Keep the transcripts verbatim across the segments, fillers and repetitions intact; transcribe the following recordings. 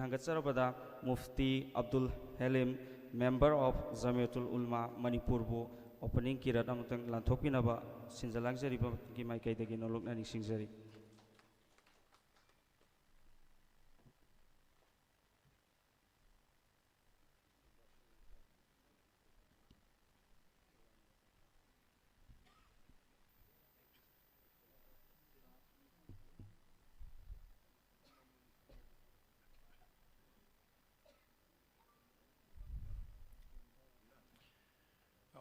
ꯊꯥꯡꯒꯠꯆꯔꯕꯗ Mufti Abdul ꯍꯦꯂꯤꯝ, Member of Jamiatul Ulama ꯃꯅꯤꯄꯨꯔꯕꯨ opening ꯀꯤꯔꯠ ꯑꯃꯇꯪ ꯂꯥꯟꯊꯣꯛꯄꯤꯅꯕ ꯁꯤꯟꯖ ꯂꯥꯡꯖꯔꯤꯕꯒꯤ ꯃꯥꯏꯀꯩꯗꯒꯤ ꯅꯣꯂꯨꯛꯅ ꯅꯤꯡꯁꯤꯡꯖꯔꯤ꯫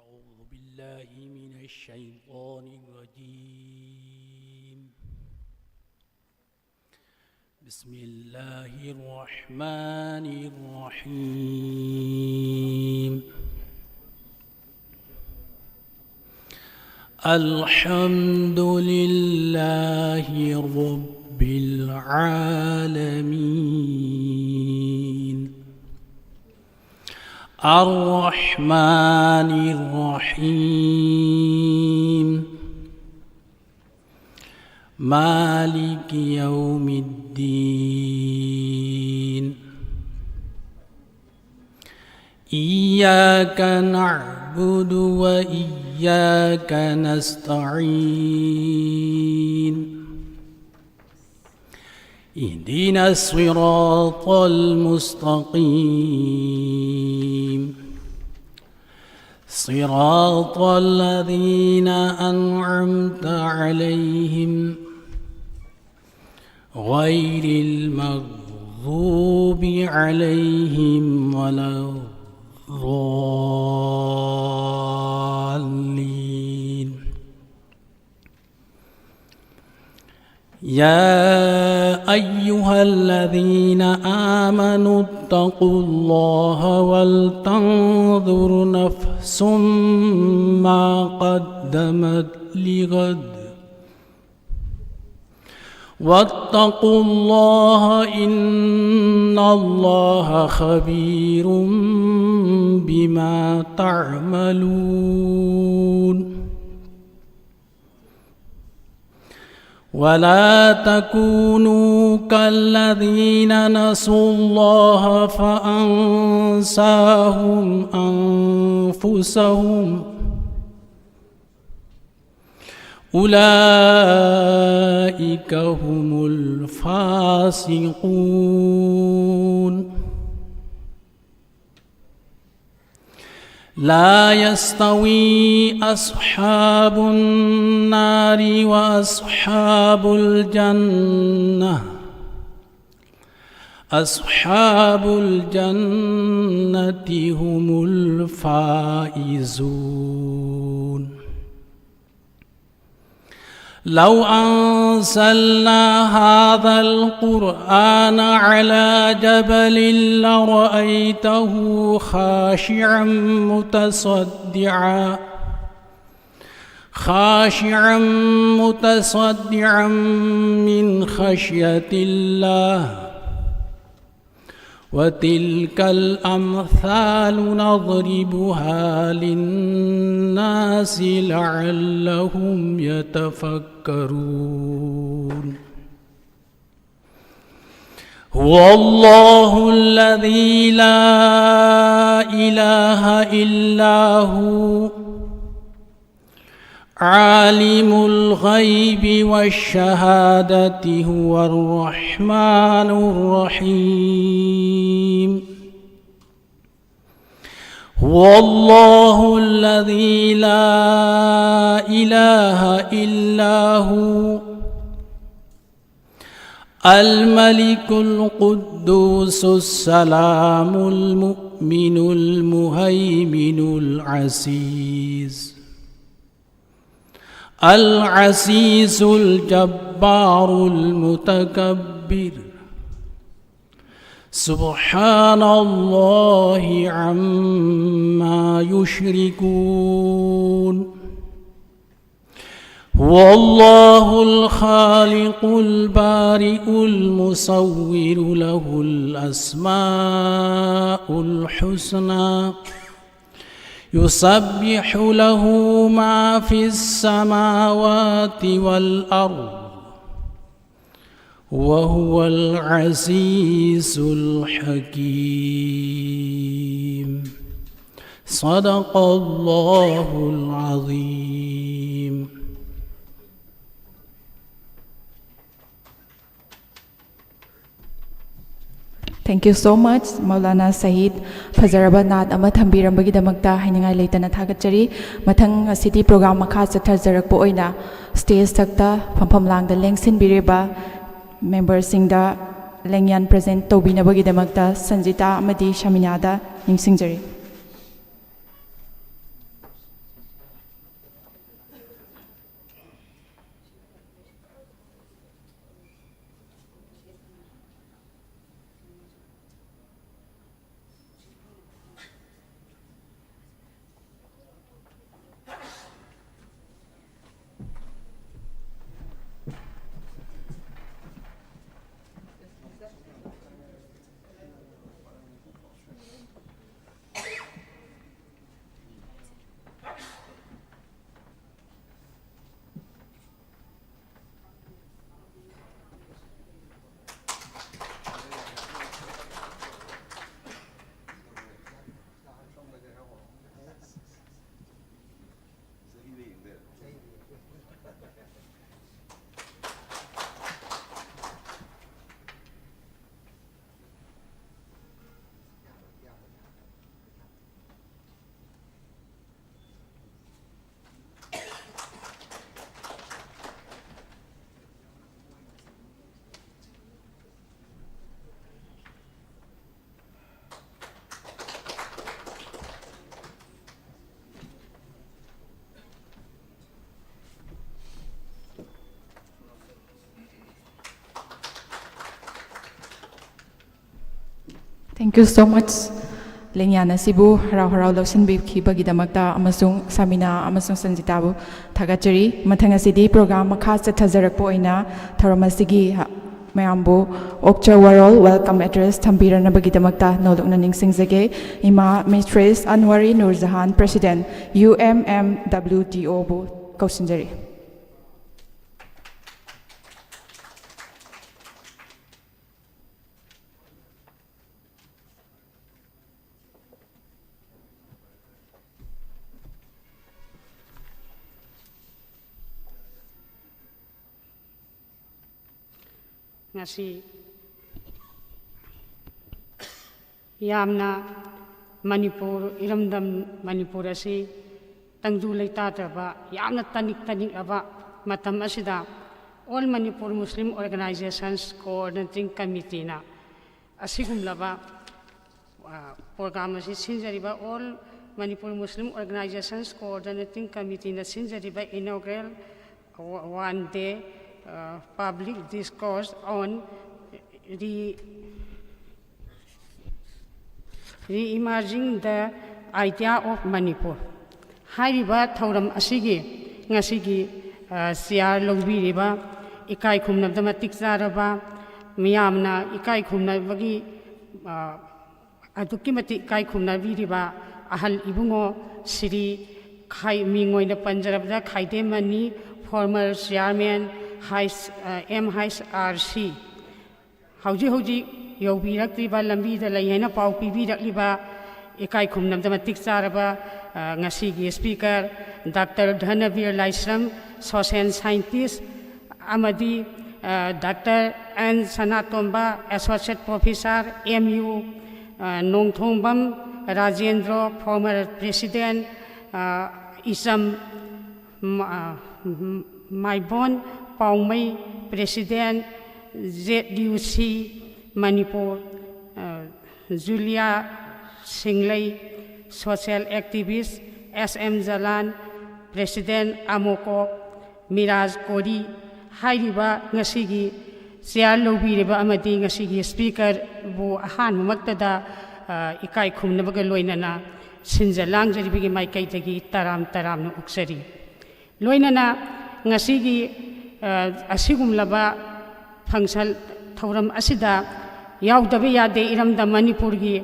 أعوذ بالله من الشيطان الرجيم. بسم الله الرحمن الرحيم. الحمد لله رب العالمين. الرحمن الرحيم. مالك يوم الدين. إياك نعبد وإياك نستعين. اهدنا الصراط المستقيم. صراط الذين أنعمت عليهم غير المغضوب عليهم ولا الضالين. يا أيها الذين آمنوا اتقوا الله ولتنظر نفس ما قدمت لغد واتقوا الله إن الله خبير بما تعملون. ولا تكونوا كالذين نسوا الله فأنساهم أنفسهم أولئك هم الفاسقون. لا يستوي أصحاب النار وأصحاب الجنة. أصحاب الجنة هم الفائزون. لو أنزلنا هذا القرآن على جبل لرأيته خاشعا متصدعا، خاشعا متصدعا من خشية الله. وتلك الأمثال نضربها للناس لعلهم يتفكرون. هو الله الذي لا إله إلا هو، عالم الغيب والشهادة هو الرحمن الرحيم. هو الله الذي لا إله إلا هو، الملك القدوس السلام المؤمن المهيمن العزيز، العزيز الجبار المتكبر. سبحان الله عما يشركون. هو الله الخالق البارئ المصور، له الأسماء الحسنى، يسبح له ما في السماوات والأرض، وهو العزيز الحكيم. صدق الله العظيم. Thank you so much, Maulana Saheed. ꯐꯖꯔꯕ ꯅꯥꯠ ꯑꯃ ꯊꯝꯕꯤꯔꯝꯕꯒꯤꯗꯃꯛꯇ ꯍꯥꯏꯅꯤꯡꯉꯥꯏ ꯂꯩꯇꯅ ꯊꯥꯒꯠꯆꯔꯤ꯫ ꯃꯊꯪ ꯑꯁꯤꯗꯤ program ꯃꯈꯥ ꯆꯠꯊꯖꯔꯛꯄ ꯑꯣꯏꯅ stage ꯊꯛꯇ ꯐꯝꯐꯝ ꯂꯥꯡꯗ ꯂꯦꯡꯁꯤꯟꯕꯤꯔꯤꯕ memberꯁꯤꯡꯗ ꯂꯦꯡꯌꯥꯟ present ꯇꯧꯕꯤꯅꯕꯒꯤꯗꯃꯛꯇ ꯁꯟꯖꯤꯇꯥ ꯑꯃꯗꯤ ꯁꯃꯤꯅꯥꯗ ꯅꯤꯡꯁꯤꯡꯖꯔꯤ꯫ Thank you so much. ꯂꯦꯡꯌꯥꯟ ꯑꯁꯤꯕꯨ ꯍꯔꯥꯎ ꯍꯔꯥꯎ ꯂꯧꯁꯤꯟꯕꯤꯈꯤꯕꯒꯤꯗꯃꯛꯇ ꯑꯃꯁꯨꯡ ꯁꯥꯃꯤꯅꯥ ꯑꯃꯁꯨꯡ ꯁꯟꯖꯤꯇꯥꯕꯨ ꯊꯥꯒꯠꯆꯔꯤ꯫ ꯃꯊꯪ ꯑꯁꯤꯗꯤ program ꯃꯈꯥ ꯆꯠꯊꯖꯔꯛꯄ ꯑꯣꯏꯅ ꯊꯧꯔꯝ ꯑꯁꯤꯒꯤ ꯃꯌꯥꯝꯕꯨ ꯑꯣꯛꯆ ꯋꯥꯔꯣꯜ welcome address ꯊꯝꯕꯤꯔꯅꯕꯒꯤꯗꯃꯛꯇ ꯅꯧꯂꯨꯛꯅ ꯅꯤꯡꯁꯤꯡꯖꯒꯦ꯫ ꯏꯃꯥ Mistress ꯑꯟꯋꯥꯔꯤ ꯅꯨꯔꯖꯍꯥꯟ, President, U M M W T O ꯕꯨ ꯀꯧꯁꯤꯟꯖꯔꯤ꯫ ꯉꯁꯤ ꯌꯥꯝꯅ ꯃꯅꯤꯄꯨꯔ, ꯏꯔꯝꯗꯝ ꯃꯅꯤꯄꯨꯔ ꯑꯁꯤ ꯇꯪꯗꯨ ꯂꯩꯇꯥꯗ꯭ꯔꯕ, ꯌꯥꯝꯅ ꯇꯅꯤꯛ ꯇꯅꯤꯛꯂꯕ ꯃꯇꯝ ꯑꯁꯤꯗ All Manipur Muslim Organizations Coordinating Committeeꯅ ꯑꯁꯤꯒꯨꯝꯂꯕ, ꯑ, program ꯑꯁꯤ ꯁꯤꯟꯖꯔꯤꯕ All Manipur Muslim Organizations Coordinating Committeeꯅ ꯁꯤꯟꯖꯔꯤꯕ inaugural one day, uh, public discourse on re-, Re-emerging the Idea of Manipur ꯍꯥꯏꯔꯤꯕ ꯊꯧꯔꯝ ꯑꯁꯤꯒꯤ ꯉꯁꯤꯒꯤ, ꯑ, chair ꯂꯧꯕꯤꯔꯤꯕ, ꯏꯀꯥꯏ ꯈꯨꯝꯅꯕꯗ ꯃꯇꯤꯛ ꯆꯥꯔꯕ, ꯃꯤꯌꯥꯝꯅ ꯏꯀꯥꯏ ꯈꯨꯝꯅꯕꯒꯤ, ꯑ, ꯑꯗꯨꯛꯀꯤ ꯃꯇꯤꯛ ꯏꯀꯥꯏ ꯈꯨꯝꯅꯕꯤꯔꯤꯕ ꯑꯍꯜ ꯏꯕꯨꯡꯉꯣ ꯁ꯭ꯔꯤ ꯈꯥꯏ-, ꯃꯤꯡ ꯑꯣꯏꯅ ꯄꯟꯖꯔꯕꯗ ꯈꯥꯏꯗꯦꯝ ꯃꯅꯤ, former chairman, ꯍꯩꯁ-, ꯑ, ꯑꯦꯝ ꯍꯩꯁ ꯑꯥꯔ ꯁꯤ, ꯍꯧꯖꯤꯛ ꯍꯧꯖꯤꯛ ꯌꯧꯕꯤꯔꯛꯇ꯭ꯔꯤꯕ, ꯂꯝꯕꯤꯗ ꯂꯩ ꯍꯥꯏꯅ ꯄꯥꯎ ꯄꯤꯕꯤꯔꯛꯂꯤꯕ, ꯏꯀꯥꯏ ꯈꯨꯝꯅꯕꯗ ꯃꯇꯤꯛ ꯆꯥꯔꯕ, ꯑ, ꯉꯁꯤꯒꯤ speaker doctor Dhanabir Laishram, social scientist, ꯑꯃꯗꯤ, uh, doctor N Sanatomba, associate professor, M U, uh, Nongthombam Rajendro, former president, uh, ꯏꯆꯝ ꯃ-, uh, Maibam Paomei, president, Z U C Manipur, uh, Julia Singlei, social activist, S M Jalan, president, ꯑꯃꯣꯀꯣ, ꯃꯤꯔꯥꯖ ꯀꯣꯔꯤ ꯍꯥꯏꯔꯤꯕ ꯉꯁꯤꯒꯤ chair ꯂꯧꯕꯤꯔꯤꯕ ꯑꯃꯗꯤ ꯉꯁꯤꯒꯤ speakerꯕꯨ ꯑꯍꯥꯟꯕꯃꯛꯇꯗ, ꯑ, ꯏꯀꯥꯏ ꯈꯨꯝꯅꯕꯒ ꯂꯣꯏꯅꯅ ꯁꯤꯟꯖ ꯂꯥꯡꯖꯔꯤꯕꯒꯤ ꯃꯥꯏꯀꯩꯗꯒꯤ ꯇꯔꯥꯝ ꯇꯔꯥꯝꯅ ꯑꯣꯛꯆꯔꯤ꯫ ꯂꯣꯏꯅꯅ ꯉꯁꯤꯒꯤ, ꯑ, ꯑꯁꯤꯒꯨꯝꯂꯕ function, ꯊꯧꯔꯝ ꯑꯁꯤꯗ ꯌꯥꯎꯗꯕ ꯌꯥꯗꯦ꯫ ꯏꯔꯝꯗꯝ ꯃꯅꯤꯄꯨꯔꯒꯤ,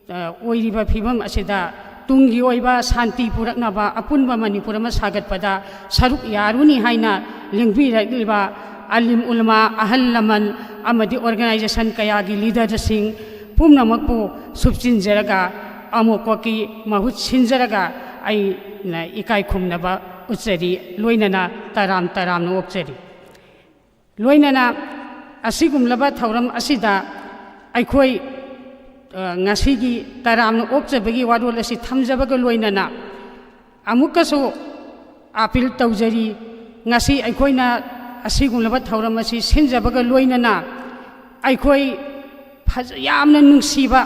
ꯑ, ꯑꯣꯏꯔꯤꯕ ꯐꯤꯕꯝ ꯑꯁꯤꯗ ꯇꯨꯡꯒꯤ ꯑꯣꯏꯕ ꯁꯥꯟꯇꯤ ꯄꯨꯔꯛꯅꯕ, ꯑꯄꯨꯟꯕ ꯃꯅꯤꯄꯨꯔ ꯑꯃ ꯁꯥꯒꯠꯄꯗ ꯁꯔꯨꯛ ꯌꯥꯔꯨꯅꯤ ꯍꯥꯏꯅ ꯂꯦꯡꯕꯤꯔꯛꯂꯤꯕ ꯑꯂꯤꯝ ꯎꯂꯃꯥ, ꯑꯍꯜ ꯂꯃꯟ ꯑꯃꯗꯤ organization ꯀꯌꯥꯒꯤ leaderꯁꯤꯡ ꯄꯨꯝꯅꯃꯛꯄꯨ ꯁꯨꯞꯆꯤꯟꯖꯔꯒ, ꯑꯃꯣꯀꯣꯛꯀꯤ ꯃꯍꯨꯠ ꯁꯤꯟꯖꯔꯒ ꯑꯩꯅ ꯏꯀꯥꯏ ꯈꯨꯝꯅꯕ ꯎꯠꯆꯔꯤ, ꯂꯣꯏꯅꯅ ꯇꯔꯥꯝ ꯇꯔꯥꯝꯅ ꯑꯣꯛꯆꯔꯤ꯫ ꯂꯣꯏꯅꯅ ꯑꯁꯤꯒꯨꯝꯂꯕ ꯊꯧꯔꯝ ꯑꯁꯤꯗ ꯑꯩꯈꯣꯏ, ꯑ, ꯉꯁꯤꯒꯤ ꯇꯔꯥꯝꯅ ꯑꯣꯛꯆꯕꯒꯤ ꯋꯥꯔꯣꯜ ꯑꯁꯤ ꯊꯝꯖꯕꯒ ꯂꯣꯏꯅꯅ, ꯑꯃꯨꯛꯀꯁꯨ ꯑꯥꯄꯤꯜ ꯇꯧꯖꯔꯤ꯫ ꯉꯁꯤ ꯑꯩꯈꯣꯏꯅ ꯑꯁꯤꯒꯨꯝꯂꯕ ꯊꯧꯔꯝ ꯑꯁꯤ ꯁꯤꯟꯖꯕꯒ ꯂꯣꯏꯅꯅ, ꯑꯩꯈꯣꯏ ꯐꯖ-, ꯌꯥꯝꯅ ꯅꯨꯡꯁꯤꯕ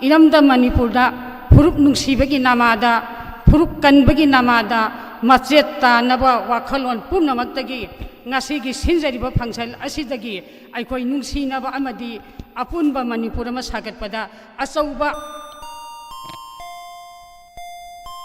ꯏꯔꯝꯗꯝ ꯃꯅꯤꯄꯨꯔꯗ ꯐꯨꯔꯨꯞ ꯅꯨꯡꯁꯤꯕꯒꯤ ꯅꯃꯥꯗ, ꯐꯨꯔꯨꯞ ꯀꯟꯕꯒꯤ ꯅꯃꯥꯗ ꯃꯆꯦꯠ ꯇꯥꯅꯕ ꯋꯥꯈꯜꯂꯣꯟ ꯄꯨꯝꯅꯃꯛꯇꯒꯤ ꯉꯁꯤꯒꯤ ꯁꯤꯟꯖꯔꯤꯕ ꯐꯪꯁꯟ ꯑꯁꯤꯗꯒꯤ ꯑꯩꯈꯣꯏ ꯅꯨꯡꯁꯤꯅꯕ ꯑꯃꯗꯤ ꯑꯄꯨꯟꯕ ꯃꯅꯤꯄꯨꯔ ꯑꯃ ꯁꯥꯒꯠꯄꯗ ꯑꯆꯧꯕ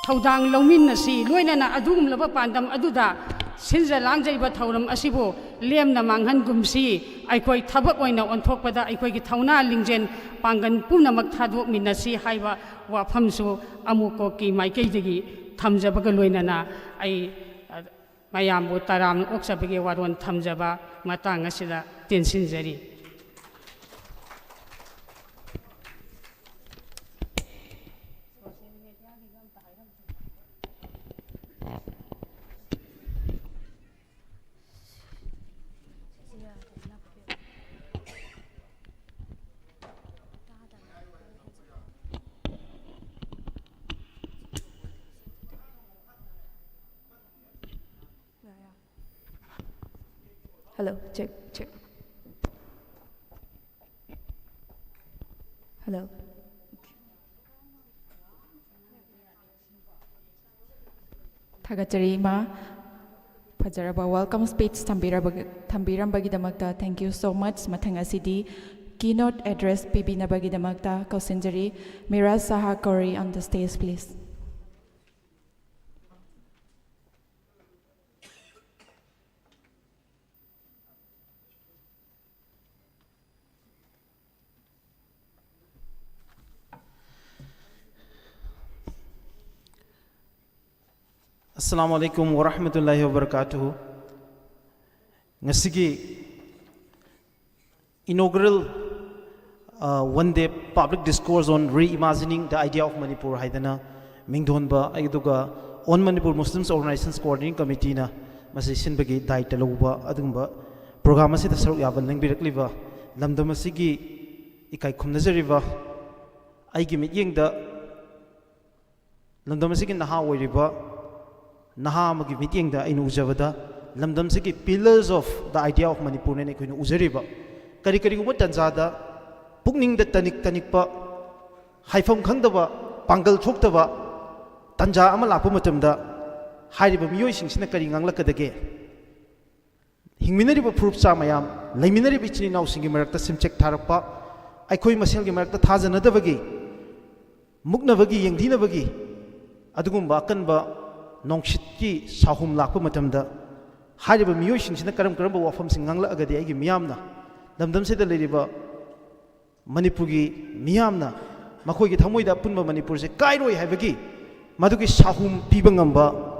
ꯊꯧꯗꯥꯡ ꯂꯧꯃꯤꯟꯅꯁꯤ꯫ ꯂꯣꯏꯅꯅ ꯑꯗꯨꯒꯨꯝꯂꯕ ꯄꯥꯟꯗꯝ ꯑꯗꯨꯗ ꯁꯤꯟꯖ ꯂꯥꯡꯖꯔꯤꯕ ꯊꯧꯔꯝ ꯑꯁꯤꯕꯨ ꯂꯦꯝꯅ ꯃꯥꯡꯍꯟꯒꯨꯝꯁꯤ꯫ ꯑꯩꯈꯣꯏ ꯊꯕꯛ ꯑꯣꯏꯅ ꯑꯣꯟꯊꯣꯛꯄꯗ ꯑꯩꯈꯣꯏꯒꯤ ꯊꯧꯅꯥ ꯂꯤꯡꯖꯦꯜ ꯄꯥꯡꯒꯜ ꯄꯨꯝꯅꯃꯛ ꯊꯥꯗꯣꯛꯃꯤꯟꯅꯁꯤ ꯍꯥꯏꯕ ꯋꯥꯐꯝꯁꯨ ꯑꯃꯨꯛꯀꯣꯛꯀꯤ ꯃꯥꯏꯀꯩꯗꯒꯤ ꯊꯝꯖꯕꯒ ꯂꯣꯏꯅꯅ ꯑꯩ, ꯑ, ꯃꯌꯥꯝꯕꯨ ꯇꯔꯥꯝꯅ ꯑꯣꯛꯆꯕꯒꯤ ꯋꯥꯔꯣꯜ ꯊꯝꯖꯕ ꯃꯇꯥꯡ ꯑꯁꯤꯗ ꯇꯦꯟꯁꯤꯟꯖꯔꯤ꯫ Hello, check, check. Hello. ꯊꯥꯒꯠꯆꯔꯤ, ꯏꯃꯥ꯫ ꯐꯖꯔꯕ welcome speech ꯊꯝꯕꯤꯔꯕ-, ꯊꯝꯕꯤꯔꯝꯕꯒꯤꯗꯃꯛꯇ thank you so much꯫ ꯃꯊꯪ ꯑꯁꯤꯗꯤ keynote address ꯄꯤꯕꯤꯅꯕꯒꯤꯗꯃꯛꯇ ꯀꯧꯁꯤꯟꯖꯔꯤ, Miraj Shah ꯀꯧꯔꯤ, on the stage, please. Assalamu alaikum warahmatullahi wabarakatuh. ꯉꯁꯤꯒꯤ inaugural, uh, one day public discourse on reimagining the idea of Manipur ꯍꯥꯏꯗꯅ ꯃꯤꯡꯊꯣꯟꯕ, ꯑꯗꯨꯒ All Manipur Muslims Organizations Coordinating Committeeꯅ ꯃꯁꯤ ꯁꯤꯟꯕꯒꯤ ꯗꯥꯏꯇ ꯂꯧꯕ ꯑꯗꯨꯒꯨꯝꯕ programme ꯑꯁꯤꯗ ꯁꯔꯨꯛ ꯌꯥꯕ ꯂꯦꯡꯕꯤꯔꯛꯂꯤꯕ, ꯂꯝꯗꯝ ꯑꯁꯤꯒꯤ ꯏꯀꯥꯏ ꯈꯨꯝꯅꯖꯔꯤꯕ, ꯑꯩꯒꯤ ꯃꯤꯠꯌꯦꯡꯗ ꯂꯝꯗꯝ ꯑꯁꯤꯒꯤ ꯅꯍꯥ ꯑꯣꯏꯔꯤꯕ ꯅꯍꯥ ꯑꯃꯒꯤ ꯃꯤꯠꯌꯦꯡꯗ ꯑꯩꯅ ꯎꯖꯕꯗ, ꯂꯝꯗꯝꯁꯤꯒꯤ pillars of the idea of ꯃꯅꯤꯄꯨꯔꯅꯦꯅ ꯑꯩꯈꯣꯏꯅ ꯎꯖꯔꯤꯕ, ꯀꯔꯤ ꯀꯔꯤꯒꯨꯝꯕ ꯇꯥꯟꯖꯥꯗ ꯄꯨꯛꯅꯤꯡꯗ ꯇꯅꯤꯛ ꯇꯅꯤꯛꯄ, ꯍꯥꯏꯐꯝ ꯈꯪꯗꯕ, ꯄꯥꯡꯒꯜ ꯊꯣꯛꯇꯕ ꯇꯥꯟꯖꯥ ꯑꯃ ꯂꯥꯛꯄ ꯃꯇꯝꯗ ꯍꯥꯏꯔꯤꯕ ꯃꯤꯑꯣꯏꯁꯤꯡꯁꯤꯅ ꯀꯔꯤ ꯉꯥꯡꯂꯛꯀꯗꯒꯦ? ꯍꯤꯡꯃꯤꯟꯅꯔꯤꯕ ꯐꯨꯔꯨꯞ ꯆꯥ ꯃꯌꯥꯝ, ꯂꯩꯃꯤꯟꯅꯔꯤꯕ ꯏꯆꯤꯟ ꯏꯅꯥꯎꯁꯤꯡꯒꯤ ꯃꯔꯛꯇ ꯁꯤꯝꯆꯦꯛ ꯊꯥꯔꯛꯄ, ꯑꯩꯈꯣꯏ ꯃꯁꯦꯜꯒꯤ ꯃꯔꯛꯇ ꯊꯥꯖꯅꯗꯕꯒꯤ, ꯃꯨꯛꯅꯕꯒꯤ, ꯌꯦꯡꯊꯤꯅꯕꯒꯤ ꯑꯗꯨꯒꯨꯝꯕ ꯑꯀꯟꯕ ꯅꯣꯡꯁꯤꯠꯀꯤ ꯁꯥꯍꯨꯝ ꯂꯥꯛꯄ ꯃꯇꯝꯗ ꯍꯥꯏꯔꯤꯕ ꯃꯤꯑꯣꯏꯁꯤꯡꯁꯤꯅ ꯀꯔꯝ ꯀꯔꯝꯕ ꯋꯥꯐꯝꯁꯤꯡ ꯉꯥꯡꯂꯛꯑꯒꯗꯤ ꯑꯩꯒꯤ ꯃꯤꯌꯥꯝꯅ, ꯂꯝꯗꯝꯁꯤꯗ ꯂꯩꯔꯤꯕ ꯃꯅꯤꯄꯨꯔꯒꯤ ꯃꯤꯌꯥꯝꯅ ꯃꯈꯣꯏꯒꯤ ꯊꯃꯣꯏꯗ ꯑꯄꯨꯟꯕ ꯃꯅꯤꯄꯨꯔꯁꯦ ꯀꯥꯏꯔꯣꯏ ꯍꯥꯏꯕꯒꯤ ꯃꯗꯨꯒꯤ ꯁꯥꯍꯨꯝ ꯄꯤꯕ ꯉꯝꯕ,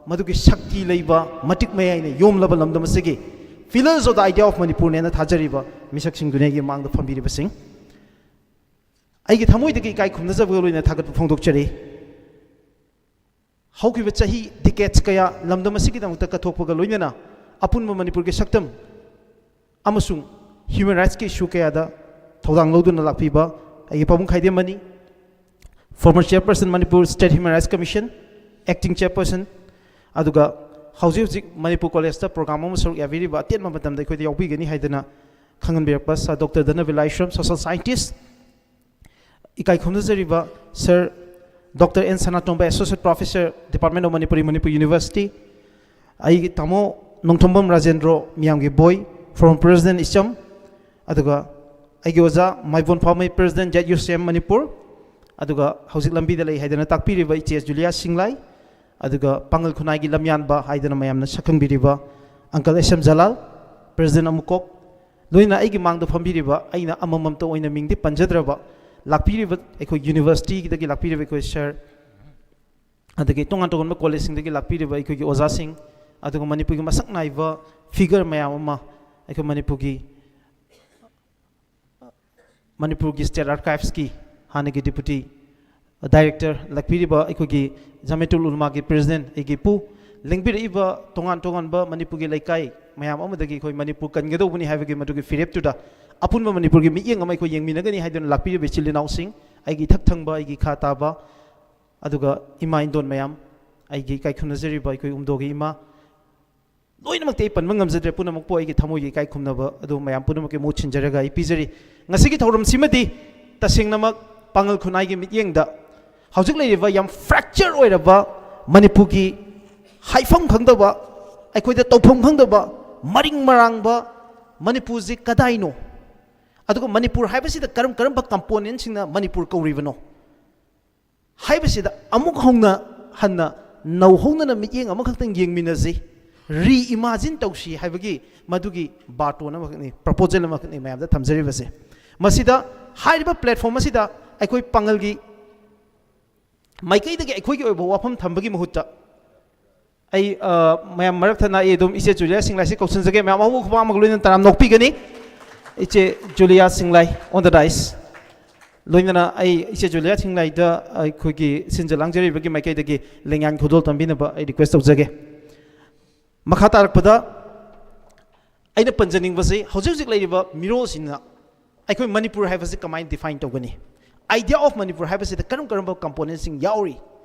ꯃꯗꯨꯒꯤ ꯁꯛꯇꯤ ꯂꯩꯕ, ꯃꯇꯤꯛ ꯃꯌꯥꯏꯅ ꯌꯣꯝꯂꯕ ꯂꯝꯗꯝ ꯑꯁꯤꯒꯤ pillars of the idea of ꯃꯅꯤꯄꯨꯔꯅꯦꯅ ꯊꯥꯖꯔꯤꯕ ꯃꯤꯁꯛꯁꯤꯡꯗꯨꯅꯤ ꯑꯩꯒꯤ ꯃꯥꯡꯗ ꯐꯝꯕꯤꯔꯤꯕꯁꯤꯡ꯫ ꯑꯩꯒꯤ ꯊꯃꯣꯏꯗꯒꯤ ꯏꯀꯥꯏ ꯈꯨꯝꯅꯖꯕꯒ ꯂꯣꯏꯅꯅ ꯊꯥꯒꯠꯄ ꯐꯣꯡꯗꯣꯛꯆꯔꯤ꯫ ꯍꯧꯈꯤꯕ ꯆꯍꯤ decades ꯀꯌꯥ ꯂꯝꯗꯝ ꯑꯁꯤꯒꯤꯗꯃꯛꯇ ꯀꯠꯊꯣꯛꯄꯒ ꯂꯣꯏꯅꯅ ꯑꯄꯨꯟꯕ ꯃꯅꯤꯄꯨꯔꯒꯤ ꯁꯛꯇꯝ ꯑꯃꯁꯨꯡ human rightsꯀꯤ issue ꯀꯌꯥꯗ ꯊꯧꯗꯥꯡ ꯂꯧꯗꯨꯅ ꯂꯥꯛꯄꯤꯕ ꯑꯩꯒꯤ ꯄꯥꯕꯨꯡ ꯈꯥꯏꯗꯦꯝꯕꯅꯤ, former chairperson Manipur State Human Rights Commission, acting chairperson, ꯑꯗꯨꯒ ꯍꯧꯖꯤꯛ ꯍꯧꯖꯤꯛ ꯃꯅꯤꯄꯨꯔ ꯀꯣꯂꯦꯖꯇ ꯄ꯭ꯔꯣꯒ꯭ꯔꯥꯝ ꯑꯃ ꯁꯔꯨꯛ ꯌꯥꯕꯤꯔꯤꯕ, ꯑꯇꯦꯟꯕ ꯃꯇꯝꯗ ꯑꯩꯈꯣꯏꯗ ꯌꯥꯎꯕꯤꯒꯅꯤ ꯍꯥꯏꯗꯅ ꯈꯪꯍꯟꯕꯤꯔꯛꯄ sir doctor Dhanabir Laishram, social scientist, ꯏꯀꯥꯏ ꯈꯨꯝꯅꯖꯔꯤꯕ sir doctor N Sanatomba, associate professor, Department of Manipuri, Manipur University, ꯑꯩꯒꯤ ꯇꯥꯃꯣ ꯅꯣꯡꯊꯣꯝꯕꯝ ꯔꯥꯖꯦꯟꯗ꯭ꯔꯣ, ꯃꯤꯌꯥꯝꯒꯤ ꯕꯣꯏ, former president ꯏꯆꯝ, ꯑꯗꯨꯒ ꯑꯩꯒꯤ ꯑꯣꯖꯥ ꯃꯥꯏꯕꯣꯟ Phaomei, president Z U C M Manipur, ꯑꯗꯨꯒ ꯍꯧꯖꯤꯛ ꯂꯝꯕꯤꯗ ꯂꯩ ꯍꯥꯏꯗꯅ ꯇꯥꯛꯄꯤꯔꯤꯕ ꯏꯆꯦ ꯖꯨꯂꯤꯌꯥ ꯁꯤꯡꯂꯥꯏ, ꯑꯗꯨꯒ ꯄꯥꯡꯒꯜ ꯈꯨꯟꯅꯥꯏꯒꯤ ꯂꯝꯌꯥꯟꯕ ꯍꯥꯏꯗꯅ ꯃꯌꯥꯝꯅ ꯁꯛꯈꯪꯕꯤꯔꯤꯕ uncle S M Jalal, president ꯑꯃꯨꯀꯣꯛ, ꯂꯣꯏꯅ ꯑꯩꯒꯤ ꯃꯥꯡꯗ ꯐꯝꯕꯤꯔꯤꯕ, ꯑꯩꯅ ꯑꯃꯃꯝꯇ ꯑꯣꯏꯅ ꯃꯤꯡꯗꯤ ꯄꯟꯖꯗ꯭ꯔꯕ, ꯂꯥꯛꯄꯤꯔꯤꯕ ꯑꯩꯈꯣꯏ universityꯗꯒꯤ ꯂꯥꯛꯄꯤꯔꯤꯕ ꯑꯩꯈꯣꯏ ꯁꯥꯔ, ꯑꯗꯒꯤ ꯇꯣꯉꯥꯟ ꯇꯣꯉꯥꯟꯕ ꯀꯣꯂꯦꯖꯁꯤꯡꯗꯒꯤ ꯂꯥꯛꯄꯤꯔꯤꯕ ꯑꯩꯈꯣꯏꯒꯤ ꯑꯣꯖꯥꯁꯤꯡ, ꯑꯗꯨꯒ ꯃꯅꯤꯄꯨꯔꯒꯤ ꯃꯁꯛ ꯅꯥꯏꯕ figure ꯃꯌꯥꯝ ꯑꯃ, ꯑꯩꯈꯣꯏ ꯃꯅꯤꯄꯨꯔꯒꯤ, ꯃꯅꯤꯄꯨꯔꯒꯤ State Archivesꯀꯤ ꯍꯥꯟꯅꯒꯤ deputy director, ꯂꯥꯛꯄꯤꯔꯤꯕ ꯑꯩꯈꯣꯏꯒꯤ ꯖꯃꯤꯌꯥꯇꯨꯜ ꯎꯂꯃꯥꯒꯤ president, ꯑꯩꯒꯤ ꯏꯄꯨ, ꯂꯦꯡꯕꯤꯔꯛꯏꯕ ꯇꯣꯉꯥꯟ ꯇꯣꯉꯥꯟꯕ ꯃꯅꯤꯄꯨꯔꯒꯤ ꯂꯩꯀꯥꯏ, ꯃꯌꯥꯝ ꯑꯃꯗꯒꯤ ꯑꯩꯈꯣꯏ ꯃꯅꯤꯄꯨꯔ ꯀꯟꯒꯗꯧꯕꯅꯤ ꯍꯥꯏꯕꯒꯤ ꯃꯗꯨꯒꯤ ꯐꯤꯔꯦꯞꯇꯨꯗ ꯑꯄꯨꯟꯕ ꯃꯅꯤꯄꯨꯔꯒꯤ ꯃꯤꯠꯌꯦꯡ ꯑꯃ ꯑꯩꯈꯣꯏ ꯌꯦꯡꯃꯤꯟꯅꯒꯅꯤ ꯍꯥꯏꯗꯨꯅ ꯂꯥꯛꯄꯤꯔꯤꯕ ꯏꯆꯤꯜ ꯏꯅꯥꯎꯁꯤꯡ, ꯑꯩꯒꯤ ꯏꯊꯛ ꯊꯪꯕ, ꯑꯩꯒꯤ ꯈꯥ ꯇꯥꯕ, ꯑꯗꯨꯒ ꯏꯃꯥ ꯏꯟꯗꯣꯟ ꯃꯌꯥꯝ, ꯑꯩꯒꯤ ꯏꯀꯥꯏ ꯈꯨꯝꯅꯖꯔꯤꯕ ꯑꯩꯈꯣꯏ ꯎꯝꯗꯣꯒꯤ ꯏꯃꯥ, ꯂꯣꯏꯅꯃꯛꯇꯤ ꯑꯩ ꯄꯟꯕ ꯉꯝꯖꯗ꯭ꯔꯦ, ꯄꯨꯝꯅꯃꯛꯄꯨ ꯑꯩꯒꯤ ꯊꯃꯣꯏꯒꯤ ꯏꯀꯥꯏ ꯈꯨꯝꯅꯕ ꯑꯗꯨ ꯃꯌꯥꯝ ꯄꯨꯝꯅꯃꯛꯀꯤ ꯃꯍꯨꯠ ꯁꯤꯟꯖꯔꯒ ꯑꯩ ꯄꯤꯖꯔꯤ꯫ ꯉꯁꯤꯒꯤ ꯊꯧꯔꯝꯁꯤꯃꯗꯤ ꯇꯁꯦꯡꯅꯃꯛ ꯄꯥꯉꯜ ꯈꯨꯟꯅꯥꯏꯒꯤ ꯃꯤꯠꯌꯦꯡꯗ ꯍꯧꯖꯤꯛ ꯂꯩꯔꯤꯕ ꯌꯥꯝ ꯐ꯭ꯔꯦꯛꯆꯔ ꯑꯣꯏꯔꯕ ꯃꯅꯤꯄꯨꯔꯒꯤ ꯍꯥꯏꯐꯝ ꯈꯪꯗꯕ, ꯑꯩꯈꯣꯏꯗ ꯇꯧꯐꯝ ꯈꯪꯗꯕ, ꯃꯔꯤꯡ ꯃꯔꯥꯡꯕ ꯃꯅꯤꯄꯨꯔꯁꯤ ꯀꯗꯥꯏꯅꯣ? ꯑꯗꯨꯒ ꯃꯅꯤꯄꯨꯔ ꯍꯥꯏꯕꯁꯤꯗ ꯀꯔꯝ ꯀꯔꯝꯕ ꯀꯝꯄꯣꯅꯦꯟꯁꯤꯡꯅ ꯃꯅꯤꯄꯨꯔ ꯀꯧꯔꯤꯕꯅꯣ ꯍꯥꯏꯕꯁꯤꯗ ꯑꯃꯨꯛ ꯍꯧꯅ ꯍꯟꯅ ꯅꯧꯍꯧꯅꯅ ꯃꯤꯠꯌꯦꯡ ꯑꯃꯈꯛꯇꯪ ꯌꯦꯡꯃꯤꯟꯅꯁꯤ, ꯔꯤ ꯏꯃꯥꯖꯤꯟ ꯇꯧꯁꯤ ꯍꯥꯏꯕꯒꯤ ꯃꯗꯨꯒꯤ ꯕꯥꯔꯇꯣꯟ ꯑꯃꯈꯛꯅꯤ, ꯄ꯭ꯔꯄꯣꯖꯦꯜ ꯑꯃꯈꯛꯅꯤ ꯃꯌꯥꯝꯗ ꯊꯝꯖꯔꯤꯕꯁꯦ꯫ ꯃꯁꯤꯗ ꯍꯥꯏꯔꯤꯕ ꯄ꯭ꯂꯦꯠꯐꯣꯝ ꯑꯁꯤꯗ ꯑꯩꯈꯣꯏ ꯄꯥꯉꯜꯒꯤ ꯃꯥꯏꯀꯩꯗꯒꯤ ꯑꯩꯈꯣꯏꯒꯤ ꯑꯣꯏꯕ ꯋꯥꯐꯝ ꯊꯝꯕꯒꯤ ꯃꯍꯨꯠꯇ ꯑꯩ, ꯑ, ꯃꯌꯥꯝ ꯃꯔꯛ ꯊꯠꯅ ꯑꯩ ꯑꯗꯨꯝ ꯏꯆꯦ ꯖꯨꯂꯤꯌꯥ ꯁꯤꯡꯂꯥꯏꯁꯤ ꯀꯧꯁꯤꯟꯖꯒꯦ꯫ ꯃꯌꯥꯝ ꯑꯍꯧꯕ ꯈꯨꯕꯥꯛ ꯑꯃꯒ ꯂꯣꯏꯅꯅ ꯇꯔꯥꯝꯅ ꯑꯣꯛꯄꯤꯒꯅꯤ꯫ ꯏꯆꯦ ꯖꯨꯂꯤꯌꯥ ꯁꯤꯡꯂꯥꯏ on the dais꯫ ꯂꯣꯏꯅꯅ ꯑꯩ ꯏꯆꯦ ꯖꯨꯂꯤꯌꯥ ꯁꯤꯡꯂꯥꯏꯗ ꯑꯩꯈꯣꯏꯒꯤ ꯁꯤꯟꯖ ꯂꯥꯡꯖꯔꯤꯕꯒꯤ ꯃꯥꯏꯀꯩꯗꯒꯤ ꯂꯦꯡꯌꯥꯟ ꯈꯨꯗꯣꯜ ꯇꯝꯕꯤꯅꯕ ꯑꯩ ꯔꯤꯀ꯭ꯋꯦꯁ ꯇꯧꯖꯒꯦ꯫ ꯃꯈꯥ ꯇꯥꯔꯛꯄꯗ ꯑꯩꯅ ꯄꯟꯖꯅꯤꯡꯕꯁꯤ ꯍꯧꯖꯤꯛ ꯍꯧꯖꯤꯛ ꯂꯩꯔꯤꯕ ꯃꯤꯔꯣꯜꯁꯤꯡꯅ ꯑꯩꯈꯣꯏ ꯃꯅꯤꯄꯨꯔ ꯍꯥꯏꯕꯁꯤ ꯀꯃꯥꯏꯅ ꯗꯤꯐꯥꯏꯟ ꯇꯧꯒꯅꯤ? ꯑꯥꯏꯗꯤꯌꯥ ꯑꯣꯐ ꯃꯅꯤꯄꯨꯔ ꯍꯥꯏꯕꯁꯤꯗ ꯀꯔꯝ ꯀꯔꯝꯕ ꯀꯝꯄꯣꯅꯦꯟꯁꯤꯡ ꯌꯥꯎꯔꯤ?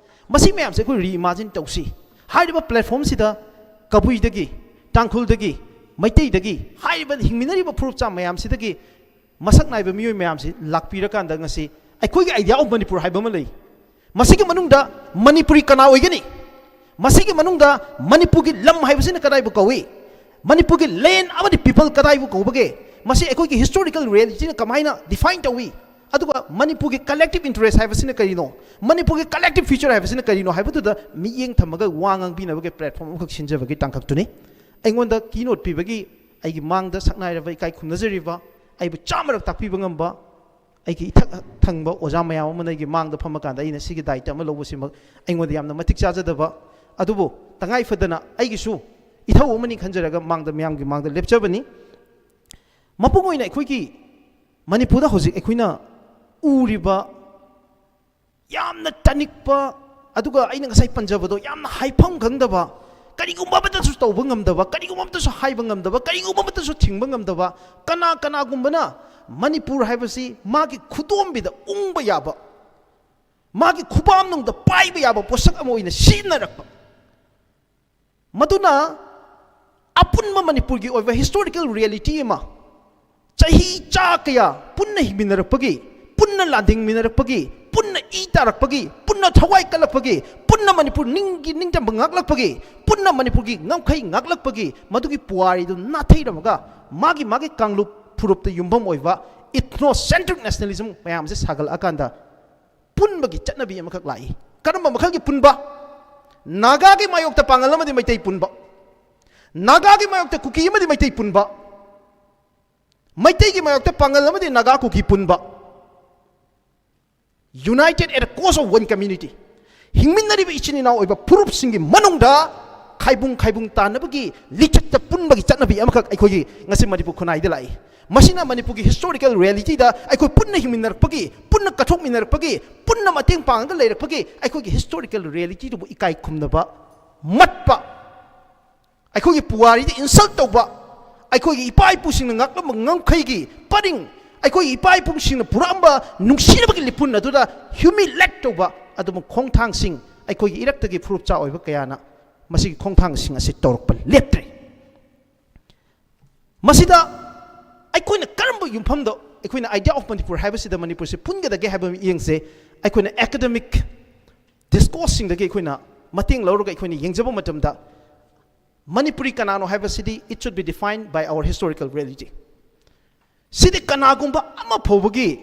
ꯃꯁꯤ ꯃꯌꯥꯝꯁꯦ ꯑꯩꯈꯣꯏ ꯔꯤꯏꯃꯥꯖꯤꯟ ꯇꯧꯁꯤ꯫ ꯍꯥꯏꯔꯤꯕ ꯄ꯭ꯂꯦꯠꯐꯣꯝꯁꯤꯗ ꯀꯕꯨꯏꯗꯒꯤ, ꯇꯥꯡꯈꯨꯜꯗꯒꯤ, ꯃꯩꯇꯩꯗꯒꯤ, ꯍꯥꯏꯔꯤꯕ ꯍꯤꯡꯃꯤꯟꯅꯔꯤꯕ ꯐꯨꯔꯨꯞꯆꯥ ꯃꯌꯥꯝꯁꯤꯗꯒꯤ ꯃꯁꯛ ꯅꯥꯏꯕ ꯃꯤꯑꯣꯏ ꯃꯌꯥꯝꯁꯤ ꯂꯥꯛꯄꯤꯔꯀꯥꯟꯗ ꯉꯁꯤ ꯑꯩꯈꯣꯏꯒꯤ ꯑꯥꯏꯗꯤꯌꯥ ꯑꯣꯐ ꯃꯅꯤꯄꯨꯔ ꯍꯥꯏꯕ ꯑꯃ ꯂꯩ꯫ ꯃꯁꯤꯒꯤ ꯃꯅꯨꯡꯗ ꯃꯅꯤꯄꯨꯔꯤ ꯀꯅꯥ ꯑꯣꯏꯒꯅꯤ? ꯃꯁꯤꯒꯤ ꯃꯅꯨꯡꯗ ꯃꯅꯤꯄꯨꯔꯒꯤ ꯂꯝ ꯍꯥꯏꯕꯁꯤꯅ ꯀꯗꯥꯏꯕꯨ ꯀꯧꯏ? ꯃꯅꯤꯄꯨꯔꯒꯤ ꯂꯦꯟ ꯑꯃꯗꯤ ꯄꯤꯄꯜ ꯀꯗꯥꯏꯕꯨ ꯀꯧꯕꯒꯦ? ꯃꯁꯤ ꯑꯩꯈꯣꯏꯒꯤ ꯍꯤꯁꯇꯣꯔꯤꯀꯦꯜ ꯔꯤꯌꯦꯂꯤꯇꯤꯅ ꯀꯃꯥꯏꯅ ꯗꯤꯐꯥꯏꯟ ꯇꯧꯏ? ꯑꯗꯨꯒ ꯃꯅꯤꯄꯨꯔꯒꯤ ꯀꯂꯦꯛꯇꯤꯞ ꯏꯟꯇꯔꯦꯁ ꯍꯥꯏꯕꯁꯤꯅ ꯀꯔꯤꯅꯣ? ꯃꯅꯤꯄꯨꯔꯒꯤ ꯀꯂꯦꯛꯇꯤꯞ ꯐ꯭ꯌꯨꯆꯔ ꯍꯥꯏꯕꯁꯤꯅ ꯀꯔꯤꯅꯣ ꯍꯥꯏꯕꯗꯨꯗ ꯃꯤꯠꯌꯦꯡ ꯊꯝꯃꯒ ꯋꯥ ꯉꯥꯡꯕꯤꯅꯕꯒꯤ ꯄ꯭ꯂꯦꯠꯐꯣꯝ ꯑꯃꯈꯛ ꯁꯤꯟꯖꯕꯒꯤ ꯇꯥꯡꯀꯛꯇꯨꯅꯤ꯫ ꯑꯩꯉꯣꯟꯗ ꯀꯤꯅꯣꯠ ꯄꯤꯕꯒꯤ ꯑꯩꯒꯤ ꯃꯥꯡꯗ ꯁꯛꯅꯥꯏꯔꯕ, ꯏꯀꯥꯏ ꯈꯨꯝꯅꯖꯔꯤꯕ, ꯑꯩꯕꯨ ꯆꯥꯝꯃꯔꯛ ꯇꯥꯛꯄꯤꯕ ꯉꯝꯕ ꯑꯩꯒꯤ ꯏꯊꯛ ꯊꯪꯕ ꯑꯣꯖꯥ ꯃꯌꯥꯝ ꯑꯃꯅ ꯑꯩꯒꯤ ꯃꯥꯡꯗ ꯐꯝꯃꯀꯥꯟꯗ ꯑꯩꯅ ꯁꯤꯒꯤ ꯗꯥꯏꯇ ꯑꯃ ꯂꯧꯕꯁꯤꯃꯛ ꯑꯩꯉꯣꯟꯗ ꯌꯥꯝꯅ ꯃꯇꯤꯛ ꯆꯥꯖꯗꯕ, ꯑꯗꯨꯕꯨ ꯇꯉꯥꯏ ꯐꯗꯅ ꯑꯩꯒꯤꯁꯨ ꯏꯊꯧ ꯑꯃꯅꯤ ꯈꯟꯖꯔꯒ ꯃꯥꯡꯗ, ꯃꯌꯥꯝꯒꯤ ꯃꯥꯡꯗ ꯂꯦꯞꯆꯕꯅꯤ꯫ ꯃꯄꯨꯡ ꯑꯣꯏꯅ ꯑꯩꯈꯣꯏꯒꯤ ꯃꯅꯤꯄꯨꯔꯗ ꯍꯧꯖꯤꯛ ꯑꯩꯈꯣꯏꯅ ꯎꯔꯤꯕ ꯌꯥꯝꯅ ꯇꯅꯤꯛꯄ, ꯑꯗꯨꯒ ꯑꯩꯅ ꯉꯁꯥꯏ ꯄꯟꯖꯕꯗꯣ ꯌꯥꯝꯅ ꯍꯥꯏꯐꯝ ꯈꯪꯗꯕ, ꯀꯔꯤꯒꯨꯝꯕ ꯑꯃꯠꯇꯁꯨ ꯇꯧꯕ ꯉꯝꯗꯕ, ꯀꯔꯤꯒꯨꯝꯕ ꯑꯃꯠꯇꯁꯨ ꯍꯥꯏꯕ ꯉꯝꯗꯕ, ꯀꯔꯤꯒꯨꯝꯕ ꯑꯃꯠꯇꯁꯨ ꯊꯤꯡꯕ ꯉꯝꯗꯕ, ꯀꯅꯥ ꯀꯅꯥꯒꯨꯝꯕꯅ ꯃꯅꯤꯄꯨꯔ ꯍꯥꯏꯕꯁꯤ ꯃꯥꯒꯤ ꯈꯨꯗꯣꯝꯕꯤꯗ ꯎꯪꯕ ꯌꯥꯕ, ꯃꯥꯒꯤ ꯈꯨꯕꯥꯝꯅꯨꯡꯗ ꯄꯥꯏꯕ ꯌꯥꯕ ꯄꯣꯠꯁꯛ ꯑꯃ ꯑꯣꯏꯅ ꯁꯤꯖꯤꯟꯅꯔꯛꯄ꯫ ꯃꯗꯨꯅ ꯑꯄꯨꯟꯕ ꯃꯅꯤꯄꯨꯔꯒꯤ ꯑꯣꯏꯕ historical reality ꯑꯃ ꯆꯍꯤ ꯆꯥ ꯀꯌꯥ ꯄꯨꯟꯅ ꯍꯤꯡꯃꯤꯟꯅꯔꯛꯄꯒꯤ, ꯄꯨꯟꯅ ꯂꯥꯟꯗꯤꯡꯃꯤꯟꯅꯔꯛꯄꯒꯤ, ꯄꯨꯟꯅ ꯏ ꯇꯥꯔꯛꯄꯒꯤ, ꯄꯨꯟꯅ ꯊꯋꯥꯏ ꯀꯠꯂꯛꯄꯒꯤ, ꯄꯨꯟꯅ ꯃꯅꯤꯄꯨꯔ ꯅꯤꯡꯒꯤ ꯅꯤꯡꯇꯝꯕ ꯉꯥꯛꯂꯛꯄꯒꯤ, ꯄꯨꯟꯅ ꯃꯅꯤꯄꯨꯔꯒꯤ ꯉꯝꯈꯩ ꯉꯥꯛꯂꯛꯄꯒꯤ ꯃꯗꯨꯒꯤ ꯄꯨꯋꯥꯔꯤꯗꯨ ꯅꯥꯊꯩꯔꯝꯃꯒ ꯃꯥꯒꯤ ꯃꯥꯒꯤ ꯀꯥꯡꯂꯨꯞ ꯐꯨꯔꯨꯞꯇ ꯌꯨꯝꯐꯝ ꯑꯣꯏꯕ ethnocentric nationalism ꯃꯌꯥꯝꯁꯦ ꯁꯥꯒꯠꯂꯛꯑꯀꯥꯟꯗ ꯄꯨꯟꯕꯒꯤ ꯆꯠꯅꯕꯤ ꯑꯃꯈꯛ ꯂꯥꯛꯏ꯫ ꯀꯔꯝꯕ ꯃꯈꯜꯒꯤ ꯄꯨꯟꯕ? ꯅꯥꯒꯥꯒꯤ ꯃꯥꯌꯣꯛꯇ ꯄꯥꯡꯒꯜ ꯑꯃꯗꯤ ꯃꯩꯇꯩ ꯄꯨꯟꯕ, ꯅꯥꯒꯥꯒꯤ ꯃꯥꯌꯣꯛꯇ ꯀꯨꯀꯤ ꯑꯃꯗꯤ ꯃꯩꯇꯩ ꯄꯨꯟꯕ, ꯃꯩꯇꯩꯒꯤ ꯃꯥꯌꯣꯛꯇ ꯄꯥꯡꯒꯜ ꯑꯃꯗꯤ ꯅꯥꯒꯥ ꯀꯨꯀꯤ ꯄꯨꯟꯕ, united at the cost of one community꯫ ꯍꯤꯡꯃꯤꯟꯅꯔꯤꯕ ꯏꯆꯤꯟ ꯏꯅꯥꯎ ꯑꯣꯏꯕ ꯐꯨꯔꯨꯞꯁꯤꯡꯒꯤ ꯃꯅꯨꯡꯗ ꯈꯥꯏꯕꯨꯡ ꯈꯥꯏꯕꯨꯡ ꯇꯥꯟꯅꯕꯒꯤ ꯂꯤꯆꯠꯇ ꯄꯨꯟꯕꯒꯤ ꯆꯠꯅꯕꯤ ꯑꯃꯈꯛ ꯑꯩꯈꯣꯏꯒꯤ ꯉꯁꯤ ꯃꯅꯤꯄꯨꯔ ꯈꯨꯟꯅꯥꯏꯗ ꯂꯥꯛꯏ꯫ ꯃꯁꯤꯅ ꯃꯅꯤꯄꯨꯔꯒꯤ historical reality ꯗ ꯑꯩꯈꯣꯏ ꯄꯨꯟꯅ ꯍꯤꯡꯃꯤꯟꯅꯔꯛꯄꯒꯤ, ꯄꯨꯟꯅ ꯀꯠꯊꯣꯛꯃꯤꯟꯅꯔꯛꯄꯒꯤ, ꯄꯨꯟꯅ ꯃꯇꯦꯡ ꯄꯥꯡꯉꯒ ꯂꯩꯔꯛꯄꯒꯤ ꯑꯩꯈꯣꯏꯒꯤ historical reality ꯗꯨꯕꯨ ꯏꯀꯥꯏ ꯈꯨꯝꯅꯕ ꯃꯠꯄ, ꯑꯩꯈꯣꯏꯒꯤ ꯄꯨꯋꯥꯔꯤꯗ insult ꯇꯧꯕ, ꯑꯩꯈꯣꯏꯒꯤ ꯏꯄꯥ ꯏꯄꯨꯁꯤꯡꯅ ꯉꯥꯛꯂꯝꯕ ꯉꯝꯈꯩꯒꯤ ꯄꯔꯤꯡ, ꯑꯩꯈꯣꯏꯒꯤ ꯏꯄꯥ ꯏꯄꯨꯁꯤꯡꯅ ꯄꯨꯔꯛꯑꯝꯕ ꯅꯨꯡꯁꯤꯅꯕꯒꯤ ꯂꯤꯄꯨꯟ ꯑꯗꯨꯗ humiliate ꯇꯧꯕ ꯑꯗꯨꯒꯨꯝꯕ ꯈꯣꯡꯊꯥꯡꯁꯤꯡ ꯑꯩꯈꯣꯏꯒꯤ ꯏꯔꯛꯇꯒꯤ ꯐꯨꯔꯨꯞꯆꯥ ꯑꯣꯏꯕ ꯀꯌꯥꯅ ꯃꯁꯤꯒꯤ ꯈꯣꯡꯊꯥꯡꯁꯤꯡ ꯑꯁꯤ ꯇꯧꯔꯛꯄ ꯂꯦꯞꯇ꯭ꯔꯤ꯫ ꯃꯁꯤꯗ ꯑꯩꯈꯣꯏꯅ ꯀꯔꯝꯕ ꯌꯨꯝꯐꯝꯗ ꯑꯩꯈꯣꯏꯅ idea of ꯃꯅꯤꯄꯨꯔ ꯍꯥꯏꯕꯁꯤꯗ ꯃꯅꯤꯄꯨꯔꯁꯤ ꯄꯨꯟꯒꯗꯒꯦ ꯍꯥꯏꯕ ꯃꯤꯠꯌꯦꯡꯁꯦ ꯑꯩꯈꯣꯏꯅ academic discourse ꯁꯤꯡꯗꯒꯤ ꯑꯩꯈꯣꯏꯅ ꯃꯇꯦꯡ ꯂꯧꯔꯒ ꯑꯩꯈꯣꯏꯅ ꯌꯦꯡꯖꯕ ꯃꯇꯝꯗ, ꯃꯅꯤꯄꯨꯔꯤ ꯀꯅꯥꯅꯣ ꯍꯥꯏꯕꯁꯤꯗꯤ it should be defined by our historical reality꯫ ꯁꯤꯗꯤ ꯀꯅꯥꯒꯨꯝꯕ ꯑꯃ ꯐꯥꯎꯕꯒꯤ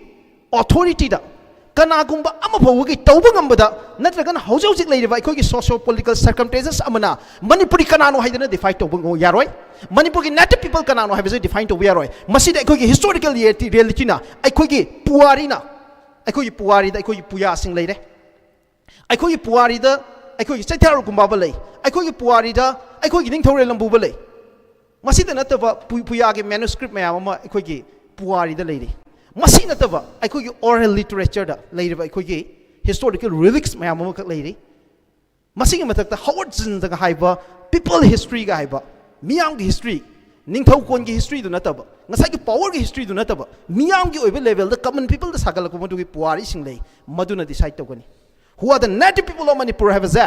authority ꯗ, ꯀꯅꯥꯒꯨꯝꯕ ꯑꯃ ꯐꯥꯎꯕꯒꯤ ꯇꯧꯕ ꯉꯝꯕꯗ, ꯅꯠꯇ꯭ꯔꯒꯅ ꯍꯧꯖꯤꯛ ꯍꯧꯖꯤꯛ ꯂꯩꯔꯤꯕ ꯑꯩꯈꯣꯏꯒꯤ socio political circumstances ꯑꯃꯅ ꯃꯅꯤꯄꯨꯔꯤ ꯀꯅꯥꯅꯣ ꯍꯥꯏꯗꯅ define ꯇꯧꯕ ꯉꯝ-, ꯌꯥꯔꯣꯏ꯫ ꯃꯅꯤꯄꯨꯔꯒꯤ native people ꯀꯅꯥꯅꯣ ꯍꯥꯏꯕꯁꯤ define ꯇꯧꯕ ꯌꯥꯔꯣꯏ꯫ ꯃꯁꯤꯗ ꯑꯩꯈꯣꯏꯒꯤ historical reality, reality ꯅ, ꯑꯩꯈꯣꯏꯒꯤ ꯄꯨꯋꯥꯔꯤꯅ, ꯑꯩꯈꯣꯏꯒꯤ ꯄꯨꯋꯥꯔꯤꯗ ꯑꯩꯈꯣꯏꯒꯤ ꯄꯨꯌꯥꯁꯤꯡ ꯂꯩꯔꯦ꯫ ꯑꯩꯈꯣꯏꯒꯤ ꯄꯨꯋꯥꯔꯤꯗ ꯑꯩꯈꯣꯏꯒꯤ ꯆꯩꯊꯥꯔꯣꯜ ꯀꯨꯝꯕꯥꯕ ꯂꯩ, ꯑꯩꯈꯣꯏꯒꯤ ꯄꯨꯋꯥꯔꯤꯗ ꯑꯩꯈꯣꯏꯒꯤ ꯅꯤꯡꯊꯧꯔꯦꯜ ꯂꯝꯕꯨꯕ ꯂꯩ꯫ ꯃꯁꯤꯗ ꯅꯠꯇꯕ ꯄꯨ-, ꯄꯨꯌꯥꯒꯤ manuscript ꯃꯌꯥꯝ ꯑꯃ ꯑꯩꯈꯣꯏꯒꯤ ꯄꯨꯋꯥꯔꯤꯗ ꯂꯩꯔꯤ꯫ ꯃꯁꯤ ꯅꯠꯇꯕ ꯑꯩꯈꯣꯏꯒꯤ oral literature ꯗ ꯂꯩꯔꯤꯕ ꯑꯩꯈꯣꯏꯒꯤ historical relics ꯃꯌꯥꯝ ꯑꯃꯈꯛ ꯂꯩꯔꯤ꯫ ꯃꯁꯤꯒꯤ ꯃꯊꯛꯇ ꯍꯋꯥꯔꯗ ꯖꯤꯟꯁꯅꯒ ꯍꯥꯏꯕ people historyꯒ ꯍꯥꯏꯕ, ꯃꯤꯌꯥꯝꯒꯤ history, ꯅꯤꯡꯊꯧꯀꯣꯟꯒꯤ historyꯗꯨ ꯅꯠꯇꯕ, ꯉꯁꯥꯏꯒꯤ powerꯒꯤ historyꯗꯨ ꯅꯠꯇꯕ, ꯃꯤꯌꯥꯝꯒꯤ ꯑꯣꯏꯕ levelꯗ common peopleꯗ ꯁꯥꯒꯠꯂꯛꯄ ꯃꯗꯨꯒꯤ ꯄꯨꯋꯥꯔꯤꯁꯤꯡ ꯂꯩ, ꯃꯗꯨꯅ decide ꯇꯧꯒꯅꯤ꯫ Who are the native people of Manipur ꯍꯥꯏꯕꯁꯦ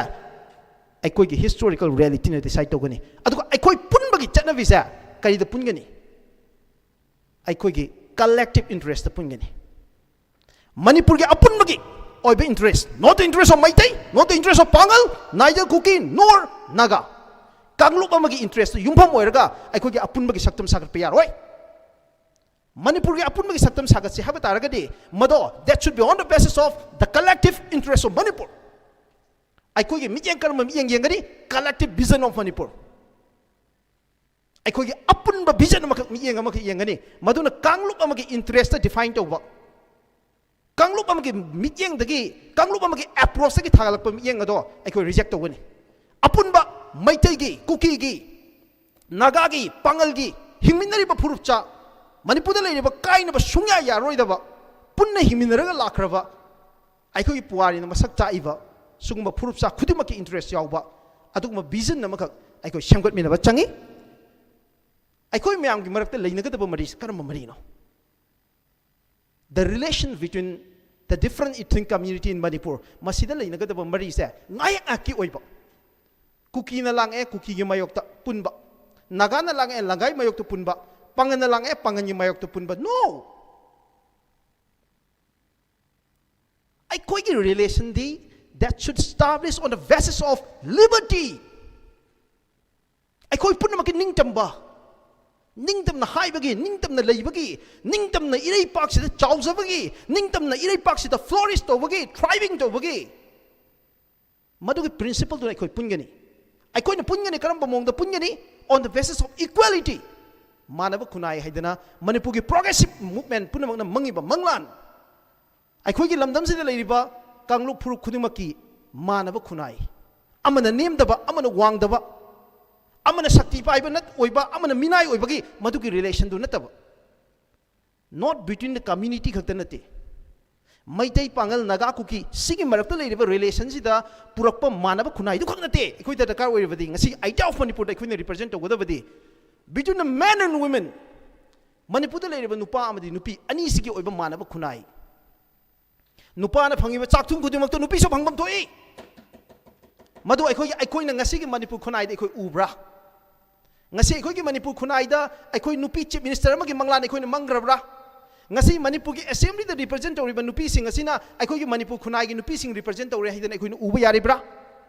ꯑꯩꯈꯣꯏꯒꯤ historical realityꯅ decide ꯇꯧꯒꯅꯤ꯫ ꯑꯗꯨꯒ ꯑꯩꯈꯣꯏ ꯄꯨꯟꯕꯒꯤ ꯆꯠꯅꯕꯤꯁꯦ ꯀꯔꯤꯗ ꯄꯨꯟꯒꯅꯤ? ꯑꯩꯈꯣꯏꯒꯤ collective interestꯇ ꯄꯨꯟꯒꯅꯤ꯫ ꯃꯅꯤꯄꯨꯔꯒꯤ ꯑꯄꯨꯟꯕꯒꯤ ꯑꯣꯏꯕ interest, not the interest of Meitei, not the interest of Pangal, neither Kuki nor Naga. ꯀꯥꯡꯂꯨꯞ ꯑꯃꯒꯤ interestꯇ ꯌꯨꯝꯐꯝ ꯑꯣꯏꯔꯒ ꯑꯩꯈꯣꯏꯒꯤ ꯑꯄꯨꯟꯕꯒꯤ ꯁꯛꯇꯝ ꯁꯥꯒꯠꯄ ꯌꯥꯔꯣꯏ꯫ ꯃꯅꯤꯄꯨꯔꯒꯤ ꯑꯄꯨꯟꯕꯒꯤ ꯁꯛꯇꯝ ꯁꯥꯒꯠꯁꯤ ꯍꯥꯏꯕ ꯇꯥꯔꯒꯗꯤ ꯃꯗꯣ, that should be on the basis of the collective interest of Manipur꯫ ꯑꯩꯈꯣꯏꯒꯤ ꯃꯤꯠꯌꯦꯡ ꯀꯔꯝꯕ ꯃꯤꯠꯌꯦꯡ ꯌꯦꯡꯒꯅꯤ? Collective vision of Manipur꯫ ꯑꯩꯈꯣꯏꯒꯤ ꯑꯄꯨꯟꯕ vision ꯑꯃꯈꯛ, ꯃꯤꯠꯌꯦꯡ ꯑꯃꯈꯛ ꯌꯦꯡꯒꯅꯤ꯫ ꯃꯗꯨꯅ ꯀꯥꯡꯂꯨꯞ ꯑꯃꯒꯤ interestꯇ define ꯇꯧꯕ, ꯀꯥꯡꯂꯨꯞ ꯑꯃꯒꯤ ꯃꯤꯠꯌꯦꯡꯗꯒꯤ, ꯀꯥꯡꯂꯨꯞ ꯑꯃꯒꯤ approachꯇꯒꯤ ꯊꯥꯒꯠꯂꯛꯄ ꯃꯤꯠꯌꯦꯡ ꯑꯗꯣ ꯑꯩꯈꯣꯏ reject ꯇꯧꯒꯅꯤ꯫ ꯑꯄꯨꯟꯕ ꯃꯩꯇꯩꯒꯤ, ꯀꯨꯀꯤꯒꯤ, ꯅꯥꯒꯥꯒꯤ, ꯄꯥꯉꯜꯒꯤ ꯍꯤꯡꯃꯤꯟꯅꯔꯤꯕ ꯐꯨꯔꯨꯞꯆꯥ, ꯃꯅꯤꯄꯨꯔꯗ ꯂꯩꯔꯤꯕ ꯀꯥꯏꯅꯕ ꯁꯨꯡꯌꯥ ꯌꯥꯔꯣꯏꯗꯕ, ꯄꯨꯟꯅ ꯍꯤꯡꯃꯤꯟꯅꯔꯒ ꯂꯥꯛꯈ꯭ꯔꯕ, ꯑꯩꯈꯣꯏꯒꯤ ꯄꯨꯋꯥꯔꯤꯅ ꯃꯁꯛ ꯇꯥꯛꯏꯕ ꯁꯤꯒꯨꯝꯕ ꯐꯨꯔꯨꯞꯆꯥ ꯈꯨꯗꯤꯡꯃꯛꯀꯤ interest ꯌꯥꯎꯕ ꯑꯗꯨꯒꯨꯝꯕ vision ꯑꯃꯈꯛ ꯑꯩꯈꯣꯏ ꯁꯦꯝꯒꯠꯃꯤꯟꯅꯕ ꯆꯪꯉꯤ꯫ ꯑꯩꯈꯣꯏ ꯃꯌꯥꯝꯒꯤ ꯃꯔꯛꯇ ꯂꯩꯅꯒꯗꯕ ꯃꯔꯤꯁꯤ ꯀꯔꯝꯕ ꯃꯔꯤꯅꯣ? The relation between the different ethnic community in Manipur, ꯃꯁꯤꯗ ꯂꯩꯅꯒꯗꯕ ꯃꯔꯤꯁꯦ ꯉꯥꯏꯍꯥꯛ ꯉꯥꯏꯍꯥꯛꯀꯤ ꯑꯣꯏꯕ꯫ ꯀꯨꯀꯤꯅ ꯂꯥꯡꯉꯛꯑꯦ, ꯀꯨꯀꯤꯒꯤ ꯃꯥꯌꯣꯛꯇ ꯄꯨꯟꯕ꯫ ꯅꯥꯒꯥꯅ ꯂꯥꯡꯉꯛꯑꯦ, ꯅꯥꯒꯥꯒꯤ ꯃꯥꯌꯣꯛꯇ ꯄꯨꯟꯕ꯫ ꯄꯥꯉꯟꯅ ꯂꯥꯡꯉꯛꯑꯦ, ꯄꯥꯉꯟꯒꯤ ꯃꯥꯌꯣꯛꯇ ꯄꯨꯟꯕ꯫ No! ꯑꯩꯈꯣꯏꯒꯤ relationꯗꯤ that should establish on the basis of liberty꯫ ꯑꯩꯈꯣꯏ ꯄꯨꯝꯅꯃꯛꯀꯤ ꯅꯤꯡꯇꯝꯕ, ꯅꯤꯡꯇꯝꯅ ꯍꯥꯏꯕꯒꯤ, ꯅꯤꯡꯇꯝꯅ ꯂꯩꯕꯒꯤ, ꯅꯤꯡꯇꯝꯅ ꯏꯔꯩꯄꯥꯛꯁꯤꯗ ꯆꯥꯎꯖꯕꯒꯤ, ꯅꯤꯡꯇꯝꯅ ꯏꯔꯩꯄꯥꯛꯁꯤꯗ flourish ꯇꯧꯕꯒꯤ, thriving ꯇꯧꯕꯒꯤ ꯃꯗꯨꯒꯤ principleꯗꯨꯅ ꯑꯩꯈꯣꯏ ꯄꯨꯟꯒꯅꯤ꯫ ꯑꯩꯈꯣꯏꯅ ꯄꯨꯟꯒꯅꯤ, ꯀꯔꯝꯕ ꯃꯑꯣꯡꯗ ꯄꯨꯟꯒꯅꯤ? On the basis of equality꯫ ꯃꯥꯟꯅꯕ ꯈꯨꯟꯅꯥꯏ ꯍꯥꯏꯗꯅ ꯃꯅꯤꯄꯨꯔꯒꯤ progressive movement ꯄꯨꯝꯅꯃꯛꯅ ꯃꯪꯉꯤꯕ ꯃꯪꯂꯥꯟ, ꯑꯩꯈꯣꯏꯒꯤ ꯂꯝꯗꯝꯁꯤꯗ ꯂꯩꯔꯤꯕ ꯀꯥꯡꯂꯨꯞ ꯐꯨꯔꯨꯞ ꯈꯨꯗꯤꯡꯃꯛꯀꯤ ꯃꯥꯟꯅꯕ ꯈꯨꯟꯅꯥꯏ, ꯑꯃꯅ ꯅꯦꯝꯗꯕ, ꯑꯃꯅ ꯋꯥꯡꯗꯕ, ꯑꯃꯅ ꯁꯛꯇꯤ ꯄꯥꯏꯕ ꯅꯠ-, ꯑꯣꯏꯕ, ꯑꯃꯅ ꯃꯤꯅꯥꯏ ꯑꯣꯏꯕꯒꯤ ꯃꯗꯨꯒꯤ relationꯗꯨ ꯅꯠꯇꯕ, not between the community ꯈꯛꯇ ꯅꯠꯇꯦ, ꯃꯩꯇꯩ, ꯄꯥꯉꯜ, ꯅꯥꯒꯥ, ꯀꯨꯀꯤ, ꯁꯤꯒꯤ ꯃꯔꯛꯇ ꯂꯩꯔꯤꯕ ꯔꯤꯂꯦꯁꯟꯁꯤꯗ ꯄꯨꯔꯛꯄ ꯃꯥꯟꯅꯕ ꯈꯨꯟꯅꯥꯏꯗꯨ ꯈꯛ ꯅꯠꯇꯦ꯫ ꯑꯩꯈꯣꯏꯗ ꯗꯔꯀꯥꯔ ꯑꯣꯏꯔꯤꯕꯗꯤ, ꯉꯁꯤ Idea of Manipurꯗ ꯑꯩꯈꯣꯏꯅ ꯔꯤꯄ꯭ꯔꯖꯦꯟ ꯇꯧꯒꯗꯕꯗꯤ, between the men and women, ꯃꯅꯤꯄꯨꯔꯗ ꯂꯩꯔꯤꯕ ꯅꯨꯄꯥ ꯑꯃꯗꯤ ꯅꯨꯄꯤ ꯑꯅꯤꯁꯤꯒꯤ ꯑꯣꯏꯕ ꯃꯥꯟꯅꯕ ꯈꯨꯟꯅꯥꯏ꯫ ꯅꯨꯄꯥꯅ ꯐꯪꯉꯤꯕ ꯆꯥꯛꯊꯨꯝ ꯈꯨꯗꯤꯡꯃꯛꯇꯨ ꯅꯨꯄꯤꯁꯨ ꯐꯪꯐꯝ ꯊꯣꯛꯏ꯫ ꯃꯗꯨ ꯑꯩꯈꯣꯏꯒꯤ, ꯑꯩꯈꯣꯏꯅ ꯉꯁꯤꯒꯤ ꯃꯅꯤꯄꯨꯔ ꯈꯨꯟꯅꯥꯏꯗ ꯑꯩꯈꯣꯏ ꯎꯕ꯭ꯔꯥ? ꯉꯁꯤ ꯑꯩꯈꯣꯏꯒꯤ ꯃꯅꯤꯄꯨꯔ ꯈꯨꯟꯅꯥꯏꯗ ꯑꯩꯈꯣꯏ ꯅꯨꯄꯤ ꯆꯤꯐ ꯃꯤꯅꯤꯁꯇꯔ ꯑꯃꯒꯤ ꯃꯪꯂꯥꯟ ꯑꯩꯈꯣꯏꯅ ꯃꯪꯈ꯭ꯔꯕ꯭ꯔꯥ? ꯉꯁꯤ ꯃꯅꯤꯄꯨꯔꯒꯤ ꯑꯦꯁꯦꯝꯕ꯭ꯂꯤꯗ ꯔꯤꯄ꯭ꯔꯖꯦꯟ ꯇꯧꯔꯤꯕ ꯅꯨꯄꯤꯁꯤꯡ ꯑꯁꯤꯅ ꯑꯩꯈꯣꯏꯒꯤ ꯃꯅꯤꯄꯨꯔ ꯈꯨꯟꯅꯥꯏꯒꯤ ꯅꯨꯄꯤꯁꯤꯡ ꯔꯤꯄ꯭ꯔꯖꯦꯟ ꯇꯧꯔꯦ ꯍꯥꯏꯗꯅ ꯑꯩꯈꯣꯏꯅ ꯎꯕ ꯌꯥꯔꯤꯕ꯭ꯔꯥ?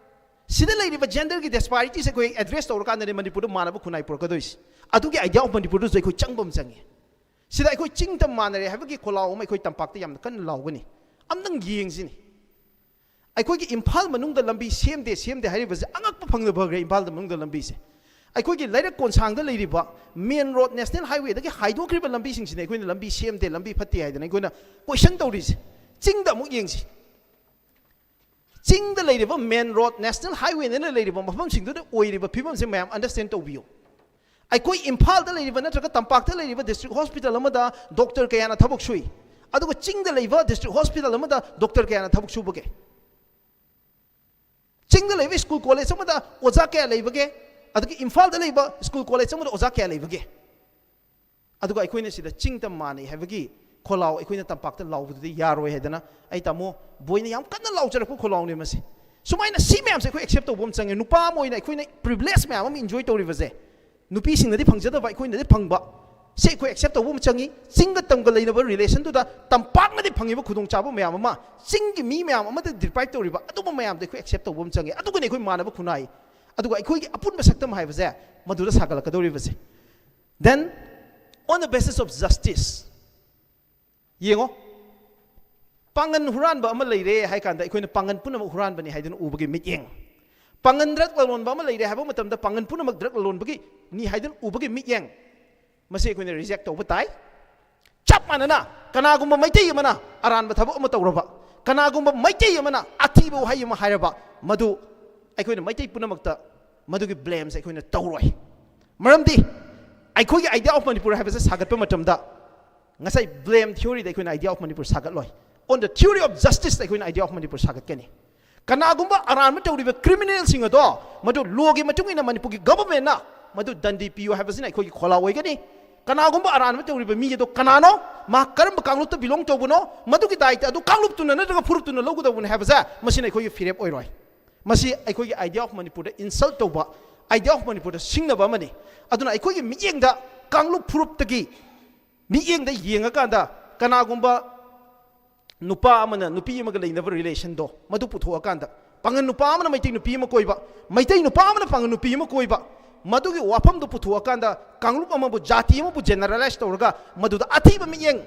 ꯁꯤꯗ ꯂꯩꯔꯤꯕ ꯖꯦꯟꯗꯔꯒꯤ ꯗꯤꯁꯄꯥꯔꯤꯇꯤꯁ ꯑꯩꯈꯣꯏ ꯑꯦꯗ꯭ꯔꯦꯁ ꯇꯧꯔꯀꯥꯟꯗꯅꯦ ꯃꯅꯤꯄꯨꯔꯗ ꯃꯥꯟꯅꯕ ꯈꯨꯟꯅꯥꯏ ꯄꯨꯔꯛꯀꯗꯣꯏꯁꯤ꯫ ꯑꯗꯨꯒꯤ Idea of Manipurꯗꯨꯁꯨ ꯑꯩꯈꯣꯏ ꯆꯪꯕ ꯑꯃ ꯆꯪꯉꯤ꯫ ꯁꯤꯗ ꯑꯩꯈꯣꯏ ꯆꯤꯡꯗ ꯃꯥꯟꯅꯔꯦ ꯍꯥꯏꯕꯒꯤ ꯈꯣꯜꯂꯥꯎ ꯑꯃ ꯑꯩꯈꯣꯏ ꯇꯝꯄꯥꯛꯇ ꯌꯥꯝꯅ ꯀꯟꯅ ꯂꯥꯎꯒꯅꯤ꯫ ꯑꯝꯇꯪ ꯌꯦꯡꯁꯤꯅꯤ꯫ ꯑꯩꯈꯣꯏꯒꯤ ꯏꯝꯐꯥꯜ ꯃꯅꯨꯡꯗ ꯂꯝꯕꯤ ꯁꯦꯝꯗꯦ, ꯁꯦꯝꯗꯦ ꯍꯥꯏꯔꯤꯕꯁꯦ ꯑꯉꯛꯄ ꯐꯪꯗꯕ ꯐꯈ꯭ꯔꯦ꯫ ꯏꯝꯐꯥꯜ ꯃꯅꯨꯡꯗ ꯂꯝꯕꯤꯁꯦ, ꯑꯩꯈꯣꯏꯒꯤ ꯂꯩꯔꯛ ꯀꯣꯟꯁꯥꯡꯗ ꯂꯩꯔꯤꯕ ꯃꯦꯟ ꯔꯣꯗ, ꯅꯦꯁꯅꯦꯜ ꯍꯥꯏꯋꯦꯗꯒꯤ ꯍꯥꯏꯗꯣꯛꯈ꯭ꯔꯤꯕ ꯂꯝꯕꯤꯁꯤꯡꯁꯤꯅ ꯑꯩꯈꯣꯏꯅ ꯂꯝꯕꯤ ꯁꯦꯝꯗꯦ, ꯂꯝꯕꯤ ꯐꯠꯇꯦ ꯍꯥꯏꯗꯅ ꯑꯩꯈꯣꯏꯅ ꯀꯣꯏꯁꯟ ꯇꯧꯔꯤꯁꯦ꯫ ꯆꯤꯡꯗ ꯑꯃꯨꯛ ꯌꯦꯡꯁꯤ꯫ ꯆꯤꯡꯗ ꯂꯩꯔꯤꯕ ꯃꯦꯟ ꯔꯣꯗ, ꯅꯦꯁꯅꯦꯜ ꯍꯥꯏꯋꯦꯅ ꯂꯩꯔꯤꯕ ꯃꯐꯝꯁꯤꯡꯗꯨꯗ ꯑꯣꯏꯔꯤꯕ ꯐꯤꯕꯝꯁꯦ ꯃꯌꯥꯝ ꯑꯟꯗꯔꯁ꯭ꯇꯦꯟ ꯇꯧꯕꯤꯌꯨ꯫ ꯑꯩꯈꯣꯏ ꯏꯝꯐꯥꯜꯗ ꯂꯩꯔꯤꯕ ꯅꯠꯇ꯭ꯔꯒ ꯇꯝꯄꯥꯛꯇ ꯂꯩꯔꯤꯕ ꯗꯤꯁꯇ꯭ꯔꯤꯛ ꯍꯣꯁꯄꯤꯇꯥꯜ ꯑꯃꯗ ꯗꯣꯛꯇꯔ ꯀꯌꯥꯅ ꯊꯕꯛ ꯁꯨꯏ, ꯑꯗꯨꯒ ꯆꯤꯡꯗ ꯂꯩꯕ ꯗꯤꯁꯇ꯭ꯔꯤꯛ ꯍꯣꯁꯄꯤꯇꯥꯜ ꯑꯃꯗ ꯗꯣꯛꯇꯔ ꯀꯌꯥꯅ ꯊꯕꯛ ꯁꯨꯕꯒꯦ? ꯆꯤꯡꯗ ꯂꯩꯕ ꯁ꯭ꯀꯨꯜ ꯀꯣꯂꯦꯖ ꯑꯃꯗ ꯑꯣꯖꯥ ꯀꯌꯥ ꯂꯩꯕꯒꯦ? ꯑꯗꯒꯤ ꯏꯝꯐꯥꯜꯗ ꯂꯩꯕ ꯁ꯭ꯀꯨꯜ ꯀꯣꯂꯦꯖ ꯑꯃꯗ ꯑꯣꯖꯥ ꯀꯌꯥ ꯂꯩꯕꯒꯦ? ꯑꯗꯨꯒ ꯑꯩꯈꯣꯏꯅ ꯁꯤꯗ ꯆꯤꯡꯗ ꯃꯥꯟꯅꯩ ꯍꯥꯏꯕꯒꯤ ꯈꯣꯜꯂꯥꯎ ꯑꯩꯈꯣꯏꯅ ꯇꯝꯄꯥꯛꯇ ꯂꯥꯎꯕꯗꯨꯗꯤ ꯌꯥꯔꯣꯏ ꯍꯥꯏꯗꯅ ꯑꯩ ꯇꯥꯃꯣ ꯕꯣꯏꯅ ꯌꯥꯝ ꯀꯟꯅ ꯂꯥꯎꯖꯔꯛꯄ ꯈꯣꯜꯂꯥꯎꯅꯦ ꯃꯁꯤ꯫ ꯁꯨꯃꯥꯏꯅ ꯁꯤ ꯃꯌꯥꯝꯁꯦ ꯑꯩꯈꯣꯏ ꯑꯦꯛꯁꯦꯞ ꯇꯧꯕ ꯑꯃ ꯆꯪꯉꯦ꯫ ꯅꯨꯄꯥ ꯑꯃ ꯑꯣꯏꯅ ꯑꯩꯈꯣꯏꯅ ꯄ꯭ꯔꯤꯚꯤꯂꯦꯖ ꯃꯌꯥꯝ ꯑꯃ ꯏꯟꯖꯣꯏ ꯇꯧꯔꯤꯕꯁꯦ, ꯅꯨꯄꯤꯁꯤꯡꯅꯗꯤ ꯐꯪꯖꯗꯕ ꯑꯩꯈꯣꯏꯅꯗꯤ ꯐꯪꯕ, ꯁꯤ ꯑꯩꯈꯣꯏ ꯑꯦꯛꯁꯦꯞ ꯇꯧꯕ ꯑꯃ ꯆꯪꯉꯤ꯫ ꯆꯤꯡꯒ ꯇꯝꯒ ꯂꯩꯅꯕ ꯔꯤꯂꯦꯁꯟꯗꯨꯗ ꯇꯝꯄꯥꯛꯅꯗꯤ ꯐꯪꯉꯤꯕ ꯈꯨꯗꯣꯡꯆꯥꯕ ꯃꯌꯥꯝ ꯑꯃ ꯆꯤꯡꯒꯤ ꯃꯤ ꯃꯌꯥꯝ ꯑꯃꯗ ꯗꯤꯄ꯭ꯔꯥꯏꯚ ꯇꯧꯔꯤꯕ ꯑꯗꯨꯒꯨꯝꯕ ꯃꯌꯥꯝꯗꯣ ꯑꯩꯈꯣꯏ ꯑꯦꯛꯁꯦꯞ ꯇꯧꯕ ꯑꯃ ꯆꯪꯉꯤ꯫ ꯑꯗꯨꯒꯅꯤ ꯑꯩꯈꯣꯏ ꯃꯥꯟꯅꯕ ꯈꯨꯟꯅꯥꯏ, ꯑꯗꯨꯒ ꯑꯩꯈꯣꯏꯒꯤ ꯑꯄꯨꯟꯕ ꯁꯛꯇꯝ ꯍꯥꯏꯕꯁꯦ ꯃꯗꯨꯗ ꯁꯥꯒꯠꯂꯛꯀꯗꯧꯔꯤꯕꯁꯦ꯫ Then, on the basis of justice, ꯌꯦꯡꯉꯣ, ꯄꯥꯡꯒꯟ ꯍꯨꯔꯥꯟꯕ ꯑꯃ ꯂꯩꯔꯦ ꯍꯥꯏ ꯀꯥꯟꯗ ꯑꯩꯈꯣꯏꯅ ꯄꯥꯡꯒꯟ ꯄꯨꯝꯅꯃꯛ ꯍꯨꯔꯥꯟꯕꯅꯤ ꯍꯥꯏꯗꯨꯅ ꯎꯕꯒꯤ ꯃꯤꯠꯌꯦꯡ, ꯄꯥꯡꯒꯟ ꯗ꯭ꯔꯒ ꯂꯂꯣꯟꯕ ꯑꯃ ꯂꯩꯔꯦ ꯍꯥꯏꯕ ꯃꯇꯝꯗ ꯄꯥꯡꯒꯟ ꯄꯨꯝꯅꯃꯛ ꯗ꯭ꯔꯒ ꯂꯂꯣꯟꯕꯒꯤꯅꯤ ꯍꯥꯏꯗꯨꯅ ꯎꯕꯒꯤ ꯃꯤꯠꯌꯦꯡ, ꯃꯁꯤ ꯑꯩꯈꯣꯏꯅ ꯔꯤꯖꯦꯛ ꯇꯧꯕ ꯇꯥꯏ꯫ ꯆꯞ ꯃꯥꯟꯅꯅ ꯀꯅꯥꯒꯨꯝꯕ ꯃꯩꯇꯩ ꯑꯃꯅ ꯑꯔꯥꯟꯕ ꯊꯕꯛ ꯑꯃ ꯇꯧꯔꯕ, ꯀꯅꯥꯒꯨꯝꯕ ꯃꯩꯇꯩ ꯑꯃꯅ ꯑꯊꯤꯕ ꯋꯥꯍꯩ ꯑꯃ ꯍꯥꯏꯔꯕ, ꯃꯗꯨ ꯑꯩꯈꯣꯏꯅ ꯃꯩꯇꯩ ꯄꯨꯝꯅꯃꯛꯇ ꯃꯗꯨꯒꯤ ꯕ꯭ꯂꯦꯝꯁꯦ ꯑꯩꯈꯣꯏꯅ ꯇꯧꯔꯣꯏ꯫ ꯃꯔꯝꯗꯤ ꯑꯩꯈꯣꯏꯒꯤ Idea of Manipur ꯍꯥꯏꯕꯁꯦ ꯁꯥꯒꯠꯄ ꯃꯇꯝꯗ ꯉꯁꯥꯏ ꯕ꯭ꯂꯦꯝ ꯊꯤꯑꯣꯔꯤꯗ ꯑꯩꯈꯣꯏꯅ Idea of Manipur ꯁꯥꯒꯠꯂꯣꯏ꯫ On the theory of justice ꯑꯩꯈꯣꯏꯅ idea of Manipur ꯁꯥꯒꯠꯀꯅꯤ꯫ ꯀꯅꯥꯒꯨꯝꯕ ꯑꯔꯥꯟꯕ ꯇꯧꯔꯤꯕ criminalꯁꯤꯡ ꯑꯗꯣ ꯃꯗꯨ lawꯒꯤ ꯃꯇꯨꯡ ꯏꯟꯅ ꯃꯅꯤꯄꯨꯔꯒꯤ governmentꯅ ꯃꯗꯨ ꯗꯟꯗꯤ ꯄꯤꯌꯨ ꯍꯥꯏꯕꯁꯤꯅ ꯑꯩꯈꯣꯏꯒꯤ ꯈꯣꯜꯂꯥꯎ ꯑꯣꯏꯒꯅꯤ꯫ ꯀꯅꯥꯒꯨꯝꯕ ꯑꯔꯥꯟꯕ ꯇꯧꯔꯤꯕ ꯃꯤ ꯑꯗꯣ ꯀꯅꯥꯅꯣ, ꯃꯥ ꯀꯔꯝꯕ ꯀꯥꯡꯂꯨꯞꯇ belong ꯇꯧꯕꯅꯣ, ꯃꯗꯨꯒꯤ ꯗꯥꯏꯇ ꯑꯗꯨ ꯀꯥꯡꯂꯨꯞꯇꯨꯅ ꯅꯠꯇ꯭ꯔꯒ ꯐꯨꯔꯨꯞꯇꯨꯅ ꯂꯧꯒꯗꯧꯕꯅꯤ ꯍꯥꯏꯕꯁꯦ ꯃꯁꯤꯅ ꯑꯩꯈꯣꯏꯒꯤ ꯐꯤꯔꯦꯞ ꯑꯣꯏꯔꯣꯏ꯫ ꯃꯁꯤ ꯑꯩꯈꯣꯏꯒꯤ idea of Manipurꯗ insult ꯇꯧꯕ, idea of Manipurꯗ ꯁꯤꯡꯅꯕ ꯑꯃꯅꯤ꯫ ꯑꯗꯨꯅ ꯑꯩꯈꯣꯏꯒꯤ ꯃꯤꯠꯌꯦꯡꯗ ꯀꯥꯡꯂꯨꯞ ꯐꯨꯔꯨꯞꯇꯒꯤ ꯃꯤꯠꯌꯦꯡꯗ ꯌꯦꯡꯉꯀꯥꯟꯗ ꯀꯅꯥꯒꯨꯝꯕ ꯅꯨꯄꯥ ꯑꯃꯅ ꯅꯨꯄꯤ ꯑꯃꯒ ꯂꯩꯅꯕ relationꯗꯣ ꯃꯗꯨ ꯄꯨꯊꯣꯛꯑꯀꯥꯟꯗ, ꯄꯥꯉꯜ ꯅꯨꯄꯥ ꯑꯃꯅ ꯃꯩꯇꯩ ꯅꯨꯄꯤ ꯑꯃ ꯀꯣꯏꯕ, ꯃꯩꯇꯩ ꯅꯨꯄꯥ ꯑꯃꯅ ꯄꯥꯉꯜ ꯅꯨꯄꯤ ꯑꯃ ꯀꯣꯏꯕ, ꯃꯗꯨꯒꯤ ꯋꯥꯐꯝꯗꯨ ꯄꯨꯊꯣꯛꯑꯀꯥꯟꯗ ꯀꯥꯡꯂꯨꯞ ꯑꯃꯕꯨ, ꯖꯥꯇꯤ ꯑꯃꯕꯨ generalize ꯇꯧꯔꯒ ꯃꯗꯨꯗ ꯑꯊꯤꯕ ꯃꯤꯠꯌꯦꯡ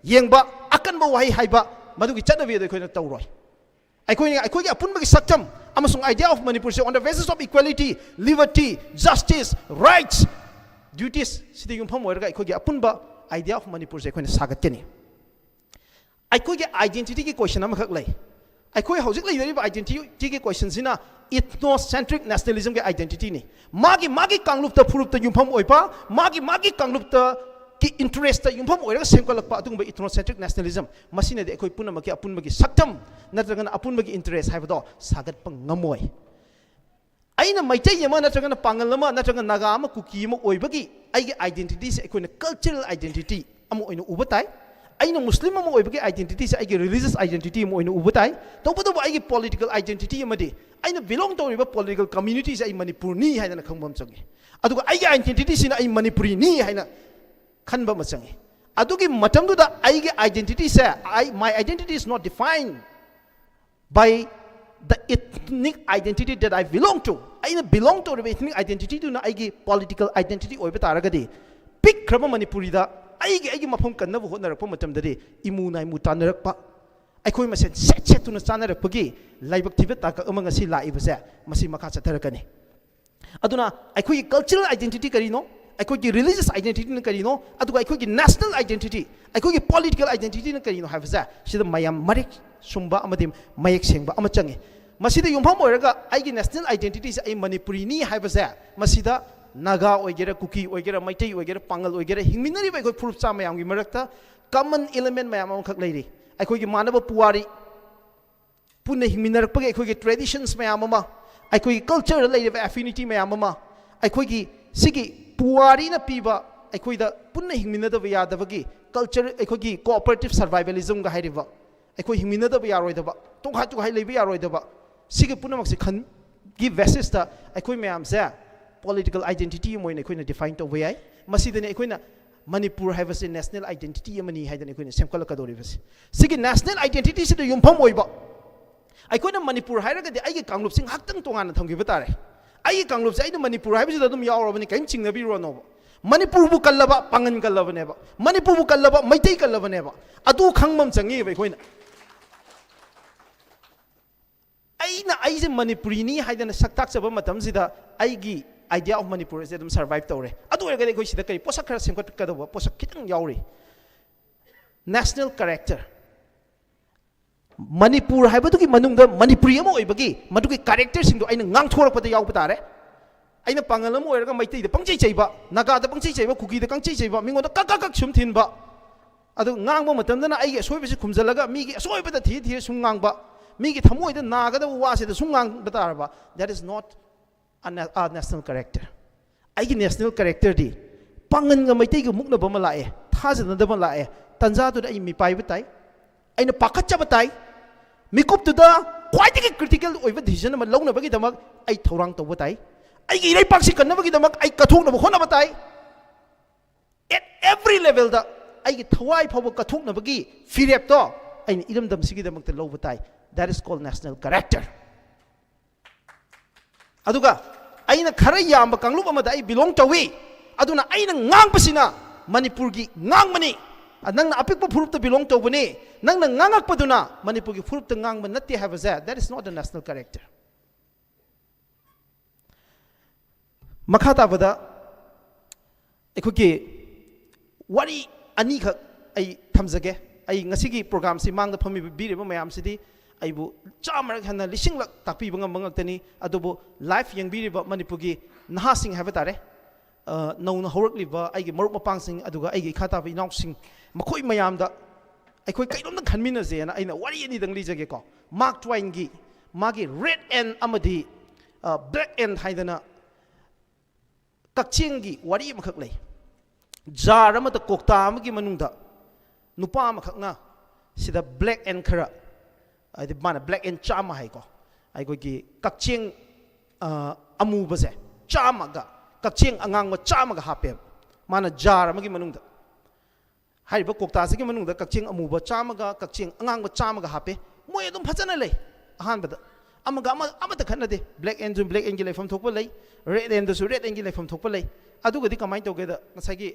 ꯌꯦꯡꯕ, ꯑꯀꯟꯕ ꯋꯥꯍꯩ ꯍꯥꯏꯕ, ꯃꯗꯨꯒꯤ ꯆꯠꯅꯕꯤ ꯑꯗꯨ ꯑꯩꯈꯣꯏꯅ ꯇꯧꯔꯣꯏ꯫ ꯑꯩꯈꯣꯏꯅ ꯑꯩꯈꯣꯏꯒꯤ ꯑꯄꯨꯟꯕꯒꯤ ꯁꯛꯇꯝ ꯑꯃꯁꯨꯡ idea of Manipurꯁꯦ on the basis of equality, liberty, justice, rights, duties ꯁꯤꯗ ꯌꯨꯝꯐꯝ ꯑꯣꯏꯔꯒ ꯑꯩꯈꯣꯏꯒꯤ ꯑꯄꯨꯟꯕ idea of Manipurꯁꯦ ꯑꯩꯈꯣꯏꯅ ꯁꯥꯒꯠꯀꯅꯤ꯫ ꯑꯩꯈꯣꯏꯒꯤ identityꯒꯤ question ꯑꯃꯈꯛ ꯂꯩ꯫ ꯑꯩꯈꯣꯏ ꯍꯧꯖꯤꯛ ꯂꯩꯅꯔꯤꯕ identityꯒꯤ questionꯁꯤꯅ ethnocentric nationalismꯒꯤ identityꯅꯤ꯫ ꯃꯥꯒꯤ ꯃꯥꯒꯤ ꯀꯥꯡꯂꯨꯞꯇ ꯐꯨꯔꯨꯞꯇ ꯌꯨꯝꯐꯝ ꯑꯣꯏꯕ, ꯃꯥꯒꯤ ꯃꯥꯒꯤ ꯀꯥꯡꯂꯨꯞꯇ ꯀꯤ interestꯇ ꯌꯨꯝꯐꯝ ꯑꯣꯏꯔꯒ ꯁꯦꯝꯒꯠꯂꯛꯄ ꯑꯗꯨꯒꯨꯝꯕ ethnocentric nationalism, ꯃꯁꯤꯅꯗꯤ ꯑꯩꯈꯣꯏ ꯄꯨꯝꯅꯃꯛꯀꯤ ꯑꯄꯨꯟꯕꯒꯤ ꯁꯛꯇꯝ ꯅꯠꯇ꯭ꯔꯒꯅ ꯑꯄꯨꯟꯕꯒꯤ interest ꯍꯥꯏꯕꯗꯣ ꯁꯥꯒꯠꯄ ꯉꯝꯃꯣꯏ꯫ ꯑꯩꯅ ꯃꯩꯇꯩ ꯑꯃ ꯅꯠꯇ꯭ꯔꯒꯅ ꯄꯥꯉꯜ ꯑꯃ ꯅꯠꯇ꯭ꯔꯒ ꯅꯥꯒꯥ ꯑꯃ ꯀꯨꯀꯤ ꯑꯃ ꯑꯣꯏꯕꯒꯤ ꯑꯩꯒꯤ identityꯁꯦ ꯑꯩꯈꯣꯏꯅ cultural identity ꯑꯃ ꯑꯣꯏꯅ ꯎꯕ ꯇꯥꯏ꯫ ꯑꯩꯅ ꯃꯨꯁꯂꯤꯝ ꯑꯃ ꯑꯣꯏꯕꯒꯤ identityꯁꯦ ꯑꯩꯒꯤ religious identity ꯑꯃ ꯑꯣꯏꯅ ꯎꯕ ꯇꯥꯏ꯫ ꯇꯧꯕꯇꯕꯨ ꯑꯩꯒꯤ political identity ꯑꯃꯗꯤ ꯑꯩꯅ belong ꯇꯧꯔꯤꯕ political communityꯁꯦ ꯑꯩ ꯃꯅꯤꯄꯨꯔꯅꯤ ꯍꯥꯏꯗꯅ ꯈꯪꯕ ꯑꯃ ꯆꯪꯉꯤ꯫ ꯑꯗꯨꯒ ꯑꯩꯒꯤ identityꯁꯤꯅ ꯑꯩ ꯃꯅꯤꯄꯨꯔꯤꯅꯤ ꯍꯥꯏꯅ ꯈꯟꯕ ꯑꯃ ꯆꯪꯉꯤ꯫ ꯑꯗꯨꯒꯤ ꯃꯇꯝꯗꯨꯗ ꯑꯩꯒꯤ identityꯁꯦ, I, my identity is not defined by the ethnic identity that I belong to. ꯑꯩꯅ belong ꯇꯧꯔꯤꯕ ethnic identityꯗꯨꯅ ꯑꯩꯒꯤ political identity ꯑꯣꯏꯕ ꯇꯥꯔꯒꯗꯤ, ꯄꯤꯛꯈ꯭ꯔꯕ ꯃꯅꯤꯄꯨꯔꯤꯗ ꯑꯩꯒꯤ, ꯑꯩꯒꯤ ꯃꯐꯝ ꯀꯟꯅꯕ ꯍꯣꯠꯅꯔꯛꯄ ꯃꯇꯝꯗꯗꯤ ꯏꯃꯨ ꯅꯥꯏꯃꯨ ꯇꯥꯟꯅꯔꯛꯄ, ꯑꯩꯈꯣꯏ ꯃꯁꯦꯟ ꯁꯦꯠ ꯁꯦꯠꯇꯨꯅ ꯆꯥꯅꯔꯛꯄꯒꯤ ꯂꯥꯏꯕꯛ ꯊꯤꯕ ꯇꯥꯡꯀꯛ ꯑꯃ ꯉꯁꯤ ꯂꯥꯛꯏꯕꯁꯦ, ꯃꯁꯤ ꯃꯈꯥ ꯆꯠꯊꯔꯛꯀꯅꯤ꯫ ꯑꯗꯨꯅ ꯑꯩꯈꯣꯏꯒꯤ cultural identity ꯀꯔꯤꯅꯣ, ꯑꯩꯈꯣꯏꯒꯤ religious identityꯅ ꯀꯔꯤꯅꯣ, ꯑꯗꯨꯒ ꯑꯩꯈꯣꯏꯒꯤ national identity, ꯑꯩꯈꯣꯏꯒꯤ political identityꯅ ꯀꯔꯤꯅꯣ ꯍꯥꯏꯕꯁꯦ ꯁꯤꯗ ꯃꯌꯥꯝ ꯃꯔꯤꯛ ꯁꯨꯝꯕ ꯑꯃꯗꯤ ꯃꯌꯦꯛ ꯁꯦꯡꯕ ꯑꯃ ꯆꯪꯉꯤ꯫ ꯃꯁꯤꯗ ꯌꯨꯝꯐꯝ ꯑꯣꯏꯔꯒ ꯑꯩꯒꯤ national identityꯁꯦ ꯑꯩ ꯃꯅꯤꯄꯨꯔꯤꯅꯤ ꯍꯥꯏꯕꯁꯦ, ꯃꯁꯤꯗ ꯅꯥꯒꯥ ꯑꯣꯏꯒꯦꯔꯥ, ꯀꯨꯀꯤ ꯑꯣꯏꯒꯦꯔꯥ, ꯃꯩꯇꯩ ꯑꯣꯏꯒꯦꯔꯥ, ꯄꯥꯉꯜ ꯑꯣꯏꯒꯦꯔꯥ, ꯍꯤꯡꯃꯤꯟꯅꯔꯤꯕ ꯑꯩꯈꯣꯏ ꯐꯨꯔꯨꯞ ꯆꯥ ꯃꯌꯥꯝꯒꯤ ꯃꯔꯛꯇ common element ꯃꯌꯥꯝ ꯑꯃꯈꯛ ꯂꯩꯔꯤ꯫ ꯑꯩꯈꯣꯏꯒꯤ ꯃꯥꯟꯅꯕ ꯄꯨꯋꯥꯔꯤ, ꯄꯨꯟꯅ ꯍꯤꯡꯃꯤꯟꯅꯔꯛꯄꯒꯤ ꯑꯩꯈꯣꯏꯒꯤ traditions ꯃꯌꯥꯝ ꯑꯃ, ꯑꯩꯈꯣꯏꯒꯤ cultureꯗ ꯂꯩꯔꯤꯕ affinity ꯃꯌꯥꯝ ꯑꯃ, ꯑꯩꯈꯣꯏꯒꯤ ꯁꯤꯒꯤ ꯄꯨꯋꯥꯔꯤꯅ ꯄꯤꯕ ꯑꯩꯈꯣꯏꯗ ꯄꯨꯟꯅ ꯍꯤꯡꯃꯤꯟꯅꯗꯕ ꯌꯥꯗꯕꯒꯤ culture, ꯑꯩꯈꯣꯏꯒꯤ cooperative survivalismꯒ ꯍꯥꯏꯔꯤꯕ, ꯑꯩꯈꯣꯏ ꯍꯤꯡꯃꯤꯟꯅꯗꯕ ꯌꯥꯔꯣꯏꯗꯕ, ꯇꯣꯈꯥꯏ ꯇꯣꯈꯥꯏ ꯂꯩꯕ ꯌꯥꯔꯣꯏꯗꯕ, ꯁꯤꯒꯤ ꯄꯨꯝꯅꯃꯛꯁꯦ ꯈꯟꯒꯤ basisꯇ ꯑꯩꯈꯣꯏ ꯃꯌꯥꯝꯁꯦ political identity ꯑꯃ ꯑꯣꯏꯅ ꯑꯩꯈꯣꯏꯅ define ꯇꯧꯕ ꯌꯥꯏ꯫ ꯃꯁꯤꯗꯅꯤ ꯑꯩꯈꯣꯏꯅ ꯃꯅꯤꯄꯨꯔ ꯍꯥꯏꯕꯁꯤ national identity ꯑꯃꯅꯤ ꯍꯥꯏꯗꯅ ꯑꯩꯈꯣꯏꯅ ꯁꯦꯝꯒꯠꯂꯛꯀꯗꯧꯔꯤꯕꯁꯤ꯫ ꯁꯤꯒꯤ national identityꯁꯤꯗ ꯌꯨꯝꯐꯝ ꯑꯣꯏꯕ, ꯑꯩꯈꯣꯏꯅ ꯃꯅꯤꯄꯨꯔ ꯍꯥꯏꯔꯒꯗꯤ ꯑꯩꯒꯤ ꯀꯥꯡꯂꯨꯞꯁꯤ ꯉꯥꯏꯍꯥꯛꯇꯪ ꯇꯣꯉꯥꯟꯅ ꯊꯝꯈꯤꯕ ꯇꯥꯔꯦ꯫ ꯑꯩꯒꯤ ꯀꯥꯡꯂꯨꯞꯁꯦ ꯑꯩꯅ ꯃꯅꯤꯄꯨꯔ ꯍꯥꯏꯕꯁꯤꯗ ꯑꯗꯨꯝ ꯌꯥꯎꯔꯕꯅꯤ, ꯀꯔꯤꯝ ꯆꯤꯡꯅꯕꯤꯔꯨꯔꯅꯣꯕ꯫ ꯃꯅꯤꯄꯨꯔꯕꯨ ꯀꯜꯂꯕ ꯄꯥꯉꯟ ꯀꯜꯂꯕꯅꯦꯕ, ꯃꯅꯤꯄꯨꯔꯕꯨ ꯀꯜꯂꯕ ꯃꯩꯇꯩ ꯀꯜꯂꯕꯅꯦꯕ꯫ ꯑꯗꯨ ꯈꯪꯕ ꯑꯃ ꯆꯪꯉꯤꯕ ꯑꯩꯈꯣꯏꯅ꯫ ꯑꯩꯅ ꯑꯩꯁꯦ ꯃꯅꯤꯄꯨꯔꯤꯅꯤ ꯍꯥꯏꯗꯅ ꯁꯛ ꯇꯥꯛꯆꯕ ꯃꯇꯝꯁꯤꯗ ꯑꯩꯒꯤ idea of ꯃꯅꯤꯄꯨꯔ ꯑꯁꯦ ꯑꯗꯨꯝ survive ꯇꯧꯔꯦ꯫ ꯑꯗꯨ ꯑꯣꯏꯔꯒꯗꯤ ꯑꯩꯈꯣꯏ ꯁꯤꯗ ꯀꯔꯤ ꯄꯣꯠꯁꯛ ꯈꯔ ꯁꯦꯝꯒꯠꯀꯗꯧꯕ ꯄꯣꯠꯁꯛ ꯈꯤꯇꯪ ꯌꯥꯎꯔꯤ꯫ National character꯫ ꯃꯅꯤꯄꯨꯔ ꯍꯥꯏꯕꯗꯨꯒꯤ ꯃꯅꯨꯡꯗ ꯃꯅꯤꯄꯨꯔꯤ ꯑꯃ ꯑꯣꯏꯕꯒꯤ ꯃꯗꯨꯒꯤ characterꯁꯤꯡꯗꯣ ꯑꯩꯅ ꯉꯥꯡꯊꯣꯔꯛꯄꯗ ꯌꯥꯎꯕ ꯇꯥꯔꯦ꯫ ꯑꯩꯅ ꯄꯥꯉꯜ ꯑꯃ ꯑꯣꯏꯔꯒ ꯃꯩꯇꯩꯗ ꯄꯪꯆꯩ ꯆꯩꯕ, ꯅꯥꯒꯥꯗ ꯄꯪꯆꯩ ꯆꯩꯕ, ꯀꯨꯀꯤꯗ ꯄꯪꯆꯩ ꯆꯩꯕ, ꯃꯤꯉꯣꯟꯗ ꯀꯛ ꯀꯛ ꯀꯛ ꯁꯨꯝ ꯊꯤꯟꯕ, ꯑꯗꯨ ꯉꯥꯡꯕ ꯃꯇꯝꯗꯅ ꯑꯩꯒꯤ ꯑꯁꯣꯏꯕꯁꯤ ꯈꯨꯝꯖꯤꯜꯂꯒ ꯃꯤꯒꯤ ꯑꯁꯣꯏꯕꯗ ꯊꯤꯔ ꯊꯤꯔ ꯁꯨꯝ ꯉꯥꯡꯕ, ꯃꯤꯒꯤ ꯊꯃꯣꯏꯗ ꯅꯥꯒꯗꯕ ꯋꯥꯁꯤꯗ ꯁꯨꯝ ꯉꯥꯡꯕ ꯇꯥꯔꯕ, that is not a na-, a national character꯫ ꯑꯩꯒꯤ national characterꯗꯤ ꯄꯥꯉꯟꯒ ꯃꯩꯇꯩꯒ ꯃꯨꯛꯅꯕ ꯑꯃ ꯂꯥꯛꯑꯦ, ꯊꯥꯖꯅꯗꯕ ꯂꯥꯛꯑꯦ, ꯇꯟꯖꯥꯗꯨꯗ ꯑꯩ ꯃꯤꯄꯥꯏꯕ ꯇꯥꯏ, ꯑꯩꯅ ꯄꯥꯈꯠꯆꯕ ꯇꯥꯏ, ꯃꯤꯀꯨꯞꯇꯨꯗ ꯈ꯭ꯋꯥꯏꯗꯒꯤ critical ꯑꯣꯏꯕ decision ꯑꯃ ꯂꯧꯅꯕꯒꯤꯗꯃꯛ ꯑꯩ ꯊꯧꯔꯥꯡ ꯇꯧꯕ ꯇꯥꯏ, ꯑꯩꯒꯤ ꯏꯔꯩꯄꯥꯛꯁꯤ ꯀꯟꯅꯕꯒꯤꯗꯃꯛ ꯑꯩ ꯀꯠꯊꯣꯛꯅꯕ ꯍꯣꯠꯅꯕ ꯇꯥꯏ꯫ At every levelꯗ ꯑꯩꯒꯤ ꯊꯋꯥꯏ ꯐꯥꯎꯕ ꯀꯠꯊꯣꯛꯅꯕꯒꯤ ꯐꯤꯔꯦꯞꯇꯣ ꯑꯩꯅ ꯏꯔꯝꯗꯝꯁꯤꯒꯤꯗꯃꯛꯇ ꯂꯧꯕ ꯇꯥꯏ꯫ That is called national character꯫ ꯑꯗꯨꯒ ꯑꯩꯅ ꯈꯔ ꯌꯥꯝꯕ ꯀꯥꯡꯂꯨꯞ ꯑꯃꯗ ꯑꯩ belong ꯇꯧꯏ, ꯑꯗꯨꯅ ꯑꯩꯅ ꯉꯥꯡꯕꯁꯤꯅ ꯃꯅꯤꯄꯨꯔꯒꯤ ꯉꯥꯡꯕꯅꯤ꯫ ꯅꯪꯅ ꯑꯄꯤꯛꯄ ꯐꯨꯔꯨꯞꯇ belong ꯇꯧꯕꯅꯤ, ꯅꯪꯅ ꯉꯥꯡꯉꯛꯄꯗꯨꯅ ꯃꯅꯤꯄꯨꯔꯒꯤ ꯐꯨꯔꯨꯞꯇ ꯉꯥꯡꯕ ꯅꯠꯇꯦ ꯍꯥꯏꯕꯁꯦ, that is not a national character꯫ ꯃꯈꯥ ꯇꯥꯕꯗ ꯑꯩꯈꯣꯏꯒꯤ ꯋꯥꯔꯤ ꯑꯅꯤꯈꯛ ꯑꯩ ꯊꯝꯖꯒꯦ꯫ ꯑꯩ ꯉꯁꯤꯒꯤ programꯁꯤ ꯃꯥꯡꯗ ꯐꯝꯕꯤꯔꯤꯕ ꯃꯌꯥꯝꯁꯤꯗꯤ ꯑꯩꯕꯨ ꯆꯥꯝꯃꯔꯛ ꯍꯦꯟꯅ ꯂꯤꯁꯤꯡꯂꯛ ꯇꯥꯛꯄꯤꯕ ꯉꯝꯕ ꯉꯥꯛꯇꯅꯤ꯫ ꯑꯗꯨꯕꯨ live ꯌꯦꯡꯕꯤꯔꯤꯕ ꯃꯅꯤꯄꯨꯔꯒꯤ ꯅꯍꯥꯁꯤꯡ ꯍꯥꯏꯕ ꯇꯥꯔꯦ, ꯑ, ꯅꯧꯅ ꯍꯧꯔꯛꯂꯤꯕ ꯑꯩꯒꯤ ꯃꯔꯨꯞ ꯃꯄꯥꯡꯁꯤꯡ, ꯑꯗꯨꯒ ꯑꯩꯒꯤ ꯏꯈꯥ ꯇꯥꯕ ꯏꯅꯥꯎꯁꯤꯡ, ꯃꯈꯣꯏ ꯃꯌꯥꯝꯗ ꯑꯩꯈꯣꯏ ꯀꯩꯅꯣꯝꯇ ꯈꯟꯃꯤꯟꯅꯁꯦꯅ ꯑꯩꯅ ꯋꯥꯔꯤ ꯑꯅꯤꯗꯪ ꯂꯤꯖꯒꯦꯀꯣ꯫ ꯃꯥꯔꯛ ꯇ꯭ꯋꯥꯏꯟꯒꯤ ꯃꯥꯒꯤ ꯔꯦꯗ ꯑꯦꯟ ꯑꯃꯗꯤ ꯕ꯭ꯂꯦꯛ ꯑꯦꯟ ꯍꯥꯏꯗꯅ ꯀꯛꯆꯦꯡꯒꯤ ꯋꯥꯔꯤ ꯑꯃꯈꯛ ꯂꯩ꯫ ꯖꯥꯔ ꯑꯃꯗ, ꯀꯧꯇꯥ ꯑꯃꯒꯤ ꯃꯅꯨꯡꯗ ꯅꯨꯄꯥ ꯑꯃꯈꯛꯅ ꯁꯤꯗ ꯕ꯭ꯂꯦꯛ ꯑꯦꯟ ꯈꯔ, ꯍꯥꯏꯗꯤ ꯃꯥꯅ ꯕ꯭ꯂꯦꯛ ꯑꯦꯟ ꯆꯥꯝꯃ ꯍꯥꯏꯀꯣ, ꯑꯩꯈꯣꯏꯒꯤ ꯀꯛꯆꯦꯡ ꯑ, ꯑꯃꯨꯕꯁꯦ ꯆꯥꯝꯃꯒ ꯀꯛꯆꯦꯡ ꯑꯉꯥꯡꯕ ꯆꯥꯝꯃꯒ ꯍꯥꯞꯄꯦꯕ ꯃꯥꯅ ꯖꯥꯔ ꯑꯃꯒꯤ ꯃꯅꯨꯡꯗ꯫ ꯍꯥꯏꯔꯤꯕ ꯀꯧꯇꯥꯁꯤꯒꯤ ꯃꯅꯨꯡꯗ ꯀꯛꯆꯦꯡ ꯑꯃꯨꯕ ꯆꯥꯝꯃꯒ ꯀꯛꯆꯦꯡ ꯑꯉꯥꯡꯕ ꯆꯥꯝꯃꯒ ꯍꯥꯞꯄꯦ꯫ ꯃꯣꯏ ꯑꯗꯨꯝ ꯐꯖꯅ ꯂꯩ꯫ ꯑꯍꯥꯟꯕꯗ ꯑꯃꯒ ꯑꯃ ꯑꯃꯠꯇ ꯈꯠꯅꯗꯦ꯫ ꯕ꯭ꯂꯦꯛ ꯑꯦꯟꯁꯨ ꯕ꯭ꯂꯦꯛ ꯑꯦꯟꯒꯤ ꯂꯩꯐꯝ ꯊꯣꯛꯄ ꯂꯩ, ꯔꯦꯗ ꯑꯦꯟꯗꯁꯨ ꯔꯦꯗ ꯑꯦꯟꯒꯤ ꯂꯩꯐꯝ ꯊꯣꯛꯄ ꯂꯩ꯫ ꯑꯗꯨꯒꯗꯤ ꯀꯃꯥꯏꯅ ꯇꯧꯒꯦꯗ, ꯉꯁꯥꯏꯒꯤ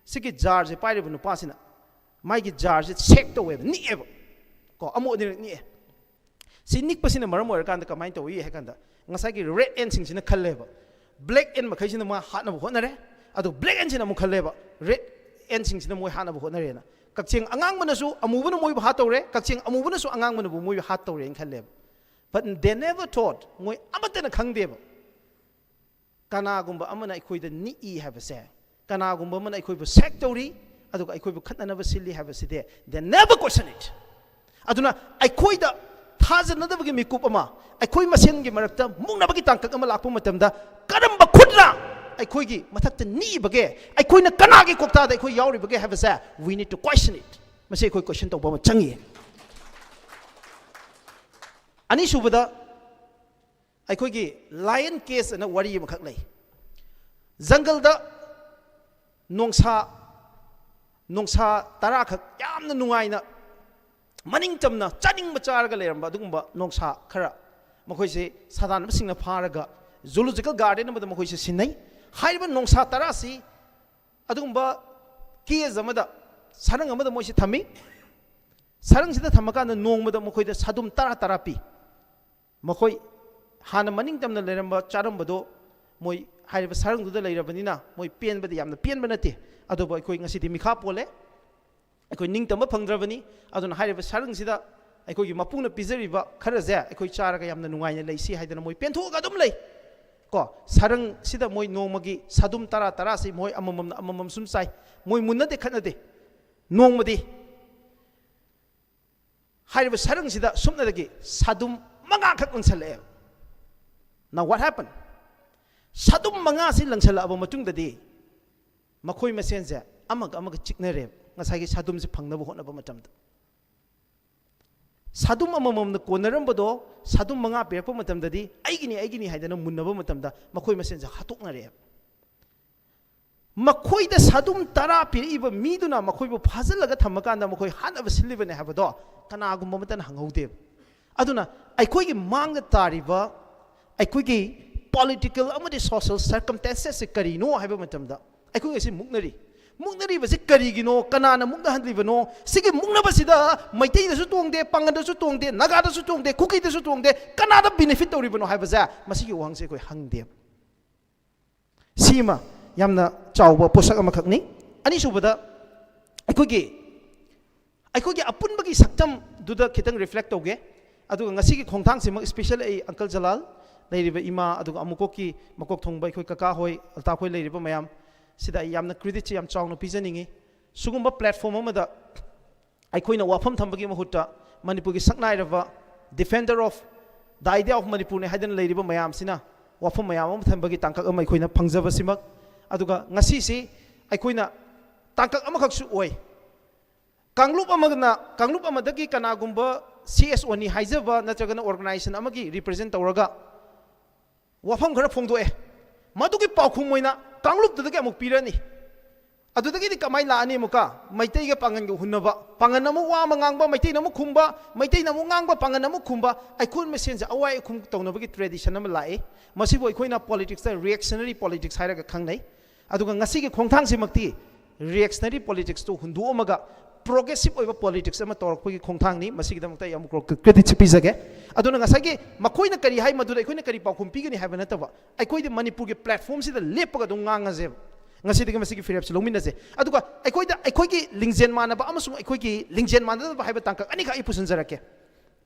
ꯁꯤꯒꯤ ꯖꯥꯔꯁꯦ ꯄꯥꯏꯔꯤꯕ ꯅꯨꯄꯥꯁꯤꯅ ꯃꯥꯒꯤ ꯖꯥꯔꯁꯦ ꯁꯦꯛ ꯇꯧꯋꯦꯕ, ꯅꯤꯛꯑꯦꯕ ꯀꯣ, ꯑꯃꯨꯛ ꯑꯅꯤꯔꯛ ꯅꯤꯛꯑꯦ꯫ ꯁꯤ ꯅꯤꯛꯄꯁꯤꯅ ꯃꯔꯝ ꯑꯣꯏꯔꯀꯥꯟꯗ ꯀꯃꯥꯏꯅ ꯇꯧꯏ ꯍꯥꯏ ꯀꯥꯟꯗ, ꯉꯁꯥꯏꯒꯤ ꯔꯦꯗ ꯑꯦꯟꯁꯤꯡꯁꯤꯅ ꯈꯜꯂꯦꯕ, ꯕ꯭ꯂꯦꯛ ꯑꯦꯟ ꯃꯈꯩꯁꯤꯅ ꯃꯥ ꯍꯥꯠꯅꯕ ꯍꯣꯠꯅꯔꯦ꯫ ꯑꯗꯣ ꯕ꯭ꯂꯦꯛ ꯑꯦꯟꯁꯤꯅ ꯑꯃꯨꯛ ꯈꯜꯂꯦꯕ, ꯔꯦꯗ ꯑꯦꯟꯁꯤꯡꯁꯤꯅ ꯃꯣꯏ ꯍꯥꯠꯅꯕ ꯍꯣꯠꯅꯔꯦꯅ꯫ ꯀꯛꯆꯦꯡ ꯑꯉꯥꯡꯕꯅꯁꯨ ꯑꯃꯨꯕꯅ ꯃꯣꯏꯕꯨ ꯍꯥꯠꯇꯧꯔꯦ, ꯀꯛꯆꯦꯡ ꯑꯃꯨꯕꯅꯁꯨ ꯑꯉꯥꯡꯕꯅꯕꯨ ꯃꯣꯏꯕꯨ ꯍꯥꯠꯇꯧꯔꯦꯅ ꯈꯜꯂꯦꯕ꯫ But they never thought, ꯃꯣꯏ ꯑꯃꯠꯇꯅ ꯈꯪꯗꯦꯕ, ꯀꯅꯥꯒꯨꯝꯕ ꯑꯃꯅ ꯑꯩꯈꯣꯏꯗ ꯅꯤꯛꯏ ꯍꯥꯏꯕꯁꯦ, ꯀꯅꯥꯒꯨꯝꯕ ꯑꯃꯅ ꯑꯩꯈꯣꯏꯕꯨ ꯁꯦꯛ ꯇꯧꯔꯤ, ꯑꯗꯨꯒ ꯑꯩꯈꯣꯏꯕꯨ ꯈꯠꯅꯅꯕ ꯁꯤꯜꯂꯤ ꯍꯥꯏꯕꯁꯤꯗꯤ they never question it꯫ ꯑꯗꯨꯅ ꯑꯩꯈꯣꯏꯗ ꯊꯥꯖꯅꯗꯕꯒꯤ ꯃꯤꯀꯨꯞ ꯑꯃ, ꯑꯩꯈꯣꯏ ꯃꯁꯦꯟꯒꯤ ꯃꯔꯛꯇ ꯃꯨꯛꯅꯕꯒꯤ ꯇꯥꯡꯀꯛ ꯑꯃ ꯂꯥꯛꯄ ꯃꯇꯝꯗ, ꯀꯔꯝꯕ ꯈꯨꯠꯅ ꯑꯩꯈꯣꯏꯒꯤ ꯃꯊꯛꯇ ꯅꯤꯛꯏꯕꯒꯦ, ꯑꯩꯈꯣꯏꯅ ꯀꯅꯥꯒꯤ ꯀꯣꯛꯇꯥꯗ ꯑꯩꯈꯣꯏ ꯌꯥꯎꯔꯤꯕꯒꯦ ꯍꯥꯏꯕꯁꯦ we need to question it꯫ ꯃꯁꯤ ꯑꯩꯈꯣꯏ ꯀꯣꯏꯁꯟ ꯇꯧꯕ ꯑꯃ ꯆꯪꯉꯤ꯫ ꯑꯅꯤꯁꯨꯕꯗ, ꯑꯩꯈꯣꯏꯒꯤ ꯂꯥꯏꯌꯟ ꯀꯦꯖ ꯑꯅ ꯋꯥꯔꯤ ꯑꯃꯈꯛ ꯂꯩ꯫ ꯖꯪꯒꯜꯗ ꯅꯣꯡꯁꯥ, ꯅꯣꯡꯁꯥ ꯇꯔꯥꯈꯛ ꯌꯥꯝꯅ ꯅꯨꯡꯉꯥꯏꯅ, ꯃꯅꯤꯡ ꯇꯝꯅ ꯆꯥꯅꯤꯡꯕ ꯆꯥꯔꯒ ꯂꯩꯔꯝꯕ ꯑꯗꯨꯒꯨꯝꯕ ꯅꯣꯡꯁꯥ ꯈꯔ, ꯃꯈꯣꯏꯁꯤ ꯁꯥꯗꯥꯟꯕꯁꯤꯡꯅ ꯐꯥꯔꯒ ꯖꯨꯂꯣꯖꯤꯀꯦꯜ ꯒꯥꯔꯗꯦꯟ ꯑꯃꯗ ꯃꯈꯣꯏꯁꯤ ꯁꯤꯟꯅꯩ꯫ ꯍꯥꯏꯔꯤꯕ ꯅꯣꯡꯁꯥ ꯇꯔꯥꯁꯤ ꯑꯗꯨꯒꯨꯝꯕ ꯀꯦꯖ ꯑꯃꯗ, ꯁꯔꯪ ꯑꯃꯗ ꯃꯣꯏꯁꯤ ꯊꯝꯃꯤ꯫ ꯁꯔꯪꯁꯤꯗ ꯊꯝꯃꯀꯥꯟꯗ ꯅꯣꯡꯃꯗ ꯃꯈꯣꯏꯗ ꯁꯥꯗꯨꯝ ꯇꯔꯥ ꯇꯔꯥ ꯄꯤ꯫ ꯃꯈꯣꯏ ꯍꯥꯟꯅ ꯃꯅꯤꯡ ꯇꯝꯅ ꯂꯩꯔꯝꯕ, ꯆꯥꯔꯝꯕꯗꯣ ꯃꯣꯏ ꯍꯥꯏꯔꯤꯕ ꯁꯔꯪꯗꯨꯗ ꯂꯩꯔꯕꯅꯤꯅ ꯃꯣꯏ ꯄꯦꯟꯕꯗꯤ ꯌꯥꯝꯅ ꯄꯦꯟꯕ ꯅꯠꯇꯦ꯫ ꯑꯗꯨꯕꯨ ꯑꯩꯈꯣꯏ ꯉꯁꯤꯗꯤ ꯃꯤꯈꯥ ꯄꯣꯜꯂꯦ, ꯑꯩꯈꯣꯏ ꯅꯤꯡꯇꯝꯕ ꯐꯪꯗ꯭ꯔꯕꯅꯤ꯫ ꯑꯗꯨꯅ ꯍꯥꯏꯔꯤꯕ ꯁꯔꯪꯁꯤꯗ ꯑꯩꯈꯣꯏꯒꯤ ꯃꯄꯨꯅ ꯄꯤꯖꯔꯤꯕ ꯈꯔꯁꯦ ꯑꯩꯈꯣꯏ ꯆꯥꯔꯒ ꯌꯥꯝꯅ ꯅꯨꯡꯉꯥꯏꯅ ꯂꯩꯁꯤ ꯍꯥꯏꯗꯅ ꯃꯣꯏ ꯄꯦꯟꯊꯣꯛꯑꯒ ꯑꯗꯨꯝ ꯂꯩ꯫ ꯀꯣ, ꯁꯔꯪꯁꯤꯗ ꯃꯣꯏ ꯅꯣꯡꯃꯒꯤ ꯁꯥꯗꯨꯝ ꯇꯔꯥ ꯇꯔꯥꯁꯤ ꯃꯣꯏ ꯑꯃꯃꯝꯅ ꯑꯃꯃꯝ ꯁꯨꯝ ꯆꯥꯏ꯫ ꯃꯣꯏ ꯃꯨꯟꯅꯗꯦ, ꯈꯠꯅꯗꯦ꯫ ꯅꯣꯡꯃꯗꯤ ꯍꯥꯏꯔꯤꯕ ꯁꯔꯪꯁꯤꯗ ꯁꯨꯞꯅꯗꯒꯤ ꯁꯥꯗꯨꯝ ꯃꯉꯥꯈꯛ ꯂꯪꯁꯜꯂꯛꯑꯦꯕ꯫ Now what happened? ꯁꯥꯗꯨꯝ ꯃꯉꯥꯁꯤ ꯂꯪꯁꯜꯂꯛꯑꯕ ꯃꯇꯨꯡꯗꯗꯤ ꯃꯈꯣꯏ ꯃꯁꯦꯟꯁꯦ ꯑꯃꯒ ꯑꯃꯒ ꯆꯤꯛꯅꯔꯦꯕ, ꯉꯁꯥꯏꯒꯤ ꯁꯥꯗꯨꯝꯁꯦ ꯐꯪꯅꯕ ꯍꯣꯠꯅꯕ ꯃꯇꯝꯗ꯫ ꯁꯥꯗꯨꯝ ꯑꯃꯃꯝꯅ ꯀꯣꯟꯅꯔꯝꯕꯗꯣ ꯁꯥꯗꯨꯝ ꯃꯉꯥ ꯄꯤꯔꯛꯄ ꯃꯇꯝꯗꯗꯤ ꯑꯩꯒꯤꯅꯤ, ꯑꯩꯒꯤꯅꯤ ꯍꯥꯏꯗꯅ ꯃꯨꯟꯅꯕ ꯃꯇꯝꯗ ꯃꯈꯣꯏ ꯃꯁꯦꯟꯁꯦ ꯍꯥꯠꯇꯣꯛꯅꯔꯛꯑꯦꯕ꯫ ꯃꯈꯣꯏꯗ ꯁꯥꯗꯨꯝ ꯇꯔꯥ ꯄꯤꯔꯛꯏꯕ ꯃꯤꯗꯨꯅ ꯃꯈꯣꯏꯕꯨ ꯐꯥꯖꯤꯜꯂꯒ ꯊꯝꯃꯀꯥꯟꯗ ꯃꯈꯣꯏ ꯍꯥꯠꯅꯕ ꯁꯤꯜꯂꯤꯕꯅꯦ ꯍꯥꯏꯕꯗꯣ ꯀꯅꯥꯒꯨꯝꯕ ꯑꯃꯠꯇꯅ ꯍꯪꯍꯧꯗꯦꯕ꯫ ꯑꯗꯨꯅ ꯑꯩꯈꯣꯏꯒꯤ ꯃꯥꯡꯗ ꯇꯥꯔꯤꯕ ꯑꯩꯈꯣꯏꯒꯤ political ꯑꯃꯗꯤ social circumstances ꯀꯔꯤꯅꯣ ꯍꯥꯏꯕ ꯃꯇꯝꯗ ꯑꯩꯈꯣꯏ ꯉꯁꯤ ꯃꯨꯛꯅꯔꯤ꯫ ꯃꯨꯛꯅꯔꯤꯕꯁꯤ ꯀꯔꯤꯒꯤꯅꯣ? ꯀꯅꯥꯅ ꯃꯨꯛꯅꯍꯜꯂꯤꯕꯅꯣ? ꯁꯤꯒꯤ ꯃꯨꯛꯅꯕꯁꯤꯗ ꯃꯩꯇꯩꯗꯁꯨ ꯇꯣꯡꯗꯦ, ꯄꯥꯉꯟꯗꯁꯨ ꯇꯣꯡꯗꯦ, ꯅꯥꯒꯥꯗꯁꯨ ꯇꯣꯡꯗꯦ, ꯀꯨꯀꯤꯗꯁꯨ ꯇꯣꯡꯗꯦ, ꯀꯅꯥꯗ benefit ꯇꯧꯔꯤꯕꯅꯣ ꯍꯥꯏꯕꯁꯦ ꯃꯁꯤꯒꯤ ꯋꯥꯍꯪꯁꯦ ꯑꯩꯈꯣꯏ ꯍꯪꯗꯦꯕ꯫ ꯁꯤꯃ ꯌꯥꯝꯅ ꯆꯥꯎꯕ ꯄꯣꯠꯁꯛ ꯑꯃꯈꯛꯅꯤ꯫ ꯑꯅꯤꯁꯨꯕꯗ, ꯑꯩꯈꯣꯏꯒꯤ, ꯑꯩꯈꯣꯏꯒꯤ ꯑꯄꯨꯟꯕꯒꯤ ꯁꯛꯇꯝꯗꯨꯗ ꯈꯤꯇꯪ reflect ꯇꯧꯒꯦ꯫ ꯑꯗꯨꯒ ꯉꯁꯤꯒꯤ ꯈꯣꯡꯊꯥꯡꯁꯤꯃꯛ especially ꯑꯩ Uncle Jalal, ꯂꯩꯔꯤꯕ ꯏꯃꯥ, ꯑꯗꯨꯒ ꯑꯃꯨꯛꯀꯣꯛꯀꯤ ꯃꯀꯣꯛ ꯊꯣꯡꯕ ꯑꯩꯈꯣꯏ ꯀꯀꯥ ꯍꯣꯏ, ꯑꯜꯇꯥ ꯍꯣꯏ ꯂꯩꯔꯤꯕ ꯃꯌꯥꯝ ꯁꯤꯗ ꯑꯩ ꯌꯥꯝꯅ credit ꯁꯦ ꯌꯥꯝ ꯆꯥꯎꯅ ꯄꯤꯖꯅꯤꯡꯉꯤ꯫ ꯁꯤꯒꯨꯝꯕ platform ꯑꯃꯗ ꯑꯩꯈꯣꯏꯅ ꯋꯥꯐꯝ ꯊꯝꯕꯒꯤ ꯃꯍꯨꯠꯇ ꯃꯅꯤꯄꯨꯔꯒꯤ ꯁꯛꯅꯥꯏꯔꯕ defender of the idea of ꯃꯅꯤꯄꯨꯔꯅꯤ ꯍꯥꯏꯗꯅ ꯂꯩꯔꯤꯕ ꯃꯌꯥꯝꯁꯤꯅ ꯋꯥꯐꯝ ꯃꯌꯥꯝ ꯑꯃ ꯊꯝꯕꯒꯤ ꯇꯥꯡꯀꯛ ꯑꯃ ꯑꯩꯈꯣꯏꯅ ꯐꯪꯖꯕꯁꯤꯃꯛ, ꯑꯗꯨꯒ ꯉꯁꯤꯁꯤ ꯑꯩꯈꯣꯏꯅ ꯇꯥꯡꯀꯛ ꯑꯃꯈꯛꯁꯨ ꯑꯣꯏ꯫ ꯀꯥꯡꯂꯨꯞ ꯑꯃꯅ, ꯀꯥꯡꯂꯨꯞ ꯑꯃꯗꯒꯤ ꯀꯅꯥꯒꯨꯝꯕ CSO ꯅꯤ ꯍꯥꯏꯖꯕ ꯅꯠꯇ꯭ꯔꯒꯅ organization ꯑꯃꯒꯤ represent ꯇꯧꯔꯒ ꯋꯥꯐꯝ ꯈꯔ ꯐꯣꯡꯗꯣꯛꯑꯦ꯫ ꯃꯗꯨꯒꯤ ꯄꯥꯎꯈꯨꯝ ꯑꯣꯏꯅ ꯀꯥꯡꯂꯨꯞꯇꯨꯗꯒꯤ ꯑꯃꯨꯛ ꯄꯤꯔꯅꯤ꯫ ꯑꯗꯨꯗꯒꯤꯗꯤ ꯀꯃꯥꯏꯅ ꯂꯥꯛꯑꯅꯤ? ꯑꯃꯨꯛꯀ ꯃꯩꯇꯩꯒ ꯄꯥꯉꯟꯒ ꯍꯨꯟꯅꯕ, ꯄꯥꯉꯟ ꯑꯃꯨꯛ ꯋꯥ ꯑꯃ ꯉꯥꯡꯕ, ꯃꯩꯇꯩꯅ ꯑꯃꯨꯛ ꯈꯨꯝꯕ, ꯃꯩꯇꯩꯅ ꯑꯃꯨꯛ ꯉꯥꯡꯕ, ꯄꯥꯉꯟ ꯑꯃꯨꯛ ꯈꯨꯝꯕ, ꯑꯩꯈꯣꯏ ꯃꯁꯦꯟꯁꯦ ꯑꯋꯥꯏ ꯑꯈꯨꯝ ꯇꯧꯅꯕꯒꯤ tradition ꯑꯃ ꯂꯥꯛꯏ꯫ ꯃꯁꯤꯕꯨ ꯑꯩꯈꯣꯏꯅ politics ꯇ reactionary politics ꯍꯥꯏꯔꯒ ꯈꯪꯅꯩ꯫ ꯑꯗꯨꯒ ꯉꯁꯤꯒꯤ ꯈꯣꯡꯊꯥꯡꯁꯤꯃꯛꯇꯤ reactionary politics ꯇꯨ ꯍꯨꯟꯗꯣꯛꯑꯝꯃꯒ progressive ꯑꯣꯏꯕ politics ꯑꯃ ꯇꯧꯔꯛꯄꯒꯤ ꯈꯣꯡꯊꯥꯡꯅꯤ꯫ ꯃꯁꯤꯒꯤꯗꯃꯛꯇ ꯑꯩ ꯑꯃꯨꯛ credit ꯁꯤ ꯄꯤꯖꯒꯦ꯫ ꯑꯗꯨꯅ ꯉꯁꯥꯏꯒꯤ ꯃꯈꯣꯏꯅ ꯀꯔꯤ ꯍꯥꯏ, ꯃꯗꯨꯗ ꯑꯩꯈꯣꯏꯅ ꯀꯔꯤ ꯄꯥꯎꯈꯨꯝ ꯄꯤꯒꯅꯤ ꯍꯥꯏꯕ ꯅꯠꯇꯕ, ꯑꯩꯈꯣꯏꯗꯤ ꯃꯅꯤꯄꯨꯔꯒꯤ platform ꯁꯤꯗ ꯂꯦꯞꯄꯒ ꯑꯗꯨꯝ ꯉꯥꯡꯉꯁꯦꯕ꯫ ꯉꯁꯤꯗꯒꯤ ꯃꯁꯤꯒꯤ ꯐꯤꯔꯦꯞꯁꯤ ꯂꯧꯃꯤꯟꯅꯁꯦ꯫ ꯑꯗꯨꯒ ꯑꯩꯈꯣꯏꯗ, ꯑꯩꯈꯣꯏꯒꯤ ꯂꯤꯡꯖꯦꯜ ꯃꯥꯟꯅꯕ ꯑꯃꯁꯨꯡ ꯑꯩꯈꯣꯏꯒꯤ ꯂꯤꯡꯖꯦꯜ ꯃꯥꯟꯅꯗꯕ ꯍꯥꯏꯕ ꯇꯥꯡꯀꯛ ꯑꯅꯤꯈꯛ ꯑꯩ ꯄꯨꯁꯤꯟꯖꯔꯛꯀꯦ꯫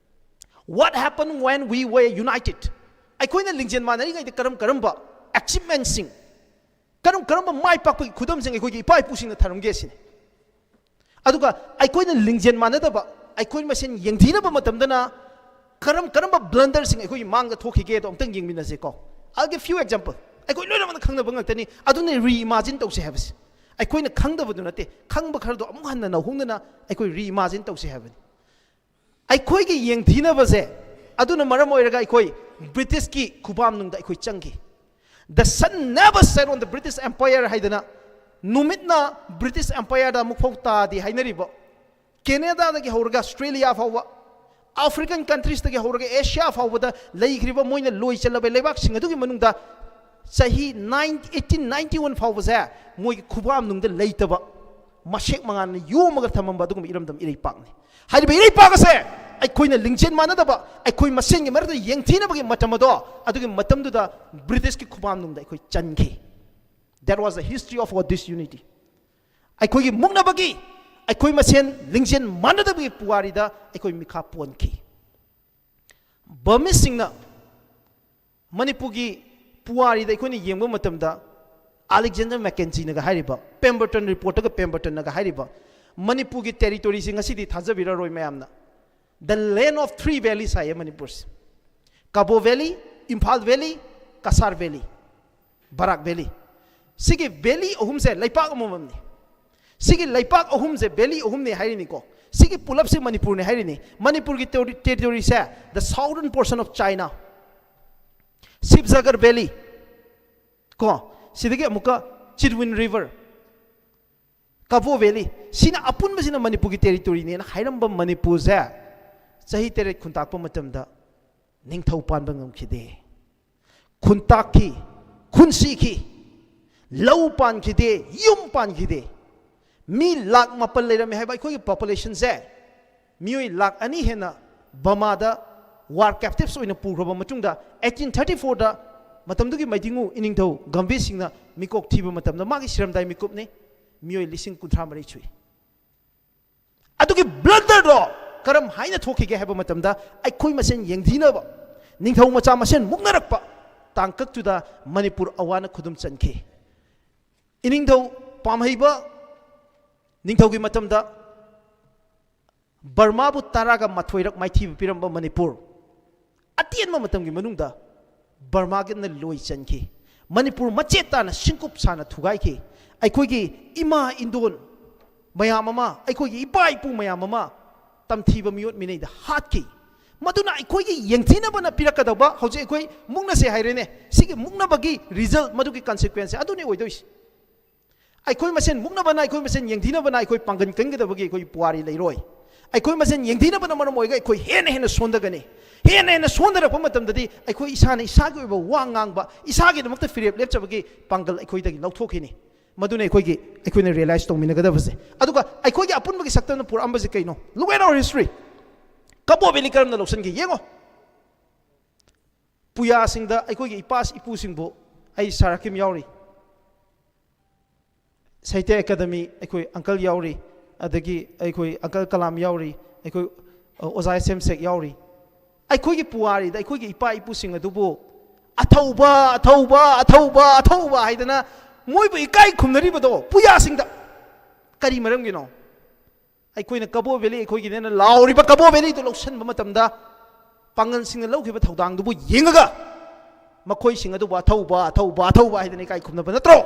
What happened when we were united? ꯑꯩꯈꯣꯏꯅ ꯂꯤꯡꯖꯦꯜ ꯃꯥꯟꯅꯔꯤꯉꯩꯗ ꯀꯔꯝ ꯀꯔꯝꯕ achievement ꯁꯤꯡ, ꯀꯔꯝ ꯀꯔꯝꯕ ꯃꯥꯏ ꯄꯥꯛꯄꯒꯤ ꯈꯨꯗꯝꯁꯤꯡ ꯑꯩꯈꯣꯏꯒꯤ ꯏꯄꯥ ꯏꯄꯨꯁꯤꯡꯅ ꯊꯝꯂꯝꯒꯦ ꯁꯤꯅꯤ꯫ ꯑꯗꯨꯒ ꯑꯩꯈꯣꯏꯅ ꯂꯤꯡꯖꯦꯜ ꯃꯥꯟꯅꯗꯕ, ꯑꯩꯈꯣꯏ ꯃꯁꯦꯟ ꯌꯦꯡꯊꯤꯅꯕ ꯃꯇꯝꯗꯅ ꯀꯔꯝ ꯀꯔꯝꯕ ꯕ꯭ꯂꯟꯗꯔꯁꯤꯡ ꯑꯩꯈꯣꯏꯒꯤ ꯃꯥꯡꯗ ꯊꯣꯛꯈꯤꯒꯦꯗꯣ ꯑꯝꯇꯪ ꯌꯦꯡꯃꯤꯟꯅꯁꯦꯀꯣ꯫ I'll give few example. ꯑꯩꯈꯣꯏ ꯂꯣꯏꯅꯃꯛꯅ ꯈꯪꯅꯕ ꯉꯥꯛꯇꯅꯤ꯫ ꯑꯗꯨꯅ ꯔꯤꯏꯃꯥꯖꯤꯟ ꯇꯧꯁꯦ ꯍꯥꯏꯕꯁꯦ꯫ ꯑꯩꯈꯣꯏꯅ ꯈꯪꯗꯕꯗꯨ ꯅꯠꯇꯦ, ꯈꯪꯕ ꯈꯔꯗꯣ ꯑꯃꯨꯛ ꯍꯟꯅ ꯅꯧꯍꯧꯅꯅ ꯑꯩꯈꯣꯏ ꯔꯤꯏꯃꯥꯖꯤꯟ ꯇꯧꯁꯦ ꯍꯥꯏꯕꯅꯤ꯫ ꯑꯩꯈꯣꯏꯒꯤ ꯌꯦꯡꯊꯤꯅꯕꯁꯦ ꯑꯗꯨꯅ ꯃꯔꯝ ꯑꯣꯏꯔꯒ ꯑꯩꯈꯣꯏ ꯕ꯭ꯔꯤꯇꯤꯁꯀꯤ ꯈꯨꯕꯥꯝꯅꯨꯡꯗ ꯑꯩꯈꯣꯏ ꯆꯪꯈꯤ꯫ The sun never set on the British Empire ꯍꯥꯏꯗꯅ ꯅꯨꯃꯤꯠꯅ ꯕ꯭ꯔꯤꯇꯤꯁ ꯑꯦꯝꯄꯥꯌꯔꯗ ꯑꯃꯨꯛ ꯐꯥꯎ ꯇꯥꯗꯦ ꯍꯥꯏꯅꯔꯤꯕ, ꯀꯦꯅꯦꯗꯥꯗꯒꯤ ꯍꯧꯔꯒ ꯑꯁꯇ꯭ꯔꯦꯂꯤꯌꯥ ꯐꯥꯎꯕ, ꯑꯐ꯭ꯔꯤꯀꯟ ꯀꯟꯇ꯭ꯔꯤꯁꯇꯒꯤ ꯍꯧꯔꯒ ꯑꯦꯁꯤꯌꯥ ꯐꯥꯎꯕꯗ ꯂꯩꯈ꯭ꯔꯤꯕ ꯃꯣꯏꯅ ꯂꯣꯏ ꯆꯜꯂꯕ ꯂꯩꯕꯥꯛꯁꯤꯡ ꯑꯗꯨꯒꯤ ꯃꯅꯨꯡꯗ ꯆꯍꯤ ꯅꯥꯏꯟ ꯑꯩꯠꯇꯤꯟ ꯅꯥꯏꯟꯇꯤ ꯋꯥꯟ ꯐꯥꯎꯕꯁꯦ ꯃꯣꯏꯒꯤ ꯈꯨꯕꯥꯝꯅꯨꯡꯗ ꯂꯩꯇꯕ, ꯃꯁꯦꯛ ꯃꯉꯥꯜꯅ ꯌꯣꯝꯃꯒ ꯊꯝꯃꯝꯕ ꯑꯗꯨꯒꯨꯝꯕ ꯏꯔꯝꯗꯝ ꯏꯔꯩꯄꯥꯛꯅꯤ꯫ ꯍꯥꯏꯔꯤꯕ ꯏꯔꯩꯄꯥꯛ ꯑꯁꯦ ꯑꯩꯈꯣꯏꯅ ꯂꯤꯡꯖꯦꯜ ꯃꯥꯟꯅꯗꯕ, ꯑꯩꯈꯣꯏ ꯃꯁꯦꯟꯒꯤ ꯃꯔꯛꯇ ꯌꯦꯡꯊꯤꯅꯕꯒꯤ ꯃꯇꯝ ꯑꯗꯣ, ꯑꯗꯨꯒꯤ ꯃꯇꯝꯗꯨꯗ ꯕ꯭ꯔꯤꯇꯤꯁꯀꯤ ꯈꯨꯕꯥꯝꯅꯨꯡꯗ ꯑꯩꯈꯣꯏ ꯆꯟꯈꯤ꯫ That was the history of our disunity. ꯑꯩꯈꯣꯏꯒꯤ ꯃꯨꯛꯅꯕꯒꯤ, ꯑꯩꯈꯣꯏ ꯃꯁꯦꯟ ꯂꯤꯡꯖꯦꯜ ꯃꯥꯟꯅꯗꯕꯒꯤ ꯄꯨꯋꯥꯔꯤꯗ ꯑꯩꯈꯣꯏ ꯃꯤꯈꯥ ꯄꯣꯟꯈꯤ꯫ ꯕꯔꯃꯤꯁꯁꯤꯡꯅ ꯃꯅꯤꯄꯨꯔꯒꯤ ꯄꯨꯋꯥꯔꯤꯗ ꯑꯩꯈꯣꯏꯅ ꯌꯦꯡꯕ ꯃꯇꯝꯗ, ꯑꯂꯦꯛꯖꯦꯟꯗꯔ ꯃꯦꯀꯦꯟꯖꯤꯅꯒ ꯍꯥꯏꯔꯤꯕ, ꯄꯦꯝꯕꯔꯇꯟ ꯔꯤꯄꯣꯔꯠꯇꯒ ꯄꯦꯝꯕꯔꯇꯟꯅꯒ ꯍꯥꯏꯔꯤꯕ, ꯃꯅꯤꯄꯨꯔꯒꯤ ꯇꯦꯔꯤꯇꯣꯔꯤꯁꯤ ꯉꯁꯤꯗꯤ ꯊꯥꯖꯕꯤꯔꯔꯣꯏ ꯃꯌꯥꯝꯅ, the land of three valleys ꯍꯥꯏꯌꯦ ꯃꯅꯤꯄꯨꯔꯁꯦ꯫ Kabaw valley, Imphal valley, Cachar valley, Barak valley. ꯁꯤꯒꯤ ꯚꯦꯂꯤ ꯑꯍꯨꯝꯁꯦ ꯂꯩꯄꯥꯛ ꯑꯃꯃꯝꯅꯤ꯫ ꯁꯤꯒꯤ ꯂꯩꯄꯥꯛ ꯑꯍꯨꯝꯁꯦ ꯚꯦꯂꯤ ꯑꯍꯨꯝꯅꯤ ꯍꯥꯏꯔꯤꯅꯤꯀꯣ꯫ ꯁꯤꯒꯤ ꯄꯨꯂꯞꯁꯦ ꯃꯅꯤꯄꯨꯔꯅꯤ ꯍꯥꯏꯔꯤꯅꯤ꯫ ꯃꯅꯤꯄꯨꯔꯒꯤ ꯇꯦꯔꯤ-, ꯇꯦꯔꯤꯇꯣꯔꯤꯁꯦ, the southern portion of China, ꯁꯤꯕꯖꯥꯒꯔ ꯚꯦꯂꯤ, ꯀꯣ, ꯁꯤꯗꯒꯤ ꯑꯃꯨꯛꯀ ꯆꯤꯔꯋꯤꯟ ꯔꯤꯚꯔ, ꯀꯕꯣ ꯚꯦꯂꯤ, ꯁꯤꯅ ꯑꯄꯨꯟꯕꯁꯤꯅ ꯃꯅꯤꯄꯨꯔꯒꯤ ꯇꯦꯔꯤꯇꯣꯔꯤꯅꯦꯅ ꯍꯥꯏꯔꯝꯕ ꯃꯅꯤꯄꯨꯔꯁꯦ ꯆꯍꯤ ꯇꯔꯦꯠ ꯈꯨꯟꯇꯥꯛꯄ ꯃꯇꯝꯗ ꯅꯤꯡꯊꯧ ꯄꯥꯟꯕ ꯉꯝꯈꯤꯗꯦ꯫ ꯈꯨꯟꯇꯥꯛꯈꯤ, ꯈꯨꯟꯁꯤꯈꯤ, ꯂꯧ ꯄꯥꯟꯈꯤꯗꯦ, ꯌꯨꯝ ꯄꯥꯟꯈꯤꯗꯦ꯫ ꯃꯤ ꯂꯥꯛ ꯃꯥꯄꯜ ꯂꯩꯔꯝꯃꯦ ꯍꯥꯏꯕ ꯑꯩꯈꯣꯏꯒꯤ ꯄꯣꯄꯨꯂꯦꯁꯟꯁꯦ, ꯃꯤꯑꯣꯏ ꯂꯥꯛ ꯑꯅꯤ ꯍꯦꯟꯅ ꯕꯃꯥꯗ ꯋꯥꯔ ꯀꯦꯞꯇꯤꯞꯁ ꯑꯣꯏꯅ ꯄꯨꯈ꯭ꯔꯕ ꯃꯇꯨꯡꯗ, ꯑꯩꯠꯇꯤꯟ ꯊꯥꯔꯇꯤ ꯐꯣꯔꯗ ꯃꯇꯝꯗꯨꯒꯤ ꯃꯩꯗꯤꯡꯉꯨ ꯏꯅꯤꯡꯊꯧ ꯒꯝꯚꯤꯔ ꯁꯤꯡꯅ ꯃꯤꯀꯣꯛ ꯊꯤꯕ ꯃꯇꯝꯗ ꯃꯥꯒꯤ ꯁꯤꯔꯝꯗꯥꯏ ꯃꯤꯀꯨꯞꯅꯤ, ꯃꯤꯑꯣꯏ ꯂꯤꯁꯤꯡ ꯀꯨꯟꯊ꯭ꯔꯥ ꯃꯔꯤ ꯁꯨꯏ꯫ ꯑꯗꯨꯒꯤ ꯕ꯭ꯂꯟꯗꯔꯗꯣ ꯀꯔꯝ ꯍꯥꯏꯅ ꯊꯣꯛꯈꯤꯒꯦ ꯍꯥꯏꯕ ꯃꯇꯝꯗ, ꯑꯩꯈꯣꯏ ꯃꯁꯦꯟ ꯌꯦꯡꯊꯤꯅꯕ, ꯅꯤꯡꯊꯧ ꯃꯆꯥ ꯃꯁꯦꯟ ꯃꯨꯛꯅꯔꯛꯄ ꯇꯥꯡꯀꯛꯇꯨꯗ ꯃꯅꯤꯄꯨꯔ ꯑꯋꯥꯅ ꯈꯨꯗꯨꯝ ꯆꯟꯈꯤ꯫ ꯏꯅꯤꯡꯊꯧ ꯄꯥꯝꯍꯩꯕ ꯅꯤꯡꯊꯧꯒꯤ ꯃꯇꯝꯗ ꯕꯔꯃꯥꯕꯨ ꯇꯔꯥꯒ ꯃꯥꯊꯣꯏꯔꯛ ꯃꯥꯏꯊꯤꯕ ꯄꯤꯔꯝꯕ ꯃꯅꯤꯄꯨꯔ, ꯑꯇꯦꯟꯕ ꯃꯇꯝꯒꯤ ꯃꯅꯨꯡꯗ ꯕꯔꯃꯥꯒꯤꯅ ꯂꯣꯏ ꯆꯟꯈꯤ꯫ ꯃꯅꯤꯄꯨꯔ ꯃꯆꯦꯠ ꯇꯥꯅ ꯁꯤꯡꯀꯨꯞ ꯁꯥꯅ ꯊꯨꯒꯥꯏꯈꯤ꯫ ꯑꯩꯈꯣꯏꯒꯤ ꯏꯃꯥ ꯏꯟꯗꯣꯟ ꯃꯌꯥꯝ ꯑꯃ, ꯑꯩꯈꯣꯏꯒꯤ ꯏꯄꯥ ꯏꯄꯨ ꯃꯌꯥꯝ ꯑꯃ ꯇꯝꯊꯤꯕ ꯃꯤꯑꯣꯠ ꯃꯤꯅꯩꯗ ꯍꯥꯠꯈꯤ꯫ ꯃꯗꯨꯅ ꯑꯩꯈꯣꯏꯒꯤ ꯌꯦꯡꯊꯤꯅꯕꯅ ꯄꯤꯔꯛꯀꯗꯧꯕ, ꯍꯧꯖꯤꯛ ꯑꯩꯈꯣꯏ ꯃꯨꯛꯅꯁꯦ ꯍꯥꯏꯔꯦꯅꯦ, ꯁꯤꯒꯤ ꯃꯨꯛꯅꯕꯒꯤ ꯔꯤꯖꯜ, ꯃꯗꯨꯒꯤ ꯀꯟꯁꯤꯀ꯭ꯋꯦꯟꯁꯁꯦ ꯑꯗꯨꯅꯤ ꯑꯣꯏꯗꯣꯏꯁꯦ꯫ ꯑꯩꯈꯣꯏ ꯃꯁꯦꯟ ꯃꯨꯛꯅꯕꯅ, ꯑꯩꯈꯣꯏ ꯃꯁꯦꯟ ꯌꯦꯡꯊꯤꯅꯕꯅ ꯑꯩꯈꯣꯏ ꯄꯥꯡꯒꯜ ꯀꯟꯒꯗꯕꯒꯤ ꯑꯩꯈꯣꯏ ꯄꯨꯋꯥꯔꯤ ꯂꯩꯔꯣꯏ꯫ ꯑꯩꯈꯣꯏ ꯃꯁꯦꯟ ꯌꯦꯡꯊꯤꯅꯕꯅ ꯃꯔꯝ ꯑꯣꯏꯔꯒ ꯑꯩꯈꯣꯏ ꯍꯦꯟꯅ ꯍꯦꯟꯅ ꯁꯣꯟꯊꯒꯅꯤ꯫ ꯍꯦꯟꯅ ꯍꯦꯟꯅ ꯁꯣꯟꯊꯔꯛꯄ ꯃꯇꯝꯗꯗꯤ ꯑꯩꯈꯣꯏ ꯏꯁꯥꯅ ꯏꯁꯥꯒꯤ ꯑꯣꯏꯕ ꯋꯥ ꯉꯥꯡꯕ, ꯏꯁꯥꯒꯤꯗꯃꯛꯇ ꯐꯤꯔꯦꯞ ꯂꯦꯞꯆꯕꯒꯤ ꯄꯥꯡꯒꯜ ꯑꯩꯈꯣꯏꯗꯒꯤ ꯂꯧꯊꯣꯛꯈꯤꯅꯤ꯫ ꯃꯗꯨꯅ ꯑꯩꯈꯣꯏꯒꯤ, ꯑꯩꯈꯣꯏꯅ ꯔꯤꯌꯦꯂꯥꯏꯁ ꯇꯧꯃꯤꯟꯅꯒꯗꯕꯁꯦ꯫ ꯑꯗꯨꯒ ꯑꯩꯈꯣꯏꯒꯤ ꯑꯄꯨꯟꯕꯒꯤ ꯁꯛꯇꯝꯅ ꯄꯨꯔꯛꯑꯝꯕꯁꯦ ꯀꯩꯅꯣ? Look at our history. Kabaw valley ꯀꯔꯝꯅ ꯂꯧꯁꯤꯟꯒꯦ ꯌꯦꯡꯉꯣ꯫ ꯄꯨꯌꯥꯁꯤꯡꯗ ꯑꯩꯈꯣꯏꯒꯤ ꯏꯄꯥ ꯏꯄꯨꯁꯤꯡꯕꯨ, ꯑꯩ ꯁꯥꯔ ꯍꯀꯤꯝ ꯌꯥꯎꯔꯤ, ꯁꯥꯍꯤꯇ꯭ꯌ ꯑꯦꯀꯥꯗꯃꯤ ꯑꯩꯈꯣꯏ ꯑꯪꯀꯜ ꯌꯥꯎꯔꯤ, ꯑꯗꯒꯤ ꯑꯩꯈꯣꯏ ꯑꯪꯀꯜ ꯀꯂꯥꯝ ꯌꯥꯎꯔꯤ, ꯑꯩꯈꯣꯏ, ꯑ, ꯑꯣꯖꯥ ꯑꯦꯁ ꯑꯦꯝ ꯁꯦꯛ ꯌꯥꯎꯔꯤ꯫ ꯑꯩꯈꯣꯏꯒꯤ ꯄꯨꯋꯥꯔꯤꯗ ꯑꯩꯈꯣꯏꯒꯤ ꯏꯄꯥ ꯏꯄꯨꯁꯤꯡ ꯑꯗꯨꯕꯨ "ꯑꯊꯧꯕ, ꯑꯊꯧꯕ, ꯑꯊꯧꯕ, ꯑꯊꯧꯕ" ꯍꯥꯏꯗꯅ ꯃꯣꯏꯕꯨ ꯏꯀꯥꯏ ꯈꯨꯝꯅꯔꯤꯕꯗꯣ ꯄꯨꯌꯥꯁꯤꯡꯗ ꯀꯔꯤ ꯃꯔꯝꯒꯤꯅꯣ? ꯑꯩꯈꯣꯏꯅ ꯀꯕꯣ ꯚꯦꯂꯤ ꯑꯩꯈꯣꯏꯒꯤꯅꯦꯅ ꯂꯥꯎꯔꯤꯕ ꯀꯕꯣ ꯚꯦꯂꯤꯗꯨ ꯂꯧꯁꯤꯟꯕ ꯃꯇꯝꯗ, ꯄꯥꯡꯒꯜꯁꯤꯡꯅ ꯂꯧꯈꯤꯕ ꯊꯧꯗꯥꯡꯗꯨꯕꯨ ꯌꯦꯡꯉꯒ, ꯃꯈꯣꯏꯁꯤꯡ ꯑꯗꯨꯕꯨ "ꯑꯊꯧꯕ, ꯑꯊꯧꯕ, ꯑꯊꯧꯕ" ꯍꯥꯏꯗꯅ ꯏꯀꯥꯏ ꯈꯨꯝꯅꯕ ꯅꯠꯇ꯭ꯔꯣ?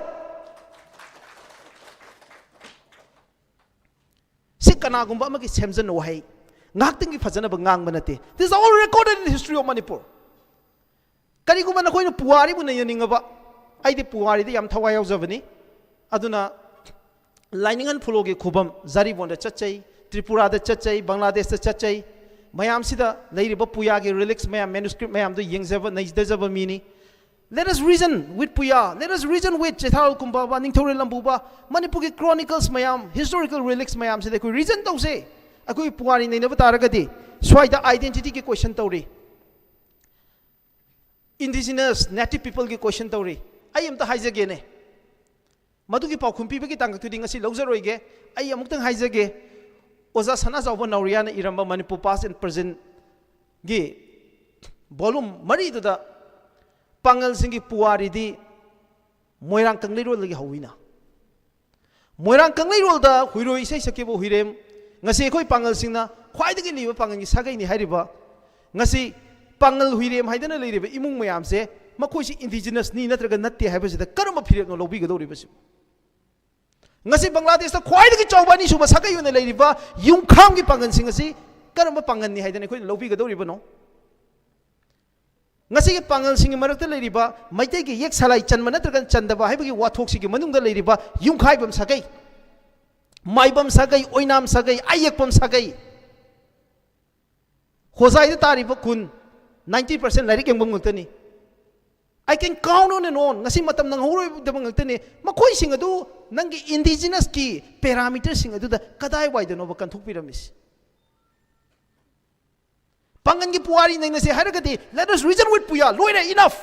ꯁꯤ ꯀꯅꯥꯒꯨꯝꯕ ꯑꯃꯒꯤ ꯁꯦꯝꯖꯟ ꯋꯥꯍꯩ, ꯉꯥꯏꯍꯥꯛꯇꯪꯒꯤ ꯐꯖꯅꯕ ꯉꯥꯡꯕ ꯅꯠꯇꯦ꯫ This is all recorded in history of Manipur. ꯀꯔꯤꯒꯨꯝꯕ ꯅꯈꯣꯏꯅ ꯄꯨꯋꯥꯔꯤꯕꯨ ꯅꯩꯅꯅꯤꯡꯉꯕ, ꯑꯩꯗꯤ ꯄꯨꯋꯥꯔꯤꯗ ꯌꯥꯝ ꯊꯋꯥꯏ ꯌꯥꯎꯖꯕꯅꯤ, ꯑꯗꯨꯅ ꯂꯥꯏꯅꯤꯡꯉꯟ ꯐꯨꯂꯣꯒꯤ ꯈꯨꯕꯝ ꯖꯥꯔꯤꯕꯣꯟꯗ ꯆꯠꯆꯩ, ꯇ꯭ꯔꯤꯄꯨꯔꯥꯗ ꯆꯠꯆꯩ, ꯕꯪꯒ꯭ꯂꯥꯗꯦꯁꯇ ꯆꯠꯆꯩ꯫ ꯃꯌꯥꯝꯁꯤꯗ ꯂꯩꯔꯤꯕ ꯄꯨꯌꯥꯒꯤ relics ꯃꯌꯥꯝ, manuscript ꯃꯌꯥꯝꯗꯨ ꯌꯦꯡꯖꯕ, ꯅꯩꯖꯖꯕ ꯃꯤꯅꯤ꯫ Let us reason with ꯄꯨꯌꯥ, let us reason with ꯆꯦꯊꯥꯔꯣꯜ Kumbaba, ꯅꯤꯡꯊꯧꯔꯦꯜ ꯂꯝꯕꯨꯕ, ꯃꯅꯤꯄꯨꯔꯒꯤ chronicles ꯃꯌꯥꯝ, historical relics ꯃꯌꯥꯝꯁꯤꯗ ꯑꯩꯈꯣꯏ reason ꯇꯧꯁꯦ꯫ ꯑꯩꯈꯣꯏ ꯄꯨꯋꯥꯔꯤ ꯅꯩꯅꯕ ꯇꯥꯔꯒꯗꯤ ꯁ꯭ꯋꯥꯏꯗ identityꯒꯤ question ꯇꯧꯔꯤ, indigenous native peopleꯒꯤ question ꯇꯧꯔꯤ꯫ ꯑꯩ ꯑꯝꯇ ꯍꯥꯏꯖꯒꯦꯅꯦ, ꯃꯗꯨꯒꯤ ꯄꯥꯎꯈꯨꯝ ꯄꯤꯕꯒꯤ ꯇꯥꯡꯀꯛꯇꯨꯗꯤ ꯉꯁꯤ ꯂꯧꯖꯔꯣꯏꯒꯦ꯫ ꯑꯩ ꯑꯃꯨꯛꯇꯪ ꯍꯥꯏꯖꯒꯦ, ꯑꯣꯖꯥ ꯁꯅꯥꯖꯥꯎꯕ ꯅꯥꯎꯔꯤꯌꯥꯅ ꯏꯔꯝꯕ Manipur Past and Presentꯒꯤ volume ꯃꯔꯤꯗꯨꯗ ꯄꯥꯡꯒꯜꯁꯤꯡꯒꯤ ꯄꯨꯋꯥꯔꯤꯗꯤ ꯃꯣꯏꯔꯥꯡ ꯀꯪꯂꯩꯔꯣꯜꯗꯒꯤ ꯍꯧꯋꯤꯅ꯫ ꯃꯣꯏꯔꯥꯡ ꯀꯪꯂꯩꯔꯣꯜꯗ ꯍꯨꯏꯔꯣꯏ ꯏꯁꯩ ꯁꯛꯈꯤꯕ ꯍꯨꯏꯔꯦꯝ, ꯉꯁꯤ ꯑꯩꯈꯣꯏ ꯄꯥꯉꯜꯁꯤꯡꯅ ꯈ꯭ꯋꯥꯏꯗꯒꯤ ꯂꯤꯕ ꯄꯥꯉꯜꯒꯤ ꯁꯥꯒꯩꯅꯤ ꯍꯥꯏꯔꯤꯕ, ꯉꯁꯤ ꯄꯥꯉꯜ ꯍꯨꯏꯔꯦꯝ ꯍꯥꯏꯗꯅ ꯂꯩꯔꯤꯕ ꯏꯃꯨꯡ ꯃꯌꯥꯝꯁꯦ, ꯃꯈꯣꯏꯁꯤ ꯏꯟꯗꯤꯖꯤꯅꯁꯅꯤ ꯅꯠꯇ꯭ꯔꯒ ꯅꯠꯇꯦ ꯍꯥꯏꯕꯁꯤꯗ ꯀꯔꯝꯕ ꯐꯤꯔꯦꯞꯅꯣ ꯂꯧꯕꯤꯒꯗꯧꯔꯤꯕꯁꯤ? ꯉꯁꯤ ꯕꯪꯒ꯭ꯂꯥꯗꯦꯁꯇ ꯈ꯭ꯋꯥꯏꯗꯒꯤ ꯆꯥꯎꯕ ꯑꯅꯤꯁꯨꯕ ꯁꯥꯒꯩ ꯑꯣꯏꯅ ꯂꯩꯔꯤꯕ ꯌꯨꯝꯈꯥꯝꯒꯤ ꯄꯥꯉꯜꯁꯤꯡ ꯑꯁꯤ ꯀꯔꯝꯕ ꯄꯥꯉꯜꯅꯤ ꯍꯥꯏꯗꯅ ꯑꯩꯈꯣꯏꯅ ꯂꯧꯕꯤꯒꯗꯧꯔꯤꯕꯅꯣ? ꯉꯁꯤꯒꯤ ꯄꯥꯉꯜꯁꯤꯡꯒꯤ ꯃꯔꯛꯇ ꯂꯩꯔꯤꯕ ꯃꯩꯇꯩꯒꯤ ꯌꯦꯛ ꯁꯂꯥꯏ ꯆꯟꯕ ꯅꯠꯇ꯭ꯔꯒ ꯆꯟꯗꯕ ꯍꯥꯏꯕꯒꯤ ꯋꯥꯊꯣꯛꯁꯤꯒꯤ ꯃꯅꯨꯡꯗ ꯂꯩꯔꯤꯕ ꯌꯨꯝꯈꯥꯏꯕꯝ ꯁꯥꯒꯩ, ꯃꯥꯏꯕꯝ ꯁꯥꯒꯩ, ꯑꯣꯏꯅꯥꯝ ꯁꯥꯒꯩ, ꯑꯌꯦꯛꯄꯝ ꯁꯥꯒꯩ, ꯍꯣꯖꯥꯏꯗ ꯇꯥꯔꯤꯕ ꯈꯨꯟ, ninety percent ꯂꯥꯏꯔꯤꯛ ꯌꯦꯡꯕ ꯉꯥꯛꯇꯅꯤ꯫ I can count on and on. ꯉꯁꯤ ꯃꯇꯝ ꯅꯪꯍꯧꯔꯣꯏꯗꯕ ꯉꯥꯛꯇꯅꯤ꯫ ꯃꯈꯣꯏꯁꯤꯡ ꯑꯗꯨ ꯅꯪꯒꯤ ꯏꯟꯗꯤꯖꯤꯅꯁꯀꯤ ꯄꯦꯔꯥꯃꯤꯇꯔꯁꯤꯡ ꯑꯗꯨꯗ ꯀꯗꯥꯏꯋꯥꯏꯗꯅꯣꯕ ꯀꯟꯊꯣꯛꯄꯤꯔꯝꯃꯤꯁꯤ? ꯄꯥꯉꯜꯒꯤ ꯄꯨꯋꯥꯔꯤ ꯅꯩꯅꯁꯦ ꯍꯥꯏꯔꯒꯗꯤ, let us reason with ꯄꯨꯌꯥ, ꯂꯣꯏꯔꯦ, enough.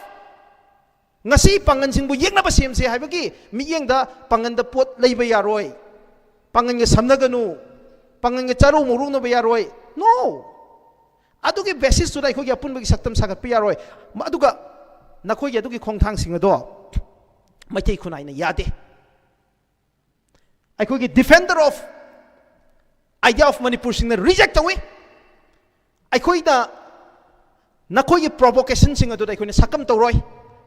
ꯉꯁꯤ ꯄꯥꯉꯜꯁꯤꯡꯕꯨ ꯌꯦꯛꯅꯕ ꯁꯦꯝꯁꯦ ꯍꯥꯏꯕꯒꯤ ꯃꯤꯠꯌꯦꯡꯗ ꯄꯥꯉꯜꯗ ꯄꯣꯠ ꯂꯩꯕ ꯌꯥꯔꯣꯏ, ꯄꯥꯉꯜꯒ ꯁꯝꯅꯒꯅꯨ, ꯄꯥꯉꯜꯒ ꯆꯥꯔꯧ ꯃꯧꯔꯧꯅꯕ ꯌꯥꯔꯣꯏ꯫ No. ꯑꯗꯨꯒꯤ ꯕꯦꯁꯤꯁꯇꯨꯗ ꯑꯩꯈꯣꯏꯒꯤ ꯑꯄꯨꯟꯕꯒꯤ ꯁꯛꯇꯝ ꯁꯥꯒꯠꯄ ꯌꯥꯔꯣꯏ꯫ ꯃ-, ꯑꯗꯨꯒ ꯅꯈꯣꯏꯒꯤ ꯑꯗꯨꯒꯤ ꯈꯣꯡꯊꯥꯡꯁꯤꯡ ꯑꯗꯣ ꯃꯩꯇꯩ ꯈꯨꯟꯅꯥꯏꯅ ꯌꯥꯗꯦ꯫ ꯑꯩꯈꯣꯏꯒꯤ Defender of Idea of ꯃꯅꯤꯄꯨꯔꯁꯤꯡꯅ ꯔꯤꯖꯦꯛ ꯇꯧꯏ꯫ ꯑꯩꯈꯣꯏꯅ ꯅꯈꯣꯏꯒꯤ ꯄ꯭ꯔꯣꯚꯣꯀꯦꯁꯟꯁꯤꯡ ꯑꯗꯨꯗ ꯑꯩꯈꯣꯏꯅ ꯁꯛꯀꯝ ꯇꯧꯔꯣꯏ꯫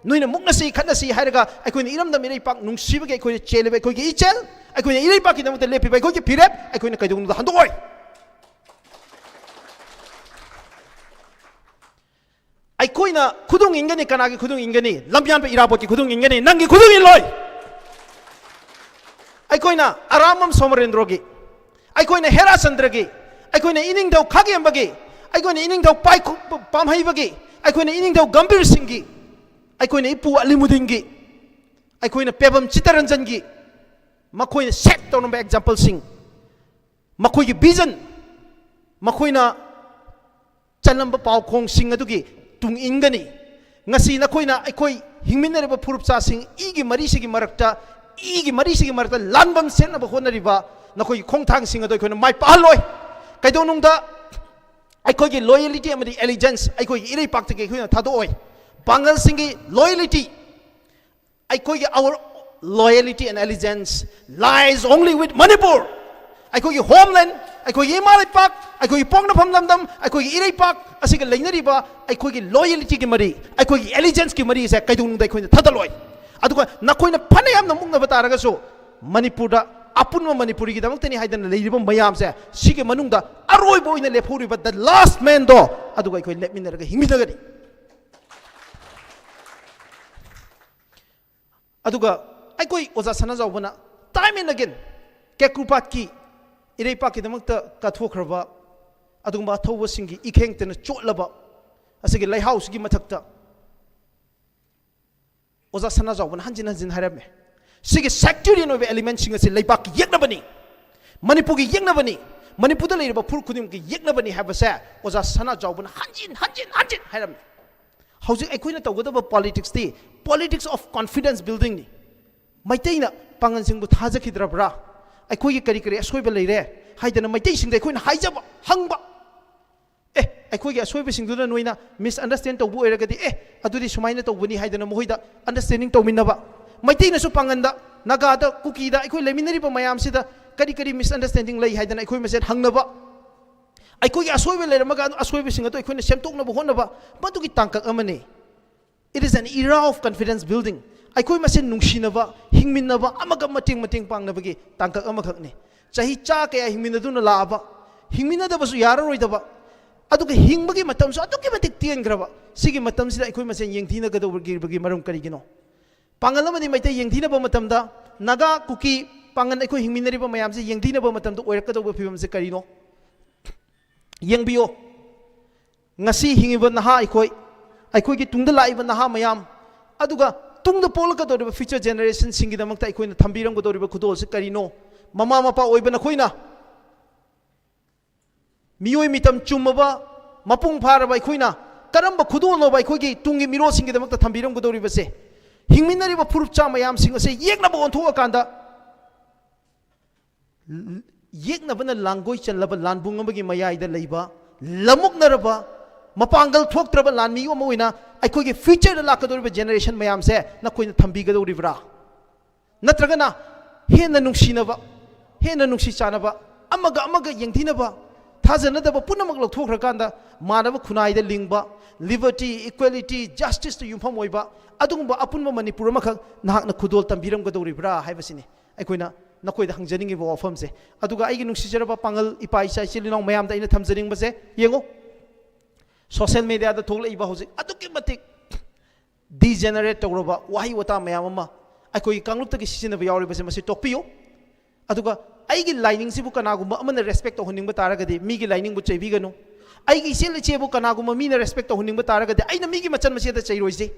ꯅꯣꯏꯅ ꯃꯨꯛꯅꯁꯤ ꯈꯠꯅꯁꯤ ꯍꯥꯏꯔꯒ ꯑꯩꯈꯣꯏꯅ ꯏꯔꯝꯗꯝ ꯏꯔꯩꯄꯥꯛ ꯅꯨꯡꯁꯤꯕꯒꯤ ꯑꯩꯈꯣꯏꯅ ꯆꯦꯜꯂꯤꯕ ꯑꯩꯈꯣꯏꯒꯤ ꯏꯆꯦꯜ, ꯑꯩꯈꯣꯏꯅ ꯏꯔꯩꯄꯥꯛꯀꯤꯗꯃꯛꯇ ꯂꯦꯞꯄꯤꯕ ꯑꯩꯈꯣꯏꯒꯤ ꯐꯤꯔꯦꯞ ꯑꯩꯈꯣꯏꯅ ꯀꯩꯗꯧꯅꯨꯡꯗ ꯍꯟꯗꯣꯛꯑꯣꯏ꯫ ꯑꯩꯈꯣꯏꯅ ꯈꯨꯗꯨꯡ ꯏꯟꯒꯅꯤ꯫ ꯀꯅꯥꯒꯤ ꯈꯨꯗꯨꯡ ꯏꯟꯒꯅꯤ? ꯂꯝꯌꯥꯟꯕ ꯏꯔꯥꯕꯣꯠꯀꯤ ꯈꯨꯗꯨꯡ ꯏꯟꯒꯅꯤ, ꯅꯪꯒꯤ ꯈꯨꯗꯨꯡ ꯏꯜꯂꯣꯏ꯫ ꯑꯩꯈꯣꯏꯅ ꯑꯔꯥꯝꯕꯝ ꯁꯣꯃꯔꯦꯟꯗ꯭ꯔꯣꯒꯤ, ꯑꯩꯈꯣꯏꯅ ꯍꯦꯔꯥꯆꯟꯗ꯭ꯔꯒꯤ, ꯑꯩꯈꯣꯏꯅ ꯏꯅꯤꯡꯊꯧ ꯈꯥꯒꯦꯝꯕꯒꯤ, ꯑꯩꯈꯣꯏꯅ ꯏꯅꯤꯡꯊꯧ ꯄꯥꯏꯈꯨ-, ꯄꯥꯝꯍꯩꯕꯒꯤ, ꯑꯩꯈꯣꯏꯅ ꯏꯅꯤꯡꯊꯧ ꯒꯝꯚꯤꯔ ꯁꯤꯡꯒꯤ, ꯑꯩꯈꯣꯏꯅ ꯏꯄꯨ ꯑꯂꯤꯃꯨꯗꯤꯟꯒꯤ, ꯑꯩꯈꯣꯏꯅ ꯄꯦꯕꯝ ꯆꯤꯠꯇꯔꯟꯖꯟꯒꯤ, ꯃꯈꯣꯏꯅ ꯁꯦꯠ ꯇꯧꯔꯝꯕ ꯑꯦꯛꯖꯥꯝꯄꯜꯁꯤꯡ, ꯃꯈꯣꯏꯒꯤ ꯚꯤꯖꯟ, ꯃꯈꯣꯏꯅ ꯆꯜꯂꯝꯕ ꯄꯥꯎꯈꯣꯡꯁꯤꯡ ꯑꯗꯨꯒꯤ ꯇꯨꯡ ꯏꯟꯒꯅꯤ꯫ ꯉꯁꯤ ꯅꯈꯣꯏꯅ ꯑꯩꯈꯣꯏ ꯍꯤꯡꯃꯤꯟꯅꯔꯤꯕ ꯐꯨꯔꯨꯞꯆꯥꯁꯤꯡ ꯏꯒꯤ ꯃꯔꯤꯁꯤꯒꯤ ꯃꯔꯛꯇ, ꯏꯒꯤ ꯃꯔꯤꯁꯤꯒꯤ ꯃꯔꯛꯇ ꯂꯥꯟꯕꯝ ꯁꯦꯠꯅꯕ ꯍꯣꯠꯅꯔꯤꯕ ꯅꯈꯣꯏꯒꯤ ꯈꯣꯡꯊꯥꯡꯁꯤꯡ ꯑꯗꯨ ꯑꯩꯈꯣꯏꯅ ꯃꯥꯏ ꯄꯥꯛꯍꯜꯂꯣꯏ꯫ ꯀꯩꯗꯧꯅꯨꯡꯗ ꯑꯩꯈꯣꯏꯒꯤ ꯂꯣꯌꯦꯂꯤꯇꯤ ꯑꯃꯗꯤ ꯑꯦꯂꯤꯖꯦꯟꯁ ꯑꯩꯈꯣꯏꯒꯤ ꯏꯔꯩꯄꯥꯛꯇꯒꯤ ꯑꯩꯈꯣꯏꯅ ꯊꯥꯗꯣꯛꯑꯣꯏ꯫ ꯄꯥꯡꯒꯜꯁꯤꯡꯒꯤ ꯂꯣꯌꯦꯂꯤꯇꯤ, ꯑꯩꯈꯣꯏꯒꯤ our loyalty and allegiance lies only with Manipur. ꯑꯩꯈꯣꯏꯒꯤ ꯍꯣꯝꯂꯦꯟ, ꯑꯩꯈꯣꯏꯒꯤ ꯏꯃꯥ ꯂꯩꯄꯥꯛ, ꯑꯩꯈꯣꯏꯒꯤ ꯄꯣꯛꯅꯐꯝ ꯂꯝꯗꯝ, ꯑꯩꯈꯣꯏꯒꯤ ꯏꯔꯩꯄꯥꯛ ꯑꯁꯤꯒ ꯂꯩꯅꯔꯤꯕ ꯑꯩꯈꯣꯏꯒꯤ ꯂꯣꯌꯦꯂꯤꯇꯤꯒꯤ ꯃꯔꯤ, ꯑꯩꯈꯣꯏꯒꯤ ꯑꯦꯂꯤꯖꯦꯟꯁꯀꯤ ꯃꯔꯤ ꯑꯁꯦ ꯀꯩꯗꯧꯅꯨꯡꯗ ꯑꯩꯈꯣꯏꯅ ꯊꯥꯗꯠꯂꯣꯏ꯫ ꯑꯗꯨꯒ ꯅꯈꯣꯏꯅ ꯐꯅ ꯌꯥꯝꯅ ꯃꯨꯛꯅꯕ ꯇꯥꯔꯒꯁꯨ, ꯃꯅꯤꯄꯨꯔꯗ ꯑꯄꯨꯟꯕ ꯃꯅꯤꯄꯨꯔꯤꯒꯤꯗꯃꯛꯇꯅꯤ ꯍꯥꯏꯗꯅ ꯂꯩꯔꯤꯕ ꯃꯌꯥꯝꯁꯦ, ꯁꯤꯒꯤ ꯃꯅꯨꯡꯗ ꯑꯔꯣꯏꯕ ꯑꯣꯏꯅ ꯂꯦꯞꯍꯧꯔꯤꯕ the last man ꯗꯣ, ꯑꯗꯨꯒ ꯑꯩꯈꯣꯏ ꯂꯦꯞꯃꯤꯟꯅꯔꯒ ꯍꯤꯡꯃꯤꯟꯅꯒꯅꯤ꯫ ꯑꯗꯨꯒ ꯑꯩꯈꯣꯏ ꯑꯣꯖꯥ ꯁꯅꯥꯖꯥꯎꯕꯅ time and again ꯀꯦꯀ꯭ꯔꯨꯄꯥꯠꯀꯤ ꯏꯔꯩꯄꯥꯛꯀꯤꯗꯃꯛꯇ ꯀꯠꯊꯣꯛꯈ꯭ꯔꯕ ꯑꯗꯨꯒꯨꯝꯕ ꯑꯊꯧꯕꯁꯤꯡꯒꯤ ꯏꯈꯦꯡꯇꯅ ꯆꯣꯠꯂꯕ ꯑꯁꯤꯒꯤ ꯂꯩꯍꯥꯎꯁꯤꯒꯤ ꯃꯊꯛꯇ ꯑꯣꯖꯥ ꯁꯅꯥꯖꯥꯎꯕꯅ ꯍꯟꯖꯤꯟ ꯍꯟꯖꯤꯟ ꯍꯥꯏꯔꯝꯃꯦ, "ꯁꯤꯒꯤ sectarian ꯑꯣꯏꯕ elementꯁꯤꯡ ꯑꯁꯤ ꯂꯩꯕꯥꯛꯀꯤ ꯌꯦꯛꯅꯕꯅꯤ, ꯃꯅꯤꯄꯨꯔꯒꯤ ꯌꯦꯛꯅꯕꯅꯤ, ꯃꯅꯤꯄꯨꯔꯗ ꯂꯩꯔꯤꯕ ꯐꯨꯔꯨꯞ ꯈꯨꯗꯤꯡꯃꯛꯀꯤ ꯌꯦꯛꯅꯕꯅꯤ" ꯍꯥꯏꯕꯁꯦ ꯑꯣꯖꯥ ꯁꯅꯥꯖꯥꯎꯕꯅ ꯍꯟꯖꯤꯟ ꯍꯟꯖꯤꯟ ꯍꯟꯖꯤꯟ ꯍꯥꯏꯔꯝꯃꯤ꯫ ꯍꯧꯖꯤꯛ ꯑꯩꯈꯣꯏꯅ ꯇꯧꯒꯗꯕ politicsꯇꯤ politics of confidence buildingꯅꯤ꯫ ꯃꯩꯇꯩꯅ ꯄꯥꯡꯒꯜꯁꯤꯡꯕꯨ ꯊꯥꯖꯈꯤꯗ꯭ꯔꯕ꯭ꯔꯥ? ꯑꯩꯈꯣꯏꯒꯤ ꯀꯔꯤ ꯀꯔꯤ ꯑꯁꯣꯏꯕ ꯂꯩꯔꯦ ꯍꯥꯏꯗꯅ ꯃꯩꯇꯩꯁꯤꯡꯗ ꯑꯩꯈꯣꯏꯅ ꯍꯥꯏꯖꯕ, ꯍꯪꯕ꯫ ꯑꯦ, ꯑꯩꯈꯣꯏꯒꯤ ꯑꯁꯣꯏꯕꯁꯤꯡꯗꯨꯅ ꯅꯣꯏꯅ misunderstand ꯇꯧꯕ ꯑꯣꯏꯔꯒꯗꯤ, "ꯑꯦ, ꯑꯗꯨꯗꯤ ꯁꯨꯃꯥꯏꯅ ꯇꯧꯕꯅꯤ" ꯍꯥꯏꯗꯅ ꯃꯈꯣꯏꯗ understanding ꯇꯧꯃꯤꯟꯅꯕ꯫ ꯃꯩꯇꯩꯅꯁꯨ ꯄꯥꯡꯒꯟꯗ, ꯅꯥꯒꯥꯗ, ꯀꯨꯀꯤꯗ, ꯑꯩꯈꯣꯏ ꯂꯩꯃꯤꯟꯅꯔꯤꯕ ꯃꯌꯥꯝꯁꯤꯗ ꯀꯔꯤ ꯀꯔꯤ misunderstanding ꯂꯩ ꯍꯥꯏꯗꯅ ꯑꯩꯈꯣꯏ ꯃꯁꯦꯟ ꯍꯪꯅꯕ꯫ ꯑꯩꯈꯣꯏꯒꯤ ꯑꯁꯣꯏꯕ ꯂꯩꯔꯝꯃꯒ ꯑꯁꯣꯏꯕꯁꯤꯡ ꯑꯗꯨ ꯑꯩꯈꯣꯏꯅ ꯁꯦꯝꯗꯣꯛꯅꯕ ꯍꯣꯠꯅꯕ, ꯃꯗꯨꯒꯤ ꯇꯥꯡꯀꯛ ꯑꯃꯅꯤ꯫ It is an era of confidence building. ꯑꯩꯈꯣꯏ ꯃꯁꯦꯟ ꯅꯨꯡꯁꯤꯅꯕ, ꯍꯤꯡꯃꯤꯟꯅꯕ, ꯑꯃꯒ ꯃꯇꯦꯡ ꯃꯇꯦꯡ ꯄꯥꯡꯅꯕꯒꯤ ꯇꯥꯡꯀꯛ ꯑꯃꯈꯛꯅꯤ꯫ ꯆꯍꯤ ꯆꯥ ꯀꯌꯥ ꯍꯤꯡꯃꯤꯟꯅꯗꯨꯅ ꯂꯥꯛꯑꯕ, ꯍꯤꯡꯃꯤꯟꯅꯗꯕꯁꯨ ꯌꯥꯔꯔꯣꯏꯗꯕ, ꯑꯗꯨꯒ ꯍꯤꯡꯕꯒꯤ ꯃꯇꯝꯁꯨ ꯑꯗꯨꯛꯀꯤ ꯃꯇꯤꯛ ꯇꯦꯟꯈ꯭ꯔꯕ ꯁꯤꯒꯤ ꯃꯇꯝꯁꯤꯗ ꯑꯩꯈꯣꯏ ꯃꯁꯦꯟ ꯌꯦꯡꯊꯤꯅꯒꯗꯧꯕꯒꯤ ꯃꯔꯝ ꯀꯔꯤꯒꯤꯅꯣ? ꯄꯥꯡꯒꯜ ꯑꯃꯗꯤ ꯃꯩꯇꯩ ꯌꯦꯡꯊꯤꯅꯕ ꯃꯇꯝꯗ, ꯅꯥꯒꯥ, ꯀꯨꯀꯤ, ꯄꯥꯡꯒꯜ ꯑꯩꯈꯣꯏ ꯍꯤꯡꯃꯤꯟꯅꯔꯤꯕ ꯃꯌꯥꯝꯁꯦ ꯌꯦꯡꯊꯤꯅꯕ ꯃꯇꯝꯗ ꯑꯣꯏꯔꯛꯀꯗꯧꯕ ꯐꯤꯕꯝꯁꯦ ꯀꯔꯤꯅꯣ? ꯌꯦꯡꯕꯤꯌꯣ, ꯉꯁꯤ ꯍꯤꯡꯉꯤꯕ ꯅꯍꯥ ꯑꯩꯈꯣꯏ, ꯑꯩꯈꯣꯏꯒꯤ ꯇꯨꯡꯗ ꯂꯥꯛꯏꯕ ꯅꯍꯥ ꯃꯌꯥꯝ, ꯑꯗꯨꯒ ꯇꯨꯡꯗ ꯄꯣꯛꯂꯛꯀꯗꯧꯔꯤꯕ future generationꯁꯤꯡꯒꯤꯗꯃꯛꯇ ꯑꯩꯈꯣꯏꯅ ꯊꯝꯕꯤꯔꯝꯒꯗꯧꯔꯤꯕ ꯈꯨꯗꯣꯜꯁꯤ ꯀꯔꯤꯅꯣ? ꯃꯃꯥ ꯃꯄꯥ ꯑꯣꯏꯕ ꯅꯈꯣꯏꯅ ꯃꯤꯑꯣꯏ ꯃꯤꯇꯝ ꯆꯨꯝꯃꯕ, ꯃꯄꯨꯡ ꯐꯥꯔꯕ ꯑꯩꯈꯣꯏꯅ ꯀꯔꯝꯕ ꯈꯨꯗꯣꯜꯅꯣꯕ ꯑꯩꯈꯣꯏꯒꯤ ꯇꯨꯡꯒꯤ ꯃꯤꯔꯣꯜꯁꯤꯡꯒꯤꯗꯃꯛꯇ ꯊꯝꯕꯤꯔꯝꯒꯗꯧꯔꯤꯕꯁꯦ? ꯍꯤꯡꯃꯤꯟꯅꯔꯤꯕ ꯐꯨꯔꯨꯞꯆꯥ ꯃꯌꯥꯝꯁꯤꯡ ꯑꯁꯦ ꯌꯦꯛꯅꯕ ꯑꯣꯟꯊꯣꯛꯑꯀꯥꯟꯗ, ꯌꯦꯛꯅꯕꯅ ꯂꯥꯡꯒꯣꯏ ꯆꯜꯂꯕ ꯂꯥꯟꯕꯨꯡ ꯑꯃꯒꯤ ꯃꯌꯥꯏꯗ ꯂꯩꯕ, ꯂꯃꯨꯛꯅꯔꯕ, ꯃꯄꯥꯡꯒꯜ ꯊꯣꯛꯇ꯭ꯔꯕ ꯂꯥꯟꯃꯤ ꯑꯃ ꯑꯣꯏꯅ ꯑꯩꯈꯣꯏꯒꯤ futureꯗ ꯂꯥꯛꯀꯗꯧꯔꯤꯕ generation ꯃꯌꯥꯝꯁꯦ ꯅꯈꯣꯏꯅ ꯊꯝꯕꯤꯒꯗꯧꯔꯤꯕ꯭ꯔꯥ? ꯅꯠꯇ꯭ꯔꯒꯅ ꯍꯦꯟꯅ ꯅꯨꯡꯁꯤꯅꯕ, ꯍꯦꯟꯅ ꯅꯨꯡꯁꯤ ꯆꯥꯟꯅꯕ, ꯑꯃꯒ ꯑꯃꯒ ꯌꯦꯡꯊꯤꯅꯕ, ꯊꯥꯖꯅꯗꯕ ꯄꯨꯝꯅꯃꯛ ꯂꯧꯊꯣꯛꯈ꯭ꯔꯀꯥꯟꯗ ꯃꯥꯟꯅꯕ ꯈꯨꯟꯅꯥꯏꯗ ꯂꯤꯡꯕ, liberty, equality, justiceꯇ ꯌꯨꯝꯐꯝ ꯑꯣꯏꯕ ꯑꯗꯨꯒꯨꯝꯕ ꯑꯄꯨꯟꯕ ꯃꯅꯤꯄꯨꯔ ꯑꯃꯈꯛ ꯅꯍꯥꯛꯅ ꯈꯨꯗꯣꯜ ꯇꯝꯕꯤꯔꯝꯒꯗꯧꯔꯤꯕ꯭ꯔꯥ ꯍꯥꯏꯕꯁꯤꯅꯤ ꯑꯩꯈꯣꯏꯅ ꯅꯈꯣꯏꯗ ꯍꯪꯖꯅꯤꯡꯉꯤꯕ ꯋꯥꯐꯝꯁꯦ꯫ ꯑꯗꯨꯒ ꯑꯩꯒꯤ ꯅꯨꯡꯁꯤꯖꯔꯕ ꯄꯥꯉꯜ ꯏꯄꯥ ꯏꯆꯥ ꯏꯆꯤꯜ ꯏꯅꯥꯎ ꯃꯌꯥꯝꯗ ꯑꯩꯅ ꯊꯝꯖꯅꯤꯡꯕꯁꯦ, ꯌꯦꯡꯉꯨ, social mediaꯗ ꯊꯣꯛꯂꯛꯏꯕ ꯍꯧꯖꯤꯛ ꯑꯗꯨꯛꯀꯤ ꯃꯇꯤꯛ degenerate ꯇꯧꯔꯕ ꯋꯥꯍꯩ ꯋꯥꯇꯥ ꯃꯌꯥꯝ ꯑꯃ ꯑꯩꯈꯣꯏꯒꯤ ꯀꯥꯡꯂꯨꯞꯇꯒꯤ ꯁꯤꯖꯤꯟꯅꯕ ꯌꯥꯎꯔꯤꯕꯁꯦ ꯃꯁꯤ ꯇꯣꯛꯄꯤꯌꯨ꯫ ꯑꯗꯨꯒ ꯑꯩꯒꯤ ꯂꯥꯏꯅꯤꯡꯁꯤꯕꯨ ꯀꯅꯥꯒꯨꯝꯕ ꯑꯃꯅ respect ꯇꯧꯍꯟꯅꯤꯡꯕ ꯇꯥꯔꯒꯗꯤ ꯃꯤꯒꯤ ꯂꯥꯏꯅꯤꯡꯕꯨ ꯆꯩꯕꯤꯒꯅꯨ꯫ ꯑꯩꯒꯤ ꯏꯆꯦꯜ ꯏꯆꯦꯕꯨ ꯀꯅꯥꯒꯨꯝꯕ ꯃꯤꯅ respect ꯇꯧꯍꯟꯅꯤꯡꯕ ꯇꯥꯔꯒꯗꯤ ꯑꯩꯅ ꯃꯤꯒꯤ ꯃꯆꯟ ꯃꯆꯦꯗ ꯆꯩꯔꯣꯏꯁꯦ꯫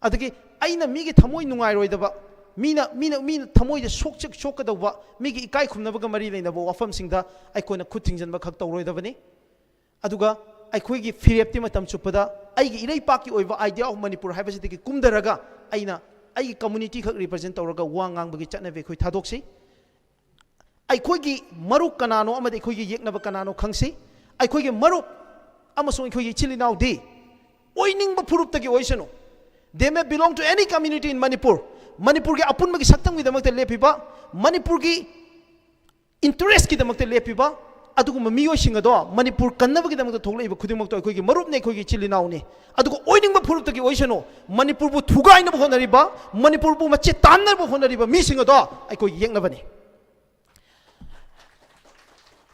ꯑꯗꯒꯤ ꯑꯩꯅ ꯃꯤꯒꯤ ꯊꯃꯣꯏ ꯅꯨꯡꯉꯥꯏꯔꯣꯏꯗꯕ, ꯃꯤꯅ, ꯃꯤꯅ, ꯃꯤꯅ ꯊꯃꯣꯏꯗ ꯁꯣꯛꯆ-, ꯁꯣꯛꯀꯗꯧꯕ, ꯃꯤꯒꯤ ꯏꯀꯥꯏ ꯈꯨꯝꯅꯕꯒ ꯃꯔꯤ ꯂꯩꯅꯕ ꯋꯥꯐꯝꯁꯤꯡꯗ ꯑꯩꯈꯣꯏꯅ ꯈꯨꯠ ꯊꯤꯡꯖꯤꯟꯕ ꯈꯛ ꯇꯧꯔꯣꯏꯗꯕꯅꯤ꯫ ꯑꯗꯨꯒ ꯑꯩꯈꯣꯏꯒꯤ ꯐꯤꯔꯦꯞꯇꯤ ꯃꯇꯝ ꯆꯨꯞꯄꯗ ꯑꯩꯒꯤ ꯏꯔꯩꯄꯥꯛꯀꯤ ꯑꯣꯏꯕ idea of ꯃꯅꯤꯄꯨꯔ ꯍꯥꯏꯕꯁꯤꯗꯒꯤ ꯀꯨꯝꯊꯔꯒ ꯑꯩꯅ ꯑꯩꯒꯤ community ꯈꯛ represent ꯇꯧꯔꯒ ꯋꯥ ꯉꯥꯡꯕꯒꯤ ꯆꯠꯅꯕꯤ ꯑꯩꯈꯣꯏ ꯊꯥꯗꯣꯛꯁꯤ꯫ ꯑꯩꯈꯣꯏꯒꯤ ꯃꯔꯨꯞ ꯀꯅꯥꯅꯣ ꯑꯃꯗꯤ ꯑꯩꯈꯣꯏꯒꯤ ꯌꯦꯛꯅꯕ ꯀꯅꯥꯅꯣ ꯈꯪꯁꯤ꯫ ꯑꯩꯈꯣꯏꯒꯤ ꯃꯔꯨꯞ ꯑꯃꯁꯨꯡ ꯑꯩꯈꯣꯏꯒꯤ ꯏꯆꯤꯜ ꯏꯅꯥꯎꯗꯤ ꯑꯣꯏꯅꯤꯡꯕ ꯐꯨꯔꯨꯞꯇꯒꯤ ꯑꯣꯏꯁꯅꯨ, they may belong to any community in Manipur, ꯃꯅꯤꯄꯨꯔꯒꯤ ꯑꯄꯨꯟꯕꯒꯤ ꯁꯛꯇꯝꯒꯤꯗꯃꯛꯇ ꯂꯦꯞꯄꯤꯕ, ꯃꯅꯤꯄꯨꯔꯒꯤ interestꯀꯤꯗꯃꯛꯇ ꯂꯦꯞꯄꯤꯕ ꯑꯗꯨꯒꯨꯝꯕ ꯃꯤꯑꯣꯏꯁꯤꯡ ꯑꯗꯣ ꯃꯅꯤꯄꯨꯔ ꯀꯟꯅꯕꯒꯤꯗꯃꯛꯇ ꯊꯣꯛꯂꯛꯏꯕ ꯈꯨꯗꯤꯡꯃꯛꯇꯣ ꯑꯩꯈꯣꯏꯒꯤ ꯃꯔꯨꯞꯅꯤ, ꯑꯩꯈꯣꯏꯒꯤ ꯏꯆꯤꯜ ꯏꯅꯥꯎꯅꯤ꯫ ꯑꯗꯨꯒ ꯑꯣꯏꯅꯤꯡꯕ ꯐꯨꯔꯨꯞꯇꯒꯤ ꯑꯣꯏꯁꯅꯨ, ꯃꯅꯤꯄꯨꯔꯕꯨ ꯊꯨꯒꯥꯏꯅꯕ ꯍꯣꯠꯅꯔꯤꯕ, ꯃꯅꯤꯄꯨꯔꯕꯨ ꯃꯆꯦꯠ ꯇꯥꯟꯅꯕ ꯍꯣꯠꯅꯔꯤꯕ ꯃꯤꯁꯤꯡ ꯑꯗꯣ ꯑꯩꯈꯣꯏ ꯌꯦꯛꯅꯕꯅꯤ꯫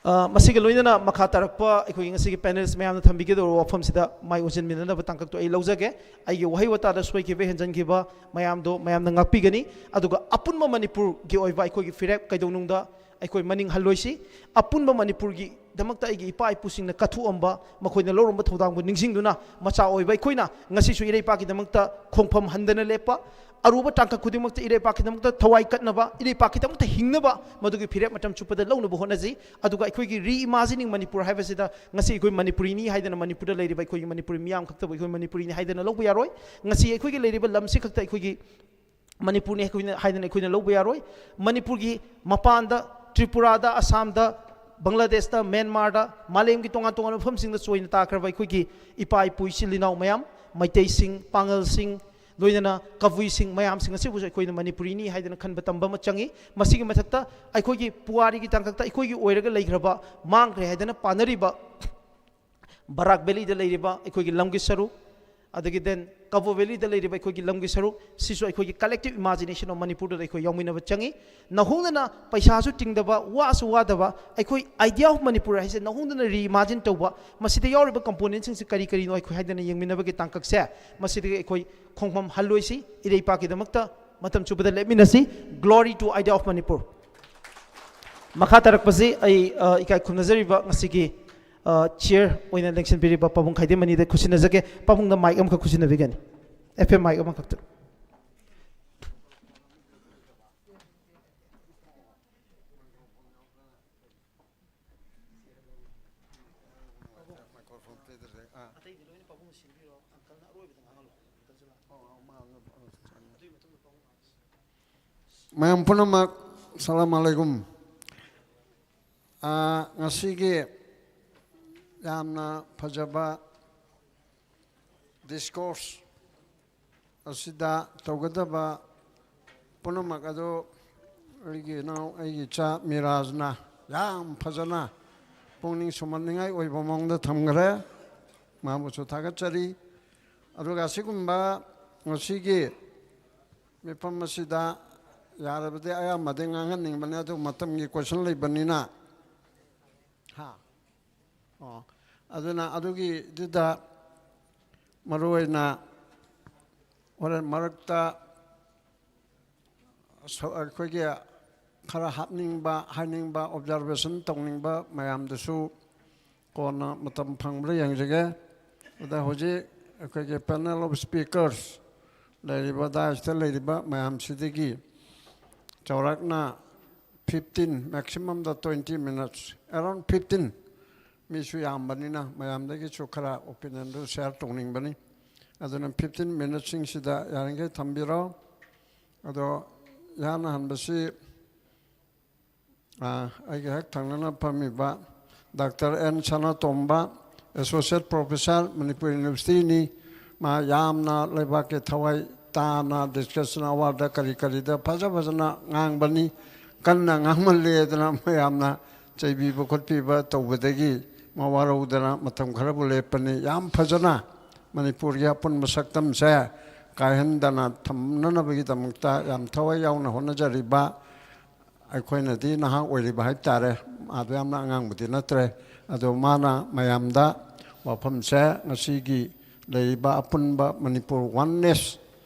ꯑ, ꯃꯁꯤꯒ ꯂꯣꯏꯅꯅ ꯃꯈꯥ ꯇꯥꯔꯛꯄ ꯑꯩꯈꯣꯏꯒꯤ ꯉꯁꯤꯒꯤ panelist ꯃꯌꯥꯝꯅ ꯊꯝꯕꯤꯒꯗꯧꯔꯤꯕ ꯋꯥꯐꯝꯁꯤꯗ ꯃꯥꯏ ꯑꯣꯟꯁꯤꯟꯃꯤꯟꯅꯅꯕ ꯇꯥꯡꯀꯛꯇꯣ ꯑꯩ ꯂꯧꯖꯒꯦ꯫ ꯑꯩꯒꯤ ꯋꯥꯍꯩ ꯋꯥꯇꯥꯗ ꯁꯣꯏꯈꯤꯕ, ꯍꯦꯟꯖꯟꯈꯤꯕ ꯃꯌꯥꯝꯗꯣ ꯃꯌꯥꯝꯅ ꯉꯥꯛꯄꯤꯒꯅꯤ꯫ ꯑꯗꯨꯒ ꯑꯄꯨꯟꯕ ꯃꯅꯤꯄꯨꯔꯒꯤ ꯑꯣꯏꯕ ꯑꯩꯈꯣꯏꯒꯤ ꯐꯤꯔꯦꯞ ꯀꯩꯗꯧꯅꯨꯡꯗ ꯑꯩꯈꯣꯏ ꯃꯅꯤꯡ ꯍꯜꯂꯣꯏꯁꯤ꯫ ꯑꯄꯨꯟꯕ ꯃꯅꯤꯄꯨꯔꯒꯤꯗꯃꯛꯇ ꯑꯩꯒꯤ ꯏꯄꯥ ꯏꯄꯨꯁꯤꯡꯅ ꯀꯠꯊꯣꯛꯑꯝꯕ, ꯃꯈꯣꯏꯅ ꯂꯧꯔꯝꯕ ꯊꯧꯗꯥꯡꯕꯨ ꯅꯤꯡꯁꯤꯡꯗꯨꯅ ꯃꯆꯥ ꯑꯣꯏꯕ ꯑꯩꯈꯣꯏꯅ ꯉꯁꯤꯁꯨ ꯏꯔꯩꯄꯥꯛꯀꯤꯗꯃꯛꯇ ꯈꯣꯡꯐꯝ ꯍꯟꯗꯅ ꯂꯦꯞꯄ, ꯑꯔꯨꯕ ꯇꯥꯡꯀꯛ ꯈꯨꯗꯤꯡꯃꯛꯇ ꯏꯔꯩꯄꯥꯛꯀꯤꯗꯃꯛꯇ ꯊꯋꯥꯏ ꯀꯠꯅꯕ, ꯏꯔꯩꯄꯥꯛꯀꯤꯗꯃꯛꯇ ꯍꯤꯡꯅꯕ, ꯃꯗꯨꯒꯤ ꯐꯤꯔꯦꯞ ꯃꯇꯝ ꯆꯨꯞꯄꯗ ꯂꯧꯅꯕ ꯍꯣꯠꯅꯖꯩ꯫ ꯑꯗꯨꯒ ꯑꯩꯈꯣꯏꯒꯤ reimagining ꯃꯅꯤꯄꯨꯔ ꯍꯥꯏꯕꯁꯤꯗ ꯉꯁꯤ ꯑꯩꯈꯣꯏ ꯃꯅꯤꯄꯨꯔꯤꯅꯤ ꯍꯥꯏꯗꯅ ꯃꯅꯤꯄꯨꯔꯗ ꯂꯩꯔꯤꯕ ꯑꯩꯈꯣꯏꯒꯤ ꯃꯅꯤꯄꯨꯔꯤ ꯃꯤꯌꯥꯝ ꯈꯛꯇꯕꯨ ꯑꯩꯈꯣꯏ ꯃꯅꯤꯄꯨꯔꯤꯅꯤ ꯍꯥꯏꯗꯅ ꯂꯧꯕ ꯌꯥꯔꯣꯏ꯫ ꯉꯁꯤ ꯑꯩꯈꯣꯏꯒꯤ ꯂꯩꯔꯤꯕ ꯂꯝꯁꯤ ꯈꯛꯇ ꯑꯩꯈꯣꯏꯒꯤ ꯃꯅꯤꯄꯨꯔꯅꯤ ꯑꯩꯈꯣꯏꯅ ꯍꯥꯏꯗꯅ ꯑꯩꯈꯣꯏꯅ ꯂꯧꯕ ꯌꯥꯔꯣꯏ꯫ ꯃꯅꯤꯄꯨꯔꯒꯤ ꯃꯄꯥꯟꯗ, ꯇ꯭ꯔꯤꯄꯨꯔꯥꯗ, ꯑꯁꯥꯝꯗ, ꯕꯪꯒ꯭ꯂꯥꯗꯦꯁꯇ, ꯃ꯭ꯌꯥꯟꯃꯥꯔꯗ, ꯃꯥꯂꯦꯝꯒꯤ ꯇꯣꯉꯥꯟ ꯇꯣꯉꯥꯟꯕ ꯃꯐꯝꯁꯤꯡꯗ ꯆꯣꯏꯅ ꯇꯥꯈ꯭ꯔꯕ ꯑꯩꯈꯣꯏꯒꯤ ꯏꯄꯥ ꯏꯄꯨ ꯏꯆꯤꯜ ꯏꯅꯥꯎ ꯃꯌꯥꯝ, ꯃꯩꯇꯩꯁꯤꯡ, ꯄꯥꯉꯜꯁꯤꯡ, ꯂꯣꯏꯅꯅ ꯀꯕꯨꯏꯁꯤꯡ ꯃꯌꯥꯝꯁꯤꯡ ꯑꯁꯤꯕꯨꯁꯨ ꯑꯩꯈꯣꯏꯅ ꯃꯅꯤꯄꯨꯔꯤꯅꯤ ꯍꯥꯏꯗꯅ ꯈꯟꯕ ꯇꯝꯕ ꯑꯃ ꯆꯪꯏ꯫ ꯃꯁꯤꯒꯤ ꯃꯊꯛꯇ ꯑꯩꯈꯣꯏꯒꯤ ꯄꯨꯋꯥꯔꯤꯒꯤ ꯇꯥꯡꯀꯛꯇ ꯑꯩꯈꯣꯏꯒꯤ ꯑꯣꯏꯔꯒ ꯂꯩꯈ꯭ꯔꯕ, ꯃꯥꯡꯈ꯭ꯔꯦ ꯍꯥꯏꯗꯅ ꯄꯥꯅꯔꯤꯕ ꯕꯔꯥꯛ ꯚꯦꯂꯤꯗ ꯂꯩꯔꯤꯕ ꯑꯩꯈꯣꯏꯒꯤ ꯂꯝꯒꯤ ꯁꯔꯨꯛ, ꯑꯗꯒꯤ then ꯀꯕꯣ ꯚꯦꯂꯤꯗ ꯂꯩꯔꯤꯕ ꯑꯩꯈꯣꯏꯒꯤ ꯂꯝꯒꯤ ꯁꯔꯨꯛ, ꯁꯤꯁꯨ ꯑꯩꯈꯣꯏꯒꯤ collective imagination of ꯃꯅꯤꯄꯨꯔꯗꯨꯗ ꯑꯩꯈꯣꯏ ꯌꯥꯎꯃꯤꯟꯅꯕ ꯆꯪꯏ꯫ ꯅꯧꯍꯧꯅꯅ ꯄꯩꯁꯥꯁꯨ ꯇꯤꯡꯗꯕ, ꯋꯥꯁꯨ ꯋꯥꯗꯕ, ꯑꯩꯈꯣꯏ idea of ꯃꯅꯤꯄꯨꯔ ꯍꯥꯏꯁꯦ ꯅꯧꯍꯧꯅꯅ reimagine ꯇꯧꯕ, ꯃꯁꯤꯗ ꯌꯥꯎꯔꯤꯕ componentꯁꯤꯡꯁꯤ ꯀꯔꯤ ꯀꯔꯤꯅꯣ ꯑꯩꯈꯣꯏ ꯍꯥꯏꯗꯅ ꯌꯦꯡꯃꯤꯟꯅꯕꯒꯤ ꯇꯥꯡꯀꯛꯁꯦ, ꯃꯁꯤꯗꯒꯤ ꯑꯩꯈꯣꯏ ꯈꯣꯡꯐꯝ ꯍꯜꯂꯣꯏꯁꯤ꯫ ꯏꯔꯩꯄꯥꯛꯀꯤꯗꯃꯛꯇ ꯃꯇꯝ ꯆꯨꯞꯄꯗ ꯂꯦꯞꯃꯤꯟꯅꯁꯤ꯫ Glory to idea of Manipur. ꯃꯈꯥ ꯇꯥꯔꯛꯄꯁꯤ ꯑꯩ, ꯑ, ꯏꯀꯥꯏ ꯈꯨꯝꯅꯖꯔꯤꯕ ꯉꯁꯤꯒꯤ, ꯑ, chair ꯑꯣꯏꯅ ꯂꯦꯡꯁꯤꯟꯕꯤꯔꯤꯕ ꯄꯥꯕꯨꯡ ꯈꯥꯏꯗꯦꯝꯃꯅꯤꯗ ꯈꯨꯠꯁꯤꯟꯅꯖꯒꯦ꯫ ꯄꯥꯕꯨꯡꯗ mic ꯑꯃꯈꯛ ꯈꯨꯠꯁꯤꯟꯅꯕꯤꯒꯅꯤ꯫ F M mic ꯑꯃꯈꯛꯇ꯫ ꯃꯌꯥꯝ ꯄꯨꯝꯅꯃꯛ, ꯁꯂꯥꯝ ꯑꯂꯩꯀꯨꯝ꯫ ꯑꯥ, ꯉꯁꯤꯒꯤ ꯌꯥꯝꯅ ꯐꯖꯕ discourse ꯑꯁꯤꯗ ꯇꯧꯒꯗꯕ ꯄꯨꯝꯅꯃꯛ ꯑꯗꯨ ꯑꯩꯒꯤ ꯏꯅꯥꯎ, ꯑꯩꯒꯤ ꯏꯆꯥ ꯃꯤꯔꯥꯖꯅ ꯌꯥꯝ ꯐꯖꯅ ꯄꯨꯛꯅꯤꯡ ꯁꯨꯝꯍꯠꯅꯤꯡꯉꯥꯏ ꯑꯣꯏꯕ ꯃꯑꯣꯡꯗ ꯊꯝꯈ꯭ꯔꯦ꯫ ꯃꯥꯕꯨꯁꯨ ꯊꯥꯒꯠꯆꯔꯤ꯫ ꯑꯗꯨꯒ ꯑꯁꯤꯒꯨꯝꯕ ꯉꯁꯤꯒꯤ ꯃꯤꯐꯝ ꯑꯁꯤꯗ ꯌꯥꯔꯕꯗꯤ ꯑꯌꯥꯝꯕꯗꯤ ꯉꯥꯡꯍꯟꯅꯤꯡꯕꯅꯤ, ꯑꯗꯨ ꯃꯇꯝꯒꯤ question ꯂꯩꯕꯅꯤꯅ꯫ ꯍꯥ? ꯑꯣ, ꯑꯗꯨꯅ ꯑꯗꯨꯒꯤꯗꯨꯗ ꯃꯔꯨꯑꯣꯏꯅ ꯍꯣꯔꯦꯟ ꯃꯔꯛꯇ ꯁ-, ꯑꯩꯈꯣꯏꯒꯤ ꯈꯔ ꯍꯥꯞꯅꯤꯡꯕ, ꯍꯥꯏꯅꯤꯡꯕ, observation ꯇꯧꯅꯤꯡꯕ ꯃꯌꯥꯝꯗꯨꯁꯨ ꯀꯣꯟꯅ ꯃꯇꯝ ꯐꯪꯕ꯭ꯔꯥ ꯌꯦꯡꯖꯒꯦ꯫ ꯑꯗ ꯍꯧꯖꯤꯛ ꯑꯩꯈꯣꯏꯒꯤ panel of speakers ꯂꯩꯔꯤꯕ, dais ꯇ ꯂꯩꯔꯤꯕ ꯃꯌꯥꯝꯁꯤꯗꯒꯤ ꯆꯥꯎꯔꯥꯛꯅ fifteen, maximum ꯗ twenty minutes, around fifteen, ꯃꯤꯁꯨ ꯌꯥꯝꯕꯅꯤꯅ ꯃꯌꯥꯝꯗꯒꯤꯁꯨ ꯈꯔ opinion ꯗꯨ share ꯇꯧꯅꯤꯡꯕꯅꯤ꯫ ꯑꯗꯨꯅ fifteen minutes ꯁꯤꯡꯁꯤꯗ ꯌꯥꯔꯤꯈꯩ ꯊꯝꯕꯤꯔꯣ꯫ ꯑꯗꯣ ꯏꯍꯥꯟ ꯍꯥꯟꯕꯁꯤ, ꯑꯥ, ꯑꯩꯒꯤ ꯍꯦꯛ ꯊꯪꯅꯅ ꯐꯝꯃꯤꯕ Doctor N ꯁꯅꯥꯇꯣꯝꯕ, Associate Professor, Manipur University ꯅꯤ꯫ ꯃꯥ ꯌꯥꯝꯅ ꯂꯩꯕꯥꯛꯀꯤ ꯊꯋꯥꯏ ꯇꯥꯅ discussion hour ꯗ ꯀꯔꯤ ꯀꯔꯤꯗ ꯐꯖ ꯐꯖꯅ ꯉꯥꯡꯕꯅꯤ꯫ ꯀꯟꯅ ꯉꯥꯡꯃꯜꯂꯦꯗꯅ ꯃꯌꯥꯝꯅ ꯆꯩꯕꯤꯕ ꯈꯣꯠꯄꯤꯕ ꯇꯧꯕꯗꯒꯤ ꯃꯋꯥ ꯂꯧꯗꯅ ꯃꯇꯝ ꯈꯔꯕꯨ ꯂꯦꯞꯄꯅꯤ꯫ ꯌꯥꯝ ꯐꯖꯅ ꯃꯅꯤꯄꯨꯔꯒꯤ ꯑꯄꯨꯟꯕ ꯁꯛꯇꯝꯁꯦ ꯀꯥꯏꯍꯟꯗꯅ ꯊꯝꯅꯅꯕꯒꯤꯗꯃꯛꯇ ꯌꯥꯝ ꯊꯋꯥꯏ ꯌꯥꯎꯅ ꯍꯣꯠꯅꯖꯔꯤꯕ, ꯑꯩꯈꯣꯏꯅꯗꯤ ꯅꯍꯥ ꯑꯣꯏꯔꯤꯕ ꯍꯥꯏꯕ ꯇꯥꯔꯦ, ꯃꯥꯗꯣ ꯌꯥꯝꯅ ꯑꯉꯥꯡꯕꯨꯗꯤ ꯅꯠꯇ꯭ꯔꯦ, ꯑꯗꯣ ꯃꯥꯅ ꯃꯌꯥꯝꯗ ꯋꯥꯐꯝꯁꯦ, ꯉꯁꯤꯒꯤ ꯂꯩꯔꯤꯕ ꯑꯄꯨꯟꯕ ꯃꯅꯤꯄꯨꯔ oneness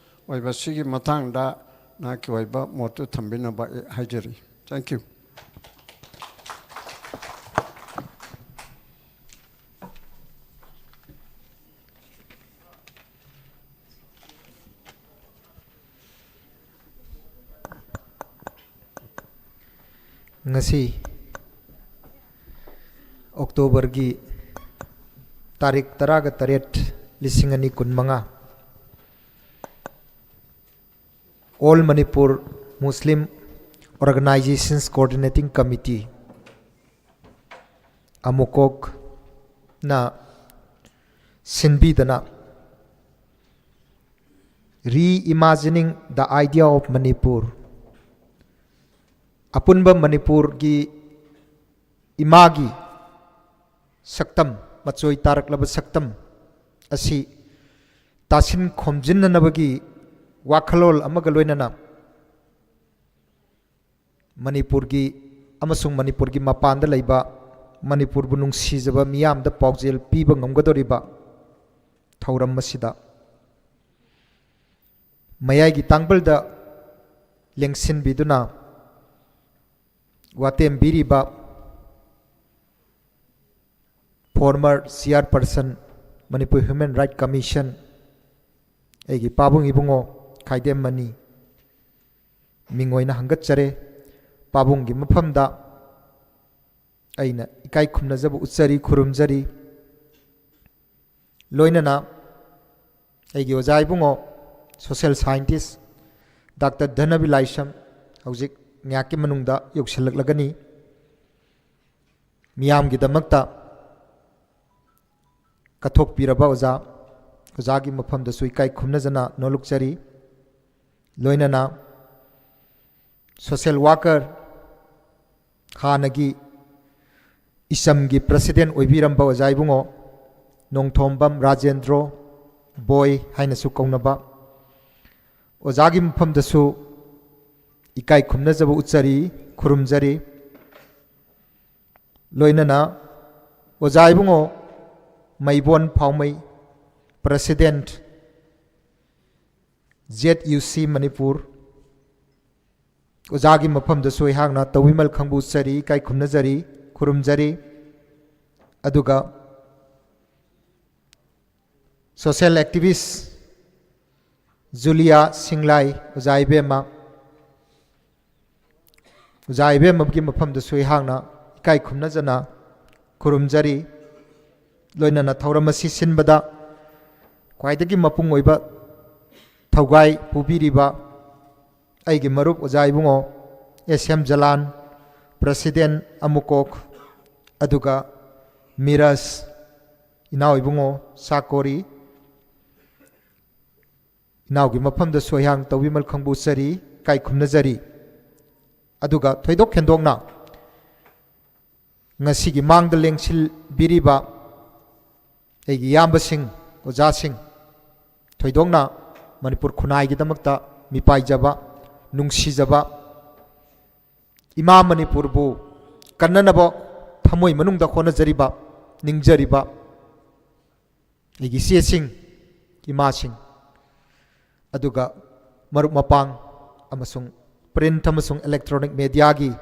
ꯑꯣꯏꯕ ꯁꯤꯒꯤ ꯃꯇꯥꯡꯗ ꯅꯍꯥꯛꯀꯤ ꯑꯣꯏꯕ ꯃꯣꯠꯇꯨ ꯊꯝꯕꯤꯅꯕ ꯑꯩ ꯍꯥꯏꯖꯔꯤ꯫ Thank you꯫ ꯉꯁꯤ ꯑꯣꯛꯇꯣꯕꯔꯒꯤ ꯇꯥꯔꯤꯛ ꯇꯔꯥꯒ ꯇꯔꯦꯠ, ꯂꯤꯁꯤꯡ ꯑꯅꯤ ꯀꯨꯟ ꯃꯉꯥ, All Manipur Muslim Organizations Coordinating Committee, ꯑꯃꯨꯀꯣꯛꯅ ꯁꯤꯟꯕꯤꯗꯅ Reimagining the Idea of Manipur, ꯑꯄꯨꯟꯕ ꯃꯅꯤꯄꯨꯔꯒꯤ ꯏꯃꯥꯒꯤ ꯁꯛꯇꯝ, ꯃꯆꯣꯏ ꯇꯥꯔꯛꯂꯕ ꯁꯛꯇꯝ ꯑꯁꯤ ꯇꯥꯁꯤꯟ ꯈꯣꯝꯖꯤꯟꯅꯅꯕꯒꯤ ꯋꯥꯈꯜꯂꯣꯟ ꯑꯃꯒ ꯂꯣꯏꯅꯅ ꯃꯅꯤꯄꯨꯔꯒꯤ ꯑꯃꯁꯨꯡ ꯃꯅꯤꯄꯨꯔꯒꯤ ꯃꯄꯥꯟꯗ ꯂꯩꯕ ꯃꯅꯤꯄꯨꯔꯕꯨ ꯅꯨꯡꯁꯤꯖꯕ ꯃꯤꯌꯥꯝꯗ ꯄꯥꯎꯖꯦꯜ ꯄꯤꯕ ꯉꯝꯒꯗꯧꯔꯤꯕ ꯊꯧꯔꯝ ꯑꯁꯤꯗ ꯃꯌꯥꯏꯒꯤ ꯇꯥꯡꯕꯜꯗ ꯂꯦꯡꯁꯤꯟꯕꯤꯗꯨꯅ ꯋꯥꯇꯦꯝꯕꯤꯔꯤꯕ former chairperson, Manipur Human Rights Commission, ꯑꯩꯒꯤ ꯄꯥꯕꯨꯡ ꯏꯕꯨꯡꯉꯣ ꯈꯥꯏꯗꯦꯝ ꯃꯅꯤ ꯃꯤꯡ ꯑꯣꯏꯅ ꯍꯪꯒꯠꯆꯔꯦ꯫ ꯄꯥꯕꯨꯡꯒꯤ ꯃꯐꯝꯗ ꯑꯩꯅ ꯏꯀꯥꯏ ꯈꯨꯝꯅꯖꯕ ꯎꯠꯆꯔꯤ, ꯈꯨꯔꯨꯝꯖꯔꯤ꯫ ꯂꯣꯏꯅꯅ ꯑꯩꯒꯤ ꯑꯣꯖꯥ ꯏꯕꯨꯡꯉꯣ social scientist Doctor ꯙꯅꯕꯤ ꯂꯥꯏꯁ꯭ꯔꯝ ꯍꯧꯖꯤꯛ ꯉꯥꯏꯍꯥꯛꯀꯤ ꯃꯅꯨꯡꯗ ꯌꯧꯁꯤꯜꯂꯛꯂꯒꯅꯤ꯫ ꯃꯤꯌꯥꯝꯒꯤꯗꯃꯛꯇ ꯀꯠꯊꯣꯛꯄꯤꯔꯕ ꯑꯣꯖꯥ ꯑꯣꯖꯥꯒꯤ ꯃꯐꯝꯗꯁꯨ ꯏꯀꯥꯏ ꯈꯨꯝꯅꯖꯅ ꯅꯣꯂꯨꯛꯆꯔꯤ꯫ ꯂꯣꯏꯅꯅ social worker, ꯍꯥꯟꯅꯒꯤ ꯏꯆꯝꯒꯤ president ꯑꯣꯏꯕꯤꯔꯝꯕ ꯑꯣꯖꯥ ꯏꯕꯨꯡꯉꯣ ꯅꯣꯡꯊꯣꯝꯕꯝ ꯔꯥꯖꯦꯟꯗ꯭ꯔꯣ ꯕꯣꯏ ꯍꯥꯏꯅꯁꯨ ꯀꯧꯅꯕ ꯑꯣꯖꯥꯒꯤ ꯃꯐꯝꯗꯁꯨ ꯏꯀꯥꯏ ꯈꯨꯝꯅꯖꯕ ꯎꯠꯆꯔꯤ, ꯈꯨꯔꯨꯝꯖꯔꯤ꯫ ꯂꯣꯏꯅꯅ ꯑꯣꯖꯥ ꯏꯕꯨꯡꯉꯣ ꯃꯩꯕꯣꯟ ꯐꯥꯎꯃꯩ, president, Z U C Manipur, ꯑꯣꯖꯥꯒꯤ ꯃꯐꯝꯗꯁꯨ ꯑꯩꯍꯥꯛꯅ ꯇꯧꯕꯤꯃꯜ ꯈꯪꯕꯨ ꯎꯠꯆꯔꯤ, ꯏꯀꯥꯏ ꯈꯨꯝꯅꯖꯔꯤ, ꯈꯨꯔꯨꯝꯖꯔꯤ꯫ ꯑꯗꯨꯒ social activist ꯖꯨꯂꯤꯌꯥ ꯁꯤꯡꯂꯥꯏ, ꯑꯣꯖꯥ ꯏꯕꯦꯝꯃ, ꯑꯣꯖꯥ ꯏꯕꯦꯝꯃꯒꯤ ꯃꯐꯝꯗꯁꯨ ꯑꯩꯍꯥꯛꯅ ꯏꯀꯥꯏ ꯈꯨꯝꯅꯖꯅ ꯈꯨꯔꯨꯝꯖꯔꯤ꯫ ꯂꯣꯏꯅꯅ ꯊꯧꯔꯝ ꯑꯁꯤ ꯁꯤꯟꯕꯗ ꯈ꯭ꯋꯥꯏꯗꯒꯤ ꯃꯄꯨꯡ ꯑꯣꯏꯕ ꯊꯧꯒꯥꯏ ꯄꯨꯕꯤꯔꯤꯕ ꯑꯩꯒꯤ ꯃꯔꯨꯞ ꯑꯣꯖꯥ ꯏꯕꯨꯡꯉꯣ S M ꯖꯂꯥꯟ, president ꯑꯃꯨꯀꯣꯛ, ꯑꯗꯨꯒ ꯃꯤꯔꯖ, ꯏꯅꯥꯎ ꯏꯕꯨꯡꯉꯣ ꯆꯥꯀꯣꯔꯤ, ꯏꯅꯥꯎꯒꯤ ꯃꯐꯝꯗꯁꯨ ꯑꯩꯍꯥꯛ ꯇꯧꯕꯤꯃꯜ ꯈꯪꯕꯨ ꯎꯠꯆꯔꯤ, ꯏꯀꯥꯏ ꯈꯨꯝꯅꯖꯔꯤ꯫ ꯑꯗꯨꯒ ꯊꯣꯏꯗꯣꯛ ꯍꯦꯟꯗꯣꯛꯅ ꯉꯁꯤꯒꯤ ꯃꯥꯡꯗ ꯂꯦꯡꯁꯤꯟꯕꯤꯔꯤꯕ ꯑꯩꯒꯤ ꯏꯌꯥꯝꯕꯁꯤꯡ, ꯑꯣꯖꯥꯁꯤꯡ, ꯊꯣꯏꯗꯣꯛꯅ ꯃꯅꯤꯄꯨꯔ ꯈꯨꯟꯅꯥꯏꯒꯤꯗꯃꯛꯇ ꯃꯤꯄꯥꯏꯖꯕ, ꯅꯨꯡꯁꯤꯖꯕ, ꯏꯃꯥ ꯃꯅꯤꯄꯨꯔꯕꯨ ꯀꯟꯅꯅꯕ ꯊꯃꯣꯏ ꯃꯅꯨꯡꯗ ꯍꯣꯠꯅꯖꯔꯤꯕ, ꯅꯤꯡꯖꯔꯤꯕ ꯑꯩꯒꯤ ꯏꯆꯦꯁꯤꯡ, ꯏꯃꯥꯁꯤꯡ, ꯑꯗꯨꯒ ꯃꯔꯨꯞ ꯃꯄꯥꯡ ꯑꯃꯁꯨꯡ print ꯑꯃꯁꯨꯡ electronic mediaꯒꯤ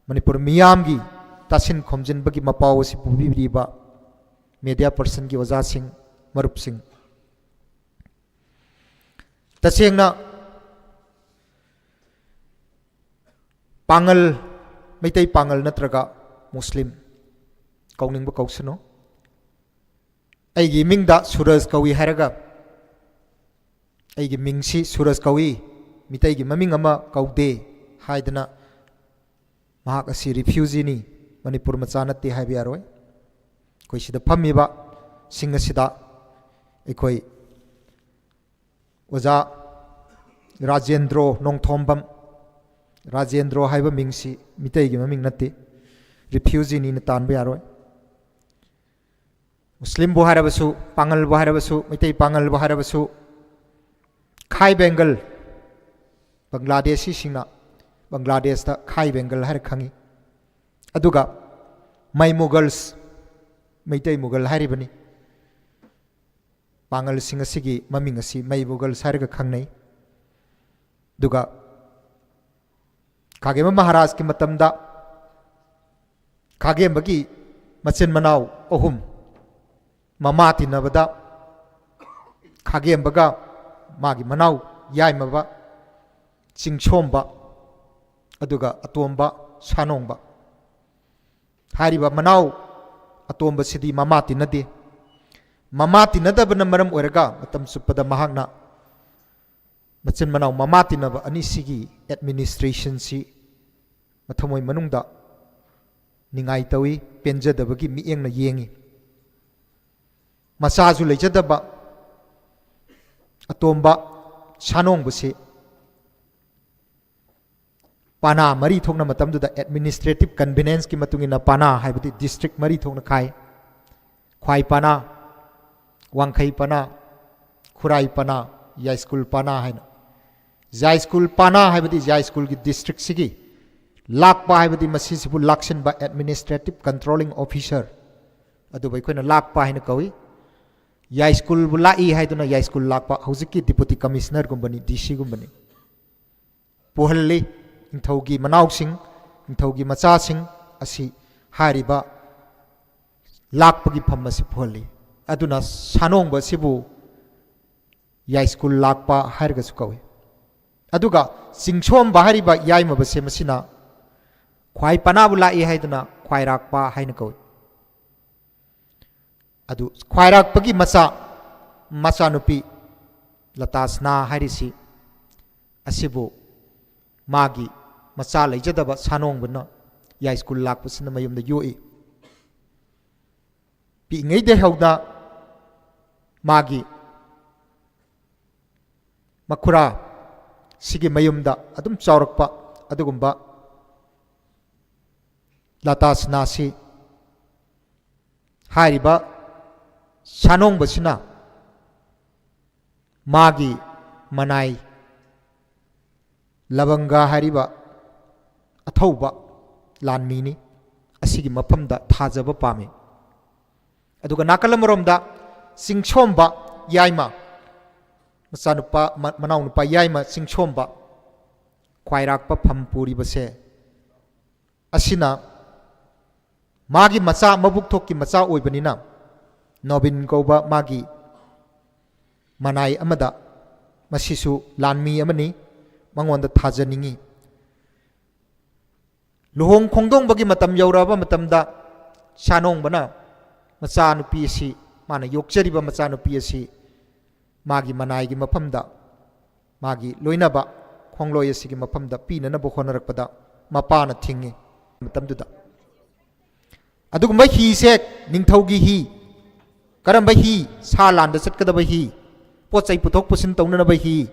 ꯃꯅꯤꯄꯨꯔ ꯃꯤꯌꯥꯝꯒꯤ ꯇꯥꯁꯤꯟ ꯈꯣꯝꯖꯤꯟꯕꯒꯤ ꯃꯄꯥꯎ ꯑꯁꯤ ꯄꯨꯕꯤꯔꯤꯕ media personꯒꯤ ꯑꯣꯖꯥꯁꯤꯡ, ꯃꯔꯨꯞꯁꯤꯡ, ꯇꯁꯦꯡꯅ ꯄꯥꯉꯜ, ꯃꯩꯇꯩ ꯄꯥꯉꯜ ꯅꯠꯇ꯭ꯔꯒ ꯃꯨꯁꯂꯤꯝ ꯀꯧꯅꯤꯡꯕ ꯀꯧꯁꯅꯨ, ꯑꯩꯒꯤ ꯃꯤꯡꯗ ꯁꯨꯔꯖ ꯀꯧꯏ ꯍꯥꯏꯔꯒ, ꯑꯩꯒꯤ ꯃꯤꯡꯁꯤ ꯁꯨꯔꯖ ꯀꯧꯏ, ꯃꯤꯇꯩꯒꯤ ꯃꯃꯤꯡ ꯑꯃ ꯀꯧꯗꯦ ꯍꯥꯏꯗꯅ ꯃꯍꯥꯛ ꯑꯁꯤ refugeeꯅꯤ, ꯃꯅꯤꯄꯨꯔ ꯃꯆꯥ ꯅꯠꯇꯦ ꯍꯥꯏꯕ ꯌꯥꯔꯣꯏ꯫ ꯑꯩꯈꯣꯏ ꯁꯤꯗ ꯐꯝꯃꯤꯕꯁꯤꯡ ꯑꯁꯤꯗ ꯑꯩꯈꯣꯏ ꯑꯣꯖꯥ ꯔꯥꯖꯦꯟꯗ꯭ꯔꯣ ꯅꯣꯡꯊꯣꯝꯕꯝ, ꯔꯥꯖꯦꯟꯗ꯭ꯔꯣ ꯍꯥꯏꯕ ꯃꯤꯡꯁꯤ ꯃꯤꯇꯩꯒꯤ ꯃꯃꯤꯡ ꯅꯠꯇꯦ, ꯔꯤꯐ꯭ꯌꯨꯖꯤꯅꯤꯅ ꯇꯥꯟꯕ ꯌꯥꯔꯣꯏ꯫ ꯃꯨꯁꯂꯤꯝꯕꯨ ꯍꯥꯏꯔꯕꯁꯨ, ꯄꯥꯉꯜꯕꯨ ꯍꯥꯏꯔꯕꯁꯨ, ꯃꯩꯇꯩ ꯄꯥꯉꯜꯕꯨ ꯍꯥꯏꯔꯕꯁꯨ, ꯈꯥꯏ ꯕꯦꯡꯒꯜ, ꯕꯪꯒ꯭ꯂꯥꯗꯦꯁꯤꯁꯤꯡꯅ ꯕꯪꯒ꯭ꯂꯥꯗꯦꯁꯇ ꯈꯥꯏ ꯕꯦꯡꯒꯜ ꯍꯥꯏꯔ ꯈꯪꯉꯤ꯫ ꯑꯗꯨꯒ ꯃꯩ ꯃꯨꯒꯜꯁ, ꯃꯩꯇꯩ ꯃꯨꯒꯜ ꯍꯥꯏꯔꯤꯕꯅꯤ꯫ ꯄꯥꯉꯜꯁꯤꯡ ꯑꯁꯤꯒꯤ ꯃꯃꯤꯡ ꯑꯁꯤ ꯃꯩ ꯃꯨꯒꯜꯁ ꯍꯥꯏꯔꯒ ꯈꯪꯅꯩ꯫ ꯑꯗꯨꯒ ꯈꯥꯒꯦꯝꯕ ꯃꯍꯥꯔꯥꯖꯀꯤ ꯃꯇꯝꯗ ꯈꯥꯒꯦꯝꯕꯒꯤ ꯃꯆꯤꯟ ꯃꯅꯥꯎ ꯑꯍꯨꯝ ꯃꯃꯥ ꯇꯤꯟꯅꯕꯗ, ꯈꯥꯒꯦꯝꯕꯒ ꯃꯥꯒꯤ ꯃꯅꯥꯎ ꯌꯥꯏꯃꯕ, ꯆꯤꯡꯁꯣꯝꯕ, ꯑꯗꯨꯒ ꯑꯇꯣꯝꯕ ꯁꯥꯅꯣꯡꯕ꯫ ꯍꯥꯏꯔꯤꯕ ꯃꯅꯥꯎ ꯑꯇꯣꯝꯕꯁꯤꯗꯤ ꯃꯃꯥ ꯇꯤꯟꯅꯗꯦ꯫ ꯃꯃꯥ ꯇꯤꯟꯅꯗꯕꯅ ꯃꯔꯝ ꯑꯣꯏꯔꯒ ꯃꯇꯝ ꯆꯨꯞꯄꯗ ꯃꯍꯥꯛꯅ ꯃꯆꯤꯟ ꯃꯅꯥꯎ ꯃꯃꯥ ꯇꯤꯟꯅꯕ ꯑꯅꯤꯁꯤꯒꯤ ꯑꯦꯗꯃꯤꯅꯤꯁꯇ꯭ꯔꯦꯁꯟꯁꯤ ꯃꯊꯃꯣꯏ ꯃꯅꯨꯡꯗ ꯅꯤꯡꯉꯥꯏ ꯇꯧꯏ, ꯄꯦꯟꯖꯗꯕꯒꯤ ꯃꯤꯠꯌꯦꯡꯅ ꯌꯦꯡꯏ꯫ ꯃꯆꯥꯁꯨ ꯂꯩꯖꯗꯕ ꯑꯇꯣꯝꯕ ꯁꯥꯅꯣꯡꯕꯁꯤ ꯄꯥꯅꯥ ꯃꯔꯤ ꯊꯣꯛꯅ, ꯃꯇꯝꯗꯨꯗ ꯑꯦꯗꯃꯤꯅꯤꯁꯇ꯭ꯔꯦꯇꯤꯚ ꯀꯟꯚꯤꯅꯦꯟꯁꯀꯤ ꯃꯇꯨꯡ ꯏꯟꯅ ꯄꯥꯅꯥ ꯍꯥꯏꯕꯗꯤ ꯗꯤꯁꯇ꯭ꯔꯤꯛ ꯃꯔꯤ ꯊꯣꯛꯅ ꯈꯥꯏ꯫ ꯈ꯭ꯋꯥꯏ ꯄꯥꯅꯥ, ꯋꯥꯡꯈꯩ ꯄꯥꯅꯥ, ꯈꯨꯔꯥꯏ ꯄꯥꯅꯥ, ꯌꯥꯏꯁ꯭ꯀꯨꯜ ꯄꯥꯅꯥ ꯍꯥꯏꯅ꯫ ꯌꯥꯏꯁ꯭ꯀꯨꯜ ꯄꯥꯅꯥ ꯍꯥꯏꯕꯗꯤ ꯌꯥꯏꯁ꯭ꯀꯨꯜꯒꯤ ꯗꯤꯁꯇ꯭ꯔꯤꯛꯁꯤꯒꯤ ꯂꯥꯛꯄ ꯍꯥꯏꯕꯗꯤ ꯃꯁꯤꯁꯤꯕꯨ ꯂꯥꯛꯁꯤꯟꯕ, ꯑꯦꯗꯃꯤꯅꯤꯁꯇ꯭ꯔꯦꯇꯤꯚ ꯀꯟꯇ꯭ꯔꯣꯂꯤꯡ ꯑꯣꯐꯤꯁꯔ, ꯑꯗꯨꯕꯨ ꯑꯩꯈꯣꯏꯅ ꯂꯥꯛꯄ ꯍꯥꯏꯅ ꯀꯧꯏ꯫ ꯌꯥꯏꯁ꯭ꯀꯨꯜꯕꯨ ꯂꯥꯛꯏ ꯍꯥꯏꯗꯨꯅ ꯌꯥꯏꯁ꯭ꯀꯨꯜ ꯂꯥꯛꯄ ꯍꯧꯖꯤꯛꯀꯤ ꯗꯤꯄꯨꯇꯤ ꯀꯃꯤꯁꯅꯔꯒꯨꯝꯕꯅꯤ, ꯗꯤ ꯁꯤꯒꯨꯝꯕꯅꯤ꯫ ꯄꯨꯍꯜꯂꯤ꯫ ꯅꯤꯡꯊꯧꯒꯤ ꯃꯅꯥꯎꯁꯤꯡ, ꯅꯤꯡꯊꯧꯒꯤ ꯃꯆꯥꯁꯤꯡ ꯑꯁꯤ ꯍꯥꯏꯔꯤꯕ ꯂꯥꯛꯄꯒꯤ ꯐꯝ ꯑꯁꯤ ꯄꯨꯍꯜꯂꯤ꯫ ꯑꯗꯨꯅ ꯁꯥꯅꯣꯡꯕ ꯑꯁꯤꯕꯨ ꯌꯥꯏꯁ꯭ꯀꯨꯜ ꯂꯥꯛꯄ ꯍꯥꯏꯔꯒꯁꯨ ꯀꯧꯏ꯫ ꯑꯗꯨꯒ ꯆꯤꯡꯁꯣꯝꯕ ꯍꯥꯏꯔꯤꯕ ꯌꯥꯏꯃꯕꯁꯦ ꯃꯁꯤꯅ ꯈ꯭ꯋꯥꯏ ꯄꯅꯥꯕꯨ ꯂꯥꯛꯏ ꯍꯥꯏꯗꯨꯅ ꯈ꯭ꯋꯥꯏꯔꯥꯛꯄ ꯍꯥꯏꯅ ꯀꯧꯏ꯫ ꯑꯗꯨ ꯈ꯭ꯋꯥꯏꯔꯥꯛꯄꯒꯤ ꯃꯆꯥ, ꯃꯆꯥꯅꯨꯄꯤ ꯂꯇꯥꯁꯅꯥ ꯍꯥꯏꯔꯤꯁꯤ ꯑꯁꯤꯕꯨ ꯃꯥꯒꯤ ꯃꯆꯥ ꯂꯩꯖꯗꯕ ꯁꯥꯅꯣꯡꯕꯅ ꯌꯥꯏꯁ꯭ꯀꯨꯜ ꯂꯥꯛꯄꯁꯤꯅ ꯃꯌꯨꯝꯗ ꯌꯣꯛꯏ꯫ ꯄꯤꯛꯏꯉꯩꯗꯒꯤ ꯍꯧꯅ ꯃꯥꯒꯤ ꯃꯈꯨꯔꯥ ꯁꯤꯒꯤ ꯃꯌꯨꯝꯗ ꯑꯗꯨꯝ ꯆꯥꯎꯔꯛꯄ ꯑꯗꯨꯒꯨꯝꯕ ꯂꯇꯥ ꯁꯤꯅꯥꯁꯤ ꯍꯥꯏꯔꯤꯕ ꯁꯥꯅꯣꯡꯕꯁꯤꯅ ꯃꯥꯒꯤ ꯃꯅꯥꯏ ꯂꯕꯪꯒ ꯍꯥꯏꯔꯤꯕ ꯑꯊꯧꯕ ꯂꯥꯟꯃꯤꯅꯤ꯫ ꯑꯁꯤꯒꯤ ꯃꯐꯝꯗ ꯊꯥꯖꯕ ꯄꯥꯝꯃꯤ꯫ ꯑꯗꯨꯒ ꯅꯥꯀꯜ ꯑꯃꯔꯣꯝꯗ ꯆꯤꯡꯁꯣꯝꯕ ꯌꯥꯏꯃ, ꯃꯆꯥꯅꯨꯄꯥ, ꯃ-, ꯃꯅꯥꯎꯅꯨꯄꯥ ꯌꯥꯏꯃ ꯆꯤꯡꯁꯣꯝꯕ ꯈ꯭ꯋꯥꯏꯔꯥꯛꯄ ꯐꯝ ꯄꯨꯔꯤꯕꯁꯦ, ꯑꯁꯤꯅ ꯃꯥꯒꯤ ꯃꯆꯥ, ꯃꯕꯨꯛ ꯊꯣꯛꯀꯤ ꯃꯆꯥ ꯑꯣꯏꯕꯅꯤꯅ, ꯅꯣꯕꯤꯟ ꯀꯧꯕ ꯃꯥꯒꯤ ꯃꯅꯥꯏ ꯑꯃꯗ, ꯃꯁꯤꯁꯨ ꯂꯥꯟꯃꯤ ꯑꯃꯅꯤ, ꯃꯉꯣꯟꯗ ꯊꯥꯖꯅꯤꯡꯏ꯫ ꯂꯨꯍꯣꯡ ꯈꯣꯡꯗꯣꯡꯕꯒꯤ ꯃꯇꯝ ꯌꯧꯔꯛꯑꯕ ꯃꯇꯝꯗ, ꯁꯥꯅꯣꯡꯕꯅ ꯃꯆꯥꯅꯨꯄꯤ ꯑꯁꯤ, ꯃꯥꯅ ꯌꯣꯛꯆꯔꯤꯕ ꯃꯆꯥꯅꯨꯄꯤ ꯑꯁꯤ ꯃꯥꯒꯤ ꯃꯅꯥꯏꯒꯤ ꯃꯐꯝꯗ, ꯃꯥꯒꯤ ꯂꯣꯏꯅꯕ ꯈꯣꯡꯂꯣꯏ ꯑꯁꯤꯒꯤ ꯃꯐꯝꯗ ꯄꯤꯅꯅꯕ ꯍꯣꯠꯅꯔꯛꯄꯗ ꯃꯄꯥꯅ ꯊꯤꯡꯏ꯫ ꯃꯇꯝꯗꯨꯗ, ꯑꯗꯨꯒꯨꯝꯕ ꯍꯤꯁꯦ, ꯅꯤꯡꯊꯧꯒꯤ ꯍꯤ, ꯀꯔꯝꯕ ꯍꯤ? ꯁꯥ ꯂꯥꯟꯗ ꯆꯠꯀꯗꯕ ꯍꯤ, ꯄꯣꯠ ꯆꯩ ꯄꯨꯊꯣꯛ ꯄꯨꯁꯤꯟ ꯇꯧꯅꯅꯕ ꯍꯤ,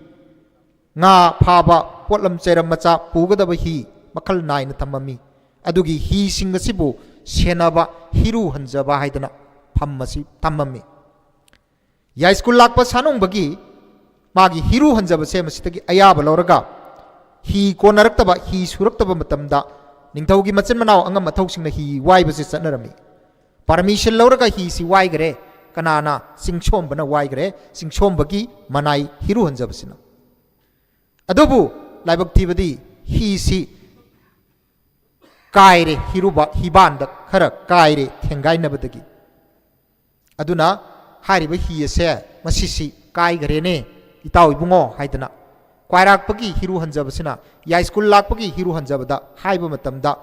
ꯉꯥ ꯐꯥꯕ, ꯄꯣꯠꯂꯝ ꯆꯩꯔꯝ ꯃꯆꯥ ꯄꯨꯒꯗꯕ ꯍꯤ ꯃꯈꯜ ꯅꯥꯏꯅ ꯊꯝꯃꯝꯃꯤ꯫ ꯑꯗꯨꯒꯤ ꯍꯤꯁꯤꯡ ꯑꯁꯤꯕꯨ ꯁꯦꯟꯅꯕ ꯍꯤꯔꯨ ꯍꯟꯖꯕ ꯍꯥꯏꯗꯅ ꯐꯝ ꯑꯁꯤ ꯊꯝꯃꯝꯃꯤ꯫ ꯌꯥꯏꯁ꯭ꯀꯨꯜ ꯂꯥꯛꯄ ꯁꯥꯅꯣꯡꯕꯒꯤ ꯃꯥꯒꯤ ꯍꯤꯔꯨ ꯍꯟꯖꯕꯁꯦ ꯃꯁꯤꯗꯒꯤ ꯑꯌꯥꯕ ꯂꯧꯔꯒ, ꯍꯤ ꯀꯣꯟꯅꯔꯛꯇꯕ, ꯍꯤ ꯁꯨꯔꯛꯇꯕ ꯃꯇꯝꯗ ꯅꯤꯡꯊꯧꯒꯤ ꯃꯆꯤꯟ ꯃꯅꯥꯎ ꯑꯉꯝ ꯑꯊꯧꯁꯤꯡꯅ ꯍꯤ ꯋꯥꯏꯕꯁꯦ ꯆꯠꯅꯔꯝꯃꯤ꯫ ꯄꯔꯃꯤꯁꯟ ꯂꯧꯔꯒ ꯍꯤꯁꯤ ꯋꯥꯏꯈꯔꯦ꯫ ꯀꯅꯥꯅ? ꯆꯤꯡꯁꯣꯝꯕꯅ ꯋꯥꯏꯈꯔꯦ, ꯆꯤꯡꯁꯣꯝꯕꯒꯤ ꯃꯅꯥꯏ ꯍꯤꯔꯨ ꯍꯟꯖꯕꯁꯤꯅ꯫ ꯑꯗꯨꯕꯨ ꯂꯥꯏꯕꯛ ꯊꯤꯕꯗꯤ ꯍꯤꯁꯤ ꯀꯥꯏꯔꯦ, ꯍꯤꯔꯨꯕ, ꯍꯤꯕꯥꯟꯗ ꯈꯔ ꯀꯥꯏꯔꯦ ꯊꯦꯡꯒꯥꯏꯅꯕꯗꯒꯤ꯫ ꯑꯗꯨꯅ ꯍꯥꯏꯔꯤꯕ ꯍꯤ ꯑꯁꯦ ꯃꯁꯤꯁꯤ ꯀꯥꯏꯈꯔꯦꯅꯦ, ꯏꯇꯥꯎ ꯏꯕꯨꯡꯉꯣ, ꯍꯥꯏꯗꯅ ꯀ꯭ꯋꯥꯏꯔꯥꯛꯄꯒꯤ ꯍꯤꯔꯨ ꯍꯟꯖꯕꯁꯤꯅ ꯌꯥꯏꯁ꯭ꯀꯨꯜ ꯂꯥꯛꯄꯒꯤ ꯍꯤꯔꯨ ꯍꯟꯖꯕꯗ ꯍꯥꯏꯕ ꯃꯇꯝꯗ,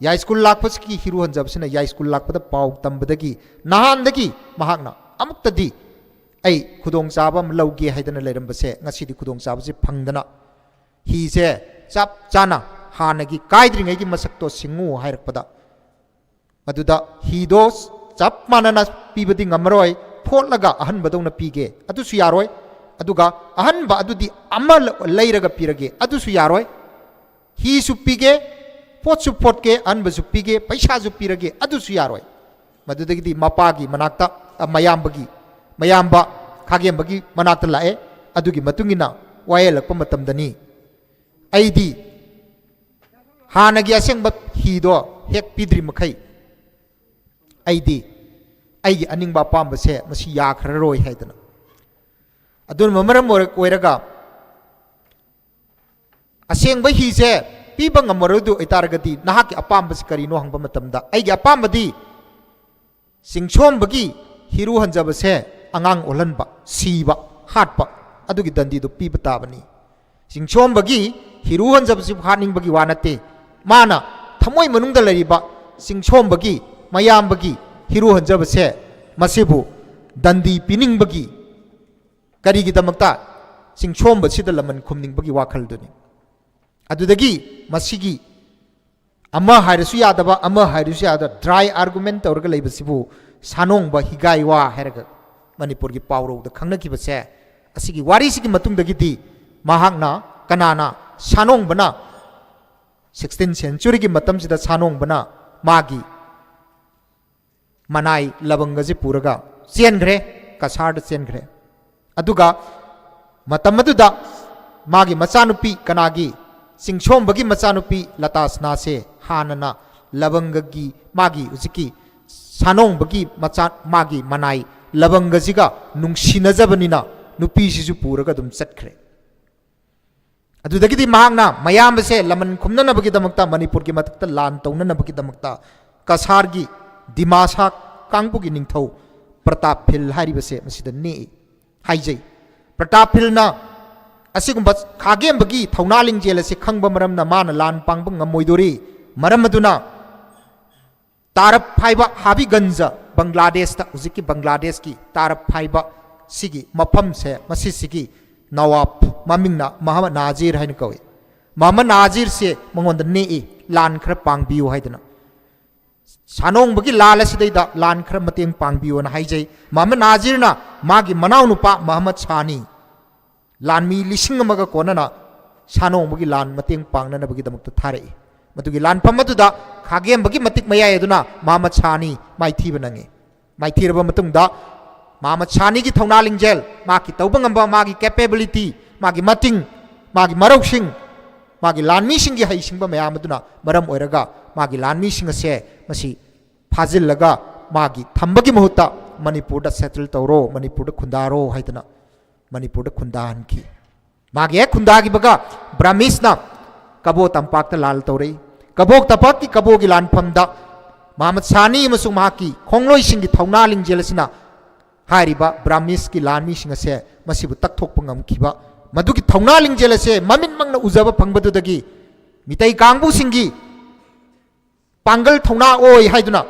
ꯌꯥꯏꯁ꯭ꯀꯨꯜ ꯂꯥꯛꯄꯁꯤꯒꯤ ꯍꯤꯔꯨ ꯍꯟꯖꯕꯁꯤꯅ ꯌꯥꯏꯁ꯭ꯀꯨꯜ ꯂꯥꯛꯄꯗ ꯄꯥꯎ ꯇꯝꯕꯗꯒꯤ ꯅꯍꯥꯟꯗꯒꯤ ꯃꯍꯥꯛꯅ ꯑꯃꯨꯛꯇꯗꯤ ꯑꯩ ꯈꯨꯗꯣꯡꯆꯥꯕ ꯑꯃ ꯂꯧꯒꯦ ꯍꯥꯏꯗꯅ ꯂꯩꯔꯝꯕꯁꯦ, ꯉꯁꯤꯗꯤ ꯈꯨꯗꯣꯡꯆꯥꯕꯁꯤ ꯐꯪꯗꯅ ꯍꯤꯁꯦ ꯆꯞ ꯆꯥꯅ ꯍꯥꯟꯅꯒꯤ ꯀꯥꯏꯗ꯭ꯔꯤꯉꯩꯒꯤ ꯃꯁꯛꯇꯣ ꯁꯤꯡꯉꯨ ꯍꯥꯏꯔꯛꯄꯗ, ꯃꯗꯨꯗ ꯍꯤꯗꯣ ꯆꯞ ꯃꯥꯟꯅꯅ ꯄꯤꯕꯗꯤ ꯉꯝꯃꯔꯣꯏ, ꯐꯣꯠꯂꯒ ꯑꯍꯟꯕꯗꯧꯅ ꯄꯤꯒꯦ, ꯑꯗꯨꯁꯨ ꯌꯥꯔꯣꯏ꯫ ꯑꯗꯨꯒ ꯑꯍꯟꯕ ꯑꯗꯨꯗꯤ ꯑꯃ ꯂ-, ꯂꯩꯔꯒ ꯄꯤꯔꯒꯦ, ꯑꯗꯨꯁꯨ ꯌꯥꯔꯣꯏ꯫ ꯍꯤꯁꯨ ꯄꯤꯒꯦ, ꯐꯣꯠꯁꯨ ꯐꯣꯠꯀꯦ, ꯑꯍꯟꯕꯁꯨ ꯄꯤꯒꯦ, ꯄꯩꯁꯥꯁꯨ ꯄꯤꯔꯒꯦ, ꯑꯗꯨꯁꯨ ꯌꯥꯔꯣꯏ꯫ ꯃꯗꯨꯗꯒꯤꯗꯤ ꯃꯄꯥꯒꯤ ꯃꯅꯥꯛꯇ, ꯑ, ꯃꯌꯥꯝꯕꯒꯤ, ꯃꯌꯥꯝꯕ ꯈꯥꯒꯦꯝꯕꯒꯤ ꯃꯅꯥꯛꯇ ꯂꯥꯛꯑꯦ꯫ ꯑꯗꯨꯒꯤ ꯃꯇꯨꯡ ꯏꯟꯅ ꯋꯥꯌꯦꯜꯂꯛꯄ ꯃꯇꯝꯗꯅꯤ, "ꯑꯩꯗꯤ ꯍꯥꯟꯅꯒꯤ ꯑꯁꯦꯡꯕ ꯍꯤꯗꯣ ꯍꯦꯛ ꯄꯤꯗ꯭ꯔꯤ ꯃꯈꯩ ꯑꯩꯗꯤ ꯑꯩꯒꯤ ꯑꯅꯤꯡꯕ ꯑꯄꯥꯝꯕꯁꯦ ꯃꯁꯤ ꯌꯥꯈ꯭ꯔꯔꯣꯏ" ꯍꯥꯏꯗꯅ꯫ ꯑꯗꯨꯅ ꯃꯔꯝ ꯑꯣꯏꯔ-, ꯑꯣꯏꯔꯒ ꯑꯁꯦꯡꯕ ꯍꯤꯁꯦ ꯄꯤꯕ ꯉꯝꯃꯔꯣꯏꯗꯣꯏ ꯑꯣꯏꯇꯥꯔꯒꯗꯤ ꯅꯍꯥꯛꯀꯤ ꯑꯄꯥꯝꯕꯁꯤ ꯀꯔꯤꯅꯣ ꯍꯪꯕ ꯃꯇꯝꯗ, ꯑꯩꯒꯤ ꯑꯄꯥꯝꯕꯗꯤ ꯆꯤꯡꯁꯣꯝꯕꯒꯤ ꯍꯤꯔꯨ ꯍꯟꯖꯕꯁꯦ ꯑꯉꯥꯡ ꯑꯣꯜꯍꯟꯕ, ꯁꯤꯕ, ꯍꯥꯠꯄ, ꯑꯗꯨꯒꯤ ꯗꯟꯗꯤꯗꯨ ꯄꯤꯕ ꯇꯥꯕꯅꯤ꯫ ꯆꯤꯡꯁꯣꯝꯕꯒꯤ ꯍꯤꯔꯨ ꯍꯟꯖꯕꯁꯤꯕꯨ ꯍꯥꯠꯅꯤꯡꯕꯒꯤ ꯋꯥ ꯅꯠꯇꯦ꯫ ꯃꯥꯅ ꯊꯃꯣꯏ ꯃꯅꯨꯡꯗ ꯂꯩꯔꯤꯕ ꯆꯤꯡꯁꯣꯝꯕꯒꯤ, ꯃꯌꯥꯝꯕꯒꯤ ꯍꯤꯔꯨ ꯍꯟꯖꯕꯁꯦ, ꯃꯁꯤꯕꯨ ꯗꯟꯗꯤ ꯄꯤꯅꯤꯡꯕꯒꯤ, ꯀꯔꯤꯒꯤꯗꯃꯛꯇ? ꯆꯤꯡꯁꯣꯝꯕꯁꯤꯗ ꯂꯃꯟ ꯈꯨꯝꯅꯤꯡꯕꯒꯤ ꯋꯥꯈꯜꯗꯨꯅꯤ꯫ ꯑꯗꯨꯗꯒꯤ ꯃꯁꯤꯒꯤ ꯑꯃ ꯍꯥꯏꯔꯁꯨ ꯌꯥꯗꯕ, ꯑꯃ ꯍꯥꯏꯔꯁꯨ ꯌꯥꯗꯕ, dry argument ꯇꯧꯔꯒ ꯂꯩꯕꯁꯤꯕꯨ ꯁꯥꯅꯣꯡꯕ ꯍꯤꯒꯥꯏ ꯋꯥ ꯍꯥꯏꯔꯒ ꯃꯅꯤꯄꯨꯔꯒꯤ ꯄꯥꯎꯔꯧꯗ ꯈꯪꯅꯈꯤꯕꯁꯦ, ꯑꯁꯤꯒꯤ ꯋꯥꯔꯤꯁꯤꯒꯤ ꯃꯇꯨꯡꯗꯒꯤꯗꯤ ꯃꯍꯥꯛꯅ, ꯀꯅꯥꯅ, ꯁꯥꯅꯣꯡꯕꯅ, sixteenth century ꯒꯤ ꯃꯇꯝꯁꯤꯗ ꯁꯥꯅꯣꯡꯕꯅ ꯃꯥꯒꯤ ꯃꯅꯥꯏ ꯂꯕꯪꯒꯁꯤ ꯄꯨꯔꯒ ꯆꯦꯟꯈ꯭ꯔꯦ, ꯀꯁꯥꯔꯗ ꯆꯦꯟꯈ꯭ꯔꯦ꯫ ꯑꯗꯨꯒ ꯃꯇꯝ ꯑꯗꯨꯗ ꯃꯥꯒꯤ ꯃꯆꯥꯅꯨꯄꯤ, ꯀꯅꯥꯒꯤ? ꯆꯤꯡꯁꯣꯝꯕꯒꯤ ꯃꯆꯥꯅꯨꯄꯤ ꯂꯇꯥꯁꯅꯥꯁꯦ ꯍꯥꯟꯅꯅ ꯂꯕꯪꯒꯒꯤ, ꯃꯥꯒꯤ ꯍꯧꯖꯤꯛꯀꯤ ꯁꯥꯅꯣꯡꯕꯒꯤ ꯃꯆꯥ, ꯃꯥꯒꯤ ꯃꯅꯥꯏ ꯂꯕꯪꯒꯁꯤꯒ ꯅꯨꯡꯁꯤꯅꯖꯕꯅꯤꯅ ꯅꯨꯄꯤꯁꯤꯁꯨ ꯄꯨꯔꯒ ꯑꯗꯨꯝ ꯆꯠꯈ꯭ꯔꯦ꯫ ꯑꯗꯨꯗꯒꯤꯗꯤ ꯃꯍꯥꯛꯅ ꯃꯌꯥꯝꯕꯁꯦ ꯂꯃꯟ ꯈꯨꯝꯅꯅꯕꯒꯤꯗꯃꯛꯇ, ꯃꯅꯤꯄꯨꯔꯒꯤ ꯃꯊꯛꯇ ꯂꯥꯟ ꯇꯧꯅꯅꯕꯒꯤꯗꯃꯛꯇ ꯀꯁꯥꯔꯒꯤ ꯗꯤꯃꯥꯁꯥ ꯀꯥꯡꯕꯨꯒꯤ ꯅꯤꯡꯊꯧ ꯄ꯭ꯔꯇꯥꯞ ꯐꯤꯜ ꯍꯥꯏꯔꯤꯕꯁꯦ ꯃꯁꯤꯗ ꯅꯦꯛꯏ ꯍꯥꯏꯖꯩ꯫ ꯄ꯭ꯔꯇꯥꯞ ꯐꯤꯜꯅ ꯑꯁꯤꯒꯨꯝꯕ ꯈꯥꯒꯦꯝꯕꯒꯤ ꯊꯧꯅꯥ ꯂꯤꯡꯖꯦꯜ ꯑꯁꯤ ꯈꯪꯕ ꯃꯔꯝꯅ ꯃꯥꯅ ꯂꯥꯟ ꯄꯥꯡꯕ ꯉꯝꯃꯣꯏꯗꯣꯔꯤ꯫ ꯃꯔꯝ ꯑꯗꯨꯅ ꯇꯥꯔꯞ ꯍꯥꯏꯕ ꯍꯥꯕꯤꯒꯟꯖ, ꯕꯪꯒ꯭ꯂꯥꯗꯦꯁꯇ, ꯍꯧꯖꯤꯛꯀꯤ ꯕꯪꯒ꯭ꯂꯥꯗꯦꯁꯀꯤ ꯇꯥꯔꯞ ꯍꯥꯏꯕ ꯁꯤꯒꯤ ꯃꯐꯝꯁꯦ, ꯃꯁꯤꯁꯤꯒꯤ ꯅꯋꯥꯕ ꯃꯃꯤꯡꯅ ꯃꯍꯃꯗ ꯅꯥꯖꯤꯔ ꯍꯥꯏꯅ ꯀꯧꯏ꯫ ꯃꯍꯃꯗ ꯅꯥꯖꯤꯔꯁꯦ ꯃꯉꯣꯟꯗ ꯅꯦꯛꯏ, ꯂꯥꯟ ꯈꯔ ꯄꯥꯡꯕꯤꯌꯨ ꯍꯥꯏꯗꯅ꯫ ꯁꯥꯅꯣꯡꯕꯒꯤ ꯂꯥꯟ ꯑꯁꯤꯗꯩꯗ ꯂꯥꯟ ꯈꯔ ꯃꯇꯦꯡ ꯄꯥꯡꯕꯤꯌꯣꯅ ꯍꯥꯏꯖꯩ꯫ ꯃꯍꯃꯗ ꯅꯥꯖꯤꯔꯅ ꯃꯥꯒꯤ ꯃꯅꯥꯎꯅꯨꯄꯥ ꯃꯍꯃꯗ ꯁꯥꯅꯤ, ꯂꯥꯟꯃꯤ ꯂꯤꯁꯤꯡ ꯑꯃꯒ ꯀꯣꯟꯅꯅ ꯁꯥꯅꯣꯡꯕꯒꯤ ꯂꯥꯟ ꯃꯇꯦꯡ ꯄꯥꯡꯅꯅꯕꯒꯤꯗꯃꯛꯇ ꯊꯥꯔꯛꯏ꯫ ꯃꯗꯨꯒꯤ ꯂꯥꯟꯐꯝ ꯑꯗꯨꯗ ꯈꯥꯒꯦꯝꯕꯒꯤ ꯃꯇꯤꯛ ꯃꯌꯥꯏ ꯑꯗꯨꯅ ꯃꯍꯃꯗ ꯁꯥꯅꯤ ꯃꯥꯏꯊꯤꯕ ꯅꯪꯉꯤ꯫ ꯃꯥꯏꯊꯤꯔꯕ ꯃꯇꯨꯡꯗ ꯃꯍꯃꯗ ꯁꯥꯅꯤꯒꯤ ꯊꯧꯅꯥ ꯂꯤꯡꯖꯦꯜ, ꯃꯥꯒꯤ ꯇꯧꯕ ꯉꯝꯕ, ꯃꯥꯒꯤ capability, ꯃꯥꯒꯤ ꯃꯇꯤꯡ, ꯃꯥꯒꯤ ꯃꯔꯧꯁꯤꯡ, ꯃꯥꯒꯤ ꯂꯥꯟꯃꯤꯁꯤꯡꯒꯤ ꯍꯩꯁꯤꯡꯕ ꯃꯌꯥꯝ ꯑꯗꯨꯅ ꯃꯔꯝ ꯑꯣꯏꯔꯒ ꯃꯥꯒꯤ ꯂꯥꯟꯃꯤꯁꯤꯡ ꯑꯁꯦ ꯃꯁꯤ ꯐꯥꯖꯤꯜꯂꯒ ꯃꯥꯒꯤ ꯊꯝꯕꯒꯤ ꯃꯍꯨꯠꯇ ꯃꯅꯤꯄꯨꯔꯗ settle ꯇꯧꯔꯣ, ꯃꯅꯤꯄꯨꯔꯗ ꯈꯨꯟꯗꯥꯔꯣ ꯍꯥꯏꯗꯅ ꯃꯅꯤꯄꯨꯔꯗ ꯈꯨꯟꯗꯥꯍꯟꯈꯤ꯫ ꯃꯥꯒꯤ ꯍꯦꯛ ꯈꯨꯟꯗꯥꯈꯤꯕꯒ ꯕ꯭ꯔꯥꯍꯃꯤꯁꯅ ꯀꯕꯣ ꯇꯝꯄꯥꯛꯇ ꯂꯥꯜ ꯇꯧꯔꯛꯏ꯫ ꯀꯕꯣ ꯇꯝꯄꯥꯛꯀꯤ ꯀꯕꯣꯒꯤ ꯂꯥꯟꯐꯝꯗ ꯃꯍꯃꯗ ꯁꯥꯅꯤ ꯑꯃꯁꯨꯡ ꯃꯍꯥꯛꯀꯤ ꯈꯣꯡꯂꯣꯏꯁꯤꯡꯒꯤ ꯊꯧꯅꯥ ꯂꯤꯡꯖꯦꯜ ꯑꯁꯤꯅ ꯍꯥꯏꯔꯤꯕ ꯕ꯭ꯔꯥꯍꯃꯤꯁꯀꯤ ꯂꯥꯟꯃꯤꯁꯤꯡ ꯑꯁꯦ ꯃꯁꯤꯕꯨ ꯇꯛꯊꯣꯛꯄ ꯉꯝꯈꯤꯕ, ꯃꯗꯨꯒꯤ ꯊꯧꯅꯥ ꯂꯤꯡꯖꯦꯜ ꯑꯁꯦ ꯃꯃꯤꯠꯃꯛꯅ ꯎꯖꯕ ꯐꯪꯕꯗꯨꯗꯒꯤ ꯃꯤꯇꯩ ꯀꯥꯡꯕꯨꯁꯤꯡꯒꯤ ꯄꯥꯡꯒꯜ ꯊꯧꯅꯥ ꯑꯣꯏ ꯍꯥꯏꯗꯨꯅ,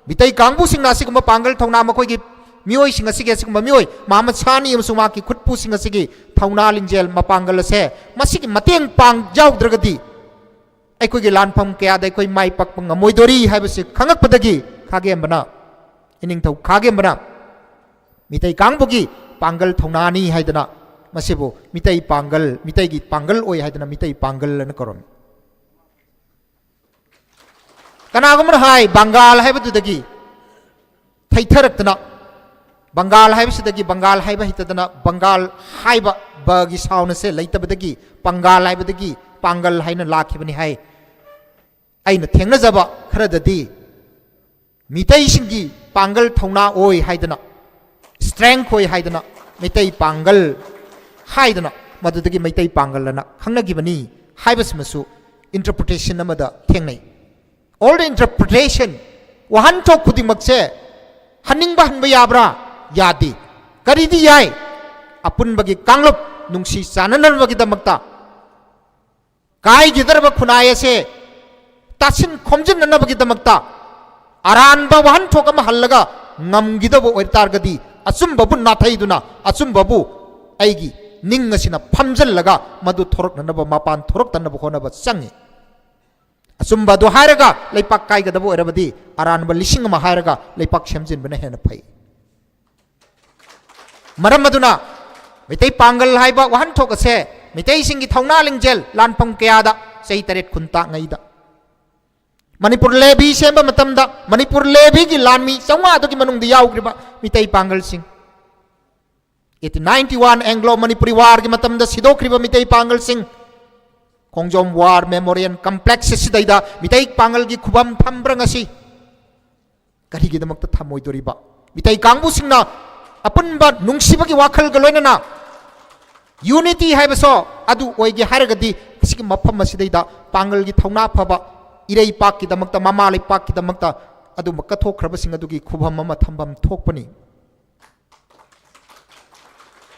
ꯃꯤꯇꯩ ꯀꯥꯡꯕꯨꯁꯤꯡꯅ ꯑꯁꯤꯒꯨꯝꯕ ꯄꯥꯡꯒꯜ ꯊꯧꯅꯥ, ꯃꯈꯣꯏꯒꯤ ꯃꯤꯑꯣꯏꯁꯤꯡ ꯑꯁꯤꯒꯤ, ꯑꯁꯤꯒꯨꯝꯕ ꯃꯤꯑꯣꯏ ꯃꯍꯃꯗ ꯁꯥꯅꯤ ꯑꯃꯁꯨꯡ ꯃꯍꯥꯛꯀꯤ ꯈꯨꯠꯄꯨꯁꯤꯡ ꯑꯁꯤꯒꯤ ꯊꯧꯅꯥ ꯂꯤꯡꯖꯦꯜ ꯃꯄꯥꯡꯒꯜ ꯑꯁꯦ ꯃꯁꯤꯒꯤ ꯃꯇꯦꯡ ꯄꯥꯡ ꯌꯥꯎꯗ꯭ꯔꯒꯗꯤ ꯑꯩꯈꯣꯏꯒꯤ ꯂꯥꯟꯐꯝ ꯀꯌꯥꯗ ꯑꯩꯈꯣꯏ ꯃꯥꯏ ꯄꯥꯛꯄ ꯉꯝꯃꯣꯏꯗꯣꯔꯤ ꯍꯥꯏꯕꯁꯤ ꯈꯪꯉꯛꯄꯗꯒꯤ ꯈꯥꯒꯦꯝꯕꯅ, ꯏꯅꯤꯡꯊꯧ ꯈꯥꯒꯦꯝꯕꯅ ꯃꯤꯇꯩ ꯀꯥꯡꯕꯨꯒꯤ ꯄꯥꯡꯒꯜ ꯊꯧꯅꯥꯅꯤ ꯍꯥꯏꯗꯅ ꯃꯁꯤꯕꯨ ꯃꯤꯇꯩ ꯄꯥꯡꯒꯜ, ꯃꯤꯇꯩꯒꯤ ꯄꯥꯡꯒꯜ ꯑꯣꯏ ꯍꯥꯏꯗꯅ ꯃꯤꯇꯩ ꯄꯥꯡꯒꯜ ꯑꯅ ꯀꯧꯔꯝꯃꯤ꯫ ꯀꯅꯥꯒꯨꯝꯕꯅ ꯍꯥꯏ, ꯕꯪꯒꯥꯜ ꯍꯥꯏꯕꯗꯨꯗꯒꯤ ꯊꯩꯊꯔꯛꯇꯅ, ꯕꯪꯒꯥꯜ ꯍꯥꯏꯕꯁꯤꯗꯒꯤ, ꯕꯪꯒꯥꯜ ꯍꯥꯏꯕ ꯍꯩꯇꯗꯅ ꯕꯪꯒꯥꯜ ꯍꯥꯏꯕ ꯕꯒꯤ sound ꯑꯁꯦ ꯂꯩꯇꯕꯗꯒꯤ ꯄꯪꯒꯥꯜ ꯍꯥꯏꯕꯗꯒꯤ ꯄꯥꯡꯒꯜ ꯍꯥꯏꯅ ꯂꯥꯛꯈꯤꯕꯅꯤ ꯍꯥꯏ꯫ ꯑꯩꯅ ꯊꯦꯡꯅꯖꯕ ꯈꯔꯗꯗꯤ ꯃꯤꯇꯩꯁꯤꯡꯒꯤ ꯄꯥꯡꯒꯜ ꯊꯧꯅꯥ ꯑꯣꯏ ꯍꯥꯏꯗꯅ, strength ꯑꯣꯏ ꯍꯥꯏꯗꯅ, ꯃꯩꯇꯩ ꯄꯥꯡꯒꯜ ꯍꯥꯏꯗꯅ ꯃꯗꯨꯗꯒꯤ ꯃꯩꯇꯩ ꯄꯥꯡꯒꯜ ꯑꯅ ꯈꯪꯅꯈꯤꯕꯅꯤ ꯍꯥꯏꯕꯁꯤꯃꯁꯨ interpretation ꯑꯃꯗ ꯊꯦꯡꯅꯩ꯫ All the interpretation, ꯋꯥꯍꯟꯊꯣꯛ ꯈꯨꯗꯤꯡꯃꯛꯁꯦ ꯍꯟꯅꯤꯡꯕ ꯍꯟꯕ ꯌꯥꯕ꯭ꯔꯥ? ꯌꯥꯗꯦ꯫ ꯀꯔꯤꯗꯤ ꯌꯥꯏ? ꯑꯄꯨꯟꯕꯒꯤ ꯀꯥꯡꯂꯨꯞ ꯅꯨꯡꯁꯤ ꯆꯥꯟꯅꯅꯕꯒꯤꯗꯃꯛꯇ, ꯀꯥꯏꯒꯤꯗꯧꯔꯕ ꯈꯨꯟꯅꯥꯏ ꯑꯁꯦ ꯇꯥꯁꯤꯟ ꯈꯣꯝꯖꯤꯟꯅꯅꯕꯒꯤꯗꯃꯛꯇ ꯑꯔꯥꯟꯕ ꯋꯥꯍꯟꯊꯣꯛ ꯑꯃ ꯍꯜꯂꯒ ꯉꯝꯈꯤꯗꯧꯕ ꯑꯣꯏꯇꯥꯔꯒꯗꯤ, ꯑꯆꯨꯝꯕꯕꯨ ꯅꯥꯊꯩꯗꯨꯅ, ꯑꯆꯨꯝꯕꯕꯨ ꯑꯩꯒꯤ ꯅꯤꯡ ꯑꯁꯤꯅ ꯐꯝꯖꯤꯜꯂꯒ ꯃꯗꯨ ꯊꯣꯔꯛꯅꯅꯕ, ꯃꯄꯥꯟ ꯊꯣꯔꯛꯇꯅꯕ ꯍꯣꯠꯅꯕ ꯆꯪꯉꯤ꯫ ꯑꯆꯨꯝꯕ ꯑꯗꯨ ꯍꯥꯏꯔꯒ ꯂꯩꯄꯥꯛ ꯀꯥꯏꯒꯗꯕ ꯑꯣꯏꯔꯕꯗꯤ ꯑꯔꯥꯟꯕ ꯂꯤꯁꯤꯡ ꯑꯃ ꯍꯥꯏꯔꯒ ꯂꯩꯄꯥꯛ ꯁꯦꯝꯖꯤꯟꯕꯅ ꯍꯦꯟꯅ ꯐꯩ꯫ ꯃꯔꯝ ꯑꯗꯨꯅ ꯃꯩꯇꯩ ꯄꯥꯡꯒꯜ ꯍꯥꯏꯕ ꯋꯥꯍꯟꯊꯣꯛ ꯑꯁꯦ ꯃꯩꯇꯩꯁꯤꯡꯒꯤ ꯊꯧꯅꯥ ꯂꯤꯡꯖꯦꯜ ꯂꯥꯟꯐꯝ ꯀꯌꯥꯗ ꯆꯍꯤ ꯇꯔꯦꯠ ꯈꯨꯟꯇꯥꯛꯉꯩꯗ ꯃꯅꯤꯄꯨꯔ ꯂꯦꯚꯤ ꯁꯦꯝꯕ ꯃꯇꯝꯗ ꯃꯅꯤꯄꯨꯔ ꯂꯦꯚꯤꯒꯤ ꯂꯥꯟꯃꯤ ꯆꯥꯝꯃꯉꯥꯗꯨꯒꯤ ꯃꯅꯨꯡꯗ ꯌꯥꯎꯈ꯭ꯔꯤꯕ Meitei ꯄꯥꯡꯒꯜꯁꯤꯡ, eighteen ninety one Anglo Manipuri Warꯒꯤ ꯃꯇꯝꯗ ꯁꯤꯗꯣꯛꯈ꯭ꯔꯤꯕ ꯃꯤꯇꯩ ꯄꯥꯡꯒꯜꯁꯤꯡ, ꯈꯣꯡꯖꯣꯝ War Memorial Complex ꯑꯁꯤꯗꯩꯗ ꯃꯤꯇꯩ ꯄꯥꯡꯒꯜꯒꯤ ꯈꯨꯕꯝ ꯊꯝꯕ꯭ꯔꯥ ꯉꯁꯤ? ꯀꯔꯤꯒꯤꯗꯃꯛꯇ ꯊꯝꯃꯣꯏꯗꯣꯔꯤꯕ? ꯃꯤꯇꯩ ꯀꯥꯡꯕꯨꯁꯤꯡꯅ ꯑꯄꯨꯟꯕ ꯅꯨꯡꯁꯤꯕꯒꯤ ꯋꯥꯈꯜꯒ ꯂꯣꯏꯅꯅ unity ꯍꯥꯏꯕꯁꯣ ꯑꯗꯨ ꯑꯣꯏꯒꯦ ꯍꯥꯏꯔꯒꯗꯤ ꯑꯁꯤꯒꯤ ꯃꯐꯝ ꯑꯁꯤꯗꯩꯗ ꯄꯥꯡꯒꯜꯒꯤ ꯊꯧꯅꯥ ꯐꯕ ꯏꯔꯩꯄꯥꯛꯀꯤꯗꯃꯛꯇ, ꯃꯃꯥ ꯂꯩꯄꯥꯛꯀꯤꯗꯃꯛꯇ ꯑꯗꯨꯝꯕ ꯀꯠꯊꯣꯛꯈ꯭ꯔꯕꯁꯤꯡ ꯑꯗꯨꯒꯤ ꯈꯨꯕꯝ ꯑꯃ ꯊꯝꯐꯝ ꯊꯣꯛꯄꯅꯤ꯫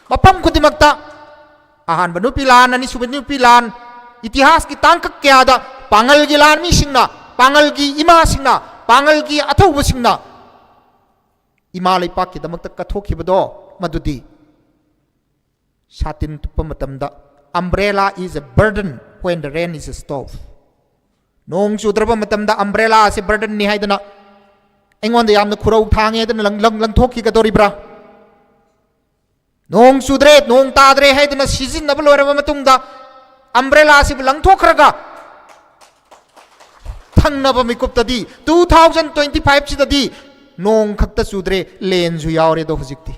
ꯃꯐꯝ ꯈꯨꯗꯤꯡꯃꯛꯇ ꯑꯍꯥꯟꯕ ꯅꯨꯄꯤ ꯂꯥꯟ, ꯑꯅꯤꯁꯨꯕ ꯅꯨꯄꯤ ꯂꯥꯟ, ꯏꯇꯤꯍꯥꯁꯀꯤ ꯇꯥꯡꯀꯛ ꯀꯌꯥꯗ ꯄꯥꯡꯒꯜꯒꯤ ꯂꯥꯟꯃꯤꯁꯤꯡꯅ, ꯄꯥꯡꯒꯜꯒꯤ ꯏꯃꯥꯁꯤꯡꯅ, ꯄꯥꯡꯒꯜꯒꯤ ꯑꯊꯧꯕꯁꯤꯡꯅ ꯏꯃꯥ ꯂꯩꯄꯥꯛꯀꯤꯗꯃꯛꯇ ꯀꯠꯊꯣꯛꯈꯤꯕꯗꯣ ꯃꯗꯨꯗꯤ ꯁꯥꯇꯤꯟ ꯇꯨꯞꯄ ꯃꯇꯝꯗ, "Umbrella is a burden when the rain is stop." ꯅꯣꯡ ꯆꯨꯗ꯭ꯔꯕ ꯃꯇꯝꯗ umbrella ꯑꯁꯤ burdenꯅꯤ ꯍꯥꯏꯗꯅ ꯑꯩꯉꯣꯟꯗ ꯌꯥꯝꯅ ꯈꯨꯔꯧ ꯊꯥꯡꯉꯦ ꯍꯥꯏꯗꯅ ꯂꯪ-, ꯂꯪ-, ꯂꯪꯊꯣꯛꯈꯤꯒꯗꯧꯔꯤꯕ꯭ꯔꯥ? ꯅꯣꯡ ꯆꯨꯗ꯭ꯔꯦ, ꯅꯣꯡ ꯇꯥꯗ꯭ꯔꯦ ꯍꯥꯏꯗꯅ ꯁꯤꯖꯤꯟꯅꯕ ꯂꯣꯏꯔꯕ ꯃꯇꯨꯡꯗ umbrella ꯑꯁꯤꯕꯨ ꯂꯪꯊꯣꯛꯈ꯭ꯔꯒ ꯊꯪꯅꯕ ꯃꯤꯀꯨꯞꯇꯗꯤ, two thousand twenty five ꯁꯤꯗꯗꯤ ꯅꯣꯡ ꯈꯛꯇ ꯆꯨꯗ꯭ꯔꯦ, ꯂꯦꯟꯁꯨ ꯌꯥꯎꯔꯦꯗꯣ ꯍꯧꯖꯤꯛꯇꯤ꯫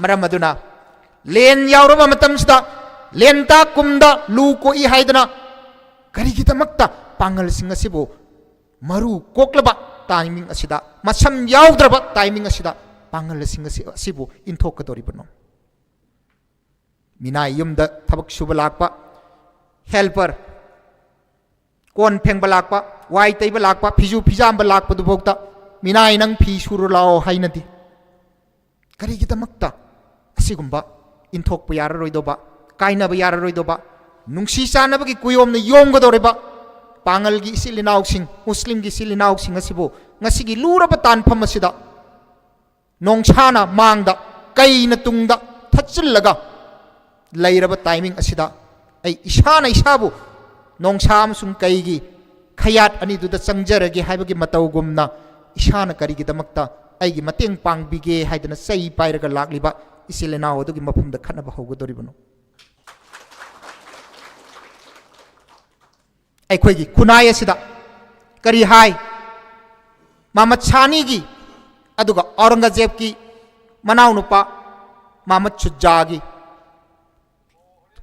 ꯃꯔꯝ ꯑꯗꯨꯅ ꯂꯦꯟ ꯌꯥꯎꯔꯕ ꯃꯇꯝꯁꯤꯗ ꯂꯦꯟꯇꯥ ꯀꯨꯝꯗ ꯂꯨ ꯀꯣꯛꯏ ꯍꯥꯏꯗꯅ ꯀꯔꯤꯒꯤꯗꯃꯛꯇ ꯄꯥꯡꯒꯜꯁꯤꯡ ꯑꯁꯤꯕꯨ ꯃꯔꯨ ꯀꯣꯛꯂꯕ timing ꯑꯁꯤꯗ, ꯃꯁꯝ ꯌꯥꯎꯗ꯭ꯔꯕ timing ꯑꯁꯤꯗ ꯄꯥꯡꯒꯜꯁꯤꯡ ꯑꯁꯤ, ꯑꯁꯤꯕꯨ ꯏꯟꯊꯣꯛꯀꯗꯧꯔꯤꯕꯅꯣ? ꯃꯤꯅꯥꯏ ꯌꯨꯝꯗ ꯊꯕꯛ ꯁꯨꯕ ꯂꯥꯛꯄ helper, ꯀꯣꯟ ꯐꯦꯡꯕ ꯂꯥꯛꯄ, ꯋꯥꯏ ꯇꯩꯕ ꯂꯥꯛꯄ, ꯐꯤꯖꯨ ꯐꯤꯖꯥꯝꯕ ꯂꯥꯛꯄꯗꯨꯐꯥꯎꯗ, "ꯃꯤꯅꯥꯏ, ꯅꯪ ꯐꯤ ꯁꯨꯔꯨ ꯂꯥꯛꯑꯣ" ꯍꯥꯏꯅꯗꯦ꯫ ꯀꯔꯤꯒꯤꯗꯃꯛꯇ? ꯑꯁꯤꯒꯨꯝꯕ ꯏꯟꯊꯣꯛꯄ ꯌꯥꯔꯔꯣꯏꯗꯧꯕ, ꯀꯥꯏꯅꯕ ꯌꯥꯔꯔꯣꯏꯗꯧꯕ, ꯅꯨꯡꯁꯤ ꯆꯥꯟꯅꯕꯒꯤ ꯀꯨꯌꯣꯝꯅ ꯌꯣꯝꯒꯗꯧꯔꯤꯕ ꯄꯥꯡꯒꯜꯒꯤ ꯏꯆꯤꯜ ꯏꯅꯥꯎꯁꯤꯡ, ꯃꯨꯁꯂꯤꯝꯒꯤ ꯏꯆꯤꯜ ꯏꯅꯥꯎꯁꯤꯡ ꯑꯁꯤꯕꯨ ꯉꯁꯤꯒꯤ ꯂꯨꯔꯕ ꯇꯥꯟꯐꯝ ꯑꯁꯤꯗ ꯅꯣꯡꯁꯥꯅ ꯃꯥꯡꯗ, ꯀꯩꯅ ꯇꯨꯡꯗ ꯊꯠꯆꯤꯜꯂꯒ ꯂꯩꯔꯕ timing ꯑꯁꯤꯗ ꯑꯩ ꯏꯁꯥꯅ ꯏꯁꯥꯕꯨ ꯅꯣꯡꯁꯥ ꯑꯃꯁꯨꯡ ꯀꯩꯒꯤ ꯈꯌꯥꯠ ꯑꯅꯤꯗꯨꯗ ꯆꯪꯖꯔꯒꯦ ꯍꯥꯏꯕꯒꯤ ꯃꯇꯧꯒꯨꯝꯅ, ꯏꯁꯥꯅ ꯀꯔꯤꯒꯤꯗꯃꯛꯇ ꯑꯩꯒꯤ ꯃꯇꯦꯡ ꯄꯥꯡꯕꯤꯒꯦ ꯍꯥꯏꯗꯅ ꯆꯩ ꯄꯥꯏꯔꯒ ꯂꯥꯛꯂꯤꯕ ꯏꯆꯤꯜ ꯏꯅꯥꯎ ꯑꯗꯨꯒꯤ ꯃꯐꯝꯗ ꯈꯠꯅꯕ ꯍꯧꯒꯗꯧꯔꯤꯕꯅꯣ? ꯑꯩꯈꯣꯏꯒꯤ ꯈꯨꯟꯅꯥꯏ ꯑꯁꯤꯗ ꯀꯔꯤ ꯍꯥꯏ? ꯃꯍꯃꯗ ꯁꯥꯅꯤꯒꯤ, ꯑꯗꯨꯒ ꯑꯧꯔꯪꯒꯖꯦꯕꯀꯤ ꯃꯅꯥꯎꯅꯨꯄꯥ ꯃꯍꯃꯗ ꯁꯨꯖꯥꯒꯤ,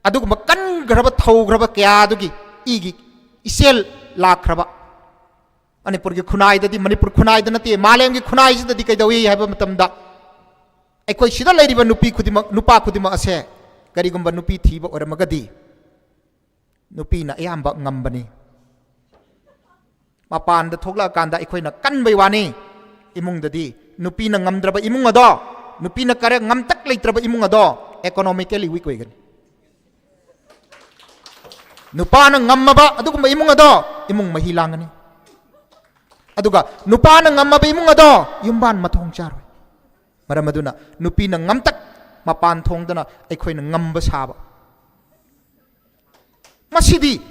ꯑꯗꯨꯒꯨꯝꯕ ꯀꯟꯈ꯭ꯔꯕ, ꯊꯧꯈ꯭ꯔꯕ ꯀꯌꯥꯗꯨꯒꯤ ꯏꯒꯤ ꯏꯆꯦꯜ ꯂꯥꯛꯈ꯭ꯔꯕ ꯃꯅꯤꯄꯨꯔꯒꯤ ꯈꯨꯟꯅꯥꯏꯗꯗꯤ, ꯃꯅꯤꯄꯨꯔ ꯈꯨꯟꯅꯥꯏꯗ ꯅꯠꯇꯦ, ꯃꯥꯂꯦꯝꯒꯤ ꯈꯨꯟꯅꯥꯏꯁꯤꯗꯗꯤ ꯀꯩꯗꯧꯏ ꯍꯥꯏꯕ ꯃꯇꯝꯗ, ꯑꯩꯈꯣꯏ ꯁꯤꯗ ꯂꯩꯔꯤꯕ ꯅꯨꯄꯤ ꯈꯨꯗꯤꯡꯃꯛ, ꯅꯨꯄꯥ ꯈꯨꯗꯤꯡꯃꯛ ꯑꯁꯦ ꯀꯔꯤꯒꯨꯝꯕ ꯅꯨꯄꯤ ꯊꯤꯕ ꯑꯣꯏꯔꯝꯃꯒꯗꯤ, ꯅꯨꯄꯤꯅ ꯑꯌꯥꯝꯕ ꯉꯝꯕꯅꯤ꯫ ꯃꯄꯥꯟꯗ ꯊꯣꯛꯂꯛꯑꯀꯥꯟꯗ ꯑꯩꯈꯣꯏꯅ ꯀꯟꯕꯩ ꯋꯥꯅꯤ꯫ ꯏꯃꯨꯡꯗꯗꯤ ꯅꯨꯄꯤꯅ ꯉꯝꯗ꯭ꯔꯕ ꯏꯃꯨꯡ ꯑꯗꯣ, ꯅꯨꯄꯤꯅ ꯀꯔꯦ ꯉꯝꯇꯛ ꯂꯩꯇ꯭ꯔꯕ ꯏꯃꯨꯡ ꯑꯗꯣ economically weak ꯑꯣꯏꯒꯅꯤ꯫ ꯅꯨꯄꯥꯅ ꯉꯝꯃꯕ ꯑꯗꯨꯒꯨꯝꯕ ꯏꯃꯨꯡ ꯑꯗꯣ ꯏꯃꯨꯡ ꯃꯍꯤ ꯂꯥꯡꯒꯅꯤ꯫ ꯑꯗꯨꯒ ꯅꯨꯄꯥꯅ ꯉꯝꯃꯕ ꯏꯃꯨꯡ ꯑꯗꯣ ꯌꯨꯝꯕꯥꯟ ꯃꯊꯣꯡ ꯆꯥꯔꯣꯏ꯫ ꯃꯔꯝ ꯑꯗꯨꯅ ꯅꯨꯄꯤꯅ ꯉꯝꯇꯛ ꯃꯄꯥꯟ ꯊꯣꯡꯗꯅ ꯑꯩꯈꯣꯏꯅ ꯉꯝꯕ ꯁꯥꯕ꯫ ꯃꯁꯤꯗꯤ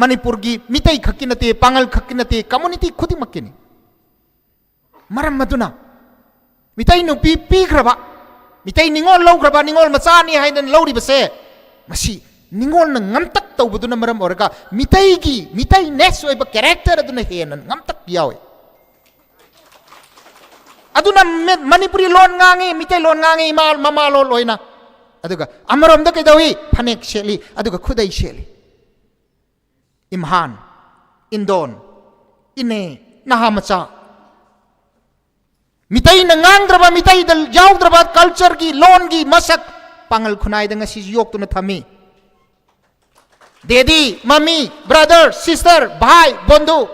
ꯃꯅꯤꯄꯨꯔꯒꯤ ꯃꯤꯇꯩ ꯈꯛꯀꯤ ꯅꯠꯇꯦ, ꯄꯥꯉꯜ ꯈꯛꯀꯤ ꯅꯠꯇꯦ, community ꯈꯨꯗꯤꯡꯃꯛꯀꯤꯅꯤ꯫ ꯃꯔꯝ ꯑꯗꯨꯅ ꯃꯤꯇꯩ ꯅꯨꯄꯤ ꯄꯤꯈ꯭ꯔꯕ, ꯃꯤꯇꯩ ꯅꯤꯉꯣꯜ ꯂꯧꯈ꯭ꯔꯕ, ꯅꯤꯉꯣꯜ ꯃꯆꯥꯅꯤ ꯍꯥꯏꯗꯅ ꯂꯧꯔꯤꯕꯁꯦ, ꯃꯁꯤ ꯅꯤꯉꯣꯜꯅ ꯉꯝꯇꯛ ꯇꯧꯕꯗꯨꯅ ꯃꯔꯝ ꯑꯣꯏꯔꯒ ꯃꯤꯇꯩꯒꯤ, ꯃꯤꯇꯩ ꯅꯦꯁ ꯑꯣꯏꯕ character ꯑꯗꯨꯅ ꯍꯦꯟꯅ ꯉꯝꯇꯛ ꯌꯥꯎꯏ꯫ ꯑꯗꯨꯅ ꯃꯤ-, ꯃꯅꯤꯄꯨꯔꯤ ꯂꯣꯟ ꯉꯥꯡꯉꯤ, ꯃꯤꯇꯩ ꯂꯣꯟ ꯉꯥꯡꯉꯤ, ꯏꯃꯥ ꯃꯃꯥ ꯂꯣꯟ ꯑꯣꯏꯅ꯫ ꯑꯗꯨꯒ ꯑꯃꯔꯣꯝꯗ ꯀꯩꯗꯧꯏ? ꯐꯅꯦꯛ ꯁꯦꯠꯂꯤ, ꯑꯗꯨꯒ ꯈꯨꯗꯩ ꯁꯦꯠꯂꯤ꯫ ꯏꯝꯍꯥꯟ, ꯏꯟꯗꯣꯟ, ꯏꯅꯦ, ꯅꯍꯥ ꯃꯆꯥ, ꯃꯤꯇꯩꯅ ꯉꯥꯡꯗ꯭ꯔꯕ, ꯃꯤꯇꯩꯗ ꯌꯥꯎꯗ꯭ꯔꯕ cultureꯒꯤ, ꯂꯣꯟꯒꯤ ꯃꯁꯛ ꯄꯥꯉꯜ ꯈꯨꯟꯅꯥꯏꯗ ꯉꯁꯤꯁꯨ ꯌꯣꯛꯇꯨꯅ ꯊꯝꯃꯤ꯫ Daddy, mommy, brother, sister, ꯚꯥꯏ, ꯕꯣꯟꯙꯨ,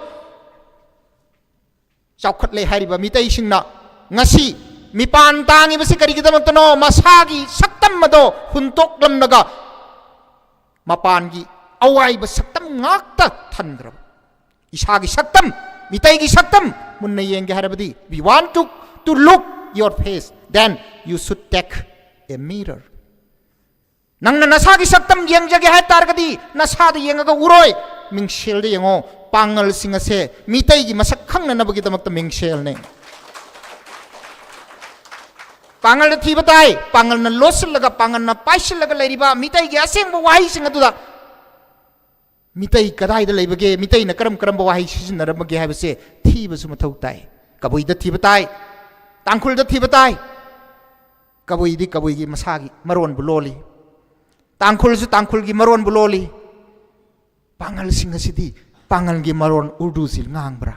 ꯆꯥꯎꯈꯠꯂꯦ ꯍꯥꯏꯔꯤꯕ ꯃꯤꯇꯩꯁꯤꯡꯅ ꯉꯁꯤ ꯃꯤꯄꯥꯟ ꯇꯥꯡꯉꯤꯕꯁꯤ ꯀꯔꯤꯒꯤꯗꯃꯛꯇꯅꯣ? ꯃꯁꯥꯒꯤ ꯁꯛꯇꯝ ꯑꯗꯣ ꯍꯨꯟꯇꯣꯛꯂꯝꯂꯒ ꯃꯄꯥꯟꯒꯤ ꯑꯋꯥꯏꯕ ꯁꯛꯇꯝ ꯉꯥꯛꯇ ꯊꯟꯈ꯭ꯔꯕ꯫ ꯏꯁꯥꯒꯤ ꯁꯛꯇꯝ, ꯃꯤꯇꯩꯒꯤ ꯁꯛꯇꯝ ꯃꯨꯟꯅ ꯌꯦꯡꯒꯦ ꯍꯥꯏꯔꯕꯗꯤ, we want to, to look your face, then you should take a mirror. ꯅꯪꯅ ꯅꯁꯥꯒꯤ ꯁꯛꯇꯝ ꯌꯦꯡꯖꯒꯦ ꯍꯥꯏ ꯇꯥꯔꯒꯗꯤ ꯅꯁꯥꯗ ꯌꯦꯡꯉꯒ ꯎꯔꯣꯏ꯫ ꯃꯤꯡꯁꯦꯜꯗ ꯌꯦꯡꯉꯣ, ꯄꯥꯉꯜꯁꯤꯡ ꯑꯁꯦ ꯃꯤꯇꯩꯒꯤ ꯃꯁꯛ ꯈꯪꯅꯅꯕꯒꯤꯗꯃꯛꯇ ꯃꯤꯡꯁꯦꯜꯅꯦ꯫ ꯄꯥꯉꯜꯗ ꯊꯤꯕ ꯇꯥꯏ, ꯄꯥꯉꯜꯅ ꯂꯣꯠꯁꯤꯜꯂꯒ, ꯄꯥꯉꯜꯅ ꯄꯥꯏꯁꯤꯜꯂꯒ ꯂꯩꯔꯤꯕ ꯃꯤꯇꯩꯒꯤ ꯑꯁꯦꯡꯕ ꯋꯥꯍꯩꯁꯤꯡ ꯑꯗꯨꯗ ꯃꯤꯇꯩ ꯀꯗꯥꯏꯗ ꯂꯩꯕꯒꯦ, ꯃꯤꯇꯩꯅ ꯀꯔꯝ ꯀꯔꯝꯕ ꯋꯥꯍꯩ ꯁꯤꯖꯤꯟꯅꯔꯝꯕꯒꯦ ꯍꯥꯏꯕꯁꯦ ꯊꯤꯕꯁꯨ ꯃꯊꯧ ꯇꯥꯏ꯫ ꯀꯕꯨꯏꯗ ꯊꯤꯕ ꯇꯥꯏ, ꯇꯥꯡꯈꯨꯜꯗ ꯊꯤꯕ ꯇꯥꯏ꯫ ꯀꯕꯨꯏꯗꯤ ꯀꯕꯨꯏꯒꯤ ꯃꯁꯥꯒꯤ ꯃꯔꯣꯟꯕꯨ ꯂꯣꯜꯂꯤ, ꯇꯥꯡꯈꯨꯜꯁꯨ ꯇꯥꯡꯈꯨꯜꯒꯤ ꯃꯔꯣꯟꯕꯨ ꯂꯣꯜꯂꯤ꯫ ꯄꯥꯉꯜꯁꯤꯡ ꯑꯁꯤꯗꯤ ꯄꯥꯉꯜꯒꯤ ꯃꯔꯣꯟ ꯎꯔꯗꯨꯁꯤ ꯉꯥꯡꯕ꯭ꯔꯥ?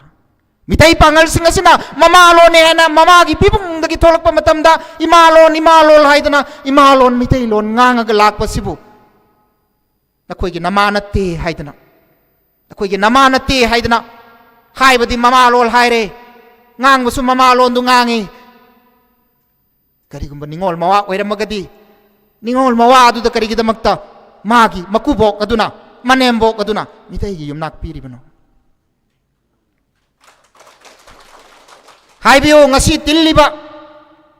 ꯃꯤꯇꯩ ꯄꯥꯉꯜꯁꯤꯡ ꯑꯁꯤꯅ ꯃꯃꯥ ꯂꯣꯟꯅꯦ ꯍꯥꯏꯅ ꯃꯃꯥꯒꯤ ꯄꯤꯕꯨꯡꯗꯒꯤ ꯊꯣꯛꯂꯛꯄ ꯃꯇꯝꯗ ꯏꯃꯥ ꯂꯣꯟ, ꯏꯃꯥ ꯂꯣꯟ ꯍꯥꯏꯗꯅ ꯏꯃꯥ ꯂꯣꯟ, ꯃꯤꯇꯩ ꯂꯣꯟ ꯉꯥꯡꯉꯒ ꯂꯥꯛꯄꯁꯤꯕꯨ ꯅꯈꯣꯏꯒꯤ ꯅꯃꯥ ꯅꯠꯇꯦ ꯍꯥꯏꯗꯅ, ꯅꯈꯣꯏꯒꯤ ꯅꯃꯥ ꯅꯠꯇꯦ ꯍꯥꯏꯗꯅ ꯍꯥꯏꯕꯗꯤ ꯃꯃꯥ ꯂꯣꯜ ꯍꯥꯏꯔꯦ, ꯉꯥꯡꯕꯁꯨ ꯃꯃꯥ ꯂꯣꯟꯗꯨ ꯉꯥꯡꯉꯤ꯫ ꯀꯔꯤꯒꯨꯝꯕ ꯅꯤꯡꯉꯣꯜ ꯃꯋꯥ ꯑꯣꯏꯔꯝꯃꯒꯗꯤ, ꯅꯤꯡꯉꯣꯜ ꯃꯋꯥ ꯑꯗꯨꯗ ꯀꯔꯤꯒꯤꯗꯃꯛꯇ ꯃꯥꯒꯤ ꯃꯀꯨꯕꯣꯛ ꯑꯗꯨꯅ, ꯃꯅꯦꯝꯕꯣꯛ ꯑꯗꯨꯅ ꯃꯤꯇꯩꯒꯤ ꯌꯨꯝꯅꯥꯛ ꯄꯤꯔꯤꯕꯅꯣ? ꯍꯥꯏꯕꯤꯌꯨ, ꯉꯁꯤ ꯇꯤꯜꯂꯤꯕ,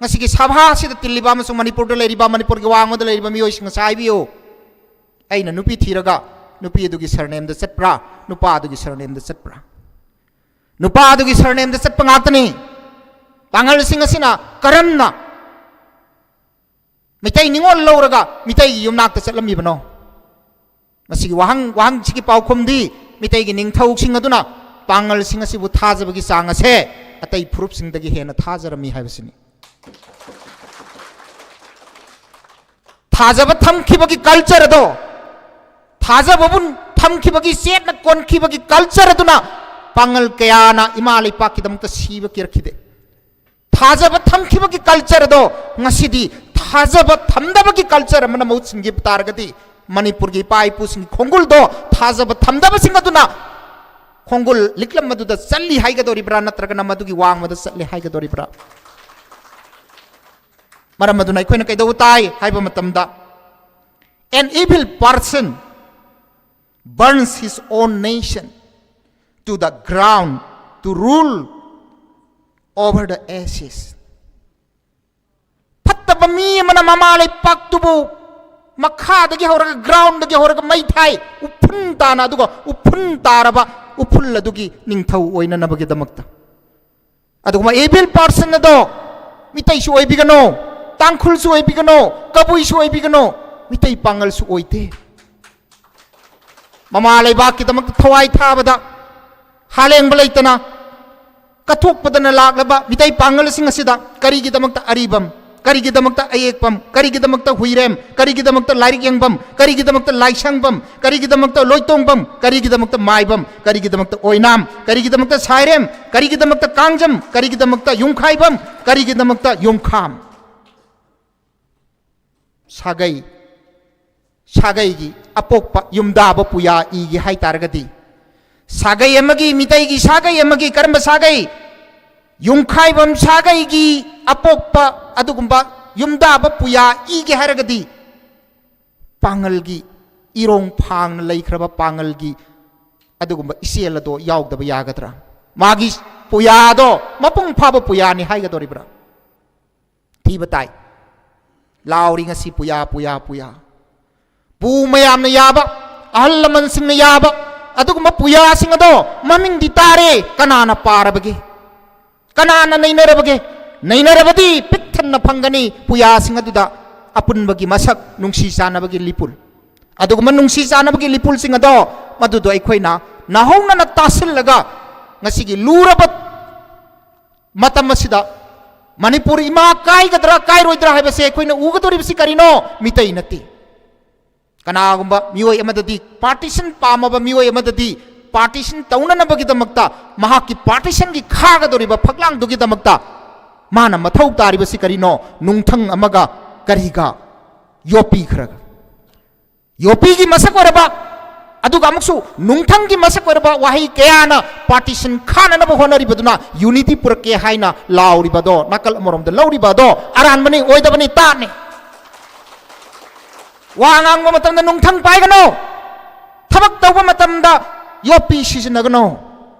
ꯉꯁꯤꯒꯤ ꯁꯚꯥ ꯑꯁꯤꯗ ꯇꯤꯜꯂꯤꯕ ꯑꯃꯁꯨꯡ ꯃꯅꯤꯄꯨꯔꯗ ꯂꯩꯔꯤꯕ, ꯃꯅꯤꯄꯨꯔꯒꯤ ꯋꯥꯡꯃꯗ ꯂꯩꯔꯤꯕ ꯃꯤꯑꯣꯏꯁꯤꯡ ꯑꯁꯤ ꯍꯥꯏꯕꯤꯌꯨ, ꯑꯩꯅ ꯅꯨꯄꯤ ꯊꯤꯔꯒ ꯅꯨꯄꯤ ꯑꯗꯨꯒꯤ ꯁꯔꯅꯦꯝꯗ ꯆꯠꯄ꯭ꯔꯥ, ꯅꯨꯄꯥ ꯑꯗꯨꯒꯤ ꯁꯔꯅꯦꯝꯗ ꯆꯠꯄ꯭ꯔꯥ? ꯅꯨꯄꯥ ꯑꯗꯨꯒꯤ ꯁꯔꯅꯦꯝꯗ ꯆꯠꯄ ꯉꯥꯛꯇꯅꯤ꯫ ꯄꯥꯉꯜꯁꯤꯡ ꯑꯁꯤꯅ ꯀꯔꯝꯅ ꯃꯤꯇꯩ ꯅꯤꯉꯣꯜ ꯂꯧꯔꯒ ꯃꯤꯇꯩꯒꯤ ꯌꯨꯝꯅꯥꯛꯇ ꯆꯠꯂꯝꯃꯤꯕꯅꯣ? ꯃꯁꯤꯒꯤ ꯋꯥꯍꯪ, ꯋꯥꯍꯪꯁꯤꯒꯤ ꯄꯥꯎꯈꯨꯝꯗꯤ ꯃꯤꯇꯩꯒꯤ ꯅꯤꯡꯊꯧꯁꯤꯡ ꯑꯗꯨꯅ ꯄꯥꯉꯜꯁꯤꯡ ꯑꯁꯤꯕꯨ ꯊꯥꯖꯕꯒꯤ ꯆꯥꯡ ꯑꯁꯦ ꯑꯇꯩ ꯐꯨꯔꯨꯞꯁꯤꯡꯗꯒꯤ ꯍꯦꯟꯅ ꯊꯥꯖꯔꯝꯃꯤ ꯍꯥꯏꯕꯁꯤꯅꯤ꯫ ꯊꯥꯖꯕ ꯊꯝꯈꯤꯕꯒꯤ culture ꯑꯗꯣ, ꯊꯥꯖꯕꯕꯨ ꯊꯝꯈꯤꯕꯒꯤ, ꯆꯦꯠꯅ ꯀꯣꯟꯈꯤꯕꯒꯤ culture ꯑꯗꯨꯅ ꯄꯥꯉꯜ ꯀꯌꯥꯅ ꯏꯃꯥ ꯂꯩꯄꯥꯛꯀꯤꯗꯃꯛꯇ ꯁꯤꯕ ꯀꯤꯔꯛꯈꯤꯗꯦ꯫ ꯊꯥꯖꯕ ꯊꯝꯈꯤꯕꯒꯤ culture ꯑꯗꯣ ꯉꯁꯤꯗꯤ ꯊꯥꯖꯕ ꯊꯝꯗꯕꯒꯤ culture ꯑꯃꯅ ꯃꯍꯨꯠ ꯁꯤꯟꯈꯤꯕ ꯇꯥꯔꯒꯗꯤ, ꯃꯅꯤꯄꯨꯔꯒꯤ ꯏꯄꯥ ꯏꯄꯨꯁꯤꯡꯒꯤ ꯈꯣꯡꯒꯨꯜꯗꯣ ꯊꯥꯖꯕ ꯊꯝꯗꯕꯁꯤꯡ ꯑꯗꯨꯅ ꯈꯣꯡꯒꯨꯜ ꯂꯤꯛꯂꯝ ꯑꯗꯨꯗ ꯆꯠꯂꯤ ꯍꯥꯏꯒꯗꯧꯔꯤꯕ꯭ꯔꯥ, ꯅꯠꯇ꯭ꯔꯒꯅ ꯃꯗꯨꯒꯤ ꯋꯥꯡꯃꯗ ꯆꯠꯂꯤ ꯍꯥꯏꯒꯗꯧꯔꯤꯕ꯭ꯔꯥ? ꯃꯔꯝ ꯑꯗꯨꯅ ꯑꯩꯈꯣꯏꯅ ꯀꯩꯗꯧꯕ ꯇꯥꯏ ꯍꯥꯏꯕ ꯃꯇꯝꯗ, "An evil person burns his own nation to the ground to rule over the ashes." ꯐꯠꯇꯕ ꯃꯤ ꯑꯃꯅ ꯃꯃꯥ ꯂꯩꯄꯥꯛꯇꯨꯕꯨ ꯃꯈꯥꯗꯒꯤ ꯍꯧꯔꯒ, ꯒ꯭ꯔꯥꯎꯟꯗꯒꯤ ꯍꯧꯔꯒ ꯃꯩ ꯊꯥꯏ, ꯎꯐꯨꯟ ꯇꯥꯅ, ꯑꯗꯨꯒ ꯎꯐꯨꯟ ꯇꯥꯔꯕ ꯎꯐꯨꯜ ꯑꯗꯨꯒꯤ ꯅꯤꯡꯊꯧ ꯑꯣꯏꯅꯅꯕꯒꯤꯗꯃꯛꯇ꯫ ꯑꯗꯨꯒꯨꯝꯕ evil person ꯑꯗꯣ ꯃꯤꯇꯩꯁꯨ ꯑꯣꯏꯕꯤꯒꯅꯣ, ꯇꯥꯡꯈꯨꯜꯁꯨ ꯑꯣꯏꯕꯤꯒꯅꯣ, ꯀꯕꯨꯏꯁꯨ ꯑꯣꯏꯕꯤꯒꯅꯣ, ꯃꯤꯇꯩ ꯄꯥꯉꯜꯁꯨ ꯑꯣꯏꯗꯦ꯫ ꯃꯃꯥ ꯂꯩꯕꯥꯛꯀꯤꯗꯃꯛꯇ ꯊꯋꯥꯏ ꯊꯥꯕꯗ ꯍꯥꯂꯦꯡꯕ ꯂꯩꯇꯅ ꯀꯠꯊꯣꯛꯄꯗꯅ ꯂꯥꯛꯂꯕ ꯃꯤꯇꯩ ꯄꯥꯉꯜꯁꯤꯡ ꯑꯁꯤꯗ ꯀꯔꯤꯒꯤꯗꯃꯛꯇ ꯑꯔꯤꯕꯝ, ꯀꯔꯤꯒꯤꯗꯃꯛꯇ ꯑꯌꯦꯛꯄꯝ, ꯀꯔꯤꯒꯤꯗꯃꯛꯇ ꯍꯨꯏꯔꯦꯝ, ꯀꯔꯤꯒꯤꯗꯃꯛꯇ ꯂꯥꯏꯔꯤꯛ ꯌꯦꯡꯕꯝ, ꯀꯔꯤꯒꯤꯗꯃꯛꯇ ꯂꯥꯏꯁꯪꯕꯝ, ꯀꯔꯤꯒꯤꯗꯃꯛꯇ ꯂꯣꯏꯇꯣꯡꯕꯝ, ꯀꯔꯤꯒꯤꯗꯃꯛꯇ ꯃꯥꯏꯕꯝ, ꯀꯔꯤꯒꯤꯗꯃꯛꯇ ꯑꯣꯏꯅꯥꯝ, ꯀꯔꯤꯒꯤꯗꯃꯛꯇ ꯁꯥꯏꯔꯦꯝ, ꯀꯔꯤꯒꯤꯗꯃꯛꯇ ꯀꯥꯡꯖꯝ, ꯀꯔꯤꯒꯤꯗꯃꯛꯇ ꯌꯨꯝꯈꯥꯏꯕꯝ, ꯀꯔꯤꯒꯤꯗꯃꯛꯇ ꯌꯨꯝꯈꯥꯝ? ꯁꯥꯒꯩ, ꯁꯥꯒꯩꯒꯤ ꯑꯄꯣꯛꯄ ꯌꯨꯝꯗꯥꯕ ꯄꯨꯌꯥ ꯏꯒꯦ ꯍꯥꯏ ꯇꯥꯔꯒꯗꯤ, ꯁꯥꯒꯩ ꯑꯃꯒꯤ, ꯃꯤꯇꯩꯒꯤ ꯁꯥꯒꯩ ꯑꯃꯒꯤ, ꯀꯔꯝꯕ ꯁꯥꯒꯩ? ꯌꯨꯝꯈꯥꯏꯕꯝ ꯁꯥꯒꯩꯒꯤ ꯑꯄꯣꯛꯄ ꯑꯗꯨꯒꯨꯝꯕ ꯌꯨꯝꯗꯥꯕ ꯄꯨꯌꯥ ꯏꯒꯦ ꯍꯥꯏꯔꯒꯗꯤ, ꯄꯥꯉꯜꯒꯤ, ꯏꯔꯣꯡ ꯐꯥꯡꯅ ꯂꯩꯈ꯭ꯔꯕ ꯄꯥꯉꯜꯒꯤ ꯑꯗꯨꯒꯨꯝꯕ ꯏꯆꯦꯜ ꯑꯗꯣ ꯌꯥꯎꯗꯕ ꯌꯥꯒꯗ꯭ꯔꯥ? ꯃꯥꯒꯤ ꯄꯨꯌꯥꯗꯣ ꯃꯄꯨꯡ ꯐꯥꯕ ꯄꯨꯌꯥꯅꯤ ꯍꯥꯏꯒꯗꯧꯔꯤꯕ꯭ꯔꯥ? ꯊꯤꯕ ꯇꯥꯏ꯫ ꯂꯥꯎꯔꯤ ꯉꯁꯤ ꯄꯨꯌꯥ, ꯄꯨꯌꯥ, ꯄꯨꯌꯥ꯫ ꯄꯨ ꯃꯌꯥꯝꯅ ꯌꯥꯕ, ꯑꯍꯜ ꯂꯃꯟꯁꯤꯡꯅ ꯌꯥꯕ ꯑꯗꯨꯒꯨꯝꯕ ꯄꯨꯌꯥꯁꯤꯡ ꯑꯗꯣ ꯃꯃꯤꯡꯗꯤ ꯇꯥꯔꯦ, ꯀꯅꯥꯅ ꯄꯥꯔꯕꯒꯦ? ꯀꯅꯥꯅ ꯅꯩꯅꯔꯕꯒꯦ? ꯅꯩꯅꯔꯕꯗꯤ ꯄꯤꯛ ꯊꯟꯅ ꯐꯪꯒꯅꯤ ꯄꯨꯌꯥꯁꯤꯡ ꯑꯗꯨꯗ ꯑꯄꯨꯟꯕꯒꯤ ꯃꯁꯛ, ꯅꯨꯡꯁꯤ ꯆꯥꯟꯅꯕꯒꯤ ꯂꯤꯄꯨꯜ꯫ ꯑꯗꯨꯒꯨꯝꯕ ꯅꯨꯡꯁꯤ ꯆꯥꯟꯅꯕꯒꯤ ꯂꯤꯄꯨꯜꯁꯤꯡ ꯑꯗꯣ ꯃꯗꯨꯗꯣ ꯑꯩꯈꯣꯏꯅ ꯅꯥꯍꯧꯅꯅ ꯇꯥꯁꯤꯜꯂꯒ ꯉꯁꯤꯒꯤ ꯂꯨꯔꯕ ꯃꯇꯝ ꯑꯁꯤꯗ ꯃꯅꯤꯄꯨꯔ ꯏꯃꯥ ꯀꯥꯏꯒꯗ꯭ꯔꯥ ꯀꯥꯏꯔꯣꯏꯗ꯭ꯔꯥ ꯍꯥꯏꯕꯁꯦ ꯑꯩꯈꯣꯏꯅ ꯎꯒꯗꯧꯔꯤꯕꯁꯤ ꯀꯔꯤꯅꯣ? ꯃꯤꯇꯩ ꯅꯠꯇꯦ꯫ ꯀꯅꯥꯒꯨꯝꯕ ꯃꯤꯑꯣꯏ ꯑꯃꯗꯗꯤ, ꯄꯥꯔꯇꯤꯁꯟ ꯄꯥꯝꯃꯕ ꯃꯤꯑꯣꯏ ꯑꯃꯗꯗꯤ ꯄꯥꯔꯇꯤꯁꯟ ꯇꯧꯅꯅꯕꯒꯤꯗꯃꯛꯇ, ꯃꯍꯥꯛꯀꯤ ꯄꯥꯔꯇꯤꯁꯟꯒꯤ ꯈꯥꯒꯗꯧꯔꯤꯕ ꯐꯛꯂꯥꯡꯗꯨꯒꯤꯗꯃꯛꯇ ꯃꯥꯅ ꯃꯊꯧ ꯇꯥꯔꯤꯕꯁꯤ ꯀꯔꯤꯅꯣ? ꯅꯨꯡꯊꯪ ꯑꯃꯒ ꯀꯔꯤꯒ? ꯌꯣꯠꯄꯤ ꯈꯔꯒ꯫ ꯌꯣꯠꯄꯤꯒꯤ ꯃꯁꯛ ꯑꯣꯏꯔꯕ, ꯑꯗꯨꯒ ꯑꯃꯨꯛꯁꯨ ꯅꯨꯡꯊꯪꯒꯤ ꯃꯁꯛ ꯑꯣꯏꯔꯕ ꯋꯥꯍꯩ ꯀꯌꯥꯅ ꯄꯥꯔꯇꯤꯁꯟ ꯈꯥꯅꯅꯕ ꯍꯣꯠꯅꯔꯤꯕꯗꯨꯅ ꯌꯨꯅꯤꯇꯤ ꯄꯨꯔꯛꯀꯦ ꯍꯥꯏꯅ ꯂꯥꯎꯔꯤꯕꯗꯣ, ꯅꯥꯀꯜ ꯑꯃꯔꯣꯝꯗ ꯂꯧꯔꯤꯕ ꯑꯗꯣ ꯑꯔꯥꯟꯕꯅꯤ, ꯑꯣꯏꯗꯕꯅꯤ, ꯇꯥꯠꯅꯤ꯫ ꯋꯥ ꯉꯥꯡꯕ ꯃꯇꯝꯗ ꯅꯨꯡꯊꯪ ꯄꯥꯏꯒꯅꯨ, ꯊꯕꯛ ꯇꯧꯕ ꯃꯇꯝꯗ ꯌꯣꯠꯄꯤ ꯁꯤꯖꯤꯟꯅꯒꯅꯨ꯫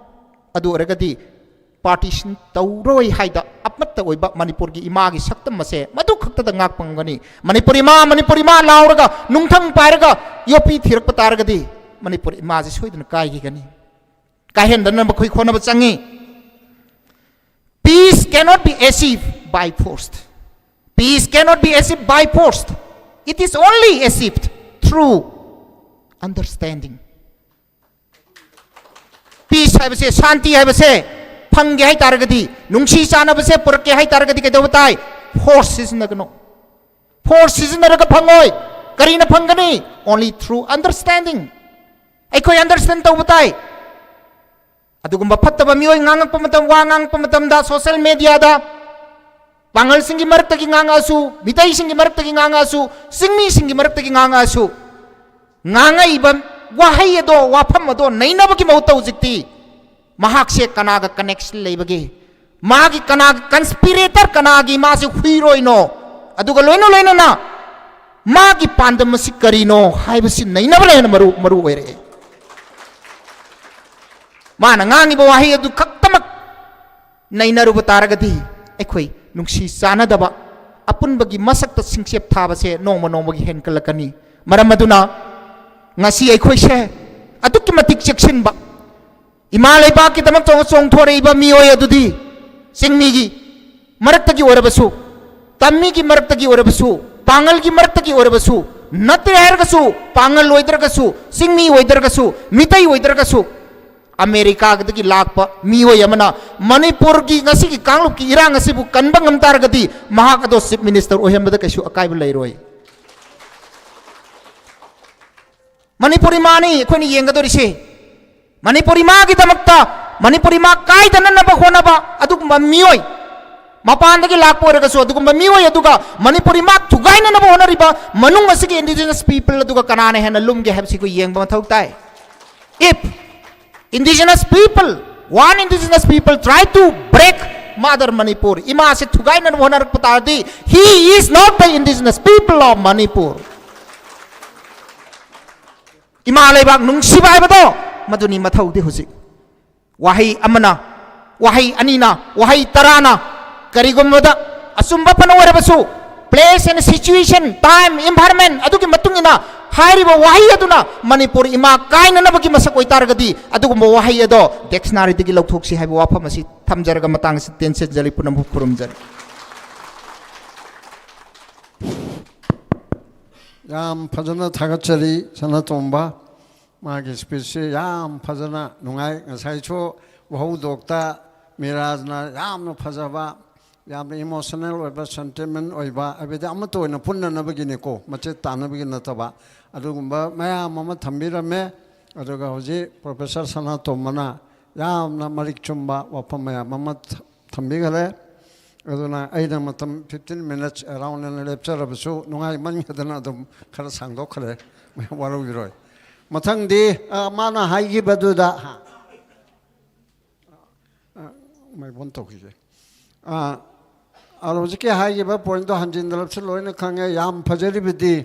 ꯑꯗꯨ ꯑꯣꯏꯔꯒꯗꯤ partition ꯇꯧꯔꯣꯏ ꯍꯥꯏꯗ ꯑꯃꯠꯇ ꯑꯣꯏꯕ ꯃꯅꯤꯄꯨꯔꯒꯤ ꯏꯃꯥꯒꯤ ꯁꯛꯇꯝ ꯑꯁꯦ ꯃꯗꯨ ꯈꯛꯇꯗ ꯉꯥꯛꯄ ꯉꯝꯒꯅꯤ꯫ ꯃꯅꯤꯄꯨꯔ ꯏꯃꯥ, ꯃꯅꯤꯄꯨꯔ ꯏꯃꯥ ꯂꯥꯎꯔꯒ ꯅꯨꯡꯊꯪ ꯄꯥꯏꯔꯒ ꯌꯣꯠꯄꯤ ꯊꯤꯔꯛꯄ ꯇꯥꯔꯒꯗꯤ ꯃꯅꯤꯄꯨꯔ ꯏꯃꯥꯁꯦ ꯁꯣꯏꯗꯅ ꯀꯥꯏꯈꯤꯒꯅꯤ꯫ ꯀꯥꯏꯍꯟꯗꯅꯕ ꯑꯩꯈꯣꯏ ꯍꯣꯠꯅꯕ ꯆꯪꯉꯤ꯫ Peace cannot be achieved by force. Peace cannot be achieved by force. It is only achieved through understanding. Peace ꯍꯥꯏꯕꯁꯦ, ꯁꯥꯟꯇꯤ ꯍꯥꯏꯕꯁꯦ ꯐꯪꯒꯦ ꯍꯥꯏ ꯇꯥꯔꯒꯗꯤ, ꯅꯨꯡꯁꯤ ꯆꯥꯟꯅꯕꯁꯦ ꯄꯨꯔꯛꯀꯦ ꯍꯥꯏ ꯇꯥꯔꯒꯗꯤ ꯀꯩꯗꯧꯕ ꯇꯥꯏ? Force ꯁꯤꯖꯤꯟꯅꯒꯅꯨ꯫ Force ꯁꯤꯖꯤꯟꯅꯔꯒ ꯐꯪꯉꯣꯏ꯫ ꯀꯔꯤꯅ ꯐꯪꯒꯅꯤ? Only through understanding. ꯑꯩꯈꯣꯏ understand ꯇꯧꯕ ꯇꯥꯏ꯫ ꯑꯗꯨꯒꯨꯝꯕ ꯐꯠꯇꯕ ꯃꯤꯑꯣꯏ ꯉꯥꯡꯉꯛꯄ ꯃꯇꯝ, ꯋꯥ ꯉꯥꯡꯉꯛꯄ ꯃꯇꯝꯗ social media ꯗ ꯄꯥꯡꯒꯜꯁꯤꯡꯒꯤ ꯃꯔꯛꯇꯒꯤ ꯉꯥꯡꯉꯛꯑꯁꯨ, ꯃꯤꯇꯩꯁꯤꯡꯒꯤ ꯃꯔꯛꯇꯒꯤ ꯉꯥꯡꯉꯛꯑꯁꯨ, ꯆꯤꯡꯃꯤꯁꯤꯡꯒꯤ ꯃꯔꯛꯇꯒꯤ ꯉꯥꯡꯉꯛꯑꯁꯨ, ꯉꯥꯡꯉꯛꯏꯕ ꯋꯥꯍꯩ ꯑꯗꯣ, ꯋꯥꯐꯝ ꯑꯗꯣ ꯅꯩꯅꯕꯒꯤ ꯃꯍꯨꯠꯇ ꯍꯧꯖꯤꯛꯇꯤ ꯃꯍꯥꯛꯁꯦ ꯀꯅꯥꯒ connection ꯂꯩꯕꯒꯦ, ꯃꯥꯒꯤ ꯀꯅꯥꯒꯤ conspirator, ꯀꯅꯥꯒꯤ ꯃꯥꯁꯦ ꯍꯨꯏꯔꯣꯏꯅꯣ, ꯑꯗꯨꯒ ꯂꯣꯏꯅ ꯂꯣꯏꯅꯅ ꯃꯥꯒꯤ ꯄꯥꯟꯗꯝ ꯑꯁꯤ ꯀꯔꯤꯅꯣ ꯍꯥꯏꯕꯁꯤ ꯅꯩꯅꯕꯅ ꯍꯦꯟꯅ ꯃꯔꯨ, ꯃꯔꯨ ꯑꯣꯏꯔꯛꯑꯦ꯫ ꯃꯥꯅ ꯉꯥꯡꯉꯤꯕ ꯋꯥꯍꯩ ꯑꯗꯨ ꯈꯛꯇꯃꯛ ꯅꯩꯅꯔꯨꯕ ꯇꯥꯔꯒꯗꯤ ꯑꯩꯈꯣꯏ ꯅꯨꯡꯁꯤ ꯆꯥꯟꯅꯗꯕ ꯑꯄꯨꯟꯕꯒꯤ ꯃꯁꯛꯇ ꯁꯤꯡꯆꯦꯞ ꯊꯥꯕꯁꯦ ꯅꯣꯡꯃ ꯅꯣꯡꯃꯒꯤ ꯍꯦꯟꯒꯠꯂꯛꯀꯅꯤ꯫ ꯃꯔꯝ ꯑꯗꯨꯅ ꯉꯁꯤ ꯑꯩꯈꯣꯏꯁꯦ ꯑꯗꯨꯛꯀꯤ ꯃꯇꯤꯛ ꯆꯦꯛꯁꯤꯟꯕ, ꯏꯃꯥ ꯂꯩꯕꯥꯛꯀꯤꯗꯃꯛ ꯆꯣꯡ-, ꯆꯣꯡꯊꯣꯔꯛꯏꯕ ꯃꯤꯑꯣꯏ ꯑꯗꯨꯗꯤ ꯆꯤꯡꯃꯤꯒꯤ ꯃꯔꯛꯇꯒꯤ ꯑꯣꯏꯔꯕꯁꯨ, ꯇꯝꯃꯤꯒꯤ ꯃꯔꯛꯇꯒꯤ ꯑꯣꯏꯔꯕꯁꯨ, ꯄꯥꯡꯒꯜꯒꯤ ꯃꯔꯛꯇꯒꯤ ꯑꯣꯏꯔꯕꯁꯨ, ꯅꯠꯇ꯭ꯔꯦ ꯍꯥꯏꯔꯒꯁꯨ, ꯄꯥꯡꯒꯜ ꯑꯣꯏꯗ꯭ꯔꯒꯁꯨ, ꯆꯤꯡꯃꯤ ꯑꯣꯏꯗ꯭ꯔꯒꯁꯨ, ꯃꯤꯇꯩ ꯑꯣꯏꯗ꯭ꯔꯒꯁꯨ, ꯑꯃꯦꯔꯤꯀꯥꯗꯒꯤ ꯂꯥꯛꯄ ꯃꯤꯑꯣꯏ ꯑꯃꯅ ꯃꯅꯤꯄꯨꯔꯒꯤ ꯉꯁꯤꯒꯤ ꯀꯥꯡꯂꯨꯞꯀꯤ ꯏꯔꯥꯡ ꯑꯁꯤꯕꯨ ꯀꯟꯕ ꯉꯝ ꯇꯥꯔꯒꯗꯤ ꯃꯍꯥꯛ ꯑꯗꯣ Chief Minister ꯑꯣꯏꯍꯟꯕꯗ ꯀꯩꯁꯨ ꯑꯀꯥꯏꯕ ꯂꯩꯔꯣꯏ꯫ ꯃꯅꯤꯄꯨꯔ ꯏꯃꯥꯅꯤ ꯑꯩꯈꯣꯏꯅ ꯌꯦꯡꯒꯗꯧꯔꯤꯁꯦ꯫ ꯃꯅꯤꯄꯨꯔ ꯏꯃꯥꯒꯤꯗꯃꯛꯇ, ꯃꯅꯤꯄꯨꯔ ꯏꯃꯥ ꯀꯥꯏꯗꯅꯅꯕ ꯍꯣꯠꯅꯕ ꯑꯗꯨꯒꯨꯝꯕ ꯃꯤꯑꯣꯏ, ꯃꯄꯥꯟꯗꯒꯤ ꯂꯥꯛꯄ ꯑꯣꯏꯔꯒꯁꯨ ꯑꯗꯨꯒꯨꯝꯕ ꯃꯤꯑꯣꯏ ꯑꯗꯨꯒ ꯃꯅꯤꯄꯨꯔ ꯏꯃꯥ ꯊꯨꯒꯥꯏꯅꯅꯕ ꯍꯣꯠꯅꯔꯤꯕ ꯃꯅꯨꯡ ꯑꯁꯤꯒꯤ indigenous people ꯑꯗꯨꯒ ꯀꯅꯥꯅ ꯍꯦꯟꯅ ꯂꯨꯝꯒꯦ ꯍꯥꯏꯕꯁꯤ ꯑꯩꯈꯣꯏ ꯌꯦꯡꯕ ꯃꯊꯧ ꯇꯥꯏ꯫ If indigenous people, one indigenous people try to break Mother Manipur, ꯏꯃꯥꯁꯦ ꯊꯨꯒꯥꯏꯅꯅꯕ ꯍꯣꯠꯅꯔꯛꯄ ꯇꯥꯔꯗꯤ, he is not the indigenous people of Manipur. ꯏꯃꯥ ꯂꯩꯕꯥꯛ ꯅꯨꯡꯁꯤꯕ ꯍꯥꯏꯕꯗꯣ ꯃꯗꯨꯅꯤ ꯃꯊꯧꯗꯤ꯫ ꯍꯧꯖꯤꯛ ꯋꯥꯍꯩ ꯑꯃꯅ ꯋꯥꯍꯩ ꯑꯅꯤꯅ, ꯋꯥꯍꯩ ꯇꯔꯥꯅ, ꯀꯔꯤꯒꯨꯝꯕꯗ ꯑꯆꯨꯝꯕ ꯐꯅ ꯑꯣꯏꯔꯕꯁꯨ, place and situation, time, environment ꯑꯗꯨꯒꯤ ꯃꯇꯨꯡ ꯏꯟꯅ ꯍꯥꯏꯔꯤꯕ ꯋꯥꯍꯩ ꯑꯗꯨꯅ ꯃꯅꯤꯄꯨꯔ ꯏꯃꯥ ꯀꯥꯏꯅꯅꯕꯒꯤ ꯃꯁꯛ ꯑꯣꯏꯇꯥꯔꯒꯗꯤ, ꯑꯗꯨꯒꯨꯝꯕ ꯋꯥꯍꯩ ꯑꯗꯣ dictionaryꯗꯒꯤ ꯂꯧꯊꯣꯛꯁꯤ ꯍꯥꯏꯕ ꯋꯥꯐꯝ ꯑꯁꯤ ꯊꯝꯖꯔꯒ ꯃꯇꯥꯡ ꯑꯁꯤ ꯇꯦꯟꯁꯤꯟꯖꯔꯤ꯫ ꯄꯨꯝꯅꯃꯛꯄꯨ ꯈꯨꯔꯨꯝꯖꯔꯤ꯫ ꯌꯥꯝ ꯐꯖꯅ ꯊꯥꯒꯠꯆꯔꯤ ꯁꯅꯥꯇꯣꯝꯕ꯫ ꯃꯥꯒꯤ speechꯁꯤ ꯌꯥꯝ ꯐꯖꯅ ꯅꯨꯡꯉꯥꯏ꯫ ꯉꯁꯥꯏꯁꯨ ꯋꯥꯍꯧꯗꯣꯛꯇ ꯃꯤꯔꯥꯖꯅ ꯌꯥꯝꯅ ꯐꯖꯕ, ꯌꯥꯝꯅ emotional ꯑꯣꯏꯕ, sentiment ꯑꯣꯏꯕ, ꯍꯥꯏꯕꯗꯤ ꯑꯃꯠꯇ ꯑꯣꯏꯅ ꯄꯨꯟꯅꯅꯕꯒꯤꯅꯤꯀꯣ, ꯃꯆꯦꯠ ꯇꯥꯅꯕꯒꯤ ꯅꯠꯇꯕ, ꯑꯗꯨꯒꯨꯝꯕ ꯃꯌꯥꯝ ꯑꯃ ꯊꯝꯕꯤꯔꯝꯃꯦ꯫ ꯑꯗꯨꯒ ꯍꯧꯖꯤꯛ Professor ꯁꯅꯥꯇꯣꯝꯕꯅ ꯌꯥꯝꯅ ꯃꯔꯤꯛ ꯆꯨꯝꯕ ꯋꯥꯐꯝ ꯃꯌꯥꯝ ꯑꯃ ꯊꯝꯕꯤꯈꯔꯦ꯫ ꯑꯗꯨꯅ ꯑꯩꯅ ꯃꯇꯝ fifteen minutes around ꯑꯅ ꯂꯦꯞꯆꯔꯕꯁꯨ, ꯅꯨꯡꯉꯥꯏꯃꯟꯒꯗꯅ ꯑꯗꯨꯝ ꯈꯔ ꯁꯥꯡꯗꯣꯛꯈ꯭ꯔꯦ꯫ ꯋꯥꯔꯧꯕꯤꯔꯣꯏ꯫ ꯃꯊꯪꯗꯤ, ꯑ, ꯃꯥꯅ ꯍꯥꯏꯈꯤꯕꯗꯨꯗ, ꯍꯥ? ꯑ, ꯃꯥꯏꯕꯣꯟ ꯇꯧꯈꯤꯒꯦ꯫ ꯑ, ꯑ, ꯍꯧꯖꯤꯛꯀꯤ ꯍꯥꯏꯈꯤꯕ pointꯇꯣ ꯍꯟꯖꯤꯟꯗꯂꯞꯁꯨ ꯂꯣꯏꯅ ꯈꯪꯉꯦ꯫ ꯌꯥꯝ ꯐꯖꯔꯤꯕꯗꯤ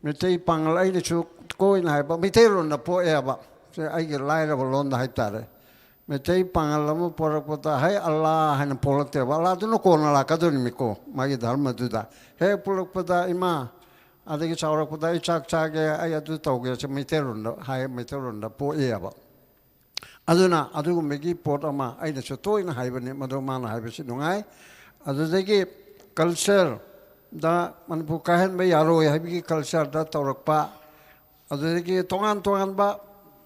ꯃꯩꯇꯩ ꯄꯥꯉꯜ, ꯑꯩꯅꯁꯨ ꯀꯣꯏꯅ ꯍꯥꯏꯕ, ꯃꯩꯇꯩꯂꯣꯟꯗ ꯄꯣꯛꯑꯦꯕ꯫ ꯁꯦ ꯑꯩꯒꯤ ꯂꯥꯏꯔꯕ ꯂꯣꯟꯗ ꯍꯥꯏꯇꯥꯔꯦ꯫ ꯃꯩꯇꯩ ꯄꯥꯉꯜ ꯑꯃ ꯄꯣꯔꯛꯄꯗ, "ꯍꯩ ꯑꯜꯂꯥ" ꯍꯥꯏꯅ ꯄꯣꯛꯂꯛꯇꯦꯕ꯫ ꯑꯜꯂꯥꯗꯨꯅ ꯀꯣꯟꯅ ꯂꯥꯛꯀꯗꯣꯔꯤꯃꯤꯀꯣ, ꯃꯥꯒꯤ ꯙꯔꯃꯗꯨꯗ꯫ ꯍꯦꯛ ꯄꯣꯛꯂꯛꯄꯗ, "ꯏꯃꯥ", ꯑꯗꯒꯤ ꯆꯥꯎꯔꯛꯄꯗ, "ꯑꯩ ꯆꯥꯛ ꯆꯥꯒꯦ, ꯑꯩ ꯑꯗꯨ ꯇꯧꯒꯦ", ꯁꯦ ꯃꯩꯇꯩꯂꯣꯟꯗ ꯍꯥꯏ, ꯃꯩꯇꯩꯂꯣꯟꯗ ꯄꯣꯛꯑꯦꯕ꯫ ꯑꯗꯨꯅ ꯑꯗꯨꯒꯨꯝꯕꯒꯤ ꯄꯣꯠ ꯑꯃ ꯑꯩꯅꯁꯨ ꯇꯣꯏꯅ ꯍꯥꯏꯕꯅꯤ, ꯃꯗꯨ ꯃꯥꯅ ꯍꯥꯏꯕꯁꯤ ꯅꯨꯡꯉꯥꯏ꯫ ꯑꯗꯨꯗꯒꯤ cultureꯗ ꯃꯅꯤꯄꯨꯔ ꯀꯥꯏꯍꯟꯕ ꯌꯥꯔꯣꯏ ꯍꯥꯏꯕꯒꯤ cultureꯗ ꯇꯧꯔꯛꯄ, ꯑꯗꯨꯗꯒꯤ ꯇꯣꯉꯥꯟ ꯇꯣꯉꯥꯟꯕ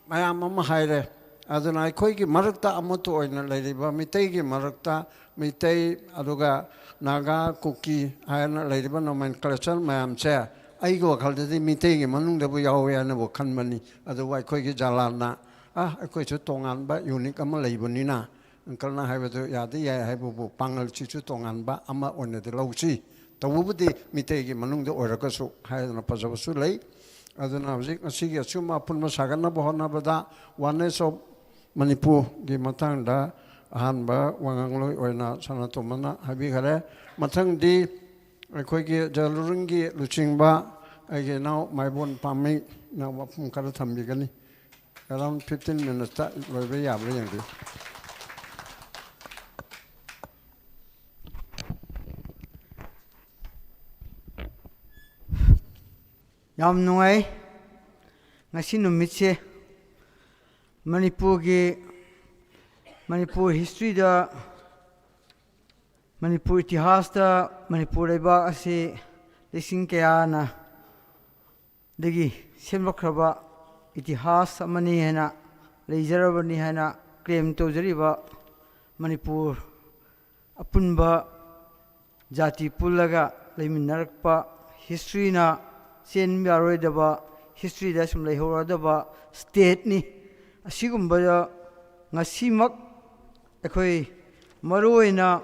ꯃꯌꯥꯝ ꯑꯃ ꯍꯥꯏꯔꯦ꯫ ꯑꯗꯨꯅ ꯑꯩꯈꯣꯏꯒꯤ ꯃꯔꯛꯇ ꯑꯃꯠꯇ ꯑꯣꯏꯅ ꯂꯩꯔꯤꯕ ꯃꯤꯇꯩꯒꯤ ꯃꯔꯛꯇ, ꯃꯤꯇꯩ ꯑꯗꯨꯒ ꯅꯥꯒꯥ, ꯀꯨꯀꯤ ꯍꯥꯏꯅ ꯂꯩꯔꯤꯕ nomenclature ꯃꯌꯥꯝꯁꯦ ꯑꯩꯒꯤ ꯋꯥꯈꯜꯗꯗꯤ ꯃꯤꯇꯩꯒꯤ ꯃꯅꯨꯡꯗꯕꯨ ꯌꯥꯎꯋꯦ ꯍꯥꯏꯅꯕꯨ ꯈꯟꯕꯅꯤ꯫ ꯑꯗꯨꯕꯨ ꯑꯩꯈꯣꯏꯒꯤ ꯖꯂꯥꯟꯅ, "ꯑ, ꯑꯩꯈꯣꯏꯁꯨ ꯇꯣꯉꯥꯟꯕ unique ꯑꯃ ꯂꯩꯕꯅꯤꯅ", uncleꯅ ꯍꯥꯏꯕꯗꯨ ꯌꯥꯗꯤ ꯌꯥꯏ ꯍꯥꯏꯕꯕꯨ, ꯄꯥꯉꯜꯁꯤꯁꯨ ꯇꯣꯉꯥꯟꯕ ꯑꯃ ꯑꯣꯏꯅꯗꯤ ꯂꯧꯁꯤ꯫ ꯇꯧꯕꯕꯨꯗꯤ ꯃꯤꯇꯩꯒꯤ ꯃꯅꯨꯡꯗ ꯑꯣꯏꯔꯒꯁꯨ ꯍꯥꯏꯗꯅ ꯐꯖꯕꯁꯨ ꯂꯩ꯫ ꯑꯗꯨꯅ ꯍꯧꯖꯤꯛ ꯉꯁꯤꯒꯤ ꯑꯆꯨꯝꯕ ꯑꯄꯨꯟꯕ ꯁꯥꯒꯠꯅꯕ ꯍꯣꯠꯅꯕꯗ Oneness of ꯃꯅꯤꯄꯨꯔꯒꯤ ꯃꯇꯥꯡꯗ ꯑꯍꯥꯟꯕ ꯋꯥꯉꯥꯡꯂꯣꯏ ꯑꯣꯏꯅ ꯁꯅꯥꯇꯣꯝꯕꯅ ꯍꯥꯏꯕꯤꯈꯔꯦ꯫ ꯃꯊꯪꯗꯤ ꯑꯩꯈꯣꯏꯒꯤ ꯖꯦꯂꯨꯔꯤꯡꯒꯤ ꯂꯨꯆꯤꯡꯕ ꯑꯩꯒꯤ ꯏꯅꯥꯎ ꯃꯥꯏꯕꯣꯟ ꯄꯥꯝꯃꯩꯅ ꯋꯥꯐꯝ ꯈꯔ ꯊꯝꯕꯤꯒꯅꯤ꯫ Around fifteen minutesꯇ ꯂꯣꯏꯕ ꯌꯥꯕ꯭ꯔꯥ ꯌꯦꯡꯕꯤꯌꯨ꯫ ꯌꯥꯝ ꯅꯨꯡꯉꯥꯏ꯫ ꯉꯁꯤ ꯅꯨꯃꯤꯠꯁꯦ ꯃꯅꯤꯄꯨꯔꯒꯤ, ꯃꯅꯤꯄꯨꯔ ꯍꯤꯁꯇ꯭ꯔꯤꯗ, ꯃꯅꯤꯄꯨꯔ ꯏꯇꯤꯍꯥꯁꯇ ꯃꯅꯤꯄꯨꯔ ꯂꯩꯕꯥꯛ ꯑꯁꯤ ꯂꯤꯁꯤꯡ ꯀꯌꯥꯅ ꯗꯒꯤ ꯁꯦꯝꯂꯛꯈ꯭ꯔꯕ ꯏꯇꯤꯍꯥꯁ ꯑꯃꯅꯤ ꯍꯥꯏꯅ ꯂꯩꯖꯔꯕꯅꯤ ꯍꯥꯏꯅ ꯀ꯭ꯂꯦꯝ ꯇꯧꯖꯔꯤꯕ ꯃꯅꯤꯄꯨꯔ ꯑꯄꯨꯟꯕ ꯖꯥꯇꯤ ꯄꯨꯜꯂꯒ ꯂꯩꯃꯤꯟꯅꯔꯛꯄ, ꯍꯤꯁꯇ꯭ꯔꯤꯅ ꯆꯦꯟꯕ ꯌꯥꯔꯣꯏꯗꯕ, ꯍꯤꯁꯇ꯭ꯔꯤꯗ ꯁꯨꯝ ꯂꯩꯍꯧꯔꯗꯕ ꯁ꯭ꯇꯦꯠꯅꯤ꯫ ꯑꯁꯤꯒꯨꯝꯕꯗ ꯉꯁꯤꯃꯛ ꯑꯩꯈꯣꯏ ꯃꯔꯨꯑꯣꯏꯅ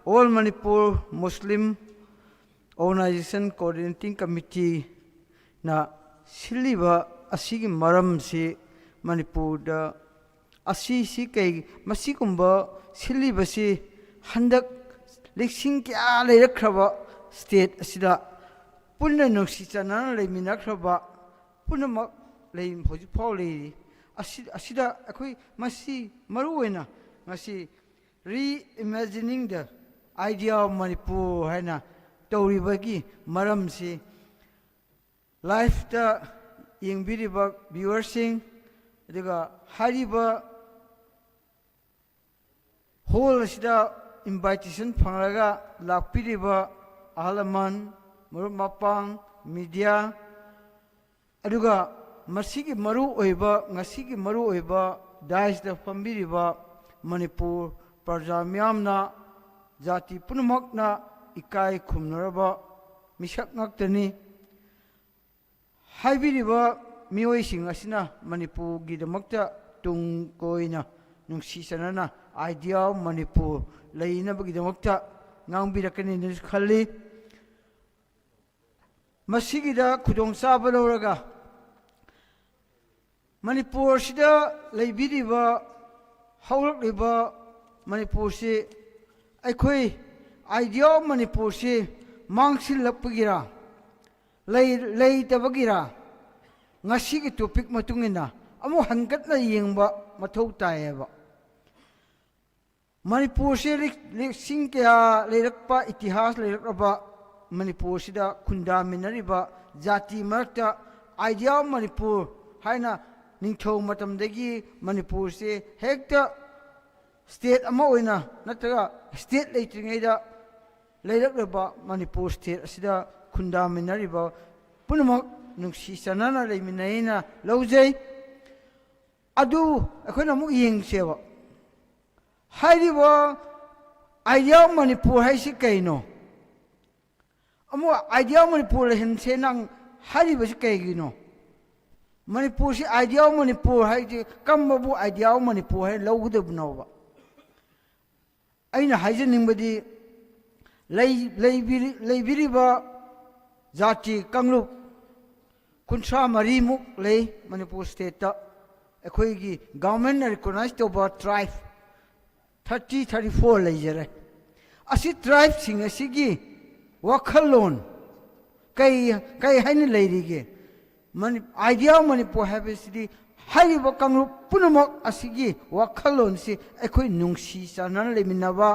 All Manipur Muslim Organization Coordinating Committeeꯅ ꯁꯤꯜꯂꯤꯕ ꯑꯁꯤꯒꯤ ꯃꯔꯝꯁꯤ ꯃꯅꯤꯄꯨꯔꯗ ꯑꯁꯤꯁꯤ ꯀꯩ, ꯃꯁꯤꯒꯨꯝꯕ ꯁꯤꯜꯂꯤꯕꯁꯤ ꯍꯟꯗꯛ ꯂꯤꯁꯤꯡ ꯀꯌꯥ ꯂꯩꯔꯛꯈ꯭ꯔꯕ ꯁ꯭ꯇꯦꯠ ꯑꯁꯤꯗ ꯄꯨꯟꯅ ꯅꯨꯡꯁꯤ ꯆꯥꯟꯅꯅ ꯂꯩꯃꯤꯟꯅꯈ꯭ꯔꯕ ꯄꯨꯝꯅꯃꯛ ꯂꯩ, ꯍꯧꯖꯤꯛꯐꯥꯎ ꯂꯩꯔꯤ꯫ ꯑꯁꯤ, ꯑꯁꯤꯗ ꯑꯩꯈꯣꯏ ꯃꯁꯤ ꯃꯔꯨꯑꯣꯏꯅ ꯉꯁꯤ Reimagining the Idea of Manipur ꯍꯥꯏꯅ ꯇꯧꯔꯤꯕꯒꯤ ꯃꯔꯝꯁꯤ ꯂꯥꯏꯐꯇ ꯌꯦꯡꯕꯤꯔꯤꯕ ꯚ꯭ꯌꯨꯋꯔꯁꯤꯡ, ꯑꯗꯨꯒ ꯍꯥꯏꯔꯤꯕ ꯍꯣꯜ ꯑꯁꯤꯗ ꯏꯟꯚꯥꯏꯇꯦꯁꯟ ꯐꯪꯂꯒ ꯂꯥꯛꯄꯤꯔꯤꯕ ꯑꯍꯜ ꯂꯃꯟ, ꯃꯔꯨꯞ ꯃꯄꯥꯡ, ꯃꯤꯗꯤꯌꯥ, ꯑꯗꯨꯒ ꯃꯁꯤꯒꯤ ꯃꯔꯨ ꯑꯣꯏꯕ, ꯉꯁꯤꯒꯤ ꯃꯔꯨ ꯑꯣꯏꯕ ꯗꯥꯏꯁꯇ ꯐꯝꯕꯤꯔꯤꯕ ꯃꯅꯤꯄꯨꯔ ꯄ꯭ꯔꯖꯥ ꯃꯤꯌꯥꯝꯅ, ꯖꯥꯇꯤ ꯄꯨꯝꯅꯃꯛꯅ ꯏꯀꯥꯏ ꯈꯨꯝꯅꯔꯕ ꯃꯤꯁꯛ ꯉꯥꯛꯇꯅꯤ꯫ ꯍꯥꯏꯕꯤꯔꯤꯕ ꯃꯤꯑꯣꯏꯁꯤꯡ ꯑꯁꯤꯅ ꯃꯅꯤꯄꯨꯔꯒꯤꯗꯃꯛꯇ ꯇꯨꯡ ꯀꯣꯏꯅ ꯅꯨꯡꯁꯤ ꯆꯥꯟꯅꯅ Idea of Manipur ꯂꯩꯅꯕꯒꯤꯗꯃꯛꯇ ꯉꯥꯡꯕꯤꯔꯛꯀꯅꯤꯅꯁꯨ ꯈꯜꯂꯤ꯫ ꯃꯁꯤꯒꯤꯗ ꯈꯨꯗꯣꯡꯆꯥꯕ ꯂꯧꯔꯒ ꯃꯅꯤꯄꯨꯔꯁꯤꯗ ꯂꯩꯕꯤꯔꯤꯕ, ꯍꯧꯔꯛꯂꯤꯕ ꯃꯅꯤꯄꯨꯔꯁꯤ ꯑꯩꯈꯣꯏ Idea of Manipurꯁꯤ ꯃꯥꯡꯁꯤꯜꯂꯛꯄꯒꯤꯔꯥ, ꯂꯩ-, ꯂꯩꯇꯕꯒꯤꯔꯥ, ꯉꯁꯤꯒꯤ ꯇꯣꯄꯤꯛ ꯃꯇꯨꯡ ꯏꯟꯅ ꯑꯃꯨꯛ ꯍꯟꯒꯠꯅ ꯌꯦꯡꯕ ꯃꯊꯧ ꯇꯥꯏꯌꯦꯕ꯫ ꯃꯅꯤꯄꯨꯔꯁꯤ ꯂꯤ-, ꯂꯤꯁꯤꯡ ꯀꯌꯥ ꯂꯩꯔꯛꯄ, ꯏꯇꯤꯍꯥꯁ ꯂꯩꯔꯛꯂꯕ ꯃꯅꯤꯄꯨꯔꯁꯤꯗ ꯈꯨꯟꯗꯥꯃꯤꯟꯅꯔꯤꯕ ꯖꯥꯇꯤ ꯃꯔꯛꯇ ꯑꯥꯏꯗꯤꯌꯥ ꯑꯣꯐ ꯃꯅꯤꯄꯨꯔ ꯍꯥꯏꯅ ꯅꯤꯡꯊꯧ ꯃꯇꯝꯗꯒꯤ ꯃꯅꯤꯄꯨꯔꯁꯦ ꯍꯦꯛꯇ ꯁ꯭ꯇꯦꯠ ꯑꯃ ꯑꯣꯏꯅ ꯅꯠꯇ꯭ꯔꯒ ꯁ꯭ꯇꯦꯠ ꯂꯩꯇ꯭ꯔꯤꯉꯩꯗ ꯂꯩꯔꯛꯂꯕ ꯃꯅꯤꯄꯨꯔ ꯁ꯭ꯇꯦꯠ ꯑꯁꯤꯗ ꯈꯨꯟꯗꯥꯃꯤꯟꯅꯔꯤꯕ ꯄꯨꯝꯅꯃꯛ ꯅꯨꯡꯁꯤ ꯆꯥꯟꯅꯅ ꯂꯩꯃꯤꯟꯅꯩꯅ ꯂꯧꯖꯩ꯫ ꯑꯗꯨ ꯑꯩꯈꯣꯏꯅ ꯑꯃꯨꯛ ꯌꯦꯡꯁꯦꯕ꯫ ꯍꯥꯏꯔꯤꯕ ꯑꯥꯏꯗꯤꯌꯥ ꯑꯣꯐ ꯃꯅꯤꯄꯨꯔ ꯍꯥꯏꯁꯤ ꯀꯩꯅꯣ? ꯑꯃꯨꯛ ꯑꯥꯏꯗꯤꯌꯥ ꯑꯣꯐ ꯃꯅꯤꯄꯨꯔ ꯂꯩꯍꯟꯁꯦ ꯅꯪ ꯍꯥꯏꯔꯤꯕꯁꯤ ꯀꯩꯒꯤꯅꯣ? ꯃꯅꯤꯄꯨꯔꯁꯤ ꯑꯥꯏꯗꯤꯌꯥ ꯑꯣꯐ ꯃꯅꯤꯄꯨꯔ ꯍꯥꯏꯁꯤ ꯀꯔꯝꯕꯕꯨ ꯑꯥꯏꯗꯤꯌꯥ ꯑꯣꯐ ꯃꯅꯤꯄꯨꯔ ꯍꯥꯏꯅ ꯂꯧꯒꯗꯕꯅꯣꯕ? ꯑꯩꯅ ꯍꯥꯏꯖꯅꯤꯡꯕꯗꯤ ꯂꯩ-, ꯂꯩꯕꯤꯔꯤ-, ꯂꯩꯕꯤꯔꯤꯕ ꯖꯥꯇꯤ ꯀꯥꯡꯂꯨꯞ ꯀꯨꯟꯊ꯭ꯔꯥ ꯃꯔꯤꯃꯨꯛ ꯂꯩ ꯃꯅꯤꯄꯨꯔ ꯁ꯭ꯇꯦꯠꯇ꯫ ꯑꯩꯈꯣꯏꯒꯤ ꯒꯚꯔꯟꯃꯦꯟꯠꯅ ꯔꯤꯀꯣꯛꯅꯥꯏꯖ ꯇꯧꯕ ꯇ꯭ꯔꯥꯏꯕ ꯊꯥꯔꯇꯤ, ꯊꯥꯔꯇꯤ ꯐꯣꯔ ꯂꯩꯖꯔꯦ꯫ ꯑꯁꯤ ꯇ꯭ꯔꯥꯏꯕꯁꯤꯡ ꯑꯁꯤꯒꯤ ꯋꯥꯈꯜꯂꯣꯟ ꯀꯩ, ꯀꯩ ꯍꯥꯏꯅ ꯂꯩꯔꯤꯒꯦ? ꯃꯅꯤ-, ꯑꯥꯏꯗꯤꯌꯥ ꯑꯣꯐ ꯃꯅꯤꯄꯨꯔ ꯍꯥꯏꯕꯁꯤꯗꯤ ꯍꯥꯏꯔꯤꯕ ꯀꯥꯡꯂꯨꯞ ꯄꯨꯝꯅꯃꯛ ꯑꯁꯤꯒꯤ ꯋꯥꯈꯜꯂꯣꯟꯁꯤ ꯑꯩꯈꯣꯏ ꯅꯨꯡꯁꯤ ꯆꯥꯟꯅꯅ ꯂꯩꯃꯤꯟꯅꯕ,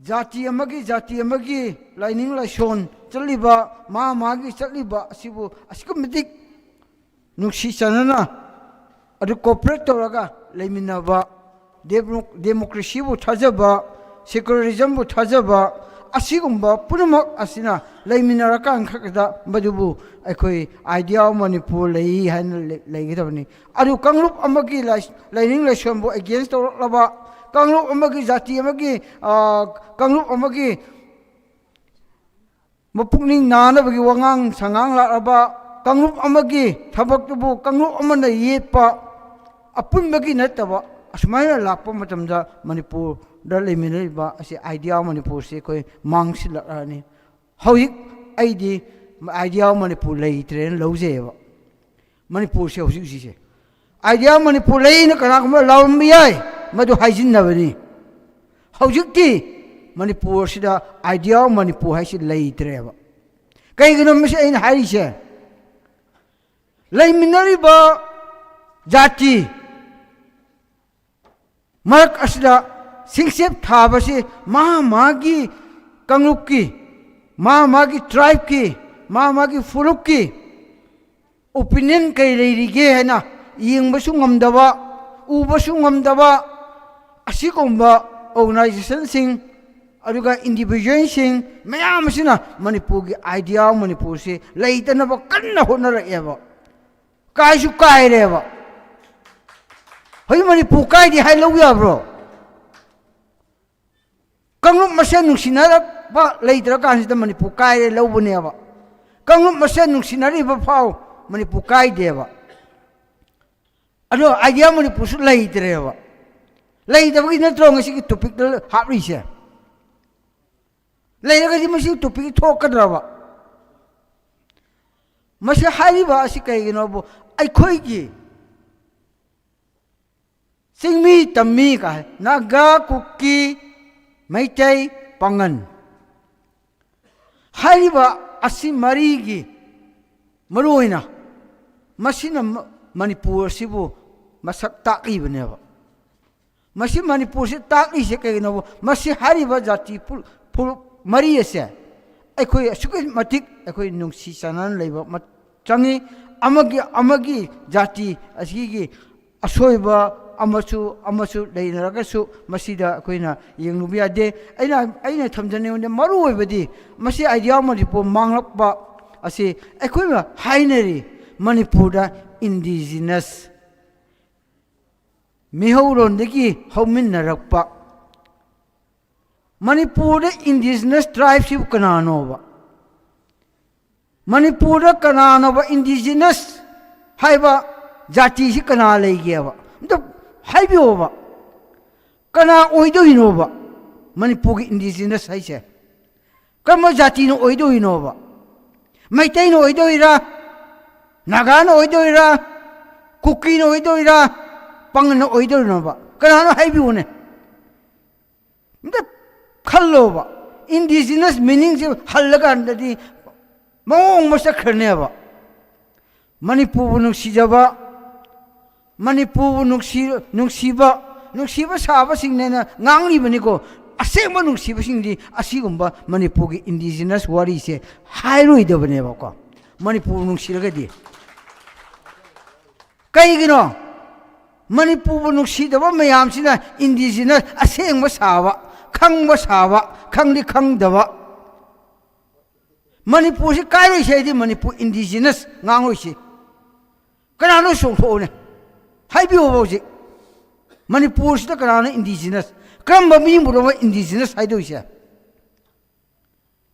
ꯖꯥꯇꯤ ꯑꯃꯒꯤ ꯖꯥꯇꯤ ꯑꯃꯒꯤ ꯂꯥꯏꯅꯤꯡ ꯂꯥꯏꯁꯣꯟ ꯆꯠꯂꯤꯕ, ꯃꯥ ꯃꯥꯒꯤ ꯆꯠꯂꯤꯕ ꯑꯁꯤꯕꯨ ꯑꯁꯨꯛꯀꯤ ꯃꯇꯤꯛ ꯅꯨꯡꯁꯤ ꯆꯥꯟꯅꯅ ꯑꯗꯨ ꯀꯣꯑꯣꯄꯔꯦꯠ ꯇꯧꯔꯒ ꯂꯩꯃꯤꯟꯅꯕ, ꯗꯦꯃꯣ-, ꯗꯦꯃꯣꯀ꯭ꯔꯦꯁꯤꯕꯨ ꯊꯥꯖꯕ, ꯁꯦꯀꯨꯂꯔꯤꯖꯝꯕꯨ ꯊꯥꯖꯕ, ꯑꯁꯤꯒꯨꯝꯕ ꯄꯨꯝꯅꯃꯛ ꯑꯁꯤꯅ ꯂꯩꯃꯤꯟꯅꯔꯀꯥꯟ ꯈꯛꯇꯗ ꯃꯗꯨꯕꯨ ꯑꯩꯈꯣꯏ ꯑꯥꯏꯗꯤꯌꯥ ꯑꯣꯐ ꯃꯅꯤꯄꯨꯔ ꯂꯩ ꯍꯥꯏꯅ ꯂꯩ-, ꯂꯩꯒꯗꯕꯅꯤ꯫ ꯑꯗꯨ ꯀꯥꯡꯂꯨꯞ ꯑꯃꯒꯤ ꯂꯥꯏ-, ꯂꯥꯏꯅꯤꯡ ꯂꯥꯏꯁꯣꯟꯕꯨ ꯑꯦꯒꯦꯟꯁ ꯇꯧꯔꯛꯂꯕ, ꯀꯥꯡꯂꯨꯞ ꯑꯃꯒꯤ ꯖꯥꯇꯤ ꯑꯃꯒꯤ, ꯑ, ꯀꯥꯡꯂꯨꯞ ꯑꯃꯒꯤ ꯃꯄꯨꯛꯅꯤꯡ ꯅꯥꯅꯕꯒꯤ ꯋꯥꯉꯥꯡ ꯁꯉꯥꯡ ꯂꯥꯛꯂꯕ, ꯀꯥꯡꯂꯨꯞ ꯑꯃꯒꯤ ꯊꯕꯛꯇꯨꯕꯨ ꯀꯥꯡꯂꯨꯞ ꯑꯃꯅ ꯌꯦꯠꯄ, ꯑꯄꯨꯟꯕꯒꯤ ꯅꯠꯇꯕ, ꯑꯁꯨꯃꯥꯏꯅ ꯂꯥꯛꯄ ꯃꯇꯝꯗ ꯃꯅꯤꯄꯨꯔꯗ ꯂꯩꯃꯤꯟꯅꯔꯤꯕ ꯑꯁꯤ ꯑꯥꯏꯗꯤꯌꯥ ꯃꯅꯤꯄꯨꯔꯁꯤ ꯑꯩꯈꯣꯏ ꯃꯥꯡꯁꯤꯜꯂꯛꯂꯅꯤ꯫ ꯍꯧꯖꯤꯛ ꯑꯩꯗꯤ ꯑꯥꯏꯗꯤꯌꯥ ꯃꯅꯤꯄꯨꯔ ꯂꯩꯇ꯭ꯔꯦꯅ ꯂꯧꯖꯩꯑꯕ꯫ ꯃꯅꯤꯄꯨꯔꯁꯦ ꯍꯧꯖꯤꯛ ꯍꯧꯖꯤꯛꯁꯦ ꯑꯥꯏꯗꯤꯌꯥ ꯃꯅꯤꯄꯨꯔ ꯂꯩꯅ ꯀꯅꯥꯒꯨꯝꯕ ꯂꯥꯎꯔꯝꯕ ꯌꯥꯏ, ꯃꯗꯨ ꯍꯥꯏꯖꯤꯟꯅꯕꯅꯤ꯫ ꯍꯧꯖꯤꯛꯇꯤ ꯃꯅꯤꯄꯨꯔꯁꯤꯗ ꯑꯥꯏꯗꯤꯌꯥ ꯃꯅꯤꯄꯨꯔ ꯍꯥꯏꯁꯤ ꯂꯩꯇ꯭ꯔꯦꯕ꯫ ꯀꯩꯒꯤꯅꯣ ꯃꯁꯤ ꯑꯩꯅ ꯍꯥꯏꯔꯤꯁꯦ? ꯂꯩꯃꯤꯟꯅꯔꯤꯕ ꯖꯥꯇꯤ ꯃꯔꯛ ꯑꯁꯤꯗ ꯁꯤꯡꯆꯦꯞ ꯊꯥꯕꯁꯤ ꯃꯥ ꯃꯥꯒꯤ ꯀꯥꯡꯂꯨꯞꯀꯤ, ꯃꯥ ꯃꯥꯒꯤ ꯇ꯭ꯔꯥꯏꯕꯀꯤ, ꯃꯥ ꯃꯥꯒꯤ ꯐꯨꯔꯨꯞꯀꯤ ꯑꯣꯄꯤꯅꯤꯌꯟ ꯀꯩ ꯂꯩꯔꯤꯒꯦ ꯍꯥꯏꯅ ꯌꯦꯡꯕꯁꯨ ꯉꯝꯗꯕ, ꯎꯕꯁꯨ ꯉꯝꯗꯕ, ꯑꯁꯤꯒꯨꯝꯕ ꯑꯣꯔꯒꯅꯥꯏꯖꯦꯁꯟꯁꯤꯡ, ꯑꯗꯨꯒ ꯏꯟꯗꯤꯚꯤꯖꯨꯋꯦꯜꯁꯤꯡ ꯃꯌꯥꯝ ꯑꯁꯤꯅ ꯃꯅꯤꯄꯨꯔꯒꯤ ꯑꯥꯏꯗꯤꯌꯥ ꯑꯣꯐ ꯃꯅꯤꯄꯨꯔꯁꯤ ꯂꯩꯇꯅꯕ ꯀꯟꯅ ꯍꯣꯠꯅꯔꯛꯑꯦꯕ꯫ ꯀꯥꯏꯁꯨ ꯀꯥꯏꯔꯦꯕ꯫ ꯍꯧꯖꯤꯛ ꯃꯅꯤꯄꯨꯔ ꯀꯥꯏꯗꯦ ꯍꯥꯏ ꯂꯧ ꯌꯥꯕ꯭ꯔꯣ? ꯀꯥꯡꯂꯨꯞ ꯃꯁꯦꯟ ꯅꯨꯡꯁꯤꯅꯔꯛꯄ ꯂꯩꯇ꯭ꯔꯀꯥꯟꯁꯤꯗ ꯃꯅꯤꯄꯨꯔ ꯀꯥꯏꯔꯦ ꯂꯧꯕꯅꯦꯕ꯫ ꯀꯥꯡꯂꯨꯞ ꯃꯁꯦꯟ ꯅꯨꯡꯁꯤꯅꯔꯤꯕ ꯐꯥꯎ ꯃꯅꯤꯄꯨꯔ ꯀꯥꯏꯗꯦꯕ꯫ ꯑꯗꯣ ꯑꯥꯏꯗꯤꯌꯥ ꯃꯅꯤꯄꯨꯔꯁꯨ ꯂꯩꯇ꯭ꯔꯦꯕ꯫ ꯂꯩꯇꯕꯒꯤ ꯅꯠꯇ꯭ꯔꯣ ꯉꯁꯤꯒꯤ ꯇꯣꯄꯤꯛꯇ ꯍꯥꯞꯂꯤꯁꯦ? ꯂꯩꯔꯒꯗꯤ ꯃꯁꯤ ꯇꯣꯄꯤꯛ ꯊꯣꯛꯀꯗ꯭ꯔꯕ? ꯃꯁꯤ ꯍꯥꯏꯔꯤꯕ ꯑꯁꯤ ꯀꯩꯒꯤꯅꯣꯕꯨ, ꯑꯩꯈꯣꯏꯒꯤ ꯆꯤꯡꯃꯤ ꯇꯝꯃꯤ ꯀꯥꯏ, ꯅꯥꯒꯥ, ꯀꯨꯀꯤ, ꯃꯩꯇꯩ, ꯄꯥꯉꯟ ꯍꯥꯏꯔꯤꯕ ꯑꯁꯤ ꯃꯔꯤꯒꯤ ꯃꯔꯨ ꯑꯣꯏꯅ ꯃꯁꯤꯅ ꯃ-, ꯃꯅꯤꯄꯨꯔ ꯑꯁꯤꯕꯨ ꯃꯁꯛ ꯇꯥꯛꯂꯤꯕꯅꯦꯕ꯫ ꯃꯁꯤ ꯃꯅꯤꯄꯨꯔꯁꯤ ꯇꯥꯛꯂꯤꯁꯦ ꯀꯩꯒꯤꯅꯣꯕꯨ, ꯃꯁꯤ ꯍꯥꯏꯔꯤꯕ ꯖꯥꯇꯤ ꯐꯨ-, ꯐꯨꯔꯨꯞ ꯃꯔꯤ ꯑꯁꯦ ꯑꯩꯈꯣꯏ ꯑꯁꯨꯛꯀꯤ ꯃꯇꯤꯛ ꯑꯩꯈꯣꯏ ꯅꯨꯡꯁꯤ ꯆꯥꯟꯅꯅ ꯂꯩꯕ ꯃ-, ꯆꯪꯉꯤ꯫ ꯑꯃꯒꯤ, ꯑꯃꯒꯤ ꯖꯥꯇꯤ ꯑꯁꯤꯒꯤ ꯑꯁꯣꯏꯕ ꯑꯃꯁꯨ, ꯑꯃꯁꯨ ꯂꯩꯅꯔꯒꯁꯨ ꯃꯁꯤꯗ ꯑꯩꯈꯣꯏꯅ ꯌꯦꯡꯂꯨꯕ ꯌꯥꯗꯦ꯫ ꯑꯩꯅ, ꯑꯩꯅ ꯊꯝꯖꯅꯤꯡꯕꯗ ꯃꯔꯨ ꯑꯣꯏꯕꯗꯤ ꯃꯁꯤ ꯑꯥꯏꯗꯤꯌꯥ ꯃꯅꯤꯄꯨꯔ ꯃꯥꯡꯂꯛꯄ ꯑꯁꯤ ꯑꯩꯈꯣꯏꯅ ꯍꯥꯏꯅꯔꯤ ꯃꯅꯤꯄꯨꯔꯗ ꯏꯟꯗꯤꯖꯤꯅꯁ ꯃꯤꯍꯧꯔꯣꯟꯗꯒꯤ ꯍꯧꯃꯤꯟꯅꯔꯛꯄ꯫ ꯃꯅꯤꯄꯨꯔꯗ ꯏꯟꯗꯤꯖꯤꯅꯁ ꯇ꯭ꯔꯥꯏꯕꯁꯤꯕꯨ ꯀꯅꯥꯅꯣꯕ? ꯃꯅꯤꯄꯨꯔꯗ ꯀꯅꯥꯅꯣꯕ ꯏꯟꯗꯤꯖꯤꯅꯁ ꯍꯥꯏꯕ ꯖꯥꯇꯤꯁꯤ ꯀꯅꯥ ꯂꯩꯒꯦꯕ? ꯑꯝꯇ ꯍꯥꯏꯕꯤꯌꯣꯕ꯫ ꯀꯅꯥ ꯑꯣꯏꯗꯣꯏꯅꯣꯕ ꯃꯅꯤꯄꯨꯔꯒꯤ ꯏꯟꯗꯤꯖꯤꯅꯁ ꯍꯥꯏꯁꯦ? ꯀꯔꯝꯕ ꯖꯥꯇꯤꯅ ꯑꯣꯏꯗꯣꯏꯅꯣꯕ? ꯃꯩꯇꯩꯅ ꯑꯣꯏꯗꯣꯏꯔꯥ? ꯅꯥꯒꯥꯅ ꯑꯣꯏꯗꯣꯏꯔꯥ? ꯀꯨꯀꯤꯅ ꯑꯣꯏꯗꯣꯏꯔꯥ? ꯄꯥꯉꯜꯅ ꯑꯣꯏꯗꯣꯏꯅꯣꯕ? ꯀꯅꯥꯅꯣ ꯍꯥꯏꯕꯤꯌꯨꯅꯦ꯫ ꯑꯝꯇ ꯈꯜꯂꯣꯕ꯫ ꯏꯟꯗꯤꯖꯤꯅꯁ ꯃꯤꯅꯤꯡꯁꯦ ꯍꯜꯂꯀꯥꯟꯗꯗꯤ ꯃꯑꯣꯡ ꯑꯃ ꯆꯠꯈ꯭ꯔꯅꯦꯕ꯫ ꯃꯅꯤꯄꯨꯔꯕꯨ ꯅꯨꯡꯁꯤꯖꯕ, ꯃꯅꯤꯄꯨꯔꯕꯨ ꯅꯨꯡꯁꯤ-, ꯅꯨꯡꯁꯤꯕ, ꯅꯨꯡꯁꯤꯕ ꯁꯥꯕꯁꯤꯡꯅꯦꯅ ꯉꯥꯡꯂꯤꯕꯅꯤꯀꯣ꯫ ꯑꯁꯦꯡꯕ ꯅꯨꯡꯁꯤꯕꯁꯤꯡꯗꯤ ꯑꯁꯤꯒꯨꯝꯕ ꯃꯅꯤꯄꯨꯔꯒꯤ indigenous ꯋꯥꯔꯤꯁꯦ ꯍꯥꯏꯔꯣꯏꯗꯕꯅꯦꯕꯀꯣ, ꯃꯅꯤꯄꯨꯔ ꯅꯨꯡꯁꯤꯔꯒꯗꯤ꯫ ꯀꯩꯒꯤꯅꯣ? ꯃꯅꯤꯄꯨꯔꯕꯨ ꯅꯨꯡꯁꯤꯗꯕ ꯃꯌꯥꯝꯁꯤꯅ indigenous ꯑꯁꯦꯡꯕ ꯁꯥꯕ, ꯈꯪꯕ ꯁꯥꯕ, ꯈꯪꯗꯤ ꯈꯪꯗꯕ꯫ ꯃꯅꯤꯄꯨꯔꯁꯤ ꯀꯥꯏꯔꯣꯏꯁꯦ ꯍꯥꯏꯗꯤ ꯃꯅꯤꯄꯨꯔ indigenous ꯉꯥꯡꯉꯣꯏꯁꯤ꯫ ꯀꯅꯥꯅꯣ ꯆꯣꯡꯊꯣꯛꯎꯅꯦ? ꯍꯥꯏꯕꯤꯌꯣꯕ ꯍꯧꯖꯤꯛ꯫ ꯃꯅꯤꯄꯨꯔꯁꯤꯗ ꯀꯅꯥꯅꯣ indigenous? ꯀꯔꯝꯕ ꯃꯤꯕꯨꯅꯣꯕ indigenous ꯍꯥꯏꯗꯣꯏꯁꯦ?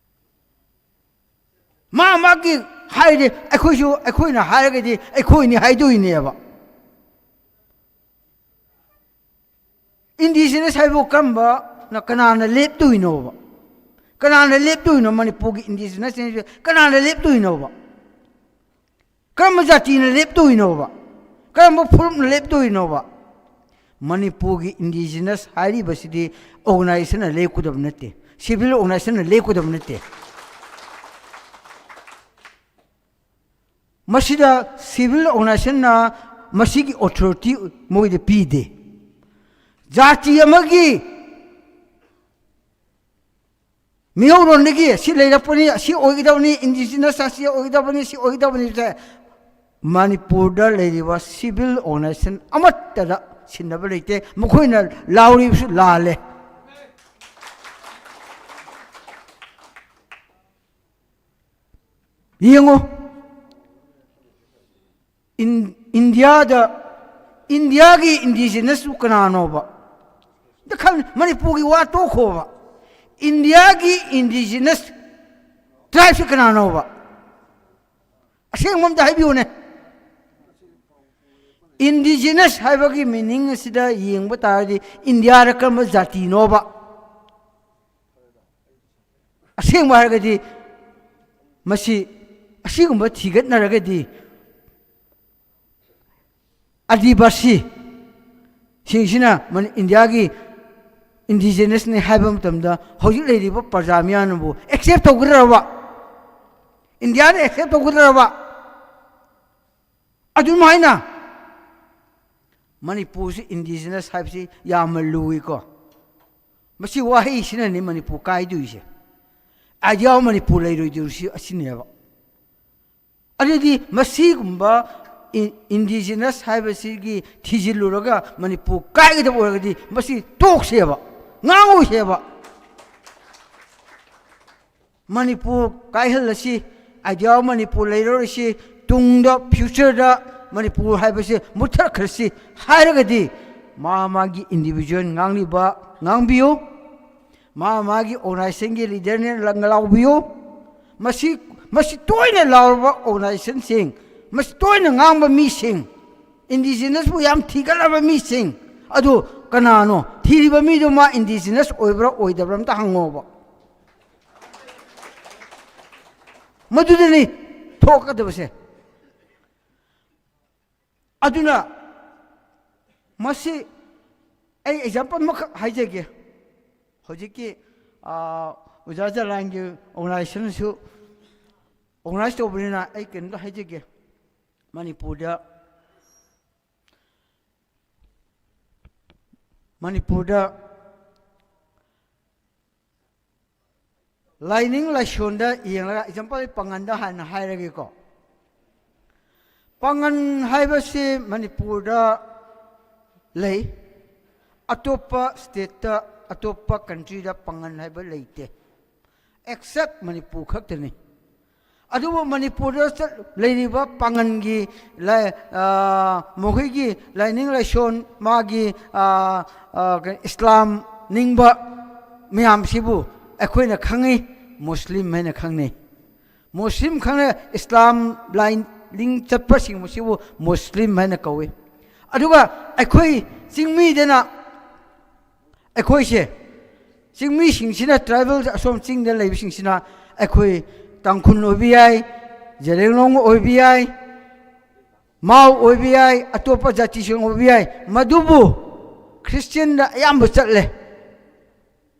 ꯃꯥ ꯃꯥꯒꯤ ꯍꯥꯏꯔꯗꯤ ꯑꯩꯈꯣꯏꯁꯨ, ꯑꯩꯈꯣꯏꯅ ꯍꯥꯏꯔꯒꯗꯤ ꯑꯩꯈꯣꯏꯅꯤ ꯍꯥꯏꯗꯣꯏꯅꯦꯕ꯫ Indigenous ꯍꯥꯏꯕꯨ ꯀꯔꯝꯕꯅ, ꯀꯅꯥꯅ ꯂꯦꯞꯇꯣꯏꯅꯣꯕ? ꯀꯅꯥꯅ ꯂꯦꯞꯇꯣꯏꯅꯣ? ꯃꯅꯤꯄꯨꯔꯒꯤ indigenous ꯀꯅꯥꯅ ꯂꯦꯞꯇꯣꯏꯅꯣꯕ? ꯀꯔꯝꯕ ꯖꯥꯇꯤꯅ ꯂꯦꯞꯇꯣꯏꯅꯣꯕ? ꯀꯔꯝꯕ ꯐꯨꯔꯨꯞꯅ ꯂꯦꯞꯇꯣꯏꯅꯣꯕ? ꯃꯅꯤꯄꯨꯔꯒꯤ indigenous ꯍꯥꯏꯔꯤꯕꯁꯤꯗꯤ organizationꯅ ꯂꯦꯞꯀꯗꯕ ꯅꯠꯇꯦ, civil organizationꯅ ꯂꯦꯞꯀꯗꯕ ꯅꯠꯇꯦ꯫ ꯃꯁꯤꯗ civil organizationꯅ ꯃꯁꯤꯒꯤ authority ꯃꯣꯏꯗ ꯄꯤꯗꯦ꯫ ꯖꯥꯇꯤ ꯑꯃꯒꯤ ꯃꯤꯍꯧꯔꯣꯟꯗꯒꯤ ꯁꯤ ꯂꯩꯔꯛꯄꯅꯤ, ꯁꯤ ꯑꯣꯏꯒꯗꯕꯅꯤ, indigenous ꯑꯁꯤ ꯑꯣꯏꯒꯗꯕꯅꯤ, ꯁꯤ ꯑꯣꯏꯒꯗꯕꯅꯤ ꯁꯦ ꯃꯅꯤꯄꯨꯔꯗ ꯂꯩꯔꯤꯕ civil organization ꯑꯃꯠꯇꯗ ꯁꯤꯟꯅꯕ ꯂꯩꯇꯦ꯫ ꯃꯈꯣꯏꯅ ꯂꯥꯎꯔꯤꯕꯁꯨ ꯂꯥꯜꯂꯦ꯫ ꯌꯦꯡꯉꯣ, ꯏꯟ-, ꯏꯟꯗꯤꯌꯥꯗ, ꯏꯟꯗꯤꯌꯥꯒꯤ indigenous ꯀꯅꯥꯅꯣꯕ? ꯑꯝꯇ ꯈꯜ-, ꯃꯅꯤꯄꯨꯔꯒꯤ ꯋꯥ ꯇꯣꯛꯈꯣꯕ꯫ ꯏꯟꯗꯤꯌꯥꯒꯤ indigenous tribeꯁꯤ ꯀꯅꯥꯅꯣꯕ? ꯑꯁꯦꯡꯕ ꯑꯝꯇ ꯍꯥꯏꯕꯤꯌꯨꯅꯦ꯫ Indigenous ꯍꯥꯏꯕꯒꯤ meaning ꯑꯁꯤꯗ ꯌꯦꯡꯕ ꯇꯥꯔꯗꯤ ꯏꯟꯗꯤꯌꯥꯗ ꯀꯔꯝꯕ ꯖꯥꯇꯤꯅꯣꯕ? ꯑꯁꯦꯡꯕ ꯍꯥꯏꯔꯒꯗꯤ ꯃꯁꯤ, ꯑꯁꯤꯒꯨꯝꯕ ꯊꯤꯒꯠꯅꯔꯒꯗꯤ ꯑꯥꯗꯤꯕꯥꯁꯤ ꯁꯤꯡꯁꯤꯅ ꯃꯅꯤ-, ꯏꯟꯗꯤꯌꯥꯒꯤ indigenousꯅꯤ ꯍꯥꯏꯕ ꯃꯇꯝꯗ ꯍꯧꯖꯤꯛ ꯂꯩꯔꯤꯕ ꯄ꯭ꯔꯖꯥ ꯃꯤꯌꯥꯝꯅꯕꯨ accept ꯇꯧꯒꯗ꯭ꯔꯕ? ꯏꯟꯗꯤꯌꯥꯅ accept ꯇꯧꯒꯗ꯭ꯔꯕ? ꯑꯗꯨꯃꯥꯏꯅ ꯃꯅꯤꯄꯨꯔꯁꯤ indigenous ꯍꯥꯏꯕꯁꯤ ꯌꯥꯝꯅ ꯂꯨꯏꯀꯣ꯫ ꯃꯁꯤ ꯋꯥꯍꯩꯁꯤꯅꯅꯤ ꯃꯅꯤꯄꯨꯔ ꯀꯥꯏꯗꯣꯏꯁꯦ꯫ Idea of Manipur ꯂꯩꯔꯣꯏꯗꯣꯏꯁꯤ ꯑꯁꯤꯅꯦꯕ꯫ ꯑꯗꯨꯗꯤ ꯃꯁꯤꯒꯨꯝꯕ ꯏꯟ-, indigenous ꯍꯥꯏꯕꯁꯤꯒꯤ ꯊꯤꯖꯤꯜꯂꯨꯔꯒ ꯃꯅꯤꯄꯨꯔ ꯀꯥꯏꯒꯗꯕ ꯑꯣꯏꯔꯒꯗꯤ ꯃꯁꯤ ꯇꯣꯛꯁꯦꯕ, ꯉꯥꯡꯉꯣꯏꯁꯦꯕ꯫ ꯃꯅꯤꯄꯨꯔ ꯀꯥꯏꯍꯜꯂꯁꯤ, idea of ꯃꯅꯤꯄꯨꯔ ꯂꯩꯔꯔꯣꯏꯁꯤ, ꯇꯨꯡꯗ, futureꯗ ꯃꯅꯤꯄꯨꯔ ꯍꯥꯏꯕꯁꯦ ꯃꯨꯠꯊꯠꯈ꯭ꯔꯁꯤ ꯍꯥꯏꯔꯒꯗꯤ ꯃꯥ ꯃꯥꯒꯤ individual ꯉꯥꯡꯂꯤꯕ ꯉꯥꯡꯕꯤꯌꯨ, ꯃꯥ ꯃꯥꯒꯤ organizationꯒꯤ leaderꯅ ꯂ-, ꯂꯥꯎꯕꯤꯌꯨ꯫ ꯃꯁꯤ, ꯃꯁꯤ ꯇꯣꯏꯅ ꯂꯥꯎꯔꯕ organizationꯁꯤꯡ, ꯃꯁꯤ ꯇꯣꯏꯅ ꯉꯥꯡꯕ ꯃꯤꯁꯤꯡ, indigenous ꯌꯥꯝ ꯊꯤꯒꯠꯂꯕ ꯃꯤꯁꯤꯡ ꯑꯗꯨ ꯀꯅꯥꯅꯣ? ꯊꯤꯔꯤꯕ ꯃꯤꯗꯨ ꯃꯥ indigenous ꯑꯣꯏꯕ꯭ꯔꯥ ꯑꯣꯏꯗꯕ꯭ꯔꯥ ꯑꯝꯇ ꯍꯪꯉꯣꯕ꯫ ꯃꯗꯨꯗꯅꯤ ꯊꯣꯛꯀꯗꯕꯁꯦ꯫ ꯑꯗꯨꯅ ꯃꯁꯤ ꯑꯩ example ꯑꯃꯈꯛ ꯍꯥꯏꯖꯒꯦ꯫ ꯍꯧꯖꯤꯛꯀꯤ, ꯑꯥ, ꯑꯣꯖꯥ ꯖꯂꯥꯟꯒꯤ organizationꯁꯨ organize ꯇꯧꯕꯅꯤꯅ ꯑꯩ ꯀꯩꯅꯣꯝꯇ ꯍꯥꯏꯖꯒꯦ꯫ ꯃꯅꯤꯄꯨꯔꯗ, ꯃꯅꯤꯄꯨꯔꯗ ꯂꯥꯏꯅꯤꯡ ꯂꯥꯏꯁꯣꯟꯗ ꯌꯦꯡꯂꯒ, example, ꯑꯩ ꯄꯥꯉꯟꯗ ꯍꯥꯟꯅ ꯍꯥꯏꯔꯒꯦꯀꯣ꯫ ꯄꯥꯉꯟ ꯍꯥꯏꯕꯁꯤ ꯃꯅꯤꯄꯨꯔꯗ ꯂꯩ, ꯑꯇꯣꯞꯄ stateꯇ, ꯑꯇꯣꯞꯄ countryꯗ ꯄꯥꯉꯟ ꯍꯥꯏꯕ ꯂꯩꯇꯦ, except ꯃꯅꯤꯄꯨꯔ ꯈꯛꯇꯅꯤ꯫ ꯑꯗꯨꯕꯨ ꯃꯅꯤꯄꯨꯔꯗ ꯆꯠ-, ꯂꯩꯔꯤꯕ ꯄꯥꯉꯟꯒꯤ ꯂꯥꯏ-, ꯑ, ꯃꯈꯣꯏꯒꯤ ꯂꯥꯏꯅꯤꯡ ꯂꯥꯏꯁꯣꯟ, ꯃꯥꯒꯤ, ꯑ, ꯑ, ꯀ-, ꯏꯁꯂꯥꯝ ꯅꯤꯡꯕ ꯃꯌꯥꯝꯁꯤꯕꯨ ꯑꯩꯈꯣꯏꯅ ꯈꯪꯉꯤ, ꯃꯨꯁꯂꯤꯝ ꯍꯥꯏꯅ ꯈꯪꯅꯩ꯫ ꯃꯨꯁꯂꯤꯝ ꯈꯪꯅ ꯏꯁꯂꯥꯝ ꯂꯥꯏꯅꯤꯡ ꯆꯠꯄꯁꯤꯡꯕꯁꯤꯕꯨ ꯃꯨꯁꯂꯤꯝ ꯍꯥꯏꯅ ꯀꯧꯏ꯫ ꯑꯗꯨꯒ ꯑꯩꯈꯣꯏ ꯆꯤꯡꯃꯤꯗꯅ, ꯑꯩꯈꯣꯏꯁꯦ ꯆꯤꯡꯃꯤꯁꯤꯡꯁꯤꯅ, tribal ꯑꯁꯣꯝ ꯆꯤꯡꯗ ꯂꯩꯕꯁꯤꯡꯁꯤꯅ, ꯑꯩꯈꯣꯏ ꯇꯥꯡꯈꯨꯜ ꯑꯣꯏꯕ ꯌꯥꯏ, ꯖꯦꯂꯦꯡꯂꯣꯡ ꯑꯣꯏꯕ ꯌꯥꯏ, ꯃꯥꯎ ꯑꯣꯏꯕ ꯌꯥꯏ, ꯑꯇꯣꯞꯄ ꯖꯥꯇꯤꯁꯤꯡ ꯑꯣꯏꯕ ꯌꯥꯏ, ꯃꯗꯨꯕꯨ ꯈ꯭ꯔꯤꯁꯇꯤꯌꯥꯟꯗ ꯑꯌꯥꯝꯕ ꯆꯠꯂꯦ꯫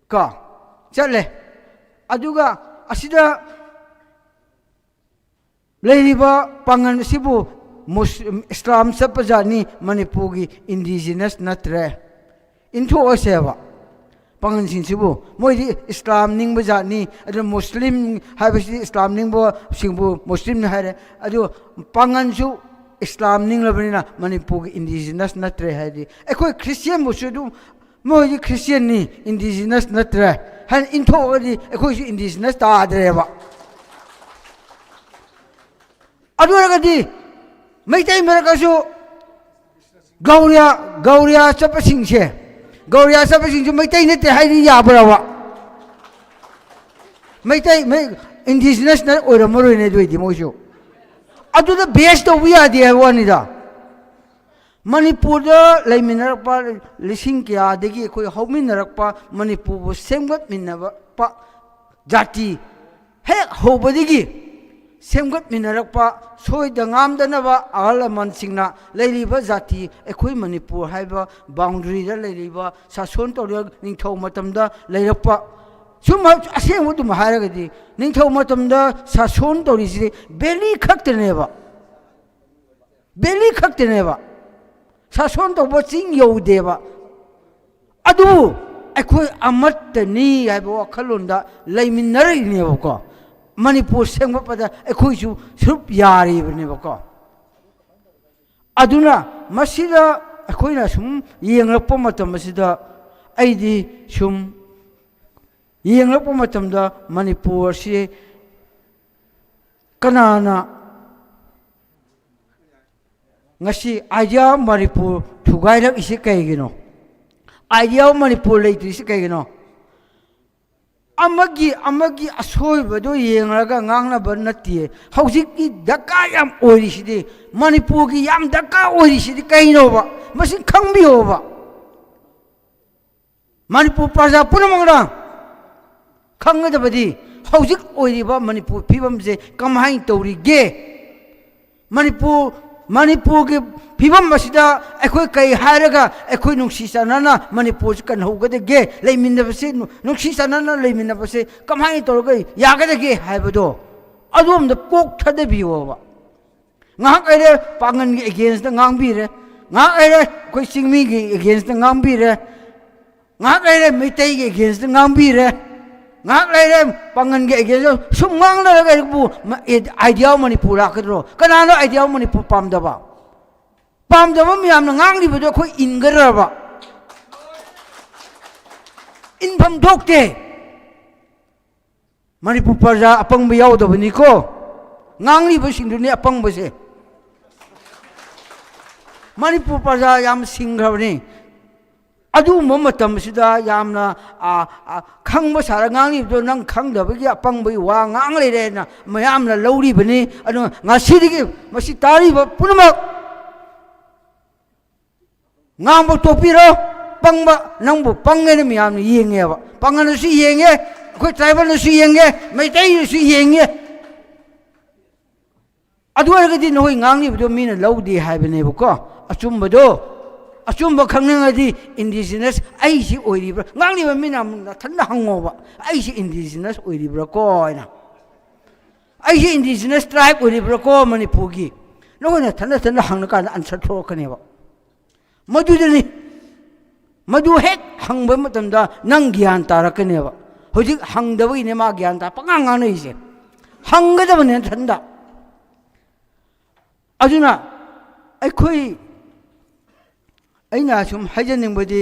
ꯀꯣ? ꯆꯠꯂꯦ꯫ ꯑꯗꯨꯒ ꯑꯁꯤꯗ ꯂꯩꯔꯤꯕ ꯄꯥꯉꯜ ꯑꯁꯤꯕꯨ ꯃꯨꯁ-, ꯏꯁꯂꯥꯝ ꯆꯠꯄ ꯖꯥꯠꯅꯤ, ꯃꯅꯤꯄꯨꯔꯒꯤ indigenous ꯅꯠꯇ꯭ꯔꯦ꯫ ꯏꯟꯊꯣꯛꯑꯁꯦꯕ꯫ ꯄꯥꯉꯟꯁꯤꯡꯁꯤꯕꯨ꯫ ꯃꯣꯏꯗꯤ ꯏꯁꯂꯥꯝ ꯅꯤꯡꯕ ꯖꯥꯠꯅꯤ, ꯑꯗꯨꯅ ꯃꯨꯁꯂꯤꯝ ꯍꯥꯏꯕꯁꯤꯗꯤ ꯏꯁꯂꯥꯝ ꯅꯤꯡꯕꯁꯤꯡꯕꯨ ꯃꯨꯁꯂꯤꯝꯅꯤ ꯍꯥꯏꯔꯦ꯫ ꯑꯗꯨ ꯄꯥꯉꯟꯁꯨ ꯏꯁꯂꯥꯝ ꯅꯤꯡꯂꯕꯅꯤꯅ ꯃꯅꯤꯄꯨꯔꯒꯤ ꯏꯟꯗꯤꯖꯤꯅꯁ ꯅꯠꯇ꯭ꯔꯦ ꯍꯥꯏꯔꯗꯤ, ꯑꯩꯈꯣꯏ ꯈ꯭ꯔꯤꯁꯇꯤꯌꯥꯟꯕꯨꯁꯨ ꯑꯗꯨꯝ ꯃꯣꯏꯗꯤ ꯈ꯭ꯔꯤꯁꯇꯤꯌꯥꯟꯅꯤ, ꯏꯟꯗꯤꯖꯤꯅꯁ ꯅꯠꯇ꯭ꯔꯦ ꯍꯥꯏꯅ ꯏꯟꯊꯣꯛꯑꯒꯗꯤ ꯑꯩꯈꯣꯏꯁꯨ ꯏꯟꯗꯤꯖꯤꯅꯁ ꯇꯥꯗ꯭ꯔꯦꯕ꯫ ꯑꯗꯨ ꯑꯣꯏꯔꯒꯗꯤ ꯃꯩꯇꯩ ꯃꯔꯛꯇꯁꯨ ꯒꯧꯔꯤꯌꯥ, ꯒꯧꯔꯤꯌꯥ ꯆꯠꯄꯁꯤꯡꯁꯦ, ꯒꯧꯔꯤꯌꯥ ꯆꯠꯄꯁꯤꯡꯁꯨ ꯃꯩꯇꯩ ꯅꯠꯇꯦ ꯍꯥꯏꯗꯤ ꯌꯥꯕ꯭ꯔꯕ? ꯃꯩꯇꯩ, ꯃꯩ-, ꯏꯟꯗꯤꯖꯤꯅꯁꯅ ꯑꯣꯏꯔꯝꯃꯔꯣꯏꯅꯦ ꯑꯗꯨ ꯑꯣꯏꯗꯤ ꯃꯣꯏꯁꯨ꯫ ꯑꯗꯨꯗ ꯕꯦꯁ ꯇꯧꯕ ꯌꯥꯗꯦ ꯍꯥꯏꯕ ꯋꯥꯅꯤꯗ꯫ ꯃꯅꯤꯄꯨꯔꯗ ꯂꯩꯃꯤꯟꯅꯔꯛꯄ, ꯂꯤꯁꯤꯡ ꯀꯌꯥꯗꯒꯤ ꯑꯩꯈꯣꯏ ꯍꯧꯃꯤꯟꯅꯔꯛꯄ, ꯃꯅꯤꯄꯨꯔꯕꯨ ꯁꯦꯝꯒꯠꯃꯤꯟꯅꯔꯛꯄ ꯖꯥꯇꯤ, ꯍꯦꯛ ꯍꯧꯕꯗꯒꯤ ꯁꯦꯝꯒꯠꯃꯤꯟꯅꯔꯛꯄ, ꯁꯣꯏꯗ ꯉꯥꯝꯗꯅꯕ ꯑꯍꯜ ꯂꯃꯟꯁꯤꯡꯅ ꯂꯩꯔꯤꯕ ꯖꯥꯇꯤ, ꯑꯩꯈꯣꯏ ꯃꯅꯤꯄꯨꯔ ꯍꯥꯏꯕ ꯕꯥꯎꯟꯗꯔꯤꯗ ꯂꯩꯔꯤꯕ, ꯁꯥꯁꯣꯟ ꯇꯧꯔꯤꯕ ꯅꯤꯡꯊꯧ ꯃꯇꯝꯗ ꯂꯩꯔꯛꯄ, ꯁꯨꯝ ꯑꯁꯦꯡꯕ ꯑꯗꯨꯝ ꯍꯥꯏꯔꯒꯗꯤ, ꯅꯤꯡꯊꯧ ꯃꯇꯝꯗ ꯁꯥꯁꯣꯟ ꯇꯧꯔꯤꯁꯤꯗꯤ ꯚꯦꯂꯤ ꯈꯛꯇꯅꯦꯕ, ꯚꯦꯂꯤ ꯈꯛꯇꯅꯦꯕ, ꯁꯥꯁꯣꯟ ꯇꯧꯕ ꯆꯤꯡ ꯌꯧꯗꯦꯕ꯫ ꯑꯗꯨꯕꯨ ꯑꯩꯈꯣꯏ ꯑꯃꯠꯇꯅꯤ ꯍꯥꯏꯕ ꯋꯥꯈꯜꯂꯣꯟꯗ ꯂꯩꯃꯤꯟꯅꯔꯛꯏꯅꯦꯕꯀꯣ꯫ ꯃꯅꯤꯄꯨꯔ ꯁꯦꯝꯒꯠꯄꯗ ꯑꯩꯈꯣꯏꯁꯨ ꯁꯔꯨꯛ ꯌꯥꯔꯤꯕꯅꯦꯕꯀꯣ꯫ ꯑꯗꯨꯅ ꯃꯁꯤꯗ ꯑꯩꯈꯣꯏꯅ ꯁꯨꯝ ꯌꯦꯡꯂꯛꯄ ꯃꯇꯝ ꯑꯁꯤꯗ, ꯑꯩꯗꯤ ꯁꯨꯝ ꯌꯦꯡꯂꯛꯄ ꯃꯇꯝꯗ, ꯃꯅꯤꯄꯨꯔ ꯑꯁꯤ ꯀꯅꯥꯅ ꯉꯁꯤ Idea of Manipur ꯊꯨꯒꯥꯏꯔꯛꯏꯁꯤ ꯀꯩꯒꯤꯅꯣ? Idea of Manipur ꯂꯩꯇ꯭ꯔꯤꯁꯤ ꯀꯩꯒꯤꯅꯣ? ꯑꯃꯒꯤ, ꯑꯃꯒꯤ ꯑꯁꯣꯏꯕꯗꯣ ꯌꯦꯡꯂꯒ ꯉꯥꯡꯅꯕ ꯅꯠꯇꯦ꯫ ꯍꯧꯖꯤꯛꯀꯤ ꯗꯔꯀꯥꯔ ꯌꯥꯝ ꯑꯣꯏꯔꯤꯁꯤꯗꯤ, ꯃꯅꯤꯄꯨꯔꯒꯤ ꯌꯥꯝ ꯗꯔꯀꯥꯔ ꯑꯣꯏꯔꯤꯁꯤꯗꯤ ꯀꯩꯅꯣꯕ? ꯃꯁꯤ ꯈꯪꯕꯤꯌꯣꯕ꯫ ꯃꯅꯤꯄꯨꯔ ꯄ꯭ꯔꯖꯥ ꯄꯨꯝꯅꯃꯛꯅ ꯈꯪꯒꯗꯕꯗꯤ, ꯍꯧꯖꯤꯛ ꯑꯣꯏꯔꯤꯕ ꯃꯅꯤꯄꯨꯔ ꯐꯤꯕꯝꯁꯦ ꯀꯃꯥꯏꯅ ꯇꯧꯔꯤꯒꯦ? ꯃꯅꯤꯄꯨꯔ, ꯃꯅꯤꯄꯨꯔꯒꯤ ꯐꯤꯕꯝ ꯑꯁꯤꯗ ꯑꯩꯈꯣꯏ ꯀꯩ ꯍꯥꯏꯔꯒ ꯑꯩꯈꯣꯏ ꯅꯨꯡꯁꯤ ꯆꯥꯟꯅꯅ ꯃꯅꯤꯄꯨꯔꯁꯤ ꯀꯟꯍꯧꯒꯗꯒꯦ? ꯂꯩꯃꯤꯟꯅꯕꯁꯤ, ꯅꯨꯡꯁꯤ ꯆꯥꯟꯅꯅ ꯂꯩꯃꯤꯟꯅꯕꯁꯤ ꯀꯃꯥꯏꯅ ꯇꯧꯔꯒ ꯌꯥꯒꯗꯒꯦ ꯍꯥꯏꯕꯗꯣ, ꯑꯗꯣꯝꯗ ꯀꯣꯛ ꯊꯥꯗꯕꯤꯌꯣꯕ꯫ ꯉꯥꯏꯍꯥꯛ ꯂꯩꯔꯦ ꯄꯥꯡꯒꯟꯒꯤ against ꯇ ꯉꯥꯡꯕꯤꯔꯦ, ꯉꯥꯏꯍꯥꯛ ꯂꯩꯔꯦ ꯑꯩꯈꯣꯏ ꯆꯤꯡꯃꯤꯒꯤ against ꯇ ꯉꯥꯡꯕꯤꯔꯦ꯫ ꯉꯥꯏꯍꯥꯛ ꯂꯩꯔꯦ ꯃꯩꯇꯩꯒꯤ against ꯉꯥꯡꯕꯤꯔꯦ, ꯉꯥꯏꯍꯥꯛ ꯂꯩꯔꯦ ꯄꯥꯡꯒꯟꯒꯤ against꯫ ꯁꯨꯝ ꯉꯥꯡꯅꯔꯒ ꯑꯩꯕꯨ idea of ꯃꯅꯤꯄꯨꯔ ꯂꯥꯛꯀꯗ꯭ꯔꯣ? ꯀꯅꯥꯅꯣ idea of ꯃꯅꯤꯄꯨꯔ ꯄꯥꯝꯗꯕ? ꯄꯥꯝꯗꯕ ꯃꯌꯥꯝꯅ ꯉꯥꯡꯂꯤꯕꯗꯣ ꯑꯩꯈꯣꯏ ꯏꯟꯒꯗ꯭ꯔꯕ? ꯏꯟꯐꯝ ꯊꯣꯛꯇꯦ꯫ ꯃꯅꯤꯄꯨꯔ ꯄ꯭ꯔꯖꯥ ꯑꯄꯪꯕ ꯌꯥꯎꯗꯕꯅꯤꯀꯣ꯫ ꯉꯥꯡꯂꯤꯕꯁꯤꯡꯗꯨꯅꯤ ꯑꯄꯪꯕꯁꯦ꯫ ꯃꯅꯤꯄꯨꯔ ꯄ꯭ꯔꯖꯥ ꯌꯥꯝ ꯁꯤꯡꯈ꯭ꯔꯕꯅꯤ꯫ ꯑꯗꯨꯒꯨꯝꯕ ꯃꯇꯝꯁꯤꯗ ꯌꯥꯝꯅ, ꯑ, ꯑ, ꯈꯪꯕ ꯁꯥꯔ ꯉꯥꯡꯂꯤꯕꯗꯣ ꯅꯪ ꯈꯪꯗꯕꯒꯤ ꯑꯄꯪꯕꯒꯤ ꯋꯥ ꯉꯥꯡ ꯂꯩꯔꯦꯅ ꯃꯌꯥꯝꯅ ꯂꯧꯔꯤꯕꯅꯤ꯫ ꯑꯗꯨꯅ ꯉꯁꯤꯗꯒꯤ ꯃꯁꯤ ꯇꯥꯔꯤꯕ ꯄꯨꯝꯅꯃꯛ ꯉꯥꯡꯕ ꯇꯣꯛꯄꯤꯔꯣ꯫ ꯄꯪꯕ ꯅꯪꯕꯨ ꯄꯪꯉꯦꯅ ꯃꯌꯥꯝꯅ ꯌꯦꯡꯉꯦꯕ꯫ ꯄꯥꯡꯒꯜꯅꯁꯨ ꯌꯦꯡꯉꯦ, ꯑꯩꯈꯣꯏ tribalꯅꯁꯨ ꯌꯦꯡꯉꯦ, ꯃꯩꯇꯩꯅꯁꯨ ꯌꯦꯡꯉꯦ꯫ ꯑꯗꯨ ꯑꯣꯏꯔꯒꯗꯤ ꯅꯈꯣꯏ ꯉꯥꯡꯂꯤꯕꯗꯣ ꯃꯤꯅ ꯂꯧꯗꯦ ꯍꯥꯏꯕꯅꯦꯕꯀꯣ꯫ ꯑꯆꯨꯝꯕꯗꯣ, ꯑꯆꯨꯝꯕ ꯈꯪꯅꯤꯡꯉꯗꯤ indigenous ꯑꯩꯁꯤ ꯑꯣꯏꯔꯤꯕ꯭ꯔꯥ? ꯉꯥꯡꯂꯤꯕ ꯃꯤꯅ ꯅꯊꯟꯗ ꯍꯪꯉꯣꯕ, "ꯑꯩꯁꯤ indigenous ꯑꯣꯏꯔꯤꯕ꯭ꯔꯥꯀꯣ?" ꯍꯥꯏꯅ꯫ "ꯑꯩꯁꯤ indigenous tribe ꯑꯣꯏꯔꯤꯕ꯭ꯔꯥꯀꯣ ꯃꯅꯤꯄꯨꯔꯒꯤ?" ꯅꯈꯣꯏ ꯅꯊꯟꯗ ꯅꯊꯟꯗ ꯍꯪꯉꯀꯥꯟꯗ answer ꯊꯣꯛꯂꯛꯀꯅꯦꯕ꯫ ꯃꯗꯨꯗꯅꯤ꯫ ꯃꯗꯨ ꯍꯦꯛ ꯍꯪꯕ ꯃꯇꯝꯗ ꯅꯪ ꯒ꯭ꯌꯥꯟ ꯇꯥꯔꯛꯀꯅꯦꯕ꯫ ꯍꯧꯖꯤꯛ ꯍꯪꯗꯕꯒꯤꯅꯦ ꯃꯥ ꯒ꯭ꯌꯥꯟ ꯇꯥ-, ꯄꯉꯥꯡ ꯉꯥꯡꯅꯔꯤꯁꯦ꯫ ꯍꯪꯒꯗꯕꯅꯦ ꯅꯊꯟꯗ꯫ ꯑꯗꯨꯅ ꯑꯩꯈꯣꯏ, ꯑꯩꯅ ꯁꯨꯝ ꯍꯥꯏꯖꯅꯤꯡꯕꯗꯤ,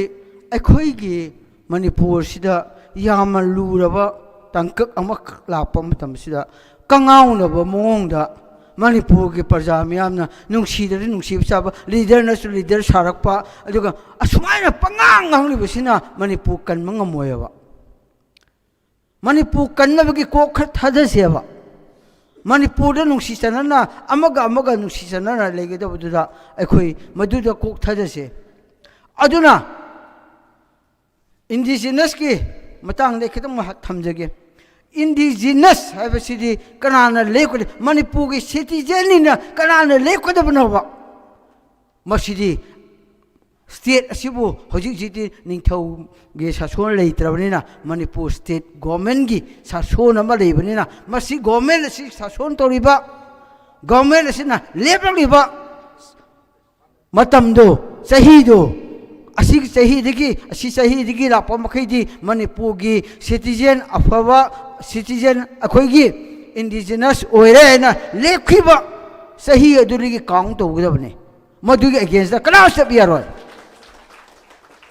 ꯑꯩꯈꯣꯏꯒꯤ ꯃꯅꯤꯄꯨꯔꯁꯤꯗ ꯌꯥꯝꯅ ꯂꯨꯔꯕ ꯇꯥꯡꯀꯛ ꯑꯃꯈꯛ ꯂꯥꯛꯄ ꯃꯇꯝꯁꯤꯗ, ꯀꯉꯥꯎꯅꯕ ꯃꯑꯣꯡꯗ ꯃꯅꯤꯄꯨꯔꯒꯤ ꯄ꯭ꯔꯖꯥ ꯃꯤꯌꯥꯝꯅ ꯅꯨꯡꯁꯤꯗ꯭ꯔꯗꯤ ꯅꯨꯡꯁꯤꯕ ꯁꯥꯕ, leaderꯅꯁꯨ leader ꯁꯥꯔꯛꯄ, ꯑꯗꯨꯒ ꯑꯁꯨꯃꯥꯏꯅ ꯄꯉꯥꯡ ꯉꯥꯡꯂꯤꯕꯁꯤꯅ ꯃꯅꯤꯄꯨꯔ ꯀꯟꯕ ꯉꯝꯃꯣꯏꯕ꯫ ꯃꯅꯤꯄꯨꯔ ꯀꯟꯅꯕꯒꯤ ꯀꯣꯛ ꯈꯔ ꯊꯥꯗꯁꯦꯕ꯫ ꯃꯅꯤꯄꯨꯔꯗ ꯅꯨꯡꯁꯤ ꯆꯥꯟꯅꯅ, ꯑꯃꯒ ꯑꯃꯒ ꯅꯨꯡꯁꯤ ꯆꯥꯟꯅꯅ ꯂꯩꯒꯗꯕꯗꯨꯗ ꯑꯩꯈꯣꯏ ꯃꯗꯨꯗ ꯀꯣꯛ ꯊꯥꯗꯁꯦ꯫ ꯑꯗꯨꯅ indigenous ꯀꯤ ꯃꯇꯥꯡꯗ ꯑꯩ ꯈꯤꯇꯪ ꯊꯝꯖꯒꯦ꯫ Indigenous ꯍꯥꯏꯕꯁꯤꯗꯤ ꯀꯅꯥꯅ ꯂꯦꯞꯀꯅꯤ? ꯃꯅꯤꯄꯨꯔꯒꯤ citizen ꯅꯤꯅ ꯀꯅꯥꯅ ꯂꯦꯞꯀꯗꯕꯅꯣꯕ? ꯃꯁꯤꯗꯤ state ꯑꯁꯤꯕꯨ ꯍꯧꯖꯤꯛ ꯍꯧꯖꯤꯛꯇꯤ ꯅꯤꯡꯊꯧꯒꯤ ꯁꯥꯁꯣꯟ ꯂꯩꯇ꯭ꯔꯕꯅꯤꯅ, ꯃꯅꯤꯄꯨꯔ state government ꯀꯤ ꯁꯥꯁꯣꯟ ꯑꯃ ꯂꯩꯕꯅꯤꯅ, ꯃꯁꯤ government ꯑꯁꯤ ꯁꯥꯁꯣꯟ ꯇꯧꯔꯤꯕ, government ꯑꯁꯤꯅ ꯂꯦꯞꯂꯛꯂꯤꯕ ꯃꯇꯝꯗꯣ, ꯆꯍꯤꯗꯣ, ꯑꯁꯤꯒꯤ ꯆꯍꯤꯗꯒꯤ, ꯑꯁꯤ ꯆꯍꯤꯗꯒꯤ ꯂꯥꯛꯄ ꯃꯈꯩꯗꯤ ꯃꯅꯤꯄꯨꯔꯒꯤ citizen, ꯑꯐꯕ citizen, ꯑꯩꯈꯣꯏꯒꯤ indigenous ꯑꯣꯏꯔꯦ ꯍꯥꯏꯅ ꯂꯦꯞꯈꯤꯕ ꯆꯍꯤ ꯑꯗꯨꯗꯒꯤ count ꯇꯧꯒꯗꯕꯅꯤ꯫ ꯃꯗꯨꯒꯤ against ꯀꯅꯥ ꯆꯠꯄ ꯌꯥꯔꯣꯏ꯫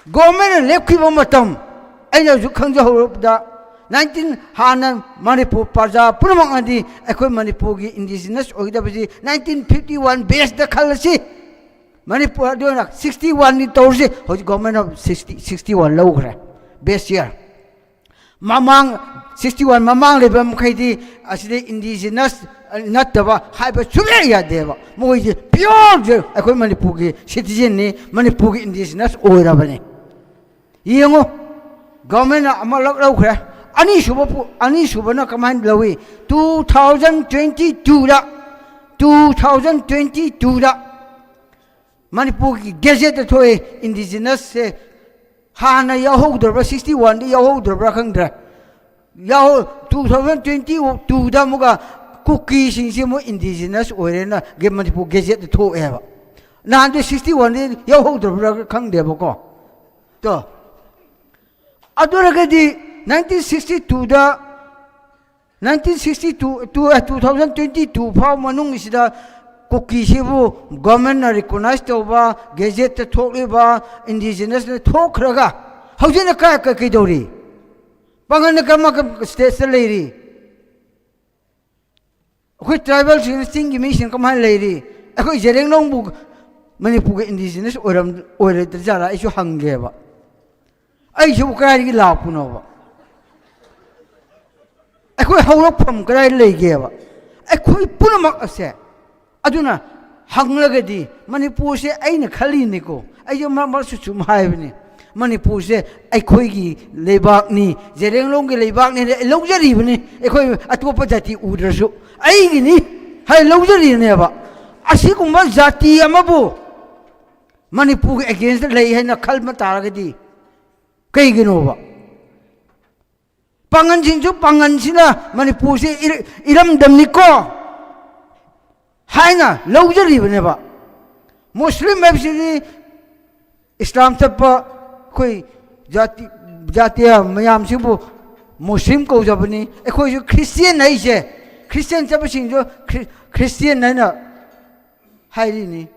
Government ꯅ ꯂꯦꯞꯈꯤꯕ ꯃꯇꯝ, ꯑꯩꯅ ꯍꯧꯖꯤꯛ ꯈꯪꯖꯍꯧꯔꯕꯗ, nineteen, ꯍꯥꯟꯅ ꯃꯅꯤꯄꯨꯔ ꯄ꯭ꯔꯖꯥ ꯄꯨꯝꯅꯃꯛꯅꯗꯤ ꯑꯩꯈꯣꯏ ꯃꯅꯤꯄꯨꯔꯒꯤ indigenous ꯑꯣꯏꯒꯗꯕꯁꯤ nineteen fifty one batch ꯇ ꯈꯜꯂꯁꯤ꯫ ꯃꯅꯤꯄꯨꯔ ꯑꯗꯨꯅ sixty one ꯅꯤ ꯇꯧꯔꯤꯁꯤ꯫ ꯍꯧꯖꯤꯛ government ꯅ sixty, sixty one ꯂꯧꯈ꯭ꯔꯦ, batch year꯫ ꯃꯃꯥꯡ, sixty one ꯃꯃꯥꯡ ꯂꯩꯕ ꯃꯈꯩꯗꯤ ꯑꯁꯤꯗ indigenous ꯅꯠꯇꯕ ꯍꯥꯏꯕ ꯁꯨꯡꯌꯥ ꯌꯥꯗꯦꯕ꯫ ꯃꯣꯏꯁꯦ pure ꯁꯦ ꯑꯩꯈꯣꯏ ꯃꯅꯤꯄꯨꯔꯒꯤ citizen ꯅꯤ, ꯃꯅꯤꯄꯨꯔꯒꯤ indigenous ꯑꯣꯏꯔꯕꯅꯤ꯫ ꯌꯦꯡꯉꯨ, government ꯅ ꯑꯃ ꯂꯧ-, ꯂꯧꯈ꯭ꯔꯦ꯫ ꯑꯅꯤꯁꯨꯕ ꯄꯨ-, ꯑꯅꯤꯁꯨꯕꯅ ꯀꯃꯥꯏꯅ ꯂꯧꯏ? Two thousand twenty two ꯗ, two thousand twenty two ꯗ ꯃꯅꯤꯄꯨꯔꯒꯤ gazette ꯇ ꯊꯣꯛꯑꯦ, indigenous ꯁꯦ ꯍꯥꯟꯅ ꯌꯥꯎꯍꯧꯗ꯭ꯔꯕ꯭ꯔꯥ, sixty one ꯗ ꯌꯥꯎꯍꯧꯗ꯭ꯔꯕ꯭ꯔꯥ ꯈꯪꯗ꯭ꯔꯦ꯫ ꯌꯥꯎ-, two thousand twenty two ꯗ ꯑꯃꯨꯛꯀ ꯀꯨꯀꯤꯁꯤꯡꯁꯤ ꯑꯃꯨꯛ indigenous ꯑꯣꯏꯔꯦꯅ ꯒꯦ-, ꯃꯅꯤꯄꯨꯔ gazette ꯇ ꯊꯣꯛꯑꯦꯕ꯫ ꯅꯍꯥꯟꯗꯤ sixty one ꯗ ꯌꯥꯎꯍꯧꯗ꯭ꯔꯕ꯭ꯔꯥ ꯈꯪꯗꯦꯕꯀꯣ꯫ ꯇꯣ꯫ ꯑꯗꯨ ꯑꯣꯏꯔꯒꯗꯤ nineteen sixty two ꯗ, nineteen sixty two, two, ꯑ, two thousand twenty two ꯐꯥꯎ ꯃꯅꯨꯡꯁꯤꯗ ꯀꯨꯀꯤꯁꯤꯕꯨ government ꯅ recognize ꯇꯧꯕ, gazette ꯇ ꯊꯣꯛꯂꯤꯕ indigenous ꯅ ꯊꯣꯛꯈ꯭ꯔꯒ, ꯍꯧꯖꯤꯛꯅ ꯀꯥꯏ, ꯀ-, ꯀꯩꯗꯧꯔꯤ? ꯄꯥꯡꯒꯜꯅ ꯀꯔꯝꯕ stage ꯇ ꯂꯩꯔꯤ? ꯑꯩꯈꯣꯏ tribal ꯁꯤꯡ, ꯆꯤꯡꯒꯤ ꯃꯤꯁꯤꯡ ꯀꯃꯥꯏꯅ ꯂꯩꯔꯤ? ꯑꯩꯈꯣꯏ ꯖꯦꯔꯦꯡꯂꯣꯡꯕꯨ ꯃꯅꯤꯄꯨꯔꯒꯤ indigenous ꯑꯣꯏꯔꯝ-, ꯑꯣꯏꯔꯣꯏꯗ꯭ꯔꯖꯥꯠꯂ? ꯑꯩꯁꯨ ꯍꯪꯒꯦꯕ꯫ ꯑꯩꯁꯤꯕꯨ ꯀꯗꯥꯏꯗꯒꯤ ꯂꯥꯛꯄꯅꯣꯕ? ꯑꯩꯈꯣꯏ ꯍꯧꯔꯛꯐꯝ ꯀꯗꯥꯏꯗ ꯂꯩꯒꯦꯕ? ꯑꯩꯈꯣꯏ ꯄꯨꯝꯅꯃꯛ ꯑꯁꯦ꯫ ꯑꯗꯨꯅ ꯍꯪꯂꯒꯗꯤ ꯃꯅꯤꯄꯨꯔꯁꯦ, ꯑꯩꯅ ꯈꯜꯂꯤꯅꯤꯀꯣ, ꯑꯩꯁꯦ ꯃꯔꯛ ꯃꯔꯛꯁꯨ ꯁꯨꯝ ꯍꯥꯏꯕꯅꯤ, ꯃꯅꯤꯄꯨꯔꯁꯦ ꯑꯩꯈꯣꯏꯒꯤ ꯂꯩꯕꯥꯛꯅꯤ, ꯖꯦꯔꯦꯡꯂꯣꯡꯒꯤ ꯂꯩꯕꯥꯛꯅꯤ ꯍꯥꯏꯅ ꯑꯩ ꯂꯧꯖꯔꯤꯕꯅꯤ꯫ ꯑꯩꯈꯣꯏ ꯑꯇꯣꯞꯄ ꯖꯥꯇꯤ ꯎꯗ꯭ꯔꯁꯨ ꯑꯩꯒꯤꯅꯤ ꯍꯥꯏ ꯂꯧꯖꯔꯤꯅꯦꯕ꯫ ꯑꯁꯤꯒꯨꯝꯕ ꯖꯥꯇꯤ ꯑꯃꯕꯨ ꯃꯅꯤꯄꯨꯔꯒꯤ against ꯇ ꯂꯩ ꯍꯥꯏꯅ ꯈꯟꯕ ꯇꯥꯔꯒꯗꯤ ꯀꯩꯒꯤꯅꯣꯕ? ꯄꯥꯡꯒꯟꯁꯤꯡꯁꯨ, ꯄꯥꯡꯒꯟꯁꯤꯅ ꯃꯅꯤꯄꯨꯔꯁꯦ ꯏꯔ-, ꯏꯔꯝꯗꯝꯅꯤꯀꯣ ꯍꯥꯏꯅ ꯂꯧꯖꯔꯤꯕꯅꯦꯕ꯫ ꯃꯨꯁꯂꯤꯝ ꯍꯥꯏꯕꯁꯤꯗꯤ ꯏꯁꯂꯥꯝ ꯆꯠꯄ ꯑꯩꯈꯣꯏ ꯖꯥꯇꯤ, ꯖꯥꯇꯤꯌꯥ ꯃꯌꯥꯝꯁꯤꯕꯨ ꯃꯨꯁꯂꯤꯝ ꯀꯧꯖꯕꯅꯤ꯫ ꯑꯩꯈꯣꯏꯁꯨ ꯈ꯭ꯔꯤꯁꯇꯤꯌꯥꯟ ꯍꯥꯏꯁꯦ, ꯈ꯭ꯔꯤꯁꯇꯤꯌꯥꯟ ꯆꯠꯄꯁꯤꯡꯁꯨ ꯈ꯭ꯔꯤ-, ꯈ꯭ꯔꯤꯁꯇꯤꯌꯥꯟ ꯍꯥꯏꯅ ꯍꯥꯏꯔꯤꯅꯤ꯫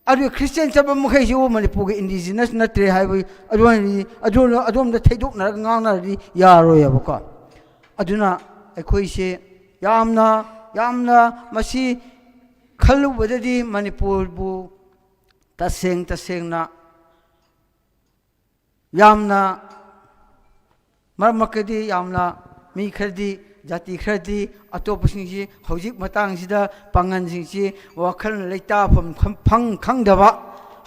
ꯑꯗꯨ ꯈ꯭ꯔꯤꯁꯇꯤꯌꯥꯟ ꯆꯠꯄ ꯃꯈꯩꯁꯤꯕꯨ ꯃꯅꯤꯄꯨꯔꯒꯤ ꯏꯟꯗꯤꯖꯤꯅꯁ ꯅꯠꯇ꯭ꯔꯦ ꯍꯥꯏꯕ, ꯑꯗꯨ ꯑꯣꯏꯔꯗꯤ ꯑꯗꯨ-, ꯑꯗꯣꯝꯗ ꯊꯩꯗꯣꯛꯅꯔꯒ ꯉꯥꯡꯅꯔꯗꯤ ꯌꯥꯔꯣꯏꯑꯕꯀꯣ꯫ ꯑꯗꯨꯅ ꯑꯩꯈꯣꯏꯁꯦ ꯌꯥꯝꯅ, ꯌꯥꯝꯅ ꯃꯁꯤ ꯈꯜꯂꯨꯕꯗꯗꯤ ꯃꯅꯤꯄꯨꯔꯕꯨ ꯇꯁꯦꯡ ꯇꯁꯦꯡꯅ ꯌꯥꯝꯅ, ꯃꯔꯛ ꯃꯔꯛꯇꯗꯤ ꯌꯥꯝꯅ, ꯃꯤ ꯈꯔꯗꯤ, ꯖꯥꯇꯤ ꯈꯔꯗꯤ ꯑꯇꯣꯞꯄꯁꯤꯡꯁꯤ ꯍꯧꯖꯤꯛ ꯃꯇꯥꯡꯁꯤꯗ ꯄꯥꯡꯒꯜꯁꯤꯡꯁꯤ ꯋꯥꯈꯜ ꯂꯩꯇꯥꯐꯝ ꯈꯪ-, ꯐꯪ ꯈꯪꯗꯕ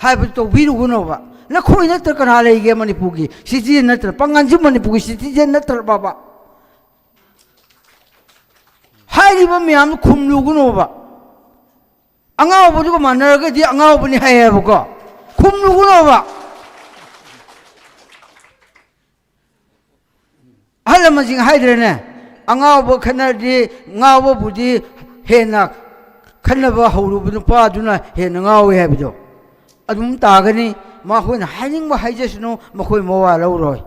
ꯍꯥꯏꯕꯗꯨ ꯇꯧꯕꯤꯔꯨꯒꯅꯣꯕ꯫ ꯅꯈꯣꯏ ꯅꯠꯇ꯭ꯔ ꯀꯅꯥ ꯂꯩꯒꯦ ꯃꯅꯤꯄꯨꯔꯒꯤ ꯁꯤꯇꯤꯖꯦꯟ ꯅꯠꯇ꯭ꯔ? ꯄꯥꯡꯒꯜꯁꯤ ꯃꯅꯤꯄꯨꯔꯒꯤ ꯁꯤꯇꯤꯖꯦꯟ ꯅꯠꯇ꯭ꯔꯕꯕ? ꯍꯥꯏꯔꯤꯕ ꯃꯌꯥꯝꯗꯨ ꯈꯨꯝꯂꯨꯒꯅꯣꯕ꯫ ꯑꯉꯥꯎꯕꯗꯨꯒ ꯃꯥꯟꯅꯔꯒꯗꯤ ꯑꯉꯥꯎꯕꯅꯤ ꯍꯥꯏꯌꯦꯕꯀꯣ꯫ ꯈꯨꯝꯂꯨꯒꯅꯣꯕ꯫ ꯑꯍꯜ ꯂꯃꯟꯁꯤꯡ ꯍꯥꯏꯗ꯭ꯔꯦꯅꯦ, "ꯑꯉꯥꯎꯕ ꯈꯠꯅꯔꯗꯤ, ꯉꯥꯎꯕꯕꯨꯗꯤ ꯍꯦꯟꯅ ꯈꯠꯅꯕ ꯍꯧꯔꯨꯕ ꯅꯨꯄꯥꯗꯨꯅ ꯍꯦꯟꯅ ꯉꯥꯎꯏ" ꯍꯥꯏꯕꯗꯣ꯫ ꯑꯗꯨꯝ ꯇꯥꯒꯅꯤ꯫ ꯃꯈꯣꯏꯅ ꯍꯥꯏꯅꯤꯡꯕ ꯍꯥꯏꯖꯁꯅꯨ, ꯃꯈꯣꯏ ꯃꯋꯥ ꯂꯧꯔꯣꯏ꯫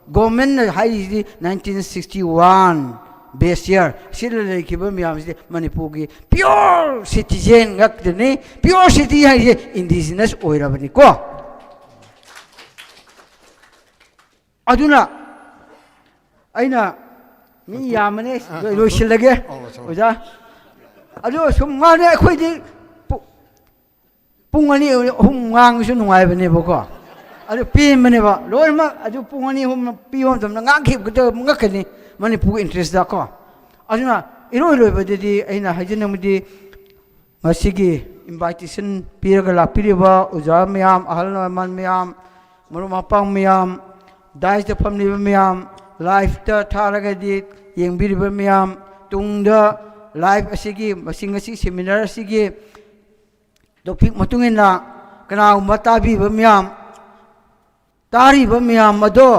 ꯒꯣꯔꯃꯦꯟꯅ ꯍꯥꯏꯔꯤꯁꯤꯗꯤ nineteen sixty one best year ꯁꯤꯗ ꯂꯩꯈꯤꯕ ꯃꯌꯥꯝꯁꯤꯗꯤ ꯃꯅꯤꯄꯨꯔꯒꯤ pure citizen ꯉꯥꯛꯇꯅꯤ꯫ Pure city ꯍꯥꯏꯁꯦ indigenous ꯑꯣꯏꯔꯕꯅꯤꯀꯣ꯫ ꯑꯗꯨꯅ ꯑꯩꯅ, ꯃꯤ ꯌꯥꯝꯃꯅꯦ, ꯑ, ꯂꯣꯏꯁꯤꯜꯂꯒꯦ, ꯑꯣ, ꯁꯣꯔꯤ꯫ ꯑꯣꯖꯥ꯫ ꯑꯗꯨ ꯁꯨꯝ ꯉꯥꯡꯅꯦ ꯑꯩꯈꯣꯏꯗꯤ ꯄꯨ-, ꯄꯨꯡ ꯑꯅꯤ ꯑꯍꯨꯝ ꯉꯥꯡꯕꯁꯨ ꯅꯨꯡꯉꯥꯏꯕꯅꯦꯕꯀꯣ꯫ ꯑꯗꯨ ꯄꯦꯟꯕꯅꯦꯕ ꯂꯣꯏꯅꯃꯛ꯫ ꯑꯗꯨ ꯄꯨꯡ ꯑꯅꯤ ꯑꯍꯨꯝ ꯄꯤꯕ ꯃꯇꯝꯗ ꯉꯥꯡꯈꯤꯕꯗ ꯉꯛꯀꯅꯤ ꯃꯅꯤꯄꯨꯔꯒꯤ interest ꯀꯣ꯫ ꯑꯗꯨꯅ ꯏꯔꯣꯏ ꯂꯣꯏꯕꯗꯗꯤ ꯑꯩꯅ ꯍꯥꯏꯖꯅꯤꯡꯕꯗꯤ ꯉꯁꯤꯒꯤ invitation ꯄꯤꯔꯒ ꯂꯥꯛꯄꯤꯔꯤꯕ ꯑꯣꯖꯥ ꯃꯌꯥꯝ, ꯑꯍꯜ ꯂꯃꯟ ꯃꯌꯥꯝ, ꯃꯔꯨꯞ ꯃꯄꯥꯡ ꯃꯌꯥꯝ, dais ꯇ ꯐꯝꯂꯤꯕ ꯃꯌꯥꯝ, live ꯇ ꯊꯥꯔꯒꯗꯤ ꯌꯦꯡꯕꯤꯔꯤꯕ ꯃꯌꯥꯝ, ꯇꯨꯡꯗ live ꯑꯁꯤꯒꯤ, ꯃꯁꯤ ꯉꯁꯤ seminar ꯑꯁꯤꯒꯤ topic ꯃꯇꯨꯡ ꯏꯟꯅ ꯀꯅꯥꯒꯨꯝꯕ ꯇꯥꯕꯤꯕ ꯃꯌꯥꯝ, ꯇꯥꯔꯤꯕ ꯃꯌꯥꯝ ꯑꯗꯣ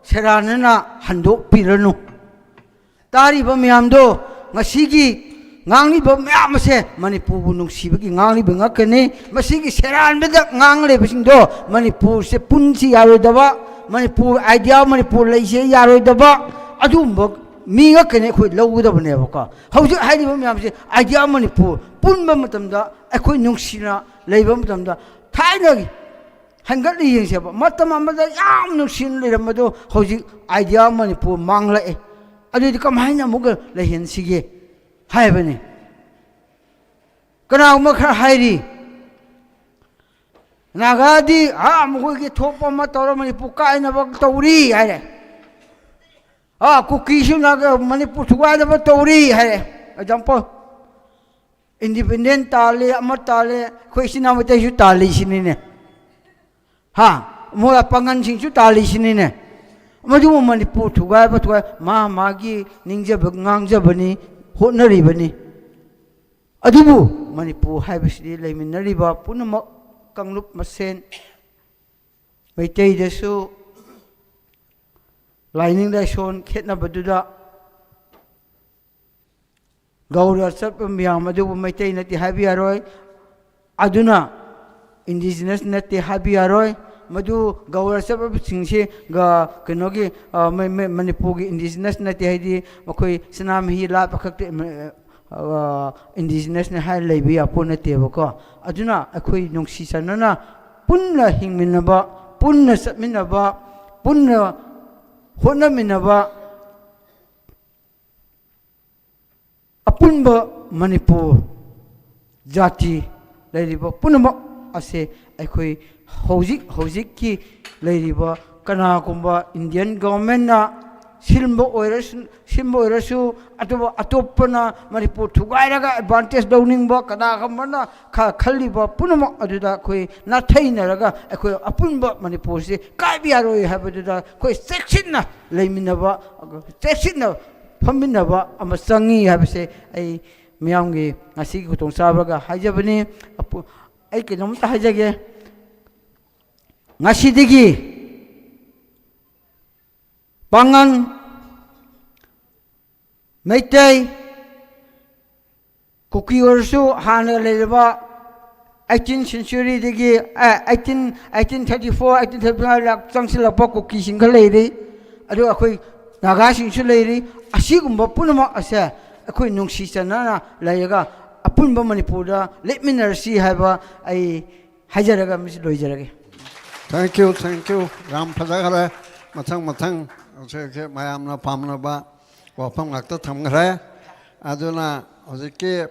ꯁꯦꯔꯥꯟꯅꯅ ꯍꯟꯗꯣꯛꯄꯤꯔꯅꯨ꯫ ꯇꯥꯔꯤꯕ ꯃꯌꯥꯝꯗꯣ ꯉꯁꯤꯒꯤ ꯉꯥꯡꯂꯤꯕ ꯃꯌꯥꯝ ꯑꯁꯦ ꯃꯅꯤꯄꯨꯔꯕꯨ ꯅꯨꯡꯁꯤꯕꯒꯤ ꯉꯥꯡꯂꯤꯕ ꯉꯥꯛꯇꯅꯤ꯫ ꯃꯁꯤꯒꯤ ꯁꯦꯔꯥꯟꯕꯗ ꯉꯥꯡꯂꯤꯕꯁꯤꯡꯗꯣ ꯃꯅꯤꯄꯨꯔꯁꯦ ꯄꯨꯟꯁꯤ ꯌꯥꯔꯣꯏꯗꯕ, ꯃꯅꯤꯄꯨꯔ idea, ꯃꯅꯤꯄꯨꯔ ꯂꯩꯁꯦ ꯌꯥꯔꯣꯏꯗꯕ, ꯑꯗꯨꯒꯨꯝꯕ ꯃꯤ ꯉꯥꯛꯇꯅꯤ ꯑꯩꯈꯣꯏ ꯂꯧꯒꯗꯕꯅꯦꯕꯀꯣ꯫ ꯍꯧꯖꯤꯛ ꯍꯥꯏꯔꯤꯕ ꯃꯌꯥꯝꯁꯦ idea ꯃꯅꯤꯄꯨꯔ ꯄꯨꯟꯕ ꯃꯇꯝꯗ, ꯑꯩꯈꯣꯏ ꯅꯨꯡꯁꯤꯅ ꯂꯩꯕ ꯃꯇꯝꯗ, ꯊꯥꯏꯅꯒꯤ ꯍꯟꯒꯠꯂ ꯌꯦꯡꯁꯦꯕ꯫ ꯃꯇꯝ ꯑꯃꯗ ꯌꯥꯝ ꯅꯨꯡꯁꯤꯅ ꯂꯩꯔꯝꯕꯗꯣ ꯍꯧꯖꯤꯛ idea ꯃꯅꯤꯄꯨꯔ ꯃꯥꯡꯂꯛꯑꯦ꯫ ꯑꯗꯨꯗꯤ ꯀꯃꯥꯏꯅ ꯑꯃꯨꯛꯀ ꯂꯩꯍꯟꯁꯤꯒꯦ ꯍꯥꯏꯕꯅꯤ꯫ ꯀꯅꯥꯒꯨꯝꯕ ꯈꯔ ꯍꯥꯏꯔꯤ, "ꯅꯥꯒꯥꯗꯤ, ꯑꯥ, ꯃꯈꯣꯏꯒꯤ ꯊꯣꯛꯄ ꯑꯃ ꯇꯧꯔ ꯃꯅꯤꯄꯨꯔ ꯀꯥꯏꯅꯕ ꯇꯧꯔꯤ" ꯍꯥꯏꯔꯦ꯫ "ꯑꯥ, ꯀꯨꯀꯤꯁꯨ ꯅꯥꯒꯥ, ꯃꯅꯤꯄꯨꯔ ꯊꯨꯒꯥꯏꯅꯕ ꯇꯧꯔꯤ" ꯍꯥꯏꯔꯦ꯫ Example, independent ꯇꯥꯜꯂꯤ, ꯑꯃ ꯇꯥꯜꯂꯤ, ꯑꯩꯈꯣꯏ ꯏꯆꯤꯟ ꯏꯅꯥꯎ ꯃꯩꯇꯩꯁꯨ ꯇꯥꯜꯂꯤ ꯁꯤꯅꯤꯅꯦ꯫ ꯍꯥ? ꯃꯣꯏ ꯄꯥꯡꯒꯟꯁꯤꯡꯁꯨ ꯇꯥꯜꯂꯤ ꯁꯤꯅꯤꯅꯦ꯫ ꯃꯗꯨꯕꯨ ꯃꯅꯤꯄꯨꯔ ꯊꯨꯒꯥꯏꯕ, ꯊꯨꯒꯥꯏ, ꯃꯥ ꯃꯥꯒꯤ ꯅꯤꯡꯖꯕ ꯉꯥꯡꯖꯕꯅꯤ, ꯍꯣꯠꯅꯔꯤꯕꯅꯤ꯫ ꯑꯗꯨꯕꯨ ꯃꯅꯤꯄꯨꯔ ꯍꯥꯏꯕꯁꯤꯗꯤ ꯂꯩꯃꯤꯟꯅꯔꯤꯕ ꯄꯨꯝꯅꯃꯛ ꯀꯥꯡꯂꯨꯞ ꯃꯁꯦꯟ, ꯃꯩꯇꯩꯗꯁꯨ ꯂꯥꯏꯅꯤꯡ ꯂꯥꯏꯁꯣꯟ ꯈꯦꯠꯅꯕꯗꯨꯗ ꯒꯧꯔ ꯆꯠꯄ ꯃꯌꯥꯝ ꯑꯗꯨꯕꯨ ꯃꯩꯇꯩ ꯅꯠꯇꯦ ꯍꯥꯏꯕ ꯌꯥꯔꯣꯏ꯫ ꯑꯗꯨꯅ indigenous ꯅꯠꯇꯦ ꯍꯥꯏꯕ ꯌꯥꯔꯣꯏ꯫ ꯃꯗꯨ ꯒꯧꯔ ꯆꯠꯄꯁꯤꯡꯁꯤ ꯒ-, ꯀꯩꯅꯣꯒꯤ, ꯑ, ꯃ-, ꯃ-, ꯃꯅꯤꯄꯨꯔꯒꯤ indigenous ꯅꯠꯇꯦ, ꯍꯥꯏꯗꯤ ꯃꯈꯣꯏ ꯁꯅꯥꯃꯍꯤ ꯂꯥꯠꯄ ꯈꯛꯇ, ꯑ, indigenous ꯅꯦ ꯍꯥꯏꯔ ꯂꯩꯕ ꯌꯥꯄꯣꯠ ꯅꯠꯇꯦꯕꯀꯣ꯫ ꯑꯗꯨꯅ ꯑꯩꯈꯣꯏ ꯅꯨꯡꯁꯤ ꯆꯥꯟꯅꯅ ꯄꯨꯟꯅ ꯍꯤꯡꯃꯤꯟꯅꯕ, ꯄꯨꯟꯅ ꯆꯠꯃꯤꯟꯅꯕ, ꯄꯨꯟꯅ ꯍꯣꯠꯅꯃꯤꯟꯅꯕ, ꯑꯄꯨꯟꯕ ꯃꯅꯤꯄꯨꯔ ꯖꯥꯇꯤ ꯂꯩꯔꯤꯕ ꯄꯨꯝꯅꯃꯛ ꯑꯁꯦ ꯑꯩꯈꯣꯏ ꯍꯧꯖꯤꯛ ꯍꯧꯖꯤꯛꯀꯤ ꯂꯩꯔꯤꯕ ꯀꯅꯥꯒꯨꯝꯕ Indian government ꯅ ꯁꯤꯟꯕ ꯑꯣꯏꯔꯁꯨ, ꯁꯤꯟꯕ ꯑꯣꯏꯔꯁꯨ, ꯑꯗꯨꯒ ꯑꯇꯣꯞꯄꯅ ꯃꯅꯤꯄꯨꯔ ꯊꯨꯒꯥꯏꯔꯒ advantage ꯂꯧꯅꯤꯡꯕ ꯀꯅꯥꯒꯨꯝꯕꯅ ꯈ-, ꯈꯜꯂꯤꯕ ꯄꯨꯝꯅꯃꯛ ꯑꯗꯨꯗ ꯑꯩꯈꯣꯏ ꯅꯥꯊꯩꯅꯔꯒ ꯑꯩꯈꯣꯏ ꯑꯄꯨꯟꯕ ꯃꯅꯤꯄꯨꯔꯁꯤ ꯀꯥꯏꯕ ꯌꯥꯔꯣꯏ ꯍꯥꯏꯕꯗꯨꯗ ꯑꯩꯈꯣꯏ ꯆꯦꯛꯁꯤꯟꯅ ꯂꯩꯃꯤꯟꯅꯕ, ꯆꯦꯛꯁꯤꯟꯅ ꯐꯝꯃꯤꯟꯅꯕ ꯑꯃ ꯆꯪꯉꯤ ꯍꯥꯏꯕꯁꯦ ꯑꯩ ꯃꯤꯌꯥꯝꯒꯤ ꯉꯁꯤꯒꯤ ꯈꯨꯗꯣꯡꯆꯥꯕꯒ ꯍꯥꯏꯖꯕꯅꯤ꯫ ꯑꯄꯨ-, ꯑꯩ ꯀꯩꯅꯣꯝꯇ ꯍꯥꯏꯖꯒꯦ꯫ ꯉꯁꯤꯗꯒꯤ ꯄꯥꯉꯟ, ꯃꯩꯇꯩ, ꯀꯨꯀꯤ ꯑꯣꯏꯔꯁꯨ ꯍꯥꯟꯅ ꯂꯩꯔꯕ eighteen centuryꯗꯒꯤ, eighteen eighteen thirty four eighteen thirty five ꯆꯪꯁꯤꯜꯂꯛꯄ ꯀꯨꯀꯤꯁꯤꯡ ꯈꯔ ꯂꯩꯔꯤ꯫ ꯑꯗꯨꯒ ꯑꯩꯈꯣꯏ ꯅꯥꯒꯥꯁꯤꯡꯁꯨ ꯂꯩꯔꯤ꯫ ꯑꯁꯤꯒꯨꯝꯕ ꯄꯨꯝꯅꯃꯛ ꯑꯁꯦ ꯑꯩꯈꯣꯏ ꯅꯨꯡꯁꯤ ꯆꯥꯟꯅꯅ ꯂꯩꯔꯒ ꯑꯄꯨꯟꯕ ꯃꯅꯤꯄꯨꯔꯗ ꯂꯦꯞꯃꯤꯟꯅꯔꯁꯤ ꯍꯥꯏꯕ ꯑꯩ ꯍꯥꯏꯖꯔꯒ ꯃꯁꯤ ꯂꯣꯏꯖꯔꯒꯦ꯫ Thank you, thank you. ꯌꯥꯝ ꯐꯖꯈ꯭ꯔꯦ꯫ ꯃꯊꯪ ꯃꯊꯪ ꯍꯧꯖꯤꯛ ꯍꯧꯖꯤꯛ ꯃꯌꯥꯝꯅ ꯄꯥꯝꯅꯕ ꯋꯥꯐꯝ ꯉꯥꯛꯇ ꯊꯝꯈ꯭ꯔꯦ꯫ ꯑꯗꯨꯅ ꯍꯧꯖꯤꯛꯀꯤ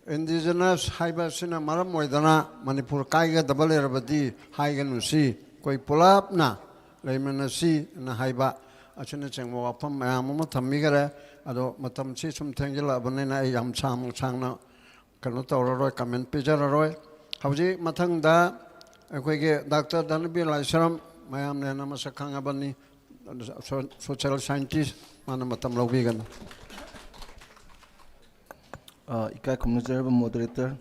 indigenous ꯍꯥꯏꯕ ꯑꯁꯤꯅ ꯃꯔꯝ ꯑꯣꯏꯗꯅ ꯃꯅꯤꯄꯨꯔ ꯀꯥꯏꯒꯗꯕ ꯂꯩꯔꯕꯗꯤ ꯍꯥꯏꯒꯅꯨꯁꯤ, ꯑꯩꯈꯣꯏ ꯄꯨꯂꯞꯅ ꯂꯩꯃꯤꯟꯅꯁꯤꯅ ꯍꯥꯏꯕ ꯑꯁꯤꯅꯆꯤꯡꯕ ꯋꯥꯐꯝ ꯃꯌꯥꯝ ꯑꯃ ꯊꯝꯕꯤꯈꯔꯦ꯫ ꯑꯗꯣ ꯃꯇꯝꯁꯤ ꯁꯨꯝ ꯊꯦꯡꯖꯤꯜꯂꯛꯑꯕꯅꯤꯅ ꯑꯩ ꯌꯥꯝ ꯁꯥꯡꯅ ꯁꯥꯡꯅ ꯀꯩꯅꯣ ꯇꯧꯔꯔꯣꯏ, comment ꯄꯤꯖꯔꯔꯣꯏ꯫ ꯍꯧꯖꯤꯛ ꯃꯊꯪꯗ ꯑꯩꯈꯣꯏꯒꯤ ꯗꯥꯛꯇꯔ ꯙꯅꯕꯤꯔ ꯂꯥꯏꯁ꯭ꯔꯝ, ꯃꯌꯥꯝꯅ ꯍꯦꯟꯅ ꯃꯁꯛ ꯈꯪꯉꯕꯅꯤ, ꯁꯣ-, social scientist, ꯃꯥꯅ ꯃꯇꯝ ꯂꯧꯕꯤꯒꯅꯤ꯫ ꯑ, ꯏꯀꯥꯏ ꯈꯨꯝꯅꯖꯔꯕ moderator,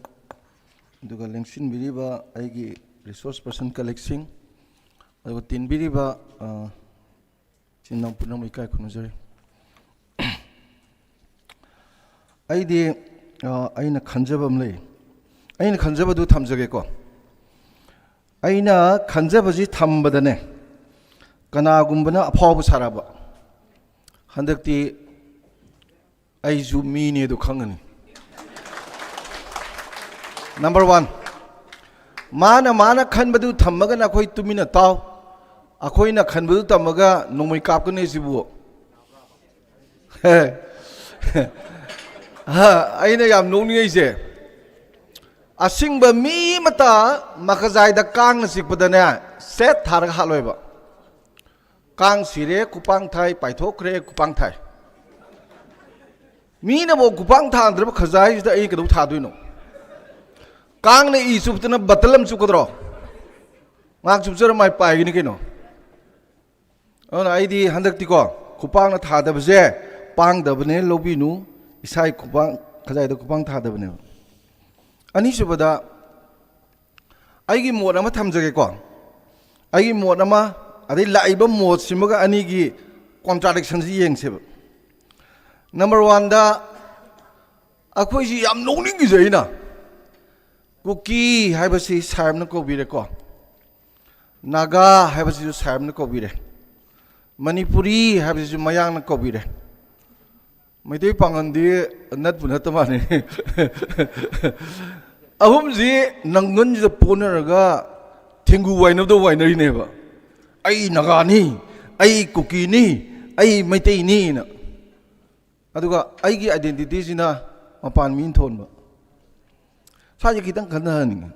ꯑꯗꯨꯒ ꯂꯦꯡꯁꯤꯟꯕꯤꯔꯤꯕ ꯑꯩꯒꯤ resource person colleagueꯁꯤꯡ, ꯑꯗꯨꯒ ꯇꯤꯟꯕꯤꯔꯤꯕ, ꯑ, ꯏꯆꯤꯟ ꯏꯅꯥꯎ ꯄꯨꯝꯅꯃꯛ ꯏꯀꯥꯏ ꯈꯨꯝꯅꯖꯔꯤ꯫ ꯑꯩꯗꯤ, ꯑ, ꯑꯩꯅ ꯈꯟꯖꯕ ꯑꯃ ꯂꯩ꯫ ꯑꯩꯅ ꯈꯟꯖꯕꯗꯨ ꯊꯝꯖꯒꯦꯀꯣ꯫ ꯑꯩꯅ ꯈꯟꯖꯕꯁꯤ ꯊꯝꯕꯗꯅꯦ, ꯀꯅꯥꯒꯨꯝꯕꯅ ꯑꯐꯥꯎꯕ ꯁꯥꯔꯛꯑꯕ, ꯍꯟꯗꯛꯇꯤ ꯑꯩꯁꯨ ꯃꯤꯅꯦ ꯑꯗꯨ ꯈꯪꯒꯅꯤ꯫ Number one, ꯃꯥꯅ, ꯃꯥꯅ ꯈꯟꯕꯗꯨ ꯊꯝꯃꯒꯅ ꯑꯩꯈꯣꯏ ꯇꯨꯃꯤꯟꯅ ꯇꯥꯎ, ꯑꯩꯈꯣꯏꯅ ꯈꯟꯕꯗꯨ ꯇꯝꯃꯒ ꯅꯣꯡꯃꯩ ꯀꯥꯞꯀꯅꯤ ꯁꯤꯕꯨ꯫ ꯑꯩꯅ ꯌꯥꯝ ꯅꯣꯛꯅꯤꯡꯉꯩꯁꯦ, ꯑꯁꯤꯡꯕ ꯃꯤ ꯑꯃꯇ ꯃꯈꯖꯥꯏꯗ ꯀꯥꯡꯅ ꯆꯤꯛꯄꯗꯅꯦ, ꯁꯦꯠ ꯊꯥꯔꯒ ꯍꯥꯠꯂꯣꯏꯕ꯫ ꯀꯥꯡ ꯁꯤꯔꯦ, ꯈꯨꯄꯥꯡ ꯊꯥꯏ, ꯄꯥꯏꯊꯣꯛꯈ꯭ꯔꯦ, ꯈꯨꯄꯥꯡ ꯊꯥꯏ꯫ ꯃꯤꯅꯕꯨ ꯈꯨꯄꯥꯡ ꯊꯥꯗ꯭ꯔꯕ ꯈꯖꯥꯏꯁꯤꯗ ꯑꯩ ꯀꯩꯗꯧ ꯊꯥꯗꯣꯏꯅꯣ? ꯀꯥꯡꯅ ꯏ ꯆꯨꯞꯇꯅ ꯕꯇꯜ ꯑꯃ ꯆꯨꯞꯀꯗ꯭ꯔꯣ? ꯉꯥꯏꯍꯥꯛ ꯆꯨꯞꯆꯔ ꯃꯥꯏ ꯄꯥꯏꯒꯅꯤ ꯀꯩꯅꯣ꯫ ꯑꯗꯨꯅ ꯑꯩꯗꯤ ꯍꯟꯗꯛꯇꯤꯀꯣ, ꯈꯨꯄꯥꯡꯅ ꯊꯥꯗꯕꯁꯦ ꯄꯥꯡꯗꯕꯅꯦ ꯂꯧꯕꯤꯅꯨ, ꯏꯁꯥꯒꯤ ꯈꯨꯄꯥꯡ, ꯈꯖꯥꯏꯗ ꯈꯨꯄꯥꯡ ꯊꯥꯗꯕꯅꯦꯕ꯫ ꯑꯅꯤꯁꯨꯕꯗ, ꯑꯩꯒꯤ ꯃꯣꯠ ꯑꯃ ꯊꯝꯖꯒꯦꯀꯣ꯫ ꯑꯩꯒꯤ ꯃꯣꯠ ꯑꯃ, ꯑꯗꯩ ꯂꯥꯛꯏꯕ ꯃꯣꯠꯁꯤꯃꯒ ꯑꯅꯤꯒꯤ contradictionꯁꯤ ꯌꯦꯡꯁꯦꯕ꯫ Number oneꯗ, ꯑꯩꯈꯣꯏꯁꯤ ꯌꯥꯝ ꯅꯣꯛꯅꯤꯡꯉꯤꯁꯦ ꯑꯩꯅ, ꯀꯨꯀꯤ ꯍꯥꯏꯕꯁꯤ ꯁꯥꯏꯝꯅ ꯀꯧꯕꯤꯔꯦꯀꯣ, ꯅꯥꯒꯥ ꯍꯥꯏꯕꯁꯤꯁꯨ ꯁꯥꯏꯝꯅ ꯀꯧꯕꯤꯔꯦ, ꯃꯅꯤꯄꯨꯔꯤ ꯍꯥꯏꯕꯁꯤꯁꯨ ꯃꯌꯥꯡꯅ ꯀꯧꯕꯤꯔꯦ꯫ ꯃꯩꯇꯩ ꯄꯥꯉꯜꯗꯤ ꯅꯠꯄꯨ ꯅꯠꯇ ꯃꯥꯜꯂꯦ꯫ ꯑꯍꯨꯝꯁꯤ ꯅꯪꯒꯟꯁꯤꯗ ꯄꯣꯟꯅꯔꯒ ꯊꯦꯡꯒꯨ ꯋꯥꯏꯅꯕꯗ ꯋꯥꯏꯅꯔꯤꯅꯦꯕ꯫ "ꯑꯩ ꯅꯥꯒꯥꯅꯤ, ꯑꯩ ꯀꯨꯀꯤꯅꯤ, ꯑꯩ ꯃꯩꯇꯩꯅꯤꯅ"꯫ ꯑꯗꯨꯒ ꯑꯩꯒꯤ ꯑꯥꯏꯗꯦꯟꯇꯤꯇꯤꯁꯤꯅ ꯃꯄꯥꯟ ꯃꯤꯅ ꯊꯣꯟꯕ꯫ ꯁ꯭ꯋꯥꯏꯁꯦ ꯈꯤꯇꯪ ꯈꯟꯊꯍꯟꯅꯤꯡꯉꯤ꯫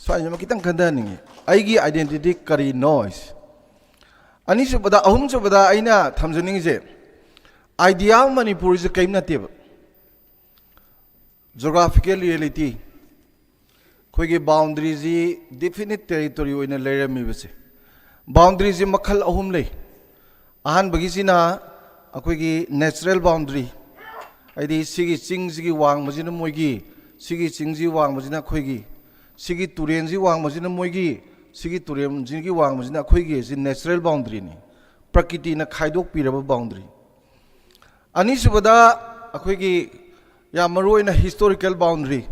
ꯁ꯭ꯋꯥꯏꯁꯤꯃ ꯈꯤꯇꯪ ꯈꯟꯊꯍꯟꯅꯤꯡꯉꯤ꯫ ꯑꯩꯒꯤ ꯑꯥꯏꯗꯦꯟꯇꯤꯇꯤ ꯀꯔꯤꯅꯣ ꯍꯥꯏꯁꯦ꯫ ꯑꯅꯤꯁꯨꯕꯗ, ꯑꯍꯨꯝꯁꯨꯕꯗ ꯑꯩꯅ ꯊꯝꯖꯅꯤꯡꯉꯤꯁꯦ, idea of ꯃꯅꯤꯄꯨꯔꯁꯦ ꯀꯔꯤꯝ ꯅꯠꯇꯦꯕ꯫ Geographical reality, ꯑꯩꯈꯣꯏꯒꯤ ꯕꯥꯎꯟꯗꯔꯤꯁꯤ ꯗꯤꯐꯤꯅꯤꯠ ꯇꯦꯔꯤꯇꯣꯔꯤ ꯑꯣꯏꯅ ꯂꯩꯔꯝꯃꯤꯕꯁꯦ꯫ ꯕꯥꯎꯟꯗꯔꯤꯁꯤ ꯃꯈꯜ ꯑꯍꯨꯝ ꯂꯩ꯫ ꯑꯍꯥꯟꯕꯒꯤꯁꯤꯅ ꯑꯩꯈꯣꯏꯒꯤ natural boundary, ꯍꯥꯏꯗꯤ ꯁꯤꯒꯤ ꯆꯤꯡꯁꯤꯒꯤ ꯋꯥꯡꯃꯁꯤꯅ ꯃꯣꯏꯒꯤ, ꯁꯤꯒꯤ ꯆꯤꯡꯁꯤ ꯋꯥꯡꯃꯁꯤꯅ ꯑꯩꯈꯣꯏꯒꯤ, ꯁꯤꯒꯤ ꯇꯨꯔꯦꯟꯁꯤ ꯋꯥꯡꯃꯁꯤꯅ ꯃꯣꯏꯒꯤ, ꯁꯤꯒꯤ ꯇꯨꯔꯦꯟꯁꯤꯒꯤ ꯋꯥꯡꯃꯁꯤꯅ ꯑꯩꯈꯣꯏꯒꯤ, ꯁꯤ natural boundaryꯅꯤ, ꯄ꯭ꯔꯀꯤꯇꯤꯅ ꯈꯥꯏꯗꯣꯛꯄꯤꯔꯕ ꯕꯥꯎꯟꯗꯔꯤ꯫ ꯑꯅꯤꯁꯨꯕꯗ ꯑꯩꯈꯣꯏꯒꯤ ꯌꯥꯝ ꯃꯔꯨ ꯑꯣꯏꯅ historical boundary꯫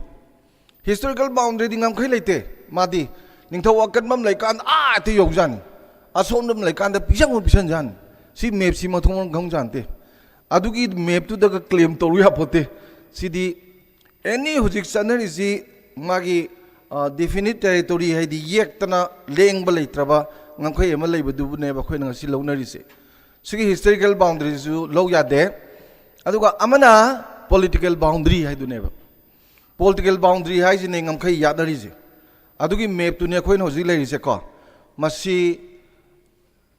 Historical boundaryꯗꯤ ꯉꯝꯈꯩ ꯂꯩꯇꯦ꯫ ꯃꯥꯗꯤ ꯅꯤꯡꯊꯧ ꯑꯀꯟꯕ ꯑꯃ ꯂꯩꯀꯥꯟꯗ ꯑꯥ ꯍꯦꯛꯇ ꯌꯧꯖꯥꯅꯤ, ꯑꯁꯣꯟꯕ ꯑꯃ ꯂꯩꯀꯥꯟꯗ ꯄꯤꯁꯪ ꯑꯃ ꯄꯤꯁꯟꯖꯥꯅꯤ꯫ ꯁꯤ ꯃꯦꯞꯁꯤ ꯃꯊꯣꯡ ꯃꯔꯝ ꯈꯪꯖꯥꯅꯠꯇꯦ꯫ ꯑꯗꯨꯒꯤ ꯃꯦꯞꯇꯨꯗꯒ claim ꯇꯧꯔꯨ ꯌꯥꯄꯣꯠꯇꯦ꯫ ꯁꯤꯗꯤ ꯑꯦꯅꯤ ꯍꯧꯖꯤꯛ ꯆꯠꯅꯔꯤꯁꯤ ꯃꯥꯒꯤ ꯗꯤꯐꯤꯅꯤꯠ ꯇꯦꯔꯤꯇꯣꯔꯤ, ꯍꯥꯏꯗꯤ ꯌꯦꯛꯇꯅ ꯂꯦꯡꯕ ꯂꯩꯇ꯭ꯔꯕ ꯉꯝꯈꯩ ꯑꯃ ꯂꯩꯕꯗꯨꯕꯨꯅꯦꯕ ꯑꯩꯈꯣꯏꯅ ꯉꯁꯤ ꯂꯧꯅꯔꯤꯁꯦ꯫ ꯁꯤꯒꯤ historical boundaryꯁꯨ ꯂꯧ ꯌꯥꯗꯦ꯫ ꯑꯗꯨꯒ ꯑꯃꯅ political boundary ꯍꯥꯏꯗꯨꯅꯦꯕ꯫ Political boundary ꯍꯥꯏꯁꯤꯅꯦ ꯉꯝꯈꯩ ꯌꯥꯠꯅꯔꯤꯁꯦ꯫ ꯑꯗꯨꯒꯤ ꯃꯦꯞꯇꯨꯅꯦ ꯑꯩꯈꯣꯏꯅ ꯍꯧꯖꯤꯛ ꯂꯩꯔꯤꯁꯦꯀꯣ꯫ ꯃꯁꯤ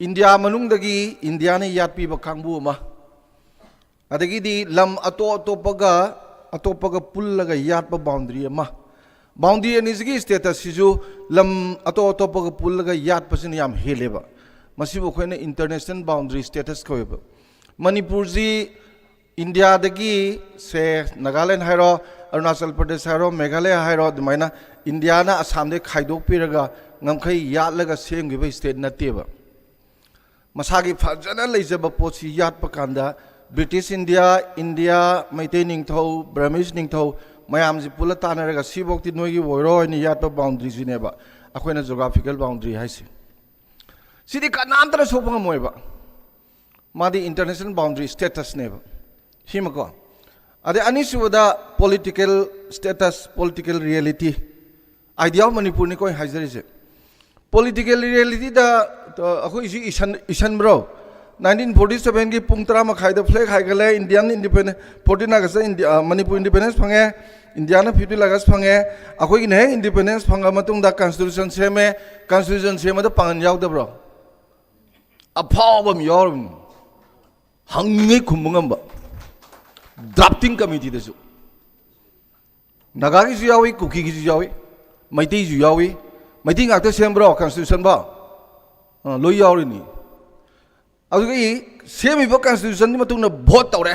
ꯏꯟꯗꯤꯌꯥ ꯃꯅꯨꯡꯗꯒꯤ ꯏꯟꯗꯤꯌꯥꯅ ꯌꯥꯠꯄꯤꯕ ꯀꯥꯡꯕꯨ ꯑꯃ, ꯑꯗꯒꯤꯗꯤ ꯂꯝ ꯑꯇꯣꯞ ꯑꯇꯣꯞꯄꯒ, ꯑꯇꯣꯞꯄꯒ ꯄꯨꯜꯂꯒ ꯌꯥꯠꯄ boundary ꯑꯃ꯫ Boundary ꯑꯅꯤꯁꯤꯒꯤ statusꯁꯤꯁꯨ ꯂꯝ ꯑꯇꯣꯞ ꯑꯇꯣꯞꯄꯒ ꯄꯨꯜꯂꯒ ꯌꯥꯠꯄꯁꯤꯅ ꯌꯥꯝ ꯍꯦꯜꯂꯦꯕ꯫ ꯃꯁꯤꯕꯨ ꯑꯩꯈꯣꯏꯅ international boundary status ꯀꯧꯋꯦꯕ꯫ ꯃꯅꯤꯄꯨꯔꯁꯤ ꯏꯟꯗꯤꯌꯥꯗꯒꯤ, ꯁꯦ, ꯅꯥꯒꯥꯂꯦꯟ ꯍꯥꯏꯔꯣ, ꯑꯔꯨꯅꯥꯆꯜ ꯄ꯭ꯔꯗꯦꯁ ꯍꯥꯏꯔꯣ, ꯃꯦꯘꯥꯂꯌꯥ ꯍꯥꯏꯔꯣ, ꯑꯗꯨꯃꯥꯏꯅ ꯏꯟꯗꯤꯌꯥꯅ ꯑꯁꯥꯝꯗꯒꯤ ꯈꯥꯏꯗꯣꯛꯄꯤꯔꯒ ꯉꯝꯈꯩ ꯌꯥꯠꯂꯒ ꯁꯦꯝꯈꯤꯕ state ꯅꯠꯇꯦꯕ꯫ ꯃꯁꯥꯒꯤ ꯐꯖꯅ ꯂꯩꯖꯕ ꯄꯣꯠꯁꯤ ꯌꯥꯠꯄ ꯀꯥꯟꯗ ꯕ꯭ꯔꯤꯇꯤꯁ ꯏꯟꯗꯤꯌꯥ, ꯏꯟꯗꯤꯌꯥ, ꯃꯩꯇꯩ ꯅꯤꯡꯊꯧ, ꯕ꯭ꯔꯃꯤꯁ ꯅꯤꯡꯊꯧ ꯃꯌꯥꯝꯁꯤ ꯄꯨꯜꯂ ꯇꯥꯟꯅꯔꯒ ꯁꯤꯐꯧꯇꯤ ꯅꯣꯏꯒꯤ ꯑꯣꯏꯔꯣꯏꯅ ꯌꯥꯠꯄ ꯕꯥꯎꯟꯗ꯭ꯔꯤꯁꯤꯅꯦꯕ ꯑꯩꯈꯣꯏꯅ ꯖꯣꯒ꯭ꯔꯥꯐꯤꯀꯦꯜ ꯕꯥꯎꯟꯗ꯭ꯔꯤ ꯍꯥꯏꯁꯦ꯫ ꯁꯤꯗꯤ ꯀꯅꯥꯝꯇꯅ ꯁꯣꯛꯄ ꯉꯝꯃꯣꯏꯕ꯫ ꯃꯥꯗꯤ ꯏꯟꯇꯔꯅꯦꯁꯅꯦꯜ ꯕꯥꯎꯟꯗ꯭ꯔꯤ ꯁ꯭ꯇꯦꯇꯁꯅꯦꯕ꯫ ꯁꯤꯃꯀꯣ꯫ ꯑꯗꯩ ꯑꯅꯤꯁꯨꯕꯗ political status, political reality, idea of ꯃꯅꯤꯄꯨꯔꯅꯤꯀꯣ ꯑꯩ ꯍꯥꯏꯖꯔꯤꯁꯦ꯫ ꯄꯣꯂꯤꯇꯤꯀꯦꯜ ꯔꯤꯌꯦꯂꯤꯇꯤꯗ ꯑꯩꯈꯣꯏꯁꯤ ꯏꯁꯟ ꯏꯁꯟꯕ꯭ꯔꯣ? ꯅꯥꯏꯟꯇꯤꯟ ꯐꯣꯔꯇꯤ ꯁꯕꯦꯟꯒꯤ ꯄꯨꯡ ꯇꯔꯥ ꯃꯈꯥꯏꯗ ꯐ꯭ꯂꯦꯛ ꯍꯥꯏꯒꯠꯂꯦ, Indian independence, fourteen August India, Manipur independence ꯐꯪꯉꯦ, ꯏꯟꯗꯤꯌꯥꯅ ꯐꯤꯐꯇꯤꯟ ꯑꯥꯒꯁ ꯐꯪꯉꯦ꯫ ꯑꯩꯈꯣꯏꯒꯤꯅ ꯍꯦꯛ ꯏꯟꯗꯤꯄꯦꯟꯗꯦꯟꯁ ꯐꯪꯉ ꯃꯇꯨꯡꯗ ꯀꯟꯁꯇꯤꯇ꯭ꯌꯨꯁꯟ ꯁꯦꯝꯃꯦ꯫ ꯀꯟꯁꯇꯤꯇ꯭ꯌꯨꯁꯟ ꯁꯦꯝꯕꯗ ꯄꯥꯡꯒꯜ ꯌꯥꯎꯗꯕ꯭ꯔꯣ? ꯑꯐꯥꯎꯕ ꯑꯃ ꯌꯥꯎꯔꯕꯅꯤ, ꯍꯪꯉꯤꯉꯩ ꯈꯨꯝꯕ ꯉꯝꯕ꯫ ꯗ꯭ꯔꯥꯐꯇꯤꯡ ꯀꯃꯤꯇꯤꯗꯁꯨ ꯅꯥꯒꯥꯒꯤꯁꯨ ꯌꯥꯎꯏ, ꯀꯨꯀꯤꯒꯤꯁꯨ ꯌꯥꯎꯏ, ꯃꯩꯇꯩꯁꯨ ꯌꯥꯎꯏ꯫ ꯃꯩꯇꯩ ꯉꯥꯛꯇ ꯁꯦꯝꯕ꯭ꯔꯣ ꯀꯟꯁꯇꯤꯇ꯭ꯌꯨꯁꯟꯕꯣ? ꯑ, ꯂꯣꯏ ꯌꯥꯎꯔꯤꯅꯤ꯫ ꯑꯗꯨꯗꯒꯤ ꯁꯦꯝꯃꯤꯕ ꯀꯟꯁꯇꯤꯇ꯭ꯌꯨꯁꯟꯒꯤ ꯃꯇꯨꯡꯗ ꯚꯣꯠ ꯇꯧꯔꯦ꯫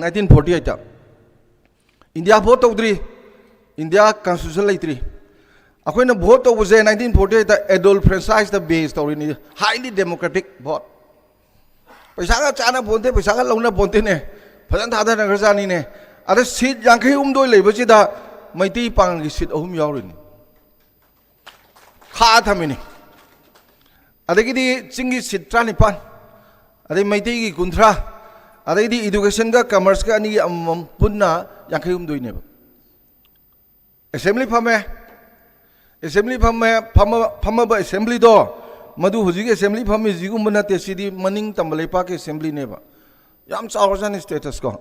ꯅꯥꯏꯟꯇꯤꯟ ꯐꯣꯔꯇꯤ ꯑꯩꯠꯇ ꯏꯟꯗꯤꯌꯥ ꯚꯣꯠ ꯇꯧꯗ꯭ꯔꯤ, ꯏꯟꯗꯤꯌꯥ ꯀꯟꯁꯇꯤꯇ꯭ꯌꯨꯁꯟ ꯂꯩꯇ꯭ꯔꯤ꯫ ꯑꯩꯈꯣꯏꯅ ꯚꯣꯠ ꯇꯧꯕꯁꯦ ꯅꯥꯏꯟꯇꯤꯟ ꯐꯣꯔꯇꯤ ꯑꯩꯠꯇ ꯑꯦꯗꯣꯜ ꯐ꯭ꯔꯦꯟꯆꯥꯏꯁꯇ ꯕꯦꯁ ꯇꯧꯔꯤꯅꯤ, ꯍꯥꯏꯂꯤ ꯗꯦꯃꯣꯀ꯭ꯔꯦꯇꯤꯛ ꯚꯣꯠ꯫ ꯄꯩꯁꯥꯒ ꯆꯥꯅ ꯄꯣꯟꯇꯦ, ꯄꯩꯁꯥꯒ ꯂꯧꯅ ꯄꯣꯟꯇꯦꯅꯦ, ꯐꯖꯅ ꯊꯥꯗꯅꯈ꯭ꯔꯖꯥꯠꯅꯤꯅꯦ꯫ ꯑꯗ ꯁꯤꯠ ꯌꯥꯡꯈꯩ ꯍꯨꯝꯗꯣꯏ ꯂꯩꯕꯁꯤꯗ ꯃꯩꯇꯩ ꯄꯥꯡꯒꯜꯒꯤ ꯁꯤꯠ ꯑꯍꯨꯝ ꯌꯥꯎꯔꯤꯅꯤ, ꯈꯥ ꯊꯝꯃꯤꯅꯤ꯫ ꯑꯗꯒꯤꯗꯤ ꯆꯤꯡꯒꯤ ꯁꯤꯠ ꯇꯔꯥꯅꯤꯄꯥꯟ, ꯑꯗꯩ ꯃꯩꯇꯩꯒꯤ ꯀꯨꯟꯊ꯭ꯔꯥ, ꯑꯗꯩꯗꯤ ꯏꯗꯨꯀꯦꯁꯟꯒ ꯀꯃꯔꯁꯀ ꯑꯅꯤꯒꯤ ꯑꯃꯃꯝ ꯄꯨꯟꯅ ꯌꯥꯡꯈꯩ ꯍꯨꯝꯗꯣꯏꯅꯦꯕ꯫ ꯑꯦꯁꯦꯝꯕ꯭ꯂꯤ ꯐꯝꯃꯦ, ꯑꯦꯁꯦꯝꯕ꯭ꯂꯤ ꯐꯝꯃꯦ, ꯐꯝꯃ-, ꯐꯝꯃꯕ ꯑꯦꯁꯦꯝꯕ꯭ꯂꯤꯗꯣ, ꯃꯗꯨ ꯍꯧꯖꯤꯛ ꯑꯦꯁꯦꯝꯕ꯭ꯂꯤ ꯐꯝꯃꯤꯁꯤꯒꯨꯝꯕ ꯅꯠꯇꯦ, ꯁꯤꯗꯤ ꯃꯅꯤꯡ ꯇꯝꯕ ꯂꯩꯄꯥꯛꯀꯤ ꯑꯦꯁꯦꯝꯕ꯭ꯂꯤꯅꯦꯕ꯫ ꯌꯥꯝ ꯆꯥꯎꯔꯖꯥꯠꯅꯤ ꯁ꯭ꯇꯦꯇꯁ ꯀꯣ꯫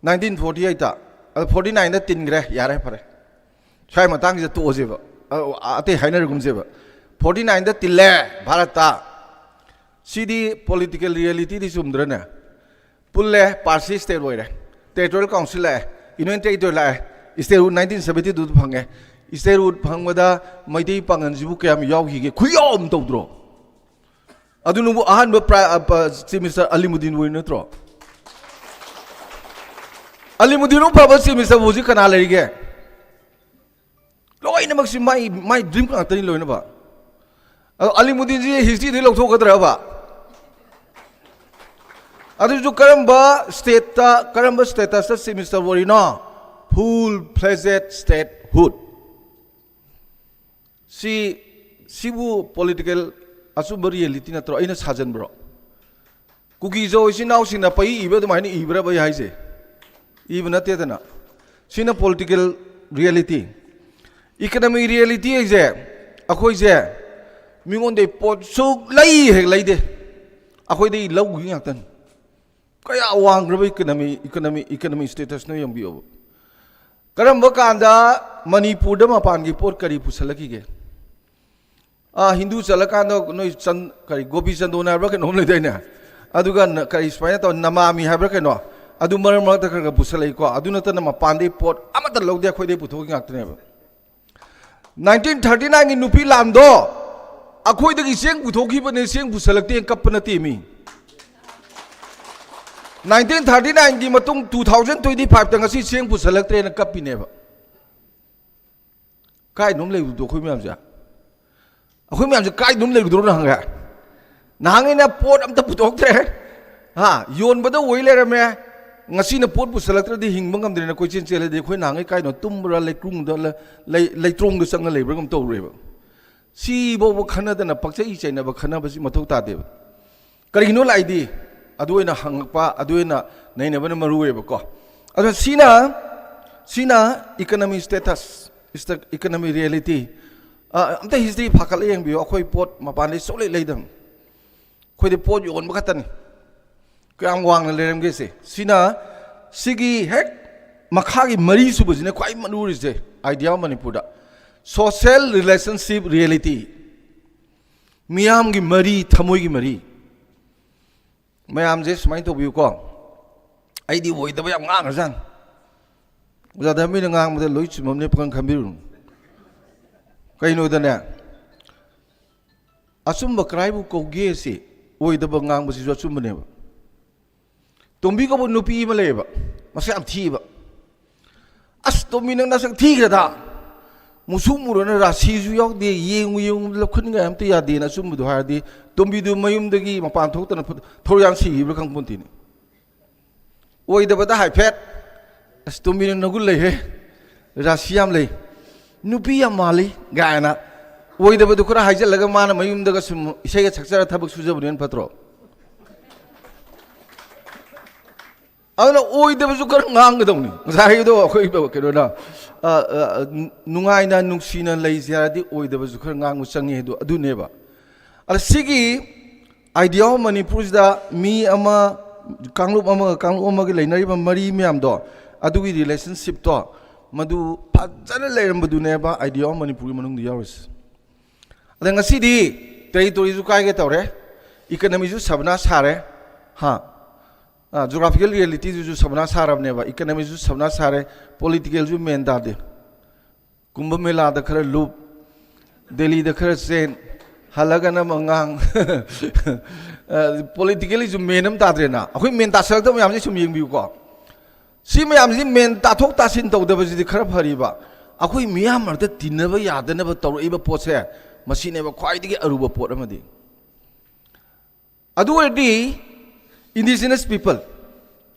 ꯅꯥꯏꯟꯇꯤꯟ ꯐꯣꯔꯇꯤ ꯑꯩꯠꯇ, ꯑꯗ ꯐꯣꯔꯇꯤ ꯅꯥꯏꯟꯗ ꯇꯤꯟꯈ꯭ꯔꯦ, ꯌꯥꯔꯦ, ꯐꯔꯦ꯫ ꯁ꯭ꯋꯥꯏ ꯃꯇꯥꯡꯁꯤꯗ ꯇꯣꯛꯑꯁꯦꯕ, ꯑ-, ꯑꯇꯩ ꯍꯥꯏꯅꯔꯒꯨꯝꯁꯦꯕ꯫ ꯐꯣꯔꯇꯤ ꯅꯥꯏꯟꯗ ꯇꯤꯜꯂꯦ ꯚꯥꯔꯠꯇ꯫ ꯁꯤꯗꯤ ꯄꯣꯂꯤꯇꯤꯀꯦꯜ ꯔꯤꯌꯦꯂꯤꯇꯤꯗꯤ ꯆꯨꯝꯗ꯭ꯔꯅꯦ? ꯄꯨꯜꯂꯦ, ꯄꯥꯔꯁꯤ ꯁ꯭ꯇꯦꯠ ꯑꯣꯏꯔꯦ, ꯇꯦꯔꯤꯇꯣꯔꯤꯌꯦꯜ ꯀꯥꯎꯟꯁꯤꯜ ꯂꯥꯛꯑꯦ, ꯌꯨꯅꯤꯌꯟ ꯇꯦꯔꯤꯇꯣꯔꯤ ꯂꯥꯛꯑꯦ, ꯁ꯭ꯇꯦꯠꯍꯨꯗ ꯅꯥꯏꯟꯇꯤꯟ ꯁꯕꯦꯟꯇꯤ ꯇꯨꯗ ꯐꯪꯉꯦ꯫ ꯁ꯭ꯇꯦꯠꯍꯨꯗ ꯐꯪꯕꯗ ꯃꯩꯇꯩ ꯄꯥꯡꯒꯜꯁꯤꯕꯨ ꯀꯌꯥꯝ ꯌꯥꯎꯈꯤꯒꯦ? ꯈꯨꯌꯥꯎ ꯑꯃ ꯇꯧꯗ꯭ꯔꯣ? ꯑꯗꯨꯅꯕꯨ ꯑꯍꯥꯟꯕ ꯄ꯭ꯔꯥ-, ꯑ, ꯄ-, ꯆꯤꯐ ꯃꯤꯅꯤꯁꯇꯔ ꯑꯂꯤꯃꯨꯗꯤꯟ ꯑꯣꯏ ꯅꯠꯇ꯭ꯔꯣ? ꯑꯂꯤꯃꯨꯗꯤꯟ ꯑꯃ ꯐꯕ ꯆꯤꯐ ꯃꯤꯅꯤꯁꯇꯔꯕꯨ ꯍꯧꯖꯤꯛ ꯀꯅꯥ ꯂꯩꯔꯤꯒꯦ? ꯂꯣꯏꯅꯃꯛꯁꯤ ꯃꯥꯏ, ꯃꯥꯏ ꯗ꯭ꯔꯤꯝ ꯉꯥꯛꯇꯅꯤ ꯂꯣꯏꯅꯃꯛ꯫ ꯑꯗꯣ ꯑꯂꯤꯃꯨꯗꯤꯟꯁꯤ ꯍꯤꯁꯇ꯭ꯔꯤꯗꯒꯤ ꯂꯧꯊꯣꯛꯀꯗ꯭ꯔꯕ? ꯑꯗꯨꯁꯨ ꯀꯔꯝꯕ ꯁ꯭ꯇꯦꯠꯇ, ꯀꯔꯝꯕ ꯁ꯭ꯇꯦꯇꯁꯇ ꯆꯤꯐ ꯃꯤꯅꯤꯁꯇꯔ ꯑꯣꯏꯔꯤꯅꯣ? Full fledged statehood. ꯁꯤ, ꯁꯤꯕꯨ ꯄꯣꯂꯤꯇꯤꯀꯦꯜ ꯑꯆꯨꯝꯕ ꯔꯤꯌꯦꯂꯤꯇꯤ ꯅꯠꯇ꯭ꯔꯣ? ꯑꯩꯅ ꯁꯥꯖꯟꯕ꯭ꯔꯣ? ꯀꯨꯀꯤꯖꯧ ꯏꯆꯤꯟ ꯏꯅꯥꯎꯁꯤꯡꯅ ꯄꯩ ꯏꯕ ꯑꯗꯨꯃꯥꯏꯅ ꯏꯕ꯭ꯔꯕ ꯑꯩ ꯍꯥꯏꯁꯦ? ꯏꯕ ꯅꯠꯇꯦꯗꯅ꯫ ꯁꯤꯅ ꯄꯣꯂꯤꯇꯤꯀꯦꯜ ꯔꯤꯌꯦꯂꯤꯇꯤ꯫ ꯏꯀꯅꯃꯤ ꯔꯤꯌꯦꯂꯤꯇꯤ ꯍꯥꯏꯁꯦ, ꯑꯩꯈꯣꯏꯁꯦ ꯃꯤꯉꯣꯟꯗꯩ ꯄꯣꯠ ꯁꯨꯛ ꯂꯩ ꯍꯦꯛ ꯂꯩꯗꯦ, ꯑꯩꯈꯣꯏꯗꯩ ꯂꯧꯈꯤ ꯉꯥꯛꯇꯅꯤ꯫ ꯀꯌꯥ ꯋꯥꯡꯈ꯭ꯔꯕ ꯏꯀꯅꯃꯤ, ꯏꯀꯅꯃꯤ, ꯏꯀꯅꯃꯤ ꯁ꯭ꯇꯦꯇꯁꯅꯣ ꯌꯦꯡꯕꯤꯌꯣꯕ꯫ ꯀꯔꯝꯕ ꯀꯥꯟꯗ ꯃꯅꯤꯄꯨꯔꯗ ꯃꯄꯥꯟꯒꯤ ꯄꯣꯠ ꯀꯔꯤ ꯄꯨꯁꯜꯂꯛꯈꯤꯒꯦ? ꯑꯥ, ꯍꯤꯟꯗꯨ ꯆꯠꯂꯀꯥꯟꯗ ꯅꯣꯏ ꯆꯟ-, ꯀꯔꯤ, ꯒꯣꯄꯤ ꯆꯟꯗꯣꯟ ꯍꯥꯏꯕ꯭ꯔꯥ ꯀꯩꯅꯣꯝ ꯂꯩꯗꯥꯏꯅꯦ? ꯑꯗꯨꯒ ꯅ-, ꯀꯔꯤ, ꯁꯨꯃꯥꯏꯅ ꯇꯧ, ꯅꯃꯥꯃꯤ ꯍꯥꯏꯕ꯭ꯔꯥ ꯀꯩꯅꯣ? ꯑꯗꯨ ꯃꯔꯛ ꯃꯔꯛꯇ ꯈꯔ ꯈꯔ ꯄꯨꯁꯜꯂꯛꯏꯀꯣ꯫ ꯑꯗꯨ ꯅꯠꯇꯅ ꯃꯄꯥꯟꯗꯩ ꯄꯣꯠ ꯑꯃꯠꯇ ꯂꯧꯗꯦ, ꯑꯩꯈꯣꯏꯗꯩ ꯄꯨꯊꯣꯛꯈꯤ ꯉꯥꯛꯇꯅꯦꯕ꯫ ꯅꯥꯏꯟꯇꯤꯟ ꯊꯥꯔꯇꯤ ꯅꯥꯏꯟꯒꯤ ꯅꯨꯄꯤ ꯂꯥꯟꯗꯣ ꯑꯩꯈꯣꯏꯗꯒꯤ ꯆꯦꯡ ꯄꯨꯊꯣꯛꯈꯤꯕꯅꯦ, ꯆꯦꯡ ꯄꯨꯁꯜꯂꯛꯇꯦꯅ ꯀꯞꯄ ꯅꯠꯇꯦ ꯃꯤ꯫ ꯅꯥꯏꯟꯇꯤꯟ ꯊꯥꯔꯇꯤ ꯅꯥꯏꯟꯒꯤ ꯃꯇꯨꯡ ꯇꯨ ꯊꯥꯎꯖꯟ ꯇ꯭ꯋꯦꯟꯇꯤ ꯐꯥꯏꯚꯇ ꯉꯁꯤ ꯆꯦꯡ ꯄꯨꯁꯜꯂꯛꯇ꯭ꯔꯦꯅ ꯀꯞꯄꯤꯅꯦꯕ꯫ ꯀꯥꯏꯗꯅꯣꯝ ꯂꯩꯕꯗꯣ ꯑꯩꯈꯣꯏ ꯃꯌꯥꯝꯁꯦ? ꯑꯩꯈꯣꯏ ꯃꯌꯥꯝꯁꯦ ꯀꯥꯏꯗꯅꯣꯝ ꯂꯩꯕꯗꯣ ꯅꯍꯥꯟꯒꯩ? ꯅꯍꯥꯟꯒꯩꯅ ꯄꯣꯠ ꯑꯝꯇ ꯄꯨꯊꯣꯛꯇ꯭ꯔꯦ꯫ ꯍꯥ, ꯌꯣꯟꯕꯗ ꯑꯣꯏ ꯂꯩꯔꯝꯃꯦ꯫ ꯉꯁꯤꯅ ꯄꯣꯠ ꯄꯨꯁꯜꯂꯛꯇ꯭ꯔꯗꯤ ꯍꯤꯡꯕ ꯉꯝꯗ꯭ꯔꯦꯅ ꯀꯣꯏꯆꯦꯟ ꯆꯦꯜꯂꯗꯤ ꯑꯩꯈꯣꯏ ꯅꯍꯥꯟꯒꯩ ꯀꯥꯏꯗꯅꯣ ꯇꯨꯝꯕ꯭ꯔꯥ, ꯂꯩꯀ꯭ꯔꯨꯡꯗ ꯂ-, ꯂꯩ-, ꯂꯩꯇ꯭ꯔꯣꯡꯗ ꯆꯪꯉ ꯂꯩꯕ꯭ꯔꯥ ꯀꯩꯅꯣꯝ ꯇꯧꯔꯦꯕ꯫ ꯁꯤꯐꯥꯎꯕ ꯈꯟꯅꯗꯅ ꯄꯛꯆꯩ ꯆꯩꯅꯕ ꯈꯟꯅꯕꯁꯤ ꯃꯊꯧ ꯇꯥꯗꯦꯕ꯫ ꯀꯔꯤꯒꯤꯅꯣ ꯂꯥꯛꯏꯗꯤ? ꯑꯗꯨ ꯑꯣꯏꯅ ꯍꯪꯉꯛꯄ, ꯑꯗꯨ ꯑꯣꯏꯅ ꯅꯩꯅꯕꯅ ꯃꯔꯨ ꯑꯣꯏꯌꯦꯕꯀꯣ꯫ ꯑꯗꯣ ꯁꯤꯅ, ꯁꯤꯅ economy status, is the economy reality꯫ ꯑ, ꯑꯝꯇ ꯍꯤꯁꯇ꯭ꯔꯤ ꯐꯥꯀꯠꯂ ꯌꯦꯡꯕꯤꯌꯨ꯫ ꯑꯩꯈꯣꯏ ꯄꯣꯠ ꯃꯄꯥꯟꯗꯩ ꯁꯨꯛꯂꯩ ꯂꯩꯗꯕꯅꯤ꯫ ꯑꯩꯈꯣꯏꯗꯤ ꯄꯣꯠ ꯌꯣꯟꯕ ꯈꯛꯇꯅꯤ꯫ ꯀꯌꯥꯝ ꯋꯥꯡꯅ ꯂꯩꯔꯝꯒꯦꯁꯦ꯫ ꯁꯤꯅ, ꯁꯤꯒꯤ ꯍꯦꯛ ꯃꯈꯥꯒꯤ ꯃꯔꯤ ꯁꯨꯕꯁꯤꯅ ꯈ꯭ꯋꯥꯏ ꯃꯔꯨ ꯑꯣꯏꯔꯤꯁꯦ, idea of ꯃꯅꯤꯄꯨꯔꯗ꯫ Social relationship reality꯫ ꯃꯤꯌꯥꯝꯒꯤ ꯃꯔꯤ, ꯊꯃꯣꯏꯒꯤ ꯃꯔꯤ꯫ ꯃꯌꯥꯝꯁꯦ ꯁꯨꯃꯥꯏꯅ ꯇꯧꯕꯤꯌꯨꯀꯣ꯫ ꯑꯩꯗꯤ ꯑꯣꯏꯗꯕ ꯌꯥꯝ ꯉꯥꯡꯈ꯭ꯔꯖꯥꯠꯅꯤ꯫ ꯑꯣꯖꯥ ꯙꯔꯃꯦꯅ ꯉꯥꯡꯕꯗ ꯂꯣꯏ ꯆꯨꯝꯃꯝꯅꯦ ꯄꯥꯈꯪ ꯈꯟꯕꯤꯔꯨꯅꯨ꯫ ꯀꯩꯅꯣꯗꯅꯦ, ꯑꯆꯨꯝꯕ ꯀꯔꯥꯏꯕꯨ ꯀꯧꯒꯦ ꯁꯤ? ꯑꯣꯏꯗꯕ ꯉꯥꯡꯕꯁꯤꯁꯨ ꯑꯆꯨꯝꯕꯅꯦꯕ꯫ ꯇꯣꯝꯕꯤ ꯀꯧꯕ ꯅꯨꯄꯤ ꯑꯃ ꯂꯩꯌꯦꯕ, ꯃꯁꯛ ꯌꯥꯝ ꯊꯤꯕ꯫ "ꯑꯁ, ꯇꯣꯝꯕꯤ, ꯅꯪ ꯅꯁꯛ ꯊꯤꯈ꯭ꯔꯦꯗ꯫ ꯃꯨꯁꯨ ꯃꯨꯔꯅ ꯔꯥꯁꯤꯁꯨ ꯌꯥꯎꯗꯦ, ꯌꯦꯡꯉꯨ ꯌꯦꯡꯉꯨ ꯂꯧꯈꯠꯅꯤꯡꯉꯥꯏ ꯑꯝꯇ ꯌꯥꯗꯦꯅ ꯑꯆꯨꯝꯕꯗꯨ ꯍꯥꯏꯔꯗꯤ, ꯇꯣꯝꯕꯤꯗꯨ ꯃꯌꯨꯝꯗꯒꯤ ꯃꯄꯥꯟ ꯊꯣꯛꯇꯅ ꯐꯨ-, ꯊꯧꯔꯤꯌꯥꯟ ꯁꯤꯈꯤꯕ꯭ꯔꯥ ꯈꯪꯄꯣꯟꯇꯦꯅꯦ꯫ ꯑꯣꯏꯗꯕꯗ ꯍꯥꯏꯐꯦꯠ, "ꯑꯁ, ꯇꯣꯝꯕꯤꯅ ꯅꯒꯨꯟ ꯂꯩꯍꯦ, ꯔꯥꯁꯤ ꯌꯥꯝ ꯂꯩ, ꯅꯨꯄꯤ ꯌꯥꯝ ꯃꯥꯜꯂꯤ" ꯀꯥꯏꯅ ꯑꯣꯏꯗꯕꯗꯨ ꯈꯔ ꯍꯥꯏꯖꯤꯜꯂꯒ, ꯃꯥꯅ ꯃꯌꯨꯝꯗꯒ ꯁꯨꯝ ꯏꯁꯩꯒ ꯁꯛꯆꯔ ꯊꯕꯛ ꯁꯨꯖꯕꯅ ꯍꯦꯟꯅ ꯐꯠꯇ꯭ꯔꯣ? ꯑꯗꯨꯅ ꯑꯣꯏꯗꯕꯁꯨ ꯈꯔ ꯉꯥꯡꯒꯗꯧꯅꯤ꯫ ꯉꯁꯥꯏꯒꯤꯗꯣ ꯑꯩꯈꯣꯏ ꯀꯩꯅꯣꯅ, ꯑ, ꯑ, ꯅꯨꯡꯉꯥꯏꯅ ꯅꯨꯡꯁꯤꯅ ꯂꯩꯁꯦ ꯍꯥꯏꯔꯗꯤ ꯑꯣꯏꯗꯕꯁꯨ ꯈꯔ ꯉꯥꯡꯕ ꯆꯪꯉꯤ꯫ ꯑꯗꯨ, ꯑꯗꯨꯅꯦꯕ꯫ ꯑꯗ ꯁꯤꯒꯤ idea of ꯃꯅꯤꯄꯨꯔꯁꯤꯗ ꯃꯤ ꯑꯃ, ꯀꯥꯡꯂꯨꯞ ꯑꯃꯒ ꯀꯥꯡꯂꯨꯞ ꯑꯃꯒ ꯂꯩꯅꯔꯤꯕ ꯃꯔꯤ ꯃꯌꯥꯝꯗꯣ, ꯑꯗꯨꯒꯤ relationshipꯇꯣ, ꯃꯗꯨ ꯐꯖꯅ ꯂꯩꯔꯝꯕꯗꯨꯅꯦꯕ idea of ꯃꯅꯤꯄꯨꯔꯒꯤ ꯃꯅꯨꯡꯗ ꯌꯥꯎꯔꯤꯁꯦ꯫ ꯑꯗ ꯉꯁꯤꯗꯤ territoryꯁꯨ ꯀꯥꯏꯒꯦ ꯇꯧꯔꯦ, economyꯁꯨ ꯁꯕꯅꯥ ꯁꯥꯔꯦ, ꯍꯥ? ꯑ, geographical realityꯗꯨꯁꯨ ꯁꯕꯅꯥ ꯁꯥꯔꯕꯅꯦꯕ, economyꯁꯨ ꯁꯕꯅꯥ ꯁꯥꯔꯦ, politicalꯁꯨ ꯃꯦꯟ ꯇꯥꯗꯦ꯫ ꯀꯨꯝꯚ ꯃꯦꯂꯥꯗ ꯈꯔ ꯂꯨꯞ, ꯗꯦꯜꯂꯤꯗ ꯈꯔ ꯆꯦꯟ, ꯍꯜꯂꯒꯅ ꯑꯃ ꯉꯥꯡ꯫ ꯑ, politicallyꯁꯨ ꯃꯦꯟ ꯑꯃ ꯇꯥꯗ꯭ꯔꯦꯅ꯫ ꯑꯩꯈꯣꯏ ꯃꯦꯟ ꯇꯥꯁꯜꯂꯛꯇꯕ ꯃꯌꯥꯝꯁꯦ ꯁꯨꯝ ꯌꯦꯡꯕꯤꯌꯨꯀꯣ꯫ ꯁꯤ ꯃꯌꯥꯝꯁꯤ ꯃꯦꯟ ꯇꯥꯊꯣꯛ ꯇꯥꯁꯤꯟ ꯇꯧꯗꯕꯁꯤꯗꯤ ꯈꯔ ꯐꯔꯤꯕ, ꯑꯩꯈꯣꯏ ꯃꯤꯌꯥꯝ ꯃꯔꯛꯇ ꯇꯤꯟꯅꯕ ꯌꯥꯗꯅꯕ ꯇꯧꯔꯛꯏꯕ ꯄꯣꯠꯁꯦ, ꯃꯁꯤꯅꯦꯕ ꯈ꯭ꯋꯥꯏꯗꯒꯤ ꯑꯔꯨꯕ ꯄꯣꯠ ꯑꯃꯗꯤ꯫ ꯑꯗꯨ ꯑꯣꯏꯔꯗꯤ indigenous people,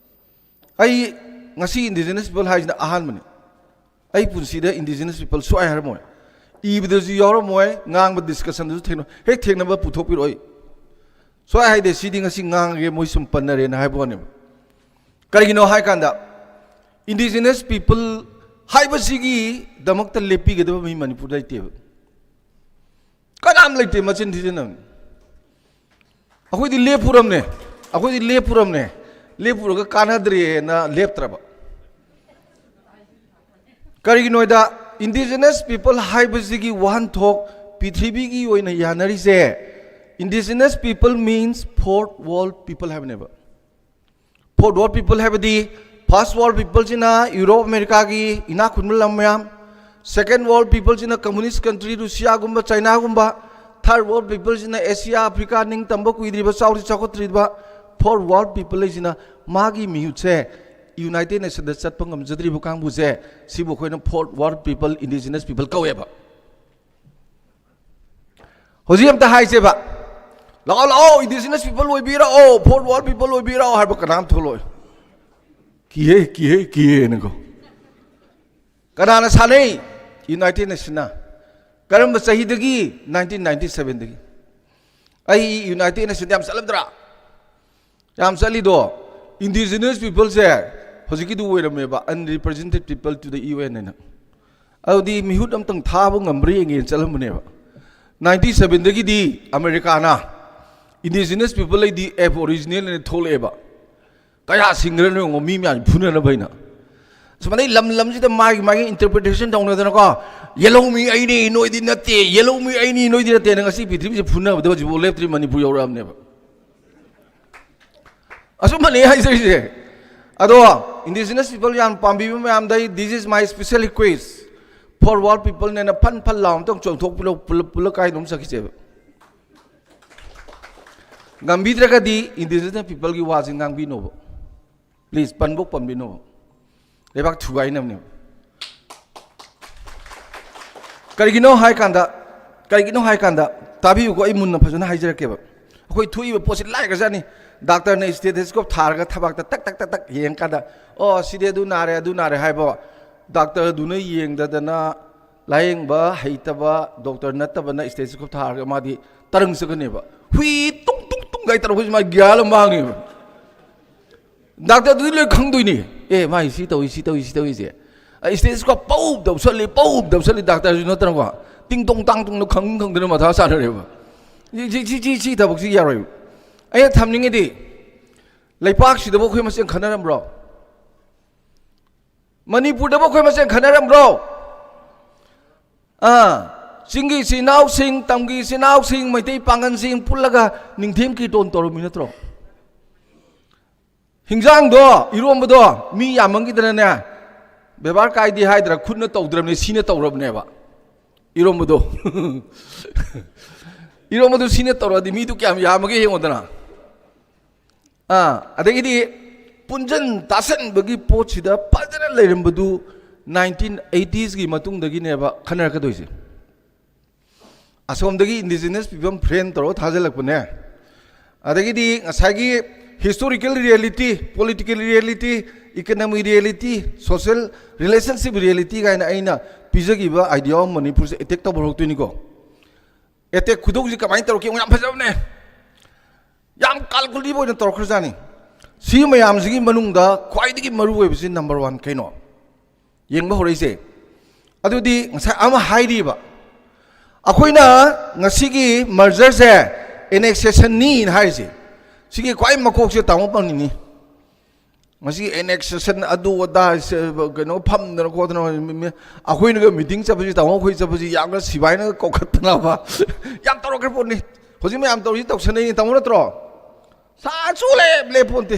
ꯑꯩ ꯉꯁꯤ indigenous people ꯍꯥꯏꯁꯤꯅ ꯑꯍꯥꯟꯕꯅꯤ꯫ ꯑꯩ ꯄꯨꯟꯁꯤꯗ indigenous people ꯁꯨꯛꯍꯥꯏ ꯍꯥꯏꯔꯝꯃꯣꯏ, ꯏꯕꯗꯁꯨ ꯌꯥꯎꯔꯝꯃꯣꯏ, ꯉꯥꯡꯕ discussionꯗꯁꯨ ꯊꯦꯡꯅ-, ꯍꯦꯛ ꯊꯦꯡꯅꯕ ꯄꯨꯊꯣꯛꯄꯤꯔꯛꯑꯣꯏ꯫ ꯁꯨꯛꯍꯥꯏ ꯍꯥꯏꯗꯦ, ꯁꯤꯗꯤ ꯉꯁꯤ ꯉꯥꯡꯉꯒꯦ, ꯃꯣꯏ ꯁꯨꯝ ꯄꯟꯅꯔꯦꯅ ꯍꯥꯏꯕ ꯋꯥꯅꯦꯕ꯫ ꯀꯔꯤꯒꯤꯅꯣ ꯍꯥꯏ ꯀꯥꯟꯗ, indigenous people ꯍꯥꯏꯕꯁꯤꯒꯤꯗꯃꯛꯇ ꯂꯦꯞꯄꯤꯒꯗꯕ ꯃꯤ ꯃꯅꯤꯄꯨꯔꯗ ꯂꯩꯇꯦꯕ꯫ ꯀꯅꯥꯝ ꯂꯩꯇꯦ ꯃꯆꯤꯟ ꯊꯤꯖꯤꯟꯅꯕꯅꯤ꯫ ꯑꯩꯈꯣꯏꯗꯤ ꯂꯦꯞꯄꯨꯔꯝꯅꯦ, ꯑꯩꯈꯣꯏꯗꯤ ꯂꯦꯞꯄꯨꯔꯝꯅꯦ, ꯂꯦꯞꯄꯨꯔꯒ ꯀꯥꯟꯅꯗ꯭ꯔꯦꯅ ꯂꯦꯞꯇ꯭ꯔꯕ꯫ ꯀꯔꯤꯒꯤꯅꯣꯗ, indigenous people ꯍꯥꯏꯕꯁꯤꯒꯤ ꯋꯥꯍꯟꯊꯣꯛ ꯄ꯭ꯔꯤꯊꯤꯕꯤꯒꯤ ꯑꯣꯏꯅ ꯌꯥꯅꯔꯤꯁꯦ, indigenous people means fourth world people ꯍꯥꯏꯕꯅꯦꯕ꯫ Fourth world people ꯍꯥꯏꯕꯗꯤ, first world peopleꯁꯤꯅ ꯌꯨꯔꯣꯞ ꯑꯃꯦꯔꯤꯀꯥꯒꯤ ꯏꯅꯥꯛ ꯈꯨꯟꯕ ꯂꯝ ꯃꯌꯥꯝ, second world peopleꯁꯤꯅ communist country ꯔꯨꯁꯤꯌꯥꯒꯨꯝꯕ, ꯆꯥꯏꯅꯥꯒꯨꯝꯕ, third world peopleꯁꯤꯅ ꯑꯦꯁꯤꯌꯥ, ꯑꯐ꯭ꯔꯤꯀꯥ, ꯅꯤꯡꯇꯝꯕ ꯀꯨꯏꯗ꯭ꯔꯤꯕ, ꯆꯥꯎꯗꯤ ꯆꯥꯎꯈꯠꯇ꯭ꯔꯤꯕ, fourth world people ꯍꯥꯏꯁꯤꯅ ꯃꯥꯒꯤ ꯃꯤꯍꯨꯠꯁꯦ United Nation ꯗ ꯆꯠꯄ ꯉꯝꯖꯗ꯭ꯔꯤꯕ ꯀꯥꯡꯕꯨꯁꯦ, ꯁꯤꯕꯨ ꯑꯩꯈꯣꯏꯅ Fourth World People, Indigenous People ꯀꯧꯋꯦꯕ꯫ ꯍꯧꯖꯤꯛ ꯑꯝꯇ ꯍꯥꯏꯁꯦꯕ, "ꯂꯥꯛꯑꯣ, ꯂꯥꯛꯑꯣ, Indigenous People ꯑꯣꯏꯕꯤꯔꯛꯑꯣ, Fourth World People ꯑꯣꯏꯕꯤꯔꯛꯑꯣ" ꯍꯥꯏꯕ ꯀꯅꯥꯝ ꯊꯣꯛꯂꯛꯑꯣꯏ꯫ "ꯀꯤꯍꯦ, ꯀꯤꯍꯦ, ꯀꯤꯍꯦꯅꯀꯣ꯫ ꯀꯅꯥꯅ ꯁꯥꯟꯅꯩ? United Nation ꯅ꯫ ꯀꯔꯝꯕ ꯆꯍꯤꯗꯒꯤ? Nineteen ninety seven ꯗꯒꯤ꯫ ꯑꯩ United Nation ꯗ ꯌꯥꯝ ꯆꯠꯂꯝꯗ꯭ꯔꯥ? ꯌꯥꯝ ꯆꯠꯂꯤꯗꯣ꯫ Indigenous People say ꯍꯧꯖꯤꯛꯀꯤꯗꯨ ꯑꯣꯏꯔꯝꯃꯦꯕ, Unrepresented People to the U N ꯍꯥꯏꯅ꯫ ꯑꯗꯨꯗꯤ ꯃꯤꯍꯨꯠ ꯑꯝꯇꯪ ꯊꯥꯕ ꯉꯝꯕ꯭ꯔꯥ ꯌꯦꯡꯒꯦꯅ ꯆꯠꯂꯝꯕꯅꯦꯕ꯫ Ninety seven ꯗꯒꯤꯗꯤ ꯑꯃꯦꯔꯤꯀꯥꯅ Indigenous People ꯍꯥꯏꯗꯤ Aboriginal ꯍꯥꯏꯅ ꯊꯣꯛꯂꯛꯑꯦꯕ꯫ ꯀꯌꯥ ꯁꯤꯡꯈ꯭ꯔꯅꯣ ꯌꯦꯡꯉꯣ, ꯃꯤ ꯃꯌꯥꯝꯁꯤ ꯐꯨꯅꯅꯕ ꯍꯥꯏꯅ꯫ ꯁꯨꯃꯥꯏꯅ ꯂꯝ ꯂꯝꯁꯤꯗ ꯃꯥꯒꯤ ꯃꯥꯒꯤ interpretation ꯇꯧꯅꯗꯅꯀꯣ, "ꯌꯦꯜꯍꯧꯃꯤ ꯑꯩꯅꯤ, ꯅꯣꯏꯗꯤ ꯅꯠꯇꯦ, ꯌꯦꯜꯍꯧꯃꯤ ꯑꯩꯅꯤ, ꯅꯣꯏꯗꯤ ꯅꯠꯇꯦꯅ" ꯉꯁꯤ ꯄ꯭ꯔꯤꯊꯤꯕꯤꯁꯤ ꯐꯨꯅꯕꯗ ꯍꯧꯖꯤꯛꯐꯥꯎ ꯂꯦꯞꯇ꯭ꯔꯤ, ꯃꯅꯤꯄꯨꯔ ꯌꯧꯔꯛꯑꯕꯅꯦꯕ꯫ ꯑꯆꯨꯝꯕꯅꯦ ꯍꯥꯏꯖꯔꯤꯁꯦ꯫ ꯑꯗꯣ Indigenous People ꯌꯥꯝ ꯄꯥꯝꯕꯤꯕ ꯃꯌꯥꯝꯗ ꯑꯩ, this is my special request, Fourth World People ꯅꯦꯅ ꯐꯟ ꯐꯟ ꯂꯥꯎ ꯑꯝꯇꯪ ꯆꯣꯡꯊꯣꯛꯄꯤꯔꯣ, ꯄꯨꯂꯞ ꯄꯨꯂꯞ ꯀꯥꯏꯗꯅꯣꯝ ꯆꯠꯈꯤꯁꯦꯕ꯫ ꯉꯝꯕꯤꯗ꯭ꯔꯒꯗꯤ Indigenous People ꯒꯤ ꯋꯥꯁꯦ ꯉꯥꯡꯕꯤꯅꯣꯕ꯫ Please, ꯄꯟꯕꯨꯛ ꯄꯟꯕꯤꯅꯣꯕ꯫ ꯂꯩꯕꯥꯛ ꯊꯨꯒꯥꯏꯅꯕꯅꯦꯕ꯫ ꯀꯔꯤꯒꯤꯅꯣ ꯍꯥꯏ ꯀꯥꯟꯗ, ꯀꯔꯤꯒꯤꯅꯣ ꯍꯥꯏ ꯀꯥꯟꯗ, ꯇꯥꯕꯤꯌꯨꯀꯣ, ꯑꯩ ꯃꯨꯟꯅ ꯐꯖꯅ ꯍꯥꯏꯖꯔꯛꯀꯦꯕ꯫ ꯑꯩꯈꯣꯏ ꯊꯣꯛꯏꯕ ꯄꯣꯠꯁꯤ ꯂꯥꯏꯈ꯭ꯔꯖꯥꯠꯅꯤ꯫ ꯗꯥꯛꯇꯔꯅ stethoscope ꯊꯥꯔꯒ ꯊꯕꯥꯛꯇ ꯇꯛ ꯇꯛ ꯇꯛ ꯇꯛ ꯌꯦꯡꯀꯥꯟꯗ, "ꯑꯣ, ꯁꯤꯗꯤ ꯑꯗꯨ ꯅꯥꯔꯦ, ꯑꯗꯨ ꯅꯥꯔꯦ" ꯍꯥꯏꯕ, ꯗꯥꯛꯇꯔꯗꯨꯅ ꯌꯦꯡꯗꯗꯅ, ꯂꯥꯌꯦꯡꯕ ꯍꯩꯇꯕ ꯗꯣꯛꯇꯔ ꯅꯠꯇꯕꯅ stethoscope ꯊꯥꯔꯒ ꯃꯥꯗꯤ ꯇꯔꯪ ꯆꯠꯀꯅꯦꯕ꯫ ꯍꯨꯏ ꯇꯨꯡ ꯇꯨꯡ ꯇꯨꯡ ꯒꯥꯏ ꯇꯧꯔꯛꯄꯁꯤ ꯃꯥ ꯒ꯭ꯌꯥꯟ ꯑꯃ ꯃꯥꯡꯉꯦꯕ꯫ ꯗꯥꯛꯇꯔꯗꯨꯗꯤ ꯂꯣꯏ ꯈꯪꯗꯣꯏꯅꯤ꯫ "ꯑꯦ, ꯃꯥꯏ ꯁꯤ ꯇꯧꯏ, ꯁꯤ ꯇꯧꯏ, ꯁꯤ ꯇꯧꯏꯁꯦ"꯫ ꯑ, stethoscope ꯄꯧ ꯇꯧꯁꯜꯂꯤ, ꯄꯧ ꯇꯧꯁꯜꯂꯤ, ꯗꯥꯛꯇꯔꯁꯨ ꯅꯠꯇꯅꯀꯣ꯫ ꯇꯤꯡ ꯇꯣꯡ ꯇꯥꯡ ꯇꯣꯡꯅ ꯈꯪ ꯈꯪꯗꯅ ꯃꯊꯥ ꯁꯥꯟꯅꯔꯦꯕ꯫ ꯁꯤ, ꯁꯤ, ꯁꯤ, ꯁꯤ, ꯁꯤ ꯊꯕꯛꯁꯤ ꯌꯥꯔꯣꯏꯕ꯫ ꯑꯩꯅ ꯊꯝꯅꯤꯡꯉꯤꯗꯤ, ꯂꯩꯄꯥꯛꯁꯤꯗꯕꯨ ꯑꯩꯈꯣꯏ ꯃꯁꯦꯟ ꯈꯟꯅꯔꯝꯕ꯭ꯔꯣ? ꯃꯅꯤꯄꯨꯔꯗꯕꯨ ꯑꯩꯈꯣꯏ ꯃꯁꯦꯟ ꯈꯟꯅꯔꯝꯕ꯭ꯔꯣ? ꯑꯥ, ꯆꯤꯡꯒꯤ ꯏꯆꯤꯟ ꯏꯅꯥꯎꯁꯤꯡ, ꯇꯝꯒꯤ ꯏꯆꯤꯟ ꯏꯅꯥꯎꯁꯤꯡ, ꯃꯩꯇꯩ ꯄꯥꯉꯜꯁꯤꯡ ꯄꯨꯜꯂꯒ ꯅꯤꯡꯊꯦꯝ ꯀꯤꯔꯇꯣꯟ ꯇꯧꯔꯝꯃꯤ ꯅꯠꯇ꯭ꯔꯣ? ꯍꯤꯟꯖꯥꯡꯗꯣ, ꯏꯔꯣꯝꯕꯗꯣ ꯃꯤ ꯌꯥꯝꯃꯟꯈꯤꯗꯅꯅꯦ, ꯕꯦꯕꯥꯔ ꯀꯥꯏꯗꯦ ꯍꯥꯏꯗ꯭ꯔꯥ, ꯈꯨꯠꯅ ꯇꯧꯗ꯭ꯔꯕꯅꯦ, ꯁꯤꯅ ꯇꯧꯔꯕꯅꯦꯕ꯫ ꯏꯔꯣꯝꯕꯗꯣ꯫ ꯏꯔꯣꯝꯕꯗꯣ ꯁꯤꯅ ꯇꯧꯔꯗꯤ ꯃꯤꯗꯨ ꯀꯌꯥꯝ ꯌꯥꯝꯃꯒꯦ ꯌꯦꯡꯉꯣꯗꯅ꯫ ꯑꯥ, ꯑꯗꯒꯤꯗꯤ ꯄꯨꯟꯖꯟ ꯇꯥꯁꯟꯕꯒꯤ ꯄꯣꯠꯁꯤꯗ ꯐꯖꯅ ꯂꯩꯔꯝꯕꯗꯨ ꯅꯥꯏꯟꯇꯤꯟ ꯑꯩꯇꯤꯁꯀꯤ ꯃꯇꯨꯡꯗꯒꯤꯅꯦꯕ ꯈꯟꯅꯔꯛꯀꯗꯣꯏꯁꯦ꯫ ꯑꯁꯣꯝꯗꯒꯤ indigenous people friend ꯇꯧꯔꯒ ꯊꯥꯖꯤꯜꯂꯛꯄꯅꯦ꯫ ꯑꯗꯒꯤꯗꯤ ꯉꯁꯥꯏꯒꯤ historical reality, political reality, economic reality, social relationship reality ꯀꯥꯏꯅ ꯑꯩꯅ ꯄꯤꯖꯈꯤꯕ idea ꯑꯃ ꯃꯅꯤꯄꯨꯔꯁꯦ attack ꯇꯧꯕ ꯍꯧꯔꯛꯇꯣꯏꯅꯤꯀꯣ꯫ Attack ꯈꯨꯗꯣꯡꯁꯤ ꯀꯃꯥꯏꯅ ꯇꯧꯔꯛꯀꯦ? ꯌꯥꯝ ꯐꯖꯕꯅꯦ, ꯌꯥꯝ calculative ꯑꯣꯏꯅ ꯇꯧꯔꯛꯈ꯭ꯔꯖꯥꯠꯅꯤ꯫ ꯁꯤ ꯃꯌꯥꯝꯁꯤꯒꯤ ꯃꯅꯨꯡꯗ ꯈ꯭ꯋꯥꯏꯗꯒꯤ ꯃꯔꯨ ꯑꯣꯏꯕꯁꯤ number one ꯀꯩꯅꯣ? ꯌꯦꯡꯕ ꯍꯧꯔꯛꯏꯁꯦ꯫ ꯑꯗꯨꯗꯤ ꯉꯁꯥꯏ ꯑꯃ ꯍꯥꯏꯔꯤꯕ, ꯑꯩꯈꯣꯏꯅ ꯉꯁꯤꯒꯤ mergerꯁꯦ annexationꯅꯤꯅ ꯍꯥꯏꯔꯤꯁꯦ, ꯁꯤꯒꯤ ꯈ꯭ꯋꯥꯏ ꯃꯀꯣꯛꯁꯦ ꯇꯥꯃꯣ ꯄꯥꯎꯅꯤꯡꯅꯤ꯫ ꯉꯁꯤ annexation ꯑꯗꯨ ꯑꯗꯥ ꯁꯦ-, ꯀꯩꯅꯣ ꯐꯝꯗꯅ ꯈꯣꯠꯇꯅ ꯃꯤ-, ꯃꯤ-, ꯑꯩꯈꯣꯏꯅꯒ meeting ꯆꯠꯄꯁꯤ, ꯇꯥꯃꯣ ꯑꯩꯈꯣꯏ ꯆꯠꯄꯁꯤ ꯌꯥꯝꯅ ꯁꯤꯕꯥꯏꯅꯒ ꯀꯧꯈꯠꯇꯅꯕ ꯌꯥꯝ ꯇꯧꯔꯛꯈ꯭ꯔ ꯄꯣꯠꯅꯤ꯫ ꯍꯧꯖꯤꯛ ꯃꯌꯥꯝ ꯇꯧꯔꯤꯁꯤ ꯇꯧꯁꯟꯅꯩꯅꯤ, ꯇꯥꯃꯣ ꯅꯠꯇ꯭ꯔꯣ? ꯁꯥꯁꯨ ꯂꯦꯞ ꯂꯦꯞꯄꯣꯟꯇꯦ꯫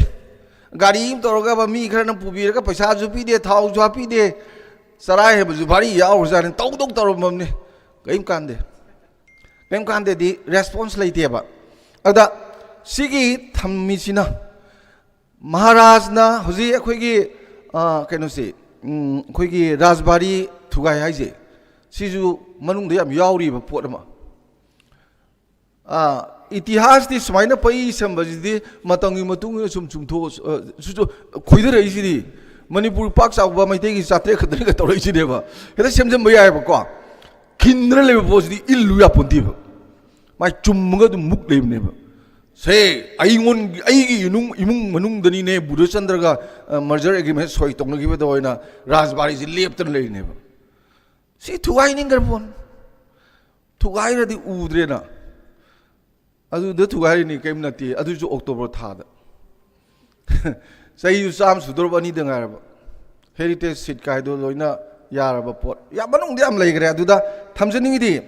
ꯒꯥꯔꯤ ꯑꯃ ꯇꯧꯔꯒ ꯃꯤ ꯈꯔꯅ ꯄꯨꯕꯤꯔꯒ ꯄꯩꯁꯥꯁꯨ ꯄꯤꯗꯦ, ꯊꯥꯎꯁꯨ ꯍꯥꯞꯄꯤꯗꯦ, ꯆꯔꯥ ꯍꯦꯟꯕꯁꯨ ꯚꯥꯔꯤ ꯌꯥꯎꯔꯖꯥꯠꯅꯤ꯫ ꯇꯧꯗꯧ ꯇꯧꯔꯝꯃꯕꯅꯤ, ꯀꯔꯤꯝ ꯀꯥꯟꯗꯦ꯫ ꯀꯔꯤꯝ ꯀꯥꯟꯗꯦꯗꯤ response ꯂꯩꯇꯦꯕ꯫ ꯑꯗ ꯁꯤꯒꯤ ꯊꯝꯃꯤꯁꯤꯅ ꯃꯍꯥꯔꯥꯖꯅ ꯍꯧꯖꯤꯛ ꯑꯩꯈꯣꯏꯒꯤ, ꯑ, ꯀꯩꯅꯣꯁꯦ, ꯎꯝ, ꯑꯩꯈꯣꯏꯒꯤ ꯔꯥꯖꯕꯥꯔꯤ ꯊꯨꯒꯥꯏ ꯍꯥꯏꯁꯦ, ꯁꯤꯁꯨ ꯃꯅꯨꯡꯗ ꯌꯥꯝ ꯌꯥꯎꯔꯤꯕ ꯄꯣꯠ ꯑꯃ꯫ ꯑ, ꯏꯇꯤꯍꯥꯁꯇꯤ ꯁꯨꯃꯥꯏꯅ ꯄꯩ ꯁꯝꯕꯁꯤꯗꯤ ꯃꯇꯝꯒꯤ ꯃꯇꯨꯡ ꯏꯟꯅ ꯁꯨꯝ ꯆꯨꯝꯊꯣꯛ-, ꯑ, ꯁꯨ-, ꯁꯨ-, ꯈꯣꯏꯊꯔꯛꯏꯁꯤꯗꯤ꯫ ꯃꯅꯤꯄꯨꯔ ꯄꯥꯛ ꯆꯥꯎꯕ ꯃꯩꯇꯩꯒꯤ ꯆꯥꯇ꯭ꯔꯦꯠ ꯈꯛꯇꯅꯤꯒ ꯇꯧꯔꯛꯏꯁꯤꯅꯦꯕ꯫ ꯍꯦꯛꯇ ꯁꯦꯝꯖꯤꯟꯕ ꯌꯥꯏꯑꯕꯀꯣ꯫ ꯈꯤꯟꯗꯅ ꯂꯩꯕ ꯄꯣꯠꯁꯤꯗꯤ ꯏꯜꯂꯨ ꯌꯥꯄꯣꯟꯇꯦꯕ꯫ ꯃꯥꯏ ꯆꯨꯝꯃꯒ ꯑꯗꯨꯝ ꯃꯨꯛ ꯂꯩꯕꯅꯦꯕ꯫ ꯁꯦ, ꯑꯩꯉꯣꯟ-, ꯑꯩꯒꯤ ꯏꯅꯨꯡ-, ꯏꯃꯨꯡ ꯃꯅꯨꯡꯗꯅꯤꯅꯦ ꯕꯨꯙꯆꯟꯗ꯭ꯔꯒ, ꯑ, merger agreement ꯁꯣꯏ ꯇꯧꯅꯈꯤꯕꯗ ꯑꯣꯏꯅ ꯔꯥꯖꯕꯥꯔꯤꯁꯤ ꯂꯦꯞꯇꯅ ꯂꯩꯔꯤꯅꯦꯕ꯫ ꯁꯤ ꯊꯨꯒꯥꯏꯅꯤꯡꯈ꯭ꯔ ꯄꯣꯠꯅꯤ꯫ ꯊꯨꯒꯥꯏꯔꯗꯤ ꯎꯗ꯭ꯔꯦꯅ꯫ ꯑꯗꯨꯗ ꯊꯨꯒꯥꯏꯔꯤꯅꯤ, ꯀꯔꯤꯝ ꯅꯠꯇꯦ꯫ ꯑꯗꯨꯁꯨ October ꯊꯥꯗ꯫ ꯆꯍꯤꯁꯨ ꯆꯥꯝꯃ ꯁꯨꯗꯧꯔꯕ, ꯑꯅꯤꯗ ꯉꯥꯏꯔꯕ꯫ Heritage seat ꯀꯥꯏꯗꯣ ꯂꯣꯏꯅ ꯌꯥꯔꯕ ꯄꯣꯠ꯫ ꯌꯥꯝ ꯃꯅꯨꯡꯗ ꯌꯥꯝ ꯂꯩꯈ꯭ꯔꯦ꯫ ꯑꯗꯨꯗ ꯊꯝꯖꯅꯤꯡꯉꯤꯗꯤ,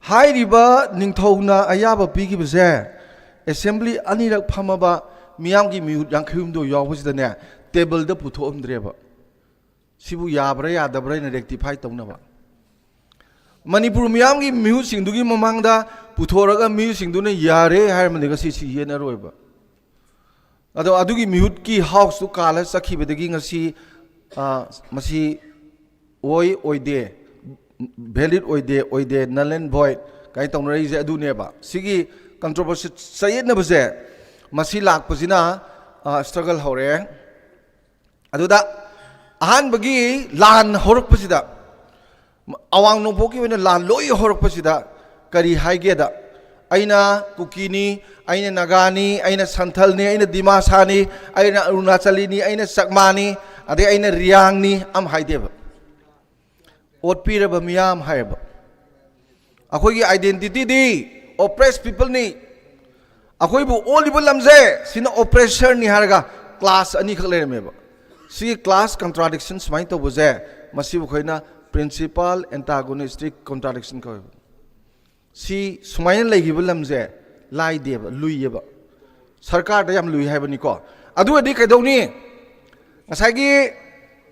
ꯍꯥꯏꯔꯤꯕ ꯅꯤꯡꯊꯧꯅ ꯑꯌꯥꯕ ꯄꯤꯈꯤꯕꯁꯦ, assembly ꯑꯅꯤꯔꯛ ꯐꯝꯃꯕ ꯃꯤꯌꯥꯝꯒꯤ ꯃꯤꯍꯨꯠ ꯌꯥꯡꯈꯩ ꯍꯨꯝꯗꯣꯏ ꯌꯥꯎꯕꯁꯤꯗꯅꯦ, tableꯗ ꯄꯨꯊꯣꯛꯑꯝꯗ꯭ꯔꯦꯕ꯫ ꯁꯤꯕꯨ ꯌꯥꯕ꯭ꯔꯥ ꯌꯥꯗꯕ꯭ꯔꯥ ꯍꯥꯏꯅ rectify ꯇꯧꯅꯕ꯫ ꯃꯅꯤꯄꯨꯔ ꯃꯤꯌꯥꯝꯒꯤ ꯃꯤꯍꯨꯠꯁꯤꯡꯗꯨꯒꯤ ꯃꯃꯥꯡꯗ ꯄꯨꯊꯣꯔꯒ ꯃꯤꯍꯨꯠꯁꯤꯡꯗꯨꯅ ꯌꯥꯔꯦ ꯍꯥꯏꯔꯝꯃꯗꯤ ꯉꯁꯤ ꯁꯤ ꯌꯦꯠꯅꯔꯣꯏꯕ꯫ ꯑꯗꯣ ꯑꯗꯨꯒꯤ ꯃꯤꯍꯨꯠꯀꯤ ꯍꯥꯎꯁꯇꯨ ꯀꯥꯜꯂ ꯆꯠꯈꯤꯕꯗꯒꯤ ꯉꯁꯤ, ꯑ, ꯃꯁꯤ ꯑꯣꯏ ꯑꯣꯏꯗꯦ, ꯚꯦꯂꯤꯠ ꯑꯣꯏꯗꯦ ꯑꯣꯏꯗꯦ, null and void ꯀꯥꯏꯅ ꯇꯧꯅꯔꯛꯏꯁꯦ ꯑꯗꯨꯅꯦꯕ꯫ ꯁꯤꯒꯤ ꯀꯟꯇ꯭ꯔꯣꯚꯔꯁꯤ, ꯆꯌꯦꯠꯅꯕꯁꯦ, ꯃꯁꯤ ꯂꯥꯛꯄꯁꯤꯅ ꯁ꯭ꯇ꯭ꯔꯒꯜ ꯍꯧꯔꯛꯑꯦ꯫ ꯑꯗꯨꯗ ꯑꯍꯥꯟꯕꯒꯤ ꯂꯥꯟ ꯍꯧꯔꯛꯄꯁꯤꯗ, ꯑꯋꯥꯡ ꯅꯣꯡꯄꯣꯛꯀꯤ ꯑꯣꯏꯅ ꯂꯥꯟ ꯂꯣꯏ ꯍꯧꯔꯛꯄꯁꯤꯗ ꯀꯔꯤ ꯍꯥꯏꯒꯦꯗ, "ꯑꯩꯅ ꯀꯨꯀꯤꯅꯤ, ꯑꯩꯅ ꯅꯥꯒꯥꯅꯤ, ꯑꯩꯅ ꯁꯟꯊꯜꯅꯤ, ꯑꯩꯅ ꯗꯤꯃꯥꯁꯥꯅꯤ, ꯑꯩꯅ ꯑꯔꯨꯅꯥꯆꯂꯤꯅꯤ, ꯑꯩꯅ ꯆꯛꯃꯥꯅꯤ, ꯑꯗꯩ ꯑꯩꯅ ꯔꯤꯌꯥꯡꯅꯤ" ꯑꯃ ꯍꯥꯏꯗꯦꯕ꯫ "ꯑꯣꯠꯄꯤꯔꯕ ꯃꯤꯌꯥꯝ" ꯍꯥꯏꯌꯦꯕ꯫ ꯑꯩꯈꯣꯏꯒꯤ identityꯗꯤ oppressed peopleꯅꯤ꯫ ꯑꯩꯈꯣꯏꯕꯨ ꯑꯣꯜꯂꯤꯕ ꯂꯝꯁꯦ ꯁꯤꯅ oppressorꯅꯤ ꯍꯥꯏꯔꯒ ꯀ꯭ꯂꯥꯁ ꯑꯅꯤꯈꯛ ꯂꯩꯔꯝꯃꯦꯕ꯫ ꯁꯤꯒꯤ ꯀ꯭ꯂꯥꯁ ꯀꯟꯇ꯭ꯔꯥꯗꯤꯛꯁꯟ ꯁꯨꯃꯥꯏꯅ ꯇꯧꯕꯁꯦ, ꯃꯁꯤꯕꯨ ꯑꯩꯈꯣꯏꯅ principal antagonistic contradiction ꯀꯧꯋꯦꯕ꯫ ꯁꯤ ꯁꯨꯃꯥꯏꯅ ꯂꯩꯈꯤꯕ ꯂꯝꯁꯦ ꯂꯥꯏꯗꯦꯕ, ꯂꯨꯏꯌꯦꯕ꯫ ꯁꯔꯀꯥꯔꯗ ꯌꯥꯝ ꯂꯨꯏ ꯍꯥꯏꯕꯅꯤꯀꯣ꯫ ꯑꯗꯨ ꯑꯣꯏꯔꯗꯤ ꯀꯩꯗꯧꯅꯤ? ꯉꯁꯥꯏꯒꯤ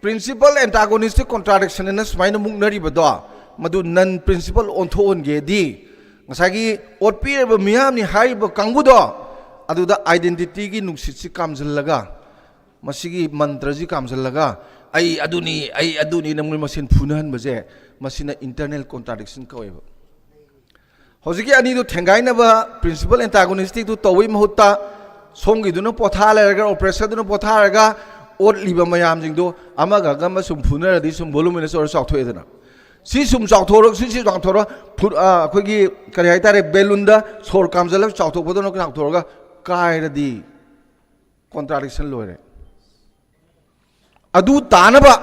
principal antagonistic contradiction ꯑꯅ ꯁꯨꯃꯥꯏꯅ ꯃꯨꯛꯅꯔꯤꯕꯗꯣ, ꯃꯗꯨ non principal ꯑꯣꯟꯊꯣꯛꯍꯟꯒꯦꯗꯤ, ꯉꯁꯥꯏꯒꯤ ꯑꯣꯠꯄꯤꯔꯕ ꯃꯤꯌꯥꯝꯅꯤ ꯍꯥꯏꯔꯤꯕ ꯀꯥꯡꯕꯨꯗꯣ, ꯑꯗꯨꯗ identityꯒꯤ ꯅꯨꯡꯁꯤꯠꯁꯤ ꯀꯥꯝꯁꯤꯜꯂꯒ, ꯃꯁꯤꯒꯤ ꯃꯟꯇ꯭ꯔꯁꯤ ꯀꯥꯝꯁꯤꯜꯂꯒ, "ꯑꯩ ꯑꯗꯨꯅꯤ, ꯑꯩ ꯑꯗꯨꯅꯤꯅ" ꯃꯣꯏ ꯃꯁꯦꯟ ꯐꯨꯅꯍꯟꯕꯁꯦ, ꯃꯁꯤꯅ internal contradiction ꯀꯧꯋꯦꯕ꯫ ꯍꯧꯖꯤꯛꯀꯤ ꯑꯅꯤꯗꯨ ꯊꯦꯡꯒꯥꯏꯅꯕ, principal antagonisticꯇꯨ ꯇꯧꯕꯒꯤ ꯃꯍꯨꯠꯇ, ꯁꯣꯝꯒꯤꯗꯨꯅ ꯄꯣꯊꯥ ꯂꯩꯔꯒ, oppressorꯗꯨꯅ ꯄꯣꯊꯥꯔꯒ, ꯑꯣꯠꯂꯤꯕ ꯃꯌꯥꯝꯁꯤꯡꯗꯣ ꯑꯃꯒ ꯑꯃꯒ ꯁꯨꯝ ꯐꯨꯅꯔꯗꯤ ꯁꯨꯝ voluminous ꯑꯣꯏꯔ ꯆꯥꯎꯊꯣꯛꯑꯦꯗꯅ꯫ ꯁꯤ ꯁꯨꯝ ꯆꯥꯎꯊꯣꯔꯛ-, ꯁꯤ ꯁꯨꯝ ꯆꯥꯎꯊꯣꯔꯛ-, ꯐꯨ-, ꯑ, ꯑꯩꯈꯣꯏꯒꯤ ꯀꯔꯤ ꯍꯥꯏꯇꯥꯔꯦ, balloonꯗ ꯁꯣꯔ ꯀꯥꯝꯖꯜꯂꯒ ꯆꯥꯎꯊꯣꯛꯄꯗꯧꯅ ꯆꯥꯎꯊꯣꯔꯒ ꯀꯥꯏꯔꯗꯤ contradiction ꯂꯣꯏꯔꯦ꯫ ꯑꯗꯨ ꯇꯥꯅꯕ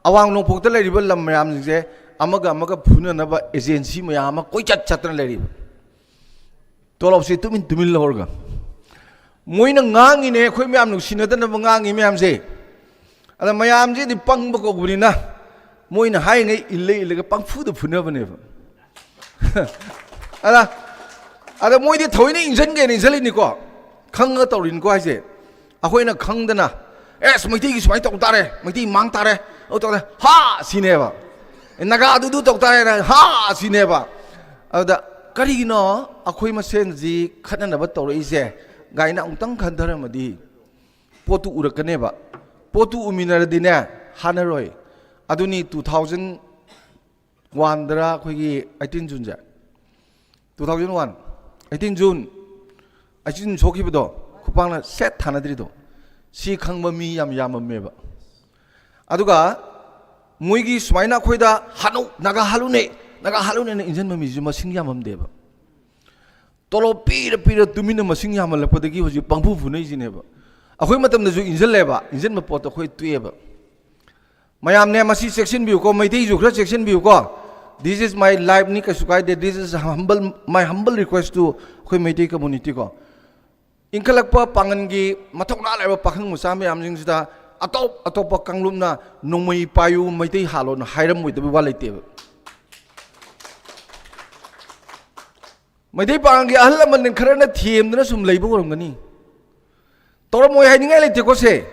ꯑꯋꯥꯡ ꯅꯣꯡꯄꯣꯛꯇ ꯂꯩꯔꯤꯕ ꯂꯝ ꯃꯌꯥꯝꯁꯤꯡꯁꯦ ꯑꯃꯒ ꯑꯃꯒ ꯐꯨꯅꯅꯕ agency ꯃꯌꯥꯝ ꯑꯃ ꯀꯣꯏꯆꯠ ꯆꯠꯇꯅ ꯂꯩꯔꯤꯕ꯫ ꯇꯣꯂꯣꯞꯁꯤ ꯇꯨꯃꯤꯟ ꯇꯨꯃꯤꯟ ꯂꯧꯔꯒ꯫ ꯃꯣꯏꯅ ꯉꯥꯡꯉꯤꯅꯦ, ꯑꯩꯈꯣꯏ ꯃꯌꯥꯝ ꯅꯨꯡꯁꯤꯅꯗꯅꯕ ꯉꯥꯡꯉꯤ ꯃꯌꯥꯝꯁꯦ꯫ ꯑꯗ ꯃꯌꯥꯝꯁꯤꯗꯤ ꯄꯪꯕ ꯀꯧꯕꯅꯤꯅ ꯃꯣꯏꯅ ꯍꯥꯏꯔꯤꯉꯩ ꯏꯜꯂ ꯏꯜꯂꯒ ꯄꯪꯐꯨꯗ ꯐꯨꯅꯕꯅꯦꯕ꯫ ꯑꯗ, ꯑꯗ ꯃꯣꯏꯗꯤ ꯊꯑꯣꯏꯅ ꯏꯟꯖꯟꯒꯦꯅ ꯏꯟꯖꯜꯂꯤꯅꯤꯀꯣ, ꯈꯪꯉꯒ ꯇꯧꯔꯤꯅꯤꯀꯣ ꯍꯥꯏꯁꯦ꯫ ꯑꯩꯈꯣꯏꯅ ꯈꯪꯗꯅ, "ꯑꯦꯁ, ꯃꯩꯇꯩꯒꯤ ꯁꯨꯃꯥꯏꯅ ꯇꯧ ꯇꯥꯔꯦ, ꯃꯩꯇꯩ ꯃꯥꯡ ꯇꯥꯔꯦ, ꯑꯗꯨ ꯇꯧ ꯇꯥꯔꯦ, ꯍꯥ!" ꯁꯤꯅꯦꯕ꯫ "ꯅꯥꯒꯥꯗꯨꯗꯨ ꯇꯧ ꯇꯥꯔꯦꯅ, ꯍꯥ!" ꯁꯤꯅꯦꯕ꯫ ꯑꯗꯨꯗ ꯀꯔꯤꯒꯤꯅꯣ ꯑꯩꯈꯣꯏ ꯃꯁꯦꯟꯁꯤ ꯈꯠꯅꯅꯕ ꯇꯧꯔꯛꯏꯁꯦ? ꯀꯥꯏꯅ ꯑꯃꯨꯛꯇꯪ ꯈꯟꯊꯔꯝꯃꯗꯤ ꯄꯣꯠꯇꯨ ꯎꯔꯛꯀꯅꯦꯕ꯫ ꯄꯣꯠꯇꯨ ꯎꯃꯤꯟꯅꯔꯗꯤꯅꯦ, ꯍꯥꯟꯅꯔꯣꯏ꯫ ꯑꯗꯨꯅꯤ, ꯇꯨ ꯊꯥꯎꯖꯟ ꯋꯥꯟꯗꯔ ꯑꯩꯈꯣꯏꯒꯤ ꯑꯩꯇꯤꯟ ꯖꯨꯟꯁꯦ, ꯇꯨ ꯊꯥꯎꯖꯟ ꯋꯥꯟ, ꯑꯩꯇꯤꯟ ꯖꯨꯟ, ꯑꯩꯇꯤꯟ ꯖꯨꯟ ꯁꯣꯛꯈꯤꯕꯗꯣ, ꯈꯨꯄꯥꯛꯅ ꯁꯦꯠ ꯊꯥꯅꯗ꯭ꯔꯤꯗꯣ, ꯁꯤ ꯈꯪꯕ ꯃꯤ ꯌꯥꯝ ꯌꯥꯝꯃꯝꯃꯦꯕ꯫ ꯑꯗꯨꯒ ꯃꯣꯏꯒꯤ ꯁꯨꯃꯥꯏꯅ ꯑꯩꯈꯣꯏꯗ "ꯍꯥꯠꯅꯧ, ꯅꯥꯒꯥ ꯍꯥꯠꯂꯨꯅꯦ, ꯅꯥꯒꯥ ꯍꯥꯠꯂꯨꯅꯦꯅ" ꯏꯟꯁꯤꯟꯕ ꯃꯤꯁꯨ ꯃꯁꯤꯡ ꯌꯥꯝꯃꯝꯗꯦꯕ꯫ ꯇꯣꯂꯣꯞ ꯄꯤꯔ ꯄꯤꯔ ꯇꯨꯃꯤꯟꯅ ꯃꯁꯤꯡ ꯌꯥꯝꯃꯜꯂꯛꯄꯗꯒꯤ ꯍꯧꯖꯤꯛ ꯄꯪꯐꯨ ꯐꯨꯅꯩꯁꯤꯅꯦꯕ꯫ ꯑꯩꯈꯣꯏ ꯃꯇꯝꯗꯁꯨ ꯏꯟꯁꯤꯜꯂꯦꯕ, ꯏꯟꯁꯤꯟꯕ ꯄꯣꯠꯇꯣ ꯑꯩꯈꯣꯏ ꯇꯣꯛꯑꯦꯕ꯫ ꯃꯌꯥꯝꯅꯦ, ꯃꯁꯤ ꯆꯦꯛꯁꯤꯟꯕꯤꯌꯨꯀꯣ, ꯃꯩꯇꯩꯁꯨ ꯈꯔ ꯆꯦꯛꯁꯤꯟꯕꯤꯌꯨꯀꯣ꯫ This is my life ꯅꯤ, ꯀꯩꯁꯨ ꯀꯥꯏꯗꯦ꯫ This is humble, my humble request to ꯑꯩꯈꯣꯏ ꯃꯩꯇꯩ community ꯀꯣ꯫ ꯏꯟꯈꯠꯂꯛꯄ ꯄꯥꯡꯒꯜꯒꯤ ꯃꯊꯧꯅꯥ ꯂꯩꯔꯕ ꯄꯥꯈꯪ ꯃꯆꯥ ꯃꯌꯥꯝꯁꯤꯡꯁꯤꯗ ꯑꯇꯣꯞ ꯑꯇꯣꯞꯄ ꯀꯥꯡꯂꯨꯞꯅ "ꯅꯣꯡꯃꯩ ꯄꯥꯏꯌꯨ, ꯃꯩꯇꯩ ꯍꯥꯠꯂꯣꯅ" ꯍꯥꯏꯔꯝꯃꯣꯏꯗꯕ ꯋꯥ ꯂꯩꯇꯦꯕ꯫ ꯃꯩꯇꯩ ꯄꯥꯉꯜꯒꯤ ꯑꯍꯜ ꯂꯃꯟ ꯈꯔꯅ ꯊꯦꯝꯗꯅ ꯁꯨꯝ ꯂꯩꯕ ꯑꯣꯏꯔꯝꯒꯅꯤ꯫ ꯇꯧꯔꯝꯃꯣꯏ ꯍꯥꯏꯅꯤꯡꯉꯥꯏ ꯂꯩꯇꯦꯀꯣ ꯁꯦ꯫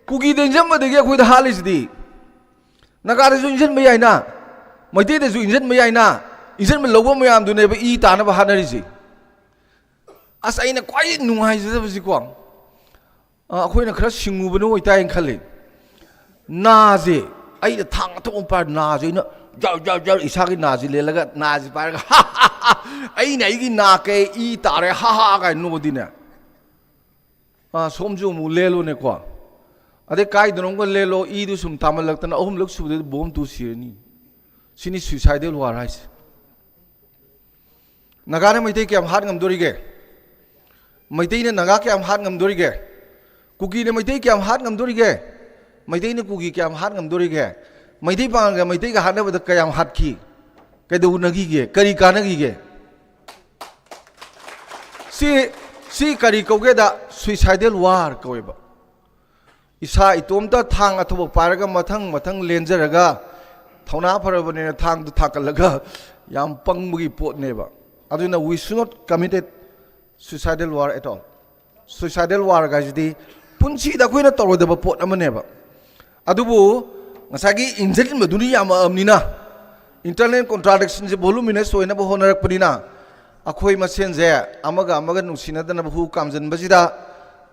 ꯀꯨꯀꯤꯗ ꯏꯟꯖꯟꯕꯗꯒꯤ ꯑꯩꯈꯣꯏꯗ ꯍꯥꯠꯂꯤꯁꯤꯗꯤ꯫ ꯅꯥꯒꯥꯗꯁꯨ ꯏꯟꯖꯟꯕ ꯌꯥꯏꯅ, ꯃꯩꯇꯩꯗꯁꯨ ꯏꯟꯖꯟꯕ ꯌꯥꯏꯅ, ꯏꯟꯖꯟꯕ ꯂꯧꯕ ꯃꯌꯥꯝꯗꯨꯅꯦꯕ ꯏ ꯇꯥꯅꯕ ꯍꯥꯠꯅꯔꯤꯁꯦ꯫ ꯑꯁ, ꯑꯩꯅ ꯈ꯭ꯋꯥꯏꯗꯒꯤ ꯅꯨꯡꯉꯥꯏꯖꯗꯕꯁꯤꯀꯣ, ꯑ, ꯑꯩꯈꯣꯏꯅ ꯈꯔ ꯁꯤꯡꯉꯨꯕꯅ ꯑꯣꯏꯇꯥꯏꯅ ꯈꯜꯂꯤ꯫ ꯅꯥꯁꯦ, ꯑꯩꯅ ꯊꯥꯡ ꯑꯊꯧꯕ ꯑꯃ ꯄꯥꯏꯔ ꯅꯥꯁꯦ ꯑꯩꯅ ꯖꯔ ꯖꯔ ꯖꯔ ꯏꯁꯥꯒꯤ ꯅꯥꯁꯦ ꯂꯦꯜꯂꯒ ꯅꯥꯁꯦ ꯄꯥꯏꯔꯒ "ꯑꯩꯅ ꯑꯩꯒꯤ ꯅꯥ ꯀꯩ ꯏ ꯇꯥꯔꯦ, ꯍꯥ ꯍꯥ" ꯀꯥꯏꯅ ꯅꯣꯛꯑꯗꯤꯅꯦ, ꯑ, ꯁꯣꯝꯁꯨ ꯑꯃꯨꯛ ꯂꯦꯜꯂꯣꯅꯦꯀꯣ꯫ ꯑꯗꯩ ꯀꯥꯏꯗꯅꯣꯝꯒ ꯂꯦꯜꯂꯣ, ꯏꯗꯨ ꯁꯨꯝ ꯇꯥꯃꯜꯂꯛꯇꯅ ꯑꯍꯨꯝꯂꯛ ꯁꯨꯕꯗꯗꯤ ꯕꯣꯝ ꯇꯨ ꯁꯤꯔꯅꯤ꯫ ꯁꯤꯅꯤ suicidal war ꯍꯥꯏꯁꯦ꯫ ꯅꯥꯒꯥꯅ ꯃꯩꯇꯩ ꯀꯌꯥꯝ ꯍꯥꯠ ꯉꯝꯗꯣꯔꯤꯒꯦ? ꯃꯩꯇꯩꯅ ꯅꯥꯒꯥ ꯀꯌꯥꯝ ꯍꯥꯠ ꯉꯝꯗꯣꯔꯤꯒꯦ? ꯀꯨꯀꯤꯅ ꯃꯩꯇꯩ ꯀꯌꯥꯝ ꯍꯥꯠ ꯉꯝꯗꯣꯔꯤꯒꯦ? ꯃꯩꯇꯩꯅ ꯀꯨꯀꯤ ꯀꯌꯥꯝ ꯍꯥꯠ ꯉꯝꯗꯣꯔꯤꯒꯦ? ꯃꯩꯇꯩ ꯄꯥꯉꯜꯒ ꯃꯩꯇꯩꯒ ꯍꯥꯠꯅꯕꯗ ꯀꯌꯥꯝ ꯍꯥꯠꯈꯤ? ꯀꯩꯗꯧꯅꯈꯤꯒꯦ? ꯀꯔꯤ ꯀꯥꯟꯅꯈꯤꯒꯦ? ꯁꯤ, ꯁꯤ ꯀꯔꯤ ꯀꯧꯒꯦꯗ? Suicidal war ꯀꯧꯋꯦꯕ꯫ ꯏꯁꯥ ꯏꯇꯣꯝꯇ ꯊꯥꯡ ꯑꯊꯧꯕ ꯄꯥꯏꯔꯒ ꯃꯊꯪ ꯃꯊꯪ ꯂꯦꯟꯖꯔꯒ, ꯊꯧꯅꯥ ꯐꯔꯕꯅꯤꯅ ꯊꯥꯡꯗꯨ ꯊꯥꯡꯒꯠꯂꯒ ꯌꯥꯝ ꯄꯪꯕꯒꯤ ꯄꯣꯠꯅꯦꯕ꯫ ꯑꯗꯨꯅ we should not committed suicidal war at all. Suicidal war ꯍꯥꯏꯁꯤꯗꯤ ꯄꯨꯟꯁꯤꯗ ꯑꯩꯈꯣꯏꯅ ꯇꯧꯔꯣꯏꯗꯕ ꯄꯣꯠ ꯑꯃꯅꯦꯕ꯫ ꯑꯗꯨꯕꯨ ꯉꯁꯥꯏꯒꯤ ꯏꯟꯖꯟꯕꯗꯨꯅ ꯌꯥꯝꯃꯛꯑꯕꯅꯤꯅ, internal contradiction ꯁꯦ voluminous ꯑꯣꯏꯅꯕ ꯍꯣꯠꯅꯔꯛꯄꯅꯤꯅ, ꯑꯩꯈꯣꯏ ꯃꯁꯦꯟꯁꯦ ꯑꯃꯒ ꯑꯃꯒ ꯅꯨꯡꯁꯤꯅꯗꯅꯕ ꯍꯨ ꯀꯥꯝꯖꯟꯕꯁꯤꯗ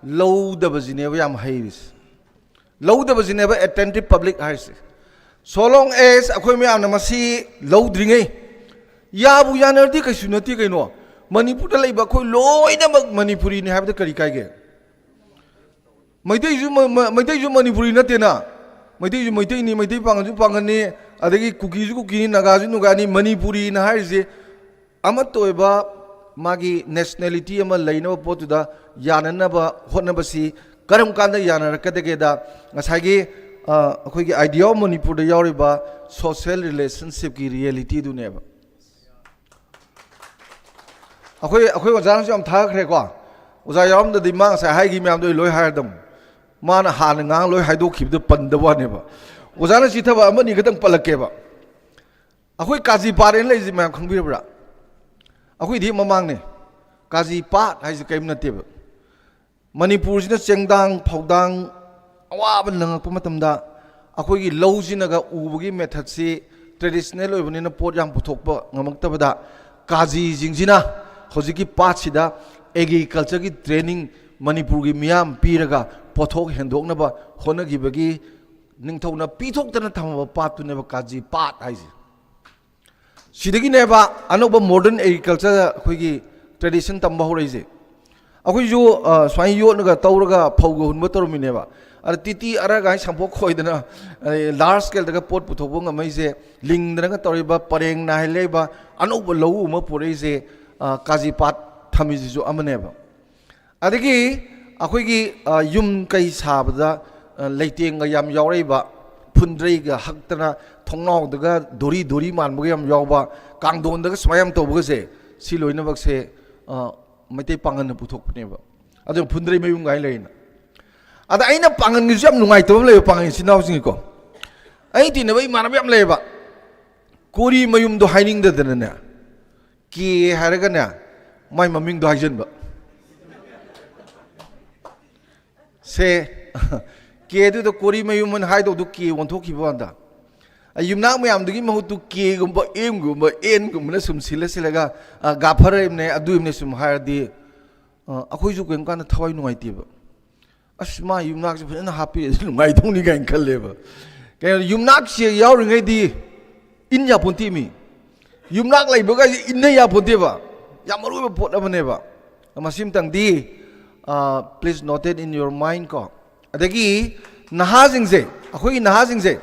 ꯂꯧꯗꯕꯁꯤꯅꯦꯕ ꯌꯥꯝ ꯍꯩꯔꯤꯁꯦ꯫ ꯂꯧꯗꯕꯁꯤꯅꯦꯕ attentive public ꯍꯥꯏꯔꯤꯁꯦ꯫ So long as ꯑꯩꯈꯣꯏ ꯃꯌꯥꯝꯅ ꯃꯁꯤ ꯂꯧꯗ꯭ꯔꯤꯉꯩ, ꯌꯥꯕꯨ ꯌꯥꯅꯔꯗꯤ ꯀꯩꯁꯨ ꯅꯠꯇꯦ ꯀꯩꯅꯣ꯫ ꯃꯅꯤꯄꯨꯔꯗ ꯂꯩꯕ ꯑꯩꯈꯣꯏ ꯂꯣꯏꯅꯃꯛ ꯃꯅꯤꯄꯨꯔꯤꯅꯤ ꯍꯥꯏꯕꯗ ꯀꯔꯤ ꯀꯥꯏꯒꯦ? ꯃꯩꯇꯩꯁꯨ ꯃ-, ꯃ-, ꯃꯩꯇꯩꯁꯨ ꯃꯅꯤꯄꯨꯔꯤ ꯅꯠꯇꯦꯅ꯫ ꯃꯩꯇꯩꯁꯨ ꯃꯩꯇꯩꯅꯤ, ꯃꯩꯇꯩ ꯄꯥꯉꯜꯁꯨ ꯄꯥꯉꯜꯅꯤ, ꯑꯗꯒꯤ ꯀꯨꯀꯤꯁꯨ ꯀꯨꯀꯤꯅꯤ, ꯅꯥꯒꯥꯁꯨ ꯅꯥꯒꯥꯅꯤ꯫ ꯃꯅꯤꯄꯨꯔꯤꯅ ꯍꯥꯏꯔꯤꯁꯦ ꯑꯃꯠꯇ ꯑꯣꯏꯕ ꯃꯥꯒꯤ nationality ꯑꯃ ꯂꯩꯅꯕ ꯄꯣꯠꯇꯨꯗ ꯌꯥꯅꯅꯕ ꯍꯣꯠꯅꯕꯁꯤ ꯀꯔꯝ ꯀꯥꯟꯗ ꯌꯥꯅꯔꯛꯀꯗꯒꯦꯗ, ꯉꯁꯥꯏꯒꯤ, ꯑ, ꯑꯩꯈꯣꯏꯒꯤ Idea of ꯃꯅꯤꯄꯨꯔꯗ ꯌꯥꯎꯔꯤꯕ social relationshipꯀꯤ realityꯗꯨꯅꯦꯕ꯫ ꯑꯩꯈꯣꯏ, ꯑꯩꯈꯣꯏ ꯑꯣꯖꯥꯅꯁꯨ ꯌꯥꯝ ꯊꯥꯒꯠꯈ꯭ꯔꯦꯀꯣ꯫ ꯑꯣꯖꯥ ꯌꯥꯎꯔꯝꯗꯗꯤ ꯃꯥ ꯉꯁꯥꯏ ꯍꯥꯏꯈꯤ ꯃꯌꯥꯝꯗꯣ ꯑꯩ ꯂꯣꯏ ꯍꯥꯏꯔꯗꯝ꯫ ꯃꯥꯅ ꯍꯥꯟꯅ ꯉꯥꯡ ꯂꯣꯏ ꯍꯥꯏꯗꯣꯛꯈꯤꯕꯗꯨ ꯄꯟꯗꯕ ꯋꯥꯅꯦꯕ꯫ ꯑꯣꯖꯥꯅ ꯆꯤꯊꯕ ꯑꯃꯅꯤ ꯈꯛꯇꯪ ꯄꯜꯂꯛꯀꯦꯕ꯫ ꯑꯩꯈꯣꯏ ꯀꯥꯖꯤ ꯄꯥꯠ ꯑꯅ ꯂꯩꯔꯤꯁꯦ ꯃꯌꯥꯝ ꯈꯪꯕꯤꯔꯕ꯭ꯔꯥ? ꯑꯩꯈꯣꯏꯗꯤ ꯃꯃꯥꯡꯅꯦ꯫ ꯀꯥꯖꯤ ꯄꯥꯠ ꯍꯥꯏꯁꯦ ꯀꯔꯤꯝ ꯅꯠꯇꯦꯕ꯫ ꯃꯅꯤꯄꯨꯔꯁꯤꯗ ꯆꯦꯡꯗꯥꯡ ꯐꯧꯗꯥꯡ ꯑꯋꯥꯕ ꯅꯪꯉꯛꯄ ꯃꯇꯝꯗ, ꯑꯩꯈꯣꯏꯒꯤ ꯂꯧꯁꯤꯅꯒ ꯎꯕꯒꯤ methodꯁꯤ traditional ꯑꯣꯏꯕꯅꯤꯅ ꯄꯣꯠ ꯌꯥꯝ ꯄꯨꯊꯣꯛꯄ ꯉꯝꯃꯛꯇꯕꯗ, ꯀꯥꯖꯤꯁꯤꯡꯁꯤꯅ ꯍꯧꯖꯤꯛꯀꯤ ꯄꯥꯠꯁꯤꯗ agricultureꯒꯤ training ꯃꯅꯤꯄꯨꯔꯒꯤ ꯃꯤꯌꯥꯝ ꯄꯤꯔꯒ ꯄꯣꯠꯊꯣꯛ ꯍꯦꯟꯗꯣꯛꯅꯕ ꯍꯣꯠꯅꯈꯤꯕꯒꯤ ꯅꯤꯡꯊꯧꯅ ꯄꯤꯊꯣꯛꯇꯅ ꯊꯝꯃꯕ ꯄꯥꯠꯇꯨꯅꯦꯕ ꯀꯥꯖꯤ ꯄꯥꯠ ꯍꯥꯏꯁꯦ꯫ ꯁꯤꯗꯒꯤꯅꯦꯕ ꯑꯅꯧꯕ modern agriculture ꯑꯩꯈꯣꯏꯒꯤ tradition ꯇꯝꯕ ꯍꯧꯔꯛꯏꯁꯦ꯫ ꯑꯩꯈꯣꯏꯁꯨ, ꯑ, ꯁꯨꯃꯥꯏꯅ ꯌꯣꯠꯅꯒ ꯇꯧꯔꯒ ꯐꯧꯒ ꯍꯨꯟꯕ ꯇꯧꯔꯝꯃꯤꯅꯦꯕ꯫ ꯑꯗ ꯇꯤꯇꯤ ꯑꯔꯒ ꯍꯥꯏ ꯁꯟꯄꯣꯠ ꯈꯣꯏꯗꯅ, ꯑꯗꯩ large scaleꯗꯒ ꯄꯣꯠ ꯄꯨꯊꯣꯛꯄ ꯉꯝꯃꯛꯏꯁꯦ, ꯂꯤꯡꯗꯅꯒ ꯇꯧꯔꯤꯕ, ꯄꯔꯦꯡ ꯅꯥꯏꯍꯜꯂꯛꯏꯕ, ꯑꯅꯧꯕ ꯂꯧꯎ ꯑꯃ ꯄꯨꯔꯛꯏꯁꯦ, ꯑ, ꯀꯥꯖꯤ ꯄꯥꯠ ꯊꯝꯃꯤꯁꯤꯁꯨ ꯑꯃꯅꯦꯕ꯫ ꯑꯗꯒꯤ ꯑꯩꯈꯣꯏꯒꯤ, ꯑ, ꯌꯨꯝ ꯀꯩ ꯁꯥꯕꯗ, ꯑ, ꯂꯩꯇꯦꯡꯒ ꯌꯥꯝ ꯌꯥꯎꯔꯛꯏꯕ, ꯐꯨꯟꯗ꯭ꯔꯩꯒ ꯍꯛꯇꯅ ꯊꯣꯡꯅꯥꯎꯗꯒ ꯗꯣꯔꯤ ꯗꯣꯔꯤ ꯃꯥꯟꯕꯒ ꯌꯥꯝ ꯌꯥꯎꯕ, ꯀꯥꯡꯊꯣꯟꯗꯒ ꯁꯨꯃꯥꯏꯅ ꯌꯥꯝ ꯇꯧꯕꯒꯁꯦ, ꯁꯤ ꯂꯣꯏꯅꯃꯛꯁꯦ, ꯑ, ꯃꯩꯇꯩ ꯄꯥꯉꯜꯅ ꯄꯨꯊꯣꯛꯄꯅꯦꯕ꯫ ꯑꯗꯨ ꯐꯨꯟꯗ꯭ꯔꯩ ꯃꯌꯨꯝ ꯀꯥꯏꯅ ꯂꯩꯔꯤꯅ꯫ ꯑꯗ ꯑꯩꯅ ꯄꯥꯉꯜꯒꯤꯁꯨ ꯌꯥꯝ ꯅꯨꯡꯉꯥꯏꯇꯕ ꯑꯃ ꯂꯩꯕ, ꯄꯥꯉꯜ ꯏꯆꯤꯟ ꯏꯅꯥꯎꯁꯤꯡꯒꯤꯀꯣ꯫ ꯑꯩ ꯇꯤꯟꯅꯕ ꯏꯃꯥꯟꯅꯕ ꯌꯥꯝ ꯂꯩꯌꯦꯕ, ꯀꯣꯔꯤ ꯃꯌꯨꯝꯗꯣ ꯍꯥꯏꯅꯤꯡꯗꯗꯅꯅꯦ, ꯀꯦ ꯍꯥꯏꯔꯒꯅꯦ, ꯃꯥꯏ ꯃꯃꯤꯡꯗꯣ ꯍꯥꯏꯖꯟꯕ꯫ ꯁꯦ, ꯀꯦꯗꯨꯗ ꯀꯣꯔꯤ ꯃꯌꯨꯝ ꯑꯅ ꯍꯥꯏꯗꯧꯗꯨ ꯀꯦ ꯑꯣꯟꯊꯣꯛꯈꯤꯕ ꯋꯥꯅꯤꯗ꯫ ꯑ, ꯌꯨꯝꯅꯥꯛ ꯃꯌꯥꯝꯗꯨꯒꯤ ꯃꯍꯨꯠꯇꯨ ꯀꯦꯒꯨꯝꯕ ꯑꯦꯝꯒꯨꯝꯕ ꯑꯦꯟꯒꯨꯝꯕꯅ ꯁꯨꯝ ꯁꯤꯜꯂ ꯁꯤꯜꯂꯒ, ꯑ, ꯒꯥꯐꯔ ꯑꯃꯅꯦ, ꯑꯗꯨ ꯑꯃꯅꯦ ꯁꯨꯝ ꯍꯥꯏꯔꯗꯤ, ꯑ, ꯑꯩꯈꯣꯏꯁꯨ ꯀꯔꯤꯝ ꯀꯥꯟꯗ ꯊꯋꯥꯏ ꯅꯨꯡꯉꯥꯏꯇꯦꯕ꯫ "ꯑꯁ, ꯃꯥ ꯌꯨꯝꯅꯥꯛꯁꯦ ꯐꯖꯅ ꯍꯥꯞꯄꯤꯔꯗꯤ ꯅꯨꯡꯉꯥꯏꯗꯧꯅꯤ" ꯀꯥꯏꯅ ꯈꯜꯂꯦꯕ꯫ ꯀꯩꯅꯣ, ꯌꯨꯝꯅꯥꯛꯁꯦ ꯌꯥꯎꯔꯤꯉꯩꯗꯤ ꯏꯟ ꯌꯥꯄꯣꯟꯇꯦ ꯃꯤ꯫ ꯌꯨꯝꯅꯥꯛ ꯂꯩꯕꯒ ꯏꯟꯅ ꯌꯥꯄꯣꯟꯇꯦꯕ꯫ ꯌꯥꯝ ꯃꯔꯨ ꯑꯣꯏꯕ ꯄꯣꯠ ꯑꯃꯅꯦꯕ꯫ ꯃꯁꯤꯃꯇꯪꯗꯤ, ꯑ, please noted in your mind ꯀꯣ꯫ ꯑꯗꯒꯤ ꯅꯍꯥꯁꯤꯡꯁꯦ, ꯑꯩꯈꯣꯏꯒꯤ ꯅꯍꯥꯁꯤꯡꯁꯦ,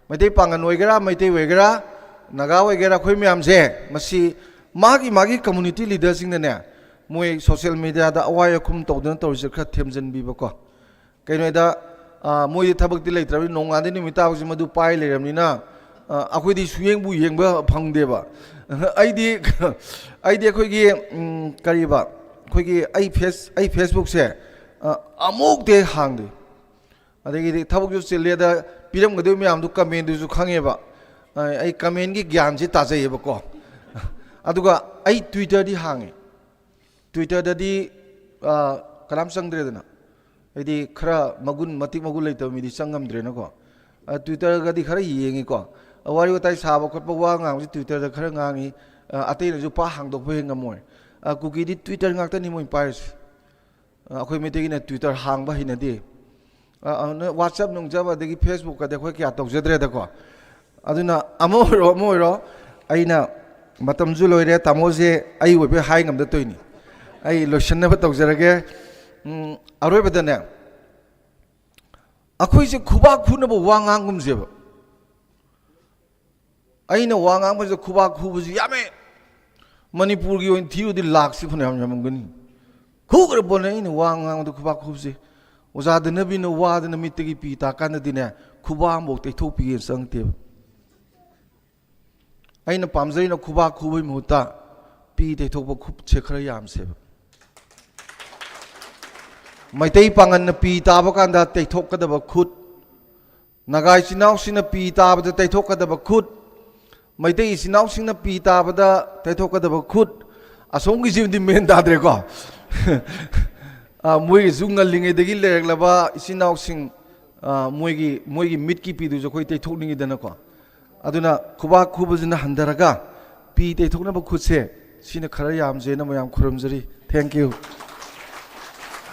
ꯃꯩꯇꯩ ꯄꯥꯉꯟ ꯑꯣꯏꯒꯦꯔꯥ, ꯃꯩꯇꯩ ꯑꯣꯏꯒꯦꯔꯥ, ꯅꯥꯒꯥ ꯑꯣꯏꯒꯦꯔꯥ, ꯑꯩꯈꯣꯏ ꯃꯌꯥꯝꯁꯦ, ꯃꯁꯤ ꯃꯥꯒꯤ ꯃꯥꯒꯤ community leaderꯁꯤꯡꯅꯅꯦ, ꯃꯣꯏ social mediaꯗ ꯑꯋꯥꯏ ꯑꯈꯨꯝ ꯇꯧꯗꯅ ꯇꯧꯔꯤꯁꯦ ꯈꯔ ꯊꯦꯝꯖꯤꯟꯕꯤꯕꯀꯣ꯫ ꯀꯩꯅꯣꯗ, ꯑ, ꯃꯣꯏꯗꯤ ꯊꯕꯛꯇꯤ ꯂꯩꯇ꯭ꯔꯕꯅꯤꯅ ꯅꯣꯡꯉꯥꯟꯗꯩ ꯅꯨꯃꯤꯠ ꯇꯥꯕꯁꯤ ꯃꯗꯨ ꯄꯥꯏ ꯂꯩꯔꯕꯅꯤꯅ, ꯑ, ꯑꯩꯈꯣꯏꯗꯤ ꯁꯨꯌꯦꯡꯕꯨ ꯌꯦꯡꯕ ꯐꯪꯗꯦꯕ꯫ ꯑꯩꯗꯤ, ꯑꯩꯗꯤ ꯑꯩꯈꯣꯏꯒꯤ, ꯎꯝ, ꯀꯔꯤꯕ, ꯑꯩꯈꯣꯏꯒꯤ ꯑꯩ ꯐꯦꯁ-, ꯑꯩ Facebookꯁꯦ, ꯑ, ꯑꯃꯨꯛꯇ ꯍꯦꯛ ꯍꯥꯡꯗꯦ꯫ ꯑꯗꯒꯤꯗꯤ ꯊꯕꯛꯁꯨ ꯆꯤꯜꯂꯦꯗ, ꯄꯤꯔꯝꯒꯗꯣꯏ ꯃꯌꯥꯝꯗꯨ commentꯗꯨꯁꯨ ꯈꯪꯉꯦꯕ꯫ ꯑ, ꯑꯩ commentꯀꯤ ꯒ꯭ꯌꯥꯟꯁꯤ ꯇꯥꯖꯩꯌꯦꯕꯀꯣ꯫ ꯑꯗꯨꯒ ꯑꯩ Twitterꯗꯤ ꯍꯥꯡꯉꯦ꯫ Twitterꯗꯗꯤ, ꯑ, ꯀꯅꯥꯝ ꯆꯪꯗ꯭ꯔꯦꯗꯅ꯫ ꯍꯥꯏꯗꯤ ꯈꯔ ꯃꯒꯨꯟ, ꯃꯇꯤꯛ ꯃꯒꯨꯟ ꯂꯩꯇꯕ ꯃꯤꯗꯤ ꯆꯪꯉꯝꯗ꯭ꯔꯦꯅꯀꯣ꯫ ꯑ, Twitterꯒꯗꯤ ꯈꯔ ꯌꯦꯡꯉꯤꯀꯣ꯫ ꯑ, ꯋꯥꯔꯤ ꯋꯥꯇꯥꯏ ꯁꯥꯕ ꯈꯣꯠꯄ, ꯋꯥ ꯉꯥꯡꯕꯁꯤ Twitterꯗ ꯈꯔ ꯉꯥꯡꯉꯤ꯫ ꯑ, ꯑꯇꯩꯅꯁꯨ ꯄꯥꯛ ꯍꯥꯡꯗꯣꯛꯄ ꯍꯦꯛ ꯉꯝꯃꯣꯏ꯫ ꯑ, ꯀꯨꯀꯤꯗꯤ Twitter ꯉꯥꯛꯇꯅꯤ ꯃꯣꯏ ꯄꯥꯏꯔꯤꯁꯦ꯫ ꯑ, ꯑꯩꯈꯣꯏ ꯃꯩꯇꯩꯒꯤꯅ Twitter ꯍꯥꯡꯕ ꯍꯩꯅꯗꯦ꯫ ꯑ, ꯑ, ꯅꯣꯏ WhatsApp ꯅꯨꯡꯆꯞ ꯑꯗꯒꯤ Facebookꯀꯗꯤ ꯑꯩꯈꯣꯏ ꯀꯌꯥ ꯇꯧꯖꯗ꯭ꯔꯦꯗꯀꯣ꯫ ꯑꯗꯨꯅ ꯑꯃ ꯑꯣꯏꯔꯣ, ꯑꯃ ꯑꯣꯏꯔꯣ, ꯑꯩꯅ, ꯃꯇꯝꯁꯨ ꯂꯣꯏꯔꯦ, ꯇꯥꯃꯣꯁꯦ ꯑꯩ ꯑꯣꯏꯕꯩ ꯍꯥꯏ ꯉꯝꯗ ꯇꯧꯔꯤꯅꯤ꯫ ꯑꯩ ꯂꯣꯏꯁꯤꯟꯅꯕ ꯇꯧꯖꯔꯒꯦ꯫ ꯎꯝ, ꯑꯔꯣꯏꯕꯗꯅꯦ, ꯑꯩꯈꯣꯏꯁꯦ ꯈꯨꯕꯥꯛ ꯈꯨꯅꯕ ꯋꯥ ꯉꯥꯡꯒꯨꯝꯁꯦꯕ꯫ ꯑꯩꯅ ꯋꯥ ꯉꯥꯡꯕꯁꯤꯗ ꯈꯨꯕꯥꯛ ꯈꯨꯕꯁꯤ ꯌꯥꯝꯃꯦ꯫ ꯃꯅꯤꯄꯨꯔꯒꯤ ꯑꯣꯏꯅ ꯊꯤꯔꯨꯗꯤ ꯂꯥꯛꯁꯤ ꯐꯅꯌꯥꯝ ꯌꯥꯝꯃꯝꯒꯅꯤ꯫ ꯈꯨꯈ꯭ꯔ ꯄꯣꯠꯅꯦ ꯑꯩꯅ ꯋꯥ ꯉꯥꯡꯕꯗ ꯈꯨꯕꯥꯛ ꯈꯨꯕꯁꯦ꯫ ꯑꯣꯖꯥ ꯗꯅꯕꯤꯅ ꯋꯥꯗꯅ ꯃꯤꯠꯇꯒꯤ ꯄꯤ ꯇꯥꯀꯥꯟꯗꯗꯤꯅꯦ, ꯈꯨꯕꯥꯛ ꯑꯃꯐꯥꯎ ꯇꯩꯊꯣꯛꯄꯤꯒꯦꯅ ꯆꯪꯉꯛꯇꯦꯕ꯫ ꯑꯩꯅ ꯄꯥꯝꯖꯔꯤꯅ ꯈꯨꯕꯥꯛ ꯈꯨꯕꯒꯤ ꯃꯍꯨꯠꯇ ꯄꯤ ꯇꯩꯊꯣꯛꯄ ꯈꯨꯠꯁꯦ ꯈꯔ ꯌꯥꯝꯁꯦꯕ꯫ ꯃꯩꯇꯩ ꯄꯥꯉꯟꯅ ꯄꯤ ꯇꯥꯕ ꯀꯥꯟꯗ ꯇꯩꯊꯣꯛꯀꯗꯕ ꯈꯨꯠ, ꯅꯥꯒꯥ ꯏꯆꯤꯟ ꯏꯅꯥꯎꯁꯤꯡꯅ ꯄꯤ ꯇꯥꯕꯗ ꯇꯩꯊꯣꯛꯀꯗꯕ ꯈꯨꯠ, ꯃꯩꯇꯩ ꯏꯆꯤꯟ ꯏꯅꯥꯎꯁꯤꯡꯅ ꯄꯤ ꯇꯥꯕꯗ ꯇꯩꯊꯣꯛꯀꯗꯕ ꯈꯨꯠ, ꯑꯁꯣꯝꯒꯤꯁꯤꯕꯨꯗꯤ ꯃꯦꯟ ꯇꯥꯗ꯭ꯔꯦꯀꯣ꯫ ꯑ, ꯃꯣꯏꯒꯤꯁꯨ ꯉꯜꯂꯤꯉꯩꯗꯒꯤ ꯂꯩꯔꯛꯂꯕ ꯏꯆꯤꯟ ꯏꯅꯥꯎꯁꯤꯡ, ꯑ, ꯃꯣꯏꯒꯤ, ꯃꯣꯏꯒꯤ ꯃꯤꯠꯀꯤ ꯄꯤꯗꯨꯁꯨ ꯑꯩꯈꯣꯏ ꯇꯩꯊꯣꯛꯅꯤꯡꯉꯤꯗꯅꯀꯣ꯫ ꯑꯗꯨꯅ ꯈꯨꯕꯥꯛ ꯈꯨꯕꯁꯤꯅ ꯍꯟꯊꯔꯒ ꯄꯤ ꯇꯩꯊꯣꯛꯅꯕ ꯈꯨꯠꯁꯦ, ꯁꯤꯅ ꯈꯔ ꯌꯥꯝꯖꯦꯅ ꯃꯌꯥꯝ ꯈꯨꯔꯨꯝꯖꯔꯤ꯫ Thank you꯫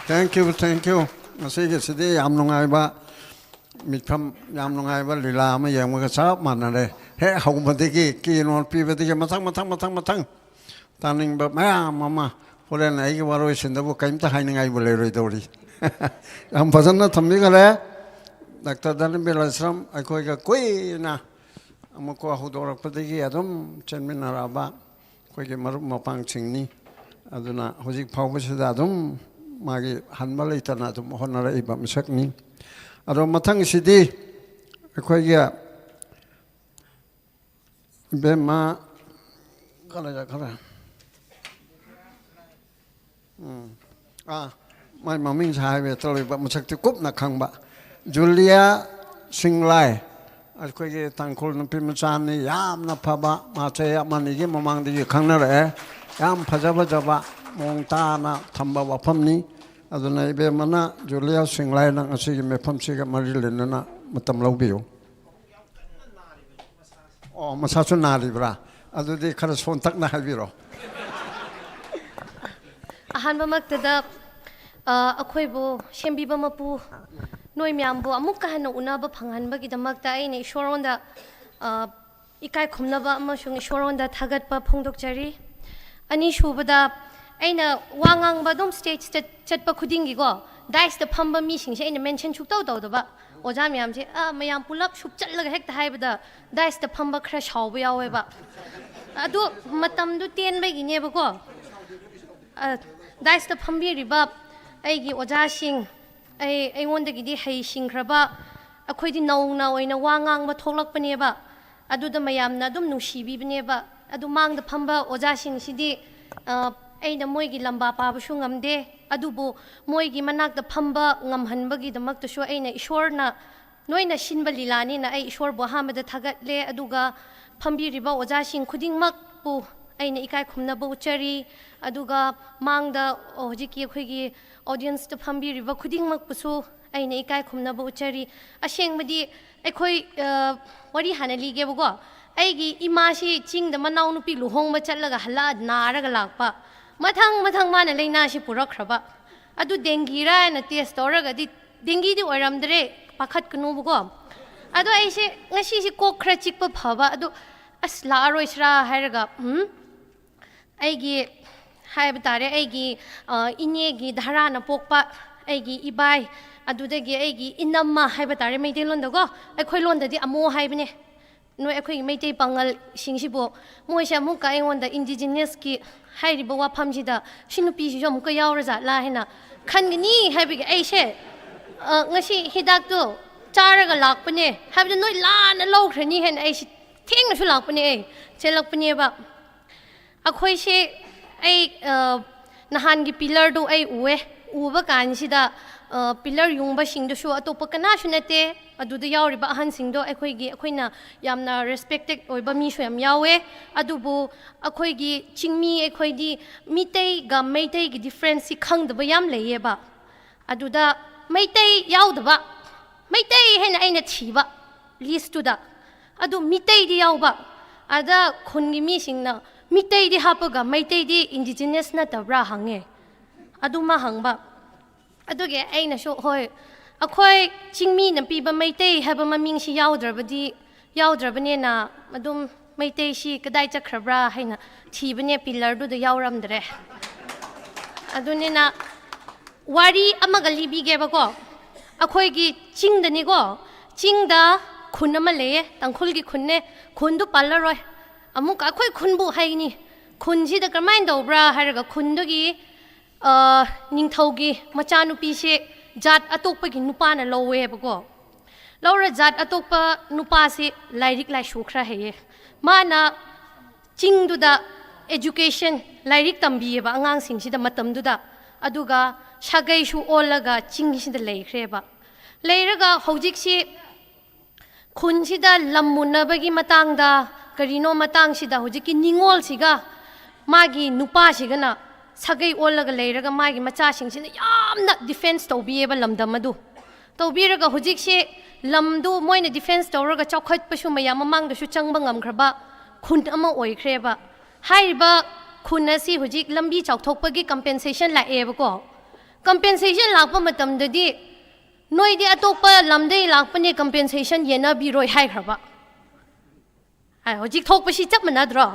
Thank you, thank you꯫ ꯉꯁꯤꯒꯤꯁꯤꯗꯤ ꯌꯥꯝ ꯅꯨꯡꯉꯥꯏꯕ ꯃꯤꯠꯐꯝ, ꯌꯥꯝ ꯅꯨꯡꯉꯥꯏꯕ ꯂꯤꯂꯥ ꯑꯃ ꯌꯦꯡꯕꯒ ꯆꯞ ꯃꯥꯟꯅꯔꯦ꯫ ꯍꯦꯛ ꯍꯧꯕꯗꯒꯤ keynote ꯄꯤꯕꯗꯒꯤ ꯃꯊꯪ ꯃꯊꯪ ꯃꯊꯪ ꯃꯊꯪ ꯇꯥꯅꯤꯡꯕ ꯃꯌꯥꯝ ꯑꯃ꯫ ꯍꯣꯔꯦꯟ ꯑꯩꯒꯤ ꯋꯥꯔꯣꯏꯁꯤꯟꯗꯕꯨ ꯀꯔꯤꯝꯇ ꯍꯥꯏꯅꯤꯡꯉꯥꯏꯕꯨ ꯂꯩꯔꯣꯏꯗꯧꯔꯤ꯫ ꯌꯥꯝ ꯐꯖꯅ ꯊꯝꯕꯤꯈꯔꯦ꯫ ꯗꯥꯛꯇꯔ ꯙꯅꯕꯤꯔ ꯂꯥꯏꯁ꯭ꯔꯝ ꯑꯩꯈꯣꯏꯒ ꯀꯨꯏꯅ ꯑꯃꯨꯛꯀ ꯍꯧꯗꯣꯔꯛꯄꯗꯒꯤ ꯑꯗꯨꯝ ꯆꯦꯟꯃꯤꯟꯅꯔꯛꯑꯕ ꯑꯩꯈꯣꯏꯒꯤ ꯃꯔꯨꯞ ꯃꯄꯥꯡꯁꯤꯡꯅꯤ꯫ ꯑꯗꯨꯅ ꯍꯧꯖꯤꯛ ꯐꯥꯎꯕꯁꯤꯗ ꯑꯗꯨꯝ ꯃꯥꯒꯤ ꯍꯟꯕ ꯂꯩꯇꯅ ꯑꯗꯨꯝ ꯍꯣꯠꯅꯔꯛꯏꯕ ꯃꯤꯁꯛꯅꯤ꯫ ꯑꯗꯣ ꯃꯊꯪꯁꯤꯗꯤ ꯑꯩꯈꯣꯏꯒꯤ ꯏꯕꯦꯝꯃ ꯀꯗꯥꯏ ꯆꯠꯈ꯭ꯔꯦ? ꯎꯝ꯫ ꯑꯥ, ꯃꯥꯏ ꯃꯃꯤꯡꯁꯦ ꯍꯥꯏꯕ ꯇꯧꯔꯤꯕ, ꯃꯁꯛꯇꯤ ꯀꯨꯞꯅ ꯈꯪꯕ꯫ ꯖꯨꯂꯤꯌꯥ ꯁꯤꯡꯂꯥꯏ, ꯑꯩꯈꯣꯏꯒꯤ ꯇꯥꯡꯈꯨꯜ ꯅꯨꯄꯤ ꯃꯆꯥꯅꯤ, ꯌꯥꯝꯅ ꯐꯕ, ꯃꯥ ꯆꯍꯤ ꯑꯃ ꯑꯅꯤꯒꯤ ꯃꯃꯥꯡꯗꯒꯤ ꯈꯪꯅꯔꯛꯑꯦ꯫ ꯌꯥꯝ ꯐꯖ ꯐꯖꯕ ꯃꯑꯣꯡ ꯇꯥꯅ ꯊꯝꯕ ꯋꯥꯐꯝꯅꯤ꯫ ꯑꯗꯨꯅ ꯏꯕꯦꯝꯃꯅ ꯖꯨꯂꯤꯌꯥ ꯁꯤꯡꯂꯥꯏꯅ ꯉꯁꯤꯒꯤ ꯃꯤꯐꯝꯁꯤꯒ ꯃꯔꯤ ꯂꯩꯅꯅ ꯃꯇꯝ ꯂꯧꯕꯤꯌꯨ꯫ ꯑꯣ, ꯃꯁꯥꯁꯨ ꯅꯥꯔꯤꯕ꯭ꯔꯥ? ꯑꯗꯨꯗꯤ ꯈꯔ ꯁꯣꯟꯇꯛꯅ ꯍꯥꯏꯕꯤꯔꯣ꯫ ꯑꯍꯥꯟꯕꯃꯛꯇꯗ ꯑ, ꯑꯩꯈꯣꯏꯕꯨ ꯁꯦꯝꯕꯤꯕ ꯃꯄꯨ, ꯅꯣꯏ ꯃꯌꯥꯝꯕꯨ ꯑꯃꯨꯛꯀ ꯍꯟꯅ ꯎꯅꯕ ꯐꯪꯍꯟꯕꯒꯤꯗꯃꯛꯇ ꯑꯩꯅ ꯏꯁꯣꯔꯉꯣꯟꯗ ꯑ, ꯏꯀꯥꯏ ꯈꯨꯝꯅꯕ ꯑꯃꯁꯨꯡ ꯏꯁꯣꯔꯉꯣꯟꯗ ꯊꯥꯒꯠꯄ ꯐꯣꯡꯗꯣꯛꯆꯔꯤ꯫ ꯑꯅꯤꯁꯨꯕꯗ, ꯑꯩꯅ ꯋꯥ ꯉꯥꯡꯕ ꯑꯗꯨꯝ stageꯇ ꯆꯠꯄ ꯈꯨꯗꯤꯡꯒꯤꯀꯣ, daireꯇ ꯐꯝꯕ ꯃꯤꯁꯤꯡꯁꯦ ꯑꯩꯅ mention ꯁꯨꯛꯇꯧ ꯇꯧꯗꯕ꯫ ꯑꯣꯖꯥ ꯃꯌꯥꯝꯁꯦ, ꯑ, ꯃꯌꯥꯝ ꯄꯨꯂꯞ ꯁꯨꯞꯆꯠꯂꯒ ꯍꯦꯛꯇ ꯍꯥꯏꯕꯗ daireꯇ ꯐꯝꯕ ꯈꯔ ꯁꯥꯎꯕ ꯌꯥꯎꯋꯦꯕ꯫ ꯑꯗꯨ ꯃꯇꯝꯗꯨ ꯇꯦꯟꯕꯒꯤꯅꯦꯕꯀꯣ꯫ ꯑ, daireꯇ ꯐꯝꯕꯤꯔꯤꯕ ꯑꯩꯒꯤ ꯑꯣꯖꯥꯁꯤꯡ, ꯑꯩ, ꯑꯩꯉꯣꯟꯗꯒꯤꯗꯤ ꯍꯩꯁꯤꯡꯈ꯭ꯔꯕ, ꯑꯩꯈꯣꯏꯗꯤ ꯅꯧꯅ ꯑꯣꯏꯅ ꯋꯥ ꯉꯥꯡꯕ ꯊꯣꯛꯂꯛꯄꯅꯦꯕ꯫ ꯑꯗꯨꯗ ꯃꯌꯥꯝꯅ ꯑꯗꯨꯝ ꯅꯨꯡꯁꯤꯕꯤꯕꯅꯦꯕ꯫ ꯑꯗꯨ ꯃꯥꯡꯗ ꯐꯝꯕ ꯑꯣꯖꯥꯁꯤꯡꯁꯤꯗꯤ, ꯑ, ꯑꯩꯅ ꯃꯣꯏꯒꯤ ꯂꯝꯕꯥ ꯄꯥꯕꯁꯨ ꯉꯝꯗꯦ, ꯑꯗꯨꯕꯨ ꯃꯣꯏꯒꯤ ꯃꯅꯥꯛꯇ ꯐꯝꯕ ꯉꯝꯍꯟꯕꯒꯤꯗꯃꯛꯇꯁꯨ ꯑꯩꯅ ꯏꯁꯣꯔꯅ ꯅꯣꯏꯅ ꯁꯤꯟꯕ ꯂꯤꯂꯥꯅꯤꯅ ꯑꯩ ꯏꯁꯣꯔꯕꯨ ꯑꯍꯥꯟꯕꯗ ꯊꯥꯒꯠꯂꯦ꯫ ꯑꯗꯨꯒ ꯐꯝꯕꯤꯔꯤꯕ ꯑꯣꯖꯥꯁꯤꯡ ꯈꯨꯗꯤꯡꯃꯛꯄꯨ ꯑꯩꯅ ꯏꯀꯥꯏ ꯈꯨꯝꯅꯕ ꯎꯠꯆꯔꯤ꯫ ꯑꯗꯨꯒ ꯃꯥꯡꯗ ꯍꯧꯖꯤꯛꯀꯤ ꯑꯩꯈꯣꯏꯒꯤ audienceꯇ ꯐꯝꯕꯤꯔꯤꯕ ꯈꯨꯗꯤꯡꯃꯛꯄꯨꯁꯨ ꯑꯩꯅ ꯏꯀꯥꯏ ꯈꯨꯝꯅꯕ ꯎꯠꯆꯔꯤ꯫ ꯑꯁꯦꯡꯕꯗꯤ ꯑꯩꯈꯣꯏ, ꯑ, ꯋꯥꯔꯤ ꯍꯥꯟꯅ ꯂꯤꯒꯦꯕꯀꯣ꯫ ꯑꯩꯒꯤ ꯏꯃꯥꯁꯤ ꯆꯤꯡꯗ ꯃꯅꯥꯎꯅꯨꯄꯤ ꯂꯨꯍꯣꯡꯕ ꯆꯠꯂꯒ ꯍꯜꯂꯛꯑ ꯅꯥꯔꯒ ꯂꯥꯛꯄ꯫ ꯃꯊꯪ ꯃꯊꯪ ꯃꯥꯅ ꯂꯥꯏꯅꯥꯁꯤ ꯄꯨꯔꯛꯈ꯭ꯔꯕ꯫ ꯑꯗꯨ ꯗꯦꯡꯒꯤꯔꯥ ꯍꯥꯏꯅ test ꯇꯧꯔꯒꯗꯤ ꯗꯦꯡꯒꯤꯗꯤ ꯑꯣꯏꯔꯝꯗ꯭ꯔꯦ, ꯄꯥꯈꯠꯀꯅꯨꯕꯀꯣ꯫ ꯑꯗꯣ ꯑꯩꯁꯦ ꯉꯁꯤꯁꯦ ꯀꯣꯛ ꯈꯔ ꯆꯤꯛꯄ ꯐꯕ꯫ ꯑꯗꯨ ꯑꯁ, ꯂꯥꯛꯑꯔꯣꯏꯁꯤꯔꯥ ꯍꯥꯏꯔꯒ, ꯎꯝ, ꯑꯩꯒꯤ ꯍꯥꯏꯕ ꯇꯥꯔꯦ, ꯑꯩꯒꯤ, ꯑ, ꯏꯅꯦꯒꯤ ꯙꯔꯥꯅ ꯄꯣꯛꯄ ꯑꯩꯒꯤ ꯏꯕꯥꯏ, ꯑꯗꯨꯗꯒꯤ ꯑꯩꯒꯤ ꯏꯅꯝꯃ ꯍꯥꯏꯕ ꯇꯥꯔꯦ ꯃꯩꯇꯩꯂꯣꯟꯗꯀꯣ, ꯑꯩꯈꯣꯏ ꯂꯣꯟꯗꯗꯤ ꯑꯃꯣ ꯍꯥꯏꯕꯅꯦ꯫ ꯅꯣꯏ ꯑꯩꯈꯣꯏꯒꯤ ꯃꯩꯇꯩ ꯄꯥꯉꯜꯁꯤꯡꯁꯤꯕꯨ ꯃꯣꯏꯁꯦ ꯑꯃꯨꯛꯀ ꯑꯩꯉꯣꯟꯗ indigenousꯀꯤ ꯍꯥꯏꯔꯤꯕ ꯋꯥꯐꯝꯁꯤꯗ ꯁꯤ ꯅꯨꯄꯤꯁꯤꯁꯨ ꯑꯃꯨꯛꯀ ꯌꯥꯎꯔꯖꯥꯠꯂꯥ ꯍꯥꯏꯅ ꯈꯟꯒꯅꯤ ꯍꯥꯏꯕꯒꯤ ꯑꯩꯁꯦ, ꯑ, ꯉꯁꯤ ꯍꯤꯗꯥꯛꯇꯣ ꯆꯥꯔꯒ ꯂꯥꯛꯄꯅꯦ꯫ ꯍꯥꯏꯕꯗꯤ ꯅꯣꯏ ꯂꯥꯟꯅ ꯂꯧꯈ꯭ꯔꯅꯤ ꯍꯥꯏꯅ ꯑꯩꯁꯦ ꯊꯦꯡꯅꯁꯨ ꯂꯥꯛꯄꯅꯦ, ꯑꯩ ꯆꯦꯜꯂꯛꯄꯅꯦꯕ꯫ ꯑꯩꯈꯣꯏꯁꯦ, ꯑꯩ, ꯑ, ꯅꯍꯥꯟꯒꯤ pillarꯗꯨ ꯑꯩ ꯎꯑꯦ꯫ ꯎꯕ ꯀꯥꯟꯁꯤꯗ, ꯑ, pillar ꯌꯨꯡꯕꯁꯤꯡꯗꯨꯁꯨ ꯑꯇꯣꯞꯄ ꯀꯅꯥꯁꯨ ꯅꯠꯇꯦ꯫ ꯑꯗꯨꯗ ꯌꯥꯎꯔꯤꯕ ꯑꯍꯟꯁꯤꯡꯗꯣ ꯑꯩꯈꯣꯏꯒꯤ, ꯑꯩꯈꯣꯏꯅ ꯌꯥꯝꯅ respected ꯑꯣꯏꯕ ꯃꯤꯁꯨ ꯌꯥꯝ ꯌꯥꯎꯋꯦ꯫ ꯑꯗꯨꯕꯨ ꯑꯩꯈꯣꯏꯒꯤ ꯆꯤꯡꯃꯤ ꯑꯩꯈꯣꯏꯗꯤ ꯃꯤꯇꯩꯒ ꯃꯩꯇꯩꯒꯤ differenceꯁꯤ ꯈꯪꯗꯕ ꯌꯥꯝ ꯂꯩꯌꯦꯕ꯫ ꯑꯗꯨꯗ ꯃꯩꯇꯩ ꯌꯥꯎꯗꯕ, ꯃꯩꯇꯩ ꯍꯥꯏꯅ ꯑꯩꯅ ꯊꯤꯕ listꯇꯨꯗ꯫ ꯑꯗꯨ ꯃꯤꯇꯩꯗꯤ ꯌꯥꯎꯕ꯫ ꯑꯗ ꯈꯨꯟꯒꯤ ꯃꯤꯁꯤꯡꯅ ꯃꯤꯇꯩꯗꯤ ꯍꯥꯞꯄꯒ ꯃꯩꯇꯩꯗꯤ indigenous ꯅꯠꯇꯕ꯭ꯔꯥ ꯍꯪꯉꯦ꯫ ꯑꯗꯨꯃ ꯍꯪꯕ꯫ ꯑꯗꯨꯒꯤ ꯑꯩꯅꯁꯨ, ꯍꯣꯏ, ꯑꯩꯈꯣꯏ ꯆꯤꯡꯃꯤꯅ ꯄꯤꯕ ꯃꯩꯇꯩ ꯍꯥꯏꯕ ꯃꯃꯤꯡꯁꯤ ꯌꯥꯎꯗ꯭ꯔꯕꯗꯤ, ꯌꯥꯎꯗ꯭ꯔꯕꯅꯤꯅ ꯑꯗꯨꯝ ꯃꯩꯇꯩꯁꯤ ꯀꯗꯥꯏ ꯆꯠꯈ꯭ꯔꯕ꯭ꯔꯥ ꯍꯥꯏꯅ ꯊꯤꯕꯅꯦ, pillarꯗꯨꯗ ꯌꯥꯎꯔꯝꯗ꯭ꯔꯦ꯫ ꯑꯗꯨꯅꯤꯅ ꯋꯥꯔꯤ ꯑꯃꯒ ꯂꯤꯕꯤꯒꯦꯕꯀꯣ꯫ ꯑꯩꯈꯣꯏꯒꯤ ꯆꯤꯡꯗꯅꯤꯀꯣ, ꯆꯤꯡꯗ ꯈꯨꯟ ꯑꯃ ꯂꯩꯌꯦ, ꯇꯥꯡꯈꯨꯜꯒꯤ ꯈꯨꯟꯅꯦ꯫ ꯈꯨꯟꯗꯨ ꯄꯜꯂꯔꯣꯏ, ꯑꯃꯨꯛꯀ ꯑꯩꯈꯣꯏ ꯈꯨꯟꯕꯨ ꯍꯥꯏꯒꯅꯤ꯫ ꯈꯨꯟꯁꯤꯗ ꯀꯔꯝꯍꯥꯏꯅ ꯇꯧꯕ꯭ꯔꯥ ꯍꯥꯏꯔꯒ, ꯈꯨꯟꯗꯨꯒꯤ, ꯑ, ꯅꯤꯡꯊꯧꯒꯤ ꯃꯆꯥꯅꯨꯄꯤꯁꯦ ꯖꯥꯠ ꯑꯇꯣꯞꯄꯒꯤ ꯅꯨꯄꯥꯅ ꯂꯧꯋꯦꯕꯀꯣ꯫ ꯂꯧꯔ ꯖꯥꯠ ꯑꯇꯣꯞꯄ ꯅꯨꯄꯥꯁꯤ ꯂꯥꯏꯔꯤꯛ ꯂꯥꯏꯁꯨ ꯈꯔ ꯍꯩꯌꯦ꯫ ꯃꯥꯅ ꯆꯤꯡꯗꯨꯗ education, ꯂꯥꯏꯔꯤꯛ ꯇꯝꯕꯤꯌꯦꯕ ꯑꯉꯥꯡꯁꯤꯡꯁꯤꯗ ꯃꯇꯝꯗꯨꯗ꯫ ꯑꯗꯨꯒ ꯁꯥꯒꯩꯁꯨ ꯑꯣꯜꯂꯒ ꯆꯤꯡꯁꯤꯗ ꯂꯩꯈ꯭ꯔꯦꯕ꯫ ꯂꯩꯔꯒ ꯍꯧꯖꯤꯛꯁꯤ ꯈꯨꯟꯁꯤꯗ ꯂꯝ ꯃꯨꯟꯅꯕꯒꯤ ꯃꯇꯥꯡꯗ, ꯀꯔꯤꯅꯣ ꯃꯇꯥꯡꯁꯤꯗ ꯍꯧꯖꯤꯛꯀꯤ ꯅꯤꯉꯣꯜꯁꯤꯒ ꯃꯥꯒꯤ ꯅꯨꯄꯥꯁꯤꯒꯅ ꯁꯥꯒꯩ ꯑꯣꯜꯂꯒ ꯂꯩꯔꯒ ꯃꯥꯒꯤ ꯃꯆꯥꯁꯤꯡꯁꯤꯅ ꯌꯥꯝꯅ defence ꯇꯧꯕꯤꯌꯦꯕ ꯂꯝꯗꯝ ꯑꯗꯨ꯫ ꯇꯧꯕꯤꯔꯒ ꯍꯧꯖꯤꯛꯁꯤ ꯂꯝꯗꯨ ꯃꯣꯏꯅ ꯗꯤꯐꯦꯟꯁ ꯇꯧꯔꯒ ꯆꯥꯎꯈꯠꯄꯁꯨ ꯃꯌꯥꯝ ꯃꯃꯥꯡꯗꯁꯨ ꯆꯪꯕ ꯉꯝꯈ꯭ꯔꯕ ꯈꯨꯟ ꯑꯃ ꯑꯣꯏꯈ꯭ꯔꯦꯕ꯫ ꯍꯥꯏꯔꯤꯕ ꯈꯨꯟ ꯑꯁꯤ ꯍꯧꯖꯤꯛ ꯂꯝꯕꯤ ꯆꯥꯎꯊꯣꯛꯄꯒꯤ ꯀꯝꯄꯦꯟꯁꯦꯁꯟ ꯂꯥꯛꯑꯦꯕꯀꯣ꯫ ꯀꯝꯄꯦꯟꯁꯦꯁꯟ ꯂꯥꯛꯄ ꯃꯇꯝꯗꯗꯤ ꯅꯣꯏꯗꯤ ꯑꯇꯣꯞꯄ ꯂꯝꯗꯒꯤ ꯂꯥꯛꯄꯅꯦ, ꯀꯝꯄꯦꯟꯁꯦꯁꯟ ꯌꯦꯟꯅꯕꯤꯔꯣꯏ ꯍꯥꯏꯈ꯭ꯔꯕ꯫ ꯍꯥꯏ, ꯍꯧꯖꯤꯛ ꯊꯣꯛꯄꯁꯤ ꯆꯞ ꯃꯥꯟꯅꯗ꯭ꯔꯣ?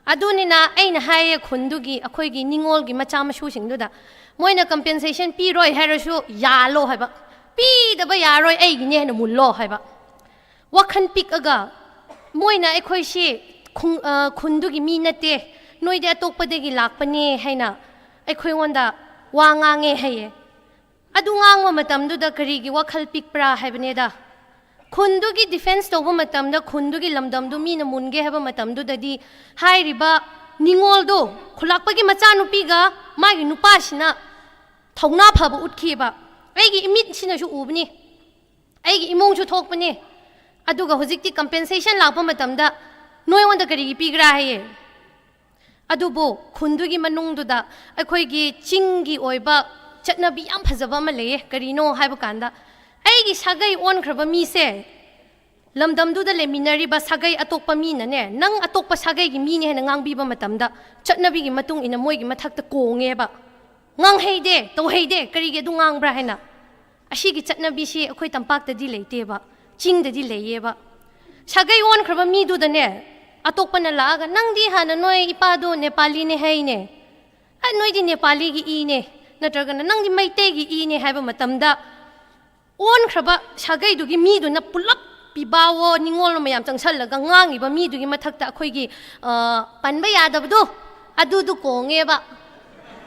ꯑꯗꯨꯅꯤꯅ ꯑꯩꯅ ꯍꯥꯏꯌꯦ ꯈꯨꯟꯗꯨꯒꯤ, ꯑꯩꯈꯣꯏꯒꯤ ꯅꯤꯉꯣꯜꯒꯤ ꯃꯆꯥ ꯃꯁꯨꯁꯤꯡꯗꯨꯗ, ꯃꯣꯏꯅ ꯀꯝꯄꯦꯟꯁꯦꯁꯟ ꯄꯤꯔꯣꯏ ꯍꯥꯏꯔꯁꯨ ꯌꯥꯜꯂꯣ ꯍꯥꯏꯕ, ꯄꯤꯗꯕ ꯌꯥꯔꯣꯏ, ꯑꯩꯒꯤꯅꯦ ꯍꯥꯏꯅ ꯃꯨꯜꯂꯣ ꯍꯥꯏꯕ꯫ ꯋꯥꯈꯜ ꯄꯤꯛꯑꯒ ꯃꯣꯏꯅ ꯑꯩꯈꯣꯏꯁꯤ ꯈꯨꯡ-, ꯑ, ꯈꯨꯟꯗꯨꯒꯤ ꯃꯤ ꯅꯠꯇꯦ, ꯅꯣꯏꯗꯤ ꯑꯇꯣꯞꯄꯗꯒꯤ ꯂꯥꯛꯄꯅꯦ ꯍꯥꯏꯅ ꯑꯩꯈꯣꯏꯉꯣꯟꯗ ꯋꯥ ꯉꯥꯡꯉꯦ ꯍꯥꯏꯌꯦ꯫ ꯑꯗꯨ ꯉꯥꯡꯕ ꯃꯇꯝꯗꯨꯗ ꯀꯔꯤꯒꯤ ꯋꯥꯈꯜ ꯄꯤꯛꯄ꯭ꯔꯥ ꯍꯥꯏꯕꯅꯦꯗ꯫ ꯈꯨꯟꯗꯨꯒꯤ ꯗꯤꯐꯦꯟꯁ ꯇꯧꯕ ꯃꯇꯝꯗ, ꯈꯨꯟꯗꯨꯒꯤ ꯂꯝꯗꯝꯗꯨ ꯃꯤꯅ ꯃꯨꯟꯒꯦ ꯍꯥꯏꯕ ꯃꯇꯝꯗꯨꯗꯗꯤ, ꯍꯥꯏꯔꯤꯕ ꯅꯤꯉꯣꯜꯗꯣ, ꯈꯨꯂꯥꯛꯄꯒꯤ ꯃꯆꯥꯅꯨꯄꯤꯒ ꯃꯥꯒꯤ ꯅꯨꯄꯥꯁꯤꯅ ꯊꯧꯅꯥ ꯐꯕ ꯎꯠꯈꯤꯕ꯫ ꯑꯩꯒꯤ ꯏꯃꯤꯠꯁꯤꯅꯁꯨ ꯎꯕꯅꯤ, ꯑꯩꯒꯤ ꯏꯃꯨꯡꯁꯨ ꯊꯣꯛꯄꯅꯤ꯫ ꯑꯗꯨꯒ ꯍꯧꯖꯤꯛꯇꯤ ꯀꯝꯄꯦꯟꯁꯦꯁꯟ ꯂꯥꯛꯄ ꯃꯇꯝꯗ ꯅꯣꯏꯉꯣꯟꯗ ꯀꯔꯤꯒꯤ ꯄꯤꯒ꯭ꯔꯥ ꯍꯥꯏꯌꯦ? ꯑꯗꯨꯕꯨ ꯈꯨꯟꯗꯨꯒꯤ ꯃꯅꯨꯡꯗꯨꯗ ꯑꯩꯈꯣꯏꯒꯤ ꯆꯤꯡꯒꯤ ꯑꯣꯏꯕ ꯆꯠꯅꯕꯤ ꯌꯥꯝ ꯐꯖꯕ ꯑꯃ ꯂꯩꯌꯦ꯫ ꯀꯔꯤꯅꯣ ꯍꯥꯏꯕ ꯀꯥꯟꯗ, ꯑꯩꯒꯤ ꯁꯥꯒꯩ ꯑꯣꯟꯈ꯭ꯔꯕ ꯃꯤꯁꯦ ꯂꯝꯗꯝꯗꯨꯗ ꯂꯩꯃꯤꯟꯅꯔꯤꯕ ꯁꯥꯒꯩ ꯑꯇꯣꯞꯄ ꯃꯤꯅꯅꯦ, "ꯅꯪ ꯑꯇꯣꯞꯄ ꯁꯥꯒꯩꯒꯤ ꯃꯤꯅꯦ" ꯍꯥꯏꯅ ꯉꯥꯡꯕꯤꯕ ꯃꯇꯝꯗ, ꯆꯠꯅꯕꯤꯒꯤ ꯃꯇꯨꯡ ꯏꯟꯅ ꯃꯣꯏꯒꯤ ꯃꯊꯛꯇ ꯀꯣꯡꯉꯦꯕ꯫ "ꯉꯥꯡꯍꯩꯗꯦ, ꯇꯧꯍꯩꯗꯦ, ꯀꯔꯤꯒꯤ ꯑꯗꯨ ꯉꯥꯡꯕ꯭ꯔꯥ?" ꯍꯥꯏꯅ꯫ ꯑꯁꯤꯒꯤ ꯆꯠꯅꯕꯤꯁꯤ ꯑꯩꯈꯣꯏ ꯇꯝꯄꯥꯛꯇꯗꯤ ꯂꯩꯇꯦꯕ, ꯆꯤꯡꯗꯗꯤ ꯂꯩꯌꯦꯕ꯫ ꯁꯥꯒꯩ ꯑꯣꯟꯈ꯭ꯔꯕ ꯃꯤꯗꯨꯗꯅꯦ, ꯑꯇꯣꯞꯄꯅ ꯂꯥꯛꯑꯒ, "ꯅꯪꯗꯤ ꯍꯥꯟꯅ ꯅꯣꯏ ꯏꯄꯥꯗꯣ ꯅꯦꯄꯥꯂꯤꯅꯦ ꯍꯥꯏꯅꯦ, ꯑ, ꯅꯣꯏꯗꯤ ꯅꯦꯄꯥꯂꯤꯒꯤ ꯏꯅꯦ, ꯅꯠꯇ꯭ꯔꯒꯅ ꯅꯪꯗꯤ ꯃꯩꯇꯩꯒꯤ ꯏꯅꯦ" ꯍꯥꯏꯕ ꯃꯇꯝꯗ, ꯑꯣꯟꯈ꯭ꯔꯕ ꯁꯥꯒꯩꯗꯨꯒꯤ ꯃꯤꯗꯨꯅ ꯄꯨꯂꯞ, ꯄꯤꯕꯥꯋꯣ ꯅꯤꯉꯣꯜꯂꯣ ꯃꯌꯥꯝ ꯆꯪꯁꯜꯂꯒ ꯉꯥꯡꯉꯤꯕ ꯃꯤꯗꯨꯒꯤ ꯃꯊꯛꯇ ꯑꯩꯈꯣꯏꯒꯤ, ꯑ, ꯄꯟꯕ ꯌꯥꯗꯕꯗꯣ, ꯑꯗꯨꯗꯨ ꯀꯣꯡꯉꯦꯕ꯫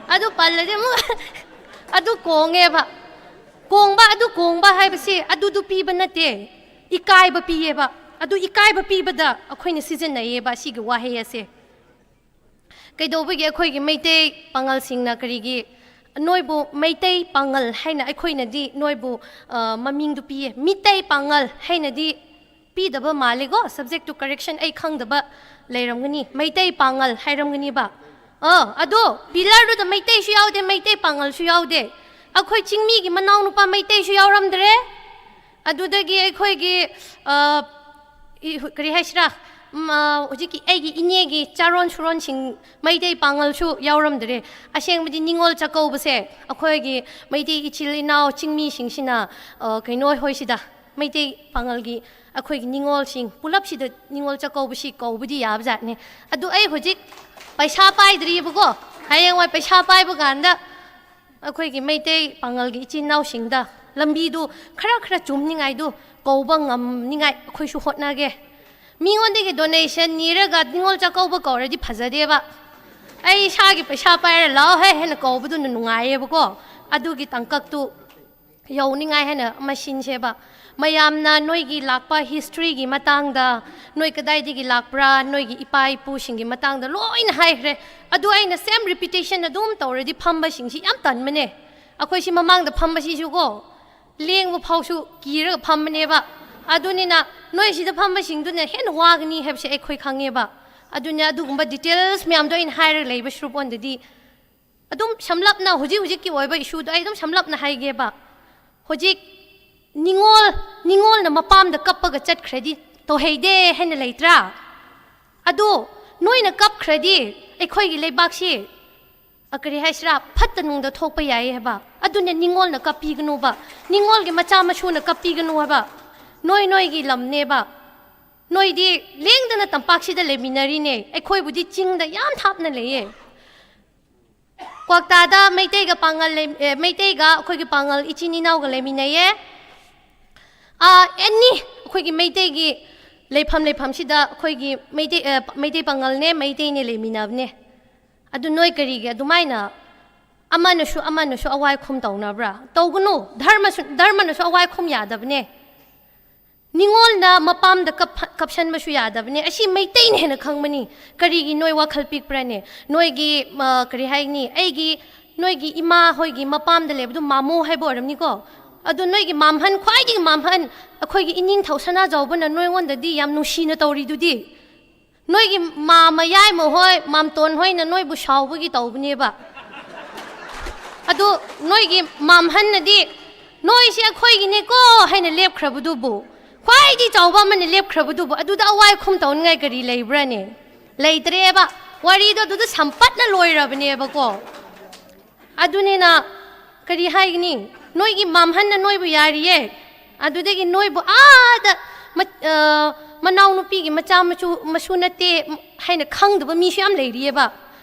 ꯑꯗꯨ ꯄꯜꯂꯗꯤ ꯑꯃꯨꯛ ꯑꯗꯨ ꯀꯣꯡꯉꯦꯕ꯫ ꯀꯣꯡꯕ, ꯑꯗꯨ ꯀꯣꯡꯕ ꯍꯥꯏꯕꯁꯤ ꯑꯗꯨꯗꯨ ꯄꯤꯕ ꯅꯠꯇꯦ, ꯏꯀꯥꯏꯕ ꯄꯤꯌꯦꯕ꯫ ꯑꯗꯨ ꯏꯀꯥꯏꯕ ꯄꯤꯕꯗ ꯑꯩꯈꯣꯏꯅ ꯁꯤꯖꯤꯟꯅꯩꯌꯦꯕ ꯑꯁꯤꯒꯤ ꯋꯥꯍꯩ ꯑꯁꯦ꯫ ꯀꯩꯗꯧꯕꯒꯤ ꯑꯩꯈꯣꯏꯒꯤ ꯃꯩꯇꯩ ꯄꯥꯉꯜꯁꯤꯡꯅ ꯀꯔꯤꯒꯤ ꯅꯣꯏꯕꯨ ꯃꯩꯇꯩ ꯄꯥꯉꯜ ꯍꯥꯏꯅ ꯑꯩꯈꯣꯏꯅꯗꯤ ꯅꯣꯏꯕꯨ, ꯑ, ꯃꯃꯤꯡꯗꯨ ꯄꯤꯌꯦ? ꯃꯤꯇꯩ ꯄꯥꯉꯜ ꯍꯥꯏꯅꯗꯤ ꯄꯤꯗꯕ ꯃꯥꯜꯂꯦꯀꯣ, subject to correction ꯑꯩ ꯈꯪꯗꯕ ꯂꯩꯔꯝꯒꯅꯤ, ꯃꯩꯇꯩ ꯄꯥꯉꯜ ꯍꯥꯏꯔꯝꯒꯅꯤꯕ꯫ ꯑ, ꯑꯗꯣ ꯄꯤꯂꯔꯗꯨꯗ ꯃꯩꯇꯩꯁꯨ ꯌꯥꯎꯗꯦ, ꯃꯩꯇꯩ ꯄꯥꯉꯜꯁꯨ ꯌꯥꯎꯗꯦ꯫ ꯑꯩꯈꯣꯏ ꯆꯤꯡꯃꯤꯒꯤ ꯃꯅꯥꯎꯅꯨꯄꯥ ꯃꯩꯇꯩꯁꯨ ꯌꯥꯎꯔꯝꯗ꯭ꯔꯦ꯫ ꯑꯗꯨꯗꯒꯤ ꯑꯩꯈꯣꯏꯒꯤ, ꯑ, ꯏ-, ꯀꯔꯤ ꯍꯥꯏꯁꯤꯔꯥ, ꯎꯝ, ꯑ, ꯍꯧꯖꯤꯛꯀꯤ ꯑꯩꯒꯤ ꯏꯅꯦꯒꯤ ꯆꯥꯔꯣꯟ ꯁꯨꯔꯣꯟꯁꯤꯡ ꯃꯩꯇꯩ ꯄꯥꯉꯜꯁꯨ ꯌꯥꯎꯔꯝꯗ꯭ꯔꯦ꯫ ꯑꯁꯦꯡꯕꯗꯤ ꯅꯤꯉꯣꯜ ꯆꯥꯛꯀꯧꯕꯁꯦ ꯑꯩꯈꯣꯏꯒꯤ ꯃꯩꯇꯩ ꯏꯆꯤꯜ ꯏꯅꯥꯎ ꯆꯤꯡꯃꯤꯁꯤꯡꯁꯤꯅ, ꯑ, ꯀꯩꯅꯣ ꯍꯣꯏꯁꯤꯗ, ꯃꯩꯇꯩ ꯄꯥꯉꯜꯒꯤ ꯑꯩꯈꯣꯏꯒꯤ ꯅꯤꯉꯣꯜꯁꯤꯡ ꯄꯨꯂꯞꯁꯤꯗ ꯅꯤꯉꯣꯜ ꯆꯥꯛꯀꯧꯕꯁꯤ ꯀꯧꯕꯗꯤ ꯌꯥꯕꯖꯥꯠꯅꯤ꯫ ꯑꯗꯨ ꯑꯩ ꯍꯧꯖꯤꯛ ꯄꯩꯁꯥ ꯄꯥꯏꯗ꯭ꯔꯤꯕꯀꯣ, ꯍꯌꯦꯡꯋꯥꯏ ꯄꯩꯁꯥ ꯄꯥꯏꯕ ꯀꯥꯟꯗ ꯑꯩꯈꯣꯏꯒꯤ ꯃꯩꯇꯩ ꯄꯥꯉꯜꯒꯤ ꯏꯆꯤꯟ ꯏꯅꯥꯎꯁꯤꯡꯗ ꯂꯝꯕꯤꯗꯨ ꯈꯔ ꯈꯔ ꯆꯨꯝꯅꯤꯡꯉꯥꯏꯗꯨ ꯀꯧꯕ ꯉꯝꯅꯤꯡꯉꯥꯏ ꯑꯩꯈꯣꯏꯁꯨ ꯍꯣꯠꯅꯒꯦ꯫ ꯃꯤꯉꯣꯟꯗꯒꯤ donation ꯅꯤꯔꯒ ꯅꯤꯉꯣꯜ ꯆꯥꯛꯀꯧꯕ ꯀꯧꯔꯗꯤ ꯐꯖꯗꯦꯕ꯫ ꯑꯩ ꯏꯁꯥꯒꯤ ꯄꯩꯁꯥ ꯄꯥꯏꯔ ꯂꯥꯛꯑꯣ ꯍꯦ ꯍꯥꯏꯅ ꯀꯧꯕꯗꯨꯅ ꯅꯨꯡꯉꯥꯏꯌꯦꯕꯀꯣ꯫ ꯑꯗꯨꯒꯤ ꯇꯥꯡꯀꯛꯇꯨ ꯌꯧꯅꯤꯡꯉꯥꯏ ꯍꯥꯏꯅ ꯑꯃ ꯁꯤꯟꯁꯦꯕ꯫ ꯃꯌꯥꯝꯅ ꯅꯣꯏꯒꯤ ꯂꯥꯛꯄ historyꯒꯤ ꯃꯇꯥꯡꯗ, ꯅꯣꯏ ꯀꯗꯥꯏꯗꯒꯤ ꯂꯥꯛꯄ꯭ꯔꯥ, ꯅꯣꯏꯒꯤ ꯏꯄꯥ ꯏꯄꯨꯁꯤꯡꯒꯤ ꯃꯇꯥꯡꯗ ꯂꯣꯏꯅ ꯍꯥꯏꯈ꯭ꯔꯦ꯫ ꯑꯗꯨ ꯑꯩꯅ same repetition ꯑꯗꯨꯝ ꯇꯧꯔꯗꯤ ꯐꯝꯕꯁꯤꯡꯁꯤ ꯌꯥꯝ ꯇꯟꯕꯅꯦ꯫ ꯑꯩꯈꯣꯏ ꯁꯤ ꯃꯃꯥꯡꯗ ꯐꯝꯕꯁꯤꯁꯨꯀꯣ, ꯂꯦꯡꯕ ꯐꯥꯎꯁꯨ ꯀꯤꯔꯒ ꯐꯝꯕꯅꯦꯕ꯫ ꯑꯗꯨꯅꯤꯅ ꯅꯣꯏ ꯁꯤꯗ ꯐꯝꯕꯁꯤꯡꯗꯨꯅ ꯍꯦꯟꯅ ꯋꯥꯒꯅꯤ ꯍꯥꯏꯕꯁꯦ ꯑꯩꯈꯣꯏ ꯈꯪꯉꯦꯕ꯫ ꯑꯗꯨꯅ ꯑꯗꯨꯒꯨꯝꯕ details ꯃꯌꯥꯝꯗꯣ ꯑꯩꯅ ꯍꯥꯏꯔꯒ ꯂꯩꯕ ꯁꯔꯨꯛ ꯑꯣꯟꯗꯗꯤ, ꯑꯗꯨꯝ ꯁꯝꯂꯞꯅ ꯍꯧꯖꯤꯛ ꯍꯧꯖꯤꯛꯀꯤ ꯑꯣꯏꯕ issueꯗꯣ ꯑꯩ ꯑꯗꯨꯝ ꯁꯝꯂꯞꯅ ꯍꯥꯏꯒꯦꯕ꯫ ꯍꯧꯖꯤꯛ ꯅꯤꯉꯣꯜ, ꯅꯤꯉꯣꯜꯅ ꯃꯄꯥꯝꯗ ꯀꯞꯄꯒ ꯆꯠꯈ꯭ꯔꯗꯤ ꯇꯧꯍꯩꯗꯦ ꯍꯥꯏꯅ ꯂꯩꯇ꯭ꯔꯥ? ꯑꯗꯣ ꯅꯣꯏꯅ ꯀꯞꯈ꯭ꯔꯗꯤ ꯑꯩꯈꯣꯏꯒꯤ ꯂꯩꯕꯥꯛꯁꯤ, ꯑ, ꯀꯔꯤ ꯍꯥꯏꯁꯤꯔꯥ, ꯐꯠꯇ ꯅꯨꯡꯗ ꯊꯣꯛꯄ ꯌꯥꯏ ꯍꯥꯏꯕ꯫ ꯑꯗꯨꯅ ꯅꯤꯉꯣꯜꯅ ꯀꯞꯄꯤꯒꯅꯨꯕ, ꯅꯤꯉꯣꯜꯒꯤ ꯃꯆꯥ ꯃꯁꯨꯅ ꯀꯞꯄꯤꯒꯅꯨ ꯍꯥꯏꯕ꯫ ꯅꯣꯏ ꯅꯣꯏꯒꯤ ꯂꯝꯅꯦꯕ꯫ ꯅꯣꯏꯗꯤ ꯂꯦꯡꯗꯅ ꯇꯝꯄꯥꯛꯁꯤꯗ ꯂꯩꯃꯤꯟꯅꯔꯤꯅꯦ, ꯑꯩꯈꯣꯏꯕꯨꯗꯤ ꯆꯤꯡꯗ ꯌꯥꯝ ꯊꯥꯞꯅ ꯂꯩꯌꯦ꯫ ꯀ꯭ꯋꯥꯛꯇꯥꯗ ꯃꯩꯇꯩꯒ ꯄꯥꯉꯜ ꯂꯩ-, ꯑꯦ, ꯃꯩꯇꯩꯒ ꯑꯩꯈꯣꯏꯒꯤ ꯄꯥꯉꯜ ꯏꯆꯤꯟ ꯏꯅꯥꯎꯒ ꯂꯩꯃꯤꯟꯅꯩꯌꯦ꯫ ꯑꯥ, any ꯑꯩꯈꯣꯏꯒꯤ ꯃꯩꯇꯩꯒꯤ ꯂꯩꯐꯝ, ꯂꯩꯐꯝꯁꯤꯗ ꯑꯩꯈꯣꯏꯒꯤ ꯃꯩꯇꯩ, ꯑꯦ, ꯃꯩꯇꯩ ꯄꯥꯉꯜꯅꯦ, ꯃꯩꯇꯩꯅꯦ ꯂꯩꯃꯤꯟꯅꯕꯅꯦ꯫ ꯑꯗꯨ ꯅꯣꯏ ꯀꯔꯤꯒꯤ ꯑꯗꯨꯃꯥꯏꯅ ꯑꯃꯅꯁꯨ ꯑꯃꯅꯁꯨ ꯑꯋꯥꯏ ꯈꯨꯝ ꯇꯧꯅꯕ꯭ꯔꯥ? ꯇꯧꯒꯅꯨ꯫ ꯙꯔꯃꯁꯨ, ꯙꯔꯃꯅꯁꯨ ꯑꯋꯥꯏ ꯈꯨꯝ ꯌꯥꯗꯕꯅꯦ꯫ ꯅꯤꯉꯣꯜꯅ ꯃꯄꯥꯝꯗ ꯀꯞ-, ꯀꯞꯁꯟꯕꯁꯨ ꯌꯥꯗꯕꯅꯦ꯫ ꯑꯁꯤ ꯃꯩꯇꯩꯅ ꯍꯦꯟꯅ ꯈꯪꯕꯅꯤ꯫ ꯀꯔꯤꯒꯤ ꯅꯣꯏ ꯋꯥꯈꯜ ꯄꯤꯛꯄ꯭ꯔꯅꯦ? ꯅꯣꯏꯒꯤ, ꯑ, ꯀꯔꯤ ꯍꯥꯏꯒꯅꯤ? ꯑꯩꯒꯤ, ꯅꯣꯏꯒꯤ ꯏꯃꯥ ꯍꯣꯏꯒꯤ ꯃꯄꯥꯝꯗ ꯂꯩꯕꯗꯨ ꯃꯥꯃꯣ ꯍꯥꯏꯕ ꯑꯣꯏꯔꯝꯅꯤꯀꯣ? ꯑꯗꯨ ꯅꯣꯏꯒꯤ ꯃꯥꯝꯍꯟ, ꯈ꯭ꯋꯥꯏꯗꯒꯤ ꯃꯥꯝꯍꯟ, ꯑꯩꯈꯣꯏꯒꯤ ꯏꯅꯤꯡꯊꯧ ꯁꯅꯥꯖꯥꯎꯕꯅ ꯅꯣꯏꯉꯣꯟꯗꯗꯤ ꯌꯥꯝ ꯅꯨꯡꯁꯤꯅ ꯇꯧꯔꯤꯗꯨꯗꯤ꯫ ꯅꯣꯏꯒꯤ ꯃꯥꯃ ꯌꯥꯏꯃ ꯍꯣꯏ, ꯃꯥꯝꯇꯣꯟ ꯍꯣꯏꯅ ꯅꯣꯏꯕꯨ ꯁꯥꯎꯕꯒꯤ ꯇꯧꯕꯅꯦꯕ꯫ ꯑꯗꯨ ꯅꯣꯏꯒꯤ ꯃꯥꯝꯍꯟꯅꯗꯤ ꯅꯣꯏꯁꯤ ꯑꯩꯈꯣꯏꯒꯤꯅꯦꯀꯣ ꯍꯥꯏꯅ ꯂꯦꯞꯈ꯭ꯔꯕꯗꯨꯕꯨ, ꯈ꯭ꯋꯥꯏꯗꯒꯤ ꯆꯥꯎꯕ ꯑꯃꯅ ꯂꯦꯞꯈ꯭ꯔꯕꯗꯨꯕꯨ, ꯑꯗꯨꯗ ꯑꯋꯥꯏ ꯈꯨꯝ ꯇꯧꯅꯤꯡꯉꯥꯏ ꯀꯔꯤ ꯂꯩꯕ꯭ꯔꯥꯅꯦ? ꯂꯩꯇ꯭ꯔꯦꯕ꯫ ꯋꯥꯔꯤꯗꯣ ꯑꯗꯨꯗ ꯁꯝꯄꯠꯅ ꯂꯣꯏꯔꯕꯅꯦꯕꯀꯣ꯫ ꯑꯗꯨꯅꯤꯅ ꯀꯔꯤ ꯍꯥꯏꯒꯅꯤ? ꯅꯣꯏꯒꯤ ꯃꯥꯝꯍꯟꯅ ꯅꯣꯏꯕꯨ ꯌꯥꯔꯤꯌꯦ, ꯑꯗꯨꯗꯒꯤ ꯅꯣꯏꯕꯨ ꯑꯥꯗ ꯃ-, ꯑ, ꯃꯅꯥꯎꯅꯨꯄꯤꯒꯤ ꯃꯆꯥ ꯃꯁꯨ, ꯃꯁꯨ ꯅꯠꯇꯦ ꯍꯥꯏꯅ ꯈꯪꯗꯕ ꯃꯤꯁꯨ ꯌꯥꯝ ꯂꯩꯔꯤꯌꯦꯕ꯫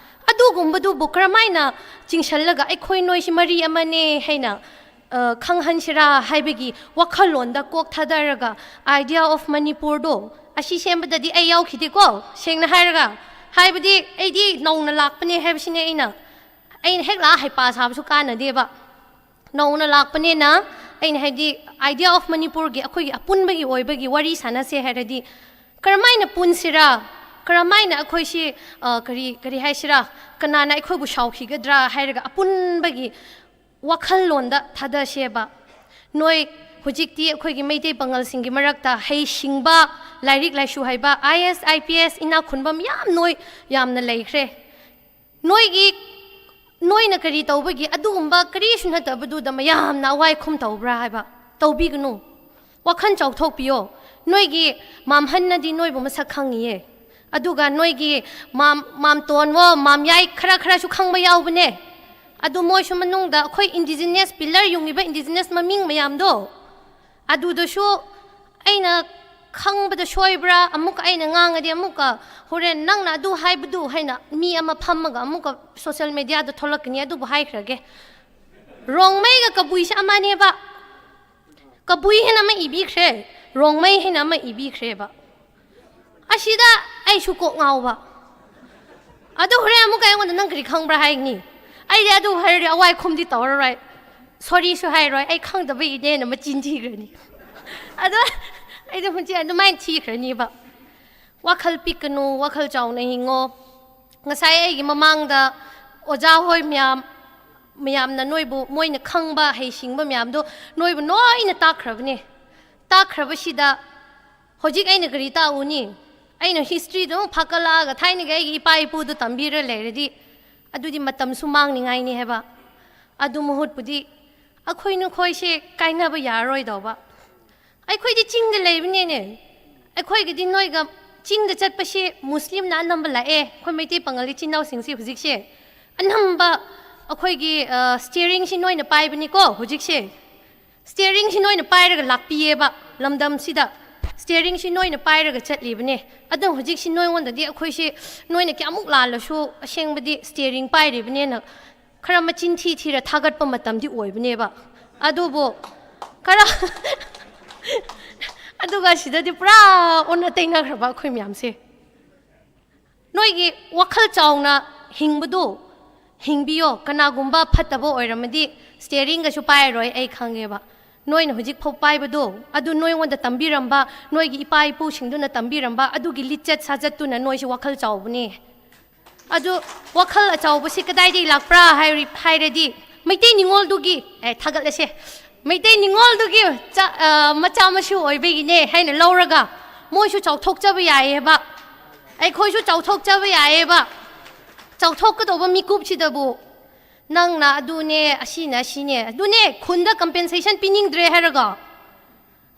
ꯑꯗꯨꯒꯨꯝꯕꯗꯨꯕꯨ ꯀꯔꯝꯍꯥꯏꯅ ꯆꯤꯡꯁꯜꯂꯒ ꯑꯩꯈꯣꯏ ꯅꯣꯏꯁꯤ ꯃꯔꯤ ꯑꯃꯅꯦ ꯍꯥꯏꯅ, ꯑ, ꯈꯪꯍꯟꯁꯤꯔꯥ ꯍꯥꯏꯕꯒꯤ ꯋꯥꯈꯜꯂꯣꯟꯗ ꯀꯣꯛ ꯊꯥꯗꯔꯒ Idea of ꯃꯅꯤꯄꯨꯔꯗꯣ ꯑꯁꯤ ꯁꯦꯝꯕꯗꯗꯤ ꯑꯩ ꯌꯥꯎꯈꯤꯗꯦꯀꯣ, ꯁꯦꯡꯅ ꯍꯥꯏꯔꯒ꯫ ꯍꯥꯏꯕꯗꯤ ꯑꯩꯗꯤ ꯅꯧꯅ ꯂꯥꯛꯄꯅꯦ ꯍꯥꯏꯕꯁꯤꯅꯦ ꯑꯩꯅ, ꯑꯩꯅ ꯍꯦꯛ ꯂꯥꯛꯑ ꯍꯩꯄꯥ ꯁꯥꯕꯁꯨ ꯀꯥꯟꯅꯗꯦꯕ꯫ ꯅꯧꯅ ꯂꯥꯛꯄꯅꯤꯅ ꯑꯩꯅ ꯍꯥꯏꯕꯗꯤ Idea of ꯃꯅꯤꯄꯨꯔꯒꯤ ꯑꯩꯈꯣꯏꯒꯤ ꯑꯄꯨꯟꯕꯒꯤ ꯑꯣꯏꯕꯒꯤ ꯋꯥꯔꯤ ꯁꯥꯟꯅꯁꯦ ꯍꯥꯏꯔꯗꯤ, ꯀꯔꯝꯍꯥꯏꯅ ꯄꯨꯟꯁꯤꯔꯥ, ꯀꯔꯝꯍꯥꯏꯅ ꯑꯩꯈꯣꯏꯁꯤ, ꯑ, ꯀꯔꯤ, ꯀꯔꯤ ꯍꯥꯏꯁꯤꯔꯥ, ꯀꯅꯥꯅ ꯑꯩꯈꯣꯏꯕꯨ ꯁꯥꯎꯈꯤꯒꯗ꯭ꯔꯥ ꯍꯥꯏꯔꯒ ꯑꯄꯨꯟꯕꯒꯤ ꯋꯥꯈꯜꯂꯣꯟꯗ ꯊꯥꯗꯁꯦꯕ꯫ ꯅꯣꯏ ꯍꯧꯖꯤꯛꯇꯤ ꯑꯩꯈꯣꯏꯒꯤ ꯃꯩꯇꯩ ꯄꯥꯉꯜꯁꯤꯡꯒꯤ ꯃꯔꯛꯇ ꯍꯩꯁꯤꯡꯕ, ꯂꯥꯏꯔꯤꯛ ꯂꯥꯏꯁꯨ ꯍꯩꯕ, IAS, IPS, ꯏꯅꯥꯛ ꯈꯨꯟꯕ ꯃꯌꯥꯝ ꯅꯣꯏ ꯌꯥꯝꯅ ꯂꯩꯈ꯭ꯔꯦ꯫ ꯅꯣꯏꯒꯤ, ꯅꯣꯏꯅ ꯀꯔꯤ ꯇꯧꯕꯒꯤ ꯑꯗꯨꯒꯨꯝꯕ ꯀꯔꯤꯁꯨ ꯅꯠꯇꯕꯗꯨꯗ ꯃꯌꯥꯝꯅ ꯑꯋꯥꯏ ꯈꯨꯝ ꯇꯧꯕ꯭ꯔꯥ ꯍꯥꯏꯕ? ꯇꯧꯕꯤꯒꯅꯨ꯫ ꯋꯥꯈꯜ ꯆꯥꯎꯊꯣꯛꯄꯤꯌꯣ꯫ ꯅꯣꯏꯒꯤ ꯃꯥꯝꯍꯟꯅꯗꯤ ꯅꯣꯏꯕꯨ ꯃꯁꯛ ꯈꯪꯉꯤꯌꯦ꯫ ꯑꯗꯨꯒ ꯅꯣꯏꯒꯤ ꯃꯥꯝ-, ꯃꯥꯝꯇꯣꯟꯋꯣ, ꯃꯥꯝꯌꯥꯏ ꯈꯔ ꯈꯔꯁꯨ ꯈꯪꯕ ꯌꯥꯎꯕꯅꯦ꯫ ꯑꯗꯨ ꯃꯣꯏꯁꯨ ꯃꯅꯨꯡꯗ ꯑꯩꯈꯣꯏ indigenous pillar ꯌꯨꯡꯉꯤꯕ indigenous ꯃꯃꯤꯡ ꯃꯌꯥꯝꯗꯣ, ꯑꯗꯨꯗꯁꯨ ꯑꯩꯅ ꯈꯪꯕꯗ ꯁꯣꯏꯕ꯭ꯔꯥ, ꯑꯃꯨꯛꯀ ꯑꯩꯅ ꯉꯥꯡꯉꯗꯤ ꯑꯃꯨꯛꯀ ꯍꯣꯔꯦꯟ ꯅꯪꯅ ꯑꯗꯨ ꯍꯥꯏꯕꯗꯨ ꯍꯥꯏꯅ ꯃꯤ ꯑꯃ ꯐꯝꯃꯒ ꯑꯃꯨꯛꯀ social mediaꯗ ꯊꯣꯛꯂꯛꯀꯅꯤ꯫ ꯑꯗꯨꯕꯨ ꯍꯥꯏꯈ꯭ꯔꯒꯦ, ꯔꯣꯡꯃꯩꯒ ꯀꯕꯨꯏꯁꯦ ꯑꯃꯅꯦꯕ꯫ ꯀꯕꯨꯏ ꯍꯥꯏꯅ ꯑꯃ ꯏꯕꯤꯈ꯭ꯔꯦ, ꯔꯣꯡꯃꯩ ꯍꯥꯏꯅ ꯑꯃ ꯏꯕꯤꯈ꯭ꯔꯦꯕ꯫ ꯑꯁꯤꯗ ꯑꯩꯁꯨ ꯀꯣꯛ ꯉꯥꯎꯕ꯫ ꯑꯗꯨ ꯍꯣꯔꯦꯟ ꯑꯃꯨꯛꯀ ꯑꯩꯉꯣꯟꯗ "ꯅꯪ ꯀꯔꯤ ꯈꯪꯕ꯭ꯔꯥ?" ꯍꯥꯏꯒꯅꯤ꯫ ꯑꯩꯗꯤ ꯑꯗꯨ ꯍꯥꯏꯔꯗꯤ ꯑꯋꯥꯏ ꯈꯨꯝꯗꯤ ꯇꯧꯔꯔꯣꯏ, sorryꯁꯨ ꯍꯥꯏꯔꯣꯏ, "ꯑꯩ ꯈꯪꯗꯕꯒꯤꯅꯦꯅ" ꯃꯆꯤꯟ ꯊꯤꯈ꯭ꯔꯅꯤ꯫ ꯑꯗꯣ ꯑꯩꯗꯤ ꯍꯧꯖꯤꯛ ꯑꯗꯨꯃꯥꯏꯅ ꯊꯤꯈ꯭ꯔꯅꯤꯕ꯫ ꯋꯥꯈꯜ ꯄꯤꯛꯀꯅꯨ, ꯋꯥꯈꯜ ꯆꯥꯎꯅ ꯍꯤꯡꯉꯣ꯫ ꯉꯁꯥꯏ ꯑꯩꯒꯤ ꯃꯃꯥꯡꯗ ꯑꯣꯖꯥ ꯍꯣꯏ ꯃꯌꯥꯝ, ꯃꯌꯥꯝꯅ ꯅꯣꯏꯕꯨ, ꯃꯣꯏꯅ ꯈꯪꯕ ꯍꯩꯁꯤꯡꯕ ꯃꯌꯥꯝꯗꯣ ꯅꯣꯏꯕꯨ ꯂꯣꯏꯅ ꯇꯥꯛꯈ꯭ꯔꯕꯅꯦ꯫ ꯇꯥꯛꯈ꯭ꯔꯕꯁꯤꯗ ꯍꯧꯖꯤꯛ ꯑꯩꯅ ꯀꯔꯤ ꯇꯥꯛꯎꯅꯤ? ꯑꯩꯅ historyꯗꯣ ꯑꯃꯨꯛ ꯐꯥꯀꯠꯂꯛꯑꯒ ꯊꯥꯏꯅꯒꯤ ꯑꯩꯒꯤ ꯏꯄꯥ ꯏꯄꯨꯗꯣ ꯇꯝꯕꯤꯔ ꯂꯩꯔꯗꯤ ꯑꯗꯨꯗꯤ ꯃꯇꯝꯁꯨ ꯃꯥꯡꯅꯤꯡꯉꯥꯏꯅꯤ ꯍꯥꯏꯕ꯫ ꯑꯗꯨ ꯃꯍꯨꯠꯄꯨꯗꯤ ꯑꯩꯈꯣꯏ ꯅꯈꯣꯏꯁꯦ ꯀꯥꯏꯅꯕ ꯌꯥꯔꯔꯣꯏꯗꯧꯕ꯫ ꯑꯩꯈꯣꯏꯗꯤ ꯆꯤꯡꯗ ꯂꯩꯕꯅꯦꯅꯦ꯫ ꯑꯩꯈꯣꯏꯒꯤꯗꯤ ꯅꯣꯏꯒ ꯆꯤꯡꯗ ꯆꯠꯄꯁꯤ ꯃꯨꯁꯂꯤꯝꯅ ꯑꯅꯝꯕ ꯂꯥꯛꯑꯦ꯫ ꯑꯩꯈꯣꯏ ꯃꯩꯇꯩ ꯄꯥꯉꯜ ꯏꯆꯤꯟ ꯏꯅꯥꯎꯁꯤꯡꯁꯤ ꯍꯧꯖꯤꯛꯁꯦ ꯑꯅꯝꯕ ꯑꯩꯈꯣꯏꯒꯤ ꯁ꯭ꯇꯤꯌꯔꯤꯡꯁꯤ ꯅꯣꯏꯅ ꯄꯥꯏꯕꯅꯤꯀꯣ꯫ ꯍꯧꯖꯤꯛꯁꯦ ꯁ꯭ꯇꯤꯌꯔꯤꯡꯁꯤ ꯅꯣꯏꯅ ꯄꯥꯏꯔꯒ ꯂꯥꯛꯄꯤꯌꯦꯕ ꯂꯝꯗꯝꯁꯤꯗ꯫ ꯁ꯭ꯇꯤꯌꯔꯤꯡꯁꯤ ꯅꯣꯏꯅ ꯄꯥꯏꯔꯒ ꯆꯠꯂꯤꯕꯅꯦ꯫ ꯑꯗꯣ ꯍꯧꯖꯤꯛꯁꯤ ꯅꯣꯏꯉꯣꯟꯗꯗꯤ ꯑꯩꯈꯣꯏꯁꯤ ꯅꯣꯏꯅ ꯀꯌꯥꯃꯨꯛ ꯂꯥꯜꯂꯁꯨ ꯑꯁꯦꯡꯕꯗꯤ ꯁ꯭ꯇꯤꯌꯔꯤꯡ ꯄꯥꯏꯔꯤꯕꯅꯦꯅ ꯈꯔ ꯃꯆꯤꯟ ꯊꯤ ꯊꯤꯔ ꯊꯥꯒꯠꯄ ꯃꯇꯝꯗꯤ ꯑꯣꯏꯕꯅꯦꯕ꯫ ꯑꯗꯨꯕꯨ ꯈꯔ ꯑꯗꯨꯒ ꯁꯤꯗꯗꯤ ꯄꯨꯔꯥ ꯑꯣꯟꯅ ꯇꯩꯅꯈ꯭ꯔꯕ ꯑꯩꯈꯣꯏ ꯃꯌꯥꯝꯁꯦ꯫ ꯅꯣꯏꯒꯤ ꯋꯥꯈꯜ ꯆꯥꯎꯅ ꯍꯤꯡꯕꯗꯨ ꯍꯤꯡꯕꯤꯌꯣ꯫ ꯀꯅꯥꯒꯨꯝꯕ ꯐꯠꯇꯕ ꯑꯣꯏꯔꯝꯃꯗꯤ ꯁ꯭ꯇꯤꯌꯔꯤꯡꯒꯁꯨ ꯄꯥꯏꯔꯔꯣꯏ, ꯑꯩ ꯈꯪꯉꯦꯕ꯫ ꯅꯣꯏꯅ ꯍꯧꯖꯤꯛ ꯐꯥꯎ ꯄꯥꯏꯕꯗꯣ ꯑꯗꯨ ꯅꯣꯏꯉꯣꯟꯗ ꯇꯝꯕꯤꯔꯝꯕ, ꯅꯣꯏꯒꯤ ꯏꯄꯥ ꯏꯄꯨꯁꯤꯡꯗꯨꯅ ꯇꯝꯕꯤꯔꯝꯕ ꯑꯗꯨꯒꯤ ꯂꯤꯆꯠ ꯁꯥꯖꯠꯇꯨꯅ ꯅꯣꯏꯁꯨ ꯋꯥꯈꯜ ꯆꯥꯎꯕꯅꯦ꯫ ꯑꯗꯨ ꯋꯥꯈꯜ ꯑꯆꯧꯕꯁꯤ ꯀꯗꯥꯏꯗꯒꯤ ꯂꯥꯛꯄ꯭ꯔꯥ ꯍꯥꯏꯔꯤ-, ꯍꯥꯏꯔꯗꯤ ꯃꯩꯇꯩ ꯅꯤꯉꯣꯜꯗꯨꯒꯤ, ꯑꯦ, ꯊꯥꯒꯠꯂꯁꯦ, ꯃꯩꯇꯩ ꯅꯤꯉꯣꯜꯗꯨꯒꯤ ꯆꯥ-, ꯑ, ꯃꯆꯥ ꯃꯁꯨ ꯑꯣꯏꯕꯒꯤꯅꯦ ꯍꯥꯏꯅ ꯂꯧꯔꯒ ꯃꯣꯏꯁꯨ ꯆꯥꯎꯊꯣꯛꯆꯕ ꯌꯥꯏꯌꯦꯕ, ꯑꯩꯈꯣꯏꯁꯨ ꯆꯥꯎꯊꯣꯛꯆꯕ ꯌꯥꯏꯌꯦꯕ꯫ ꯆꯥꯎꯊꯣꯛꯀꯗꯧꯕ ꯃꯤꯀꯨꯞꯁꯤꯗꯕꯨ ꯅꯪꯅ ꯑꯗꯨꯅꯦ, ꯑꯁꯤꯅ ꯑꯁꯤꯅꯦ, ꯑꯗꯨꯅꯦ ꯈꯨꯟꯗ compensation ꯄꯤꯅꯤꯡꯗ꯭ꯔꯦ ꯍꯥꯏꯔꯒ꯫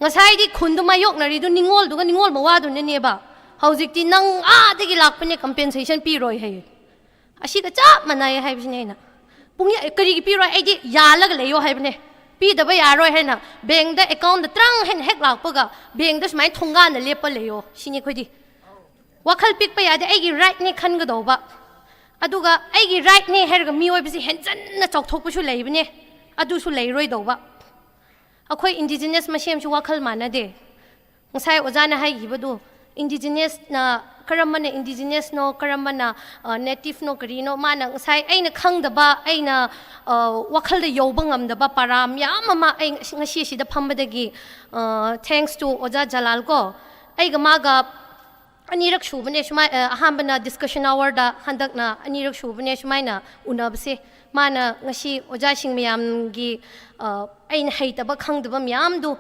ꯉꯁꯥꯏꯗꯤ ꯈꯨꯟꯗꯨ ꯃꯥꯌꯣꯛꯅꯔꯤꯗꯨ ꯅꯤꯉꯣꯜꯗꯨꯒ ꯅꯤꯉꯣꯜ ꯃꯋꯥꯗꯨꯅꯅꯦꯕ꯫ ꯍꯧꯖꯤꯛꯇꯤ ꯅꯪ ꯑꯥꯗꯒꯤ ꯂꯥꯛꯄꯅꯦ, compensation ꯄꯤꯔꯣꯏ ꯍꯥꯏꯌꯦ꯫ ꯑꯁꯤꯒ ꯆꯞ ꯃꯥꯟꯅꯩ ꯍꯥꯏꯕꯁꯤꯅꯦ ꯑꯩꯅ꯫ ꯄꯨꯡꯌꯥ-, ꯀꯔꯤꯒꯤ ꯄꯤꯔꯣꯏ? ꯑꯩꯗꯤ ꯌꯥꯜꯂꯒ ꯂꯩꯌꯣ ꯍꯥꯏꯕꯅꯦ꯫ ꯄꯤꯗꯕ ꯌꯥꯔꯣꯏ ꯍꯥꯏꯅ ꯕꯦꯡꯗ accountꯗ ꯇ꯭ꯔꯪ ꯍꯥꯏꯅ ꯍꯦꯛ ꯂꯥꯛꯄꯒ ꯕꯦꯡꯗ ꯁꯨꯃꯥꯏꯅ ꯊꯣꯡꯒꯥꯟꯗ ꯂꯦꯞꯄ ꯂꯩꯌꯣ ꯁꯤꯅꯤ ꯑꯩꯈꯣꯏꯗꯤ꯫ ꯋꯥꯈꯜ ꯄꯤꯛꯄ ꯌꯥꯗꯦ, ꯑꯩꯒꯤ rightꯅꯦ ꯈꯟꯒꯗꯧꯕ꯫ ꯑꯗꯨꯒ ꯑꯩꯒꯤ rightꯅꯦ ꯍꯥꯏꯔꯒ ꯃꯤꯑꯣꯏꯕꯁꯤ ꯍꯦꯟꯖꯟꯅ ꯆꯥꯎꯊꯣꯛꯄꯁꯨ ꯂꯩꯕꯅꯦ, ꯑꯗꯨꯁꯨ ꯂꯩꯔꯣꯏꯗꯧꯕ꯫ ꯑꯩꯈꯣꯏ indigenous ꯃꯁꯦꯟꯁꯨ ꯋꯥꯈꯜ ꯃꯥꯟꯅꯗꯦ꯫ ꯉꯁꯥꯏ ꯑꯣꯖꯥꯅ ꯍꯥꯏꯈꯤꯕꯗꯨ, indigenousꯅ, ꯀꯔꯝꯕꯅ indigenousꯅꯣ, ꯀꯔꯝꯕꯅ, ꯑ, nativeꯅꯣ, ꯀꯔꯤꯅꯣ, ꯃꯥꯅ ꯉꯁꯥꯏ ꯑꯩꯅ ꯈꯪꯗꯕ, ꯑꯩꯅ, ꯑ, ꯋꯥꯈꯜꯗ ꯌꯧꯕ ꯉꯝꯗꯕ ꯄꯔꯥ ꯃꯌꯥꯝ ꯑꯃ ꯑꯩ ꯉꯁꯤ, ꯉꯁꯤ ꯑꯁꯤꯗ ꯐꯝꯕꯗꯒꯤ, ꯑ, thanks to ꯑꯣꯖꯥ ꯖꯂꯥꯜ ꯀꯣ, ꯑꯩꯒ ꯃꯥꯒ ꯑꯅꯤꯔꯛ ꯁꯨꯕꯅꯦ ꯁꯨꯃꯥꯏ-, ꯑ, ꯑꯍꯥꯟꯕꯅ discussion hourꯗ, ꯍꯟꯗꯛꯅ ꯑꯅꯤꯔꯛ ꯁꯨꯕꯅꯦ ꯁꯨꯃꯥꯏꯅ ꯎꯅꯕꯁꯦ꯫ ꯃꯥꯅ ꯉꯁꯤ ꯑꯣꯖꯥꯁꯤꯡ ꯃꯌꯥꯝꯒꯤ, ꯑ, ꯑꯩꯅ ꯍꯩꯇꯕ ꯈꯪꯗꯕ ꯃꯌꯥꯝꯗꯨ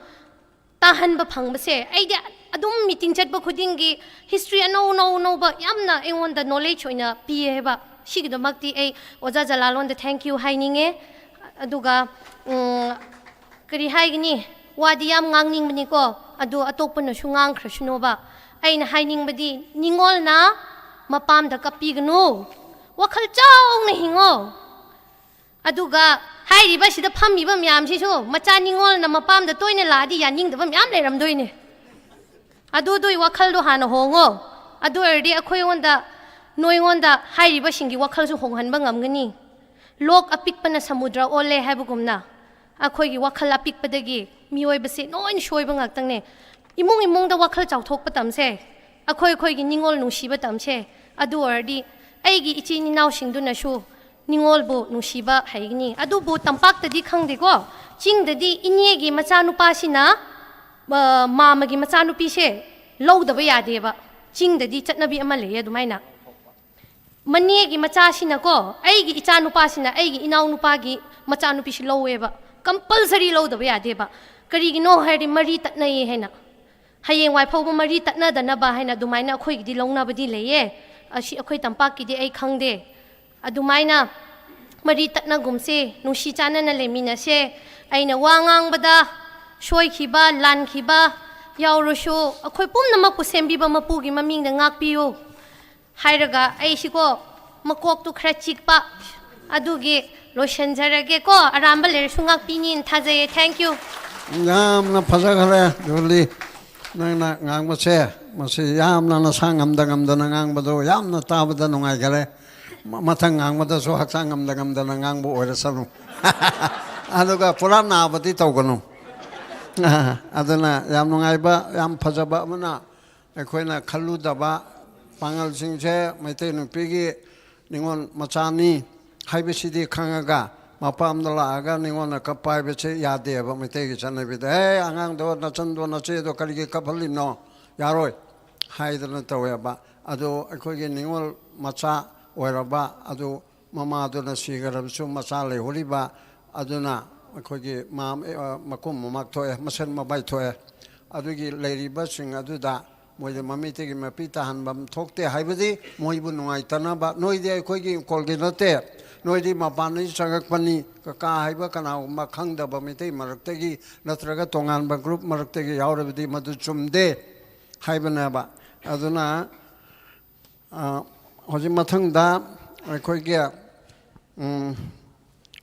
ꯇꯥꯍꯟꯕ ꯐꯪꯕꯁꯦ, ꯑꯩꯗꯤ ꯑꯗꯨꯝ meeting ꯆꯠꯄ ꯈꯨꯗꯤꯡꯒꯤ history ꯑꯅꯧ ꯑꯅꯧ ꯑꯅꯧꯕ ꯌꯥꯝꯅ ꯑꯩꯉꯣꯟꯗ knowledge ꯑꯣꯏꯅ ꯄꯤꯌꯦ ꯍꯥꯏꯕ꯫ ꯁꯤꯒꯤꯗꯃꯛꯇꯤ ꯑꯩ ꯑꯣꯖꯥ ꯖꯂꯥꯜꯂꯣꯟꯗ thank you ꯍꯥꯏꯅꯤꯡꯉꯦ꯫ ꯑꯗꯨꯒ ꯎꯝ, ꯀꯔꯤ ꯍꯥꯏꯒꯅꯤ? ꯋꯥꯗꯤ ꯌꯥꯝ ꯉꯥꯡꯅꯤꯡꯕꯅꯤꯀꯣ, ꯑꯗꯣ ꯑꯇꯣꯞꯄꯅꯁꯨ ꯉꯥꯡꯈ꯭ꯔꯁꯅꯣꯕ꯫ ꯑꯩꯅ ꯍꯥꯏꯅꯤꯡꯕꯗꯤ, ꯅꯤꯉꯣꯜꯅ ꯃꯄꯥꯝꯗ ꯀꯞꯄꯤꯒꯅꯨ, ꯋꯥꯈꯜ ꯆꯥꯎꯅ ꯍꯤꯡꯉꯣ꯫ ꯑꯗꯨꯒ ꯍꯥꯏꯔꯤꯕ ꯁꯤꯗ ꯐꯝꯃꯤꯕ ꯃꯌꯥꯝꯁꯤꯁꯨ ꯃꯆꯥ ꯅꯤꯉꯣꯜꯅ ꯃꯄꯥꯝꯗ ꯇꯣꯏꯅ ꯂꯥꯛꯑꯗꯤ ꯌꯥꯅꯤꯡꯗꯕ ꯃꯌꯥꯝ ꯂꯩꯔꯝꯗꯣꯏꯅꯦ꯫ ꯑꯗꯨꯗꯨꯒꯤ ꯋꯥꯈꯜꯗꯣ ꯍꯥꯟꯅ ꯍꯣꯡꯉꯣ꯫ ꯑꯗꯨ ꯑꯣꯏꯔꯗꯤ ꯑꯩꯈꯣꯏꯉꯣꯟꯗ, ꯅꯣꯏꯉꯣꯟꯗ ꯍꯥꯏꯔꯤꯕꯁꯤꯡꯒꯤ ꯋꯥꯈꯜꯁꯨ ꯍꯣꯡꯍꯟꯕ ꯉꯝꯒꯅꯤ꯫ ꯂꯣꯛ ꯑꯄꯤꯛꯄꯅ ꯁꯃꯨꯗ꯭ꯔ ꯑꯣꯜꯂꯦ ꯍꯥꯏꯕꯒꯨꯝꯅ, ꯑꯩꯈꯣꯏꯒꯤ ꯋꯥꯈꯜ ꯑꯄꯤꯛꯄꯗꯒꯤ ꯃꯤꯑꯣꯏꯕꯁꯦ ꯂꯣꯏꯅ ꯁꯣꯏꯕ ꯉꯥꯛꯇꯪꯅꯦ꯫ ꯏꯃꯨꯡ ꯏꯃꯨꯡꯗ ꯋꯥꯈꯜ ꯆꯥꯎꯊꯣꯛꯄ ꯇꯝꯁꯦ, ꯑꯩꯈꯣꯏ ꯑꯩꯈꯣꯏꯒꯤ ꯅꯤꯉꯣꯜ ꯅꯨꯡꯁꯤꯕ ꯇꯝꯁꯦ꯫ ꯑꯗꯨ ꯑꯣꯏꯔꯗꯤ ꯑꯩꯒꯤ ꯏꯆꯤꯟ ꯏꯅꯥꯎꯁꯤꯡꯗꯨꯅꯁꯨ ꯅꯤꯉꯣꯜꯕꯨ ꯅꯨꯡꯁꯤꯕ ꯍꯩꯒꯅꯤ꯫ ꯑꯗꯨꯕꯨ ꯇꯝꯄꯥꯛꯇꯗꯤ ꯈꯪꯗꯦꯀꯣ, ꯆꯤꯡꯗꯗꯤ ꯏꯅꯦꯒꯤ ꯃꯆꯥꯅꯨꯄꯥꯁꯤꯅ, ꯑ, ꯃꯥꯃꯒꯤ ꯃꯆꯥꯅꯨꯄꯤꯁꯦ ꯂꯧꯗꯕ ꯌꯥꯗꯦꯕ꯫ ꯆꯤꯡꯗꯗꯤ ꯆꯠꯅꯕꯤ ꯑꯃ ꯂꯩꯌꯦ ꯑꯗꯨꯃꯥꯏꯅ꯫ ꯃꯅꯦꯒꯤ ꯃꯆꯥꯁꯤꯅꯀꯣ, ꯑꯩꯒꯤ ꯏꯆꯥꯅꯨꯄꯥꯁꯤꯅ ꯑꯩꯒꯤ ꯏꯅꯥꯎꯅꯨꯄꯥꯒꯤ ꯃꯆꯥꯅꯨꯄꯤꯁꯤ ꯂꯧꯋꯦꯕ꯫ ꯀꯝꯄꯜꯁꯔꯤ ꯂꯧꯗꯕ ꯌꯥꯗꯦꯕ꯫ ꯀꯔꯤꯒꯤꯅꯣ ꯍꯥꯏꯔꯗꯤ ꯃꯔꯤ ꯇꯠꯅꯩꯌꯦ ꯍꯥꯏꯅ꯫ ꯍꯌꯦꯡꯋꯥꯏ ꯐꯥꯎꯕ ꯃꯔꯤ ꯇꯠꯅꯗꯅꯕ ꯍꯥꯏꯅ ꯑꯗꯨꯃꯥꯏꯅ ꯑꯩꯈꯣꯏꯒꯤꯗꯤ ꯂꯧꯅꯕꯗꯤ ꯂꯩꯌꯦ꯫ ꯑꯁꯤ ꯑꯩꯈꯣꯏ ꯇꯝꯄꯥꯛꯀꯤꯗꯤ ꯑꯩ ꯈꯪꯗꯦ꯫ ꯑꯗꯨꯃꯥꯏꯅ ꯃꯔꯤ ꯇꯠꯅꯒꯨꯝꯁꯦ, ꯅꯨꯡꯁꯤ ꯆꯥꯟꯅꯅ ꯂꯩꯃꯤꯟꯅꯁꯦ꯫ ꯑꯩꯅ ꯋꯥ ꯉꯥꯡꯕꯗ ꯁꯣꯏꯈꯤꯕ, ꯂꯥꯟꯈꯤꯕ ꯌꯥꯎꯔꯁꯨ, ꯑꯩꯈꯣꯏ ꯄꯨꯝꯅꯃꯛꯄꯨ ꯁꯦꯝꯕꯤꯕ ꯃꯄꯨꯒꯤ ꯃꯃꯤꯡꯗ ꯉꯥꯛꯄꯤꯌꯨ ꯍꯥꯏꯔꯒ, ꯑꯩꯁꯤꯀꯣ ꯃꯀꯣꯛꯇꯨ ꯈꯔ ꯆꯤꯛꯄ, ꯑꯗꯨꯒꯤ ꯂꯣꯏꯁꯤꯟꯖꯔꯒꯦꯀꯣ꯫ ꯑꯔꯥꯟꯕ ꯂꯩꯔꯁꯨ ꯉꯥꯛꯄꯤꯅꯤꯅ ꯊꯥꯖꯩꯌꯦ꯫ Thank you꯫ ꯌꯥꯝꯅ ꯐꯖꯈ꯭ꯔꯦ, ꯖꯨꯂꯤ꯫ ꯅꯪꯅ ꯉꯥꯡꯕꯁꯦ, ꯃꯁꯤ ꯌꯥꯝꯅ ꯅꯁꯥ ꯉꯝꯗ ꯉꯝꯗꯅ ꯉꯥꯡꯕꯗꯣ ꯌꯥꯝꯅ ꯇꯥꯕꯗ ꯅꯨꯡꯉꯥꯏꯈꯔꯦ꯫ ꯃ-, ꯃꯊꯪ ꯉꯥꯡꯕꯗꯁꯨ ꯍꯛꯆꯥꯡ ꯉꯝꯗ ꯉꯝꯗꯅ ꯉꯥꯡꯕ ꯑꯣꯏꯔꯁꯅꯨ꯫ ꯑꯗꯨꯒ ꯄꯨꯔꯥ ꯅꯥꯕꯗꯤ ꯇꯧꯒꯅꯨ꯫ ꯑꯗꯨꯅ ꯌꯥꯝ ꯅꯨꯡꯉꯥꯏꯕ, ꯌꯥꯝ ꯐꯖꯕ ꯑꯃꯅ, ꯑꯩꯈꯣꯏꯅ ꯈꯜꯂꯨꯗꯕ, ꯄꯥꯉꯜꯁꯤꯡꯁꯦ ꯃꯩꯇꯩ ꯅꯨꯄꯤꯒꯤ ꯅꯤꯉꯣꯜ ꯃꯆꯥꯅꯤ ꯍꯥꯏꯕꯁꯤꯗꯤ ꯈꯪꯉꯒ, ꯃꯄꯥꯝꯗ ꯂꯥꯛꯑꯒ ꯅꯤꯉꯣꯜꯅ ꯀꯞꯄ ꯍꯥꯏꯕꯁꯦ ꯌꯥꯗꯦꯕ ꯃꯩꯇꯩꯒꯤ ꯆꯠꯅꯕꯤꯗ꯫ "ꯍꯦ, ꯑꯉꯥꯡꯗꯣ, ꯅꯆꯟꯗꯣ, ꯅꯆꯦꯗꯣ ꯀꯔꯤꯒꯤ ꯀꯞꯍꯜꯂꯤꯅꯣ? ꯌꯥꯔꯣꯏ" ꯍꯥꯏꯗꯅ ꯇꯧꯋꯦꯕ꯫ ꯑꯗꯣ ꯑꯩꯈꯣꯏꯒꯤ ꯅꯤꯉꯣꯜ ꯃꯆꯥ ꯑꯣꯏꯔꯕ, ꯑꯗꯨ ꯃꯃꯥꯗꯨꯅ ꯁꯤꯈ꯭ꯔꯕꯁꯨ ꯃꯆꯥ ꯂꯩꯍꯧꯔꯤꯕ, ꯑꯗꯨꯅ ꯑꯩꯈꯣꯏꯒꯤ ꯃꯥ-, ꯑ, ꯃꯀꯨꯝ ꯃꯃꯥ ꯊꯣꯛꯑꯦ, ꯃꯁꯦꯟ ꯃꯕꯥꯏ ꯊꯣꯛꯑꯦ꯫ ꯑꯗꯨꯒꯤ ꯂꯩꯔꯤꯕꯁꯤꯡ ꯑꯗꯨꯗ ꯃꯣꯏꯗ ꯃꯃꯤꯠꯇꯒꯤ ꯃꯄꯤ ꯇꯥꯍꯟꯕ ꯊꯣꯛꯇꯦ ꯍꯥꯏꯕꯗꯤ ꯃꯣꯏꯕꯨ ꯅꯨꯡꯉꯥꯏꯇꯅꯕ꯫ ꯅꯣꯏꯗꯤ ꯑꯩꯈꯣꯏꯒꯤ ꯏꯪꯈꯣꯜꯒꯤ ꯅꯠꯇꯦ, ꯅꯣꯏꯗꯤ ꯃꯄꯥꯟꯗꯒꯤ ꯆꯪꯉꯛꯄꯅꯤ, ꯀꯀꯥ ꯍꯥꯏꯕ ꯀꯅꯥꯒꯨꯝꯕ ꯈꯪꯗꯕ ꯃꯤꯇꯩ ꯃꯔꯛꯇꯒꯤ ꯅꯠꯇ꯭ꯔꯒ ꯇꯣꯉꯥꯟꯕ group ꯃꯔꯛꯇꯒꯤ ꯌꯥꯎꯔꯕꯗꯤ ꯃꯗꯨ ꯆꯨꯝꯗꯦ ꯍꯥꯏꯕꯅꯦꯕ꯫ ꯑꯗꯨꯅ, ꯑ, ꯍꯧꯖꯤꯛ ꯃꯊꯪꯗ ꯑꯩꯈꯣꯏꯒꯤ, ꯎꯝ,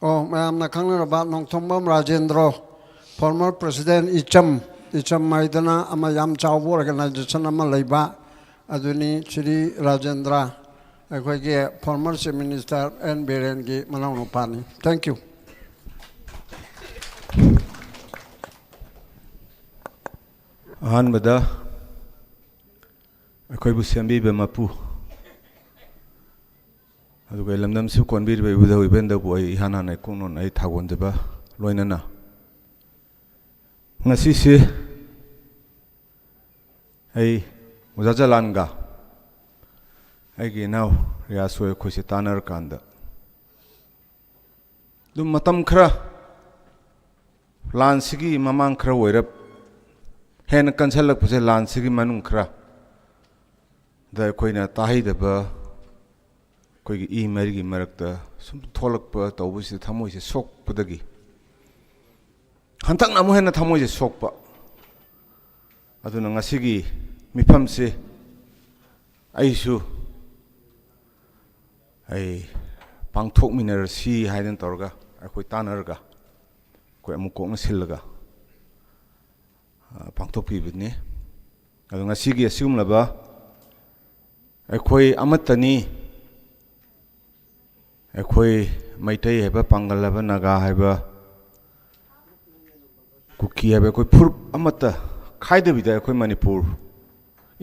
ꯑꯣ, ꯃꯌꯥꯝꯅ ꯈꯪꯅꯔꯕ ꯅꯣꯡꯊꯣꯝꯕꯝ ꯔꯥꯖꯦꯟꯗ꯭ꯔꯣ, former president ꯏꯆꯝ, ꯏꯆꯝ ꯍꯥꯏꯗꯅ ꯑꯃ ꯌꯥꯝ ꯆꯥꯎꯕ organization ꯑꯃ ꯂꯩꯕ, ꯑꯗꯨꯅꯤ ꯁ꯭ꯔꯤ ꯔꯥꯖꯦꯟꯗ꯭ꯔ, ꯑꯩꯈꯣꯏꯒꯤ former Chief Minister ꯑꯦꯟ ꯕꯤꯔꯦꯟꯒꯤ ꯃꯅꯥꯎꯅꯨꯄꯥꯅꯤ꯫ Thank you꯫ ꯑꯍꯥꯟꯕꯗ ꯑꯩꯈꯣꯏꯕꯨ ꯁꯦꯝꯕꯤꯕ ꯃꯄꯨ, ꯑꯗꯨꯒ ꯂꯝꯗꯝꯁꯤꯕꯨ ꯀꯣꯟꯕꯤꯔꯤꯕ ꯏꯕꯨꯙꯧ ꯏꯕꯦꯟꯗꯕꯨ ꯑꯩ ꯏꯍꯥꯟ ꯍꯥꯟꯅ ꯏꯀꯣꯛꯅꯣꯟ ꯑꯩ ꯊꯥꯒꯣꯟꯖꯕ ꯂꯣꯏꯅꯅ, ꯉꯁꯤꯁꯤ ꯑꯩ ꯑꯣꯖꯥ ꯖꯂꯥꯟꯒ ꯑꯩꯒꯤ ꯏꯅꯥꯎ ꯔꯤꯌꯥꯁ ꯍꯣꯏ ꯑꯩꯈꯣꯏꯁꯦ ꯇꯥꯟꯅꯔꯀꯥꯟꯗ ꯑꯗꯨꯝ ꯃꯇꯝ ꯈꯔ, ꯂꯥꯟꯁꯤꯒꯤ ꯃꯃꯥꯡ ꯈꯔ ꯑꯣꯏꯔꯞ ꯍꯦꯟꯅ ꯀꯟꯁꯤꯜꯂꯛꯄꯁꯦ, ꯂꯥꯟꯁꯤꯒꯤ ꯃꯅꯨꯡ ꯈꯔ ꯗ ꯑꯩꯈꯣꯏꯅ ꯇꯥꯍꯩꯗꯕ ꯑꯩꯈꯣꯏꯒꯤ ꯏ ꯃꯔꯤꯒꯤ ꯃꯔꯛꯇ ꯁꯨꯝ ꯊꯣꯛꯂꯛꯄ ꯇꯧꯕꯁꯤꯗ ꯊꯃꯣꯏꯁꯦ ꯁꯣꯛꯄꯗꯒꯤ ꯍꯟꯗꯛꯅ ꯑꯃꯨꯛ ꯍꯦꯟꯅ ꯊꯃꯣꯏꯁꯦ ꯁꯣꯛꯄ꯫ ꯑꯗꯨꯅ ꯉꯁꯤꯒꯤ ꯃꯤꯐꯝꯁꯦ ꯑꯩꯁꯨ ꯑꯩ ꯄꯥꯡꯊꯣꯛꯃꯤꯟꯅꯔꯁꯤ ꯍꯥꯏꯗꯅ ꯇꯧꯔꯒ ꯑꯩꯈꯣꯏ ꯇꯥꯟꯅꯔꯒ ꯑꯩꯈꯣꯏ ꯑꯃꯨꯛ ꯀꯣꯛꯅ ꯁꯤꯜꯂꯒ, ꯑ, ꯄꯥꯡꯊꯣꯛꯄꯤꯕꯅꯤ꯫ ꯑꯗꯣ ꯉꯁꯤꯒꯤ ꯑꯁꯤꯒꯨꯝꯂꯕ ꯑꯩꯈꯣꯏ ꯑꯃꯠꯇꯅꯤ, ꯑꯩꯈꯣꯏ ꯃꯩꯇꯩ ꯍꯥꯏꯕ, ꯄꯥꯡꯒꯜ ꯍꯥꯏꯕ, ꯅꯥꯒꯥ ꯍꯥꯏꯕ, ꯀꯨꯀꯤ ꯍꯥꯏꯕ, ꯑꯩꯈꯣꯏ ꯐꯨꯔꯨꯞ ꯑꯃꯠꯇ ꯈꯥꯏꯗꯕꯤꯗ ꯑꯩꯈꯣꯏ ꯃꯅꯤꯄꯨꯔ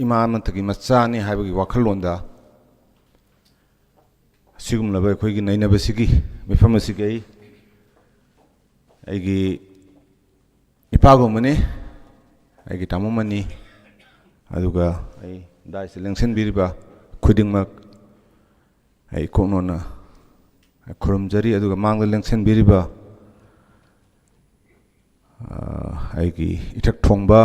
ꯏꯃꯥ ꯑꯃꯠꯇꯒꯤ ꯃꯆꯥꯅꯤ ꯍꯥꯏꯕꯒꯤ ꯋꯥꯈꯜꯂꯣꯟꯗ ꯑꯁꯤꯒꯨꯝꯂꯕ ꯑꯩꯈꯣꯏꯒꯤ ꯅꯩꯅꯕꯁꯤꯒꯤ ꯃꯤꯐꯝ ꯑꯁꯤꯒꯤ ꯑꯩ, ꯑꯩꯒꯤ ꯏꯄꯥꯒꯨꯝꯕꯅꯤ, ꯑꯩꯒꯤ ꯇꯥꯃꯣꯃꯅꯤ, ꯑꯗꯨꯒ ꯑꯩ ꯗꯥꯏꯁꯇ ꯂꯦꯡꯁꯤꯟꯕꯤꯔꯤꯕ ꯈꯨꯗꯤꯡꯃꯛ ꯑꯩ ꯏꯀꯣꯛꯅꯣꯟꯅ ꯈꯨꯔꯨꯝꯖꯔꯤ꯫ ꯑꯗꯨꯒ ꯃꯥꯡꯗ ꯂꯦꯡꯁꯤꯟꯕꯤꯔꯤꯕ, ꯑ, ꯑꯩꯒꯤ ꯏꯊꯛ ꯊꯣꯡꯕ,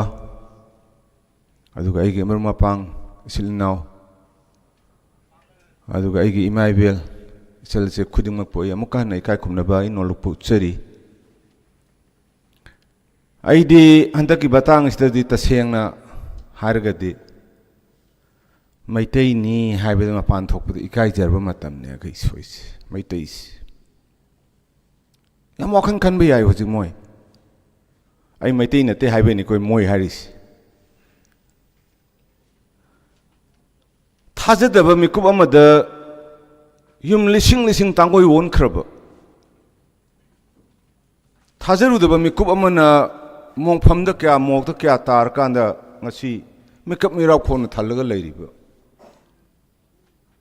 ꯑꯗꯨꯒ ꯑꯩꯒꯤ ꯃꯔꯨꯞ ꯃꯄꯥꯡ, ꯏꯆꯤꯜ ꯏꯅꯥꯎ, ꯑꯗꯨꯒ ꯑꯩꯒꯤ ꯏꯃꯥ ꯏꯕꯦꯜ, ꯏꯆꯜ ꯏꯆꯦ ꯈꯨꯗꯤꯡꯃꯛꯄꯨ ꯑꯩ ꯑꯃꯨꯛꯀ ꯍꯟꯅ ꯏꯀꯥꯏ ꯈꯨꯝꯅꯕ ꯑꯩ ꯅꯣꯂꯨꯛꯄ ꯎꯠꯆꯔꯤ꯫ ꯑꯩꯗꯤ ꯍꯟꯗꯛꯀꯤ ꯃꯇꯥꯡ ꯑꯁꯤꯗꯗꯤ ꯇꯁꯦꯡꯅ ꯍꯥꯏꯔꯒꯗꯤ ꯃꯩꯇꯩꯅꯤ ꯍꯥꯏꯕꯗ ꯃꯄꯥꯟ ꯊꯣꯛꯄꯗ ꯏꯀꯥꯏꯖꯔꯕ ꯃꯇꯝꯅꯤ ꯑꯩꯈꯣꯏ ꯁꯣꯏꯁꯦ, ꯃꯩꯇꯩꯁꯦ꯫ ꯌꯥꯝ ꯋꯥꯈꯜ ꯈꯟꯕ ꯌꯥꯏ ꯍꯧꯖꯤꯛ ꯃꯣꯏ꯫ ꯑꯩ ꯃꯩꯇꯩ ꯅꯠꯇꯦ ꯍꯥꯏꯕꯩꯅꯤ ꯑꯩꯈꯣꯏ ꯃꯣꯏ ꯍꯥꯏꯔꯤꯁꯦ꯫ ꯊꯥꯖꯗꯕ ꯃꯤꯀꯨꯞ ꯑꯃꯗ ꯌꯨꯝ ꯂꯤꯁꯤꯡ ꯂꯤꯁꯤꯡ ꯇꯥꯡꯒꯣꯏ ꯑꯣꯟꯈ꯭ꯔꯕ, ꯊꯥꯖꯔꯨꯗꯕ ꯃꯤꯀꯨꯞ ꯑꯃꯅ ꯃꯣꯡꯐꯝꯗ ꯀꯌꯥ, ꯃꯣꯛꯇ ꯀꯌꯥ ꯇꯥꯔꯀꯥꯟꯗ ꯉꯁꯤ ꯃꯤꯀꯞ ꯃꯤꯔꯥꯎ ꯈꯣꯡꯅ ꯊꯜꯂꯒ ꯂꯩꯔꯤꯕ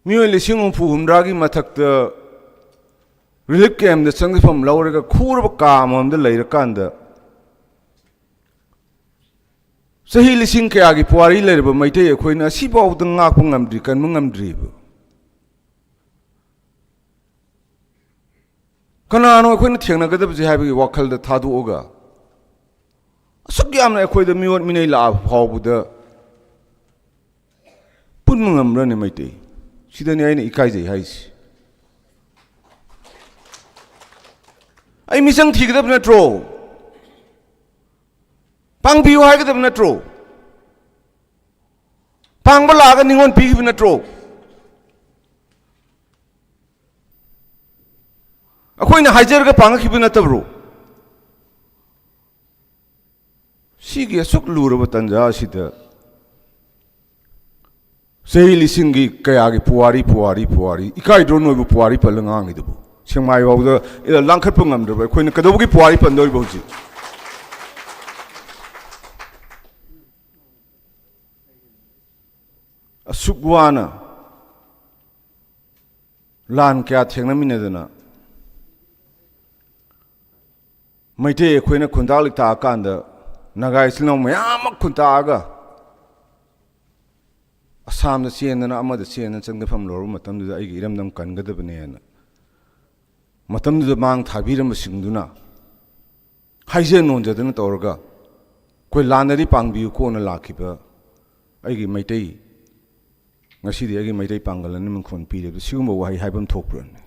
ꯃꯤꯑꯣꯏ ꯂꯤꯁꯤꯡ ꯍꯨꯝꯐꯨ ꯍꯨꯝꯗ꯭ꯔꯥꯒꯤ ꯃꯊꯛꯇ ꯔꯤꯂꯤꯐ ꯀꯦꯝꯗ ꯆꯪꯖꯐꯝ ꯂꯧꯔꯒ ꯈꯨꯔꯕ ꯀꯥ ꯑꯃꯃꯝꯗ ꯂꯩꯔꯀꯥꯟꯗ ꯆꯍꯤ ꯂꯤꯁꯤꯡ ꯀꯌꯥꯒꯤ ꯄꯨꯋꯥꯔꯤ ꯂꯩꯔꯕ ꯃꯩꯇꯩ ꯑꯩꯈꯣꯏꯅ ꯑꯁꯤꯐꯥꯎꯕꯗ ꯉꯥꯛꯄ ꯉꯝꯗ꯭ꯔꯤ, ꯀꯟꯕ ꯉꯝꯗ꯭ꯔꯤꯕ꯫ ꯀꯅꯥꯅꯣ ꯑꯩꯈꯣꯏꯅ ꯊꯦꯡꯅꯒꯗꯕꯁꯦ ꯍꯥꯏꯕꯒꯤ ꯋꯥꯈꯜꯗ ꯊꯥꯗꯣꯛꯑꯒ ꯑꯁꯨꯛ ꯌꯥꯝꯅ ꯑꯩꯈꯣꯏꯗ ꯃꯤꯑꯣꯠ ꯃꯤꯅꯩ ꯂꯥꯛꯑꯕ ꯐꯥꯎꯕꯗ ꯄꯨꯟꯕ ꯉꯝꯕ꯭ꯔꯅꯦ ꯃꯩꯇꯩ? ꯁꯤꯗꯅꯤ ꯑꯩꯅ ꯏꯀꯥꯏꯖꯩ ꯍꯥꯏꯁꯤ꯫ ꯑꯩ ꯃꯤꯆꯪ ꯊꯤꯒꯗꯕ ꯅꯠꯇ꯭ꯔꯣ? ꯄꯥꯡꯕꯤꯌꯨ ꯍꯥꯏꯒꯗꯕ ꯅꯠꯇ꯭ꯔꯣ? ꯄꯥꯡꯕ ꯂꯥꯛꯑꯒ ꯅꯤꯉꯣꯜ ꯄꯤꯈꯤꯕ ꯅꯠꯇ꯭ꯔꯣ? ꯑꯩꯈꯣꯏꯅ ꯍꯥꯏꯖꯔꯒ ꯄꯥꯡꯉꯛꯈꯤꯕ ꯅꯠꯇꯕ꯭ꯔꯣ? ꯁꯤꯒꯤ ꯑꯁꯨꯛ ꯂꯨꯔꯕ ꯇꯥꯟꯖꯥ ꯑꯁꯤꯗ ꯆꯍꯤ ꯂꯤꯁꯤꯡꯒꯤ ꯀꯌꯥꯒꯤ ꯄꯨꯋꯥꯔꯤ, ꯄꯨꯋꯥꯔꯤ, ꯄꯨꯋꯥꯔꯤ, ꯏꯀꯥꯏꯗ꯭ꯔꯣ ꯅꯣꯏꯕꯨ ꯄꯨꯋꯥꯔꯤ ꯄꯜꯂ ꯉꯥꯡꯉꯤꯗꯨꯕꯨ? ꯁꯦꯛꯃꯥꯏ ꯐꯥꯎꯗ ꯂꯥꯡꯈꯠꯄ ꯉꯝꯗ꯭ꯔꯕ ꯑꯩꯈꯣꯏꯅ ꯀꯩꯗꯧꯕꯒꯤ ꯄꯨꯋꯥꯔꯤ ꯄꯟꯗꯣꯔꯤꯕ ꯍꯧꯖꯤꯛ? ꯑꯁꯨꯛ ꯋꯥꯅ ꯂꯥꯟ ꯀꯌꯥ ꯊꯦꯡꯅꯃꯤꯟꯅꯗꯅ ꯃꯩꯇꯩ ꯑꯩꯈꯣꯏꯅ ꯈꯨꯟꯇꯥꯛ ꯂꯤꯛꯇꯥꯛꯑꯀꯥꯟꯗ ꯅꯥꯒꯥ ꯏꯆꯤꯜ ꯏꯅꯥꯎ ꯃꯌꯥꯝ ꯑꯃ ꯈꯨꯟꯇꯥꯛꯑꯒ ꯑꯁꯥꯝꯗ ꯆꯦꯟꯗꯅ ꯑꯃꯗ ꯆꯦꯟꯗꯅ ꯆꯪꯗꯐꯝ ꯂꯧꯔꯕ ꯃꯇꯝꯗꯨꯗ ꯑꯩꯒꯤ ꯏꯔꯝꯗꯝ ꯀꯟꯒꯗꯕꯅꯦꯅ ꯃꯇꯝꯗꯨꯗ ꯃꯥꯡ ꯊꯥꯕꯤꯔꯝꯕꯁꯤꯡꯗꯨꯅ ꯍꯥꯏꯖ ꯅꯣꯟꯖꯗꯅ ꯇꯧꯔꯒ ꯑꯩꯈꯣꯏ ꯂꯥꯟꯗꯗꯤ ꯄꯥꯡꯕꯤꯌꯨꯀꯣꯅ ꯂꯥꯛꯈꯤꯕ ꯑꯩꯒꯤ ꯃꯩꯇꯩ, ꯉꯁꯤꯗꯤ ꯑꯩꯒꯤ ꯃꯩꯇꯩ ꯄꯥꯡꯒꯜ ꯑꯅ ꯃꯤꯡꯈꯣꯟ ꯄꯤꯔꯤꯕ ꯁꯤꯒꯨꯝꯕ ꯋꯥꯍꯩ ꯍꯥꯏꯐꯝ ꯊꯣꯛꯄ꯭ꯔꯅꯦ?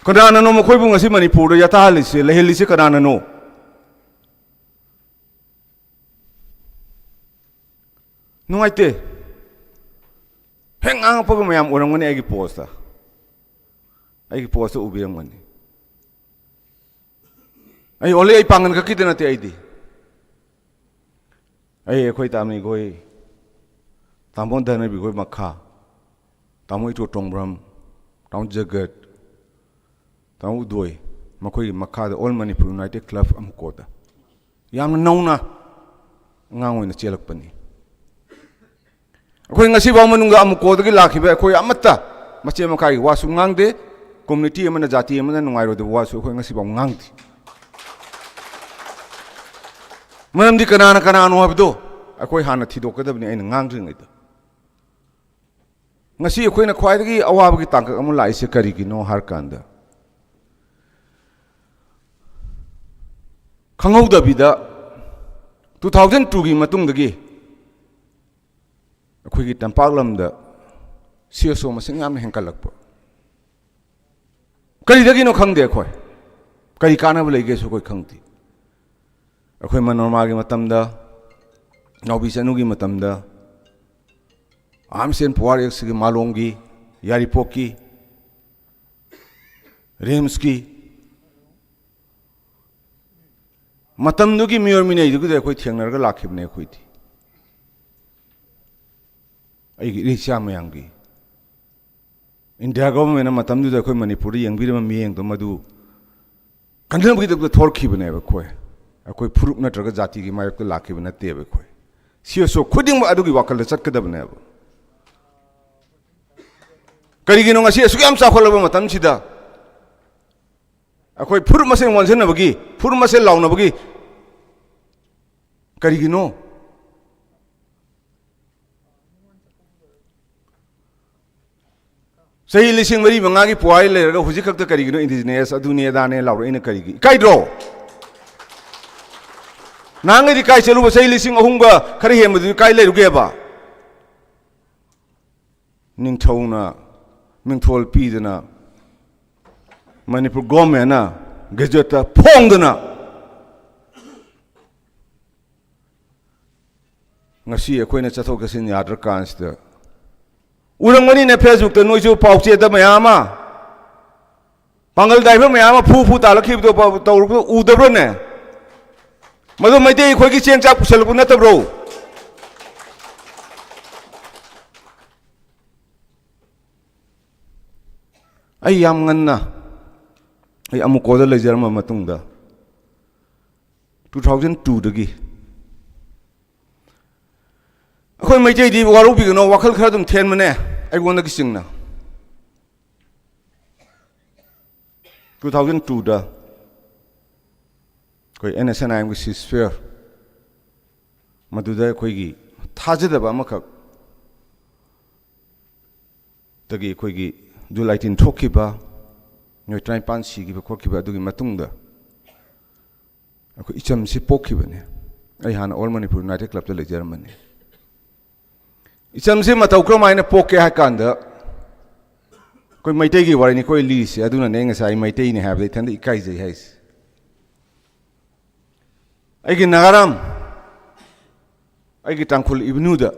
ꯀꯅꯥꯅꯅꯣ ꯃꯈꯣꯏꯕꯨ ꯉꯁꯤ ꯃꯅꯤꯄꯨꯔꯗ ꯌꯥꯇꯥꯍꯜꯂꯤꯁꯦ, ꯂꯩꯍꯜꯂꯤꯁꯦ ꯀꯅꯥꯅꯅꯣ? ꯅꯨꯡꯉꯥꯏꯇꯦ꯫ ꯍꯦꯛ ꯉꯥꯡꯉꯛꯄꯒ ꯃꯌꯥꯝ ꯎꯔꯝꯒꯅꯤ ꯑꯩꯒꯤ ꯄꯣꯁꯇ꯫ ꯑꯩꯒꯤ ꯄꯣꯁꯇ ꯎꯕꯤꯔꯝꯒꯅꯤ꯫ ꯑꯩ ꯑꯣꯟꯂꯤ ꯑꯩ ꯄꯥꯡꯒꯟ ꯈꯛꯀꯤꯗ ꯅꯠꯇꯦ ꯑꯩꯗꯤ꯫ ꯑꯩ ꯑꯩꯈꯣꯏ ꯇꯥꯃꯤꯈꯣꯏ, ꯇꯥꯃꯣ ꯙꯅꯕꯤꯈꯣꯏ ꯃꯈꯥ, ꯇꯥꯃꯣ ꯏꯇꯣ ꯇꯣꯡꯕ꯭ꯔꯝ, ꯇꯥꯃꯣ ꯖꯒꯠ, ꯇꯥꯃꯣ ꯎꯗꯣꯏ, ꯃꯈꯣꯏꯒꯤ ꯃꯈꯥꯗ All Manipur United Club ꯑꯃꯨꯀꯣꯗ ꯌꯥꯝꯅ ꯅꯧꯅ ꯑꯉꯥꯡ ꯑꯣꯏꯅ ꯆꯦꯜꯂꯛꯄꯅꯤ꯫ ꯑꯩꯈꯣꯏ ꯉꯁꯤꯐꯥꯎ ꯃꯅꯨꯡꯗ ꯑꯃꯨꯀꯣꯗꯒꯤ ꯂꯥꯛꯈꯤꯕ ꯑꯩꯈꯣꯏ ꯑꯃꯠꯇ ꯃꯆꯦꯠ ꯃꯀꯥꯏꯒꯤ ꯋꯥꯁꯨ ꯉꯥꯡꯗꯦ꯫ ꯀꯝꯃ꯭ꯌꯨꯅꯤꯇꯤ ꯑꯃꯅ, ꯖꯥꯇꯤ ꯑꯃꯅ ꯅꯨꯡꯉꯥꯏꯔꯣꯏꯗꯕ ꯋꯥꯁꯨ ꯑꯩꯈꯣꯏ ꯉꯁꯤꯐꯥꯎ ꯉꯥꯡꯗꯦ꯫ ꯃꯔꯝꯗꯤ ꯀꯅꯥꯅ ꯀꯅꯥꯅꯣ ꯍꯥꯏꯕꯗꯣ ꯑꯩꯈꯣꯏ ꯍꯥꯟꯅ ꯊꯤꯗꯣꯛꯀꯗꯕꯅꯤ꯫ ꯑꯩꯅ ꯉꯥꯡꯗ꯭ꯔꯤꯉꯩꯗ ꯉꯁꯤ ꯑꯩꯈꯣꯏꯅ ꯈ꯭ꯋꯥꯏꯗꯒꯤ ꯑꯋꯥꯕꯒꯤ ꯇꯥꯡꯀꯛ ꯑꯃ ꯂꯥꯛꯏꯁꯦ ꯀꯔꯤꯒꯤꯅꯣ ꯍꯥꯏꯔꯀꯥꯟꯗ, ꯈꯪꯍꯧꯗꯕꯤꯗ two thousand twoꯒꯤ ꯃꯇꯨꯡꯗꯒꯤ ꯑꯩꯈꯣꯏꯒꯤ ꯇꯝꯄꯥꯛ ꯂꯝꯗ CSO ꯃꯁꯤꯡ ꯌꯥꯝꯅ ꯍꯦꯟꯒꯠꯂꯛꯄ꯫ ꯀꯔꯤꯗꯒꯤꯅꯣ ꯈꯪꯗꯦ ꯑꯩꯈꯣꯏ꯫ ꯀꯔꯤ ꯀꯥꯟꯅꯕ ꯂꯩꯒꯦꯁꯨ ꯑꯩꯈꯣꯏ ꯈꯪꯗꯦ꯫ ꯑꯩꯈꯣꯏ ꯃꯅꯣꯔꯃꯥꯒꯤ ꯃꯇꯝꯗ, ꯅꯥꯎꯕꯤ ꯆꯅꯨꯒꯤ ꯃꯇꯝꯗ, Arms and Power Actꯀꯤ, ꯃꯥꯂꯣꯝꯒꯤ, ꯌꯥꯏꯔꯤꯄꯣꯛꯀꯤ, RIMSꯀꯤ, ꯃꯇꯝꯗꯨꯒꯤ ꯃꯤꯑꯣꯏ ꯃꯤꯅꯩꯗꯨꯒꯤꯗ ꯑꯩꯈꯣꯏ ꯊꯦꯡꯅꯔꯒ ꯂꯥꯛꯈꯤꯕꯅꯦ ꯑꯩꯈꯣꯏꯗꯤ꯫ ꯑꯩꯒꯤ ꯏꯔꯩꯆꯥ ꯃꯌꯥꯝꯒꯤ꯫ India governmentꯅ ꯃꯇꯝꯗꯨꯗ ꯑꯩꯈꯣꯏ ꯃꯅꯤꯄꯨꯔꯗ ꯌꯦꯡꯕꯤꯔꯤꯕ ꯃꯤꯠꯌꯦꯡꯗꯣ ꯃꯗꯨ ꯀꯟꯅꯕꯒꯤꯗꯃꯛꯇ ꯊꯣꯛꯈꯤꯕꯅꯦꯕ ꯑꯩꯈꯣꯏ꯫ ꯑꯩꯈꯣꯏ ꯐꯨꯔꯨꯞ ꯅꯠꯇ꯭ꯔꯒ ꯖꯥꯇꯤꯒꯤ ꯃꯥꯌꯣꯛꯇ ꯂꯥꯛꯈꯤꯕ ꯅꯠꯇꯦꯕ ꯑꯩꯈꯣꯏ꯫ CSO ꯈꯨꯗꯤꯡꯃꯛ ꯑꯗꯨꯒꯤ ꯋꯥꯈꯜꯗ ꯆꯠꯀꯗꯕꯅꯦꯕ꯫ ꯀꯔꯤꯒꯤꯅꯣ ꯉꯁꯤ ꯑꯁꯨꯛ ꯌꯥꯝ ꯆꯥꯎꯈꯠꯂꯕ ꯃꯇꯝꯁꯤꯗ ꯑꯩꯈꯣꯏ ꯐꯨꯔꯨꯞ ꯃꯁꯦꯟ ꯑꯣꯟꯁꯤꯟꯅꯕꯒꯤ, ꯐꯨꯔꯨꯞ ꯃꯁꯦꯟ ꯂꯥꯎꯅꯕꯒꯤ ꯀꯔꯤꯒꯤꯅꯣ? ꯆꯍꯤ ꯂꯤꯁꯤꯡ ꯃꯔꯤ ꯃꯉꯥꯒꯤ ꯄꯨꯋꯥꯔꯤ ꯂꯩꯔꯒ ꯍꯧꯖꯤꯛ ꯈꯛꯇ ꯀꯔꯤꯒꯤꯅꯣ indigenous ꯑꯗꯨꯅꯦ ꯑꯗꯥꯅꯦ ꯂꯥꯎꯔꯛꯏꯅ ꯀꯔꯤꯒꯤ? ꯏꯀꯥꯏꯗ꯭ꯔꯣ? ꯅꯍꯥꯟꯈꯩꯗꯤ ꯀꯥꯏ ꯆꯠꯂꯨꯕ? ꯆꯍꯤ ꯂꯤꯁꯤꯡ ꯑꯍꯨꯝꯒ ꯈꯔ ꯍꯦꯟꯕꯗꯨꯗꯤ ꯀꯥꯏ ꯂꯩꯔꯨꯒꯦꯕ? ꯅꯤꯡꯊꯧꯅ ꯃꯤꯡꯊꯣꯜ ꯄꯤꯗꯅ ꯃꯅꯤꯄꯨꯔ ꯒꯣꯔꯃꯦꯟꯅ ꯒꯦꯖꯦꯠꯇ ꯐꯣꯡꯗꯅ ꯉꯁꯤ ꯑꯩꯈꯣꯏꯅ ꯆꯠꯊꯣꯛ ꯆꯠꯁꯤꯟ ꯌꯥꯗ꯭ꯔꯀꯥꯟꯁꯤꯗ ꯎꯔꯝꯒꯅꯤꯅꯦ, ꯐꯦꯁꯕꯨꯛꯇ ꯅꯣꯏꯁꯨ ꯄꯥꯎꯆꯦꯗ ꯃꯌꯥꯝ ꯑꯃ ꯄꯥꯡꯒꯜ ꯗ꯭ꯔꯥꯏꯚꯔ ꯃꯌꯥꯝ ꯑꯃ ꯐꯨ ꯐꯨ ꯇꯥꯜꯂꯛꯈꯤꯕꯗꯣ ꯄꯥꯎ ꯇꯧꯔꯛꯄꯗꯣ ꯎꯗꯕ꯭ꯔꯣꯅꯦ? ꯃꯗꯨ ꯃꯩꯇꯩ ꯑꯩꯈꯣꯏꯒꯤ ꯆꯦꯡ ꯆꯥꯛ ꯄꯨꯁꯜꯂꯛꯄ ꯅꯠꯇꯕ꯭ꯔꯣ? ꯑꯩ ꯌꯥꯝ ꯉꯟꯅ, ꯑꯩ ꯑꯃꯨꯀꯣꯗ ꯂꯩꯖꯔꯝꯕ ꯃꯇꯨꯡꯗ, ꯇꯨ ꯊꯥꯎꯖꯟ ꯇꯨꯗꯒꯤ ꯑꯩꯈꯣꯏ ꯃꯩꯇꯩꯗꯤ ꯋꯥꯔꯧꯕꯤꯒꯅꯣ, ꯋꯥꯈꯜ ꯈꯔ ꯑꯗꯨꯝ ꯊꯦꯟꯕꯅꯦ ꯑꯩꯉꯣꯟꯗꯒꯤ ꯆꯤꯡꯅ꯫ ꯇꯨ ꯊꯥꯎꯖꯟ ꯇꯨꯗ ꯑꯩꯈꯣꯏ ꯑꯦꯟ ꯑꯦꯁ ꯑꯦꯟ ꯑꯥꯏ ꯑꯦꯝꯒꯤ ꯁꯤꯁꯐꯤꯌꯔ, ꯃꯗꯨꯗ ꯑꯩꯈꯣꯏꯒꯤ ꯊꯥꯖꯗꯕ ꯑꯃꯈꯛ ꯇꯒꯤ ꯑꯩꯈꯣꯏꯒꯤ ꯖꯨꯂꯥꯏ ꯇꯤꯟ ꯊꯣꯛꯈꯤꯕ, ꯃꯤꯑꯣꯏ ꯇꯔꯥꯅꯤꯄꯥꯟ ꯁꯤꯈꯤꯕ ꯈꯣꯠꯈꯤꯕ ꯑꯗꯨꯒꯤ ꯃꯇꯨꯡꯗ ꯑꯩꯈꯣꯏ ꯏꯆꯝꯁꯤ ꯄꯣꯛꯈꯤꯕꯅꯤ꯫ ꯑꯩ ꯍꯥꯟꯅ ꯑꯣꯜ ꯃꯅꯤꯄꯨꯔ ꯌꯨꯅꯥꯏꯇꯦꯠ ꯀ꯭ꯂꯕꯇ ꯂꯩꯖꯔꯝꯕꯅꯤ꯫ ꯏꯆꯝꯁꯤ ꯃꯇꯧ ꯀꯔꯝꯍꯥꯏꯅ ꯄꯣꯛꯀꯦ ꯍꯥꯏ ꯀꯥꯟꯗ, ꯑꯩꯈꯣꯏ ꯃꯩꯇꯩꯒꯤ ꯋꯥꯔꯤꯅꯤ ꯑꯩꯈꯣꯏ ꯂꯤꯔꯤꯁꯦ, ꯑꯗꯨꯅꯅꯦ ꯑꯩ ꯉꯁꯥꯏ ꯃꯩꯇꯩꯅꯤ ꯍꯥꯏꯕꯗ ꯏꯊꯟꯇ ꯏꯀꯥꯏꯖꯩ ꯍꯥꯏꯁꯦ꯫ ꯑꯩꯒꯤ ꯅꯥꯒꯥꯔꯥꯝ, ꯑꯩꯒꯤ ꯇꯥꯡꯈꯨꯜ ꯏꯕꯅꯨꯗ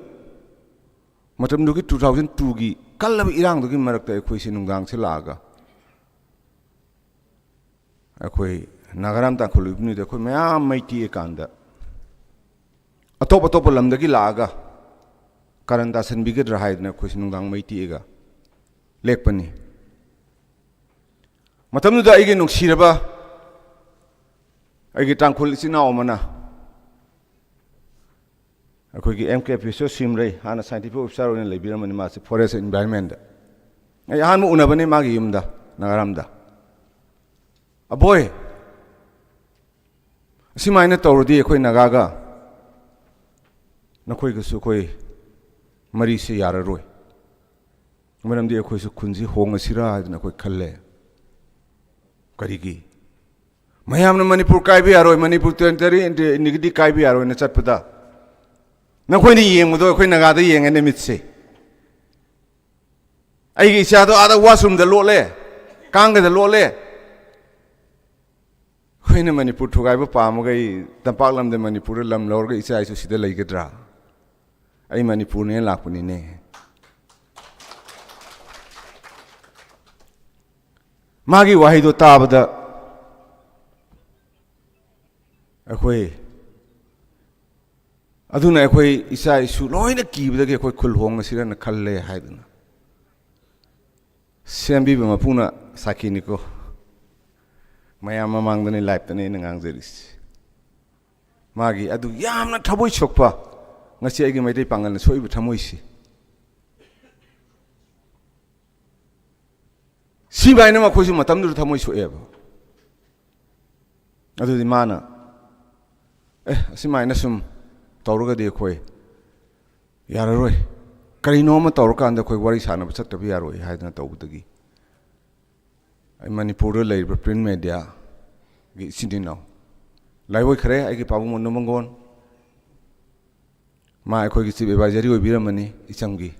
ꯃꯇꯝꯗꯨꯒꯤ ꯇꯨ ꯊꯥꯎꯖꯟ ꯇꯨꯒꯤ ꯀꯜꯂꯕ ꯏꯔꯥꯡꯗꯨꯒꯤ ꯃꯔꯛꯇ ꯑꯩꯈꯣꯏꯁꯦ ꯅꯨꯡꯗꯥꯡꯁꯦ ꯂꯥꯛꯑꯒ ꯑꯩꯈꯣꯏ ꯅꯥꯒꯥꯔꯥꯝ ꯇꯥꯡꯈꯨꯜ ꯏꯕꯅꯨꯗ ꯑꯩꯈꯣꯏ ꯃꯌꯥꯝ ꯃꯩ ꯇꯤꯛꯑꯀꯥꯟꯗ ꯑꯇꯣꯞ ꯑꯇꯣꯞꯄ ꯂꯝꯗꯒꯤ ꯂꯥꯛꯑꯒ ꯀꯥꯔꯟ ꯇꯥꯁꯟꯕꯤꯒꯗ꯭ꯔꯥ ꯍꯥꯏꯗꯅ ꯑꯩꯈꯣꯏꯁꯦ ꯅꯨꯡꯗꯥꯡ ꯃꯩ ꯇꯤꯛꯑꯒ ꯂꯦꯛꯄꯅꯤ꯫ ꯃꯇꯝꯗꯨꯗ ꯑꯩꯒꯤ ꯅꯨꯡꯁꯤꯔꯕ ꯑꯩꯒꯤ ꯇꯥꯡꯈꯨꯜ ꯏꯆꯤꯟ ꯏꯅꯥꯎ ꯑꯃꯅ ꯑꯩꯈꯣꯏꯒꯤ ꯑꯦꯝ ꯀꯦ ꯕꯤꯁ꯭ꯋ ꯁꯤꯝꯔꯩ, ꯍꯥꯟꯅ ꯁꯥꯏꯟꯇꯤꯐꯤꯛ ꯑꯣꯐꯤꯁꯥꯔ ꯑꯣꯏꯅ ꯂꯩꯕꯤꯔꯝꯕꯅꯤ, ꯃꯥꯁꯤ ꯐꯣꯔꯦꯁ ꯑꯦꯟꯚꯥꯏꯔꯟꯃꯦꯟꯗ꯫ ꯑꯩ ꯑꯍꯥꯟꯕ ꯎꯅꯕꯅꯤ ꯃꯥꯒꯤ ꯌꯨꯝꯗ, ꯅꯥꯒꯥꯔꯥꯝꯗ꯫ "ꯑꯕꯣꯏ, ꯑꯁꯤꯃꯥꯏꯅ ꯇꯧꯔꯗꯤ ꯑꯩꯈꯣꯏ ꯅꯥꯒꯥꯒ ꯅꯈꯣꯏꯒꯁꯨ ꯑꯩꯈꯣꯏ ꯃꯔꯤꯁꯦ ꯌꯥꯔꯔꯣꯏ꯫ ꯃꯔꯝꯗꯤ ꯑꯩꯈꯣꯏꯁꯨ ꯈꯨꯟꯁꯤ ꯍꯣꯡꯉꯁꯤꯔꯥ ꯍꯥꯏꯗꯅ ꯑꯩꯈꯣꯏ ꯈꯜꯂꯦ꯫ ꯀꯔꯤꯒꯤ? ꯃꯌꯥꯝꯅ ꯃꯅꯤꯄꯨꯔ ꯀꯥꯏꯕ ꯌꯥꯔꯣꯏ, ꯃꯅꯤꯄꯨꯔ ꯇꯦꯔꯤꯇꯣꯔꯤ ꯏꯟꯇꯤꯒ꯭ꯔꯤꯇꯤ ꯀꯥꯏꯕ ꯌꯥꯔꯣꯏꯅ ꯆꯠꯄꯗ ꯅꯈꯣꯏꯅ ꯌꯦꯡꯕꯗꯣ ꯑꯩꯈꯣꯏ ꯅꯥꯒꯥꯗ ꯌꯦꯡꯉꯦꯅꯦ ꯃꯤꯠꯁꯦ꯫ ꯑꯩꯒꯤ ꯏꯆꯥꯗꯣ ꯑꯥꯗ ꯋꯥꯁꯔꯨꯝꯗ ꯂꯣꯠꯂꯦ, ꯀꯥꯡꯒꯗ ꯂꯣꯠꯂꯦ꯫ ꯑꯩꯈꯣꯏꯅ ꯃꯅꯤꯄꯨꯔ ꯊꯨꯒꯥꯏꯕ ꯄꯥꯝꯃꯒ ꯑꯩ ꯇꯝꯄꯥꯛ ꯂꯝꯗ ꯃꯅꯤꯄꯨꯔꯗ ꯂꯝ ꯂꯧꯔꯒ ꯏꯆꯥ ꯏꯁꯨ ꯁꯤꯗ ꯂꯩꯒꯗ꯭ꯔꯥ? ꯑꯩ ꯃꯅꯤꯄꯨꯔꯅꯦꯅ ꯂꯥꯛꯄꯅꯤꯅꯦ꯫ ꯃꯥꯒꯤ ꯋꯥꯍꯩꯗꯣ ꯇꯥꯕꯗ ꯑꯩꯈꯣꯏ, ꯑꯗꯨꯅ ꯑꯩꯈꯣꯏ ꯏꯆꯥ ꯏꯁꯨ ꯂꯣꯏꯅ ꯀꯤꯕꯗꯒꯤ ꯑꯩꯈꯣꯏ ꯈꯨꯜ ꯍꯣꯡꯉꯁꯤꯔꯅ ꯈꯜꯂꯦ ꯍꯥꯏꯗꯅ ꯁꯦꯝꯕꯤꯕ ꯃꯄꯨꯅ ꯁꯥꯈꯤꯅꯤꯀꯣ꯫ ꯃꯌꯥꯝ ꯃꯃꯥꯡꯗꯅꯤ, ꯂꯥꯏꯞꯇꯅꯤ ꯑꯩꯅ ꯉꯥꯡꯖꯔꯤꯁꯤ꯫ ꯃꯥꯒꯤ ꯑꯗꯨ ꯌꯥꯝꯅ ꯊꯃꯣꯏ ꯁꯣꯛꯄ, ꯉꯁꯤ ꯑꯩꯒꯤ ꯃꯩꯇꯩ ꯄꯥꯡꯒꯜꯅ ꯁꯣꯛꯏꯕ ꯊꯃꯣꯏꯁꯤ꯫ ꯁꯤꯕꯥꯏꯅ ꯃꯈꯣꯏꯁꯨ ꯃꯇꯝꯗꯨꯗ ꯊꯃꯣꯏ ꯁꯣꯛꯑꯦꯕ꯫ ꯑꯗꯨꯗꯤ ꯃꯥꯅ, "ꯑꯦ, ꯑꯁꯨꯃꯥꯏꯅ ꯁꯨꯝ ꯇꯧꯔꯒꯗꯤ ꯑꯩꯈꯣꯏ ꯌꯥꯔꯔꯣꯏ, ꯀꯔꯤꯅꯣ ꯑꯃ ꯇꯧꯔꯀꯥꯟꯗ ꯑꯩꯈꯣꯏ ꯋꯥꯔꯤ ꯁꯥꯟꯅꯕ ꯆꯠꯇꯕ ꯌꯥꯔꯣꯏ" ꯍꯥꯏꯗꯅ ꯇꯧꯕꯗꯒꯤ ꯑꯩ ꯃꯅꯤꯄꯨꯔꯗ ꯂꯩꯔꯤꯕ ꯄ꯭ꯔꯤꯟ ꯃꯦꯗꯤꯌꯥꯒꯤ ꯏꯆꯤꯟ ꯏꯅꯥꯎ ꯂꯥꯏꯑꯣꯏꯈ꯭ꯔꯦ, ꯑꯩꯒꯤ ꯄꯥꯕꯨꯡ ꯃꯣꯅꯣ ꯃꯪꯒꯣꯟ, ꯃꯥ ꯑꯩꯈꯣꯏꯒꯤ ꯆꯤꯐ ꯑꯦꯗꯚꯥꯏꯖꯔꯤ ꯑꯣꯏꯕꯤꯔꯝꯃꯅꯤ ꯏꯆꯝꯒꯤ,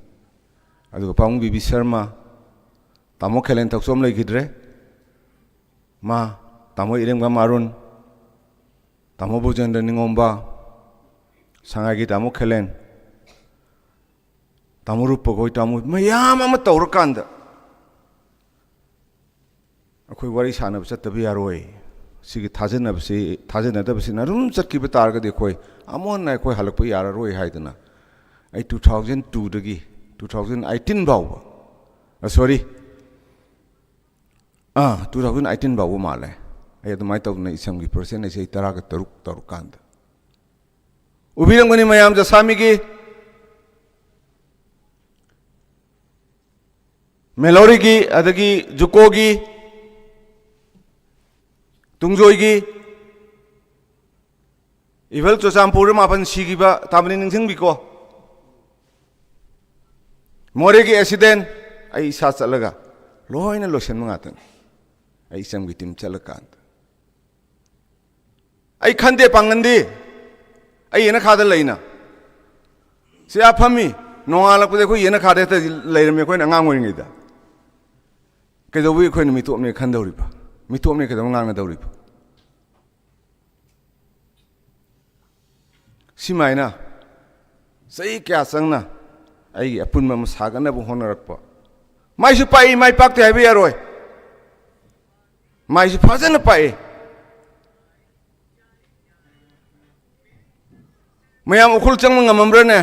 ꯑꯗꯨꯒ ꯄꯥꯕꯨꯡ ꯕꯤ ꯕꯤ ꯁꯔꯃ, ꯇꯥꯃꯣ ꯈꯦꯂꯦꯟ ꯊꯧꯆꯣꯝ ꯂꯩꯈꯤꯗ꯭ꯔꯦ, ꯃꯥ, ꯇꯥꯃꯣ ꯏꯔꯦꯡꯕꯝ ꯑꯔꯨꯟ, ꯇꯥꯃꯣ ꯕꯨꯖꯦꯟꯗ꯭ꯔ ꯅꯤꯉꯣꯝꯕ, ꯁꯉꯥꯏꯒꯤ ꯇꯥꯃꯣ ꯈꯦꯂꯦꯟ, ꯇꯥꯃꯣ ꯔꯨꯄꯒꯣꯏ, ꯇꯥꯃꯣ ꯃꯌꯥꯝ ꯑꯃ ꯇꯧꯔꯀꯥꯟꯗ ꯑꯩꯈꯣꯏ ꯋꯥꯔꯤ ꯁꯥꯟꯅꯕ ꯆꯠꯇꯕ ꯌꯥꯔꯣꯏ꯫ ꯁꯤꯒꯤ ꯊꯥꯖꯅꯕꯁꯤ, ꯊꯥꯖꯅꯗꯕꯁꯤꯅ ꯑꯗꯨꯝ ꯆꯠꯈꯤꯕ ꯇꯥꯔꯒꯗꯤ ꯑꯩꯈꯣꯏ ꯑꯃꯨꯛ ꯍꯟꯅ ꯑꯩꯈꯣꯏ ꯍꯜꯂꯛꯄ ꯌꯥꯔꯔꯣꯏ ꯍꯥꯏꯗꯅ ꯑꯩ two thousand twoꯗꯒꯤ two thousand eighteen ꯐꯥꯎꯕ, sorry, ꯑꯥ, two thousand eighteen ꯐꯥꯎꯕ ꯃꯥꯜꯂꯦ, ꯑꯩ ꯑꯗꯨꯃꯥꯏꯅ ꯇꯧꯗꯅ ꯏꯁꯝꯒꯤ ꯄ꯭ꯔꯁꯤꯗꯦꯟ ꯑꯩꯁꯦ ꯑꯩ ꯇꯔꯥꯒ ꯇꯔꯨꯛ ꯇꯧꯔꯀꯥꯟꯗ꯫ ꯎꯕꯤꯔꯝꯒꯅꯤ ꯃꯌꯥꯝ, ꯖꯁꯥꯃꯤꯒꯤ, ꯃꯦꯂꯣꯔꯤꯒꯤ, ꯑꯗꯒꯤ ꯖꯨꯀꯣꯒꯤ, ꯇꯨꯡꯖꯣꯏꯒꯤ, ꯏꯚꯜ ꯆꯨꯔꯆꯥꯟꯄꯨꯔꯗ ꯃꯥꯄꯟ ꯁꯤꯈꯤꯕ ꯇꯥꯕꯅꯤ, ꯅꯤꯡꯁꯤꯡꯕꯤꯀꯣ꯫ ꯃꯣꯔꯦꯒꯤ ꯑꯦꯛꯁꯤꯗꯦꯟ, ꯑꯩ ꯏꯁꯥ ꯆꯠꯂꯒ ꯂꯣꯏꯅ ꯂꯣꯏꯁꯤꯟꯕ ꯉꯥꯛꯇꯅꯤ꯫ ꯑꯩ ꯏꯆꯝꯒꯤ ꯇꯤꯝ ꯆꯠꯂꯀꯥꯟꯗ ꯑꯩ ꯈꯟꯗꯦ ꯄꯥꯡꯒꯟꯗꯤ, ꯑꯩ ꯌꯦꯅꯈꯥꯗ ꯂꯩꯅ꯫ ꯁꯤ ꯑꯥ ꯐꯝꯃꯤ, ꯅꯣꯡꯉꯥꯜꯂꯛꯄꯗ ꯑꯩꯈꯣꯏ ꯌꯦꯅꯈꯥꯗ ꯍꯦꯛꯇ ꯂꯩꯔꯝꯃꯤ ꯑꯩꯈꯣꯏꯅ ꯑꯉꯥꯡ ꯑꯣꯏꯔꯤꯉꯩꯗ꯫ ꯀꯩꯗꯧꯕꯒꯤ ꯑꯩꯈꯣꯏꯅ ꯃꯤꯇꯣꯞꯅꯦ ꯈꯟꯗꯧꯔꯤꯕ? ꯃꯤꯇꯣꯞꯅꯦ ꯀꯩꯗꯧ ꯉꯥꯡꯅꯗꯧꯔꯤꯕ? ꯁꯤꯃꯥꯏꯅ ꯆꯍꯤ ꯀꯌꯥ ꯆꯪꯅ ꯑꯩꯒꯤ ꯑꯄꯨꯟꯕ ꯑꯃ ꯁꯥꯒꯠꯅꯕ ꯍꯣꯠꯅꯔꯛꯄ, ꯃꯥꯏꯁꯨ ꯄꯥꯛꯏ, ꯃꯥꯏ ꯄꯥꯛꯇꯦ ꯍꯥꯏꯕ ꯌꯥꯔꯣꯏ꯫ ꯃꯥꯏꯁꯨ ꯐꯖꯅ ꯄꯥꯛꯏ꯫ ꯃꯌꯥꯝ ꯎꯈ꯭ꯔꯨꯜ ꯆꯪꯕ ꯉꯝꯃꯝꯕ꯭ꯔꯅꯦ?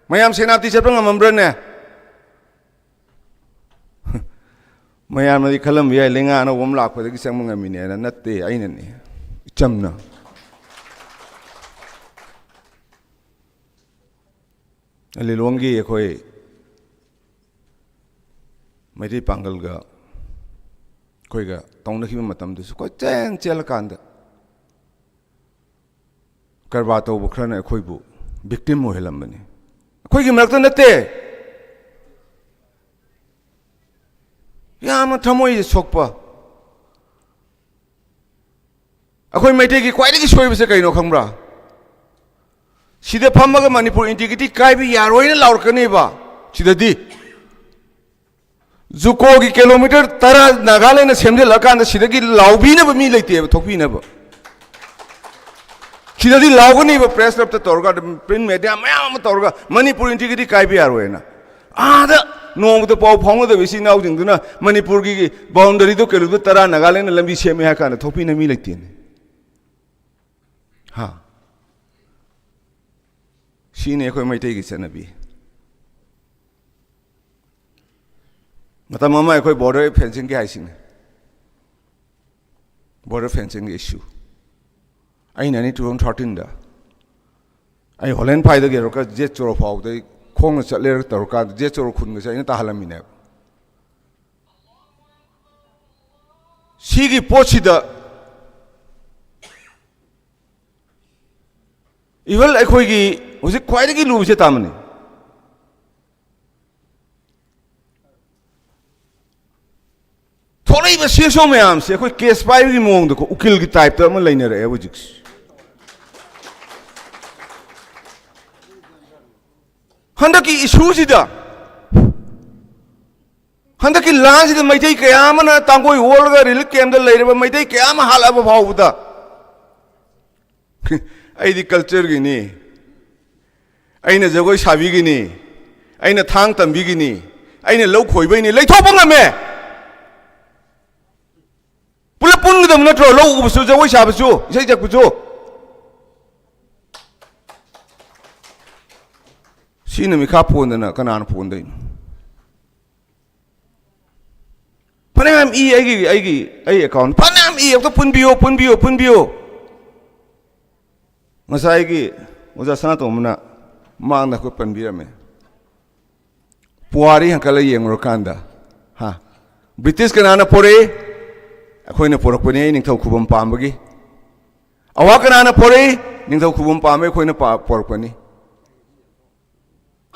ꯃꯌꯥꯝ ꯁꯦꯅꯥꯄꯇꯤ ꯆꯠꯄ ꯉꯝꯃꯝꯕ꯭ꯔꯅꯦ? ꯃꯌꯥꯝꯅꯗꯤ ꯈꯜꯂꯝꯕ ꯌꯥꯏ, ꯂꯩꯉꯥꯛ ꯑꯅꯧꯕ ꯑꯃ ꯂꯥꯛꯄꯗꯒꯤ ꯆꯪꯕ ꯉꯝꯃꯤꯅꯦꯅ꯫ ꯅꯠꯇꯦ, ꯑꯩꯅꯅꯦ, ꯏꯆꯝꯅ꯫ ꯂꯤꯂꯣꯡꯒꯤ ꯑꯩꯈꯣꯏ ꯃꯩꯇꯩ ꯄꯥꯡꯒꯜꯒ ꯑꯩꯈꯣꯏꯒ ꯇꯧꯅꯈꯤꯕ ꯃꯇꯝꯗꯨꯁꯨ ꯀꯣꯏꯆꯦꯟ ꯆꯦꯜꯂꯀꯥꯟꯗ ꯀꯔꯕꯥꯔ ꯇꯧꯕ ꯈꯔꯅ ꯑꯩꯈꯣꯏꯕꯨ victim ꯑꯣꯏꯍꯜꯂꯝꯕꯅꯤ꯫ ꯑꯩꯈꯣꯏꯒꯤ ꯃꯔꯛꯇ ꯅꯠꯇꯦ꯫ ꯌꯥꯝꯅ ꯊꯃꯣꯏꯁꯦ ꯁꯣꯛꯄ꯫ ꯑꯩꯈꯣꯏ ꯃꯩꯇꯩꯒꯤ ꯈ꯭ꯋꯥꯏꯗꯒꯤ ꯁꯣꯏꯕꯁꯦ ꯀꯩꯅꯣ ꯈꯪꯕ꯭ꯔꯥ? ꯁꯤꯗ ꯐꯝꯃꯒ ꯃꯅꯤꯄꯨꯔ integrity ꯀꯥꯏꯕ ꯌꯥꯔꯣꯏꯅ ꯂꯥꯎꯔꯛꯀꯅꯦꯕ꯫ ꯁꯤꯗꯗꯤ ꯖꯨꯀꯣꯒꯤ ꯀꯤꯂꯣꯃꯤꯇꯔ ꯇꯔꯥ ꯅꯥꯒꯥꯂꯦꯟꯗꯅ ꯁꯦꯝꯖꯤꯜꯂꯛꯑꯀꯥꯟꯗ ꯁꯤꯗꯒꯤ ꯂꯥꯎꯕꯤꯅꯕ ꯃꯤ ꯂꯩꯇꯦꯕ, ꯊꯣꯛꯄꯤꯅꯕ꯫ ꯁꯤꯗꯗꯤ ꯂꯥꯎꯒꯅꯤꯕ, press clubꯇ ꯇꯧꯔꯒ, ꯑꯗꯨꯝ print media ꯃꯌꯥꯝ ꯑꯃ ꯇꯧꯔꯒ, ꯃꯅꯤꯄꯨꯔ integrity ꯀꯥꯏꯕ ꯌꯥꯔꯣꯏꯅ꯫ ꯑꯥꯗ ꯅꯣꯡꯃꯇ ꯄꯥꯎ ꯐꯥꯎꯅꯗꯕ ꯏꯆꯤꯟ ꯏꯅꯥꯎꯁꯤꯡꯗꯨꯅ ꯃꯅꯤꯄꯨꯔꯒꯤ boundaryꯗꯣ ꯀꯤꯂꯣꯃꯤꯇꯔ ꯇꯔꯥ ꯅꯥꯒꯥꯂꯦꯟꯗ ꯂꯝꯕꯤ ꯁꯦꯝꯃꯦ ꯍꯥꯏ ꯀꯥꯟꯗ ꯊꯣꯛꯄꯤꯅ ꯃꯤ ꯂꯩꯇꯦꯅꯦ꯫ ꯍꯥ? ꯁꯤꯅꯤ ꯑꯩꯈꯣꯏ ꯃꯩꯇꯩꯒꯤ ꯆꯠꯅꯕꯤ꯫ ꯃꯇꯝ ꯑꯃ ꯑꯩꯈꯣꯏ border fencingꯒꯤ ꯍꯥꯏꯁꯤꯅꯦ꯫ Border fencingꯒꯤ issue꯫ ꯑꯩꯅꯅꯤ two thousand thirteenꯗ꯫ ꯑꯩ ꯍꯣꯂꯦꯟ ꯐꯥꯏꯗꯒꯤ ꯌꯧꯔꯒ ꯖꯦꯠ ꯆꯣꯔꯣ ꯐꯥꯎꯕꯗ ꯑꯩ ꯈꯣꯡꯅ ꯆꯠꯂꯦ ꯇꯧꯔꯀꯥꯟꯗ ꯖꯦꯠ ꯆꯣꯔꯣ ꯈꯨꯟꯒꯁꯦ ꯑꯩꯅ ꯇꯥꯍꯜꯂꯝꯃꯤꯅꯦꯕ꯫ ꯁꯤꯒꯤ ꯄꯣꯠꯁꯤꯗ even ꯑꯩꯈꯣꯏꯒꯤ ꯍꯧꯖꯤꯛ ꯈ꯭ꯋꯥꯏꯗꯒꯤ ꯂꯨꯕꯁꯦ ꯇꯥꯃꯅꯤ꯫ ꯊꯣꯛꯂꯛꯏꯕ CSO ꯃꯌꯥꯝꯁꯦ ꯑꯩꯈꯣꯏ case ꯄꯥꯏꯕꯒꯤ ꯃꯑꯣꯡꯗꯀꯣ, ꯎꯀꯤꯜꯒꯤ typeꯇ ꯑꯃ ꯂꯩꯅꯔꯛꯑꯦ ꯍꯧꯖꯤꯛꯁꯦ꯫ ꯍꯟꯗꯛꯀꯤ issueꯁꯤꯗ ꯍꯟꯗꯛꯀꯤ ꯂꯥꯟꯁꯤꯗ ꯃꯩꯇꯩ ꯀꯌꯥ ꯑꯃꯅ ꯇꯥꯡꯒꯣꯏ ꯑꯣꯜꯂꯒ ꯔꯤꯂꯤꯐ ꯀꯦꯝꯗ ꯂꯩꯔꯕ ꯃꯩꯇꯩ ꯀꯌꯥ ꯑꯃ ꯍꯥꯠꯂꯛꯑꯕ ꯐꯥꯎꯕꯗ, "ꯑꯩꯗꯤ ꯀꯜꯆꯔꯒꯤꯅꯤ, ꯑꯩꯅ ꯖꯒꯣꯏ ꯁꯥꯕꯤꯒꯤꯅꯤ, ꯑꯩꯅ ꯊꯥꯡ ꯇꯝꯕꯤꯒꯤꯅꯤ, ꯑꯩꯅ ꯂꯧ ꯈꯣꯏꯕꯩꯅꯤ" ꯂꯩꯊꯣꯛꯄ ꯉꯝꯃꯦ꯫ ꯄꯨꯂꯞ ꯄꯨꯟꯒꯗꯕ ꯅꯠꯇ꯭ꯔꯣ? ꯂꯧ ꯎꯕꯁꯨ, ꯖꯒꯣꯏ ꯁꯥꯕꯁꯨ, ꯏꯁꯩ ꯁꯛꯄꯁꯨ꯫ ꯁꯤꯅ ꯃꯤꯈꯥ ꯄꯣꯟꯗꯅ ꯀꯅꯥꯅ ꯄꯣꯟꯗꯣꯏꯅꯣ? ꯐꯅꯌꯥꯝ ꯏ ꯑꯩꯒꯤ, ꯑꯩꯒꯤ, ꯑꯩ ꯑꯦꯀꯥꯎꯟ ꯐꯅꯌꯥꯝ ꯏ꯫ ꯑꯝꯇ ꯄꯨꯟꯕꯤꯌꯨ, ꯄꯨꯟꯕꯤꯌꯨ, ꯄꯨꯟꯕꯤꯌꯨ꯫ ꯉꯁꯥꯏꯒꯤ ꯑꯣꯖꯥ ꯁꯅꯥꯇꯣꯝꯕꯅ ꯃꯃꯥꯡꯗ ꯑꯩꯈꯣꯏ ꯄꯟꯕꯤꯔꯝꯃꯦ꯫ ꯄꯨꯋꯥꯔꯤ ꯍꯟꯀꯠꯂ ꯌꯦꯡꯉꯨꯔꯀꯥꯟꯗ, ꯍꯥ, ꯕ꯭ꯔꯤꯇꯤꯁ ꯀꯅꯥꯅ ꯄꯣꯔꯛꯏ? ꯑꯩꯈꯣꯏꯅ ꯄꯣꯔꯛꯄꯅꯤ, ꯅꯤꯡꯊꯧ ꯈꯨꯕꯝ ꯄꯥꯝꯕꯒꯤ꯫ ꯑꯋꯥ ꯀꯅꯥꯅ ꯄꯣꯔꯛꯏ? ꯅꯤꯡꯊꯧ ꯈꯨꯕꯝ ꯄꯥꯝꯕꯒꯤ ꯑꯩꯈꯣꯏꯅ ꯄꯥ-, ꯄꯣꯔꯛꯄꯅꯤ꯫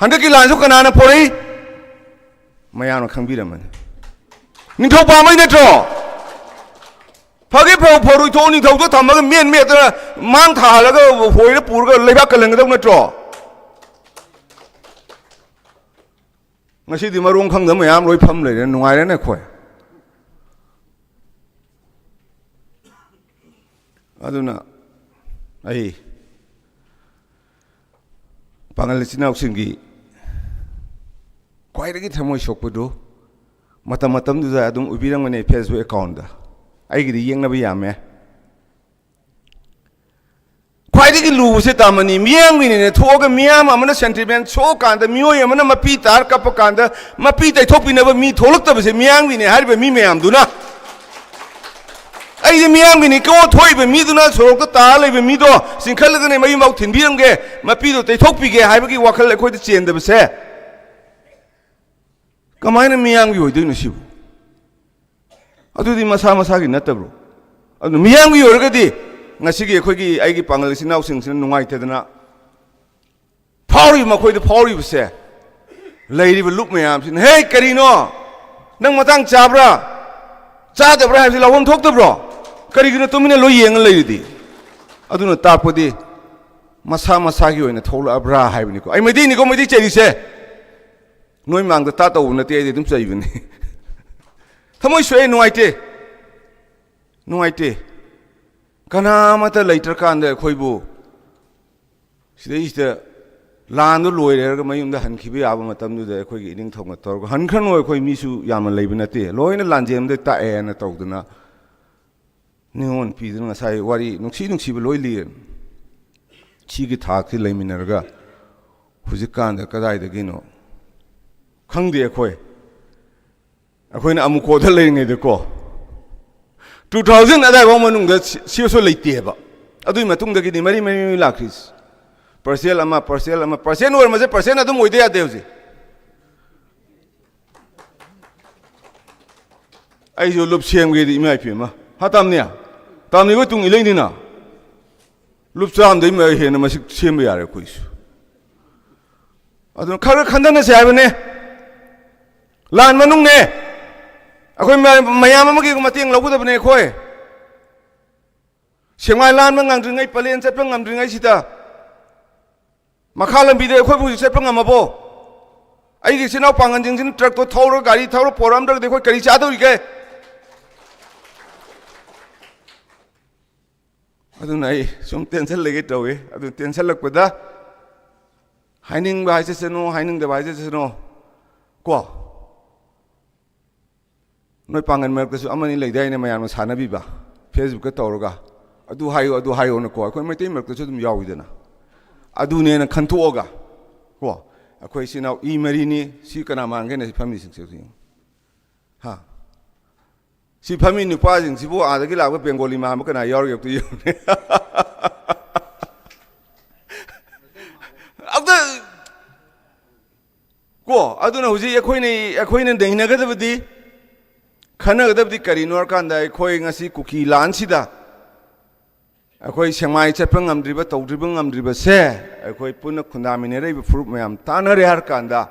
ꯍꯟꯗꯛꯀꯤ ꯂꯥꯟꯁꯨ ꯀꯅꯥꯅ ꯄꯣꯔꯛꯏ? ꯃꯌꯥꯝꯅ ꯈꯪꯕꯤꯔꯝꯃꯅꯤ꯫ ꯅꯤꯡꯊꯧ ꯄꯥꯝꯕꯩ ꯅꯠꯇ꯭ꯔꯣ? ꯐꯒꯦ ꯐꯧ ꯐꯧꯔꯣꯏ ꯊꯣꯛꯑꯣ, ꯅꯤꯡꯊꯧꯗꯣ ꯊꯝꯃꯒ ꯃꯦꯟ ꯃꯦꯠꯇꯅ ꯃꯥꯡ ꯊꯥꯍꯜꯂꯒ ꯍꯣꯏꯔ ꯄꯨꯔꯒ ꯂꯩꯕꯥꯛ ꯀꯜꯍꯟꯒꯗꯕ ꯅꯠꯇ꯭ꯔꯣ? ꯉꯁꯤꯗꯤ ꯃꯔꯣꯡ ꯈꯪꯗꯕ ꯃꯌꯥꯝ ꯂꯣꯏ ꯐꯝ ꯂꯩꯔꯦ, ꯅꯨꯡꯉꯥꯏꯔꯦꯅꯦ ꯑꯩꯈꯣꯏ꯫ ꯑꯗꯨꯅ ꯑꯩ ꯄꯥꯡꯒꯜ ꯏꯆꯤꯟ ꯏꯅꯥꯎꯁꯤꯡꯒꯤ ꯈ꯭ꯋꯥꯏꯗꯒꯤ ꯊꯃꯣꯏ ꯁꯣꯛꯄꯗꯨ ꯃꯇꯝ ꯃꯇꯝꯗꯨꯗ ꯑꯗꯨꯝ ꯎꯕꯤꯔꯝꯒꯅꯤ Facebook accountꯗ꯫ ꯑꯩꯒꯤꯗꯤ ꯌꯦꯡꯅꯕ ꯌꯥꯝꯃꯦ꯫ ꯈ꯭ꯋꯥꯏꯗꯒꯤ ꯂꯨꯕꯁꯦ ꯇꯥꯃꯅꯤ, ꯃꯤꯌꯥꯝꯒꯤꯅꯤꯅꯦ꯫ ꯊꯣꯛꯑꯒ ꯃꯤꯌꯥꯝ ꯑꯃꯅ sentiment ꯁꯣꯛꯑꯀꯥꯟꯗ, ꯃꯤꯑꯣꯏ ꯑꯃꯅ ꯃꯄꯤ ꯇꯥꯔ ꯀꯞꯄ ꯀꯥꯟꯗ ꯃꯄꯤ ꯇꯩꯊꯣꯛꯄꯤꯅꯕ ꯃꯤ ꯊꯣꯛꯂꯛꯇꯕꯁꯦ ꯃꯤꯌꯥꯝꯒꯤꯅꯦ ꯍꯥꯏꯔꯤꯕ ꯃꯤ ꯃꯌꯥꯝꯗꯨꯅ꯫ "ꯑꯩꯗꯤ ꯃꯤꯌꯥꯝꯒꯤꯅꯤ ꯀꯣ, ꯊꯣꯛꯏꯕ ꯃꯤꯗꯨꯅ ꯁꯣꯔꯣꯛꯇ ꯇꯥꯔ ꯂꯩꯕ ꯃꯤꯗꯣ ꯆꯤꯡꯈꯠꯂꯒꯅꯦ ꯃꯌꯨꯝꯐꯥꯎ ꯊꯤꯟꯕꯤꯔꯝꯒꯦ, ꯃꯄꯤꯗꯣ ꯇꯩꯊꯣꯛꯄꯤꯒꯦ" ꯍꯥꯏꯕꯒꯤ ꯋꯥꯈꯜ ꯑꯩꯈꯣꯏꯗ ꯆꯦꯟꯗꯕꯁꯦ ꯀꯃꯥꯏꯅ ꯃꯤꯌꯥꯝꯒꯤ ꯑꯣꯏꯗꯣꯏꯅꯣ ꯁꯤꯕꯨ? ꯑꯗꯨꯗꯤ ꯃꯁꯥ ꯃꯁꯥꯒꯤ ꯅꯠꯇꯕ꯭ꯔꯣ? ꯑꯗꯨ ꯃꯤꯌꯥꯝꯒꯤ ꯑꯣꯏꯔꯒꯗꯤ ꯉꯁꯤꯒꯤ ꯑꯩꯈꯣꯏꯒꯤ, ꯑꯩꯒꯤ ꯄꯥꯡꯒꯜ ꯏꯆꯤꯟ ꯏꯅꯥꯎꯁꯤꯡꯁꯤꯅ ꯅꯨꯡꯉꯥꯏꯇꯗꯅ ꯐꯥꯎꯔꯤꯕ, ꯃꯈꯣꯏꯗ ꯐꯥꯎꯔꯤꯕꯁꯦ, ꯂꯩꯔꯤꯕ ꯂꯨꯞ ꯃꯌꯥꯝꯁꯤꯅ, "ꯍꯦ, ꯀꯔꯤꯅꯣ? ꯅꯪ ꯃꯇꯥꯡ ꯆꯥꯕ꯭ꯔꯥ, ꯆꯥꯗꯕ꯭ꯔꯥ ꯍꯥꯏꯕꯁꯤ ꯂꯥꯎꯐꯝ ꯊꯣꯛꯇꯕ꯭ꯔꯣ? ꯀꯔꯤꯒꯤꯅꯣ ꯇꯨꯃꯤꯟꯅ ꯂꯣꯏ ꯌꯦꯡꯉ ꯂꯩꯔꯤꯗꯤ?" ꯑꯗꯨꯅ ꯇꯥꯛꯄꯗꯤ ꯃꯁꯥ ꯃꯁꯥꯒꯤ ꯑꯣꯏꯅ ꯊꯣꯛꯂꯛꯑꯕ꯭ꯔꯥ ꯍꯥꯏꯕꯅꯤꯀꯣ꯫ ꯑꯩ ꯃꯩꯇꯩꯅꯤꯀꯣ, ꯃꯩꯇꯩ ꯆꯦꯔꯤꯁꯦ꯫ ꯅꯣꯏ ꯃꯥꯡꯗ ꯇꯥ ꯇꯧꯕ ꯅꯠꯇꯦ, ꯑꯩꯗꯤ ꯑꯗꯨꯝ ꯆꯩꯕꯅꯤ꯫ ꯊꯃꯣꯏ ꯁꯣꯛꯑꯦ, ꯅꯨꯡꯉꯥꯏꯇꯦ, ꯅꯨꯡꯉꯥꯏꯇꯦ꯫ ꯀꯅꯥ ꯑꯃꯠꯇ ꯂꯩꯇ꯭ꯔꯀꯥꯟꯗ ꯑꯩꯈꯣꯏꯕꯨ ꯁꯤꯗꯩꯁꯤꯗ ꯂꯥꯟꯗꯣ ꯂꯣꯏꯔꯦ ꯍꯥꯏꯔꯒ ꯃꯌꯨꯝꯗ ꯍꯟꯈꯤꯕ ꯌꯥꯕ ꯃꯇꯝꯗꯨꯗ ꯑꯩꯈꯣꯏꯒꯤ ꯏꯅꯤꯡꯊꯧꯅ ꯇꯧꯔꯒ, "ꯍꯟꯈ꯭ꯔꯅꯨ, ꯑꯩꯈꯣꯏ ꯃꯤꯁꯨ ꯌꯥꯝꯅ ꯂꯩꯕ ꯅꯠꯇꯦ, ꯂꯣꯏꯅ ꯂꯥꯟꯖꯦꯟꯗ ꯇꯥꯛꯑꯦꯅ" ꯇꯧꯗꯅ ꯅꯤꯉꯣꯜ ꯄꯤꯗꯨꯅ ꯉꯁꯥꯏ ꯋꯥꯔꯤ ꯅꯨꯡꯁꯤ ꯅꯨꯡꯁꯤꯕ ꯂꯣꯏ ꯂꯤꯔꯦ꯫ ꯁꯤꯒꯤ ꯊꯥꯛꯁꯤ ꯂꯩꯃꯤꯟꯅꯔꯒ ꯍꯧꯖꯤꯛꯀꯥꯟꯗ ꯀꯗꯥꯏꯗꯒꯤꯅꯣ ꯈꯪꯗꯦ꯫ ꯑꯩꯈꯣꯏ, ꯑꯩꯈꯣꯏꯅ ꯑꯃꯨꯀꯣꯗ ꯂꯩꯔꯤꯉꯩꯗꯀꯣ, two thousand ꯑꯗꯥꯏꯐꯥꯎ ꯃꯅꯨꯡꯗ ꯁꯤ-, ꯁꯤꯁꯨ ꯂꯩꯇꯦꯕ꯫ ꯑꯗꯨꯒꯤ ꯃꯇꯨꯡꯗꯒꯤꯗꯤ ꯃꯔꯤ ꯃꯔꯤ ꯃꯔꯤ ꯂꯥꯛꯈ꯭ꯔꯤꯁꯤ꯫ Percent ꯑꯃ, percent ꯑꯃ, percent ꯑꯣꯏꯔꯝꯕꯁꯦ percent ꯑꯗꯨꯝ ꯑꯣꯏꯗ ꯌꯥꯗꯦ ꯍꯧꯖꯤꯛ꯫ ꯑꯩꯁꯨ ꯂꯨꯞ ꯁꯦꯝꯒꯦꯗꯤ ꯏꯃꯥ ꯏꯄꯦꯝꯃ꯫ ꯍꯥ, ꯇꯥꯝꯅꯤ? ꯇꯥꯝꯅꯤꯈꯣꯏ ꯇꯨꯡ ꯏꯂꯩꯅꯤꯅ꯫ ꯂꯨꯞ ꯆꯥꯝꯗꯩ ꯃ-, ꯍꯦꯟꯅ ꯃꯁꯤꯡ ꯁꯦꯝꯕ ꯌꯥꯔꯦ ꯑꯩꯈꯣꯏꯁꯨ꯫ ꯑꯗꯨꯅ ꯈꯔ ꯈꯔ ꯈꯟꯊꯅꯁꯦ ꯍꯥꯏꯕꯅꯦ꯫ ꯂꯥꯟ ꯃꯅꯨꯡꯅꯦ꯫ ꯑꯩꯈꯣꯏ ꯃ-, ꯃꯌꯥꯝ ꯑꯃꯒꯤ ꯃꯇꯦꯡ ꯂꯧꯒꯗꯕꯅꯦ ꯑꯩꯈꯣꯏ꯫ ꯁꯦꯛꯃꯥꯏ ꯂꯥꯟꯕ ꯉꯝꯗ꯭ꯔꯤꯉꯩ, ꯄꯂꯦꯟ ꯆꯠꯄ ꯉꯝꯗ꯭ꯔꯤꯉꯩꯁꯤꯗ, ꯃꯈꯥ ꯂꯝꯕꯤꯗ ꯑꯩꯈꯣꯏꯕꯨ ꯍꯧꯖꯤꯛ ꯆꯠꯄ ꯉꯝꯃꯕꯣ? ꯑꯩꯒꯤ ꯏꯆꯤꯟ ꯏꯅꯥꯎ ꯄꯥꯡꯒꯜꯁꯤꯡꯁꯤꯅ ꯇ꯭ꯔꯛꯇꯣ ꯊꯧꯔꯒ, ꯒꯥꯔꯤ ꯊꯧꯔ ꯄꯣꯔꯛꯑꯝꯗ꯭ꯔꯒꯗꯤ ꯑꯩꯈꯣꯏ ꯀꯔꯤ ꯆꯥꯗꯧꯔꯤꯒꯦ? ꯑꯗꯨꯅ ꯑꯩ ꯁꯨꯝ ꯇꯦꯟꯁꯟ ꯂꯩꯒꯦ ꯇꯧꯏ꯫ ꯑꯗꯨ ꯇꯦꯟꯁꯟꯂꯛꯄꯗ ꯍꯥꯏꯅꯤꯡꯕ ꯍꯥꯏꯖꯁꯅꯨ, ꯍꯥꯏꯅꯤꯡꯗꯕ ꯍꯥꯏꯖꯁꯅꯨ, ꯀꯣ, ꯅꯣꯏ ꯄꯥꯡꯒꯜ ꯃꯔꯛꯇꯁꯨ ꯑꯃꯅꯤ ꯂꯩꯗꯥꯏꯅꯦ, ꯃꯌꯥꯝꯅ ꯁꯥꯟꯅꯕꯤꯕ, Facebook ꯇꯧꯔꯒ, "ꯑꯗꯨ ꯍꯥꯏꯌꯨ, ꯑꯗꯨ ꯍꯥꯏꯌꯨꯅꯀꯣ", ꯑꯩꯈꯣꯏ ꯃꯩꯇꯩ ꯃꯔꯛꯇꯁꯨ ꯑꯗꯨꯝ ꯌꯥꯎꯋꯤꯗꯅ꯫ ꯑꯗꯨꯅꯦꯅ ꯈꯟꯇꯣꯛꯑꯒ, ꯀꯣ, ꯑꯩꯈꯣꯏ ꯏꯆꯤꯟ ꯏꯅꯥꯎ ꯏ ꯃꯔꯤꯅꯤ, ꯁꯤ ꯀꯅꯥ ꯃꯥꯟꯒꯦꯅ ꯁꯤ ꯐꯝꯃꯤꯁꯤꯡꯁꯦ ꯌꯦꯡꯉꯨ꯫ ꯍꯥ? ꯁꯤ ꯐꯝꯃꯤ ꯅꯨꯄꯥꯁꯤꯡꯁꯤꯕꯨ ꯑꯥꯗꯒꯤ ꯂꯥꯛꯄ ꯕꯦꯡꯒꯣꯂꯤ ꯃꯥꯟꯕ ꯀꯅꯥ ꯌꯥꯎꯔꯤꯒꯦ ꯑꯝꯇ ꯌꯦꯡꯉꯨꯅꯦ꯫ ꯑꯝꯇ, ꯀꯣ, ꯑꯗꯨꯅ ꯍꯧꯖꯤꯛ ꯑꯩꯈꯣꯏꯅ, ꯑꯩꯈꯣꯏꯅ ꯅꯩꯅꯒꯗꯕꯗꯤ, ꯈꯟꯅꯒꯗꯕꯗꯤ ꯀꯔꯤꯅꯣ ꯍꯥꯏꯔꯀꯥꯟꯗ, ꯑꯩꯈꯣꯏ ꯉꯁꯤ ꯀꯨꯀꯤ ꯂꯥꯟꯁꯤꯗ ꯑꯩꯈꯣꯏ ꯁꯦꯛꯃꯥꯏ ꯆꯠꯄ ꯉꯝꯗ꯭ꯔꯤꯕ, ꯇꯧꯗ꯭ꯔꯤꯕ ꯉꯝꯗ꯭ꯔꯤꯕꯁꯦ, ꯑꯩꯈꯣꯏ ꯄꯨꯟꯅ ꯈꯨꯟꯗꯥꯃꯤꯟꯅꯔꯛꯏꯕ ꯐꯨꯔꯨꯞ ꯃꯌꯥꯝ ꯇꯥꯟꯅꯔꯦ ꯍꯥꯏꯔ ꯀꯥꯟꯗ,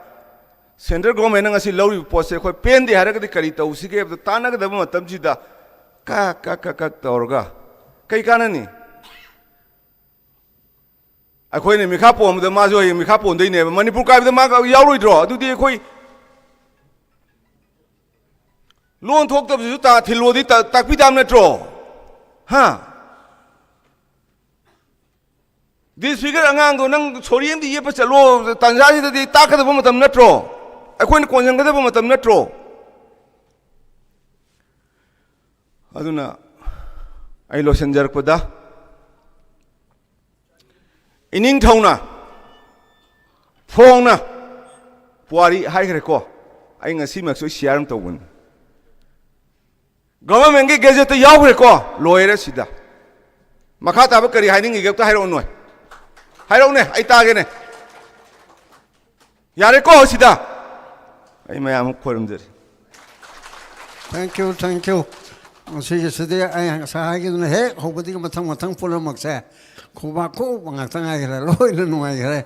central government ꯅ ꯉꯁꯤ ꯂꯧꯔꯤꯕ ꯄꯣꯠꯁꯦ ꯑꯩꯈꯣꯏ ꯄꯦꯟꯗꯦ ꯍꯥꯏꯔꯒꯗꯤ ꯀꯔꯤ ꯇꯧꯁꯤꯒꯦ ꯍꯥꯏꯕꯗ, ꯇꯥꯟꯅꯒꯗꯕ ꯃꯇꯝꯁꯤꯗ ꯀꯛ ꯀꯛ ꯀꯛ ꯀꯛ ꯇꯧꯔꯒ ꯀꯩ ꯀꯥꯟꯅꯅꯤ? ꯑꯩꯈꯣꯏꯅ ꯃꯤꯈꯥ ꯄꯣꯟꯕꯗ ꯃꯥꯁꯨ ꯍꯌꯦꯡ ꯃꯤꯈꯥ ꯄꯣꯟꯗꯣꯏꯅꯦꯕ꯫ ꯃꯅꯤꯄꯨꯔ ꯀꯥꯏꯕꯗ ꯃꯥ ꯌꯥꯎꯔꯣꯏꯗ꯭ꯔꯣ? ꯑꯗꯨꯗꯤ ꯑꯩꯈꯣꯏ ꯂꯣꯟ ꯊꯣꯛꯇꯕꯁꯤꯁꯨ ꯇꯥ-, ꯊꯤꯜꯂꯣꯗꯤ ꯇꯥ-, ꯇꯥꯛꯄꯤ ꯇꯥꯕ ꯅꯠꯇ꯭ꯔꯣ? ꯍꯥ? ꯗꯤꯁꯐꯤꯒꯔ ꯑꯉꯥꯡꯗꯣ ꯅꯪ ꯁꯣꯔꯤ ꯑꯃꯗꯤ ꯌꯦꯞꯄ ꯆꯠꯂꯣ, ꯇꯥꯟꯖꯥꯁꯤꯗꯗꯤ ꯇꯥꯛꯀꯗꯕ ꯃꯇꯝ ꯅꯠꯇ꯭ꯔꯣ? ꯑꯩꯈꯣꯏꯅ ꯀꯣꯟꯁꯤꯟꯒꯗꯕ ꯃꯇꯝ ꯅꯠꯇ꯭ꯔꯣ? ꯑꯗꯨꯅ ꯑꯩ ꯂꯣꯏꯁꯤꯟꯖꯔꯛꯄꯗ, ꯏꯅꯤꯡꯊꯧꯅ, ꯐꯣꯡꯅ ꯄꯨꯋꯥꯔꯤ ꯍꯥꯏꯈ꯭ꯔꯦꯀꯣ꯫ ꯑꯩ ꯉꯁꯤꯃꯛꯁꯨ ꯁꯤꯌꯥꯔ ꯑꯃ ꯇꯧꯕꯅꯤ꯫ ꯒꯚꯔꯟꯃꯦꯟꯠꯀꯤ ꯒꯦꯖꯦꯠꯇ ꯌꯥꯎꯈ꯭ꯔꯦꯀꯣ꯫ ꯂꯣꯏꯔꯦ ꯁꯤꯗ꯫ ꯃꯈꯥ ꯇꯥꯕ ꯀꯔꯤ ꯍꯥꯏꯅꯤꯡꯉꯤꯒꯦ ꯑꯝꯇ ꯍꯥꯏꯔꯛꯎ ꯅꯣꯏ꯫ ꯍꯥꯏꯔꯛꯎꯅꯦ, ꯑꯩ ꯇꯥꯒꯦꯅꯦ꯫ ꯌꯥꯔꯦꯀꯣ ꯁꯤꯗ꯫ ꯑꯩ ꯃꯌꯥꯝ ꯑꯃ ꯈꯣꯏꯔꯝꯖꯔꯤ꯫ Thank you, thank you. ꯉꯁꯤꯒꯤꯁꯤꯗꯤ ꯑꯩ ꯉꯁꯥꯏ ꯍꯥꯏꯈꯤꯗꯨꯅ ꯍꯦꯛ ꯍꯧꯕꯗꯒꯤ ꯃꯊꯪ ꯃꯊꯪ ꯄꯨꯝꯅꯃꯛꯁꯦ ꯈꯨꯕꯥꯛ ꯈꯨꯕ ꯉꯥꯛꯇ ꯉꯥꯏꯈ꯭ꯔꯦ, ꯂꯣꯏꯅ ꯅꯨꯡꯉꯥꯏꯈ꯭ꯔꯦ꯫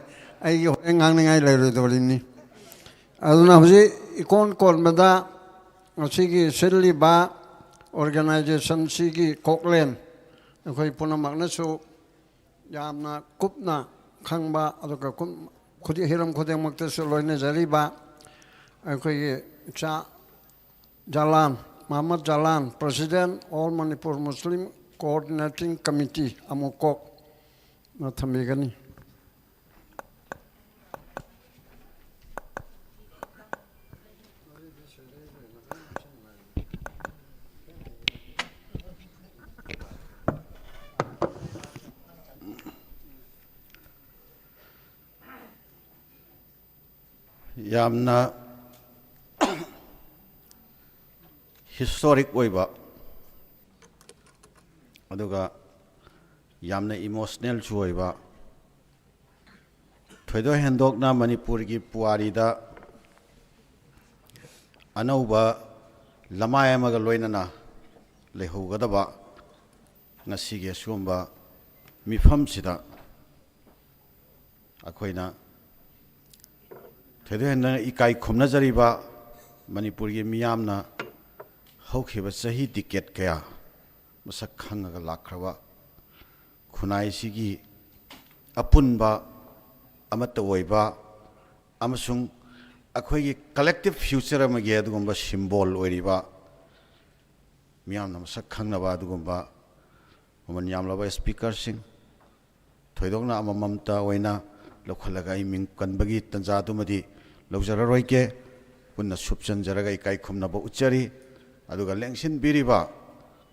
ꯑꯩꯒꯤ ꯍꯣꯔꯦꯟ ꯉꯥꯡꯅꯤꯡꯉꯥꯏ ꯂꯩꯔꯣꯏꯗꯧꯔꯤꯅꯤ꯫ ꯑꯗꯨꯅ ꯍꯧꯖꯤꯛ ꯏꯀꯣꯟ ꯀꯣꯟꯕꯗ ꯉꯁꯤꯒꯤ ꯁꯤꯜꯂꯤꯕ organization ꯁꯤꯒꯤ ꯀꯣꯛꯂꯦꯟ ꯑꯩꯈꯣꯏ ꯄꯨꯝꯅꯃꯛꯅꯁꯨ ꯌꯥꯝꯅ ꯀꯨꯞꯅ ꯈꯪꯕ, ꯑꯗꯨꯒ ꯀꯨꯞ-, ꯈꯨꯗꯤ-, ꯍꯤꯔꯝ ꯈꯨꯗꯤꯡꯃꯛꯇꯁꯨ ꯂꯣꯏꯅꯖꯔꯤꯕ ꯑꯩꯈꯣꯏꯒꯤ ꯏꯆꯥ ꯖꯂꯥꯟ, ꯃꯍꯃꯗ ꯖꯂꯥꯟ, President, All Manipur Muslim Coordinating Committee, ꯑꯃꯨꯀꯣꯛꯅ ꯊꯝꯕꯤꯒꯅꯤ꯫ ꯌꯥꯝꯅ ꯍꯤꯁꯇꯣꯔꯤꯛ ꯑꯣꯏꯕ, ꯑꯗꯨꯒ ꯌꯥꯝꯅ ꯏꯃꯣꯁꯅꯦꯜꯁꯨ ꯑꯣꯏꯕ, ꯊꯣꯏꯗꯣꯛ ꯍꯦꯟꯗꯣꯛꯅ ꯃꯅꯤꯄꯨꯔꯒꯤ ꯄꯨꯋꯥꯔꯤꯗ ꯑꯅꯧꯕ ꯂꯃꯥꯏ ꯑꯃꯒ ꯂꯣꯏꯅꯅ ꯂꯩꯍꯧꯒꯗꯕ ꯉꯁꯤꯒꯤ ꯑꯁꯤꯒꯨꯝꯕ ꯃꯤꯐꯝꯁꯤꯗ ꯑꯩꯈꯣꯏꯅ ꯊꯣꯏꯗꯣꯛ ꯍꯦꯟꯗꯣꯛꯅ ꯏꯀꯥꯏ ꯈꯨꯝꯅꯖꯔꯤꯕ ꯃꯅꯤꯄꯨꯔꯒꯤ ꯃꯤꯌꯥꯝꯅ ꯍꯧꯈꯤꯕ ꯆꯍꯤ ꯗꯤꯀꯦꯠ ꯀꯌꯥ ꯃꯁꯛ ꯈꯪꯉꯒ ꯂꯥꯛꯈ꯭ꯔꯕ ꯈꯨꯟꯅꯥꯏꯁꯤꯒꯤ ꯑꯄꯨꯟꯕ ꯑꯃꯠꯇ ꯑꯣꯏꯕ ꯑꯃꯁꯨꯡ ꯑꯩꯈꯣꯏꯒꯤ collective future ꯑꯃꯒꯤ ꯑꯗꯨꯒꯨꯝꯕ symbol ꯑꯣꯏꯔꯤꯕ, ꯃꯤꯌꯥꯝꯅ ꯃꯁꯛ ꯈꯪꯅꯕ ꯑꯗꯨꯒꯨꯝꯕ ꯃꯃꯜ ꯌꯥꯝꯂꯕ speakerꯁꯤꯡ, ꯊꯣꯏꯗꯣꯛꯅ ꯑꯃꯃꯝꯇ ꯑꯣꯏꯅ ꯂꯧꯈꯠꯂꯒ ꯑꯩ ꯃꯤꯡ ꯀꯟꯕꯒꯤ ꯇꯥꯟꯖꯥꯗꯨꯃꯗꯤ ꯂꯧꯖꯔꯔꯣꯏꯒꯦ꯫ ꯄꯨꯟꯅ ꯁꯨꯞꯆꯟꯖꯔꯒ ꯏꯀꯥꯏ ꯈꯨꯝꯅꯕ ꯎꯠꯆꯔꯤ꯫ ꯑꯗꯨꯒ ꯂꯦꯡꯁꯤꯟꯕꯤꯔꯤꯕ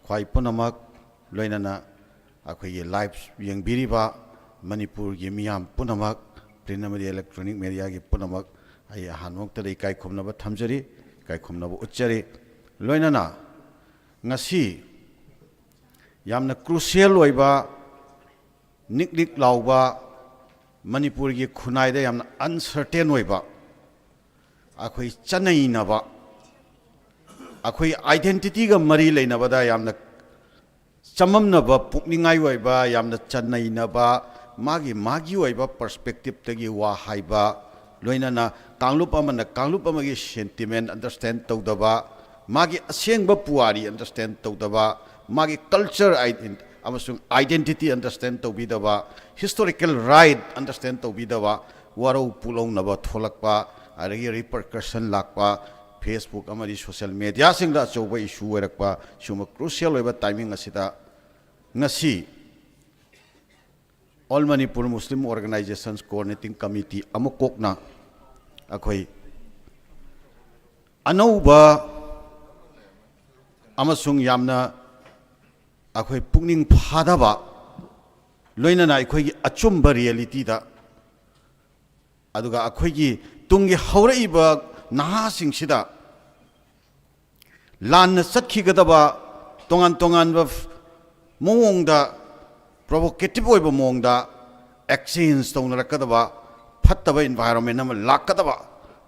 ꯈ꯭ꯋꯥꯏ ꯄꯨꯝꯅꯃꯛ, ꯂꯣꯏꯅꯅ ꯑꯩꯈꯣꯏꯒꯤ live ꯌꯦꯡꯕꯤꯔꯤꯕ ꯃꯅꯤꯄꯨꯔꯒꯤ ꯃꯤꯌꯥꯝ ꯄꯨꯝꯅꯃꯛ, print ꯑꯃꯗꯤ electronic mediaꯒꯤ ꯄꯨꯝꯅꯃꯛ, ꯑꯩ ꯑꯍꯥꯟꯕꯃꯛꯇꯗ ꯏꯀꯥꯏ ꯈꯨꯝꯅꯕ ꯊꯝꯖꯔꯤ, ꯏꯀꯥꯏ ꯈꯨꯝꯅꯕ ꯎꯠꯆꯔꯤ꯫ ꯂꯣꯏꯅꯅ ꯉꯁꯤ ꯌꯥꯝꯅ crucial ꯑꯣꯏꯕ, ꯅꯤꯛ ꯅꯤꯛ ꯂꯥꯎꯕ, ꯃꯅꯤꯄꯨꯔꯒꯤ ꯈꯨꯟꯅꯥꯏꯗ ꯌꯥꯝꯅ uncertain ꯑꯣꯏꯕ, ꯑꯩꯈꯣꯏ ꯆꯠꯅꯩꯅꯕ, ꯑꯩꯈꯣꯏ identityꯒ ꯃꯔꯤ ꯂꯩꯅꯕꯗ ꯌꯥꯝꯅ ꯆꯃꯝꯅꯕ, ꯄꯨꯛꯅꯤꯡꯉꯥꯏ ꯑꯣꯏꯕ, ꯌꯥꯝꯅ ꯆꯠꯅꯩꯅꯕ, ꯃꯥꯒꯤ ꯃꯥꯒꯤ ꯑꯣꯏꯕ perspectiveꯇꯒꯤ ꯋꯥ ꯍꯥꯏꯕ, ꯂꯣꯏꯅꯅ ꯀꯥꯡꯂꯨꯞ ꯑꯃꯅ ꯀꯥꯡꯂꯨꯞ ꯑꯃꯒꯤ sentiment understand ꯇꯧꯗꯕ, ꯃꯥꯒꯤ ꯑꯁꯦꯡꯕ ꯄꯨꯋꯥꯔꯤ understand ꯇꯧꯗꯕ, ꯃꯥꯒꯤ culture ꯑꯃꯁꯨꯡ identity understand ꯇꯧꯕꯤꯗꯕ, historical right understand ꯇꯧꯕꯤꯗꯕ, ꯋꯥꯔꯧ ꯄꯨꯛꯂꯧꯅꯕ ꯊꯣꯛꯂꯛꯄ, ꯑꯗꯒꯤ repercussion ꯂꯥꯛꯄ, Facebook ꯑꯃꯗꯤ social mediaꯁꯤꯡꯗ ꯑꯆꯧꯕ issue ꯑꯣꯏꯔꯛꯄ, ꯁꯤꯒꯨꯝꯕ crucial ꯑꯣꯏꯕ timing ꯑꯁꯤꯗ ꯉꯁꯤ All Manipur Muslim Organizations Coordinating Committee ꯑꯃ ꯀꯣꯛꯅ ꯑꯩꯈꯣꯏ ꯑꯅꯧꯕ ꯑꯃꯁꯨꯡ ꯌꯥꯝꯅ ꯑꯩꯈꯣꯏ ꯄꯨꯛꯅꯤꯡ ꯐꯥꯗꯕ, ꯂꯣꯏꯅꯅ ꯑꯩꯈꯣꯏꯒꯤ ꯑꯆꯨꯝꯕ realityꯗ, ꯑꯗꯨꯒ ꯑꯩꯈꯣꯏꯒꯤ ꯇꯨꯡꯒꯤ ꯍꯧꯔꯛꯏꯕ ꯅꯍꯥꯁꯤꯡꯁꯤꯗ ꯂꯥꯟꯅ ꯆꯠꯈꯤꯒꯗꯕ, ꯇꯣꯉꯥꯟ ꯇꯣꯉꯥꯟꯕ ꯃꯑꯣꯡꯗ, provocative ꯑꯣꯏꯕ ꯃꯑꯣꯡꯗ exchange ꯇꯧꯅꯔꯛꯀꯗꯕ, ꯐꯠꯇꯕ environment ꯑꯃ ꯂꯥꯛꯀꯗꯕ,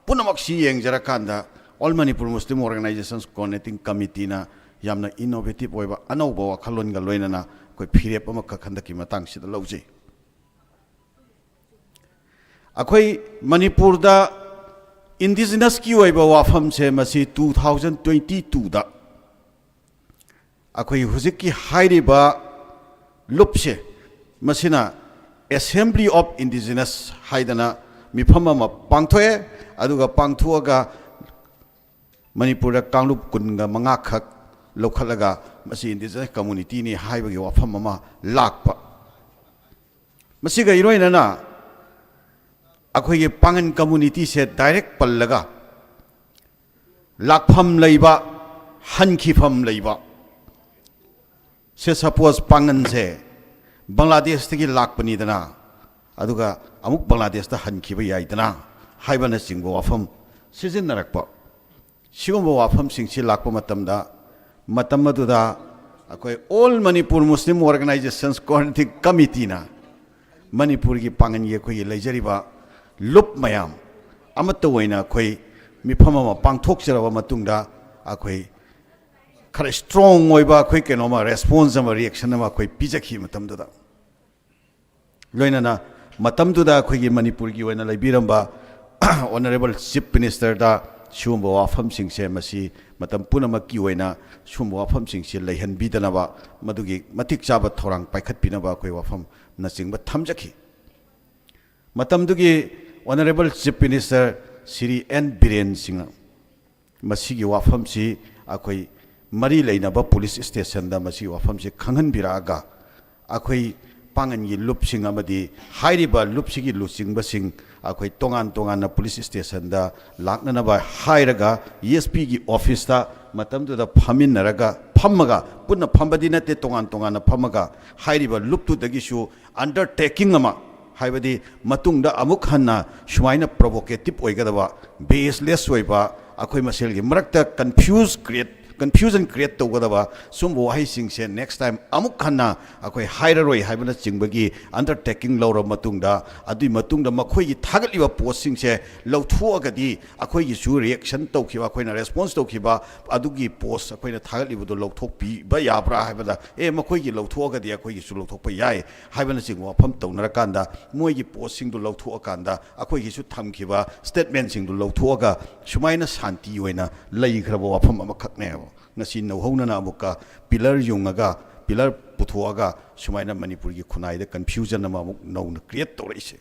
ꯄꯨꯝꯅꯃꯛꯁꯤ ꯌꯦꯡꯖꯔꯀꯥꯟꯗ All Manipur Muslim Organizations Coordinating Committeeꯅ ꯌꯥꯝꯅ innovative ꯑꯣꯏꯕ ꯑꯅꯧꯕ ꯋꯥꯈꯜꯂꯣꯟꯒ ꯂꯣꯏꯅꯅ ꯑꯩꯈꯣꯏ ꯐꯤꯔꯦꯞ ꯑꯃꯈꯛ ꯍꯟꯗꯛꯀꯤ ꯃꯇꯥꯡꯁꯤꯗ ꯂꯧꯖꯩ꯫ ꯑꯩꯈꯣꯏ ꯃꯅꯤꯄꯨꯔꯗ indigenousꯀꯤ ꯑꯣꯏꯕ ꯋꯥꯐꯝꯁꯦ ꯃꯁꯤ two thousand twenty twoꯗ ꯑꯩꯈꯣꯏ ꯍꯧꯖꯤꯛꯀꯤ ꯍꯥꯏꯔꯤꯕ ꯂꯨꯞꯁꯦ, ꯃꯁꯤꯅ Assembly of Indigenous ꯍꯥꯏꯗꯅ ꯃꯤꯐꯝ ꯑꯃ ꯄꯥꯡꯊꯣꯛꯑꯦ꯫ ꯑꯗꯨꯒ ꯄꯥꯡꯊꯣꯛꯑꯒ ꯃꯅꯤꯄꯨꯔꯗ ꯀꯥꯡꯂꯨꯞ ꯀꯨꯟꯒ ꯃꯉꯥꯈꯛ ꯂꯧꯈꯠꯂꯒ ꯃꯁꯤ indigenous communityꯅꯤ ꯍꯥꯏꯕꯒꯤ ꯋꯥꯐꯝ ꯑꯃ ꯂꯥꯛꯄ꯫ ꯃꯁꯤꯒ ꯏꯔꯣꯏꯅꯅ ꯑꯩꯈꯣꯏꯒꯤ ꯄꯥꯉꯟ communityꯁꯦ direct ꯄꯜꯂꯒ ꯂꯥꯛꯐꯝ ꯂꯩꯕ, ꯍꯟꯈꯤꯐꯝ ꯂꯩꯕ꯫ ꯁꯦ suppose ꯄꯥꯉꯟꯁꯦ ꯕꯪꯒ꯭ꯂꯥꯗꯦꯁꯇꯒꯤ ꯂꯥꯛꯄꯅꯤꯗꯅ, ꯑꯗꯨꯒ ꯑꯃꯨꯛ ꯕꯪꯒ꯭ꯂꯥꯗꯦꯁꯇ ꯍꯟꯈꯤꯕ ꯌꯥꯏꯗꯅ ꯍꯥꯏꯕꯅꯆꯤꯡꯕ ꯋꯥꯐꯝ ꯁꯤꯖꯤꯟꯅꯔꯛꯄ꯫ ꯁꯤꯒꯨꯝꯕ ꯋꯥꯐꯝꯁꯤꯡꯁꯤ ꯂꯥꯛꯄ ꯃꯇꯝꯗ, ꯃꯇꯝ ꯑꯗꯨꯗ ꯑꯩꯈꯣꯏ All Manipur Muslim Organizations Coordinating Committeeꯅ ꯃꯅꯤꯄꯨꯔꯒꯤ ꯄꯥꯉꯟꯒꯤ ꯑꯩꯈꯣꯏꯒꯤ ꯂꯩꯖꯔꯤꯕ ꯂꯨꯞ ꯃꯌꯥꯝ ꯑꯃꯠꯇ ꯑꯣꯏꯅ ꯑꯩꯈꯣꯏ ꯃꯤꯐꯝ ꯑꯃ ꯄꯥꯡꯊꯣꯛꯆꯔꯕ ꯃꯇꯨꯡꯗ, ꯑꯩꯈꯣꯏ ꯈꯔ strong ꯑꯣꯏꯕ ꯑꯩꯈꯣꯏ ꯀꯩꯅꯣꯃ response ꯑꯃ, reaction ꯑꯃ ꯑꯩꯈꯣꯏ ꯄꯤꯖꯈꯤ ꯃꯇꯝꯗꯨꯗ꯫ ꯂꯣꯏꯅꯅ ꯃꯇꯝꯗꯨꯗ ꯑꯩꯈꯣꯏꯒꯤ ꯃꯅꯤꯄꯨꯔꯒꯤ ꯑꯣꯏꯅ ꯂꯩꯕꯤꯔꯝꯕ Honourable Chief Ministerꯗ ꯁꯤꯒꯨꯝꯕ ꯋꯥꯐꯝꯁꯤꯡꯁꯦ, ꯃꯁꯤ ꯃꯇꯝ ꯄꯨꯝꯅꯃꯛꯀꯤ ꯑꯣꯏꯅ ꯁꯤꯒꯨꯝꯕ ꯋꯥꯐꯝꯁꯤꯡꯁꯤ ꯂꯩꯍꯟꯕꯤꯗꯅꯕ, ꯃꯗꯨꯒꯤ ꯃꯇꯤꯛ ꯆꯥꯕ ꯊꯧꯔꯥꯡ ꯄꯥꯏꯈꯠꯄꯤꯅꯕ ꯑꯩꯈꯣꯏ ꯋꯥꯐꯝꯅꯆꯤꯡꯕ ꯊꯝꯖꯈꯤ꯫ ꯃꯇꯝꯗꯨꯒꯤ Honourable Chief Minister Shri N Biren ꯁꯤꯡꯅ ꯃꯁꯤꯒꯤ ꯋꯥꯐꯝꯁꯤ ꯑꯩꯈꯣꯏ ꯃꯔꯤ ꯂꯩꯅꯕ police stationꯗ ꯃꯁꯤꯒꯤ ꯋꯥꯐꯝꯁꯤ ꯈꯪꯍꯟꯕꯤꯔꯛꯑꯒ, ꯑꯩꯈꯣꯏ ꯄꯥꯉꯟꯒꯤ ꯂꯨꯞꯁꯤꯡ ꯑꯃꯗꯤ ꯍꯥꯏꯔꯤꯕ ꯂꯨꯞꯁꯤꯒꯤ ꯂꯨꯆꯤꯡꯕꯁꯤꯡ ꯑꯩꯈꯣꯏ ꯇꯣꯉꯥꯟ ꯇꯣꯉꯥꯟꯅ police stationꯗ ꯂꯥꯛꯅꯅꯕ ꯍꯥꯏꯔꯒ, ꯑꯦꯁ ꯄꯤꯒꯤ officeꯇ ꯃꯇꯝꯗꯨꯗ ꯐꯝꯃꯤꯟꯅꯔꯒ, ꯐꯝꯃꯒ, ꯄꯨꯟꯅ ꯐꯝꯕꯗꯤ ꯅꯠꯇꯦ, ꯇꯣꯉꯥꯟ ꯇꯣꯉꯥꯟꯅ ꯐꯝꯃꯒ ꯍꯥꯏꯔꯤꯕ ꯂꯨꯞꯇꯨꯗꯒꯤꯁꯨ undertaking ꯑꯃ, ꯍꯥꯏꯕꯗꯤ ꯃꯇꯨꯡꯗ ꯑꯃꯨꯛ ꯍꯟꯅ ꯁꯨꯃꯥꯏꯅ provocative ꯑꯣꯏꯒꯗꯕ, baseless ꯑꯣꯏꯕ, ꯑꯩꯈꯣꯏ ꯃꯁꯦꯜꯒꯤ ꯃꯔꯛꯇ confuse create, confusion create ꯇꯧꯒꯗꯕ ꯁꯨꯝꯕ ꯋꯥꯍꯩꯁꯤꯡꯁꯦ next time ꯑꯃꯨꯛ ꯍꯟꯅ ꯑꯩꯈꯣꯏ ꯍꯥꯏꯔꯔꯣꯏ ꯍꯥꯏꯕꯅꯆꯤꯡꯕꯒꯤ undertaking ꯂꯧꯔꯕ ꯃꯇꯨꯡꯗ, ꯑꯗꯨꯒꯤ ꯃꯇꯨꯡꯗ ꯃꯈꯣꯏꯒꯤ ꯊꯥꯒꯠꯂꯤꯕ postꯁꯤꯡꯁꯦ ꯂꯧꯊꯣꯛꯑꯒꯗꯤ ꯑꯩꯈꯣꯏꯒꯤꯁꯨ reaction ꯇꯧꯈꯤꯕ, ꯑꯩꯈꯣꯏꯅ response ꯇꯧꯈꯤꯕ ꯑꯗꯨꯒꯤ post ꯑꯩꯈꯣꯏꯅ ꯊꯥꯒꯠꯂꯤꯕꯗꯨ ꯂꯧꯊꯣꯛꯄꯤꯕ ꯌꯥꯕ꯭ꯔꯥ ꯍꯥꯏꯕꯗ, ꯑꯦ, ꯃꯈꯣꯏꯒꯤ ꯂꯧꯊꯣꯛꯑꯒꯗꯤ ꯑꯩꯈꯣꯏꯒꯤꯁꯨ ꯂꯧꯊꯣꯛꯄ ꯌꯥꯏ ꯍꯥꯏꯕꯅꯆꯤꯡꯕ ꯋꯥꯐꯝ ꯇꯧꯅꯔꯀꯥꯟꯗ, ꯃꯣꯏꯒꯤ postꯁꯤꯡꯗꯨ ꯂꯧꯊꯣꯛꯑꯀꯥꯟꯗ ꯑꯩꯈꯣꯏꯒꯤꯁꯨ ꯊꯝꯈꯤꯕ statementꯁꯤꯡꯗꯨ ꯂꯧꯊꯣꯛꯑꯒ ꯁꯨꯃꯥꯏꯅ ꯁꯥꯟꯇꯤ ꯑꯣꯏꯅ ꯂꯩꯈ꯭ꯔꯕ ꯋꯥꯐꯝ ꯑꯃꯈꯛꯅꯦꯕ꯫ ꯉꯁꯤ ꯅꯧꯍꯧꯅꯅ ꯑꯃꯨꯛꯀ pillar ꯌꯨꯡꯉꯒ ꯄꯤꯂꯔ ꯄꯨꯊꯣꯛꯑꯒ ꯁꯨꯃꯥꯏꯅ ꯃꯅꯤꯄꯨꯔꯒꯤ ꯈꯨꯟꯅꯥꯏꯗ ꯀꯟꯐ꯭ꯌꯨꯖꯟ ꯑꯃ ꯑꯃꯨꯛ ꯅꯧꯅ ꯀ꯭ꯔꯤꯌꯦꯠ ꯇꯧꯔꯛꯏꯁꯦ꯫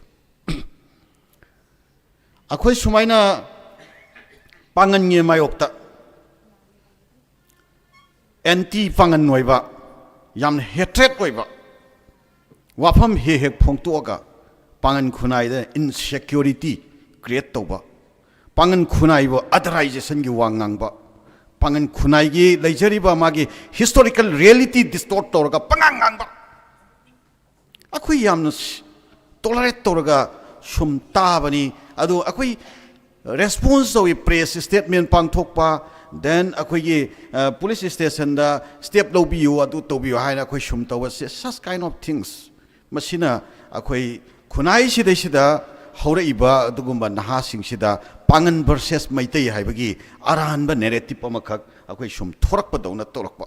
ꯑꯩꯈꯣꯏ ꯁꯨꯃꯥꯏꯅ ꯄꯥꯡꯒꯟꯒꯤ ꯃꯥꯌꯣꯛꯇ ꯑꯦꯟꯇꯤ ꯄꯥꯡꯒꯟ ꯑꯣꯏꯕ, ꯌꯥꯝꯅ ꯍꯦꯇ꯭ꯔꯦꯠ ꯑꯣꯏꯕ ꯋꯥꯐꯝ ꯍꯦꯛ ꯍꯦꯛ ꯐꯣꯡꯗꯣꯛꯑꯒ ꯄꯥꯡꯒꯟ ꯈꯨꯟꯅꯥꯏꯗ ꯏꯟꯁꯦꯀ꯭ꯌꯨꯔꯤꯇꯤ ꯀ꯭ꯔꯤꯌꯦꯠ ꯇꯧꯕ, ꯄꯥꯡꯒꯟ ꯈꯨꯟꯅꯥꯏꯕꯨ ꯑꯗꯔꯥꯏꯖꯦꯁꯟꯒꯤ ꯋꯥ ꯉꯥꯡꯕ, ꯄꯥꯡꯒꯟ ꯈꯨꯟꯅꯥꯏꯒꯤ ꯂꯩꯖꯔꯤꯕ ꯃꯥꯒꯤ ꯍꯤꯁꯇꯣꯔꯤꯀꯦꯜ ꯔꯤꯌꯦꯂꯤꯇꯤ ꯗꯤꯁꯇꯣꯔꯠ ꯇꯧꯔꯒ ꯄꯉꯥꯡ ꯉꯥꯡꯕ, ꯑꯩꯈꯣꯏ ꯌꯥꯝꯅ ꯇꯣꯂꯔꯦꯠ ꯇꯧꯔꯒ ꯁꯨꯝ ꯇꯥꯕꯅꯤ꯫ ꯑꯗꯨ ꯑꯩꯈꯣꯏ ꯔꯦꯁꯄꯣꯟꯁ ꯇꯧꯏ, ꯄ꯭ꯔꯦꯁ ꯁ꯭ꯇꯦꯠꯃꯦꯟ ꯄꯥꯡꯊꯣꯛꯄ, ꯗꯦꯟ ꯑꯩꯈꯣꯏꯒꯤ ꯄꯨꯂꯤꯁ ꯁ꯭ꯇꯦꯁꯟꯗ ꯁ꯭ꯇꯦꯞ ꯂꯧꯕꯤꯌꯨ, ꯑꯗꯨ ꯇꯧꯕꯤꯌꯨ ꯍꯥꯏꯅ ꯑꯩꯈꯣꯏ ꯁꯨꯝ ꯇꯧꯕ꯫ Such kind of things, ꯃꯁꯤꯅ ꯑꯩꯈꯣꯏ ꯈꯨꯟꯅꯥꯏꯁꯤꯗꯩꯁꯤꯗ ꯍꯧꯔꯛꯏꯕ ꯑꯗꯨꯒꯨꯝꯕ ꯅꯍꯥꯁꯤꯡꯁꯤꯗ ꯄꯥꯡꯒꯟ ꯚꯔꯁꯦꯁ ꯃꯩꯇꯩ ꯍꯥꯏꯕꯒꯤ ꯑꯔꯥꯟꯕ ꯅꯦꯔꯦꯇꯤꯞ ꯑꯃꯈꯛ ꯑꯩꯈꯣꯏ ꯁꯨꯝ ꯊꯣꯔꯛꯄꯗꯧꯅ ꯇꯧꯔꯛꯄ꯫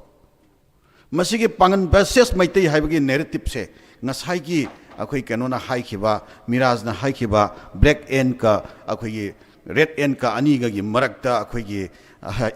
ꯃꯁꯤꯒꯤ ꯄꯥꯡꯒꯟ ꯚꯔꯁꯦꯁ ꯃꯩꯇꯩ ꯍꯥꯏꯕꯒꯤ ꯅꯦꯔꯦꯇꯤꯞꯁꯦ ꯉꯁꯥꯏꯒꯤ ꯑꯩꯈꯣꯏ ꯀꯩꯅꯣꯅ ꯍꯥꯏꯈꯤꯕ, ꯃꯤꯔꯥꯖꯅ ꯍꯥꯏꯈꯤꯕ, ꯕ꯭ꯂꯦꯛ ꯑꯦꯟꯀ ꯑꯩꯈꯣꯏꯒꯤ ꯔꯦꯗ ꯑꯦꯟꯀ ꯑꯅꯤꯒꯒꯤ ꯃꯔꯛꯇ ꯑꯩꯈꯣꯏꯒꯤ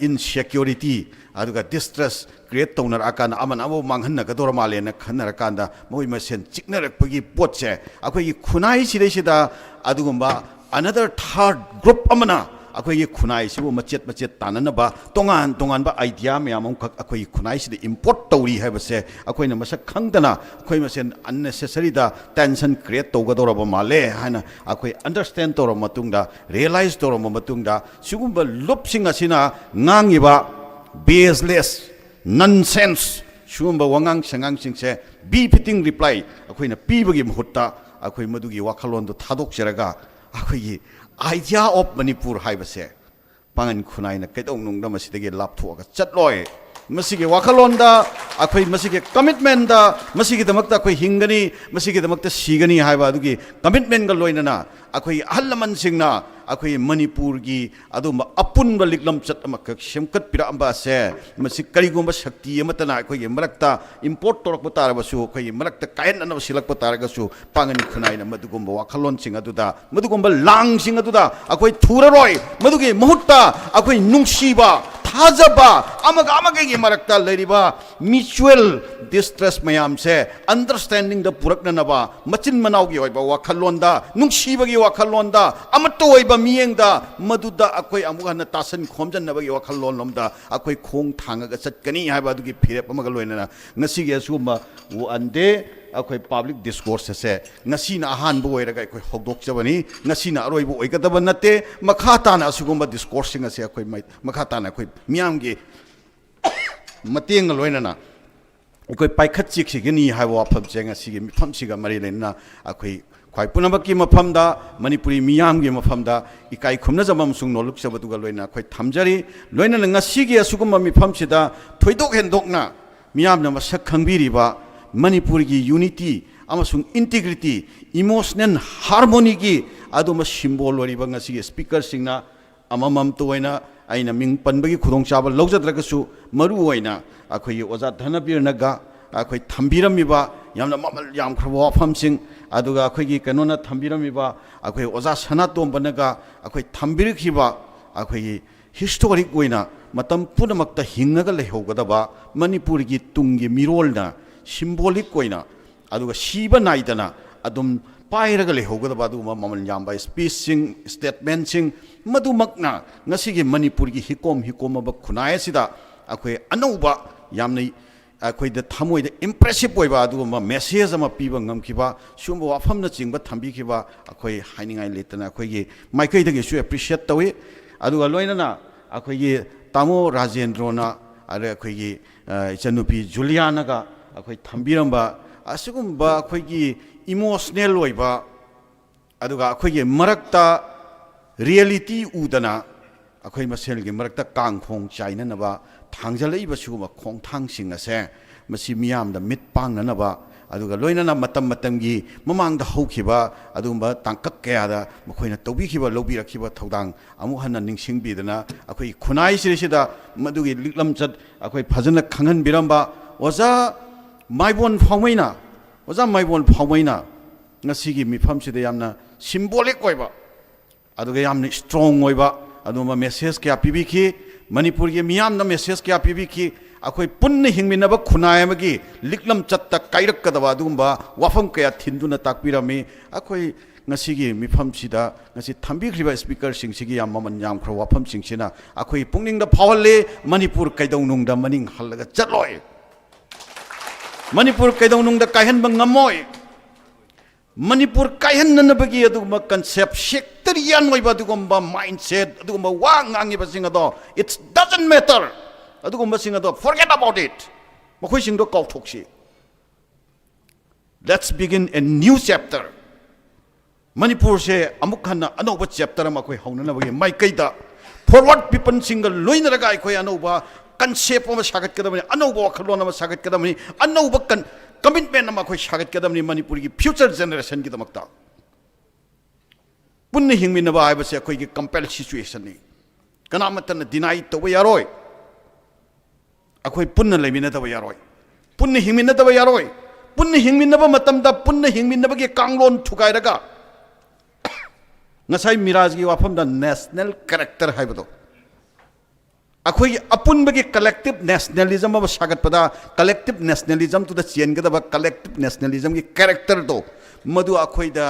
ꯏꯟꯁꯦꯀ꯭ꯌꯨꯔꯤꯇꯤ ꯑꯗꯨꯒ ꯗꯤꯁꯇ꯭ꯔꯁ ꯀ꯭ꯔꯤꯌꯦꯠ ꯇꯧꯅꯔꯛꯑꯀꯥꯟꯗ, ꯑꯃꯅ ꯑꯃꯕꯨ ꯃꯥꯡꯍꯟꯅꯒꯗꯧꯔ ꯃꯥꯜꯂꯦꯅ ꯈꯟꯅꯔꯀꯥꯟꯗ ꯃꯈꯣꯏ ꯃꯁꯦꯟ ꯆꯤꯛꯅꯔꯛꯄꯒꯤ ꯄꯣꯠꯁꯦ ꯑꯩꯈꯣꯏꯒꯤ ꯈꯨꯟꯅꯥꯏꯁꯤꯗꯩꯁꯤꯗ ꯑꯗꯨꯒꯨꯝꯕ ꯑꯅꯗꯔ ꯊꯥꯔꯠ ꯒ꯭ꯔꯨꯞ ꯑꯃꯅ ꯑꯩꯈꯣꯏꯒꯤ ꯈꯨꯟꯅꯥꯏꯁꯤꯕꯨ ꯃꯆꯦꯠ ꯃꯆꯦꯠ ꯇꯥꯅꯅꯕ ꯇꯣꯉꯥꯟ ꯇꯣꯉꯥꯟꯕ ꯑꯥꯏꯗꯤꯌꯥ ꯃꯌꯥꯝ ꯑꯃꯈꯛ ꯑꯩꯈꯣꯏꯒꯤ ꯈꯨꯟꯅꯥꯏꯁꯤꯗ ꯏꯝꯄꯣꯔꯠ ꯇꯧꯔꯤ ꯍꯥꯏꯕꯁꯦ ꯑꯩꯈꯣꯏꯅ ꯃꯁꯛ ꯈꯪꯗꯅ ꯑꯩꯈꯣꯏ ꯃꯁꯦꯟ ꯑꯟꯅꯦꯁꯦꯁꯔꯤꯗ ꯇꯦꯟꯁꯟ ꯀ꯭ꯔꯤꯌꯦꯠ ꯇꯧꯒꯗꯧꯔꯕ ꯃꯥꯜꯂꯦ ꯍꯥꯏꯅ ꯑꯩꯈꯣꯏ ꯑꯟꯗꯔꯁꯇꯦꯟ ꯇꯧꯔꯕ ꯃꯇꯨꯡꯗ, ꯔꯤꯌꯦꯂꯥꯏꯁ ꯇꯧꯔꯕ ꯃꯇꯨꯡꯗ, ꯁꯤꯒꯨꯝꯕ ꯂꯨꯞꯁꯤꯡ ꯑꯁꯤꯅ ꯉꯥꯡꯉꯤꯕ ꯕꯦꯁꯂꯦꯁ, ꯅꯟꯁꯦꯟꯁ, ꯁꯤꯒꯨꯝꯕ ꯋꯥꯉꯥꯡ ꯁꯉꯥꯡꯁꯤꯡꯁꯦ ꯕꯤꯐꯤꯇꯤꯡ ꯔꯤꯄ꯭ꯂꯥꯏ ꯑꯩꯈꯣꯏꯅ ꯄꯤꯕꯒꯤ ꯃꯍꯨꯠꯇ ꯑꯩꯈꯣꯏ ꯃꯗꯨꯒꯤ ꯋꯥꯈꯜꯂꯣꯟꯗꯨ ꯊꯥꯗꯣꯛꯆꯔꯒ ꯑꯩꯈꯣꯏꯒꯤ ꯑꯥꯏꯗꯤꯌꯥ ꯑꯣꯐ ꯃꯅꯤꯄꯨꯔ ꯍꯥꯏꯕꯁꯦ ꯄꯥꯡꯒꯟ ꯈꯨꯟꯅꯥꯏꯅ ꯀꯩꯗꯧꯅꯨꯡꯗ ꯃꯁꯤꯗꯒꯤ ꯂꯥꯞꯊꯣꯛꯑꯒ ꯆꯠꯂꯣꯏ꯫ ꯃꯁꯤꯒꯤ ꯋꯥꯈꯜꯂꯣꯟꯗ ꯑꯩꯈꯣꯏ ꯃꯁꯤꯒꯤ ꯀꯃꯤꯠꯃꯦꯟꯗ, ꯃꯁꯤꯒꯤꯗꯃꯛꯇ ꯑꯩꯈꯣꯏ ꯍꯤꯡꯒꯅꯤ, ꯃꯁꯤꯒꯤꯗꯃꯛꯇ ꯁꯤꯒꯅꯤ ꯍꯥꯏꯕ ꯑꯗꯨꯒꯤ ꯀꯃꯤꯠꯃꯦꯟꯒ ꯂꯣꯏꯅꯅ ꯑꯩꯈꯣꯏ ꯑꯍꯜ ꯂꯃꯟꯁꯤꯡꯅ ꯑꯩꯈꯣꯏ ꯃꯅꯤꯄꯨꯔꯒꯤ ꯑꯗꯨꯒꯨꯝꯕ ꯑꯄꯨꯟꯕ ꯂꯤꯛꯂꯝꯆꯠ ꯑꯃꯈꯛ ꯁꯦꯝꯒꯠꯄꯤꯔꯛꯑꯝꯕ ꯑꯁꯦ, ꯃꯁꯤ ꯀꯔꯤꯒꯨꯝꯕ ꯁꯛꯇꯤ ꯑꯃꯠꯇꯅ ꯑꯩꯈꯣꯏꯒꯤ ꯃꯔꯛꯇ ꯏꯝꯄꯣꯔꯠ ꯇꯧꯔꯛꯄ ꯇꯥꯔꯕꯁꯨ, ꯑꯩꯈꯣꯏꯒꯤ ꯃꯔꯛꯇ ꯀꯥꯏꯍꯟꯅꯅꯕ ꯁꯤꯜꯂꯛꯄ ꯇꯥꯔꯒꯁꯨ, ꯄꯥꯡꯒꯟ ꯈꯨꯟꯅꯥꯏꯅ ꯃꯗꯨꯒꯨꯝꯕ ꯋꯥꯈꯜꯂꯣꯟꯁꯤꯡ ꯑꯗꯨꯗ, ꯃꯗꯨꯒꯨꯝꯕ ꯂꯥꯡꯁꯤꯡ ꯑꯗꯨꯗ ꯑꯩꯈꯣꯏ ꯊꯨꯔꯔꯣꯏ꯫ ꯃꯗꯨꯒꯤ ꯃꯍꯨꯠꯇ ꯑꯩꯈꯣꯏ ꯅꯨꯡꯁꯤꯕ, ꯊꯥꯖꯕ, ꯑꯃꯒ ꯑꯃꯒꯒꯤ ꯃꯔꯛꯇ ꯂꯩꯔꯤꯕ mutual distrust ꯃꯌꯥꯝꯁꯦ understandingꯗ ꯄꯨꯔꯛꯅꯅꯕ, ꯃꯆꯤꯟ ꯃꯅꯥꯎꯒꯤ ꯑꯣꯏꯕ ꯋꯥꯈꯜꯂꯣꯟꯗ, ꯅꯨꯡꯁꯤꯕꯒꯤ ꯋꯥꯈꯜꯂꯣꯟꯗ, ꯑꯃꯠꯇ ꯑꯣꯏꯕ ꯃꯤꯠꯌꯦꯡꯗ, ꯃꯗꯨꯗ ꯑꯩꯈꯣꯏ ꯑꯃꯨꯛ ꯍꯟꯅ ꯇꯥꯁꯟ ꯈꯣꯝꯖꯟꯅꯕꯒꯤ ꯋꯥꯈꯜꯂꯣꯟꯂꯣꯝꯗ ꯑꯩꯈꯣꯏ ꯈꯣꯡ ꯊꯥꯡꯉꯒ ꯆꯠꯀꯅꯤ ꯍꯥꯏꯕ ꯑꯗꯨꯒꯤ ꯐꯤꯔꯦꯞ ꯑꯃꯒ ꯂꯣꯏꯅꯅ ꯉꯁꯤꯒꯤ ꯑꯁꯤꯒꯨꯝꯕ ꯋꯥꯟ ꯗꯦ ꯑꯩꯈꯣꯏ public discourse ꯑꯁꯦ ꯉꯁꯤꯅ ꯑꯍꯥꯟꯕ ꯑꯣꯏꯔꯒ ꯑꯩꯈꯣꯏ ꯍꯧꯗꯣꯛꯆꯕꯅꯤ꯫ ꯉꯁꯤꯅ ꯑꯔꯣꯏꯕ ꯑꯣꯏꯒꯗꯕ ꯅꯠꯇꯦ꯫ ꯃꯈꯥ ꯇꯥꯅ ꯑꯁꯤꯒꯨꯝꯕ discourseꯁꯤꯡ ꯑꯁꯦ ꯑꯩꯈꯣꯏ ꯃꯩ-, ꯃꯈꯥ ꯇꯥꯅ ꯑꯩꯈꯣꯏ ꯃꯤꯌꯥꯝꯒꯤ ꯃꯇꯦꯡꯒ ꯂꯣꯏꯅꯅ ꯑꯩꯈꯣꯏ ꯄꯥꯏꯈꯠꯆꯈꯤꯒꯅꯤ ꯍꯥꯏꯕ ꯋꯥꯐꯝꯁꯦ ꯉꯁꯤꯒꯤ ꯃꯤꯐꯝꯁꯤꯒ ꯃꯔꯤ ꯂꯩꯅꯅ ꯑꯩꯈꯣꯏ ꯈ꯭ꯋꯥꯏ ꯄꯨꯝꯅꯃꯛꯀꯤ ꯃꯐꯝꯗ, ꯃꯅꯤꯄꯨꯔꯤ ꯃꯤꯌꯥꯝꯒꯤ ꯃꯐꯝꯗ ꯏꯀꯥꯏ ꯈꯨꯝꯅꯖꯕ ꯑꯃꯁꯨꯡ ꯅꯣꯂꯨꯛꯆꯕꯗꯨꯒ ꯂꯣꯏꯅꯅ ꯑꯩꯈꯣꯏ ꯊꯝꯖꯔꯤ꯫ ꯂꯣꯏꯅꯅ ꯉꯁꯤꯒꯤ ꯑꯁꯤꯒꯨꯝꯕ ꯃꯤꯐꯝꯁꯤꯗ ꯊꯣꯏꯗꯣꯛ ꯍꯦꯟꯗꯣꯛꯅ ꯃꯤꯌꯥꯝꯅ ꯃꯁꯛ ꯈꯪꯕꯤꯔꯤꯕ ꯃꯅꯤꯄꯨꯔꯒꯤ unity ꯑꯃꯁꯨꯡ integrity, emotional harmonyꯒꯤ ꯑꯗꯨꯝꯕ symbol ꯑꯣꯏꯔꯤꯕ ꯉꯁꯤꯒꯤ speakerꯁꯤꯡꯅ ꯑꯃꯃꯝꯇ ꯑꯣꯏꯅ ꯑꯩꯅ ꯃꯤꯡ ꯄꯟꯕꯒꯤ ꯈꯨꯗꯣꯡꯆꯥꯕ ꯂꯧꯖꯗ꯭ꯔꯒꯁꯨ, ꯃꯔꯨ ꯑꯣꯏꯅ ꯑꯩꯈꯣꯏꯒꯤ ꯑꯣꯖꯥ ꯙꯅꯕꯤꯔꯅꯒ ꯑꯩꯈꯣꯏ ꯊꯝꯕꯤꯔꯝꯃꯤꯕ ꯌꯥꯝꯅ ꯃꯃꯜ ꯌꯥꯝꯈ꯭ꯔꯕ ꯋꯥꯐꯝꯁꯤꯡ, ꯑꯗꯨꯒ ꯑꯩꯈꯣꯏꯒꯤ ꯀꯩꯅꯣꯅ ꯊꯝꯕꯤꯔꯝꯃꯤꯕ ꯑꯩꯈꯣꯏ ꯑꯣꯖꯥ ꯁꯅꯥꯇꯣꯝꯕꯅꯒ ꯑꯩꯈꯣꯏ ꯊꯝꯕꯤꯔꯛꯈꯤꯕ ꯑꯩꯈꯣꯏꯒꯤ historic ꯑꯣꯏꯅ ꯃꯇꯝ ꯄꯨꯝꯅꯃꯛꯇ ꯍꯤꯡꯉꯒ ꯂꯩꯍꯧꯒꯗꯕ ꯃꯅꯤꯄꯨꯔꯒꯤ ꯇꯨꯡꯒꯤ ꯃꯤꯔꯣꯜꯅ symbolic ꯑꯣꯏꯅ ꯑꯗꯨꯒ ꯁꯤꯕ ꯅꯥꯏꯗꯅ ꯑꯗꯨꯝ ꯄꯥꯏꯔꯒ ꯂꯩꯍꯧꯒꯗꯕ ꯑꯗꯨꯒꯨꯝꯕ ꯃꯃꯜ ꯌꯥꯝꯕ speechꯁꯤꯡ, statementꯁꯤꯡ, ꯃꯗꯨꯃꯛꯅ ꯉꯁꯤꯒꯤ ꯃꯅꯤꯄꯨꯔꯒꯤ ꯍꯤꯀꯣꯝ ꯍꯤꯀꯣꯝꯃꯕ ꯈꯨꯟꯅꯥꯏ ꯑꯁꯤꯗ ꯑꯩꯈꯣꯏ ꯑꯅꯧꯕ, ꯌꯥꯝꯅ ꯑꯩꯈꯣꯏꯗ ꯊꯃꯣꯏꯗ impressive ꯑꯣꯏꯕ ꯑꯗꯨꯒꯨꯝꯕ message ꯑꯃ ꯄꯤꯕ ꯉꯝꯈꯤꯕ, ꯁꯤꯒꯨꯝꯕ ꯋꯥꯐꯝꯅꯆꯤꯡꯕ ꯊꯝꯕꯤꯈꯤꯕ ꯑꯩꯈꯣꯏ ꯍꯥꯏꯅꯤꯡꯉꯥꯏ ꯂꯩꯇꯅ ꯑꯩꯈꯣꯏꯒꯤ ꯃꯥꯏꯀꯩꯗꯒꯤꯁꯨ appreciate ꯇꯧꯏ꯫ ꯑꯗꯨꯒ ꯂꯣꯏꯅꯅ ꯑꯩꯈꯣꯏꯒꯤ ꯇꯥꯃꯣ ꯔꯥꯖꯦꯟꯗ꯭ꯔꯣꯅ, ꯑꯗ ꯑꯩꯈꯣꯏꯒꯤ, ꯑ, ꯏꯆꯟꯅꯨꯄꯤ ꯖꯨꯂꯤꯌꯥꯅꯒ ꯑꯩꯈꯣꯏ ꯊꯝꯕꯤꯔꯝꯕ ꯑꯁꯤꯒꯨꯝꯕ ꯑꯩꯈꯣꯏꯒꯤ emotional ꯑꯣꯏꯕ, ꯑꯗꯨꯒ ꯑꯩꯈꯣꯏꯒꯤ ꯃꯔꯛꯇ reality ꯎꯗꯅ ꯑꯩꯈꯣꯏ ꯃꯁꯦꯜꯒꯤ ꯃꯔꯛꯇ ꯀꯥꯡꯈꯣꯡ ꯆꯥꯏꯅꯅꯕ ꯊꯥꯡꯖꯜꯂꯛꯏꯕ ꯁꯤꯒꯨꯝꯕ ꯈꯣꯡꯊꯥꯡꯁꯤꯡ ꯑꯁꯦ, ꯃꯁꯤ ꯃꯤꯌꯥꯝꯗ ꯃꯤꯠ ꯄꯥꯡꯅꯅꯕ, ꯑꯗꯨꯒ ꯂꯣꯏꯅꯅ ꯃꯇꯝ ꯃꯇꯝꯒꯤ ꯃꯃꯥꯡꯗ ꯍꯧꯈꯤꯕ ꯑꯗꯨꯒꯨꯝꯕ ꯇꯥꯡꯀꯛ ꯀꯌꯥꯗ ꯃꯈꯣꯏꯅ ꯇꯧꯕꯤꯈꯤꯕ, ꯂꯧꯕꯤꯔꯛꯈꯤꯕ ꯊꯧꯗꯥꯡ ꯑꯃꯨꯛ ꯍꯟꯅ ꯅꯤꯡꯁꯤꯡꯕꯤꯗꯅ, ꯑꯩꯈꯣꯏꯒꯤ ꯈꯨꯟꯅꯥꯏꯁꯤꯗꯩꯁꯤꯗ ꯃꯗꯨꯒꯤ ꯂꯤꯛꯂꯝꯆꯠ ꯑꯩꯈꯣꯏ ꯐꯖꯅ ꯈꯪꯍꯟꯕꯤꯔꯝꯕ ꯑꯣꯖꯥ ꯃꯥꯏꯕꯣꯟ ꯐꯥꯎꯃꯩꯅ, ꯑꯣꯖꯥ ꯃꯥꯏꯕꯣꯟ ꯐꯥꯎꯃꯩꯅ ꯉꯁꯤꯒꯤ ꯃꯤꯐꯝꯁꯤꯗ ꯌꯥꯝꯅ symbolic ꯑꯣꯏꯕ, ꯑꯗꯨꯒ ꯌꯥꯝꯅ strong ꯑꯣꯏꯕ ꯑꯗꯨꯒꯨꯝꯕ message ꯀꯌꯥ ꯄꯤꯕꯤꯈꯤ꯫ ꯃꯅꯤꯄꯨꯔꯒꯤ ꯃꯤꯌꯥꯝꯅ ꯃꯦꯁꯦꯖ ꯀꯌꯥ ꯄꯤꯕꯤꯈꯤ꯫ ꯑꯩꯈꯣꯏ ꯄꯨꯟꯅ ꯍꯤꯡꯃꯤꯟꯅꯕ ꯈꯨꯟꯅꯥꯏ ꯑꯃꯒꯤ ꯂꯤꯛꯂꯝ ꯆꯠꯇ ꯀꯥꯏꯔꯛꯀꯗꯕ ꯑꯗꯨꯒꯨꯝꯕ ꯋꯥꯐꯝ ꯀꯌꯥ ꯊꯤꯟꯗꯨꯅ ꯇꯥꯛꯄꯤꯔꯝꯃꯤ꯫ ꯑꯩꯈꯣꯏ ꯉꯁꯤꯒꯤ ꯃꯤꯐꯝꯁꯤꯗ ꯉꯁꯤ ꯊꯝꯕꯤꯈ꯭ꯔꯤꯕ ꯁ꯭ꯄꯤꯀꯔꯁꯤꯡꯁꯤꯒꯤ ꯌꯥꯝ ꯃꯃꯜ ꯌꯥꯝꯈ꯭ꯔꯕ ꯋꯥꯐꯝꯁꯤꯡꯁꯤꯅ ꯑꯩꯈꯣꯏ ꯄꯨꯛꯅꯤꯡꯗ ꯐꯥꯎꯍꯜꯂꯤ, ꯃꯅꯤꯄꯨꯔ ꯀꯩꯗꯧꯅꯨꯡꯗ ꯃꯅꯤꯡ ꯍꯜꯂꯒ ꯆꯠꯂꯣꯏ꯫ ꯃꯅꯤꯄꯨꯔ ꯀꯩꯗꯧꯅꯨꯡꯗ ꯀꯥꯏꯍꯟꯕ ꯉꯝꯃꯣꯏ꯫ ꯃꯅꯤꯄꯨꯔ ꯀꯥꯏꯍꯟꯅꯅꯕꯒꯤ ꯑꯗꯨꯒꯨꯝꯕ ꯀꯟꯁꯦꯞ, ꯁꯦꯛꯇꯔꯤꯌꯥꯟ ꯑꯣꯏꯕ ꯑꯗꯨꯒꯨꯝꯕ ꯃꯥꯏꯟꯁꯦꯠ, ꯑꯗꯨꯒꯨꯝꯕ ꯋꯥ ꯉꯥꯡꯉꯤꯕꯁꯤꯡ ꯑꯗꯣ, it doesn't matter, ꯑꯗꯨꯒꯨꯝꯕꯁꯤꯡ ꯑꯗꯣ forget about it, ꯃꯈꯣꯏꯁꯤꯡꯗꯣ ꯀꯥꯎꯊꯣꯛꯁꯤ꯫ Let's begin a new chapter. ꯃꯅꯤꯄꯨꯔꯁꯦ ꯑꯃꯨꯛ ꯍꯟꯅ ꯑꯅꯧꯕ ꯆꯦꯞꯇꯔ ꯑꯃ ꯑꯩꯈꯣꯏ ꯍꯧꯅꯅꯕꯒꯤ ꯃꯥꯏꯀꯩꯗ ꯐꯣꯔꯋꯥꯔꯗ ꯄꯤꯄꯜꯁꯤꯡꯒ ꯂꯣꯏꯅꯔꯒ ꯑꯩꯈꯣꯏ ꯑꯅꯧꯕ ꯀꯟꯁꯦꯞ ꯑꯃ ꯁꯥꯒꯠꯀꯗꯕꯅꯤ, ꯑꯅꯧꯕ ꯋꯥꯈꯜꯂꯣꯟ ꯑꯃ ꯁꯥꯒꯠꯀꯗꯕꯅꯤ, ꯑꯅꯧꯕ ꯀꯟ ꯀꯃꯤꯠꯃꯦꯟ ꯑꯃ ꯑꯩꯈꯣꯏ ꯁꯥꯒꯠꯀꯗꯕꯅꯤ ꯃꯅꯤꯄꯨꯔꯒꯤ ꯐ꯭ꯌꯨꯆꯔ ꯖꯦꯅꯦꯔꯦꯁꯟꯒꯤꯗꯃꯛꯇ꯫ ꯄꯨꯟꯅ ꯍꯤꯡꯃꯤꯟꯅꯕ ꯍꯥꯏꯕꯁꯦ ꯑꯩꯈꯣꯏꯒꯤ ꯀꯝꯄꯦꯜ ꯁꯤꯆꯨꯋꯦꯁꯟꯅꯤ꯫ ꯀꯅꯥꯃꯠꯇꯅ ꯗꯤꯅꯥꯏ ꯇꯧꯕ ꯌꯥꯔꯣꯏ꯫ ꯑꯩꯈꯣꯏ ꯄꯨꯟꯅ ꯂꯩꯃꯤꯟꯅꯗꯕ ꯌꯥꯔꯣꯏ, ꯄꯨꯟꯅ ꯍꯤꯡꯃꯤꯟꯅꯗꯕ ꯌꯥꯔꯣꯏ꯫ ꯄꯨꯟꯅ ꯍꯤꯡꯃꯤꯟꯅꯕ ꯃꯇꯝꯗ ꯄꯨꯟꯅ ꯍꯤꯡꯃꯤꯟꯅꯕꯒꯤ ꯀꯥꯡꯂꯣꯟ ꯊꯨꯒꯥꯏꯔꯒ ꯉꯁꯥꯏ ꯃꯤꯔꯥꯖꯒꯤ ꯋꯥꯐꯝꯗ ꯅꯦꯁꯅꯦꯜ ꯀꯦꯔꯦꯛꯇꯔ ꯍꯥꯏꯕꯗꯣ, ꯑꯩꯈꯣꯏꯒꯤ ꯑꯄꯨꯟꯕꯒꯤ ꯀꯂꯦꯛꯇꯤꯞ ꯅꯦꯁꯅꯦꯂꯤꯖꯝ ꯑꯃ ꯁꯥꯒꯠꯄꯗ, ꯀꯂꯦꯛꯇꯤꯞ ꯅꯦꯁꯅꯦꯂꯤꯖꯝꯗꯨꯗ ꯆꯦꯟꯒꯗꯕ ꯀꯂꯦꯛꯇꯤꯞ ꯅꯦꯁꯅꯦꯂꯤꯖꯝꯒꯤ ꯀꯦꯔꯦꯛꯇꯔꯗꯣ, ꯃꯗꯨ ꯑꯩꯈꯣꯏꯗ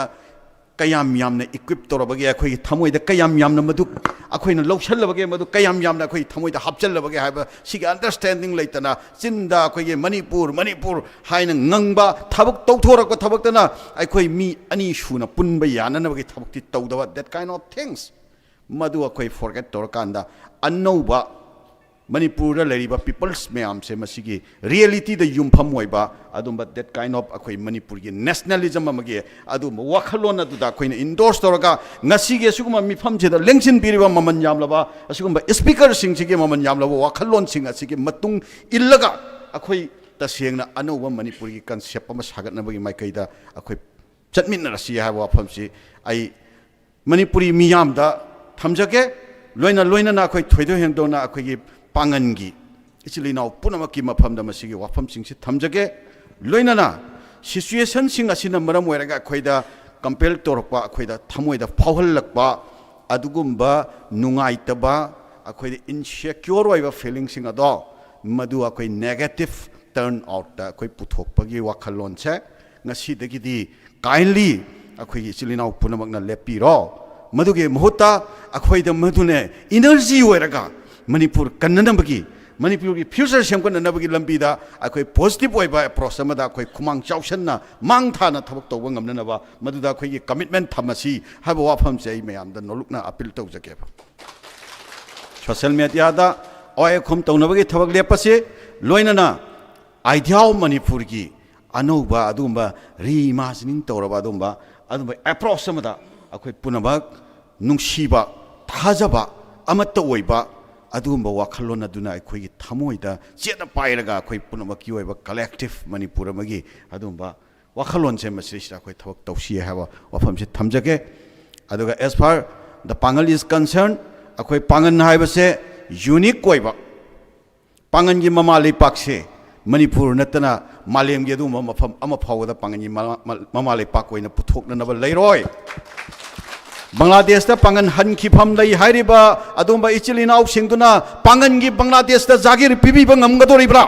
ꯀꯌꯥꯝ ꯌꯥꯝꯅ ꯏꯀ꯭ꯋꯤꯞ ꯇꯧꯔꯕꯒꯦ, ꯑꯩꯈꯣꯏꯒꯤ ꯊꯃꯣꯏꯗ ꯀꯌꯥꯝ ꯌꯥꯝꯅ ꯃꯗꯨ ꯑꯩꯈꯣꯏꯅ ꯂꯧꯁꯜꯂꯕꯒꯦ, ꯃꯗꯨ ꯀꯌꯥꯝ ꯌꯥꯝꯅ ꯑꯩꯈꯣꯏ ꯊꯃꯣꯏꯗ ꯍꯥꯞꯆꯜꯂꯕꯒꯦ ꯍꯥꯏꯕ ꯁꯤꯒꯤ ꯑꯟꯗꯔꯁ꯭ꯇꯦꯟꯗꯤꯡ ꯂꯩꯇꯅ, ꯆꯤꯟꯗ ꯑꯩꯈꯣꯏꯒꯤ ꯃꯅꯤꯄꯨꯔ, ꯃꯅꯤꯄꯨꯔ ꯍꯥꯏꯅ ꯉꯪꯕ, ꯊꯕꯛ ꯇꯧꯊꯣꯔꯛꯄ ꯊꯕꯛꯇꯅ ꯑꯩꯈꯣꯏ ꯃꯤ ꯑꯅꯤ ꯁꯨꯅ ꯄꯨꯟꯕ ꯌꯥꯅꯅꯕꯒꯤ ꯊꯕꯛꯇꯤ ꯇꯧꯗꯕ, that kind of things, ꯃꯗꯨ ꯑꯩꯈꯣꯏ ꯐꯣꯔꯒꯦꯠ ꯇꯧꯔꯀꯥꯟꯗ ꯑꯅꯧꯕ ꯃꯅꯤꯄꯨꯔꯗ ꯂꯩꯔꯤꯕ ꯄꯤꯄꯜꯁ ꯃꯌꯥꯝꯁꯦ ꯃꯁꯤꯒꯤ ꯔꯤꯌꯦꯂꯤꯇꯤꯗ ꯌꯨꯝꯐꯝ ꯑꯣꯏꯕ ꯑꯗꯨꯝꯕ that kind of ꯑꯩꯈꯣꯏ ꯃꯅꯤꯄꯨꯔꯒꯤ ꯅꯦꯁꯅꯦꯂꯤꯖꯝ ꯑꯃꯒꯤ ꯑꯗꯨꯝꯕ ꯋꯥꯈꯜꯂꯣꯟ ꯑꯗꯨꯗ ꯑꯩꯈꯣꯏꯅ ꯏꯟꯗꯣꯔꯁ ꯇꯧꯔꯒ ꯉꯁꯤꯒꯤ ꯑꯁꯤꯒꯨꯝꯕ ꯃꯤꯐꯝꯁꯤꯗ ꯂꯦꯡꯁꯤꯟꯕꯤꯔꯤꯕ ꯃꯃꯜ ꯌꯥꯝꯂꯕ ꯑꯁꯤꯒꯨꯝꯕ ꯁ꯭ꯄꯤꯀꯔꯁꯤꯡꯁꯤꯒꯤ ꯃꯃꯜ ꯌꯥꯝꯂꯕ ꯋꯥꯈꯜꯂꯣꯟꯁꯤꯡ ꯑꯁꯤꯒꯤ ꯃꯇꯨꯡ ꯏꯜꯂꯒ ꯑꯩꯈꯣꯏ ꯇꯁꯦꯡꯅ ꯑꯅꯧꯕ ꯃꯅꯤꯄꯨꯔꯒꯤ ꯀꯟꯁꯦꯞ ꯑꯃ ꯁꯥꯒꯠꯅꯕꯒꯤ ꯃꯥꯏꯀꯩꯗ ꯑꯩꯈꯣꯏ ꯆꯠꯃꯤꯟꯅꯔꯁꯤ ꯍꯥꯏꯕ ꯋꯥꯐꯝꯁꯤ ꯑꯩ ꯃꯅꯤꯄꯨꯔꯤ ꯃꯤꯌꯥꯝꯗ ꯊꯝꯖꯒꯦ꯫ ꯂꯣꯏꯅ ꯂꯣꯏꯅꯅ ꯑꯩꯈꯣꯏ ꯊꯣꯏꯗꯣꯛ ꯍꯦꯟꯗꯣꯛꯅ ꯑꯩꯈꯣꯏꯒꯤ ꯄꯥꯡꯒꯟꯒꯤ ꯏꯆꯤꯜ ꯏꯅꯥꯎ ꯄꯨꯝꯅꯃꯛꯀꯤ ꯃꯐꯝꯗ ꯃꯁꯤꯒꯤ ꯋꯥꯐꯝꯁꯤꯡꯁꯤ ꯊꯝꯖꯒꯦ꯫ ꯂꯣꯏꯅꯅ ꯁꯤꯆꯨꯋꯦꯁꯟꯁꯤꯡ ꯑꯁꯤꯅ ꯃꯔꯝ ꯑꯣꯏꯔꯒ ꯑꯩꯈꯣꯏꯗ ꯀꯝꯄꯦꯜ ꯇꯧꯔꯛꯄ, ꯑꯩꯈꯣꯏꯗ ꯊꯃꯣꯏꯗ ꯐꯥꯎꯍꯜꯂꯛꯄ ꯑꯗꯨꯒꯨꯝꯕ ꯅꯨꯡꯉꯥꯏꯇꯕ, ꯑꯩꯈꯣꯏꯗ ꯏꯟꯁꯦꯀ꯭ꯌꯣꯔ ꯑꯣꯏꯕ ꯐꯤꯂꯤꯡꯁꯤꯡ ꯑꯗꯣ, ꯃꯗꯨ ꯑꯩꯈꯣꯏ ꯅꯦꯒꯦꯇꯤꯚ ꯇꯔꯟ ꯑꯥꯎꯠꯇ ꯑꯩꯈꯣꯏ ꯄꯨꯊꯣꯛꯄꯒꯤ ꯋꯥꯈꯜꯂꯣꯟꯁꯦ ꯉꯁꯤꯗꯒꯤꯗꯤ kindly ꯑꯩꯈꯣꯏꯒꯤ ꯏꯆꯤꯜ ꯏꯅꯥꯎ ꯄꯨꯝꯅꯃꯛꯅ ꯂꯦꯞꯄꯤꯔꯣ꯫ ꯃꯗꯨꯒꯤ ꯃꯍꯨꯠꯇ ꯑꯩꯈꯣꯏꯗ ꯃꯗꯨꯅ ꯏꯅꯔꯖꯤ ꯑꯣꯏꯔꯒ ꯃꯅꯤꯄꯨꯔ ꯀꯟꯅꯅꯕꯒꯤ, ꯃꯅꯤꯄꯨꯔꯒꯤ ꯐ꯭ꯌꯨꯆꯔ ꯁꯦꯝꯒꯠꯅꯅꯕꯒꯤ ꯂꯝꯕꯤꯗ ꯑꯩꯈꯣꯏ ꯄꯣꯖꯤꯇꯤꯚ ꯑꯣꯏꯕ ꯑꯦꯄ꯭ꯔꯣꯆ ꯑꯃꯗ ꯑꯩꯈꯣꯏ ꯈꯨꯃꯥꯡ ꯆꯥꯎꯁꯟꯅ ꯃꯥꯡ ꯊꯥꯅ ꯊꯕꯛ ꯇꯧꯕ ꯉꯝꯅꯅꯕ ꯃꯗꯨꯗ ꯑꯩꯈꯣꯏꯒꯤ ꯀꯃꯤꯠꯃꯦꯟ ꯊꯝꯃꯁꯤ ꯍꯥꯏꯕ ꯋꯥꯐꯝꯁꯦ ꯑꯩ ꯃꯌꯥꯝꯗ ꯅꯣꯂꯨꯛꯅ ꯑꯄꯤꯜ ꯇꯧꯖꯒꯦꯕ꯫ ꯁꯣꯁꯦꯜ ꯃꯦꯗꯤꯌꯥꯗ ꯑꯋꯥꯏ ꯑꯈꯨꯝ ꯇꯧꯅꯕꯒꯤ ꯊꯕꯛ ꯂꯦꯞꯄꯁꯤ, ꯂꯣꯏꯅꯅ Idea of ꯃꯅꯤꯄꯨꯔꯒꯤ ꯑꯅꯧꯕ ꯑꯗꯨꯒꯨꯝꯕ ꯔꯤꯏꯃꯥꯖꯤꯅꯤꯡ ꯇꯧꯔꯕ ꯑꯗꯨꯒꯨꯝꯕ, ꯑꯗꯨꯒꯨꯝꯕ ꯑꯦꯄ꯭ꯔꯣꯆ ꯑꯃꯗ ꯑꯩꯈꯣꯏ ꯄꯨꯝꯅꯃꯛ ꯅꯨꯡꯁꯤꯕ, ꯊꯥꯖꯕ, ꯑꯃꯠꯇ ꯑꯣꯏꯕ ꯑꯗꯨꯒꯨꯝꯕ ꯋꯥꯈꯜꯂꯣꯟ ꯑꯗꯨꯅ ꯑꯩꯈꯣꯏꯒꯤ ꯊꯃꯣꯏꯗ ꯆꯦꯠꯅ ꯄꯥꯏꯔꯒ ꯑꯩꯈꯣꯏ ꯄꯨꯝꯅꯃꯛꯀꯤ ꯑꯣꯏꯕ ꯀꯂꯦꯛꯇꯤꯚ ꯃꯅꯤꯄꯨꯔ ꯑꯃꯒꯤ ꯑꯗꯨꯒꯨꯝꯕ ꯋꯥꯈꯜꯂꯣꯟꯁꯦ ꯃꯁꯤꯗꯩꯁꯤꯗ ꯑꯩꯈꯣꯏ ꯊꯕꯛ ꯇꯧꯁꯤ ꯍꯥꯏꯕ ꯋꯥꯐꯝꯁꯦ ꯊꯝꯖꯒꯦ꯫ ꯑꯗꯨꯒ as far the ꯄꯥꯡꯒꯜ is concerned, ꯑꯩꯈꯣꯏ ꯄꯥꯡꯒꯜ ꯍꯥꯏꯕꯁꯦ ꯌꯨꯅꯤꯛ ꯑꯣꯏꯕ, ꯄꯥꯡꯒꯜꯒꯤ ꯃꯃꯥ ꯂꯩꯄꯥꯛꯁꯦ ꯃꯅꯤꯄꯨꯔ ꯅꯠꯇꯅ ꯃꯥꯂꯦꯝꯒꯤ ꯑꯗꯨꯒꯨꯝꯕ ꯃꯐꯝ ꯑꯃ ꯐꯥꯎꯕꯗ ꯄꯥꯡꯒꯜꯒꯤ ꯃꯃꯥ, ꯃꯃꯥ ꯂꯩꯄꯥꯛ ꯑꯣꯏꯅ ꯄꯨꯊꯣꯛꯅꯅꯕ ꯂꯩꯔꯣꯏ꯫ ꯕꯪꯒ꯭ꯂꯥꯗꯦꯁꯇ ꯄꯥꯡꯒꯜ ꯍꯟꯈꯤꯐꯝ ꯂꯩ ꯍꯥꯏꯔꯤꯕ ꯑꯗꯨꯒꯨꯝꯕ ꯏꯆꯤꯜ ꯏꯅꯥꯎꯁꯤꯡꯗꯨꯅ ꯄꯥꯡꯒꯜꯒꯤ ꯕꯪꯒ꯭ꯂꯥꯗꯦꯁꯇ ꯖꯥꯒꯤꯔ ꯄꯤꯕꯤꯕ ꯉꯝꯒꯗꯣꯔꯤꯕ꯭ꯔꯥ?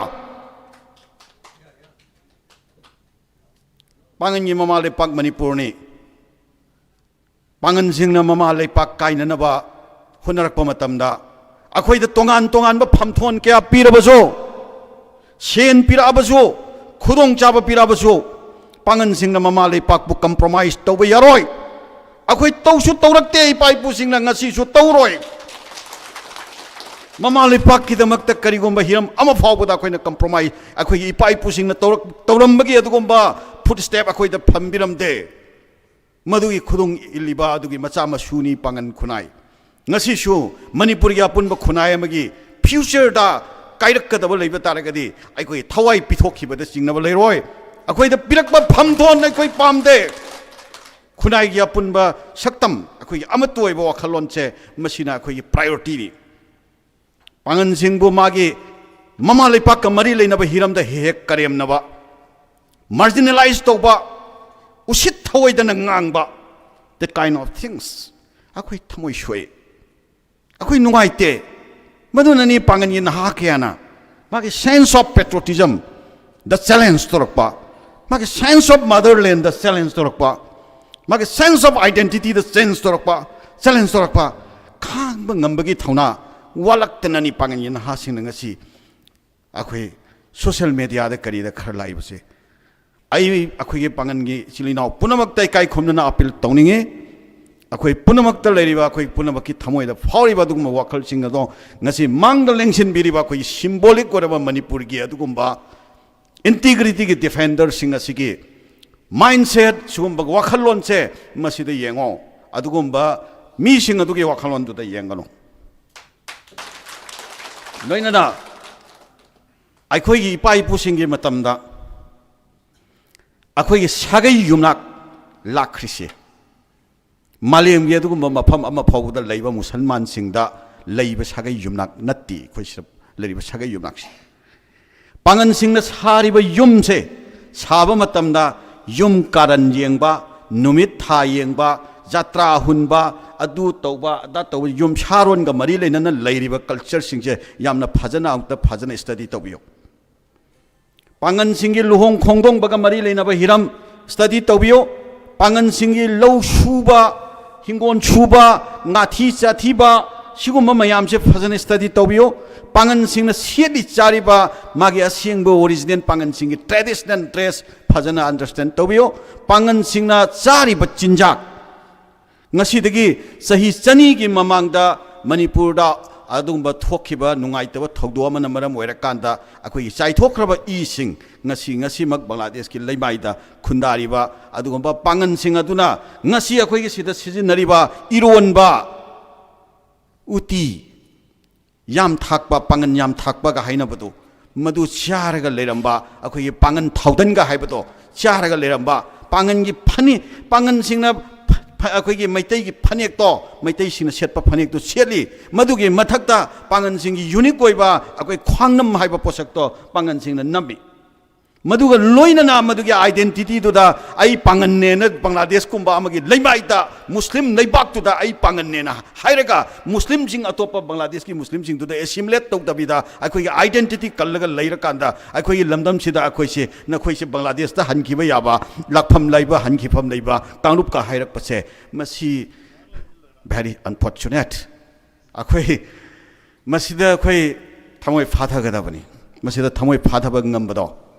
ꯄꯥꯡꯒꯜꯒꯤ ꯃꯃꯥ ꯂꯩꯄꯥꯛ ꯃꯅꯤꯄꯨꯔꯅꯤ꯫ ꯄꯥꯡꯒꯜꯁꯤꯡꯅ ꯃꯃꯥ ꯂꯩꯄꯥꯛ ꯀꯥꯏꯅꯅꯕ ꯍꯣꯠꯅꯔꯛꯄ ꯃꯇꯝꯗ ꯑꯩꯈꯣꯏꯗ ꯇꯣꯉꯥꯟ ꯇꯣꯉꯥꯟꯕ ꯐꯝꯊꯣꯟ ꯀꯌꯥ ꯄꯤꯔꯕꯁꯨ, ꯁꯦꯟ ꯄꯤꯔꯛꯑꯕꯁꯨ, ꯈꯨꯗꯣꯡꯆꯥꯕ ꯄꯤꯔꯛꯑꯕꯁꯨ, ꯄꯥꯡꯒꯜꯁꯤꯡꯅ ꯃꯃꯥ ꯂꯩꯄꯥꯛꯄꯨ ꯀꯝꯄ꯭ꯔꯣꯃꯥꯏꯁ ꯇꯧꯕ ꯌꯥꯔꯣꯏ꯫ ꯑꯩꯈꯣꯏ ꯇꯧꯁꯨ ꯇꯧꯔꯛꯇꯦ, ꯏꯄꯥ ꯏꯄꯨꯁꯤꯡꯅ ꯉꯁꯤꯁꯨ ꯇꯧꯔꯣꯏ꯫ ꯃꯃꯥ ꯂꯩꯄꯥꯛꯀꯤꯗꯃꯛꯇ ꯀꯔꯤꯒꯨꯝꯕ ꯍꯤꯔꯝ ꯑꯃ ꯐꯥꯎꯕꯗ ꯑꯩꯈꯣꯏꯅ ꯀꯝꯄ꯭ꯔꯣꯃꯥꯏꯁ, ꯑꯩꯈꯣꯏꯒꯤ ꯏꯄꯥ ꯏꯄꯨꯁꯤꯡꯅ ꯇꯧꯔꯛ-, ꯇꯧꯔꯝꯕꯒꯤ ꯑꯗꯨꯒꯨꯝꯕ ꯐꯨꯠ ꯁ꯭ꯇꯦꯞ ꯑꯩꯈꯣꯏꯗ ꯐꯝꯕꯤꯔꯝꯗꯦ꯫ ꯃꯗꯨꯒꯤ ꯈꯨꯗꯣꯡ ꯏꯜꯂꯤꯕ ꯑꯗꯨꯒꯤ ꯃꯆꯥ ꯃꯁꯨꯅꯤ ꯄꯥꯡꯒꯟ ꯈꯨꯟꯅꯥꯏ꯫ ꯉꯁꯤꯁꯨ ꯃꯅꯤꯄꯨꯔꯒꯤ ꯑꯄꯨꯟꯕ ꯈꯨꯟꯅꯥꯏ ꯑꯃꯒꯤ ꯐ꯭ꯌꯨꯆꯔꯗ ꯀꯥꯏꯔꯛꯀꯗꯕ ꯂꯩꯕ ꯇꯥꯔꯒꯗꯤ ꯑꯩꯈꯣꯏ ꯊꯋꯥꯏ ꯄꯤꯊꯣꯛꯈꯤꯕꯗ ꯆꯤꯡꯅꯕ ꯂꯩꯔꯣꯏ꯫ ꯑꯩꯈꯣꯏꯗ ꯄꯤꯔꯛꯄ ꯐꯝꯊꯣꯟ ꯑꯩꯈꯣꯏ ꯄꯥꯝꯗꯦ꯫ ꯈꯨꯟꯅꯥꯏꯒꯤ ꯑꯄꯨꯟꯕ ꯁꯛꯇꯝ, ꯑꯩꯈꯣꯏꯒꯤ ꯑꯃꯠꯇ ꯑꯣꯏꯕ ꯋꯥꯈꯜꯂꯣꯟꯁꯦ, ꯃꯁꯤꯅ ꯑꯩꯈꯣꯏꯒꯤ ꯄ꯭ꯔꯥꯏꯌꯣꯔꯤꯇꯤꯅꯤ꯫ ꯄꯥꯡꯒꯟꯁꯤꯡꯕꯨ ꯃꯥꯒꯤ ꯃꯃꯥ ꯂꯩꯄꯥꯛꯀ ꯃꯔꯤ ꯂꯩꯅꯕ ꯍꯤꯔꯝꯗ ꯍꯦꯛ ꯍꯦꯛ ꯀꯔꯦꯝꯅꯕ, ꯃꯥꯔꯖꯤꯅꯦꯂꯥꯏꯖ ꯇꯧꯕ, ꯎꯁꯤꯠ ꯊꯑꯣꯏꯗꯅ ꯉꯥꯡꯕ, that kind of things ꯑꯩꯈꯣꯏ ꯊꯃꯣꯏ ꯁꯣꯛꯏ꯫ ꯑꯩꯈꯣꯏ ꯅꯨꯡꯉꯥꯏꯇꯦ꯫ ꯃꯗꯨꯅꯅꯤ ꯄꯥꯡꯒꯜꯒꯤ ꯅꯍꯥ ꯀꯌꯥꯅ ꯃꯥꯒꯤ sense of patriotism the challenge ꯇꯧꯔꯛꯄ, ꯃꯥꯒꯤ sense of motherland the challenge ꯇꯧꯔꯛꯄ, ꯃꯥꯒꯤ sense of identity the change ꯇꯧꯔꯛꯄ, challenge ꯇꯧꯔꯛꯄ, ꯈꯥꯡꯕ ꯉꯝꯕꯒꯤ ꯊꯧꯅꯥ ꯋꯥꯠꯂꯛꯇꯅꯅꯤ ꯄꯥꯡꯒꯜꯒꯤ ꯅꯍꯥꯁꯤꯡꯅ ꯉꯁꯤ ꯑꯩꯈꯣꯏ social media ꯗ ꯀꯔꯤꯗ ꯈꯔ ꯂꯥꯛꯏꯕꯁꯦ꯫ ꯑꯩ ꯑꯩꯈꯣꯏꯒꯤ ꯄꯥꯡꯒꯜꯒꯤ ꯏꯆꯤꯜ ꯏꯅꯥꯎ ꯄꯨꯝꯅꯃꯛꯇ ꯏꯀꯥꯏ ꯈꯨꯝꯅꯅ appeal ꯇꯧꯅꯤꯡꯉꯤ꯫ ꯑꯩꯈꯣꯏ ꯄꯨꯝꯅꯃꯛꯇ ꯂꯩꯔꯤꯕ, ꯑꯩꯈꯣꯏ ꯄꯨꯝꯅꯃꯛꯀꯤ ꯊꯃꯣꯏꯗ ꯐꯥꯎꯔꯤꯕ ꯑꯗꯨꯒꯨꯝꯕ ꯋꯥꯈꯜꯁꯤꯡ ꯑꯗꯣ ꯉꯁꯤ ꯃꯥꯡꯗ ꯂꯦꯡꯁꯤꯟꯕꯤꯔꯤꯕ ꯑꯩꯈꯣꯏꯒꯤ symbolic ꯑꯣꯏꯔꯕ ꯃꯅꯤꯄꯨꯔꯒꯤ ꯑꯗꯨꯒꯨꯝꯕ integrity ꯒꯤ defender ꯁꯤꯡ ꯑꯁꯤꯒꯤ mindset, ꯁꯤꯒꯨꯝꯕ ꯋꯥꯈꯜꯂꯣꯟꯁꯦ ꯃꯁꯤꯗ ꯌꯦꯡꯉꯣ꯫ ꯑꯗꯨꯒꯨꯝꯕ ꯃꯤꯁꯤꯡ ꯑꯗꯨꯒꯤ ꯋꯥꯈꯜꯂꯣꯟꯗꯨꯗ ꯌꯦꯡꯒꯅꯨ꯫ ꯂꯣꯏꯅꯅ ꯑꯩꯈꯣꯏꯒꯤ ꯏꯄꯥ ꯏꯄꯨꯁꯤꯡꯒꯤ ꯃꯇꯝꯗ ꯑꯩꯈꯣꯏꯒꯤ ꯁꯥꯒꯩ ꯌꯨꯝꯅꯥꯛ ꯂꯥꯛꯈ꯭ꯔꯤꯁꯦ, ꯃꯥꯂꯦꯝꯒꯤ ꯑꯗꯨꯒꯨꯝꯕ ꯃꯐꯝ ꯑꯃ ꯐꯥꯎꯕꯗ ꯂꯩꯕ ꯃꯨꯁꯜꯃꯥꯟꯁꯤꯡꯗ ꯂꯩꯕ ꯁꯥꯒꯩ ꯌꯨꯝꯅꯥꯛ ꯅꯠꯇꯦ꯫ ꯑꯩꯈꯣꯏ ꯁꯤꯗ ꯂꯩꯔꯤꯕ ꯁꯥꯒꯩ ꯌꯨꯝꯅꯥꯛꯁꯦ, ꯄꯥꯡꯒꯜꯁꯤꯡꯅ ꯁꯥꯔꯤꯕ ꯌꯨꯝꯁꯦ ꯁꯥꯕ ꯃꯇꯝꯗ ꯌꯨꯝ ꯀꯥꯔꯟ ꯌꯦꯡꯕ, ꯅꯨꯃꯤꯠ ꯊꯥ ꯌꯦꯡꯕ, ꯖꯇ꯭ꯔꯥ ꯍꯨꯟꯕ, ꯑꯗꯨ ꯇꯧꯕ ꯑꯗꯥ ꯇꯧꯕ, ꯌꯨꯝꯁꯥꯔꯣꯟꯒ ꯃꯔꯤ ꯂꯩꯅꯅ ꯂꯩꯔꯤꯕ culture ꯁꯤꯡꯁꯦ ꯌꯥꯝꯅ ꯐꯖꯅ ꯑꯃꯨꯛꯇ ꯐꯖꯅ study ꯇꯧꯕꯤꯌꯨ꯫ ꯄꯥꯡꯒꯜꯁꯤꯡꯒꯤ ꯂꯨꯍꯣꯡ ꯈꯣꯡꯗꯣꯡꯕꯒ ꯃꯔꯤ ꯂꯩꯅꯕ ꯍꯤꯔꯝ study ꯇꯧꯕꯤꯌꯨ꯫ ꯄꯥꯡꯒꯜꯁꯤꯡꯒꯤ ꯂꯧ ꯁꯨꯕ, ꯍꯤꯡꯒꯣꯜ ꯁꯨꯕ, ꯉꯥꯊꯤ ꯆꯥꯊꯤꯕ, ꯁꯤꯒꯨꯝꯕ ꯃꯌꯥꯝꯁꯦ ꯐꯖꯅ study ꯇꯧꯕꯤꯌꯨ꯫ ꯄꯥꯡꯒꯜꯁꯤꯡꯅ ꯁꯦꯠꯂꯤ ꯆꯥꯔꯤꯕ ꯃꯥꯒꯤ ꯑꯁꯦꯡꯕ original ꯄꯥꯡꯒꯜꯁꯤꯡꯒꯤ traditional dress ꯐꯖꯅ understand ꯇꯧꯕꯤꯌꯨ꯫ ꯄꯥꯡꯒꯜꯁꯤꯡꯅ ꯆꯥꯔꯤꯕ ꯆꯤꯟꯖꯥꯛ, ꯉꯁꯤꯗꯒꯤ ꯆꯍꯤ ꯆꯅꯤꯒꯤ ꯃꯃꯥꯡꯗ ꯃꯅꯤꯄꯨꯔꯗ ꯑꯗꯨꯒꯨꯝꯕ ꯊꯣꯛꯈꯤꯕ ꯅꯨꯡꯉꯥꯏꯇꯕ ꯊꯧꯗꯣꯛ ꯑꯃꯅ ꯃꯔꯝ ꯑꯣꯏꯔꯀꯥꯟꯗ ꯑꯩꯈꯣꯏꯒꯤ ꯆꯥꯏꯊꯣꯛꯈ꯭ꯔꯕ ꯏꯁꯤꯡ ꯉꯁꯤ, ꯉꯁꯤꯃꯛ ꯕꯪꯒ꯭ꯂꯥꯗꯦꯁꯀꯤ ꯂꯩꯃꯥꯏꯗ ꯈꯨꯟꯗꯥꯔꯤꯕ ꯑꯗꯨꯒꯨꯝꯕ ꯄꯥꯡꯒꯜꯁꯤꯡ ꯑꯗꯨꯅ ꯉꯁꯤ ꯑꯩꯈꯣꯏꯒꯤ ꯁꯤꯗ ꯁꯤꯖꯤꯟꯅꯔꯤꯕ ꯏꯔꯣꯟꯕ, ꯎꯇꯤ, ꯌꯥꯝ ꯊꯥꯛꯄ, ꯄꯥꯡꯒꯜ ꯌꯥꯝ ꯊꯥꯛꯄꯒ ꯍꯥꯏꯅꯕꯗꯣ, ꯃꯗꯨ ꯆꯥꯔꯒ ꯂꯩꯔꯝꯕ, ꯑꯩꯈꯣꯏꯒꯤ ꯄꯥꯡꯒꯜ ꯊꯥꯎꯗꯟꯒ ꯍꯥꯏꯕꯗꯣ ꯆꯥꯔꯒ ꯂꯩꯔꯝꯕ, ꯄꯥꯡꯒꯜꯒꯤ ꯐꯅꯦꯛ, ꯄꯥꯡꯒꯜꯁꯤꯡꯅ ꯐ-, ꯐ-, ꯑꯩꯈꯣꯏꯒꯤ ꯃꯩꯇꯩꯒꯤ ꯐꯅꯦꯛꯇꯣ, ꯃꯩꯇꯩꯁꯤꯡꯅ ꯁꯦꯠꯄ ꯐꯅꯦꯛꯇꯣ ꯁꯦꯠꯂꯤ꯫ ꯃꯗꯨꯒꯤ ꯃꯊꯛꯇ ꯄꯥꯡꯒꯜꯁꯤꯡꯒꯤ unique ꯑꯣꯏꯕ ꯑꯩꯈꯣꯏ ꯈ꯭ꯋꯥꯡꯅꯝ ꯍꯥꯏꯕ ꯄꯣꯠꯁꯛꯇꯣ ꯄꯥꯡꯒꯜꯁꯤꯡꯅ ꯅꯝꯃꯤ꯫ ꯃꯗꯨꯒ ꯂꯣꯏꯅꯅ ꯃꯗꯨꯒꯤ identity ꯗꯨꯗ ꯑꯩ ꯄꯥꯉꯟꯅꯦꯅ ꯕꯪꯒ꯭ꯂꯥꯗꯦꯁꯀꯨꯝꯕ ꯑꯃꯒꯤ ꯂꯩꯃꯥꯏꯗ ꯃꯨꯁꯂꯤꯝ ꯂꯩꯕꯥꯛꯇꯨꯗ ꯑꯩ ꯄꯥꯉꯟꯅꯦꯅ ꯍꯥꯏꯔꯒ ꯃꯨꯁꯂꯤꯝꯁꯤꯡ ꯑꯇꯣꯞꯄ ꯕꯪꯒ꯭ꯂꯥꯗꯦꯁꯀꯤ ꯃꯨꯁꯂꯤꯝꯁꯤꯡꯗꯨꯗ assimilate ꯇꯧꯗꯕꯤꯗ ꯑꯩꯈꯣꯏꯒꯤ identity ꯀꯜꯂꯒ ꯂꯩꯔꯀꯥꯟꯗ ꯑꯩꯈꯣꯏꯒꯤ ꯂꯝꯗꯝꯁꯤꯗ ꯑꯩꯈꯣꯏꯁꯦ ꯅꯈꯣꯏꯁꯦ ꯕꯪꯒ꯭ꯂꯥꯗꯦꯁꯇ ꯍꯟꯈꯤꯕ ꯌꯥꯕ, ꯂꯥꯛꯐꯝ ꯂꯩꯕ, ꯍꯟꯈꯤꯐꯝ ꯂꯩꯕ ꯀꯥꯡꯂꯨꯞꯀ ꯍꯥꯏꯔꯛꯄꯁꯦ, ꯃꯁꯤ very unfortunate꯫ ꯑꯩꯈꯣꯏ ꯃꯁꯤꯗ ꯑꯩꯈꯣꯏ ꯊꯃꯣꯏ ꯐꯥꯊꯒꯗꯕꯅꯤ꯫ ꯃꯁꯤꯗ ꯊꯃꯣꯏ ꯐꯥꯊꯕ ꯉꯝꯕꯗꯣ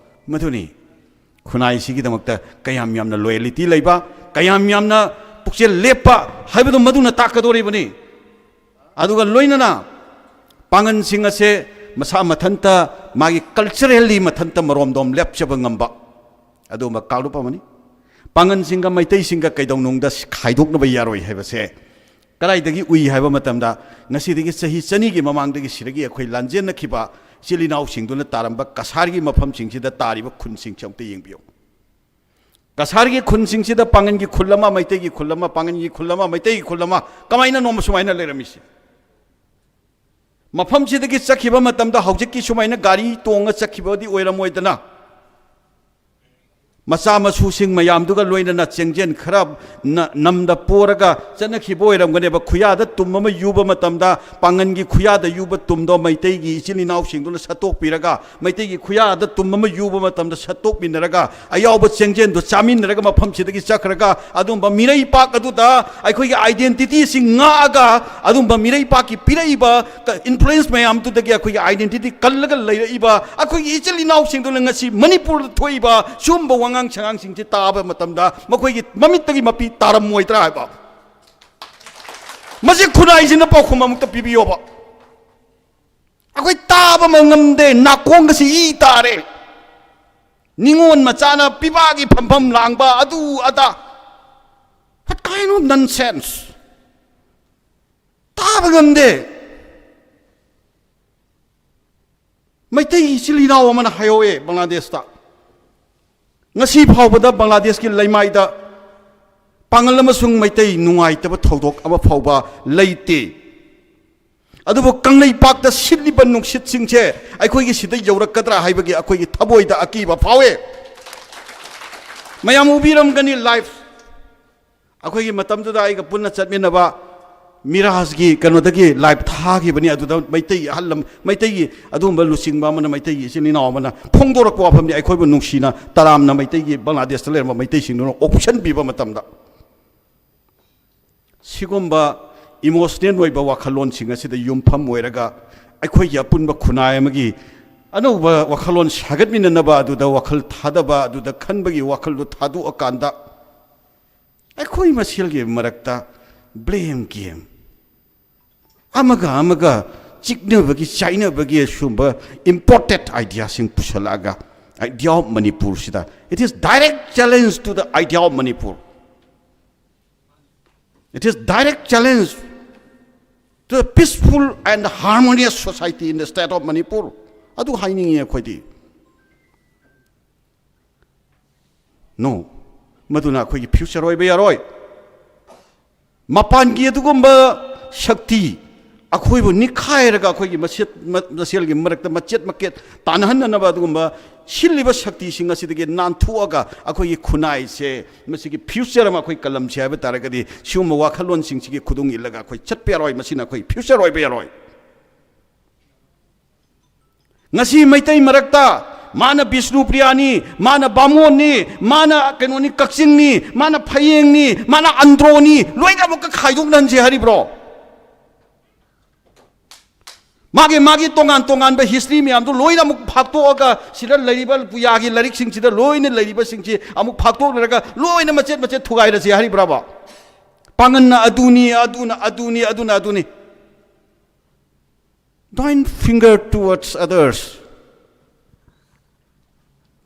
ꯃꯗꯨꯅꯤ ꯈꯨꯟꯅꯥꯏꯁꯤꯒꯤꯗꯃꯛꯇ ꯀꯌꯥꯝ ꯌꯥꯝꯅ loyalty ꯂꯩꯕ, ꯀꯌꯥꯝ ꯌꯥꯝꯅ ꯄꯨꯛꯆꯦꯜ ꯂꯦꯞꯄ ꯍꯥꯏꯕꯗꯨ ꯃꯗꯨꯅ ꯇꯥꯛꯀꯗꯧꯔꯤꯕꯅꯤ꯫ ꯑꯗꯨꯒ ꯂꯣꯏꯅꯅ ꯄꯥꯉꯟꯁꯤꯡ ꯑꯁꯦ ꯃꯁꯥ ꯃꯊꯟꯇ, ꯃꯥꯒꯤ culturally ꯃꯊꯟꯇ ꯃꯔꯣꯝꯗꯣꯝ ꯂꯦꯞꯆꯕ ꯉꯝꯕ ꯑꯗꯨꯒꯨꯝꯕ ꯀꯥꯡꯂꯨꯞ ꯑꯃꯅꯤ꯫ ꯄꯥꯉꯟꯁꯤꯡꯒ ꯃꯩꯇꯩꯁꯤꯡꯒ ꯀꯩꯗꯧꯅꯨꯡꯗ ꯈꯥꯏꯗꯣꯛꯅꯕ ꯌꯥꯔꯣꯏ ꯍꯥꯏꯕꯁꯦ ꯀꯗꯥꯏꯗꯒꯤ ꯎꯏ ꯍꯥꯏꯕ ꯃꯇꯝꯗ, ꯉꯁꯤꯗꯒꯤ ꯆꯍꯤ ꯆꯅꯤꯒꯤ ꯃꯃꯥꯡꯗꯒꯤ ꯁꯤꯗꯒꯤ ꯑꯩꯈꯣꯏ ꯂꯥꯟꯖꯦꯟꯅꯈꯤꯕ ꯏꯆꯤꯜ ꯏꯅꯥꯎꯁꯤꯡꯗꯨꯅ ꯇꯥꯔꯝꯕ ꯀꯁꯥꯔꯒꯤ ꯃꯐꯝꯁꯤꯡꯁꯤꯗ ꯇꯥꯔꯤꯕ ꯈꯨꯟꯁꯤꯡꯁꯦ ꯑꯝꯇ ꯌꯦꯡꯕꯤꯌꯨ꯫ ꯀꯁꯥꯔꯒꯤ ꯈꯨꯟꯁꯤꯡꯁꯤꯗ ꯄꯥꯉꯟꯒꯤ ꯈꯨꯜ ꯑꯃ, ꯃꯩꯇꯩꯒꯤ ꯈꯨꯜ ꯑꯃ, ꯄꯥꯉꯟꯒꯤ ꯈꯨꯜ ꯑꯃ, ꯃꯩꯇꯩꯒꯤ ꯈꯨꯜ ꯑꯃ, ꯀꯃꯥꯏꯅꯅꯣ ꯁꯨꯃꯥꯏꯅ ꯂꯩꯔꯝꯃꯤꯁꯤ? ꯃꯐꯝꯁꯤꯗꯒꯤ ꯆꯠꯈꯤꯕ ꯃꯇꯝꯗ ꯍꯧꯖꯤꯛꯀꯤ ꯁꯨꯃꯥꯏꯅ ꯒꯥꯔꯤ ꯇꯣꯡꯉ ꯆꯠꯈꯤꯕꯗꯤ ꯑꯣꯏꯔꯝꯃꯣꯏꯗꯅ, ꯃꯆꯥ ꯃꯁꯨꯁꯤꯡ ꯃꯌꯥꯝꯗꯨꯒ ꯂꯣꯏꯅꯅ ꯆꯦꯡꯖꯦꯟ ꯈꯔ ꯅ-, ꯅꯝꯗ ꯄꯣꯔꯒ ꯆꯠꯅꯈꯤꯕ ꯑꯣꯏꯔꯝꯒꯅꯦꯕ꯫ ꯈꯨꯌꯥꯗ ꯇꯨꯝ ꯑꯃ ꯌꯨꯕ ꯃꯇꯝꯗ ꯄꯥꯉꯟꯒꯤ ꯈꯨꯌꯥꯗ ꯌꯨꯕ ꯇꯨꯝꯗꯣ ꯃꯩꯇꯩꯒꯤ ꯏꯆꯤꯜ ꯏꯅꯥꯎꯁꯤꯡꯗꯨꯅ ꯁꯠꯇꯣꯛꯄꯤꯔꯒ, ꯃꯩꯇꯩꯒꯤ ꯈꯨꯌꯥꯗ ꯇꯨꯝ ꯑꯃ ꯌꯨꯕ ꯃꯇꯝꯗ ꯁꯠꯇꯣꯛꯃꯤꯟꯅꯔꯒ, ꯑꯌꯥꯎꯕ ꯆꯦꯡꯖꯦꯟꯗꯨ ꯆꯥꯃꯤꯟꯅꯔꯒ ꯃꯐꯝꯁꯤꯗꯒꯤ ꯆꯠꯈ꯭ꯔꯒ, ꯑꯗꯨꯝꯕ ꯃꯤꯔꯩꯄꯥꯛ ꯑꯗꯨꯗ ꯑꯩꯈꯣꯏꯒꯤ identity ꯁꯤ ꯉꯥꯛꯑꯒ, ꯑꯗꯨꯝꯕ ꯃꯤꯔꯩꯄꯥꯛꯀꯤ ꯄꯤꯔꯛꯏꯕ ꯀ-, influence ꯃꯌꯥꯝꯗꯨꯗꯒꯤ ꯑꯩꯈꯣꯏꯒꯤ identity ꯀꯜꯂꯒ ꯂꯩꯔꯛꯏꯕ ꯑꯩꯈꯣꯏꯒꯤ ꯏꯆꯤꯜ ꯏꯅꯥꯎꯁꯤꯡꯗꯨꯅ ꯉꯁꯤ ꯃꯅꯤꯄꯨꯔꯗ ꯊꯣꯛꯏꯕ ꯁꯤꯒꯨꯝꯕ ꯋꯥꯉꯥꯡ ꯁꯉꯥꯡꯁꯤꯡꯁꯤ ꯇꯥꯕ ꯃꯇꯝꯗ ꯃꯈꯣꯏꯒꯤ ꯃꯃꯤꯠꯇꯒꯤ ꯃꯄꯤ ꯇꯥꯔꯝꯃꯣꯏꯗ꯭ꯔꯥ ꯍꯥꯏꯕ꯫ ꯃꯁꯤ ꯈꯨꯟꯅꯥꯏꯁꯤꯅ ꯄꯥꯎꯈꯨꯝ ꯑꯃꯨꯛꯇ ꯄꯤꯕꯤꯌꯣꯕ꯫ ꯑꯩꯈꯣꯏ ꯇꯥꯕ ꯑꯃ ꯉꯝꯗꯦ, ꯅꯥꯀꯣꯡꯒꯁꯤ ꯏ ꯇꯥꯔꯦ꯫ ꯅꯤꯉꯣꯜ ꯃꯆꯥꯅ ꯄꯤꯕꯥꯒꯤ ꯐꯝꯐꯝ ꯂꯥꯡꯕ, ꯑꯗꯨ ꯑꯗꯥ, what kind of nonsense? ꯇꯥꯕ ꯉꯝꯗꯦ꯫ ꯃꯩꯇꯩ ꯏꯆꯤꯜ ꯏꯅꯥꯎ ꯑꯃꯅ ꯍꯥꯏꯍꯧꯋꯦ ꯕꯪꯒ꯭ꯂꯥꯗꯦꯁꯇ, ꯉꯁꯤ ꯐꯥꯎꯕꯗ ꯕꯪꯒ꯭ꯂꯥꯗꯦꯁꯀꯤ ꯂꯩꯃꯥꯏꯗ ꯄꯥꯉꯜ ꯑꯃꯁꯨꯡ ꯃꯩꯇꯩ ꯅꯨꯡꯉꯥꯏꯇꯕ ꯊꯧꯗꯣꯛ ꯑꯃ ꯐꯥꯎꯕ ꯂꯩꯇꯦ꯫ ꯑꯗꯨꯕꯨ ꯀꯪꯂꯩꯄꯥꯛꯇ ꯁꯤꯠꯂꯤꯕ ꯅꯨꯡꯁꯤꯠꯁꯤꯡꯁꯦ ꯑꯩꯈꯣꯏꯒꯤ ꯁꯤꯗ ꯌꯧꯔꯛꯀꯗ꯭ꯔꯥ ꯍꯥꯏꯕꯒꯤ ꯑꯩꯈꯣꯏꯒꯤ ꯊꯃꯣꯏꯗ ꯑꯀꯤꯕ ꯐꯥꯎꯏ꯫ ꯃꯌꯥꯝ ꯎꯕꯤꯔꯝꯒꯅꯤ ꯂꯥꯏꯐ, ꯑꯩꯈꯣꯏꯒꯤ ꯃꯇꯝꯗꯨꯗ ꯑꯩꯒ ꯄꯨꯟꯅ ꯆꯠꯃꯤꯟꯅꯕ ꯃꯤꯔꯥꯖꯒꯤ ꯀꯩꯅꯣꯗꯒꯤ ꯂꯥꯏꯐ ꯊꯥꯈꯤꯕꯅꯤ꯫ ꯑꯗꯨꯗ ꯃꯩꯇꯩꯒꯤ ꯑꯍꯜ ꯑꯃ, ꯃꯩꯇꯩꯒꯤ ꯑꯗꯨꯒꯨꯝꯕ ꯂꯨꯆꯤꯡꯕ ꯑꯃꯅ, ꯃꯩꯇꯩꯒꯤ ꯏꯆꯤꯟ ꯏꯅꯥꯎ ꯑꯃꯅ ꯐꯣꯡꯗꯣꯔꯛꯄ ꯋꯥꯐꯝꯅꯤ꯫ ꯑꯩꯈꯣꯏꯕꯨ ꯅꯨꯡꯁꯤꯅ ꯇꯔꯥꯝꯅ ꯃꯩꯇꯩꯒꯤ, ꯕꯪꯒ꯭ꯂꯥꯗꯦꯁꯇ ꯂꯩꯔꯝꯕ ꯃꯩꯇꯩꯁꯤꯡꯗꯨꯅ ꯑꯣꯛꯁꯟ ꯄꯤꯕ ꯃꯇꯝꯗ, ꯁꯤꯒꯨꯝꯕ ꯏꯃꯣꯁꯅꯦꯜ ꯑꯣꯏꯕ ꯋꯥꯈꯜꯂꯣꯟꯁꯤꯡ ꯑꯁꯤꯗ ꯌꯨꯝꯐꯝ ꯑꯣꯏꯔꯒ ꯑꯩꯈꯣꯏꯒꯤ ꯑꯄꯨꯟꯕ ꯈꯨꯟꯅꯥꯏ ꯑꯃꯒꯤ ꯑꯅꯧꯕ ꯋꯥꯈꯜꯂꯣꯟ ꯁꯥꯒꯠꯃꯤꯟꯅꯅꯕ, ꯑꯗꯨꯗ ꯋꯥꯈꯜ ꯊꯥꯗꯕ, ꯑꯗꯨꯗ ꯈꯟꯕꯒꯤ ꯋꯥꯈꯜꯗꯨ ꯊꯥꯗꯣꯛꯑꯀꯥꯟꯗ ꯑꯩꯈꯣꯏ ꯃꯁꯦꯜꯒꯤ ꯃꯔꯛꯇ ꯕ꯭ꯂꯦꯝ ꯒꯦꯝ, ꯑꯃꯒ ꯑꯃꯒ ꯆꯤꯛꯅꯕꯒꯤ, ꯆꯥꯏꯅꯕꯒꯤ ꯁꯨꯝꯕ ꯏꯝꯄꯣꯔꯇꯦꯠ ꯑꯥꯏꯗꯤꯌꯥꯁꯤꯡ ꯄꯨꯁꯜꯂꯛꯑꯒ, idea of ꯃꯅꯤꯄꯨꯔꯁꯤꯗ, it is direct challenge to the idea of Manipur. It is direct challenge to a peaceful and harmonious society in the state of Manipur. ꯑꯗꯨ ꯍꯥꯏꯅꯤꯡꯉꯤ ꯑꯩꯈꯣꯏꯗꯤ꯫ No, ꯃꯗꯨꯅ ꯑꯩꯈꯣꯏꯒꯤ ꯐ꯭ꯌꯨꯆꯔ ꯑꯣꯏꯕ ꯌꯥꯔꯣꯏ꯫ ꯃꯄꯥꯟꯒꯤ ꯑꯗꯨꯒꯨꯝꯕ ꯁꯛꯇꯤ ꯑꯩꯈꯣꯏꯕꯨ ꯅꯤꯛꯈꯥꯏꯔꯒ ꯑꯩꯈꯣꯏꯒꯤ ꯃꯁꯦꯠ-, ꯃ-, ꯃꯁꯦꯜꯒꯤ ꯃꯔꯛꯇ ꯃꯆꯦꯠ ꯃꯀꯦꯠ ꯇꯥꯟꯅꯍꯟꯅꯅꯕ ꯑꯗꯨꯒꯨꯝꯕ ꯁꯤꯜꯂꯤꯕ ꯁꯛꯇꯤꯁꯤꯡ ꯑꯁꯤꯗꯒꯤ ꯅꯥꯟꯊꯣꯛꯑꯒ ꯑꯩꯈꯣꯏꯒꯤ ꯈꯨꯟꯅꯥꯏꯁꯦ, ꯃꯁꯤꯒꯤ ꯐ꯭ꯌꯨꯆꯔ ꯑꯃ ꯑꯩꯈꯣꯏ ꯀꯜꯂꯝꯁꯤ ꯍꯥꯏꯕ ꯇꯥꯔꯒꯗꯤ, ꯁꯤꯒꯨꯝꯕ ꯋꯥꯈꯜꯂꯣꯟꯁꯤꯡꯁꯤꯒꯤ ꯈꯨꯗꯨꯡ ꯏꯜꯂꯒ ꯑꯩꯈꯣꯏ ꯆꯠꯄ ꯌꯥꯔꯣꯏ꯫ ꯃꯁꯤꯅ ꯑꯩꯈꯣꯏ ꯐ꯭ꯌꯨꯆꯔ ꯑꯣꯏꯕ ꯌꯥꯔꯣꯏ꯫ ꯉꯁꯤ ꯃꯩꯇꯩ ꯃꯔꯛꯇ ꯃꯥꯅ ꯕꯤꯁꯅꯨꯄ꯭ꯔꯤꯌꯥꯅꯤ, ꯃꯥꯅ ꯕꯥꯃꯣꯟꯅꯤ, ꯃꯥꯅ ꯀꯩꯅꯣꯅꯤ, ꯀꯛꯆꯤꯡꯅꯤ, ꯃꯥꯅ ꯐꯌꯦꯡꯅꯤ, ꯃꯥꯅ ꯑꯟꯗ꯭ꯔꯣꯅꯤ, ꯂꯣꯏꯅ ꯑꯃꯨꯛꯀ ꯈꯥꯏꯗꯣꯛꯅꯍꯟꯁꯦ ꯍꯥꯏꯔꯤꯕ꯭ꯔꯣ? ꯃꯥꯒꯤ, ꯃꯥꯒꯤ ꯇꯣꯉꯥꯟ ꯇꯣꯉꯥꯟꯕ ꯍꯤꯁꯇ꯭ꯔꯤ ꯃꯌꯥꯝꯗꯨ ꯂꯣꯏꯅ ꯑꯃꯨꯛ ꯐꯥꯛꯇꯣꯛꯑꯒ, ꯁꯤꯗ ꯂꯩꯔꯤꯕ ꯄꯨꯌꯥꯒꯤ ꯂꯥꯏꯔꯤꯛꯁꯤꯡꯁꯤꯗ ꯂꯣꯏꯅ ꯂꯩꯔꯤꯕꯁꯤꯡꯁꯤ ꯑꯃꯨꯛ ꯐꯥꯛꯇꯣꯛꯅꯔꯒ ꯂꯣꯏꯅ ꯃꯆꯦꯠ ꯃꯆꯦꯠ ꯊꯨꯒꯥꯏꯔꯁꯤ ꯍꯥꯏꯔꯤꯕ꯭ꯔꯕ? ꯄꯥꯡꯒꯟꯅ ꯑꯗꯨꯅꯤ, ꯑꯗꯨꯅ ꯑꯗꯨꯅꯤ, ꯑꯗꯨꯅ ꯑꯗꯨꯅꯤ꯫ Don't finger towards others.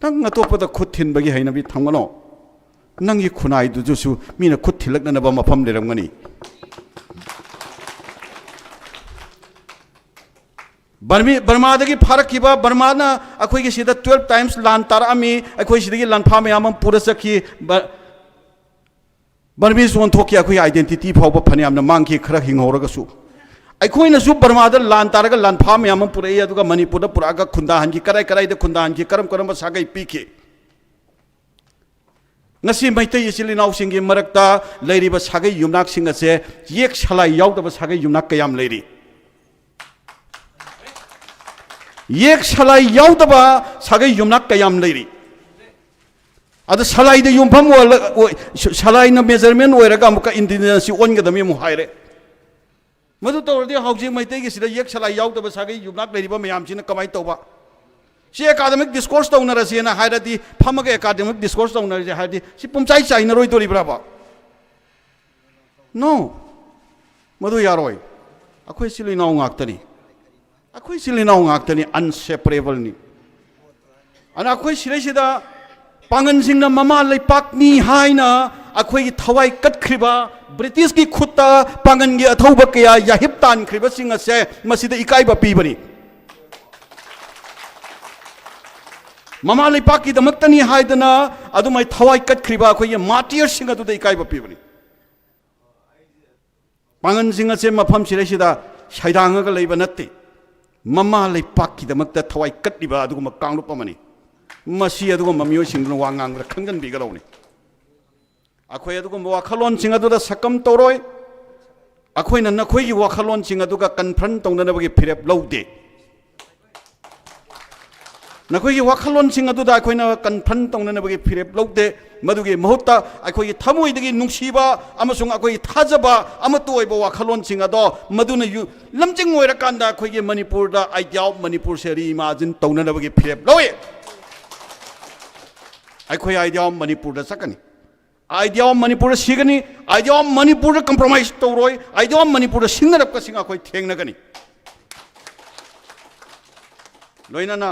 ꯅꯪ ꯑꯇꯣꯞꯄꯗ ꯈꯨꯠ ꯊꯤꯟꯕꯒꯤ ꯍꯩꯅꯕꯤ ꯊꯝꯒꯅꯣ꯫ ꯅꯪꯒꯤ ꯈꯨꯟꯅꯥꯏꯗꯨꯗꯁꯨ ꯃꯤꯅ ꯈꯨꯠ ꯊꯤꯜꯂꯛꯅꯅꯕ ꯃꯐꯝ ꯂꯩꯔꯝꯒꯅꯤ꯫ ꯕꯔꯃꯤ-, ꯕꯔꯃꯥꯗꯒꯤ ꯐꯥꯔꯛꯈꯤꯕ, ꯕꯔꯃꯥꯅ ꯑꯩꯈꯣꯏꯒꯤ ꯁꯤꯗ twelve times ꯂꯥꯟ ꯇꯥꯔꯛꯑꯝꯃꯤ, ꯑꯩꯈꯣꯏ ꯁꯤꯗꯒꯤ ꯂꯥꯟꯐꯥ ꯃꯌꯥꯝ ꯑꯃ ꯄꯨꯔ ꯆꯠꯈꯤ꯫ ꯕ-, ꯕꯔꯃꯤꯁ ꯑꯣꯟꯊꯣꯛꯈꯤ, ꯑꯩꯈꯣꯏꯒꯤ identity ꯐꯥꯎꯕ ꯐꯅꯌꯥꯝꯅ ꯃꯥꯡꯈꯤ, ꯈꯔ ꯍꯤꯡꯍꯧꯔꯒꯁꯨ꯫ ꯑꯩꯈꯣꯏꯅꯁꯨ ꯕꯔꯃꯥꯗ ꯂꯥꯟ ꯇꯥꯔꯒ ꯂꯥꯟꯐꯥ ꯃꯌꯥꯝ ꯑꯃ ꯄꯨꯔꯛꯏ, ꯑꯗꯨꯒ ꯃꯅꯤꯄꯨꯔꯗ ꯄꯨꯔꯛꯑꯒ ꯈꯨꯟꯗꯥꯍꯟꯈꯤ꯫ ꯀꯔꯥꯏ ꯀꯔꯥꯏꯗ ꯈꯨꯟꯗꯥꯍꯟꯈꯤ? ꯀꯔꯝ ꯀꯔꯝꯕ ꯁꯥꯒꯩ ꯄꯤꯈꯤ? ꯉꯁꯤ ꯃꯩꯇꯩ ꯏꯆꯤꯜ ꯏꯅꯥꯎꯁꯤꯡꯒꯤ ꯃꯔꯛꯇ ꯂꯩꯔꯤꯕ ꯁꯥꯒꯩ ꯌꯨꯝꯅꯥꯛꯁꯤꯡ ꯑꯁꯦ ꯌꯦꯛ ꯁꯂꯥꯏ ꯌꯥꯎꯗꯕ ꯁꯥꯒꯩ ꯌꯨꯝꯅꯥꯛ ꯀꯌꯥꯝ ꯂꯩꯔꯤ? ꯌꯦꯛ ꯁꯂꯥꯏ ꯌꯥꯎꯗꯕ ꯁꯥꯒꯩ ꯌꯨꯝꯅꯥꯛ ꯀꯌꯥꯝ ꯂꯩꯔꯤ? ꯑꯗ ꯁꯂꯥꯏꯗ ꯌꯨꯝꯐꯝ ꯑꯣꯏꯔ-, ꯑꯣꯏ-, ꯁꯂꯥꯏꯅ measurement ꯑꯣꯏꯔꯒ ꯑꯃꯨꯛꯀ indigenous ꯑꯣꯟꯒꯗꯕꯅꯤ ꯑꯃꯨꯛ ꯍꯥꯏꯔꯦ꯫ ꯃꯗꯨ ꯇꯧꯔꯗꯤ ꯍꯧꯖꯤꯛ ꯃꯩꯇꯩꯒꯤ ꯁꯤꯗ ꯌꯦꯛ ꯁꯂꯥꯏ ꯌꯥꯎꯗꯕ ꯁꯥꯒꯩ ꯌꯨꯝꯅꯥꯛ ꯂꯩꯔꯤꯕ ꯃꯌꯥꯝꯁꯤꯅ ꯀꯃꯥꯏꯅ ꯇꯧꯕ? ꯁꯤ academic discourse ꯇꯧꯅꯔꯁꯦꯅ ꯍꯥꯏꯔꯗꯤ, ꯐꯝꯃꯒ academic discourse ꯇꯧꯅꯔꯁꯦ ꯍꯥꯏꯔꯗꯤ, ꯁꯤ ꯄꯨꯝꯆꯥꯏ ꯆꯥꯏꯅꯔꯣꯏꯗꯣꯔꯤꯕ꯭ꯔꯕ? No, ꯃꯗꯨ ꯌꯥꯔꯣꯏ꯫ ꯑꯩꯈꯣꯏ ꯏꯆꯤꯜ ꯏꯅꯥꯎ ꯉꯥꯛꯇꯅꯤ꯫ ꯑꯩꯈꯣꯏ ꯏꯆꯤꯜ ꯏꯅꯥꯎ ꯉꯥꯛꯇꯅꯤ, inseparableꯅꯤ꯫ ꯑꯗꯨꯅ ꯑꯩꯈꯣꯏ ꯁꯤꯗꯩꯁꯤꯗ ꯄꯥꯡꯒꯟꯁꯤꯡꯅ ꯃꯃꯥ ꯂꯩꯄꯥꯛꯅꯤ ꯍꯥꯏꯅ ꯑꯩꯈꯣꯏꯒꯤ ꯊꯋꯥꯏ ꯀꯠꯈ꯭ꯔꯤꯕ, ꯕ꯭ꯔꯤꯇꯤꯁꯀꯤ ꯈꯨꯠꯇ ꯄꯥꯡꯒꯟꯒꯤ ꯑꯊꯧꯕ ꯀꯌꯥ ꯌꯥꯍꯤꯞ ꯇꯥꯟꯈ꯭ꯔꯤꯕꯁꯤꯡ ꯑꯁꯦ ꯃꯁꯤꯗ ꯏꯀꯥꯏꯕ ꯄꯤꯕꯅꯤ꯫ ꯃꯃꯥ ꯂꯩꯄꯥꯛꯀꯤꯗꯃꯛꯇꯅꯤ ꯍꯥꯏꯗꯅ ꯑꯗꯨꯃꯥꯏ ꯊꯋꯥꯏ ꯀꯠꯈ꯭ꯔꯤꯕ ꯑꯩꯈꯣꯏꯒꯤ martyrsꯁꯤꯡ ꯑꯗꯨꯗ ꯏꯀꯥꯏꯕ ꯄꯤꯕꯅꯤ꯫ ꯄꯥꯡꯒꯟꯁꯤꯡ ꯑꯁꯦ ꯃꯐꯝ ꯁꯤꯗꯩꯁꯤꯗ ꯁꯩꯗꯥꯡꯉꯒ ꯂꯩꯕ ꯅꯠꯇꯦ꯫ ꯃꯃꯥ ꯂꯩꯄꯥꯛꯀꯤꯗꯃꯛꯇ ꯊꯋꯥꯏ ꯀꯠꯂꯤꯕ ꯑꯗꯨꯒꯨꯝꯕ ꯀꯥꯡꯂꯨꯞ ꯑꯃꯅꯤ꯫ ꯃꯁꯤ ꯑꯗꯨꯒꯨꯝꯕ ꯃꯤꯑꯣꯏꯁꯤꯡꯗꯨꯅ ꯋꯥ ꯉꯥꯡꯕꯗ ꯈꯪꯖꯤꯟꯕꯤꯒꯗꯧꯅꯤ꯫ ꯑꯩꯈꯣꯏ ꯑꯗꯨꯒꯨꯝꯕ ꯋꯥꯈꯜꯂꯣꯟꯁꯤꯡ ꯑꯗꯨꯗ ꯁꯛꯀꯝ ꯇꯧꯔꯣꯏ꯫ ꯑꯩꯈꯣꯏꯅ ꯅꯈꯣꯏꯒꯤ ꯋꯥꯈꯜꯂꯣꯟꯁꯤꯡ ꯑꯗꯨꯒ confront ꯇꯧꯅꯅꯕꯒꯤ ꯐꯤꯔꯦꯞ ꯂꯧꯗꯦ꯫ ꯅꯈꯣꯏꯒꯤ ꯋꯥꯈꯜꯂꯣꯟꯁꯤꯡ ꯑꯗꯨꯗ ꯑꯩꯈꯣꯏꯅ confront ꯇꯧꯅꯅꯕꯒꯤ ꯐꯤꯔꯦꯞ ꯂꯧꯗꯦ꯫ ꯃꯗꯨꯒꯤ ꯃꯍꯨꯠꯇ ꯑꯩꯈꯣꯏꯒꯤ ꯊꯃꯣꯏꯗꯒꯤ ꯅꯨꯡꯁꯤꯕ ꯑꯃꯁꯨꯡ ꯑꯩꯈꯣꯏꯒꯤ ꯊꯥꯖꯕ ꯑꯃꯠꯇ ꯑꯣꯏꯕ ꯋꯥꯈꯜꯂꯣꯟꯁꯤꯡ ꯑꯗꯣ ꯃꯗꯨꯅ ꯌꯨ-, ꯂꯝꯖꯤꯡ ꯑꯣꯏꯔꯀꯥꯟꯗ ꯑꯩꯈꯣꯏꯒꯤ ꯃꯅꯤꯄꯨꯔꯗ idea of ꯃꯅꯤꯄꯨꯔꯁꯦ reimagine ꯇꯧꯅꯅꯕꯒꯤ ꯐꯤꯔꯦꯞ ꯂꯧꯏ꯫ ꯑꯩꯈꯣꯏ idea of ꯃꯅꯤꯄꯨꯔꯗ ꯆꯠꯀꯅꯤ꯫ Idea of ꯃꯅꯤꯄꯨꯔꯗ ꯁꯤꯒꯅꯤ꯫ Idea of ꯃꯅꯤꯄꯨꯔꯗ compromise ꯇꯧꯔꯣꯏ꯫ Idea of ꯃꯅꯤꯄꯨꯔꯗ ꯁꯤꯡꯅꯔꯛꯄꯁꯤꯡ ꯑꯩꯈꯣꯏ ꯊꯦꯡꯅꯒꯅꯤ꯫ ꯂꯣꯏꯅꯅ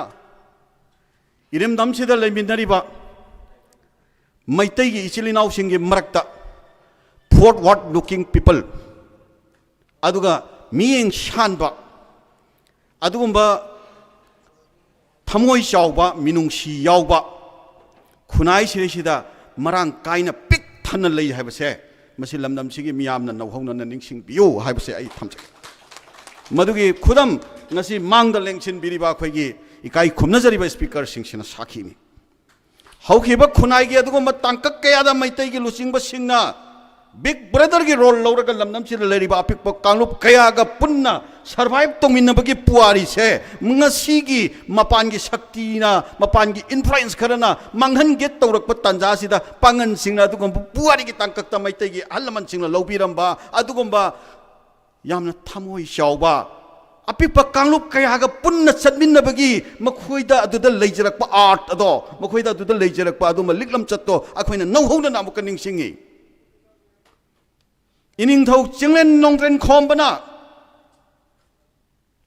ꯏꯔꯝꯗꯝꯁꯤꯗ ꯂꯩꯃꯤꯟꯅꯔꯤꯕ ꯃꯩꯇꯩꯒꯤ ꯏꯆꯤꯜ ꯏꯅꯥꯎꯁꯤꯡꯒꯤ ꯃꯔꯛꯇ forward looking people, ꯑꯗꯨꯒ ꯃꯤꯠꯌꯦꯡ ꯁꯥꯟꯕ, ꯑꯗꯨꯒꯨꯝꯕ ꯊꯃꯣꯏ ꯆꯥꯎꯕ, ꯃꯤꯅꯨꯡꯁꯤ ꯌꯥꯎꯕ ꯈꯨꯟꯅꯥꯏ ꯁꯤꯗꯩꯁꯤꯗ ꯃꯔꯥꯡ ꯀꯥꯏꯅ ꯄꯤꯛ ꯊꯟꯅ ꯂꯩ ꯍꯥꯏꯕꯁꯦ ꯃꯁꯤ ꯂꯝꯗꯝꯁꯤꯒꯤ ꯃꯤꯌꯥꯝꯅ ꯅꯧꯍꯧꯅꯅ ꯅꯤꯡꯁꯤꯡꯕꯤꯌꯨ ꯍꯥꯏꯕꯁꯦ ꯑꯩ ꯊꯝꯖꯒꯦ꯫ ꯃꯗꯨꯒꯤ ꯈꯨꯗꯝ ꯉꯁꯤ ꯃꯥꯡꯗ ꯂꯦꯡꯁꯤꯟꯕꯤꯔꯤꯕ ꯑꯩꯈꯣꯏꯒꯤ ꯏꯀꯥꯏ ꯈꯨꯝꯅꯖꯔꯤꯕ ꯁ꯭ꯄꯤꯀꯔꯁꯤꯡꯁꯤꯅ ꯁꯥꯈꯤꯅꯤ꯫ ꯍꯧꯈꯤꯕ ꯈꯨꯟꯅꯥꯏꯒꯤ ꯑꯗꯨꯒꯨꯝꯕ ꯇꯥꯡꯀꯛ ꯀꯌꯥꯗ ꯃꯩꯇꯩꯒꯤ ꯂꯨꯆꯤꯡꯕꯁꯤꯡꯅ ꯕꯤꯛ ꯕ꯭ꯔꯗꯔꯒꯤ ꯔꯣꯜ ꯂꯧꯔꯒ ꯂꯝꯗꯝꯁꯤꯗ ꯂꯩꯔꯤꯕ ꯑꯄꯤꯛꯄ ꯀꯥꯡꯂꯨꯞ ꯀꯌꯥꯒ ꯄꯨꯟꯅ ꯁꯔꯚꯥꯏꯚ ꯇꯧꯃꯤꯟꯅꯕꯒꯤ ꯄꯨꯋꯥꯔꯤꯁꯦ ꯉꯁꯤꯒꯤ ꯃꯄꯥꯟꯒꯤ ꯁꯛꯇꯤꯅ, ꯃꯄꯥꯟꯒꯤ ꯏꯟꯐ꯭ꯂꯨꯌꯦꯟꯁ ꯈꯔꯅ ꯃꯥꯡꯍꯟꯒꯦ ꯇꯧꯔꯛꯄ ꯇꯥꯟꯖꯥꯁꯤꯗ ꯄꯥꯡꯒꯟꯁꯤꯡꯅ ꯑꯗꯨꯒꯨꯝꯕ ꯄꯨꯋꯥꯔꯤꯒꯤ ꯇꯥꯡꯀꯛꯇ ꯃꯩꯇꯩꯒꯤ ꯑꯍꯜ ꯂꯃꯟꯁꯤꯡꯅ ꯂꯧꯕꯤꯔꯝꯕ ꯑꯗꯨꯒꯨꯝꯕ ꯌꯥꯝꯅ ꯊꯃꯣꯏ ꯆꯥꯎꯕ ꯑꯄꯤꯛꯄ ꯀꯥꯡꯂꯨꯞ ꯀꯌꯥꯒ ꯄꯨꯟꯅ ꯆꯠꯃꯤꯟꯅꯕꯒꯤ ꯃꯈꯣꯏꯗ ꯑꯗꯨꯗ ꯂꯩꯖꯔꯛꯄ ꯑꯥꯔꯠ ꯑꯗꯣ, ꯃꯈꯣꯏꯗ ꯑꯗꯨꯗ ꯂꯩꯖꯔꯛꯄ ꯑꯗꯨꯝꯕ ꯂꯤꯛꯂꯝ ꯆꯠꯇꯣ ꯑꯩꯈꯣꯏꯅ ꯅꯧꯍꯧꯅꯅ ꯑꯃꯨꯛꯀ ꯅꯤꯡꯁꯤꯡꯉꯤ꯫ ꯏꯅꯤꯡꯊꯧ ꯆꯤꯡꯂꯦꯟ ꯅꯣꯡꯗ꯭ꯔꯦꯟ ꯈꯣꯝꯕꯅ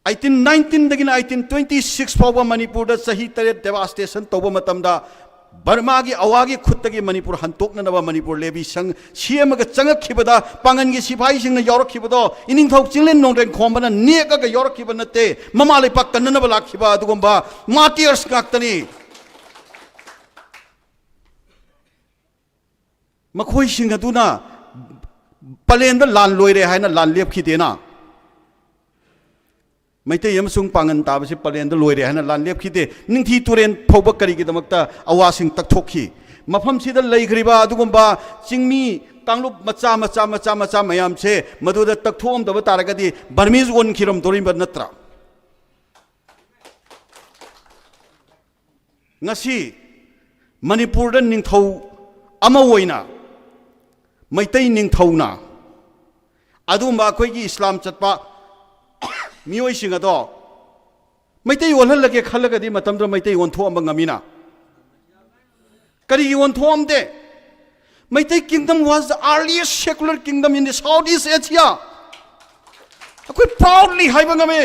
ꯑꯩꯠꯇꯤꯟ ꯅꯥꯏꯟꯇꯤꯟꯗꯒꯤꯅ ꯑꯩꯠꯇꯤꯟ ꯇ꯭ꯋꯦꯟꯇꯤ ꯁꯤꯛꯁ ꯐꯥꯎꯕ ꯃꯅꯤꯄꯨꯔꯗ ꯆꯍꯤ ꯇꯔꯦꯠ ꯗꯦꯕꯥꯁꯇꯦꯁꯟ ꯇꯧꯕ ꯃꯇꯝꯗ ꯕꯔꯃꯥꯒꯤ ꯑꯋꯥꯒꯤ ꯈꯨꯠꯇꯒꯤ ꯃꯅꯤꯄꯨꯔ ꯍꯟꯇꯣꯛꯅꯅꯕ ꯃꯅꯤꯄꯨꯔ ꯂꯦꯕꯤ ꯁꯪ ꯁꯦꯝꯃꯒ ꯆꯪꯉꯛꯈꯤꯕꯗ ꯄꯥꯡꯒꯟꯒꯤ ꯁꯤꯐꯥꯏꯁꯤꯡꯅ ꯌꯥꯎꯔꯛꯈꯤꯕꯗꯣ ꯏꯅꯤꯡꯊꯧ ꯆꯤꯡꯂꯦꯟ ꯅꯣꯡꯗ꯭ꯔꯦꯟ ꯈꯣꯝꯕꯅ ꯅꯦꯛꯑꯒ ꯌꯥꯎꯔꯛꯈꯤꯕ ꯅꯠꯇꯦ, ꯃꯃꯥ ꯂꯩꯄꯥꯛ ꯀꯟꯅꯅꯕ ꯂꯥꯛꯈꯤꯕ ꯑꯗꯨꯒꯨꯝꯕ ꯃꯥꯔꯇꯤꯌꯔꯁ ꯉꯥꯛꯇꯅꯤ꯫ ꯃꯈꯣꯏꯁꯤꯡ ꯑꯗꯨꯅ ꯄꯂꯦꯟꯗ ꯂꯥꯟ ꯂꯣꯏꯔꯦ ꯍꯥꯏꯅ ꯂꯥꯟ ꯂꯦꯞꯈꯤꯗꯦꯅ꯫ ꯃꯩꯇꯩ ꯑꯃꯁꯨꯡ ꯄꯥꯡꯒꯟ ꯇꯥꯕꯁꯤ ꯄꯂꯦꯟꯗ ꯂꯣꯏꯔꯦ ꯍꯥꯏꯅ ꯂꯥꯟ ꯂꯦꯞꯈꯤꯗꯦ꯫ ꯅꯤꯡꯊꯤ ꯇꯨꯔꯦꯟ ꯐꯥꯎꯕ ꯀꯔꯤꯒꯤꯗꯃꯛꯇ ꯑꯋꯥꯁꯤꯡ ꯇꯛꯊꯣꯛꯈꯤ? ꯃꯐꯝꯁꯤꯗ ꯂꯩꯈ꯭ꯔꯤꯕ ꯑꯗꯨꯒꯨꯝꯕ ꯆꯤꯡꯃꯤ ꯀꯥꯡꯂꯨꯞ ꯃꯆꯥ ꯃꯆꯥ ꯃꯆꯥ ꯃꯆꯥ ꯃꯌꯥꯝꯁꯦ ꯃꯗꯨꯗ ꯇꯛꯊꯣꯛꯑꯝꯗꯕ ꯇꯥꯔꯒꯗꯤ ꯕꯔꯃꯤꯁ ꯑꯣꯟꯈꯤꯔꯝꯗꯣꯔꯤꯕ ꯅꯠꯇ꯭ꯔꯥ? ꯉꯁꯤ ꯃꯅꯤꯄꯨꯔꯗ ꯅꯤꯡꯊꯧ ꯑꯃ ꯑꯣꯏꯅ, ꯃꯩꯇꯩ ꯅꯤꯡꯊꯧꯅ ꯑꯗꯨꯒꯨꯝꯕ ꯑꯩꯈꯣꯏꯒꯤ ꯏꯁꯂꯥꯝ ꯆꯠꯄ ꯃꯤꯑꯣꯏꯁꯤꯡ ꯑꯗꯣ ꯃꯩꯇꯩ ꯑꯣꯜꯍꯜꯂꯒꯦ ꯈꯜꯂꯒꯗꯤ ꯃꯇꯝꯗꯨꯗ ꯃꯩꯇꯩ ꯑꯣꯟꯊꯣꯛꯑꯝꯕ ꯉꯝꯃꯤꯅ꯫ ꯀꯔꯤꯒꯤ ꯑꯣꯟꯊꯣꯛꯑꯝꯗꯦ? Meitei kingdom was the earliest secular kingdom in the Southeast Asia. ꯑꯩꯈꯣꯏ ꯄ꯭ꯔꯥꯎꯗꯂꯤ ꯍꯥꯏꯕ ꯉꯝꯃꯤ꯫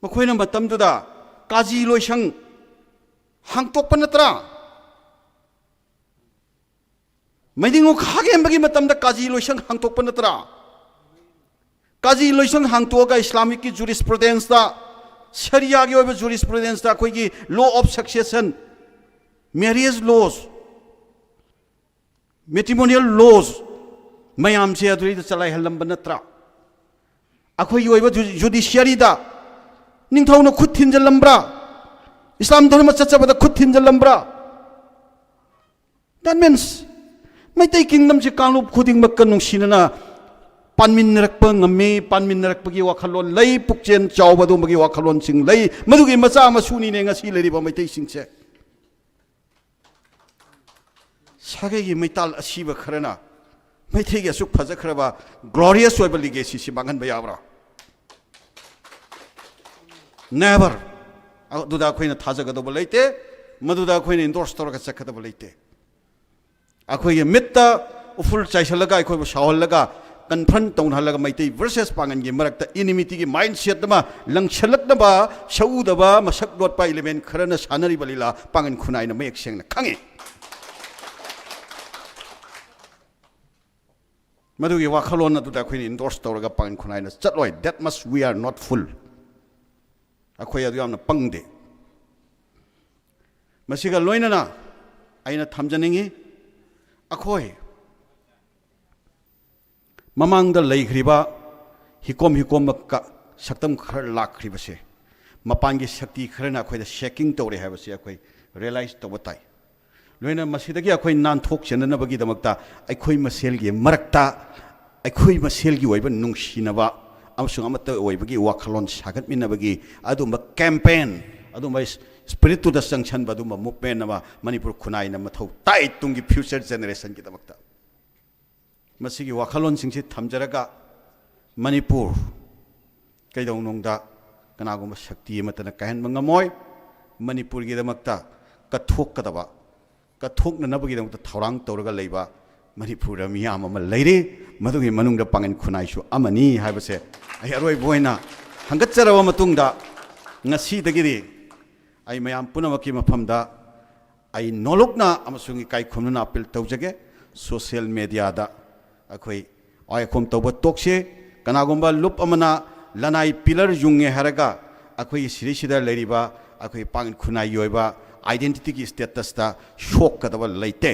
ꯃꯈꯣꯏꯅ ꯃꯇꯝꯗꯨꯗ ꯀꯥꯖꯤ ꯂꯣꯏꯁꯪ ꯍꯥꯡꯇꯣꯛꯄ ꯅꯠꯇ꯭ꯔꯥ? ꯃꯩꯗꯤꯡꯉꯨ ꯈꯥꯒꯦꯝꯕꯒꯤ ꯃꯇꯝꯗ ꯀꯥꯖꯤ ꯂꯣꯏꯁꯪ ꯍꯥꯡꯇꯣꯛꯄ ꯅꯠꯇ꯭ꯔꯥ? ꯀꯥꯖꯤ ꯂꯣꯏꯁꯪ ꯍꯥꯡꯇꯣꯛꯑꯒ ꯏꯁꯂꯥꯃꯤꯛꯀꯤ ꯖꯨꯔꯤꯁꯄ꯭ꯔꯨꯗꯦꯟꯁꯇ, ꯁꯔꯤꯌꯥꯒꯤ ꯑꯣꯏꯕ ꯖꯨꯔꯤꯁꯄ꯭ꯔꯨꯗꯦꯟꯁꯇ ꯑꯩꯈꯣꯏꯒꯤ law of succession, marriage laws, matrimonial laws ꯃꯌꯥꯝꯁꯦ ꯑꯗꯨꯗꯩꯗ ꯆꯂꯥꯏꯍꯜꯂꯝꯕ ꯅꯠꯇ꯭ꯔꯥ? ꯑꯩꯈꯣꯏꯒꯤ ꯑꯣꯏꯕ ꯖꯨ-, ꯖꯨꯗꯤꯁꯤꯌꯥꯔꯤꯗ ꯅꯤꯡꯊꯧꯅ ꯈꯨꯠ ꯊꯤꯟꯖꯤꯜꯂꯝꯕ꯭ꯔꯥ? ꯏꯁꯂꯥꯝ ꯙꯔꯃ ꯆꯠꯆꯕꯗ ꯈꯨꯠ ꯊꯤꯟꯖꯤꯜꯂꯝꯕ꯭ꯔꯥ? That means, ꯃꯩꯇꯩ ꯀꯤꯡꯗꯝꯁꯤ ꯀꯥꯡꯂꯨꯞ ꯈꯨꯗꯤꯡꯃꯛꯀ ꯅꯨꯡꯁꯤꯅꯅ ꯄꯥꯟꯃꯤꯟꯅꯔꯛꯄ ꯉꯝꯃꯤ, ꯄꯥꯟꯃꯤꯟꯅꯔꯛꯄꯒꯤ ꯋꯥꯈꯜꯂꯣꯟ ꯂꯩ, ꯄꯨꯛꯆꯦꯜ ꯆꯥꯎꯕ ꯑꯗꯨꯝꯕꯒꯤ ꯋꯥꯈꯜꯂꯣꯟꯁꯤꯡ ꯂꯩ꯫ ꯃꯗꯨꯒꯤ ꯃꯆꯥ ꯃꯁꯨꯅꯤꯅꯦ ꯉꯁꯤ ꯂꯩꯔꯤꯕ ꯃꯩꯇꯩꯁꯤꯡꯁꯦ꯫ ꯁꯥꯒꯩꯒꯤ ꯃꯩꯇꯥꯜ ꯑꯁꯤꯕ ꯈꯔꯅ ꯃꯩꯇꯩꯒꯤ ꯑꯁꯨꯛ ꯐꯖꯈ꯭ꯔꯕ glorious ꯑꯣꯏꯕ legacyꯁꯤ ꯃꯥꯡꯍꯟꯕ ꯌꯥꯕ꯭ꯔꯥ? Never. ꯑꯗꯨꯗ ꯑꯩꯈꯣꯏꯅ ꯊꯥꯖꯒꯗꯧꯕ ꯂꯩꯇꯦ, ꯃꯗꯨꯗ ꯑꯩꯈꯣꯏꯅ endorse ꯇꯧꯔꯒ ꯆꯠꯀꯗꯕ ꯂꯩꯇꯦ꯫ ꯑꯩꯈꯣꯏꯒꯤ ꯃꯤꯠꯇ ꯎꯐꯨꯜ ꯆꯥꯏꯁꯤꯜꯂꯒ, ꯑꯩꯈꯣꯏꯕꯨ ꯁꯥꯎꯍꯜꯂꯒ, confront ꯇꯧꯅꯍꯜꯂꯒ, ꯃꯩꯇꯩ versus ꯄꯥꯡꯒꯟꯒꯤ ꯃꯔꯛꯇ enmityꯒꯤ mindset ꯑꯃ ꯂꯪꯁꯤꯜꯂꯛꯅꯕ ꯁꯛꯎꯗꯕ, ꯃꯁꯛ ꯂꯣꯠꯄ element ꯈꯔꯅ ꯁꯥꯟꯅꯔꯤꯕ ꯂꯤꯂꯥ ꯄꯥꯡꯒꯟ ꯈꯨꯟꯅꯥꯏꯅ ꯃꯌꯦꯛ ꯁꯦꯡꯅ ꯈꯪꯉꯤ꯫ ꯃꯗꯨꯒꯤ ꯋꯥꯈꯜꯂꯣꯟ ꯑꯗꯨꯗ ꯑꯩꯈꯣꯏꯅ endorse ꯇꯧꯔꯒ ꯄꯥꯡꯒꯟ ꯈꯨꯟꯅꯥꯏꯅ ꯆꯠꯂꯣꯏ꯫ That much we are not fool. ꯑꯩꯈꯣꯏ ꯑꯗꯨ ꯌꯥꯝꯅ ꯄꯪꯗꯦ꯫ ꯃꯁꯤꯒ ꯂꯣꯏꯅꯅ ꯑꯩꯅ ꯊꯝꯖꯅꯤꯡꯉꯤ, ꯑꯩꯈꯣꯏ ꯃꯃꯥꯡꯗ ꯂꯩꯈ꯭ꯔꯤꯕ ꯍꯤꯀꯣꯝ ꯍꯤꯀꯣꯝꯕ ꯀ-, ꯁꯛꯇꯝ ꯈꯔ ꯂꯥꯛꯈ꯭ꯔꯤꯕꯁꯦ, ꯃꯄꯥꯟꯒꯤ ꯁꯛꯇꯤ ꯈꯔꯅ ꯑꯩꯈꯣꯏꯗ shaking ꯇꯧꯔꯦ ꯍꯥꯏꯕꯁꯤ ꯑꯩꯈꯣꯏ realize ꯇꯧꯕ ꯇꯥꯏ꯫ ꯂꯣꯏꯅ ꯃꯁꯤꯗꯒꯤ ꯑꯩꯈꯣꯏ ꯅꯥꯟꯊꯣꯛꯆꯅꯅꯕꯒꯤꯗꯃꯛꯇ ꯑꯩꯈꯣꯏ ꯃꯁꯦꯜꯒꯤ ꯃꯔꯛꯇ ꯑꯩꯈꯣꯏ ꯃꯁꯦꯜꯒꯤ ꯑꯣꯏꯕ ꯅꯨꯡꯁꯤꯅꯕ ꯑꯃꯁꯨꯡ ꯑꯃꯠꯇ ꯑꯣꯏꯕꯒꯤ ꯋꯥꯈꯜꯂꯣꯟ ꯁꯥꯒꯠꯃꯤꯟꯅꯕꯒꯤ ꯑꯗꯨꯝꯕ campaign, ꯑꯗꯨꯝꯕ spiritꯇꯨꯗ ꯆꯪꯁꯟꯕ ꯑꯗꯨꯝꯕ movement ꯑꯃ ꯃꯅꯤꯄꯨꯔ ꯈꯨꯟꯅꯥꯏꯅ ꯃꯊꯧ ꯇꯥꯏ ꯇꯨꯡꯒꯤ future generationꯒꯤꯗꯃꯛꯇ꯫ ꯃꯁꯤꯒꯤ ꯋꯥꯈꯜꯂꯣꯟꯁꯤꯡꯁꯤ ꯊꯝꯖꯔꯒ ꯃꯅꯤꯄꯨꯔ ꯀꯩꯗꯧꯅꯨꯡꯗ ꯀꯅꯥꯒꯨꯝꯕ ꯁꯛꯇꯤ ꯑꯃꯠꯇꯅ ꯀꯥꯏꯍꯟꯕ ꯉꯝꯃꯣꯏ꯫ ꯃꯅꯤꯄꯨꯔꯒꯤꯗꯃꯛꯇ ꯀꯠꯊꯣꯛꯀꯗꯕ, ꯀꯠꯊꯣꯛꯅꯅꯕꯒꯤꯗꯃꯛꯇ ꯊꯧꯔꯥꯡ ꯇꯧꯔꯒ ꯂꯩꯕ ꯃꯅꯤꯄꯨꯔꯗ ꯃꯤꯌꯥꯝ ꯑꯃ ꯂꯩꯔꯤ꯫ ꯃꯗꯨꯒꯤ ꯃꯅꯨꯡꯗ ꯄꯥꯡꯒꯟ ꯈꯨꯟꯅꯥꯏꯁꯨ ꯑꯃꯅꯤ ꯍꯥꯏꯕꯁꯦ ꯑꯩ ꯑꯔꯣꯏꯕ ꯑꯣꯏꯅ ꯍꯪꯒꯠꯆꯔꯕ ꯃꯇꯨꯡꯗ, ꯉꯁꯤꯗꯒꯤꯗꯤ ꯑꯩ ꯃꯌꯥꯝ ꯄꯨꯝꯅꯃꯛꯀꯤ ꯃꯐꯝꯗ ꯑꯩ ꯅꯣꯂꯨꯛꯅ ꯑꯃꯁꯨꯡ ꯏꯀꯥꯏ ꯈꯨꯝꯅꯅ appeal ꯇꯧꯖꯒꯦ꯫ Social mediaꯗ ꯑꯩꯈꯣꯏ ꯋꯥꯏꯈꯣꯝ ꯇꯧꯕ ꯇꯣꯛꯁꯤ꯫ ꯀꯅꯥꯒꯨꯝꯕ ꯂꯨꯞ ꯑꯃꯅ ꯂꯅꯥꯏ pillar ꯌꯨꯡꯉꯦ ꯍꯥꯏꯔꯒ ꯑꯩꯈꯣꯏꯒꯤ ꯁꯤꯔꯤꯁꯤꯗ ꯂꯩꯔꯤꯕ ꯑꯩꯈꯣꯏ ꯄꯥꯡꯒꯟ ꯈꯨꯟꯅꯥꯏꯒꯤ ꯑꯣꯏꯕ identityꯒꯤ statusꯇ ꯁꯣꯛꯀꯗꯕ ꯂꯩꯇꯦ꯫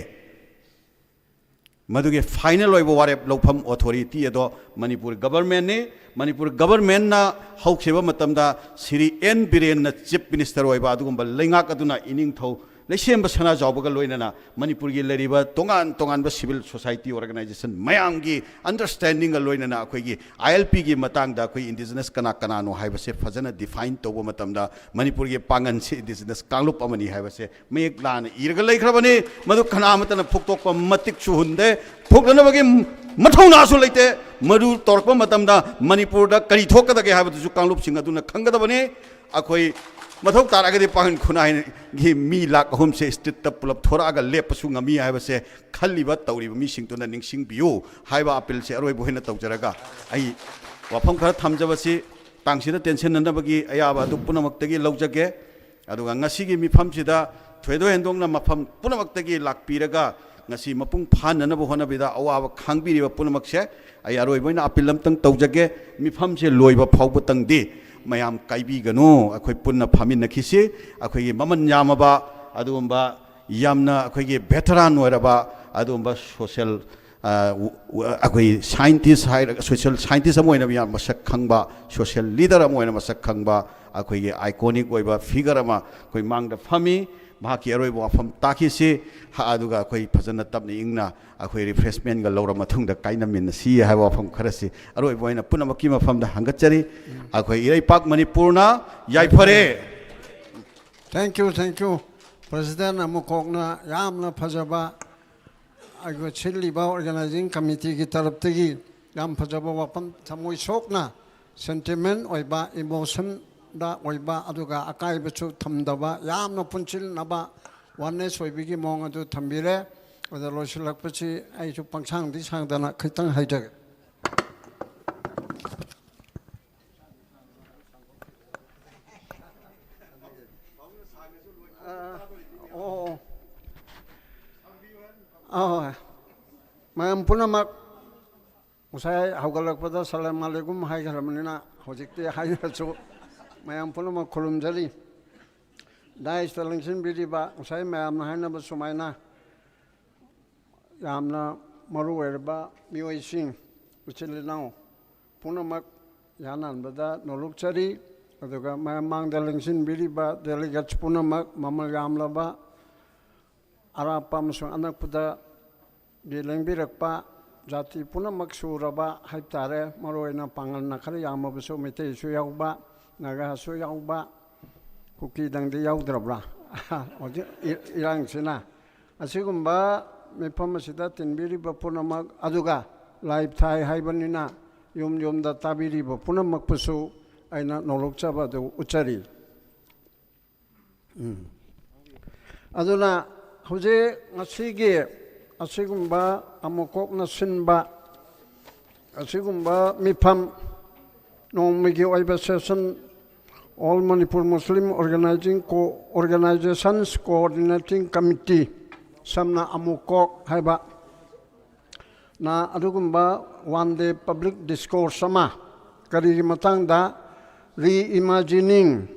ꯃꯗꯨꯒꯤ ꯐꯥꯏꯅꯦꯜ ꯑꯣꯏꯕ ꯋꯥꯔꯦꯞ ꯂꯧꯐꯝ ꯑꯣꯊꯣꯔꯤꯇꯤ ꯑꯗꯣ ꯃꯅꯤꯄꯨꯔ ꯒꯕꯔꯃꯦꯟꯅꯤ꯫ ꯃꯅꯤꯄꯨꯔ ꯒꯕꯔꯃꯦꯟꯅ ꯍꯧꯈꯤꯕ ꯃꯇꯝꯗ ꯁ꯭ꯔꯤ ꯑꯦꯟ ꯕꯤꯔꯦꯟꯅ ꯆꯤꯐ ꯃꯤꯅꯤꯁꯇꯔ ꯑꯣꯏꯕ ꯑꯗꯨꯒꯨꯝꯕ ꯂꯩꯉꯥꯛ ꯑꯗꯨꯅ ꯏꯅꯤꯡꯊꯧ ꯂꯩꯁꯦꯝꯕ ꯁꯅꯥꯖꯥꯎꯕꯒ ꯂꯣꯏꯅꯅ ꯃꯅꯤꯄꯨꯔꯒꯤ ꯂꯩꯔꯤꯕ ꯇꯣꯉꯥꯟ ꯇꯣꯉꯥꯟꯕ ꯁꯤꯚꯤꯜ ꯁꯣꯁꯥꯏꯇꯤ ꯑꯣꯔꯒꯅꯥꯏꯖꯦꯁꯟ ꯃꯌꯥꯝꯒꯤ ꯑꯟꯗꯔꯁ꯭ꯇꯦꯟꯗꯤꯡꯒ ꯂꯣꯏꯅꯅ ꯑꯩꯈꯣꯏꯒꯤ ꯑꯥꯏ ꯑꯦꯜ ꯄꯤꯒꯤ ꯃꯇꯥꯡꯗ ꯑꯩꯈꯣꯏ ꯏꯟꯗꯤꯖꯤꯅꯁ ꯀꯅꯥ ꯀꯅꯥꯅꯣ ꯍꯥꯏꯕꯁꯦ ꯐꯖꯅ ꯗꯤꯐꯥꯏꯟ ꯇꯧꯕ ꯃꯇꯝꯗ ꯃꯅꯤꯄꯨꯔꯒꯤ ꯄꯥꯡꯒꯜꯁꯤ ꯏꯟꯗꯤꯖꯤꯅꯁ ꯀꯥꯡꯂꯨꯞ ꯑꯃꯅꯤ ꯍꯥꯏꯕꯁꯦ ꯃꯌꯦꯛ ꯂꯥꯅ ꯏꯔꯒ ꯂꯩꯈ꯭ꯔꯕꯅꯤ꯫ ꯃꯗꯨ ꯀꯅꯥ ꯑꯃꯠꯇꯅ ꯐꯨꯛꯇꯣꯛꯄ ꯃꯇꯤꯛꯁꯨ ꯍꯨꯟꯗꯦ, ꯐꯨꯛꯅꯅꯕꯒꯤ ꯃꯊꯧꯅꯥꯁꯨ ꯂꯩꯇꯦ꯫ ꯃꯗꯨ ꯇꯧꯔꯛꯄ ꯃꯇꯝꯗ ꯃꯅꯤꯄꯨꯔꯗ ꯀꯔꯤ ꯊꯣꯛꯀꯗꯒꯦ ꯍꯥꯏꯕꯗꯨꯁꯨ ꯀꯥꯡꯂꯨꯞꯁꯤꯡ ꯑꯗꯨꯅ ꯈꯪꯒꯗꯕꯅꯤ꯫ ꯑꯩꯈꯣꯏ ꯃꯊꯧ ꯇꯥꯔꯒꯗꯤ ꯄꯥꯡꯒꯟ ꯈꯨꯟꯅꯥꯏꯒꯤ ꯃꯤ ꯂꯥꯈ ꯑꯍꯨꯝꯁꯦ ꯁ꯭ꯇ꯭ꯔꯤꯠꯇ ꯄꯨꯂꯞ ꯊꯣꯔꯛꯑꯒ ꯂꯦꯞꯄꯁꯨ ꯉꯝꯃꯤ ꯍꯥꯏꯕꯁꯦ ꯈꯜꯂꯤꯕ ꯇꯧꯔꯤꯕ ꯃꯤꯁꯤꯡꯗꯨꯅ ꯅꯤꯡꯁꯤꯡꯕꯤꯌꯨ ꯍꯥꯏꯕ ꯑꯄꯤꯜꯁꯦ ꯑꯔꯣꯏꯕ ꯑꯣꯏꯅ ꯇꯧꯖꯔꯒ ꯑꯩ ꯋꯥꯐꯝ ꯈꯔ ꯊꯝꯖꯕꯁꯤ ꯇꯥꯡꯁꯤꯗ ꯇꯦꯟꯁꯤꯟꯅꯅꯕꯒꯤ ꯑꯌꯥꯕ ꯑꯗꯨ ꯄꯨꯝꯅꯃꯛꯇꯒꯤ ꯂꯧꯖꯒꯦ꯫ ꯑꯗꯨꯒ ꯉꯁꯤꯒꯤ ꯃꯤꯐꯝꯁꯤꯗ ꯊꯣꯏꯗꯣꯛ ꯍꯦꯟꯗꯣꯛꯅ ꯃꯐꯝ ꯄꯨꯝꯅꯃꯛꯇꯒꯤ ꯂꯥꯛꯄꯤꯔꯒ ꯉꯁꯤ ꯃꯄꯨꯡ ꯐꯥꯅꯅꯕ ꯍꯣꯠꯅꯕꯗ ꯑꯋꯥꯕ ꯈꯥꯡꯕꯤꯔꯤꯕ ꯄꯨꯝꯅꯃꯛꯁꯦ ꯑꯩ ꯑꯔꯣꯏꯕ ꯑꯣꯏꯅ ꯑꯄꯤꯜ ꯑꯃꯇꯪ ꯇꯧꯖꯒꯦ꯫ ꯃꯤꯐꯝꯁꯦ ꯂꯣꯏꯕ ꯐꯥꯎꯕꯇꯪꯗꯤ ꯃꯌꯥꯝ ꯀꯥꯏꯕꯤꯒꯅꯨ꯫ ꯑꯩꯈꯣꯏ ꯄꯨꯟꯅ ꯐꯝꯃꯤꯟꯅꯈꯤꯁꯤ꯫ ꯑꯩꯈꯣꯏꯒꯤ ꯃꯃꯜ ꯌꯥꯝꯃꯕ ꯑꯗꯨꯒꯨꯝꯕ ꯌꯥꯝꯅ ꯑꯩꯈꯣꯏꯒꯤ ꯚꯦꯇꯔꯥꯟ ꯑꯣꯏꯔꯕ ꯑꯗꯨꯒꯨꯝꯕ ꯁꯣꯁꯤꯌꯦꯜ ꯑꯩꯈꯣꯏ ꯁꯥꯏꯟꯇꯤꯁ ꯍꯥꯏꯔꯒ ꯁꯣꯁꯤꯌꯦꯜ ꯁꯥꯏꯟꯇꯤꯁ ꯑꯃ ꯑꯣꯏꯅ ꯌꯥꯝ ꯃꯁꯛ ꯈꯪꯕ, ꯁꯣꯁꯤꯌꯦꯜ ꯂꯤꯗꯔ ꯑꯃ ꯑꯣꯏꯅ ꯃꯁꯛ ꯈꯪꯕ, ꯑꯩꯈꯣꯏꯒꯤ ꯑꯥꯏꯀꯣꯅꯤꯛ ꯑꯣꯏꯕ ꯐꯤꯒꯔ ꯑꯃ ꯑꯩꯈꯣꯏ ꯃꯥꯡꯗ ꯐꯝꯃꯤ꯫ ꯃꯍꯥꯛꯀꯤ ꯑꯔꯣꯏꯕ ꯋꯥꯐꯝ ꯇꯥꯈꯤꯁꯤ꯫ ꯍ-, ꯑꯗꯨꯒ ꯑꯩꯈꯣꯏ ꯐꯖꯅ ꯇꯞꯅ ꯏꯪꯅ ꯑꯩꯈꯣꯏ ꯔꯤꯐ꯭ꯔꯦꯁꯃꯦꯟꯒ ꯂꯧꯔ ꯃꯇꯨꯡꯗ ꯀꯥꯏꯅꯃꯤꯟꯅꯁꯤ ꯍꯥꯏꯕ ꯋꯥꯐꯝ ꯈꯔꯁꯤ ꯑꯔꯣꯏꯕ ꯑꯣꯏꯅ ꯄꯨꯝꯅꯃꯛꯀꯤ ꯃꯐꯝꯗ ꯍꯪꯒꯠꯆꯔꯤ꯫ ꯑꯩꯈꯣꯏ ꯏꯔꯩꯄꯥꯛ ꯃꯅꯤꯄꯨꯔꯅ ꯌꯥꯏꯐꯔꯦ꯫ Thank you, thank you꯫ President ꯑꯃꯨꯛ ꯀꯣꯛꯅ ꯌꯥꯝꯅ ꯐꯖꯕ ꯑꯩꯈꯣꯏ ꯁꯤꯜꯂꯤꯕ ꯑꯣꯔꯒꯅꯥꯏꯖꯤꯡ ꯀꯃꯤꯇꯤꯒꯤ ꯇꯔꯞꯇꯒꯤ ꯌꯥꯝ ꯐꯖꯕ ꯋꯥꯐꯝ, ꯊꯃꯣꯏ ꯁꯣꯛꯅ ꯁꯦꯟꯇꯤꯃꯦꯟ ꯑꯣꯏꯕ, ꯏꯃꯣꯁꯟꯗ ꯑꯣꯏꯕ, ꯑꯗꯨꯒ ꯑꯀꯥꯏꯕꯁꯨ ꯊꯝꯗꯕ, ꯌꯥꯝꯅ ꯄꯨꯟꯁꯤꯟꯅꯕ ꯋꯥꯟꯅꯦꯁ ꯑꯣꯏꯕꯒꯤ ꯃꯑꯣꯡ ꯑꯗꯨ ꯊꯝꯕꯤꯔꯦ꯫ ꯑꯗ ꯂꯣꯏꯁꯤꯜꯂꯛꯄꯁꯤ ꯑꯩꯁꯨ ꯄꯪꯁꯥꯡꯗꯤ ꯁꯥꯡꯗꯅ ꯈꯤꯇꯪ ꯍꯥꯏꯖꯒꯦ꯫ ꯑ, ꯑꯣ, ꯑꯣ꯫ ꯑ, ꯍꯣꯏ꯫ ꯃꯌꯥꯝ ꯄꯨꯝꯅꯃꯛ ꯉꯁꯥꯏ ꯍꯧꯒꯠꯂꯛꯄꯗ ꯁꯂꯥꯝ ꯑꯂꯩꯀꯨꯝ ꯍꯥꯏꯈ꯭ꯔꯕꯅꯤꯅ ꯍꯧꯖꯤꯛꯇꯤ ꯍꯥꯏꯗ꯭ꯔꯁꯨ ꯃꯌꯥꯝ ꯄꯨꯝꯅꯃꯛ ꯈꯨꯔꯨꯝꯖꯔꯤ꯫ ꯗꯥꯏꯁꯇ ꯂꯦꯡꯁꯤꯟꯕꯤꯔꯤꯕ ꯉꯁꯥꯏ ꯃꯌꯥꯝꯅ ꯍꯥꯏꯅꯕ ꯁꯨꯃꯥꯏꯅ ꯌꯥꯝꯅ ꯃꯔꯨ ꯑꯣꯏꯔꯕ ꯃꯤꯑꯣꯏꯁꯤꯡ, ꯏꯆꯤꯜ ꯏꯅꯥꯎ ꯄꯨꯝꯅꯃꯛ ꯌꯥꯅꯍꯟꯕꯗ ꯅꯣꯂꯨꯛꯆꯔꯤ꯫ ꯑꯗꯨꯒ ꯃꯌꯥꯝ ꯃꯥꯡꯗ ꯂꯦꯡꯁꯤꯟꯕꯤꯔꯤꯕ delegates ꯄꯨꯝꯅꯃꯛ, ꯃꯃꯜ ꯌꯥꯝꯂꯕ ꯑꯔꯥꯞꯄ ꯑꯃꯁꯨꯡ ꯑꯅꯛꯄꯗꯒꯤ ꯂꯦꯡꯕꯤꯔꯛꯄ ꯖꯥꯇꯤ ꯄꯨꯝꯅꯃꯛ ꯁꯨꯔꯕ ꯍꯥꯏꯕ ꯇꯥꯔꯦ, ꯃꯔꯨꯑꯣꯏꯅ ꯄꯥꯡꯒꯜꯅ ꯈꯔ ꯌꯥꯝꯃꯕꯁꯨ ꯃꯩꯇꯩꯁꯨ ꯌꯥꯎꯕ, ꯅꯥꯒꯥꯁꯨ ꯌꯥꯎꯕ, ꯀꯨꯀꯤꯗꯪꯗꯤ ꯌꯥꯎꯗ꯭ꯔꯕ꯭ꯔꯥ? ꯍꯧꯖꯤꯛ ꯏ-, ꯏꯔꯥꯡꯁꯤꯅ꯫ ꯑꯁꯤꯒꯨꯝꯕ ꯃꯤꯐꯝ ꯑꯁꯤꯗ ꯇꯤꯟꯕꯤꯔꯤꯕ ꯄꯨꯝꯅꯃꯛ, ꯑꯗꯨꯒ live ꯊꯥꯏ ꯍꯥꯏꯕꯅꯤꯅ ꯌꯨꯝ ꯌꯨꯝꯗ ꯇꯥꯕꯤꯔꯤꯕ ꯄꯨꯝꯅꯃꯛꯄꯨꯁꯨ ꯑꯩꯅ ꯅꯣꯂꯨꯛꯆꯕ ꯑꯗꯨ ꯎꯠꯆꯔꯤ꯫ ꯎꯝ꯫ ꯑꯗꯨꯅ ꯍꯧꯖꯤꯛ ꯉꯁꯤꯒꯤ ꯑꯁꯤꯒꯨꯝꯕ ꯑꯃꯨꯛ ꯀꯣꯛꯅ ꯁꯤꯟꯕ ꯑꯁꯤꯒꯨꯝꯕ ꯃꯤꯐꯝ, ꯅꯣꯡꯃꯒꯤ ꯑꯣꯏꯕ session, All Manipur Muslim Organizing Co-, Organizations Coordinating Committee, ꯁꯝꯅ ꯑꯃꯨꯛ ꯀꯣꯛ ꯍꯥꯏꯕ, ꯅ ꯑꯗꯨꯒꯨꯝꯕ one day public discourse ꯑꯃ, ꯀꯔꯤꯒꯤ ꯃꯇꯥꯡꯗ? Reimagining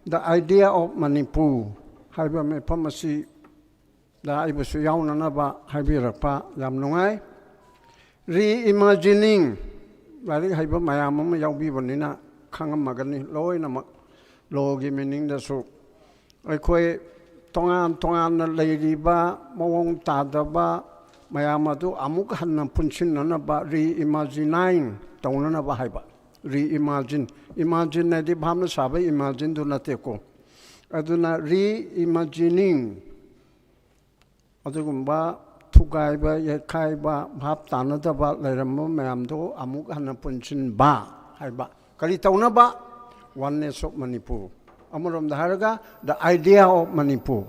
the Idea of Manipur ꯍꯥꯏꯕ ꯃꯤꯐꯝ ꯑꯁꯤꯗ ꯑꯩꯕꯨꯁꯨ ꯌꯥꯎꯅꯅꯕ ꯍꯥꯏꯕꯤꯔꯛꯄ ꯌꯥꯝ ꯅꯨꯡꯉꯥꯏ꯫ Reimagining, ꯂꯥꯏꯔꯤꯛ ꯍꯩꯕ ꯃꯌꯥꯝ ꯑꯃ ꯌꯥꯎꯕꯤꯕꯅꯤꯅ ꯈꯪꯉꯝꯃꯒꯅꯤ ꯂꯣꯏꯅꯃꯛ, ꯂꯣꯒꯤ meaningꯗꯁꯨ꯫ ꯑꯩꯈꯣꯏ ꯇꯣꯉꯥꯟ ꯇꯣꯉꯥꯟꯅ ꯂꯩꯔꯤꯕ ꯃꯑꯣꯡ ꯇꯥꯗꯕ ꯃꯌꯥꯝ ꯑꯗꯨ ꯑꯃꯨꯛ ꯍꯟꯅ ꯄꯨꯟꯁꯤꯟꯅꯅꯕ, reimagining ꯇꯧꯅꯅꯕ ꯍꯥꯏꯕ꯫ Reimagine, imagine ꯍꯥꯏꯗꯤ ꯚꯥꯞꯅ ꯁꯥꯕ imagineꯗꯨ ꯅꯠꯇꯦꯀꯣ꯫ ꯑꯗꯨꯅ reimagining, ꯑꯗꯨꯒꯨꯝꯕ ꯊꯨꯒꯥꯏꯕ, ꯌꯩꯈꯥꯏꯕ, ꯚꯥꯞ ꯇꯥꯅꯗꯕ ꯂꯩꯔꯝꯕ ꯃꯌꯥꯝꯗꯨ ꯑꯃꯨꯛ ꯍꯟꯅ ꯄꯨꯟꯁꯤꯟꯕ ꯍꯥꯏꯕ꯫ ꯀꯔꯤ ꯇꯧꯅꯕ? Oneness of Manipur꯫ ꯑꯃꯔꯣꯝꯗ ꯍꯥꯏꯔꯒ, the idea of Manipur꯫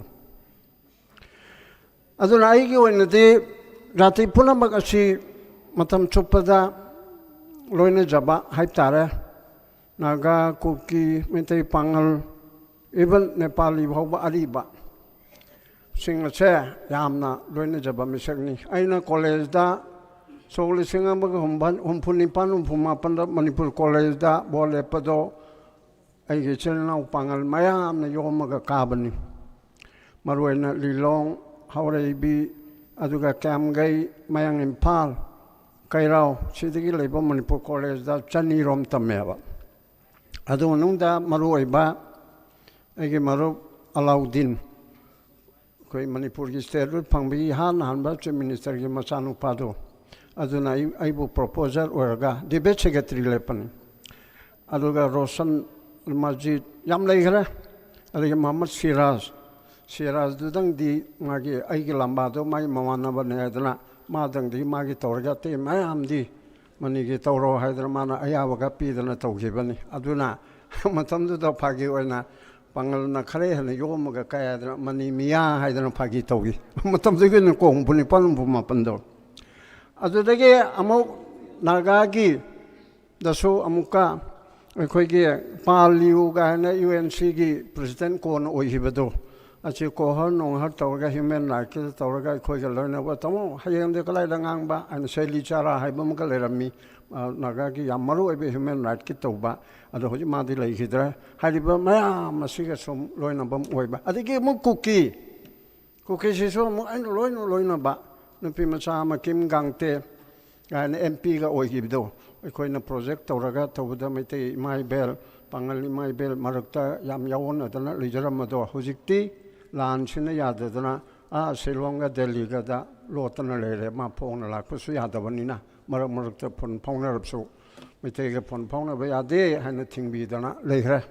ꯑꯗꯨꯅ ꯑꯩꯒꯤ ꯑꯣꯏꯅꯗꯤ ꯖꯥꯇꯤ ꯄꯨꯝꯅꯃꯛ ꯑꯁꯤ ꯃꯇꯝ ꯆꯨꯞꯄꯗ ꯂꯣꯏꯅꯖꯕ ꯍꯥꯏꯕ ꯇꯥꯔꯦ꯫ ꯅꯥꯒꯥ, ꯀꯨꯀꯤ, ꯃꯩꯇꯩ, ꯄꯥꯉꯜ, even ꯅꯦꯄꯥꯂꯤ ꯐꯥꯎꯕ ꯑꯔꯤꯕ ꯁꯤꯡ ꯑꯁꯦ ꯌꯥꯝꯅ ꯂꯣꯏꯅꯖꯕ ꯃꯤꯁꯛꯅꯤ꯫ ꯑꯩꯅ collegeꯗ ꯁꯣꯛ ꯂꯤꯁꯤꯡ ꯑꯃꯒ ꯍꯨꯝꯐꯨ ꯅꯤꯄꯥꯟ ꯍꯨꯝꯐꯨ ꯃꯥꯄꯟꯗ ꯃꯅꯤꯄꯨꯔ collegeꯗ ꯚꯣꯠ ꯂꯦꯞꯄꯗꯣ ꯑꯩꯒꯤ ꯏꯆꯤꯜ ꯏꯅꯥꯎ ꯄꯥꯉꯜ ꯃꯌꯥꯝꯅ ꯌꯣꯝꯃꯒ ꯀꯥꯕꯅꯤ꯫ ꯃꯔꯨꯑꯣꯏꯅ ꯂꯤꯂꯣꯡ, ꯍꯥꯎꯔꯩꯕꯤ, ꯑꯗꯨꯒ ꯀꯌꯥꯝꯒꯩ, ꯃꯌꯥꯡ ꯏꯝꯐꯥꯜ, ꯀꯩꯔꯥꯎ, ꯁꯤꯗꯒꯤ ꯂꯩꯕ ꯃꯅꯤꯄꯨꯔ ꯀꯣꯂꯦꯖꯇ ꯆꯅꯤꯔꯣꯝ ꯇꯝꯃꯦꯕ꯫ ꯑꯗꯨ ꯃꯅꯨꯡꯗ ꯃꯔꯨꯑꯣꯏꯕ ꯑꯩꯒꯤ ꯃꯔꯨꯞ ꯑꯂꯥꯎꯗꯤꯟ, ꯑꯩꯈꯣꯏ ꯃꯅꯤꯄꯨꯔꯒꯤ ꯁ꯭ꯇꯦꯠꯍꯨꯗ ꯐꯪꯕꯒꯤ ꯏꯍꯥꯟ ꯍꯥꯟꯕ ꯆꯤꯐ ꯃꯤꯅꯤꯁꯇꯔꯒꯤ ꯃꯆꯥꯅꯨꯄꯥꯗꯣ, ꯑꯗꯨꯅ ꯑꯩ, ꯑꯩꯕꯨ ꯄ꯭ꯔꯣꯄꯣꯖꯔ ꯑꯣꯏꯔꯒ ꯗꯤꯕꯦꯠ ꯁꯦꯀ꯭ꯔꯦꯇꯔꯤ ꯂꯦꯞꯄꯅꯤ꯫ ꯑꯗꯨꯒ ꯔꯣꯁꯟ ꯃꯖꯤꯗ, ꯌꯥꯝ ꯂꯩꯈ꯭ꯔꯦ꯫ ꯑꯗꯒꯤ ꯃꯣꯍꯝꯃꯗ ꯁꯤꯔꯥꯖ, ꯁꯤꯔꯥꯖꯗꯨꯗꯪꯗꯤ ꯃꯥꯒꯤ, ꯑꯩꯒꯤ ꯂꯝꯕꯥꯗꯣ ꯃꯥꯒꯤ ꯃꯃꯥꯟꯅꯕꯅꯦ ꯍꯥꯏꯗꯅ ꯃꯥꯗꯪꯗꯤ ꯃꯥꯒꯤ ꯇꯧꯔꯒ ꯑꯇꯩ ꯃꯌꯥꯝꯗꯤ ꯃꯅꯤꯒꯤ ꯇꯧꯔꯣ ꯍꯥꯏꯗꯅ ꯃꯥꯅ ꯑꯌꯥꯕꯒ ꯄꯤꯗꯅ ꯇꯧꯈꯤꯕꯅꯤ꯫ ꯑꯗꯨꯅ ꯃꯇꯝꯗꯨꯗ ꯐꯥꯒꯤ ꯑꯣꯏꯅ ꯄꯥꯡꯒꯜꯅ ꯈꯔ ꯍꯦꯟꯅ ꯌꯣꯝꯃꯒ ꯀꯥꯏ ꯍꯥꯏꯗꯅ ꯃꯅꯤ ꯃꯤꯌꯥ ꯍꯥꯏꯗꯅ ꯐꯥꯒꯤ ꯇꯧꯈꯤ꯫ ꯃꯇꯝꯗꯨꯒꯤ ꯑꯣꯏꯅ ꯀꯣꯡ ꯄꯨꯡ ꯅꯤꯄꯥꯟ ꯍꯨꯝꯐꯨ ꯃꯥꯄꯟꯗꯣ꯫ ꯑꯗꯨꯗꯒꯤ ꯑꯃꯨꯛ ꯅꯥꯒꯥꯒꯤ ꯗꯁꯨ ꯑꯃꯨꯛꯀ ꯑꯩꯈꯣꯏꯒꯤ ꯄꯥ ꯂꯤꯌꯨ ꯀꯥꯏꯅ ꯌꯨ ꯑꯦꯟ ꯁꯤꯒꯤ ꯄ꯭ꯔꯦꯁꯤꯗꯦꯟꯠ ꯀꯣꯟꯅ ꯑꯣꯏꯈꯤꯕꯗꯣ, ꯑꯁꯤ ꯀꯣꯍꯔ ꯅꯣꯡꯍꯔ ꯇꯧꯔꯒ ꯍ꯭ꯌꯨꯃꯦꯟ ꯔꯥꯏꯠꯀꯤꯗ ꯇꯧꯔꯒ ꯑꯩꯈꯣꯏꯒ ꯂꯣꯏꯅꯕ, "ꯇꯥꯃꯣ, ꯍꯌꯦꯡꯗꯤ ꯀꯗꯥꯏꯗ ꯉꯥꯡꯕ?" ꯍꯥꯏꯅ ꯁꯦꯂꯤ ꯆꯥꯔꯥ ꯍꯥꯏꯕ ꯑꯃꯒ ꯂꯩꯔꯝꯃꯤ, ꯑ, ꯅꯥꯒꯥꯒꯤ ꯌꯥꯝ ꯃꯔꯨ ꯑꯣꯏꯕ ꯍ꯭ꯌꯨꯃꯦꯟ ꯔꯥꯏꯠꯀꯤ ꯇꯧꯕ꯫ ꯑꯗꯣ ꯍꯧꯖꯤꯛ ꯃꯥꯗꯤ ꯂꯩꯈꯤꯗ꯭ꯔꯦ꯫ ꯍꯥꯏꯔꯤꯕ ꯃꯌꯥꯝ ꯑꯁꯤꯒ ꯁꯨꯝ ꯂꯣꯏꯅꯕ ꯑꯣꯏꯕ꯫ ꯑꯗꯒꯤ ꯑꯃꯨꯛ ꯀꯨꯀꯤ, ꯀꯨꯀꯤꯁꯤꯁꯨ ꯑꯃꯨꯛ ꯑꯩꯅ ꯂꯣꯏꯅ ꯂꯣꯏꯅꯕ ꯅꯨꯄꯤ ꯃꯆꯥ ꯑꯃ ꯀꯤꯝ ꯒꯥꯡꯇꯦ ꯀꯥꯏꯅ ꯑꯦꯝ ꯄꯤꯒ ꯑꯣꯏꯈꯤꯕꯗꯣ, ꯑꯩꯈꯣꯏꯅ ꯄ꯭ꯔꯣꯖꯦꯛ ꯇꯧꯔꯒ ꯇꯧꯕꯗ ꯃꯩꯇꯩ ꯏꯃꯥ ꯏꯕꯦꯜ, ꯄꯥꯉꯜ ꯏꯃꯥ ꯏꯕꯦꯜ ꯃꯔꯛꯇ ꯌꯥꯝ ꯌꯥꯑꯣꯟꯅꯗꯅ ꯂꯩꯖꯔꯝꯕꯗꯣ, ꯍꯧꯖꯤꯛꯇꯤ ꯂꯥꯟꯁꯤꯅ ꯌꯥꯗꯗꯅ ꯑꯥ ꯁꯤꯂꯣꯡꯒ ꯗꯦꯜꯂꯤꯒꯗ ꯂꯣꯠꯇꯅ ꯂꯩꯔꯦ꯫ ꯃꯥ ꯐꯣꯡꯅ ꯂꯥꯛꯄꯁꯨ ꯌꯥꯗꯕꯅꯤꯅ, ꯃꯔꯛ ꯃꯔꯛꯇ ꯐꯣꯟ ꯐꯥꯎꯅꯔꯕꯁꯨ ꯃꯩꯇꯩꯒ ꯐꯣꯟ ꯐꯥꯎꯅꯕ ꯌꯥꯗꯦ ꯍꯥꯏꯅ ꯊꯤꯡꯕꯤꯗꯅ ꯂꯩꯈ꯭ꯔꯦ꯫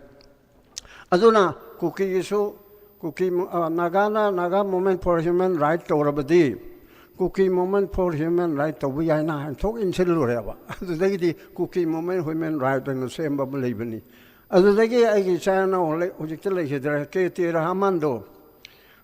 ꯑꯗꯨꯅ ꯀꯨꯀꯤꯒꯤꯁꯨ, ꯀꯨꯀꯤ, ꯑ, ꯅꯥꯒꯥꯅ Naga Movement for Human Right ꯇꯧꯔꯕꯗꯤ ꯀꯨꯀꯤ Movement for Human Right ꯇꯧꯕ ꯌꯥꯏꯅ ꯍꯥꯏꯅ ꯊꯣꯛ ꯏꯟꯁꯤꯜꯂꯨꯔꯦꯕ꯫ ꯑꯗꯨꯗꯒꯤꯗꯤ ꯀꯨꯀꯤ Movement Human Right ꯑꯣꯏꯅ ꯁꯦꯝꯕ ꯑꯃ ꯂꯩꯕꯅꯤ꯫ ꯑꯗꯨꯗꯒꯤ ꯑꯩꯒꯤ ꯏꯆꯥ ꯏꯅꯥꯎ ꯂꯩ-, ꯍꯧꯖꯤꯛꯇꯤ ꯂꯩꯈꯤꯗ꯭ꯔꯦ, ꯀꯦ ꯇꯤ ꯔꯍꯃꯟꯗꯣ,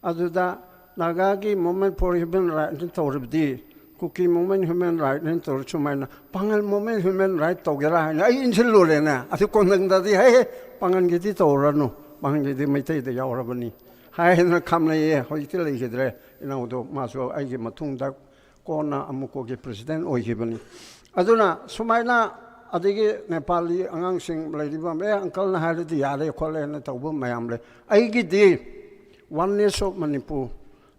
ꯑꯗꯨꯗ ꯅꯥꯒꯥꯒꯤ Movement for Human Right ꯇꯧꯔꯕꯗꯤ ꯀꯨꯀꯤ Movement Human Right ꯍꯥꯏꯅ ꯇꯧꯔ ꯁꯨꯃꯥꯏꯅ ꯄꯥꯉꯜ Movement Human Right ꯇꯧꯒꯦꯔꯥ ꯍꯥꯏꯅ ꯑꯩ ꯏꯟꯁꯤꯜꯂꯨꯔꯦꯅꯦ꯫ ꯑꯗꯨ ꯀꯣꯟꯊꯪꯗꯗꯤ, "ꯍꯦ, ꯍꯦ, ꯄꯥꯉꯜꯒꯤꯗꯤ ꯇꯧꯔꯅꯨ, ꯄꯥꯉꯜꯒꯤꯗꯤ ꯃꯩꯇꯩꯗ ꯌꯥꯎꯔꯕꯅꯤ" ꯍꯥꯏꯗꯅ ꯈꯥꯝꯅꯩꯌꯦ꯫ ꯍꯧꯖꯤꯛꯇꯤ ꯂꯩꯈꯤꯗ꯭ꯔꯦ꯫ ꯏꯅꯥꯎꯗꯣ ꯃꯥꯁꯨ ꯑꯩꯒꯤ ꯃꯇꯨꯡꯗ ꯀꯣꯟꯅ ꯑꯃꯨꯛꯀꯣꯒꯤ ꯄ꯭ꯔꯦꯁꯤꯗꯦꯟꯠ ꯑꯣꯏꯈꯤꯕꯅꯤ꯫ ꯑꯗꯨꯅ ꯁꯨꯃꯥꯏꯅ ꯑꯗꯒꯤ ꯅꯦꯄꯥꯂꯤ ꯑꯉꯥꯡꯁꯤꯡ ꯂꯩꯔꯤꯕ, "ꯑꯦ, ꯑꯪꯀꯜꯅ ꯍꯥꯏꯔꯗꯤ ꯌꯥꯔꯦ ꯈꯣꯠꯂꯦꯅ" ꯇꯧꯕ ꯃꯌꯥꯝ ꯂꯩ꯫ ꯑꯩꯒꯤꯗꯤ Oneness of Manipur,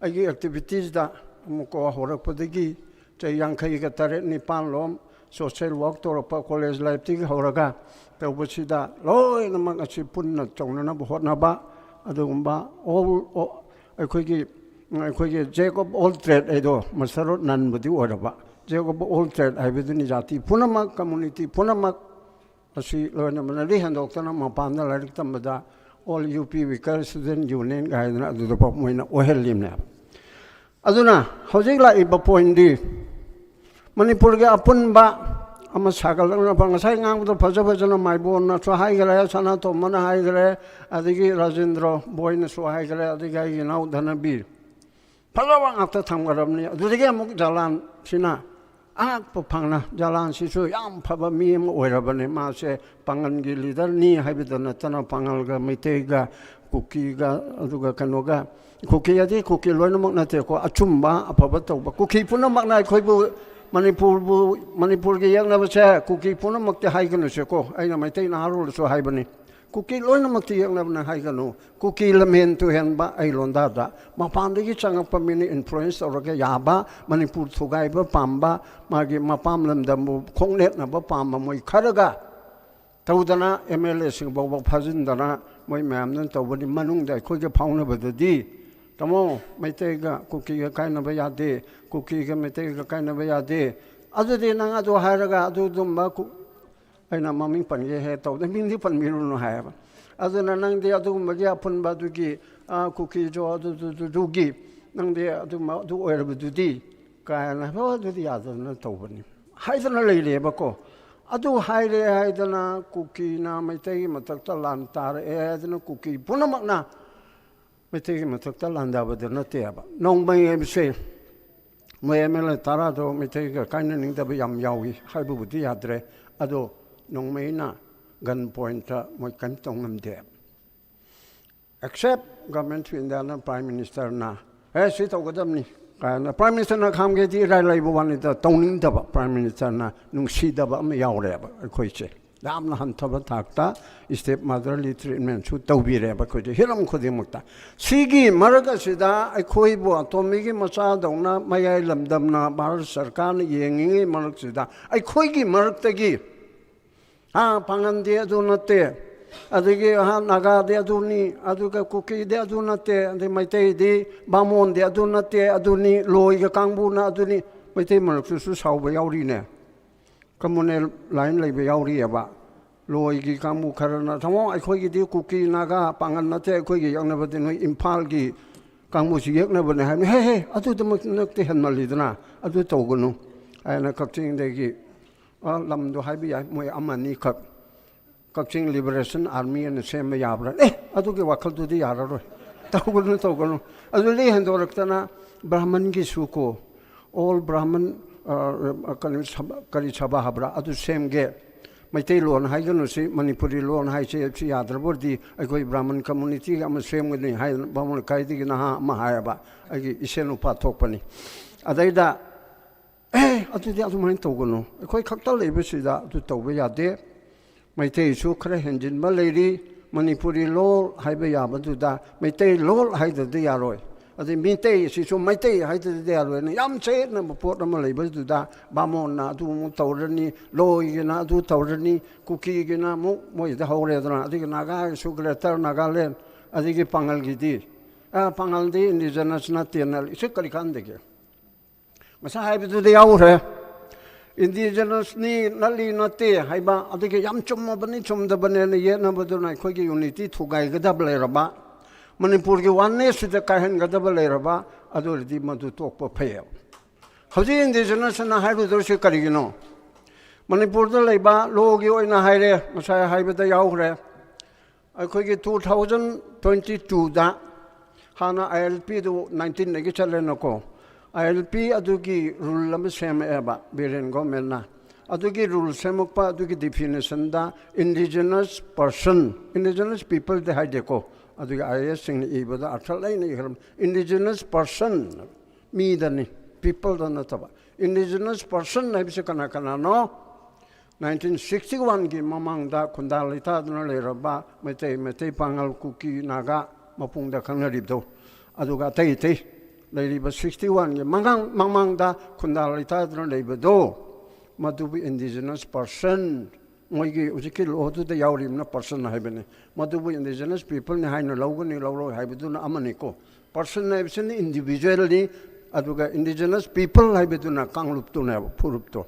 ꯑꯩꯒꯤ ꯑꯦꯛꯇꯤꯚꯤꯇꯤꯁꯇ ꯑꯃꯨꯛꯀ ꯍꯧꯔꯛꯄꯗꯒꯤ ꯆꯍꯤ ꯌꯥꯡꯈꯩꯒ ꯇꯔꯦꯠ ꯅꯤꯄꯥꯟ ꯂꯣꯝ social work ꯇꯧꯔꯛꯄ, college life ꯇꯒꯤ ꯍꯧꯔꯒ ꯇꯧꯕꯁꯤꯗ ꯂꯣꯏꯅꯃꯛ ꯑꯁꯤ ꯄꯨꯟꯅ ꯇꯧꯅꯅꯕ ꯍꯣꯠꯅꯕ, ꯑꯗꯨꯒꯨꯝꯕ all, ꯑꯩꯈꯣꯏꯒꯤ, ꯑꯩꯈꯣꯏꯒꯤ jack of all trade ꯍꯥꯏꯗꯣ, master of none ꯕꯨꯗꯤ ꯑꯣꯏꯔꯕ, jack of all trade ꯍꯥꯏꯕꯗꯨꯅꯤ꯫ ꯖꯥꯇꯤ ꯄꯨꯝꯅꯃꯛ, community ꯄꯨꯝꯅꯃꯛ ꯑꯁꯤ ꯂꯣꯏꯅꯃꯛꯅꯗꯤ ꯍꯦꯟꯗꯣꯛꯇꯅ ꯃꯄꯥꯟꯗ ꯂꯥꯏꯔꯤꯛ ꯇꯝꯕꯗ All U P Weekers Student Union ꯀꯥꯏꯗꯅ ꯑꯗꯨꯗ ꯐꯥꯎ ꯃꯣꯏꯅ ꯑꯣꯏꯍꯜꯂꯤꯕꯅꯦꯕ꯫ ꯑꯗꯨꯅ ꯍꯧꯖꯤꯛ ꯂꯥꯛꯏꯕ point ꯇꯤ ꯃꯅꯤꯄꯨꯔꯒꯤ ꯑꯄꯨꯟꯕ ꯑꯃ ꯁꯥꯒꯠꯂꯛꯅꯕ, ꯉꯁꯥꯏ ꯉꯥꯡꯕꯗ ꯐꯖ ꯐꯖꯅ ꯃꯥꯏꯕꯣꯟꯅꯁꯨ ꯍꯥꯏꯈ꯭ꯔꯦ, ꯁꯅꯥꯇꯣꯝꯕꯅ ꯍꯥꯏꯈ꯭ꯔꯦ, ꯑꯗꯒꯤ ꯔꯥꯖꯦꯟꯗ꯭ꯔ ꯕꯣꯏꯅꯁꯨ ꯍꯥꯏꯈ꯭ꯔꯦ, ꯑꯗꯒꯤ ꯑꯩꯒꯤ ꯏꯅꯥꯎ ꯙꯅꯕꯤꯔ, ꯐꯖꯕ ꯉꯥꯛꯇ ꯊꯝꯈ꯭ꯔꯕꯅꯤ꯫ ꯑꯗꯨꯗꯒꯤ ꯑꯃꯨꯛ ꯖꯂꯥꯟꯁꯤꯅ ꯑꯉꯛꯄ ꯐꯪꯅ, ꯖꯂꯥꯟꯁꯤꯁꯨ ꯌꯥꯝ ꯐꯕ ꯃꯤ ꯑꯃ ꯑꯣꯏꯔꯕꯅꯤ꯫ ꯃꯥꯁꯦ ꯄꯥꯉꯜꯒꯤ leader ꯅꯤ ꯍꯥꯏꯕꯗ ꯅꯠꯇꯅ ꯄꯥꯉꯜꯒ ꯃꯩꯇꯩꯒ ꯀꯨꯀꯤꯒ ꯑꯗꯨꯒ ꯀꯩꯅꯣꯒ, ꯀꯨꯀꯤ ꯑꯗꯤ ꯀꯨꯀꯤ ꯂꯣꯏꯅꯃꯛ ꯅꯠꯇꯦꯀꯣ, ꯑꯆꯨꯝꯕ ꯑꯐꯕ ꯇꯧꯕ ꯀꯨꯀꯤ ꯄꯨꯝꯅꯃꯛꯅ ꯑꯩꯈꯣꯏꯕꯨ, ꯃꯅꯤꯄꯨꯔꯕꯨ, ꯃꯅꯤꯄꯨꯔꯒꯤ ꯌꯦꯛꯅꯕꯁꯦ ꯀꯨꯀꯤ ꯄꯨꯝꯅꯃꯛꯇꯤ ꯍꯥꯏꯒꯅꯨꯁꯦꯀꯣ, ꯑꯩꯅ ꯃꯩꯇꯩ ꯅꯍꯥꯔꯣꯜꯗꯁꯨ ꯍꯥꯏꯕꯅꯤ꯫ ꯀꯨꯀꯤ ꯂꯣꯏꯅꯃꯛꯇꯤ ꯌꯦꯛꯅꯕꯅ ꯍꯥꯏꯒꯅꯨ꯫ ꯀꯨꯀꯤ ꯂꯝꯍꯦꯟ ꯇꯨꯍꯦꯟꯕ ꯑꯩ ꯂꯣꯟꯗꯥꯗ ꯃꯄꯥꯟꯗꯒꯤ ꯆꯪꯉꯛꯄ ꯃꯤꯅ influence ꯇꯧꯔꯒ ꯌꯥꯕ, ꯃꯅꯤꯄꯨꯔ ꯊꯨꯒꯥꯏꯕ ꯄꯥꯝꯕ, ꯃꯥꯒꯤ ꯃꯄꯥꯝ ꯂꯝꯗꯝꯕꯨ ꯈꯣꯡꯅꯦꯠꯅꯕ ꯄꯥꯝꯕ ꯃꯣꯏ ꯈꯔꯒ ꯇꯧꯗꯅ M L A ꯁꯤꯡ ꯐꯥꯎꯕ ꯐꯥꯖꯤꯟꯗꯅ ꯃꯣꯏ ꯃꯌꯥꯝꯗꯨꯅ ꯇꯧꯕꯅꯤ꯫ ꯃꯅꯨꯡꯗ ꯑꯩꯈꯣꯏꯒ ꯐꯥꯎꯅꯕꯗꯗꯤ, "ꯇꯥꯃꯣ, ꯃꯩꯇꯩꯒ ꯀꯨꯀꯤꯒ ꯀꯥꯏꯅꯕ ꯌꯥꯗꯦ, ꯀꯨꯀꯤꯒ ꯃꯩꯇꯩꯒ ꯀꯥꯏꯅꯕ ꯌꯥꯗꯦ"꯫ ꯑꯗꯨꯗꯤ ꯅꯪ ꯑꯗꯨ ꯍꯥꯏꯔꯒ ꯑꯗꯨ ꯑꯗꯨꯝꯕ ꯀꯨ-, ꯑꯩꯅ ꯃꯃꯤꯡ ꯄꯟꯒꯦ ꯍꯦꯛ ꯇꯧꯗꯦ, ꯃꯤꯡꯗꯤ ꯄꯟꯕꯤꯔꯨꯅꯨ ꯍꯥꯏꯌꯦꯕ꯫ ꯑꯗꯨꯅ ꯅꯪꯗꯤ ꯑꯗꯨꯒꯨꯝꯕꯒꯤ ꯑꯄꯨꯟꯕ ꯑꯗꯨꯒꯤ, ꯑ, ꯀꯨꯀꯤꯁꯨ ꯑꯗꯨꯗꯨꯗꯨꯒꯤ ꯅꯪꯗꯤ ꯑꯗꯨꯝꯕ ꯑꯗꯨ ꯑꯣꯏꯔꯕꯗꯨꯗꯤ ꯀꯥꯏꯅ, "ꯍꯣ, ꯑꯗꯨꯗꯤ ꯌꯥꯗꯗꯅ ꯇꯧꯕꯅꯤ" ꯍꯥꯏꯗꯅ ꯂꯩꯔꯦꯕꯀꯣ꯫ ꯑꯗꯨ ꯍꯥꯏꯔꯦ ꯍꯥꯏꯗꯅ ꯀꯨꯀꯤꯅ ꯃꯩꯇꯩꯒꯤ ꯃꯊꯛꯇ ꯂꯥꯟ ꯇꯥꯔꯛꯑꯦ ꯍꯥꯏꯗꯅ ꯀꯨꯀꯤ ꯄꯨꯝꯅꯃꯛꯅ ꯃꯩꯇꯩꯒꯤ ꯃꯊꯛꯇ ꯂꯥꯟꯗꯕꯗꯨ ꯅꯠꯇꯦꯕ꯫ ꯅꯣꯡꯃꯩ ꯍꯥꯏꯕꯁꯦ ꯃꯣꯏ M L A ꯇꯔꯥꯗꯣ ꯃꯩꯇꯩꯒ ꯀꯥꯏꯅꯅꯤꯡꯗꯕ ꯌꯥꯝ ꯌꯥꯎꯏ ꯍꯥꯏꯕꯕꯨꯗꯤ ꯌꯥꯗ꯭ꯔꯦ꯫ ꯑꯗꯣ ꯅꯣꯡꯃꯩꯅ gun point ꯇ ꯃꯣꯏ ꯀꯔꯤꯝ ꯇꯧ ꯉꯝꯗꯦ꯫ Except Government of India ꯅ, Prime Minister ꯅ, "ꯑꯦ, ꯁꯤ ꯇꯧꯒꯗꯕꯅꯤ" ꯀꯥꯏꯅ Prime Minister ꯅ ꯈꯥꯝꯒꯦꯗꯤ ꯏꯔꯥꯏ ꯂꯥꯏꯕ ꯋꯥꯅꯤꯗ, ꯇꯧꯅꯤꯡꯗꯕ Prime Minister ꯅ, ꯅꯨꯡꯁꯤꯗꯕ ꯑꯃ ꯌꯥꯎꯔꯦꯕ ꯑꯩꯈꯣꯏꯁꯦ꯫ ꯌꯥꯝꯅ ꯍꯟꯊꯕ ꯊꯥꯛꯇ step motherly treatmentꯁꯨ ꯇꯧꯕꯤꯔꯦꯕ ꯑꯩꯈꯣꯏꯗ ꯍꯤꯔꯝ ꯈꯨꯗꯤꯡꯃꯛꯇ꯫ ꯁꯤꯒꯤ ꯃꯔꯛ ꯑꯁꯤꯗ ꯑꯩꯈꯣꯏꯕꯨ ꯑꯇꯣꯝꯕꯤꯒꯤ ꯃꯆꯥꯗꯧꯅ ꯃꯌꯥꯏ ꯂꯝꯗꯝꯅ ꯚꯥꯔꯠ ꯁꯔꯀꯥꯔꯅ ꯌꯦꯡꯉꯤꯉꯩ ꯃꯔꯛꯁꯤꯗ ꯑꯩꯈꯣꯏꯒꯤ ꯃꯔꯛꯇꯒꯤ, ꯍꯥ, ꯄꯥꯉꯟꯗꯤ ꯑꯗꯨ ꯅꯠꯇꯦ, ꯑꯗꯒꯤ, ꯍꯥ, ꯅꯥꯒꯥꯗꯤ ꯑꯗꯨꯅꯤ, ꯑꯗꯨꯒ ꯀꯨꯀꯤꯗꯤ ꯑꯗꯨ ꯅꯠꯇꯦ, ꯑꯗꯩ ꯃꯩꯇꯩꯗꯤ, ꯕꯥꯃꯣꯟꯗꯤ ꯑꯗꯨ ꯅꯠꯇꯦ, ꯑꯗꯨꯅꯤ, ꯂꯣꯏꯒ ꯀꯥꯡꯕꯨꯅ ꯑꯗꯨꯅꯤ, ꯃꯩꯇꯩ ꯃꯔꯛꯇꯁꯨ ꯁꯥꯎꯕ ꯌꯥꯎꯔꯤꯅꯦ꯫ Communal line ꯂꯩꯕ ꯌꯥꯎꯔꯤꯑꯕ꯫ ꯂꯣꯏꯒꯤ ꯀꯥꯡꯕꯨ ꯈꯔꯅ, "ꯊꯥꯃꯣ, ꯑꯩꯈꯣꯏꯒꯤꯗꯤ ꯀꯨꯀꯤ ꯅꯥꯒꯥ ꯄꯥꯡꯒꯜ ꯅꯠꯇꯦ, ꯑꯩꯈꯣꯏꯒꯤ ꯌꯦꯛꯅꯕꯗꯤ ꯅꯣꯏ ꯏꯝꯐꯥꯜꯒꯤ ꯀꯥꯡꯕꯨꯁꯤ ꯌꯦꯛꯅꯕꯅꯦ" ꯍꯥꯏꯕꯅꯤ꯫ "ꯍꯦ, ꯍꯦ, ꯑꯗꯨꯗꯃꯛꯇꯤ ꯍꯦꯟꯃꯜꯂꯤꯗꯅ, ꯑꯗꯨ ꯇꯧꯒꯅꯨ" ꯍꯥꯏꯅ ꯀꯛꯆꯤꯡꯗꯒꯤ, ꯑ, ꯂꯝꯗꯣ ꯍꯥꯏꯕ ꯌꯥꯏ, ꯃꯣꯏ ꯑꯃ ꯑꯅꯤꯈꯛ ꯀꯛꯆꯤꯡ Liberation Army ꯑꯅ ꯁꯦꯝꯕ ꯌꯥꯕ꯭ꯔꯥ? ꯑꯦ, ꯑꯗꯨꯒꯤ ꯋꯥꯈꯜꯗꯨꯗꯤ ꯌꯥꯔꯔꯣꯏ꯫ ꯇꯧꯒꯅꯨ, ꯇꯧꯒꯅꯨ꯫ ꯑꯗꯨꯗꯒꯤ ꯍꯦꯟꯗꯣꯔꯛꯇꯅ ꯕ꯭ꯔꯥꯍꯃꯟꯒꯤꯁꯨ ꯀꯣ, all Brahman, ꯑ, ꯀꯔꯤ ꯁꯚꯥ, ꯀꯔꯤ ꯁꯚꯥ ꯍꯥꯏꯕ꯭ꯔꯥ, ꯑꯗꯨ ꯁꯦꯝꯒꯦ꯫ ꯃꯩꯇꯩꯂꯣꯟ ꯍꯥꯏꯒꯅꯨ, ꯁꯤ ꯃꯅꯤꯄꯨꯔꯤ ꯂꯣꯟ ꯍꯥꯏꯁꯦ ꯁꯤ ꯌꯥꯗ꯭ꯔꯕꯗꯤ ꯑꯩꯈꯣꯏ ꯕ꯭ꯔꯥꯍꯃꯟ community ꯑꯃ ꯁꯦꯝꯒꯅꯤ ꯍꯥꯏꯗꯅ ꯕꯥꯃꯣꯟ ꯂꯩꯀꯥꯏꯗꯒꯤ ꯅꯍꯥ ꯑꯃ ꯍꯥꯏꯌꯦꯕ, ꯑꯩꯒꯤ ꯏꯁꯦꯟ ꯅꯨꯄꯥ ꯊꯣꯛꯄꯅꯤ꯫ ꯑꯗꯩꯗ, "ꯑꯦ, ꯑꯗꯨꯗꯤ ꯑꯗꯨꯃꯥꯏꯅ ꯇꯧꯒꯅꯨ, ꯑꯩꯈꯣꯏ ꯈꯛꯇ ꯂꯩꯕꯁꯤꯗ ꯑꯗꯨ ꯇꯧꯕ ꯌꯥꯗꯦ, ꯃꯩꯇꯩꯁꯨ ꯈꯔ ꯍꯦꯟꯖꯤꯟꯕ ꯂꯩꯔꯤ, ꯃꯅꯤꯄꯨꯔꯤ ꯂꯣꯜ ꯍꯥꯏꯕ ꯌꯥꯕꯗꯨꯗ ꯃꯩꯇꯩ ꯂꯣꯜ ꯍꯥꯏꯗ꯭ꯔꯗꯤ ꯌꯥꯔꯣꯏ, ꯑꯗꯩ ꯃꯤꯇꯩ ꯑꯁꯤꯁꯨ ꯃꯩꯇꯩ ꯍꯥꯏꯗ꯭ꯔꯗꯤ ꯌꯥꯔꯣꯏꯅ ꯌꯥꯝ ꯆꯌꯦꯠꯅꯕ ꯄꯣꯠ ꯑꯃ ꯂꯩꯕꯗꯨꯗ ꯕꯥꯃꯣꯟꯅ ꯑꯗꯨ ꯑꯃꯨꯛ ꯇꯧꯔꯅꯤ, ꯂꯣꯏꯒꯤꯅ ꯑꯗꯨ ꯇꯧꯔꯅꯤ, ꯀꯨꯀꯤꯒꯤꯅ ꯑꯃꯨꯛ ꯃꯣꯏꯗ ꯍꯧꯔꯦꯗꯅ, ꯑꯗꯒꯤ ꯅꯥꯒꯥꯒꯤꯁꯨ Greater Nagaland, ꯑꯗꯒꯤ ꯄꯥꯉꯜꯒꯤꯗꯤ, ꯑ, ꯄꯥꯉꯜꯗꯤ indigenous ꯅꯠꯇꯦꯅ ꯁꯤ ꯀꯔꯤ ꯀꯥꯟꯗꯒꯤ?" ꯉꯁꯥꯏ ꯍꯥꯏꯕꯗꯨꯗ ꯌꯥꯎꯈ꯭ꯔꯦ꯫ Indigenousꯅꯤ, ꯅꯠꯂꯤ ꯅꯠꯇꯦ ꯍꯥꯏꯕ, ꯑꯗꯒꯤ ꯌꯥꯝ ꯆꯨꯝꯃꯕꯅꯤ ꯆꯨꯝꯗꯕꯅꯦꯅ ꯌꯦꯠꯅꯕꯗꯨꯅ ꯑꯩꯈꯣꯏꯒꯤ unity ꯊꯨꯒꯥꯏꯒꯗꯕ ꯂꯩꯔꯕ, ꯃꯅꯤꯄꯨꯔꯒꯤ onenessꯁꯤꯗ ꯀꯥꯏꯍꯟꯒꯗꯕ ꯂꯩꯔꯕ, ꯑꯗꯨ ꯑꯣꯏꯔꯗꯤ ꯃꯗꯨ ꯇꯣꯛꯄ ꯐꯩꯌꯦꯕ꯫ ꯍꯧꯖꯤꯛ indigenousꯅ ꯍꯥꯏꯔꯨꯗꯧꯔꯤꯁꯤ ꯀꯔꯤꯒꯤꯅꯣ? ꯃꯅꯤꯄꯨꯔꯗ ꯂꯩꯕ lawꯒꯤ ꯑꯣꯏꯅ ꯍꯥꯏꯔꯦ, ꯉꯁꯥꯏ ꯍꯥꯏꯕꯗ ꯌꯥꯎꯈ꯭ꯔꯦ꯫ ꯑꯩꯈꯣꯏꯒꯤ two thousand twenty twoꯗ ꯍꯥꯟꯅ ILPꯗꯨ nineteenꯗꯒꯤ ꯆꯠꯂꯦꯅꯀꯣ, ILP ꯑꯗꯨꯒꯤ rule ꯑꯃ ꯁꯦꯝꯃꯛꯑꯦꯕ ꯕꯤꯔꯦꯟ governmentꯅ꯫ ꯑꯗꯨꯒꯤ rule ꯁꯦꯝꯃꯛꯄ ꯑꯗꯨꯒꯤ definitionꯗ indigenous person, indigenous peopleꯗꯤ ꯍꯥꯏꯗꯦꯀꯣ, ꯑꯗꯨꯒꯤ IASꯁꯤꯡꯅ ꯏꯕꯗ ꯑꯔꯊ ꯂꯩꯅ ꯏꯈ꯭ꯔꯕ, indigenous person, ꯃꯤꯗꯅꯤ, peopleꯗ ꯅꯠꯇꯕ꯫ Indigenous person ꯍꯥꯏꯕꯁꯤ ꯀꯅꯥ ꯀꯅꯥꯅꯣ? ꯅꯥꯏꯟꯇꯤꯟ ꯁꯤꯛꯁꯇꯤ ꯋꯥꯟꯒꯤ ꯃꯃꯥꯡꯗ ꯈꯨꯟꯗꯥ ꯂꯩꯇꯥꯗꯨꯅ ꯂꯩꯔꯕ ꯃꯩꯇꯩ, ꯃꯩꯇꯩ ꯄꯥꯉꯜ, ꯀꯨꯀꯤ, ꯅꯥꯒꯥ, ꯃꯄꯨꯡꯗ ꯈꯪꯅꯔꯤꯕꯗꯣ, ꯑꯗꯨꯒ ꯑꯇꯩ ꯑꯇꯩ ꯂꯩꯔꯤꯕ ꯁꯤꯛꯁꯇꯤ ꯋꯥꯟꯒꯤ ꯃꯃꯥꯡ, ꯃꯃꯥꯡꯗ ꯈꯨꯟꯗꯥ ꯂꯩꯇꯥꯗꯨꯅ ꯂꯩꯕꯗꯣ, ꯃꯗꯨꯕꯨ indigenous person, ꯃꯣꯏꯒꯤ ꯍꯧꯖꯤꯛꯀꯤ ꯂꯣꯗꯨꯗ ꯌꯥꯎꯔꯤꯕꯅ person ꯍꯥꯏꯕꯅꯤ, ꯃꯗꯨꯕꯨ indigenous peopleꯅꯤ ꯍꯥꯏꯅ ꯂꯧꯒꯅꯤ ꯂꯧꯔꯣꯏ ꯍꯥꯏꯕꯗꯨꯅ ꯑꯃꯅꯤꯀꯣ꯫ Person ꯍꯥꯏꯕꯁꯤꯅ individualꯅꯤ, ꯑꯗꯨꯒ indigenous people ꯍꯥꯏꯕꯗꯨꯅ ꯀꯥꯡꯂꯨꯞꯇꯨꯅꯦꯕ, ꯐꯨꯔꯨꯞꯇꯣ꯫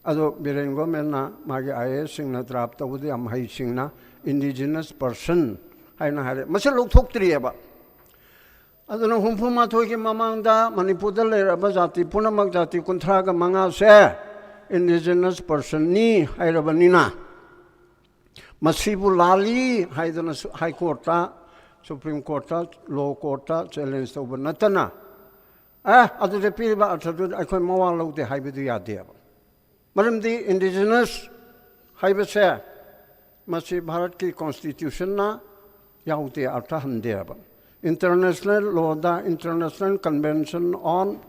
ꯑꯗꯣ ꯕꯤꯔꯦꯟ ꯒꯣꯔꯃꯦꯟꯅ ꯃꯥꯒꯤ ꯑꯥꯏ ꯑꯦ ꯑꯦꯁꯁꯤꯡꯅ ꯗ꯭ꯔꯥꯐ ꯇꯧꯕꯗ ꯌꯥꯝ ꯍꯩꯁꯤꯡꯅ indigenous person ꯍꯥꯏꯅ ꯍꯥꯏꯔꯦ꯫ ꯃꯁꯤ ꯂꯧꯊꯣꯛꯇ꯭ꯔꯤꯑꯕ꯫ ꯑꯗꯨꯅ ꯍꯨꯝꯐꯨ ꯃꯥꯊꯣꯏꯒꯤ ꯃꯃꯥꯡꯗ ꯃꯅꯤꯄꯨꯔꯗ ꯂꯩꯔꯕ ꯖꯥꯇꯤ ꯄꯨꯝꯅꯃꯛ, ꯖꯥꯇꯤ ꯀꯨꯟꯊ꯭ꯔꯥꯒ ꯃꯉꯥꯁꯦ indigenous personꯅꯤ ꯍꯥꯏꯔꯕꯅꯤꯅ, ꯃꯁꯤꯕꯨ ꯂꯥꯜꯂꯤ ꯍꯥꯏꯗꯅ ꯍꯥꯏ ꯀꯣꯔꯠꯇ, ꯁꯨꯄ꯭ꯔꯤꯝ ꯀꯣꯔꯠꯇ, ꯂꯣ ꯀꯣꯔꯠꯇ ꯆꯦꯂꯦꯟꯖ ꯇꯧꯕ ꯅꯠꯇꯅ, ꯑꯦ, ꯑꯗꯨꯗ ꯄꯤꯔꯤꯕ ꯑꯔꯊꯗꯨꯗ ꯑꯩꯈꯣꯏ ꯃꯋꯥ ꯂꯧꯗꯦ ꯍꯥꯏꯕꯗꯨ ꯌꯥꯗꯦꯕ꯫ ꯃꯔꯝꯗꯤ indigenous ꯍꯥꯏꯕꯁꯦ ꯃꯁꯤ ꯚꯥꯔꯠꯀꯤ ꯀꯣꯟꯁꯇꯤꯇ꯭ꯌꯨꯁꯟꯅ ꯌꯥꯎꯗꯦ, ꯑꯔꯊ ꯍꯟꯗꯦꯕ꯫ International lawꯗ International Convention on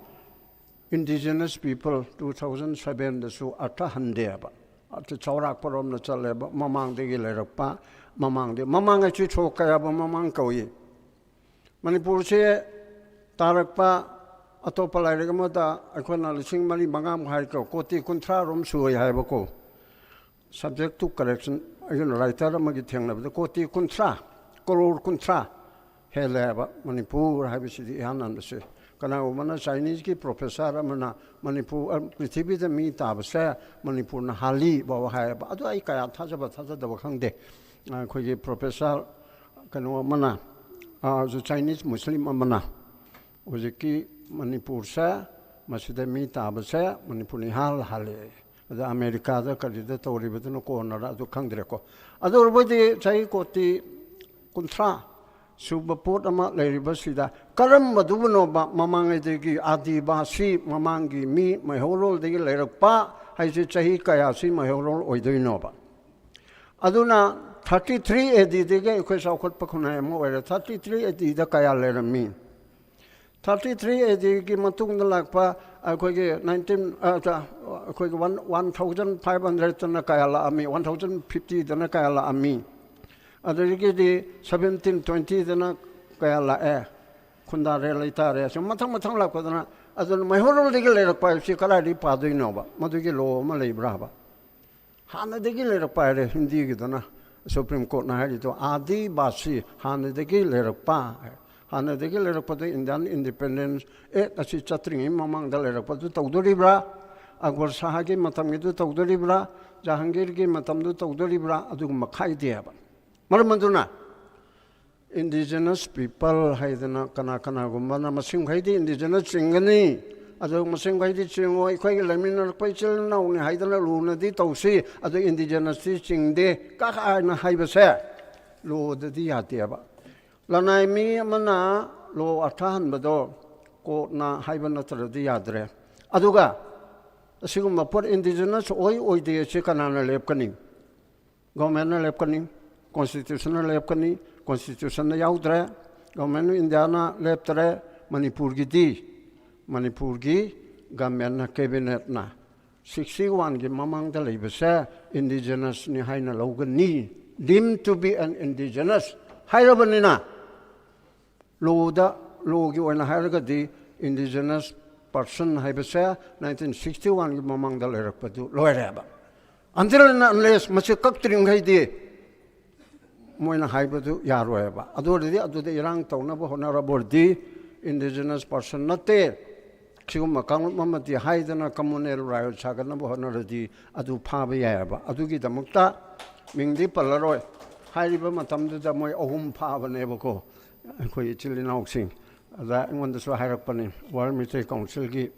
Indigenous People two thousand sevenꯗꯁꯨ ꯑꯔꯊ ꯍꯟꯗꯦꯕ꯫ ꯑꯔꯊ ꯆꯥꯎꯔꯥꯛꯄꯔꯣꯝꯗ ꯆꯠꯂꯦꯕ, ꯃꯃꯥꯡꯗꯒꯤ ꯂꯩꯔꯛꯄ, ꯃꯃꯥꯡꯗ, ꯃꯃꯥꯡ ꯑꯁꯤ ꯁꯣꯛ ꯀꯌꯥꯕꯨ ꯃꯃꯥꯡ ꯀꯧꯏ꯫ ꯃꯅꯤꯄꯨꯔꯁꯦ ꯇꯥꯔꯛꯄ ꯑꯇꯣꯞꯄ ꯂꯥꯏꯔꯤꯛ ꯑꯃꯗ ꯑꯩꯈꯣꯏꯅ ꯂꯤꯁꯤꯡ ꯃꯔꯤ ꯃꯉꯥꯃꯨꯛ ꯍꯥꯏꯀꯣ, ꯀꯣꯇꯤ ꯀꯨꯟꯊ꯭ꯔꯥꯔꯣꯝ ꯁꯨꯏ ꯍꯥꯏꯕꯀꯣ꯫ Subject to correction, ꯑꯩꯅ ꯔꯥꯏꯇꯔ ꯑꯃꯒꯤ ꯊꯦꯡꯅꯕꯗ ꯀꯣꯇꯤ ꯀꯨꯟꯊ꯭ꯔꯥ, ꯀꯔꯣꯔ ꯀꯨꯟꯊ꯭ꯔꯥ ꯍꯦꯜꯂꯦ ꯍꯥꯏꯕ ꯃꯅꯤꯄꯨꯔ ꯍꯥꯏꯕꯁꯤꯗꯤ ꯏꯍꯥꯟ ꯍꯥꯟꯕꯁꯦ꯫ ꯀꯅꯥꯒꯨꯝꯕꯅ ꯆꯥꯏꯅꯤꯁꯀꯤ ꯄ꯭ꯔꯣꯐꯦꯁꯔ ꯑꯃꯅ ꯃꯅꯤꯄꯨꯔ, ꯑ, ꯄ꯭ꯔꯤꯊꯤꯕꯤꯗ ꯃꯤ ꯇꯥꯕꯁꯦ ꯃꯅꯤꯄꯨꯔꯅ ꯍꯥꯜꯂꯤ ꯐꯥꯎꯕ ꯍꯥꯏꯌꯦꯕ꯫ ꯑꯗꯨ ꯑꯩ ꯀꯌꯥ ꯊꯥꯖꯕ ꯊꯥꯖꯗꯕ ꯈꯪꯗꯦ꯫ ꯑꯩꯈꯣꯏꯒꯤ ꯄ꯭ꯔꯣꯐꯦꯁꯔ ꯀꯩꯅꯣ ꯑꯃꯅ, ꯑ, ꯆꯥꯏꯅꯤꯁ ꯃꯨꯁꯂꯤꯝ ꯑꯃꯅ ꯍꯧꯖꯤꯛꯀꯤ ꯃꯅꯤꯄꯨꯔꯁꯦ, ꯃꯁꯤꯗ ꯃꯤ ꯇꯥꯕꯁꯦ ꯃꯅꯤꯄꯨꯔꯅ ꯏꯍꯥꯜ ꯍꯥꯜꯂꯦ꯫ ꯑꯗ ꯑꯃꯦꯔꯤꯀꯥꯗ ꯀꯔꯤꯗ ꯇꯧꯔꯤꯕꯗꯨꯅ ꯀꯣꯟꯅꯔ ꯑꯗꯨ ꯈꯪꯗ꯭ꯔꯦꯀꯣ꯫ ꯑꯗꯨ ꯑꯣꯏꯔꯕꯗꯤ ꯆꯍꯤ ꯀꯣꯇꯤ ꯀꯨꯟꯊ꯭ꯔꯥ ꯁꯨꯕ ꯄꯣꯠ ꯑꯃ ꯂꯩꯔꯤꯕꯁꯤꯗ ꯀꯔꯝꯕꯗꯨꯕꯨꯅꯣꯕ ꯃꯃꯥꯡꯉꯩꯗꯒꯤ ꯑꯥꯗꯤꯕꯥꯁꯤ ꯃꯃꯥꯡꯒꯤ ꯃꯤ ꯃꯩꯍꯧꯔꯣꯜꯗꯒꯤ ꯂꯩꯔꯛꯄ ꯍꯥꯏꯁꯦ ꯆꯍꯤ ꯀꯌꯥꯁꯤ ꯃꯩꯍꯧꯔꯣꯜ ꯑꯣꯏꯗꯣꯏꯅꯣꯕ? ꯑꯗꯨꯅ thirty three A Dꯗꯒꯤ ꯑꯩꯈꯣꯏ ꯆꯥꯎꯈꯠꯄ ꯈꯨꯟꯅꯥꯏ ꯑꯃ ꯑꯣꯏꯔꯦ꯫ Thirty three A Dꯗ ꯀꯌꯥ ꯂꯩꯔꯝꯃꯤ? Thirty three A Dꯒꯤ ꯃꯇꯨꯡꯗ ꯂꯥꯛꯄ ꯑꯩꯈꯣꯏꯒꯤ nineteen, ꯑ, ꯑꯩꯈꯣꯏꯒꯤ ꯋꯥꯟ ꯋꯥꯟ ꯊꯥꯎꯖꯟ ꯐꯥꯏꯚ ꯍꯟꯗ꯭ꯔꯦꯗꯇꯅ ꯀꯌꯥ ꯂꯥꯛꯑꯝꯃꯤ, ꯋꯥꯟ ꯊꯥꯎꯖꯟ ꯐꯤꯐꯇꯤꯗꯅ ꯀꯌꯥ ꯂꯥꯛꯑꯝꯃꯤ, ꯑꯗꯨꯗꯒꯤꯗꯤ ꯁꯕꯦꯟꯇꯤꯟ ꯇ꯭ꯋꯦꯟꯇꯤꯗꯅ ꯀꯌꯥ ꯂꯥꯛꯑꯦ, ꯈꯨꯟꯗꯥꯔꯦ, ꯂꯩꯇꯥꯔꯦ, ꯁꯨꯝ ꯃꯊꯪ ꯃꯊꯪ ꯂꯥꯛꯄꯗꯅ꯫ ꯑꯗꯨꯅ ꯃꯩꯍꯧꯔꯣꯜꯗꯒꯤ ꯂꯩꯔꯛꯄ ꯍꯥꯏꯕꯁꯤ ꯀꯗꯥꯏꯗꯒꯤ ꯄꯥꯗꯣꯏꯅꯣꯕ? ꯃꯗꯨꯒꯤ ꯂꯣ ꯑꯃ ꯂꯩꯕ꯭ꯔꯥꯕ? ꯍꯥꯟꯅꯗꯒꯤ ꯂꯩꯔꯛꯄ ꯍꯥꯏꯔꯦ ꯍꯤꯟꯗꯤꯒꯤꯗꯨꯅ, ꯁꯨꯄ꯭ꯔꯤꯝ ꯀꯣꯔꯠꯅ ꯍꯥꯏꯔꯤꯗꯣ ꯑꯥꯗꯤ ꯕꯥꯁꯤ, ꯍꯥꯟꯅꯗꯒꯤ ꯂꯩꯔꯛꯄ꯫ ꯍꯥꯟꯅꯗꯒꯤ ꯂꯩꯔꯛꯄꯗ ꯏꯟꯗꯤꯌꯥꯟ ꯏꯟꯗꯤꯄꯦꯟꯗꯦꯟꯁ ꯑꯦꯛ ꯑꯁꯤ ꯆꯠꯇ꯭ꯔꯤꯉꯩ ꯃꯃꯥꯡꯗ ꯂꯩꯔꯛꯄꯗꯨ ꯇꯧꯗꯣꯔꯤꯕ꯭ꯔꯥ? ꯑꯛꯕꯔ ꯁꯥꯍꯒꯤ ꯃꯇꯝꯒꯤꯗꯨ ꯇꯧꯗꯣꯔꯤꯕ꯭ꯔꯥ? ꯖꯍꯥꯡꯒꯤꯔꯒꯤ ꯃꯇꯝꯗꯨ ꯇꯧꯗꯣꯔꯤꯕ꯭ꯔꯥ? ꯑꯗꯨꯒꯨꯝꯕ ꯈꯥꯏꯗꯦ ꯍꯥꯏꯕ꯫ ꯃꯔꯝ ꯑꯗꯨꯅ ꯏꯟꯗꯤꯖꯤꯅꯁ ꯄꯤꯄꯜ ꯍꯥꯏꯗꯅ ꯀꯅꯥ ꯀꯅꯥꯒꯨꯝꯕꯅ ꯃꯁꯤꯡ ꯃꯈꯩꯗꯤ ꯏꯟꯗꯤꯖꯤꯅꯁ ꯆꯤꯡꯒꯅꯤ, ꯑꯗꯨ ꯃꯁꯤꯡ ꯃꯈꯩꯗꯤ ꯆꯤꯡꯉꯣ, ꯑꯩꯈꯣꯏꯒꯤ ꯂꯩꯃꯤꯟꯅꯔꯛꯄ ꯏꯆꯤꯜ ꯏꯅꯥꯎꯅꯤ ꯍꯥꯏꯗꯅ ꯂꯨꯅꯗꯤ ꯇꯧꯁꯤ, ꯑꯗꯨ ꯏꯟꯗꯤꯖꯤꯅꯁꯇꯤ ꯆꯤꯡꯗꯦ ꯀꯥꯏꯅ ꯍꯥꯏꯕꯁꯦ ꯂꯣꯗꯗꯤ ꯌꯥꯗꯦꯕ꯫ ꯂꯅꯥꯏ ꯃꯤ ꯑꯃꯅ ꯂꯣ ꯑꯥꯔꯊ ꯍꯟꯕꯗꯣ ꯀꯣꯔꯠꯅ ꯍꯥꯏꯕ ꯅꯠꯇ꯭ꯔꯗꯤ ꯌꯥꯗ꯭ꯔꯦ꯫ ꯑꯗꯨꯒ ꯑꯁꯤꯒꯨꯝꯕ ꯄꯣꯠ ꯏꯟꯗꯤꯖꯤꯅꯁ ꯑꯣꯏ ꯑꯣꯏꯗꯦ ꯑꯁꯤ ꯀꯅꯥꯅ ꯂꯦꯞꯀꯅꯤ? ꯒꯣꯔꯃꯦꯟꯅ ꯂꯦꯞꯀꯅꯤ, ꯀꯣꯟꯁꯇꯤꯇ꯭ꯌꯨꯁꯟꯅ ꯂꯦꯞꯀꯅꯤ, ꯀꯣꯟꯁꯇꯤꯇ꯭ꯌꯨꯁꯟꯗ ꯌꯥꯎꯗ꯭ꯔꯦ, ꯒꯣꯔꯃꯦꯟ ꯑꯣꯐ ꯏꯟꯗꯤꯌꯥꯅ ꯂꯦꯞꯇ꯭ꯔꯦ꯫ ꯃꯅꯤꯄꯨꯔꯒꯤꯗꯤ, ꯃꯅꯤꯄꯨꯔꯒꯤ ꯒꯃꯦꯟꯅ, ꯀꯦꯕꯤꯅꯦꯠꯅ ꯁꯤꯛꯁꯇꯤ ꯋꯥꯟꯒꯤ ꯃꯃꯥꯡꯗ ꯂꯩꯕꯁꯦ ꯏꯟꯗꯤꯖꯤꯅꯁꯅꯤ ꯍꯥꯏꯅ ꯂꯧꯒꯅꯤ, deemed to be an indigenous ꯍꯥꯏꯔꯕꯅꯤꯅ, ꯂꯣꯗ, ꯂꯣꯒꯤ ꯑꯣꯏꯅ ꯍꯥꯏꯔꯒꯗꯤ ꯏꯟꯗꯤꯖꯤꯅꯁ ꯄꯔꯁꯟ ꯍꯥꯏꯕꯁꯦ ꯅꯥꯏꯟꯇꯤꯟ ꯁꯤꯛꯁꯇꯤ ꯋꯥꯟꯒꯤ ꯃꯃꯥꯡꯗ ꯂꯩꯔꯛꯄꯗꯨ ꯂꯣꯏꯔꯦꯕ꯫ Until and unless ꯃꯁꯤ ꯀꯛꯇ꯭ꯔꯤꯉꯩꯗꯤ ꯃꯣꯏꯅ ꯍꯥꯏꯕꯗꯨ ꯌꯥꯔꯣꯏꯕ꯫ ꯑꯗꯨ ꯑꯣꯏꯔꯗꯤ ꯑꯗꯨꯗ ꯏꯔꯥꯡ ꯇꯧꯅꯕ ꯍꯣꯠꯅꯔꯕ ꯑꯣꯏꯔꯗꯤ ꯏꯟꯗꯤꯖꯤꯅꯁ ꯄꯔꯁꯟ ꯅꯠꯇꯦ, ꯁꯤꯒꯨꯝꯕ ꯀꯥꯡꯂꯨꯞ ꯑꯃꯗꯤ ꯍꯥꯏꯗꯅ ꯀꯝꯃꯨꯅꯦꯜ ꯔꯥꯏꯠ ꯁꯥꯒꯠꯅꯕ ꯍꯣꯠꯅꯔꯗꯤ ꯑꯗꯨ ꯐꯥꯕ ꯌꯥꯏꯑꯕ꯫ ꯑꯗꯨꯒꯤꯗꯃꯛꯇ ꯃꯤꯡꯗꯤ ꯄꯜꯂꯔꯣꯏ, ꯍꯥꯏꯔꯤꯕ ꯃꯇꯝꯗꯨꯗ ꯃꯣꯏ ꯑꯍꯨꯝ ꯐꯥꯕꯅꯦꯕꯀꯣ, ꯑꯩꯈꯣꯏ ꯏꯆꯤꯜ ꯏꯅꯥꯎꯁꯤꯡ꯫ ꯑꯗ ꯑꯩꯉꯣꯟꯗꯁꯨ ꯍꯥꯏꯔꯛꯄꯅꯤ, ꯋꯥꯔꯜ ꯃꯤꯇꯩ ꯀꯥꯎꯟꯁꯤꯜꯒꯤ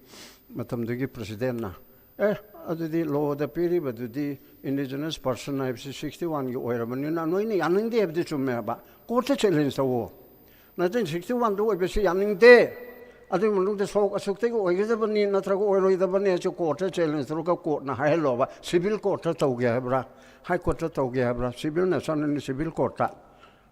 ꯃꯇꯝꯗꯨꯒꯤ ꯄ꯭ꯔꯁꯤꯗꯦꯟꯅ, "ꯑꯦ, ꯑꯗꯨꯗꯤ ꯂꯣꯗ ꯄꯤꯔꯤꯕꯗꯨꯗꯤ ꯏꯟꯗꯤꯖꯤꯅꯁ ꯄꯔꯁꯟ ꯍꯥꯏꯕꯁꯤ ꯁꯤꯛꯁꯇꯤ ꯋꯥꯟꯒꯤ ꯑꯣꯏꯔꯕꯅꯤꯅ ꯅꯣꯏꯅ ꯌꯥꯅꯤꯡꯗꯦ ꯍꯥꯏꯕꯗꯤ ꯆꯨꯝꯃꯦꯕ, ꯀꯣꯔꯠꯇ ꯆꯦꯂꯦꯟꯖ ꯇꯧꯋꯣ꯫ ꯅꯥꯏꯟꯇꯤꯟ ꯁꯤꯛꯁꯇꯤ ꯋꯥꯟꯗ ꯑꯣꯏꯕꯁꯤ ꯌꯥꯅꯤꯡꯗꯦ, ꯑꯗꯨꯒꯤ ꯃꯅꯨꯡꯗ ꯁꯣꯛ ꯑꯁꯨꯛꯇꯒꯤ ꯑꯣꯏꯒꯗꯕꯅꯤ ꯅꯠꯇ꯭ꯔꯒ ꯑꯣꯏꯔꯣꯏꯗꯕꯅꯤ ꯍꯥꯏꯁꯨ ꯀꯣꯔꯠꯇ ꯆꯦꯂꯦꯟꯖ ꯇꯧꯔꯒ ꯀꯣꯔꯠꯅ ꯍꯥꯏꯍꯜꯂꯣꯕ꯫ ꯁꯤꯚꯤꯜ ꯀꯣꯔꯠꯇ ꯇꯧꯒꯦ ꯍꯥꯏꯕ꯭ꯔꯥ, ꯍꯥꯏ ꯀꯣꯔꯠꯇ ꯇꯧꯒꯦ ꯍꯥꯏꯕ꯭ꯔꯥ? ꯁꯤꯚꯤꯜ ꯅꯦꯁꯟꯅꯤ, ꯁꯤꯚꯤꯜ ꯀꯣꯔꯠꯇ꯫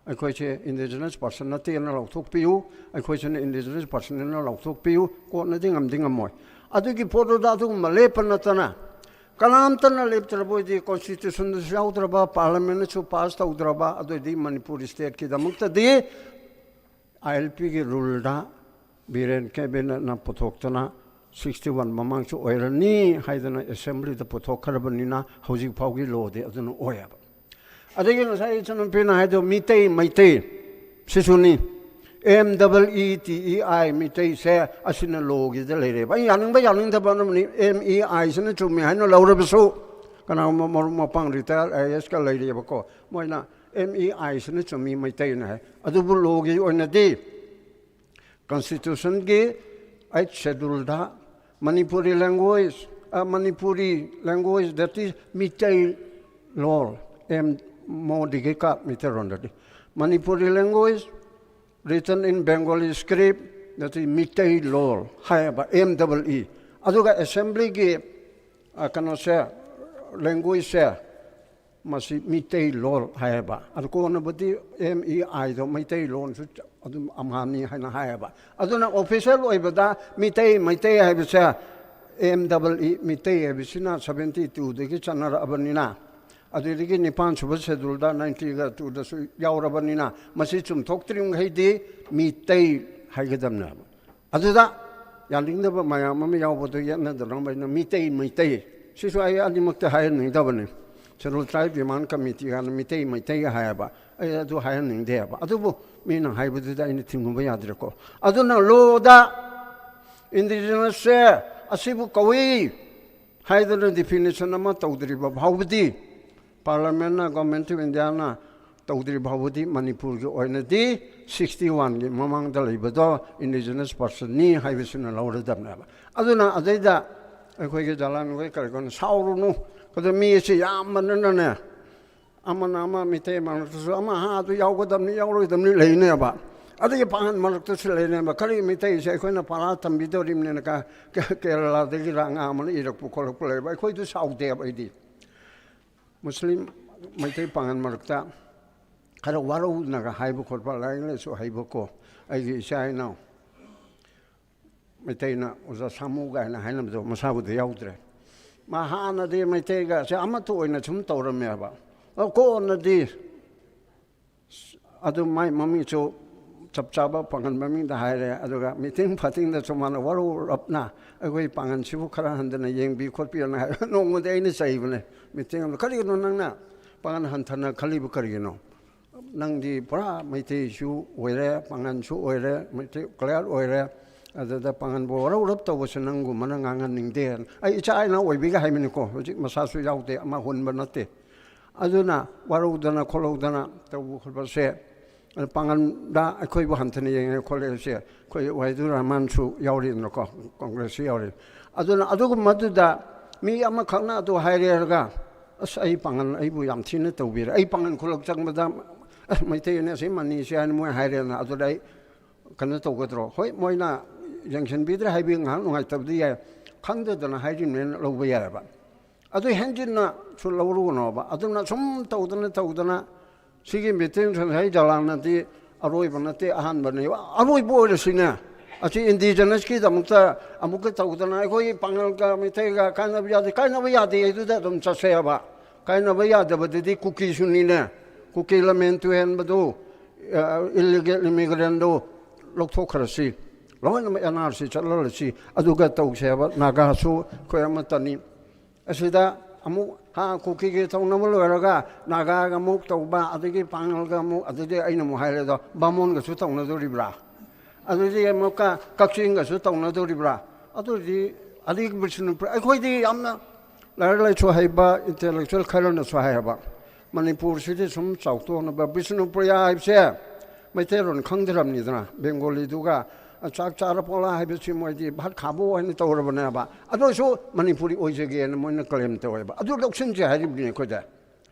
ꯑꯩꯈꯣꯏꯁꯦ ꯏꯟꯗꯤꯖꯤꯅꯁ ꯄꯔꯁꯟ ꯅꯠꯇꯦꯅ ꯂꯥꯎꯊꯣꯛꯄꯤꯌꯨ, ꯑꯩꯈꯣꯏꯁꯤꯅ ꯏꯟꯗꯤꯖꯤꯅꯁ ꯄꯔꯁꯟꯅꯦꯅ ꯂꯥꯎꯊꯣꯛꯄꯤꯌꯨ, ꯀꯣꯔꯠꯅꯗꯤ ꯉꯝꯗꯤ ꯉꯝꯃꯣꯏ꯫ ꯑꯗꯨꯒꯤ ꯄꯣꯠꯇꯨꯗ ꯑꯗꯨꯒꯨꯝꯕ ꯂꯦꯞꯄ ꯅꯠꯇꯅ, ꯀꯅꯥꯝꯇꯅ ꯂꯦꯞꯇ꯭ꯔꯕ ꯑꯣꯏꯗꯤ, ꯀꯣꯟꯁꯇꯤꯇ꯭ꯌꯨꯁꯟꯗꯁꯨ ꯌꯥꯎꯗ꯭ꯔꯕ, ꯄꯥꯔꯂꯤꯌꯥꯃꯦꯟꯅꯁꯨ ꯄꯥꯁ ꯇꯧꯗ꯭ꯔꯕ, ꯑꯗꯨꯑꯣꯏꯗꯤ ꯃꯅꯤꯄꯨꯔ ꯁ꯭ꯇꯦꯠꯀꯤꯗꯃꯛꯇꯗꯤ ꯑꯥꯏ ꯑꯦꯜ ꯄꯤꯒꯤ ꯔꯨꯜꯗ ꯕꯤꯔꯦꯟ ꯀꯦꯕꯤꯅꯦꯠꯅ ꯄꯨꯊꯣꯛꯇꯅ ꯁꯤꯛꯁꯇꯤ ꯋꯥꯟ ꯃꯃꯥꯡꯁꯨ ꯑꯣꯏꯔꯅꯤ ꯍꯥꯏꯗꯅ ꯑꯦꯁꯦꯝꯕ꯭ꯂꯤꯗ ꯄꯨꯊꯣꯛꯈ꯭ꯔꯕꯅꯤꯅ ꯍꯧꯖꯤꯛ ꯐꯥꯎꯒꯤ ꯂꯣꯗꯤ ꯑꯗꯨꯅ ꯑꯣꯏꯌꯦꯕ꯫ ꯑꯗꯒꯤ ꯉꯁꯥꯏ ꯏꯆꯟꯅꯨꯄꯤꯅ ꯍꯥꯏꯗꯣ ꯃꯤꯇꯩ ꯃꯩꯇꯩ ꯁꯤꯁꯨꯅꯤ꯫ M double E T E I ꯃꯤꯇꯩꯁꯦ ꯑꯁꯤꯅ ꯂꯣꯒꯤꯗ ꯂꯩꯔꯦꯕ꯫ ꯑꯩ ꯌꯥꯅꯤꯡꯕ ꯌꯥꯅꯤꯡꯗꯕ ꯑꯃꯅꯤ, ꯑꯦꯝ ꯏ ꯑꯥꯏꯁꯤꯅ ꯆꯨꯝꯃꯤ ꯍꯥꯏꯅ ꯂꯧꯔꯕꯁꯨ, ꯀꯅꯥꯒꯨꯝꯕ ꯃꯔꯨꯞ ꯃꯄꯥꯡ ꯔꯤꯇꯥꯌꯔ ꯑꯥꯏ ꯑꯦ ꯑꯦꯁꯀ ꯂꯩꯔꯤꯑꯕꯀꯣ, ꯃꯣꯏꯅ ꯑꯦꯝ ꯏ ꯑꯥꯏꯁꯤꯅ ꯆꯨꯝꯃꯤ ꯃꯩꯇꯩꯅ ꯍꯥꯏ꯫ ꯑꯗꯨꯕꯨ ꯂꯣꯒꯤ ꯑꯣꯏꯅꯗꯤ ꯀꯣꯟꯁꯇꯤꯇ꯭ꯌꯨꯁꯟꯒꯤ ꯑꯩꯠ ꯁꯦꯗꯨꯜꯗ Manipuri language, Manipuri language, that is Meetei ꯂꯣꯜ, ꯑꯦꯝ ꯃꯣꯗꯤꯒꯤ ꯀꯥ ꯃꯩꯇꯩꯔꯣꯟꯗꯗꯤ Manipuri language written in Bengali script, that is Meetei ꯂꯣꯜ ꯍꯥꯏꯌꯦꯕ, ꯑꯦꯝ ꯗꯕꯜ ꯏ꯫ ꯑꯗꯨꯒ ꯑꯦꯁꯦꯝꯕ꯭ꯂꯤꯒꯤ ꯀꯩꯅꯣꯁꯦ, ꯂꯦꯡꯒ꯭ꯋꯦꯖꯁꯦ, ꯃꯁꯤ ꯃꯤꯇꯩ ꯂꯣꯜ ꯍꯥꯏꯌꯦꯕ꯫ ꯑꯗꯨ ꯀꯣꯟꯅꯕꯨꯗꯤ ꯑꯦꯝ ꯏ ꯑꯥꯏꯗꯣ ꯃꯩꯇꯩ ꯂꯣꯟꯁꯨ ꯑꯗꯨꯝ ꯑꯝꯍꯥꯅꯤ ꯍꯥꯏꯅ ꯍꯥꯏꯌꯦꯕ꯫ ꯑꯗꯨꯅ ꯑꯣꯐꯤꯁꯦꯜ ꯑꯣꯏꯕꯗ ꯃꯤꯇꯩ, ꯃꯩꯇꯩ ꯍꯥꯏꯕꯁꯦ ꯑꯦꯝ ꯗꯕꯜ ꯏ, ꯃꯤꯇꯩ ꯍꯥꯏꯕꯁꯤꯅ ꯁꯕꯦꯟꯇꯤ ꯇꯨꯗꯒꯤ ꯆꯠꯅꯔꯛꯑꯕꯅꯤꯅ, ꯑꯗꯨꯗꯒꯤ ꯅꯤꯄꯥꯟ ꯁꯨꯕ ꯁꯦꯗꯨꯜꯗ ꯅꯥꯏꯟꯇꯤꯒ ꯇꯨꯗꯁꯨ ꯌꯥꯎꯔꯕꯅꯤꯅ, ꯃꯁꯤ ꯆꯨꯝꯊꯣꯛꯇ꯭ꯔꯤꯉꯩꯗꯤ ꯃꯤꯇꯩ ꯍꯥꯏꯒꯗꯕꯅꯦꯕ꯫ ꯑꯗꯨꯗ ꯌꯥꯅꯤꯡꯗꯕ ꯃꯌꯥꯝ ꯑꯃ ꯌꯥꯎꯕꯗꯨ ꯌꯦꯠꯅꯗꯅꯕ ꯑꯩꯅ ꯃꯤꯇꯩ ꯃꯩꯇꯩ, ꯁꯤꯁꯨ ꯑꯩ ꯑꯅꯤꯃꯛꯇ ꯍꯥꯏꯍꯟꯅꯤꯡꯗꯕꯅꯤ꯫ ꯁꯦꯗꯨꯜ ꯇ꯭ꯔꯥꯏꯕ ꯗꯤꯃꯥꯟ ꯀꯃꯤꯇꯤ ꯍꯥꯏꯅ ꯃꯤꯇꯩ ꯃꯩꯇꯩ ꯍꯥꯏꯌꯦꯕ, ꯑꯩ ꯑꯗꯨ ꯍꯥꯏꯍꯟꯅꯤꯡꯗꯦꯕ꯫ ꯑꯗꯨꯕꯨ ꯃꯤꯅ ꯍꯥꯏꯕꯗꯨꯗ ꯑꯩꯅ ꯊꯤꯡꯉꯨꯕ ꯌꯥꯗ꯭ꯔꯦꯀꯣ꯫ ꯑꯗꯨꯅ ꯂꯣꯗ ꯏꯟꯗꯤꯖꯤꯅꯁꯁꯦ ꯑꯁꯤꯕꯨ ꯀꯧꯏ ꯍꯥꯏꯗꯅ ꯗꯤꯐꯤꯅꯤꯁꯟ ꯑꯃ ꯇꯧꯗ꯭ꯔꯤꯕ ꯐꯥꯎꯕꯗꯤ, ꯄꯥꯔꯂꯤꯌꯥꯃꯦꯟꯅ, ꯒꯣꯔꯃꯦꯟ ꯑꯣꯐ ꯏꯟꯗꯤꯌꯥꯅ ꯇꯧꯗ꯭ꯔꯤ ꯐꯥꯎꯕꯗꯤ ꯃꯅꯤꯄꯨꯔꯒꯤ ꯑꯣꯏꯅꯗꯤ ꯁꯤꯛꯁꯇꯤ ꯋꯥꯟꯒꯤ ꯃꯃꯥꯡꯗ ꯂꯩꯕꯗꯣ ꯏꯟꯗꯤꯖꯤꯅꯁ ꯄꯔꯁꯟꯅꯤ ꯍꯥꯏꯕꯁꯤꯅ ꯂꯧꯔꯗꯕꯅꯦꯕ꯫ ꯑꯗꯨꯅ ꯑꯗꯩꯗ ꯑꯩꯈꯣꯏꯒꯤ ꯖꯂꯥꯟꯈꯣꯏ ꯀꯔꯤꯈꯣꯏꯅ ꯁꯥꯎꯔꯨꯅꯨ, ꯑꯗꯣ ꯃꯤ ꯑꯁꯤ ꯌꯥꯝꯕꯅꯤꯅꯅꯦ, ꯑꯃꯅ ꯑꯃ ꯃꯤꯇꯩ ꯃꯔꯛꯇꯁꯨ ꯑꯃ, "ꯍꯥ, ꯑꯗꯨ ꯌꯥꯎꯒꯗꯕꯅꯤ, ꯌꯥꯎꯔꯣꯏꯗꯕꯅꯤ" ꯂꯩꯅꯦꯕ꯫ ꯑꯗꯒꯤ ꯄꯥꯡꯒꯜ ꯃꯔꯛꯇꯁꯨ ꯂꯩꯅꯦꯕ꯫ ꯀꯔꯤ ꯃꯤꯇꯩꯁꯦ ꯑꯩꯈꯣꯏꯅ ꯄꯔꯥ ꯇꯝꯕꯤꯗꯧꯔꯤꯕꯅꯤꯅ ꯀ-, ꯀ-, ꯀꯦꯔꯂꯥꯗꯒꯤꯔ ꯑꯉꯥꯡ ꯑꯃꯅ ꯏꯔꯛꯄ ꯈꯣꯠꯂꯛꯄ ꯂꯩꯕ, ꯑꯩꯈꯣꯏꯗꯨ ꯁꯥꯎꯗꯦꯕ ꯑꯩꯗꯤ꯫ ꯃꯨꯁꯂꯤꯝ, ꯃꯩꯇꯩ ꯄꯥꯡꯒꯜ ꯃꯔꯛꯇ ꯈꯔ ꯋꯥꯔꯧꯅꯒ ꯍꯥꯏꯕ ꯈꯣꯠꯄ, ꯂꯥꯏꯔꯤꯛ ꯂꯥꯏꯁꯨ ꯍꯩꯕꯀꯣ, ꯑꯩꯒꯤ ꯏꯆꯥ ꯏꯅꯥꯎ ꯃꯩꯇꯩꯅ ꯑꯣꯖꯥ ꯁꯥꯃꯨ ꯀꯥꯏꯅ ꯍꯥꯏꯅꯕꯗꯣ ꯃꯁꯥꯕꯨꯗꯤ ꯌꯥꯎꯗ꯭ꯔꯦ꯫ ꯃꯥ ꯍꯥꯟꯅꯗꯤ ꯃꯩꯇꯩꯒꯁꯦ ꯑꯃꯠꯇ ꯑꯣꯏꯅ ꯁꯨꯝ ꯇꯧꯔꯝꯃꯦꯕ꯫ ꯑꯗꯣ ꯀꯣꯟꯅꯗꯤ ꯑꯗꯨ ꯃꯥꯏ ꯃꯃꯤꯡꯁꯨ ꯆꯞ ꯆꯥꯕ ꯄꯥꯡꯒꯜ ꯃꯃꯤꯡꯗ ꯍꯥꯏꯔꯦ꯫ ꯑꯗꯨꯒ ꯃꯤꯇꯤꯡ ꯐꯥꯇꯤꯡꯗꯁꯨ ꯃꯥꯅ ꯋꯥꯔꯧꯔꯞꯅ ꯑꯩꯈꯣꯏ ꯄꯥꯡꯒꯜꯁꯤꯕꯨ ꯈꯔ ꯍꯟꯊꯅ ꯌꯦꯡꯕꯤꯌꯨ ꯈꯣꯠꯄꯤꯌꯨꯅ ꯍꯥꯏꯕ꯫ ꯅꯣꯡꯃꯗꯤ ꯑꯩꯅ ꯆꯩꯕꯅꯦ ꯃꯤꯇꯤꯡ ꯑꯃꯗ, "ꯀꯔꯤꯒꯤꯅꯣ ꯅꯪꯅ ꯄꯥꯡꯒꯜ ꯍꯟꯊꯅ ꯈꯜꯂꯤꯕ ꯀꯔꯤꯒꯤꯅꯣ? ꯅꯪꯗꯤ ꯄꯨꯔꯥ ꯃꯩꯇꯩꯁꯨ ꯑꯣꯏꯔꯦ, ꯄꯥꯡꯒꯜꯁꯨ ꯑꯣꯏꯔꯦ, ꯃꯩꯇꯩ ꯀꯂꯤꯌꯥꯔ ꯑꯣꯏꯔꯦ, ꯑꯗꯨꯗ ꯄꯥꯡꯒꯜꯕꯨ ꯋꯥꯔꯧꯔꯞ ꯇꯧꯕꯁꯦ ꯅꯪꯒꯨꯝꯕꯅ ꯉꯥꯡꯍꯟꯅꯤꯡꯗꯦ"꯫ ꯑꯩ ꯏꯆꯥ ꯏꯅꯥꯎ ꯑꯣꯏꯕꯤꯒ ꯍꯥꯏꯕꯅꯤꯀꯣ, ꯍꯧꯖꯤꯛ ꯃꯁꯥꯁꯨ ꯌꯥꯎꯗꯦ, ꯑꯃ ꯍꯨꯟꯕ ꯅꯠꯇꯦ꯫ ꯑꯗꯨꯅ ꯋꯥꯔꯧꯗꯅ ꯈꯣꯠꯂꯧꯗꯅ ꯇꯧꯕ ꯈꯣꯠꯄꯁꯦ, ꯄꯥꯡꯒꯜꯗ ꯑꯩꯈꯣꯏꯕꯨ ꯍꯟꯊꯅ ꯌꯦꯡꯉꯦ ꯈꯣꯠꯂꯦ ꯍꯥꯏꯕꯁꯦ ꯑꯩꯈꯣꯏ ꯋꯥꯍꯤꯗꯨꯔ ꯔꯍꯃꯥꯟꯁꯨ ꯌꯥꯎꯔꯤꯗꯅꯀꯣ, ꯀꯣꯡꯒ꯭ꯔꯦꯁꯁꯨ ꯌꯥꯎꯔꯤ꯫ ꯑꯗꯨꯅ ꯑꯗꯨꯒꯨꯝꯕꯗꯨꯗ ꯃꯤ ꯑꯃꯈꯛꯅ ꯑꯗꯨ ꯍꯥꯏꯔꯦꯔꯒ, "ꯑꯁ, ꯑꯩ ꯄꯥꯡꯒꯜ ꯑꯩꯕꯨ ꯌꯥꯝ ꯊꯤꯅ ꯇꯧꯕꯤꯔꯦ, ꯑꯩ ꯄꯥꯡꯒꯜ ꯈꯨꯂꯛ ꯆꯪꯕꯗ, ꯑꯁ, ꯃꯩꯇꯩꯅ ꯑꯁꯤ ꯃꯅꯤꯁꯤ" ꯍꯥꯏꯅ ꯃꯣꯏ ꯍꯥꯏꯔꯦꯅ, ꯑꯗꯨꯗ ꯑꯩ ꯀꯩꯅꯣ ꯇꯧꯒꯗ꯭ꯔꯣ? ꯍꯣꯏ, ꯃꯣꯏꯅ ꯌꯦꯡꯁꯤꯟꯕꯤꯗ꯭ꯔꯦ ꯍꯥꯏꯕꯒꯤ ꯉꯥꯏꯍꯥꯛ ꯅꯨꯡꯉꯥꯏꯇꯕꯗꯤ ꯌꯥꯏ, ꯈꯪꯗꯗꯅ ꯍꯥꯏꯔꯤꯕꯅꯦꯅ ꯂꯧꯕ ꯌꯥꯏꯑꯕ꯫ ꯑꯗꯨ ꯍꯦꯟꯖꯤꯟꯅꯁꯨ ꯂꯧꯔꯨꯒꯅꯣꯕ꯫ ꯑꯗꯨꯅ ꯁꯨꯝ ꯇꯧꯗꯅ ꯇꯧꯗꯅ ꯁꯤꯒꯤ ꯃꯤꯇꯤꯡ ꯁꯟꯍꯩ ꯖꯂꯥꯟꯅꯗꯤ ꯑꯔꯣꯏꯕ ꯅꯠꯇꯦ, ꯑꯍꯥꯟꯕꯅꯦꯕ꯫ ꯑꯔꯣꯏꯕ ꯑꯣꯏꯔꯁꯨꯅꯦ, ꯑꯁꯤ ꯏꯟꯗꯤꯖꯤꯅꯁꯀꯤꯗꯃꯛꯇ ꯑꯃꯨꯛꯀ ꯇꯧꯗꯅ ꯑꯩꯈꯣꯏ ꯄꯥꯡꯒꯜꯒ ꯃꯩꯇꯩꯒ ꯀꯥꯏꯅꯕ ꯌꯥꯗꯦ, ꯀꯥꯏꯅꯕ ꯌꯥꯗꯦ, ꯑꯗꯨꯗ ꯑꯗꯨꯝ ꯆꯠꯁꯦ ꯍꯥꯏꯕ꯫ ꯀꯥꯏꯅꯕ ꯌꯥꯗꯕꯗꯨꯗꯤ ꯀꯨꯀꯤꯁꯨꯅꯤꯅꯦ꯫ ꯀꯨꯀꯤ ꯂꯃꯦꯟ ꯇꯨꯍꯦꯟꯕꯗꯨ, ꯏꯂꯤꯒꯦꯜ ꯏꯃꯤꯒ꯭ꯔꯦꯟꯗꯨ ꯂꯧꯊꯣꯛꯈ꯭ꯔꯁꯤ, ꯂꯣꯏꯅꯃꯛ ꯑꯦꯟ ꯑꯥꯔ ꯁꯤ ꯆꯠꯍꯜꯂꯁꯤ, ꯑꯗꯨꯒ ꯇꯧꯁꯦ ꯍꯥꯏꯕ꯫ ꯅꯥꯒꯥꯁꯨ ꯑꯩꯈꯣꯏ ꯑꯃꯠꯇꯅꯤ꯫ ꯑꯁꯤꯗ ꯑꯃꯨꯛ ꯍꯥ ꯀꯨꯀꯤꯒꯤ ꯇꯧꯅꯕ ꯂꯣꯏꯔꯒ ꯅꯥꯒꯥꯒ ꯑꯃꯨꯛ ꯇꯧꯕ, ꯑꯗꯒꯤ ꯄꯥꯡꯒꯜꯒ ꯑꯃꯨꯛ, ꯑꯗꯨꯗꯤ ꯑꯩꯅ ꯑꯃꯨꯛ ꯍꯥꯏꯔꯦꯗꯣ, ꯕꯥꯃꯣꯟꯒꯁꯨ ꯇꯧꯅꯗꯣꯔꯤꯕ꯭ꯔꯥ? ꯑꯗꯨꯗꯤ ꯑꯃꯨꯛꯀ ꯀꯛꯆꯤꯡꯒꯁꯨ ꯇꯧꯅꯗꯣꯔꯤꯕ꯭ꯔꯥ? ꯑꯗꯨꯗꯤ ꯑꯗꯒꯤ ꯕꯤꯁꯅꯨꯄꯨꯔ, ꯑꯩꯈꯣꯏꯗꯤ ꯌꯥꯝꯅ ꯂꯥꯏꯔꯤꯛ ꯂꯥꯏꯁꯨ ꯍꯩꯕ ꯏꯟꯇꯦꯂꯦꯛꯆꯨꯋꯦꯜ ꯈꯔꯅꯁꯨ ꯍꯥꯏꯌꯦꯕ, ꯃꯅꯤꯄꯨꯔꯁꯤꯗꯤ ꯁꯨꯝ ꯆꯥꯎꯊꯣꯛꯅꯕ, ꯕꯤꯁꯅꯨꯄ꯭ꯔꯤꯌꯥ ꯍꯥꯏꯕꯁꯦ ꯃꯩꯇꯩꯂꯣꯟ ꯈꯪꯗ꯭ꯔꯕꯅꯤꯗꯅ, ꯕꯦꯡꯒꯣꯂꯤꯗꯨꯒ ꯆꯥꯛ ꯆꯥꯔꯕꯣꯂꯥ ꯍꯥꯏꯕꯁꯤ ꯃꯣꯏꯗꯤ ꯚꯥꯠ ꯈꯥꯕꯣ ꯍꯥꯏꯅ ꯇꯧꯔꯕꯅꯦꯕ꯫ ꯑꯗꯨ ꯑꯣꯏꯔꯁꯨ ꯃꯅꯤꯄꯨꯔꯤ ꯑꯣꯏꯖꯒꯦꯅ ꯃꯣꯏꯅ ꯀ꯭ꯂꯦꯝ ꯇꯧꯋꯦꯕ꯫ ꯑꯗꯨ ꯂꯧꯁꯤꯟꯁꯦ ꯍꯥꯏꯔꯤꯕꯅꯤ ꯑꯩꯈꯣꯏꯗ꯫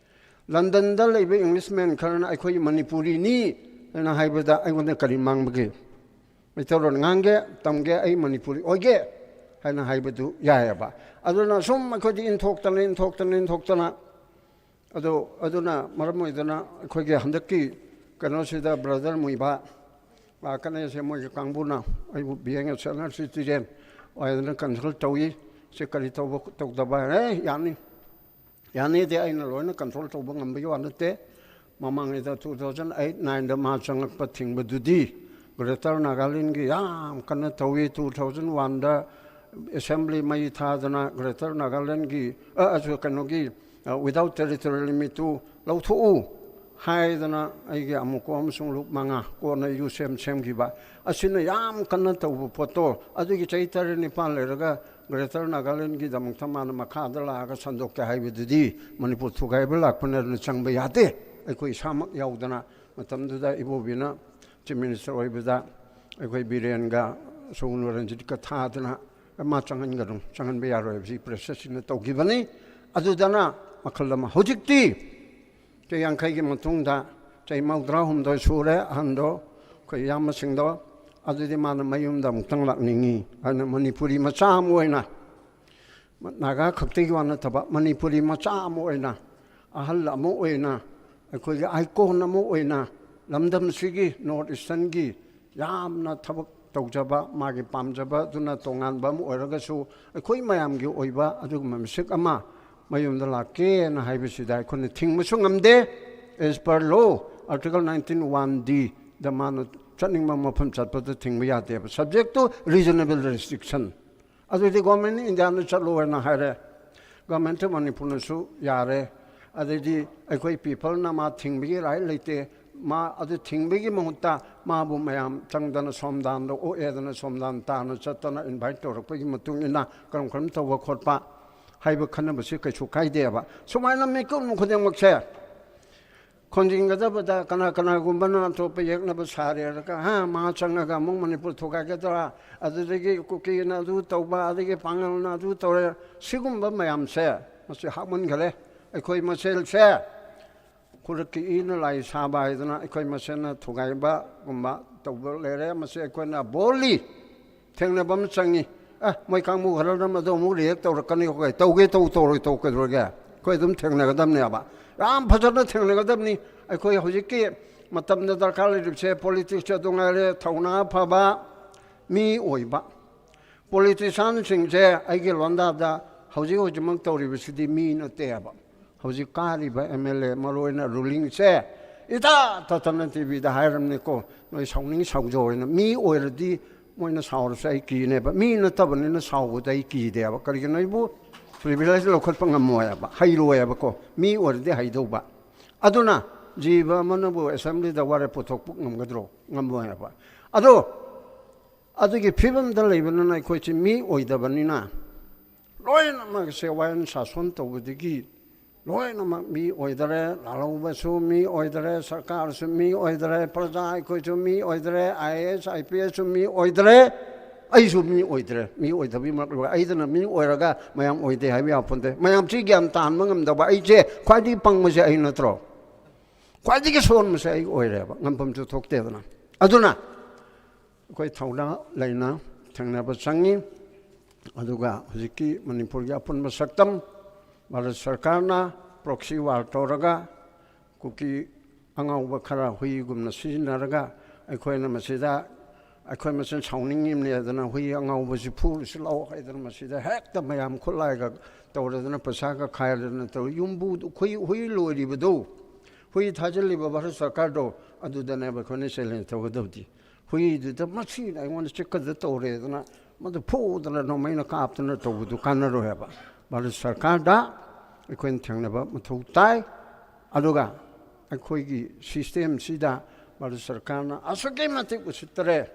ꯂꯟꯗꯟꯗ ꯂꯩꯕ ꯏꯪꯂꯤꯁꯃꯦꯟ ꯈꯔꯅ ꯑꯩꯈꯣꯏ ꯃꯅꯤꯄꯨꯔꯤꯅꯤ ꯍꯥꯏꯅ ꯍꯥꯏꯕꯗ ꯑꯩꯉꯣꯟꯗ ꯀꯔꯤ ꯃꯥꯡꯕꯒꯦ? ꯃꯩꯇꯩꯂꯣꯟ ꯉꯥꯡꯒꯦ, ꯇꯝꯒꯦ, ꯑꯩ ꯃꯅꯤꯄꯨꯔꯤ ꯑꯣꯏꯒꯦ ꯍꯥꯏꯅ ꯍꯥꯏꯕꯗꯨ ꯌꯥꯏꯑꯕ꯫ ꯑꯗꯨꯅ ꯁꯨꯝ ꯑꯩꯈꯣꯏꯗꯤ ꯏꯟꯊꯣꯛꯇꯅ, ꯏꯟꯊꯣꯛꯇꯅ, ꯏꯟꯊꯣꯛꯇꯅ, ꯑꯗꯣ ꯑꯗꯨꯅ ꯃꯔꯝ ꯑꯣꯏꯗꯅ ꯑꯩꯈꯣꯏꯒꯤ ꯍꯟꯗꯛꯀꯤ ꯀꯩꯅꯣꯁꯤꯗ ꯕ꯭ꯔꯗꯔ ꯃꯨꯏꯕꯥ ꯂꯥꯛꯀꯅꯤ꯫ ꯁꯦ ꯃꯣꯏꯒꯤ ꯀꯥꯡꯕꯨꯅ ꯑꯩꯕꯨ B N S senior citizen ꯑꯣꯏꯗꯅ ꯀꯟꯁꯜ ꯇꯧꯏ꯫ ꯁꯤ ꯀꯔꯤ ꯇꯧꯕ ꯇꯧꯗꯕ? ꯑꯦ, ꯌꯥꯅꯤ, ꯌꯥꯅꯤꯗꯤ ꯑꯩꯅ ꯂꯣꯏꯅ ꯀꯟꯇ꯭ꯔꯣꯜ ꯇꯧꯕ ꯉꯝꯕꯒꯤ ꯋꯥ ꯅꯠꯇꯦ꯫ ꯃꯃꯥꯡꯉꯩꯗ ꯇꯨ ꯊꯥꯎꯖꯟ ꯑꯩꯠ ꯅꯥꯏꯟꯗ ꯃꯥ ꯆꯪꯂꯛꯄ ꯊꯤꯡꯕꯗꯨꯗꯤ ꯒ꯭ꯔꯦꯇꯔ ꯅꯥꯒꯥꯂꯦꯟꯒꯤ ꯌꯥꯝ ꯀꯟꯅ ꯇꯧꯏ꯫ ꯇꯨ ꯊꯥꯎꯖꯟ ꯋꯥꯟꯗ ꯑꯦꯁꯦꯝꯕ꯭ꯂꯤ ꯃꯩ ꯊꯥꯗꯅ ꯒ꯭ꯔꯦꯇꯔ ꯅꯥꯒꯥꯂꯦꯟꯒꯤ, ꯑ, ꯑꯁꯨ ꯀꯩꯅꯣꯒꯤ, ꯋꯤꯗꯥꯎꯠ ꯇꯦꯔꯤꯇꯣꯔꯤꯌꯦꯜ ꯂꯤꯃꯤꯠꯇꯨ ꯂꯧꯊꯣꯛꯎ ꯍꯥꯏꯗꯅ ꯑꯩꯒꯤ ꯑꯃꯨꯛꯀꯣ ꯑꯃꯁꯨꯡ ꯂꯨꯞ ꯃꯉꯥ ꯀꯣꯟꯅ ꯌꯨ ꯁꯦꯝ ꯁꯦꯝꯈꯤꯕ꯫ ꯑꯁꯤꯅ ꯌꯥꯝ ꯀꯟꯅ ꯇꯧꯕ ꯄꯣꯠꯇꯣ, ꯑꯗꯨꯒꯤ ꯆꯍꯤ ꯇꯔꯦꯠ ꯅꯤꯄꯥꯜ ꯂꯩꯔꯒ ꯒ꯭ꯔꯦꯇꯔ ꯅꯥꯒꯥꯂꯦꯟꯒꯤꯗꯃꯛꯇ ꯃꯥꯅ ꯃꯈꯥꯗ ꯂꯥꯛꯑꯒ ꯁꯟꯗꯣꯛꯀꯦ ꯍꯥꯏꯕꯗꯨꯗꯤ ꯃꯅꯤꯄꯨꯔ ꯊꯨꯒꯥꯏꯕ ꯂꯥꯛꯄꯅ ꯆꯪꯕ ꯌꯥꯗꯦ꯫ ꯑꯩꯈꯣꯏ ꯏꯁꯥꯃꯛ ꯌꯥꯎꯗꯅ ꯃꯇꯝꯗꯨꯗ ꯏꯕꯣꯕꯤꯅ ꯆꯤꯐ ꯃꯤꯅꯤꯁꯇꯔ ꯑꯣꯏꯕꯗ ꯑꯩꯈꯣꯏ ꯕꯤꯔꯦꯟꯒ ꯁꯣꯒꯨꯟ ꯔꯟꯖꯤꯠꯀ ꯊꯥꯗꯅ ꯃꯥ ꯆꯪꯍꯟꯒꯅꯨ, ꯆꯪꯍꯟꯕ ꯌꯥꯔꯣꯏ ꯍꯥꯏꯕꯁꯤ ꯄ꯭ꯔꯦꯁꯔꯁꯤꯅ ꯇꯧꯈꯤꯕꯅꯤ꯫ ꯑꯗꯨꯗꯅ ꯃꯈꯜ ꯑꯃ꯫ ꯍꯧꯖꯤꯛꯇꯤ ꯆꯍꯤ ꯌꯥꯡꯈꯩꯒꯤ ꯃꯇꯨꯡꯗ ꯆꯍꯤ ꯃꯧꯗ꯭ꯔꯥ ꯍꯨꯝꯗꯣꯏ ꯁꯨꯔꯦ ꯑꯍꯟꯗꯣ, ꯑꯩꯈꯣꯏ ꯏꯌꯥꯝꯕꯁꯤꯡꯗꯣ꯫ ꯑꯗꯨꯗꯤ ꯃꯥꯅ ꯃꯌꯨꯝꯗ ꯑꯃꯨꯛꯇꯪ ꯂꯥꯛꯅꯤꯡꯉꯤ ꯍꯥꯏꯅ ꯃꯅꯤꯄꯨꯔꯤ ꯃꯆꯥ ꯑꯃ ꯑꯣꯏꯅ, ꯅꯥꯒꯥ ꯈꯛꯇꯒꯤ ꯋꯥ ꯅꯠꯇꯕ ꯃꯅꯤꯄꯨꯔꯤ ꯃꯆꯥ ꯑꯃ ꯑꯣꯏꯅ, ꯑꯍꯜ ꯑꯃ ꯑꯣꯏꯅ, ꯑꯩꯈꯣꯏꯒꯤ ꯑꯥꯏꯀꯣꯟ ꯑꯃ ꯑꯣꯏꯅ ꯂꯝꯗꯝꯁꯤꯒꯤ ꯅꯣꯔꯠ ꯏꯁꯇꯔꯟꯒꯤ ꯌꯥꯝꯅ ꯊꯕꯛ ꯇꯧꯖꯕ, ꯃꯥꯒꯤ ꯄꯥꯝꯖꯕꯗꯨꯅ ꯇꯣꯉꯥꯟꯕ ꯑꯃ ꯑꯣꯏꯔꯒꯁꯨ ꯑꯩꯈꯣꯏ ꯃꯌꯥꯝꯒꯤ ꯑꯣꯏꯕ ꯑꯗꯨꯒꯨꯝꯕ ꯃꯤꯁꯛ ꯑꯃ ꯃꯌꯨꯝꯗ ꯂꯥꯛꯀꯦꯅ ꯍꯥꯏꯕꯁꯤꯗ ꯑꯩꯈꯣꯏꯅ ꯊꯤꯡꯕꯁꯨ ꯉꯝꯗꯦ꯫ As per law, Article nineteen one D ꯗ ꯃꯥꯅ ꯆꯠꯅꯤꯡꯕ ꯃꯐꯝ ꯆꯠꯄꯗ ꯊꯤꯡꯕ ꯌꯥꯗꯦꯕ, subject to reasonable restriction꯫ ꯑꯗꯨꯗꯤ ꯒꯣꯔꯃꯦꯟ ꯏꯟꯗꯤꯌꯥꯅ ꯆꯠꯂꯣ ꯍꯥꯏꯅ ꯍꯥꯏꯔꯦ, ꯒꯣꯔꯃꯦꯟ ꯃꯅꯤꯄꯨꯔꯅꯁꯨ ꯌꯥꯔꯦ꯫ ꯑꯗꯩꯗꯤ ꯑꯩꯈꯣꯏ ꯄꯤꯄꯜꯅ ꯃꯥ ꯊꯤꯡꯕꯒꯤ ꯔꯥꯏꯠ ꯂꯩꯇꯦ꯫ ꯃꯥ ꯑꯗꯨ ꯊꯤꯡꯕꯒꯤ ꯃꯍꯨꯠꯇ ꯃꯥꯕꯨ ꯃꯌꯥꯝ ꯆꯪꯗꯅ ꯁꯣꯝꯗꯥꯟꯗ ꯑꯣꯛꯑꯦꯗꯅ ꯁꯣꯝꯗꯥꯟ ꯇꯥꯅ ꯆꯠꯇꯅ ꯏꯟꯚꯥꯏꯠ ꯇꯧꯔꯛꯄꯒꯤ ꯃꯇꯨꯡ ꯏꯟꯅ ꯀꯔꯝ ꯀꯔꯝ ꯇꯧꯕ ꯈꯣꯠꯄ ꯍꯥꯏꯕ ꯈꯟꯅꯕꯁꯤ ꯀꯩꯁꯨ ꯀꯥꯏꯗꯦꯕ꯫ ꯁꯨꯃꯥꯏꯅ ꯃꯤꯄꯨꯝ ꯈꯨꯗꯤꯡꯃꯛꯁꯦ ꯈꯣꯟꯖꯤꯟꯒꯗꯕꯗ ꯀꯅꯥ ꯀꯅꯥꯒꯨꯝꯕꯅ ꯑꯇꯣꯞꯄ ꯌꯦꯛꯅꯕ ꯁꯥꯔꯦꯔꯒ, ꯍꯥ, ꯃꯥ ꯆꯪꯉꯒ ꯑꯃꯨꯛ ꯃꯅꯤꯄꯨꯔ ꯊꯨꯒꯥꯏꯒꯗ꯭ꯔꯥ, ꯑꯗꯨꯗꯒꯤ ꯀꯨꯀꯤꯅ ꯑꯗꯨ ꯇꯧꯕ, ꯑꯗꯒꯤ ꯄꯥꯡꯒꯜꯅ ꯑꯗꯨ ꯇꯧꯔꯦ, ꯁꯤꯒꯨꯝꯕ ꯃꯌꯥꯝꯁꯦ ꯃꯁꯤ ꯍꯥꯞꯃꯟꯈꯔꯦ꯫ ꯑꯩꯈꯣꯏ ꯃꯁꯦꯜꯁꯦ ꯈꯨꯔꯛꯀꯤ ꯏꯅ ꯂꯥꯏ ꯁꯥꯕ ꯍꯥꯏꯗꯅ ꯑꯩꯈꯣꯏ ꯃꯁꯦꯜꯅ ꯊꯨꯒꯥꯏꯕꯒꯨꯝꯕ ꯇꯧꯕ ꯂꯩꯔꯦ꯫ ꯃꯁꯤ ꯑꯩꯈꯣꯏꯅ ꯕꯣꯜꯂꯤ ꯊꯦꯡꯅꯕ ꯑꯃ ꯆꯪꯉꯤ꯫ ꯑꯦ, ꯃꯣꯏ ꯀꯥꯡꯕꯨ ꯈꯔꯅ ꯃꯗꯨ ꯑꯃꯨꯛ ꯔꯤꯌꯦꯛ ꯇꯧꯔꯛꯀꯅꯤ, ꯑꯩꯈꯣꯏ ꯇꯧꯒꯦ ꯇꯧ, ꯇꯧꯔꯣꯏ ꯇꯧ, ꯀꯩꯗꯧꯔꯒꯦ? ꯑꯩꯈꯣꯏ ꯑꯗꯨꯝ ꯊꯦꯡꯅꯒꯗꯕꯅꯦꯕ, ꯌꯥꯝ ꯐꯖꯅ ꯊꯦꯡꯅꯒꯗꯕꯅꯤ꯫ ꯑꯩꯈꯣꯏ ꯍꯧꯖꯤꯛꯀꯤ ꯃꯇꯝꯗ ꯗꯔꯀꯥꯔ ꯂꯩꯔꯤꯕꯁꯦ ꯄꯣꯂꯤꯇꯤꯛꯁ ꯑꯗꯨ ꯉꯥꯏꯔꯦ, ꯊꯧꯅꯥ ꯐꯕ ꯃꯤ ꯑꯣꯏꯕ꯫ ꯄꯣꯂꯤꯇꯤꯁꯤꯌꯥꯟꯁꯤꯡꯁꯦ ꯑꯩꯒꯤ ꯂꯣꯟꯗꯥꯗ ꯍꯧꯖꯤꯛ ꯍꯧꯖꯤꯛꯃꯛ ꯇꯧꯔꯤꯕꯁꯤꯗꯤ ꯃꯤ ꯅꯠꯇꯦꯕ꯫ ꯍꯧꯖꯤꯛ ꯀꯥꯔꯤꯕ ꯑꯦꯝ ꯑꯦꯜ ꯑꯦ, ꯃꯔꯨ ꯑꯣꯏꯅ ꯔꯨꯂꯤꯡꯁꯦ, ꯏꯇꯥ ꯇꯥꯇꯅ ꯇꯤ ꯚꯤꯗ ꯍꯥꯏꯔꯕꯅꯤꯀꯣ, ꯅꯣꯏ ꯁꯥꯎꯅꯤꯡ ꯁꯥꯎꯖꯧ ꯍꯥꯏꯅ꯫ ꯃꯤ ꯑꯣꯏꯔꯗꯤ ꯃꯣꯏꯅ ꯁꯥꯎꯔꯁꯨ ꯑꯩ ꯀꯤꯅꯦꯕ, ꯃꯤ ꯅꯠꯇꯕꯅꯤꯅ ꯁꯥꯎꯕꯗ ꯑꯩ ꯀꯤꯗꯦꯕ꯫ ꯀꯔꯤꯒꯤꯅꯣ? ꯑꯩꯕꯨ ꯄ꯭ꯔꯤꯚꯤꯂꯦꯖ ꯂꯧꯈꯠꯄ ꯉꯝꯃꯣꯏꯕ, ꯍꯩꯔꯣꯏꯕꯀꯣ꯫ ꯃꯤ ꯑꯣꯏꯔꯗꯤ ꯍꯩꯗꯧꯕ꯫ ꯑꯗꯨꯅ ꯖꯤꯕ ꯑꯃꯅꯕꯨ ꯑꯦꯁꯦꯝꯕ꯭ꯂꯤꯗ ꯋꯥꯔꯦꯞ ꯄꯨꯊꯣꯛꯄ ꯉꯝꯒꯗ꯭ꯔꯣ? ꯉꯝꯃꯣꯏꯕ꯫ ꯑꯗꯣ ꯑꯗꯨꯒꯤ ꯐꯤꯕꯝꯗ ꯂꯩꯕꯅꯤꯅ ꯑꯩꯈꯣꯏꯁꯤ ꯃꯤ ꯑꯣꯏꯗꯕꯅꯤꯅ ꯂꯣꯏꯅꯃꯛꯁꯦ ꯋꯥꯌꯦꯜ ꯁꯥꯁꯣꯟ ꯇꯧꯕꯗꯒꯤ ꯂꯣꯏꯅꯃꯛ ꯃꯤ ꯑꯣꯏꯗꯔꯦ꯫ ꯂꯥꯜꯍꯧꯕꯁꯨ ꯃꯤ ꯑꯣꯏꯗꯔꯦ, ꯁꯔꯀꯥꯔꯁꯨ ꯃꯤ ꯑꯣꯏꯗꯔꯦ, ꯄ꯭ꯔꯖꯥ ꯑꯩꯈꯣꯏꯁꯨ ꯃꯤ ꯑꯣꯏꯗꯔꯦ, I A S, I P ꯑꯦꯁꯁꯨ ꯃꯤ ꯑꯣꯏꯗꯔꯦ, ꯑꯩꯁꯨ ꯃꯤ ꯑꯣꯏꯗ꯭ꯔꯦ꯫ ꯃꯤ ꯑꯣꯏꯗꯕꯒꯤ ꯃꯔꯛ ꯑꯩꯗꯅ ꯃꯤ ꯑꯣꯏꯔꯒ ꯃꯌꯥꯝ ꯑꯣꯏꯗꯦ ꯍꯥꯏꯕ ꯌꯥꯄꯣꯟꯇꯦ꯫ ꯃꯌꯥꯝꯁꯤ ꯒ꯭ꯌꯥꯟ ꯇꯥꯍꯟꯕ ꯉꯝꯗꯕ ꯑꯩꯁꯦ ꯈ꯭ꯋꯥꯏꯗꯒꯤ ꯄꯪꯕꯁꯦ ꯑꯩ ꯅꯠꯇ꯭ꯔꯣ? ꯈ꯭ꯋꯥꯏꯗꯒꯤ ꯁꯣꯟꯕꯁꯦ ꯑꯩ ꯑꯣꯏꯔꯦꯕ, ꯉꯝꯐꯝꯁꯨ ꯊꯣꯛꯇꯦꯗꯅ꯫ ꯑꯗꯨꯅ ꯑꯩꯈꯣꯏ ꯊꯧꯅꯥ ꯂꯩꯅ ꯊꯦꯡꯅꯕ ꯆꯪꯉꯤ꯫ ꯑꯗꯨꯒ ꯍꯧꯖꯤꯛꯀꯤ ꯃꯅꯤꯄꯨꯔꯒꯤ ꯑꯄꯨꯟꯕ ꯁꯛꯇꯝ, ꯚꯥꯔꯠ ꯁꯔꯀꯥꯔꯅ ꯄ꯭ꯔꯣꯛꯁꯤ ꯋꯥꯔ ꯇꯧꯔꯒ ꯀꯨꯀꯤ ꯑꯉꯥꯎꯕ ꯈꯔ ꯍꯨꯏꯒꯨꯝꯅ ꯁꯤꯖꯤꯟꯅꯔꯒ ꯑꯩꯈꯣꯏꯅ ꯃꯁꯤꯗ, ꯑꯩꯈꯣꯏ ꯃꯁꯦꯟ ꯁꯥꯎꯅꯤꯡꯉꯤꯕꯅꯦꯗꯅ ꯍꯨꯏ ꯑꯉꯥꯎꯕꯁꯤ ꯐꯨꯔꯨꯁꯤ ꯂꯥꯛꯑꯣ ꯍꯥꯏꯗꯅ ꯃꯁꯤꯗ ꯍꯦꯛꯇ ꯃꯌꯥꯝ ꯈꯨꯠꯂꯥꯏꯒ ꯇꯧꯔꯗꯅ ꯄꯩꯁꯥꯒ ꯈꯥꯏꯔꯗꯅ ꯇꯧꯔꯤ꯫ ꯌꯨꯝꯕꯨ ꯍꯨꯏ, ꯍꯨꯏ ꯂꯣꯏꯔꯤꯕꯗꯨ, ꯍꯨꯏ ꯊꯥꯖꯤꯜꯂꯤꯕ ꯚꯥꯔꯠ ꯁꯔꯀꯥꯔꯗꯣ, ꯑꯗꯨꯗꯅꯦꯕ ꯑꯩꯈꯣꯏꯅ ꯆꯦꯂꯦꯟꯖ ꯇꯧꯒꯗꯕꯗꯤ꯫ ꯍꯨꯏꯗꯨꯗ ꯃꯁꯤꯅ ꯑꯩꯉꯣꯟꯗ ꯆꯤꯛꯀꯗ ꯇꯧꯔꯦꯗꯅ ꯃꯗꯨ ꯐꯨꯗꯅ ꯅꯣꯡꯃꯩꯅ ꯀꯥꯞꯇꯅ ꯇꯧꯕꯗꯨ ꯀꯥꯟꯅꯔꯣꯏ ꯍꯥꯏꯕ꯫ ꯚꯥꯔꯠ ꯁꯔꯀꯥꯔꯗ ꯑꯩꯈꯣꯏꯅ ꯊꯦꯡꯅꯕ ꯃꯊꯧ ꯇꯥꯏ꯫ ꯑꯗꯨꯒ ꯑꯩꯈꯣꯏꯒꯤ ꯁꯤꯁꯇꯦꯝꯁꯤꯗ ꯚꯥꯔꯠ ꯁꯔꯀꯥꯔꯅ ꯑꯁꯨꯛꯀꯤ ꯃꯇꯤꯛ ꯎꯁꯤꯠꯇꯔꯦ꯫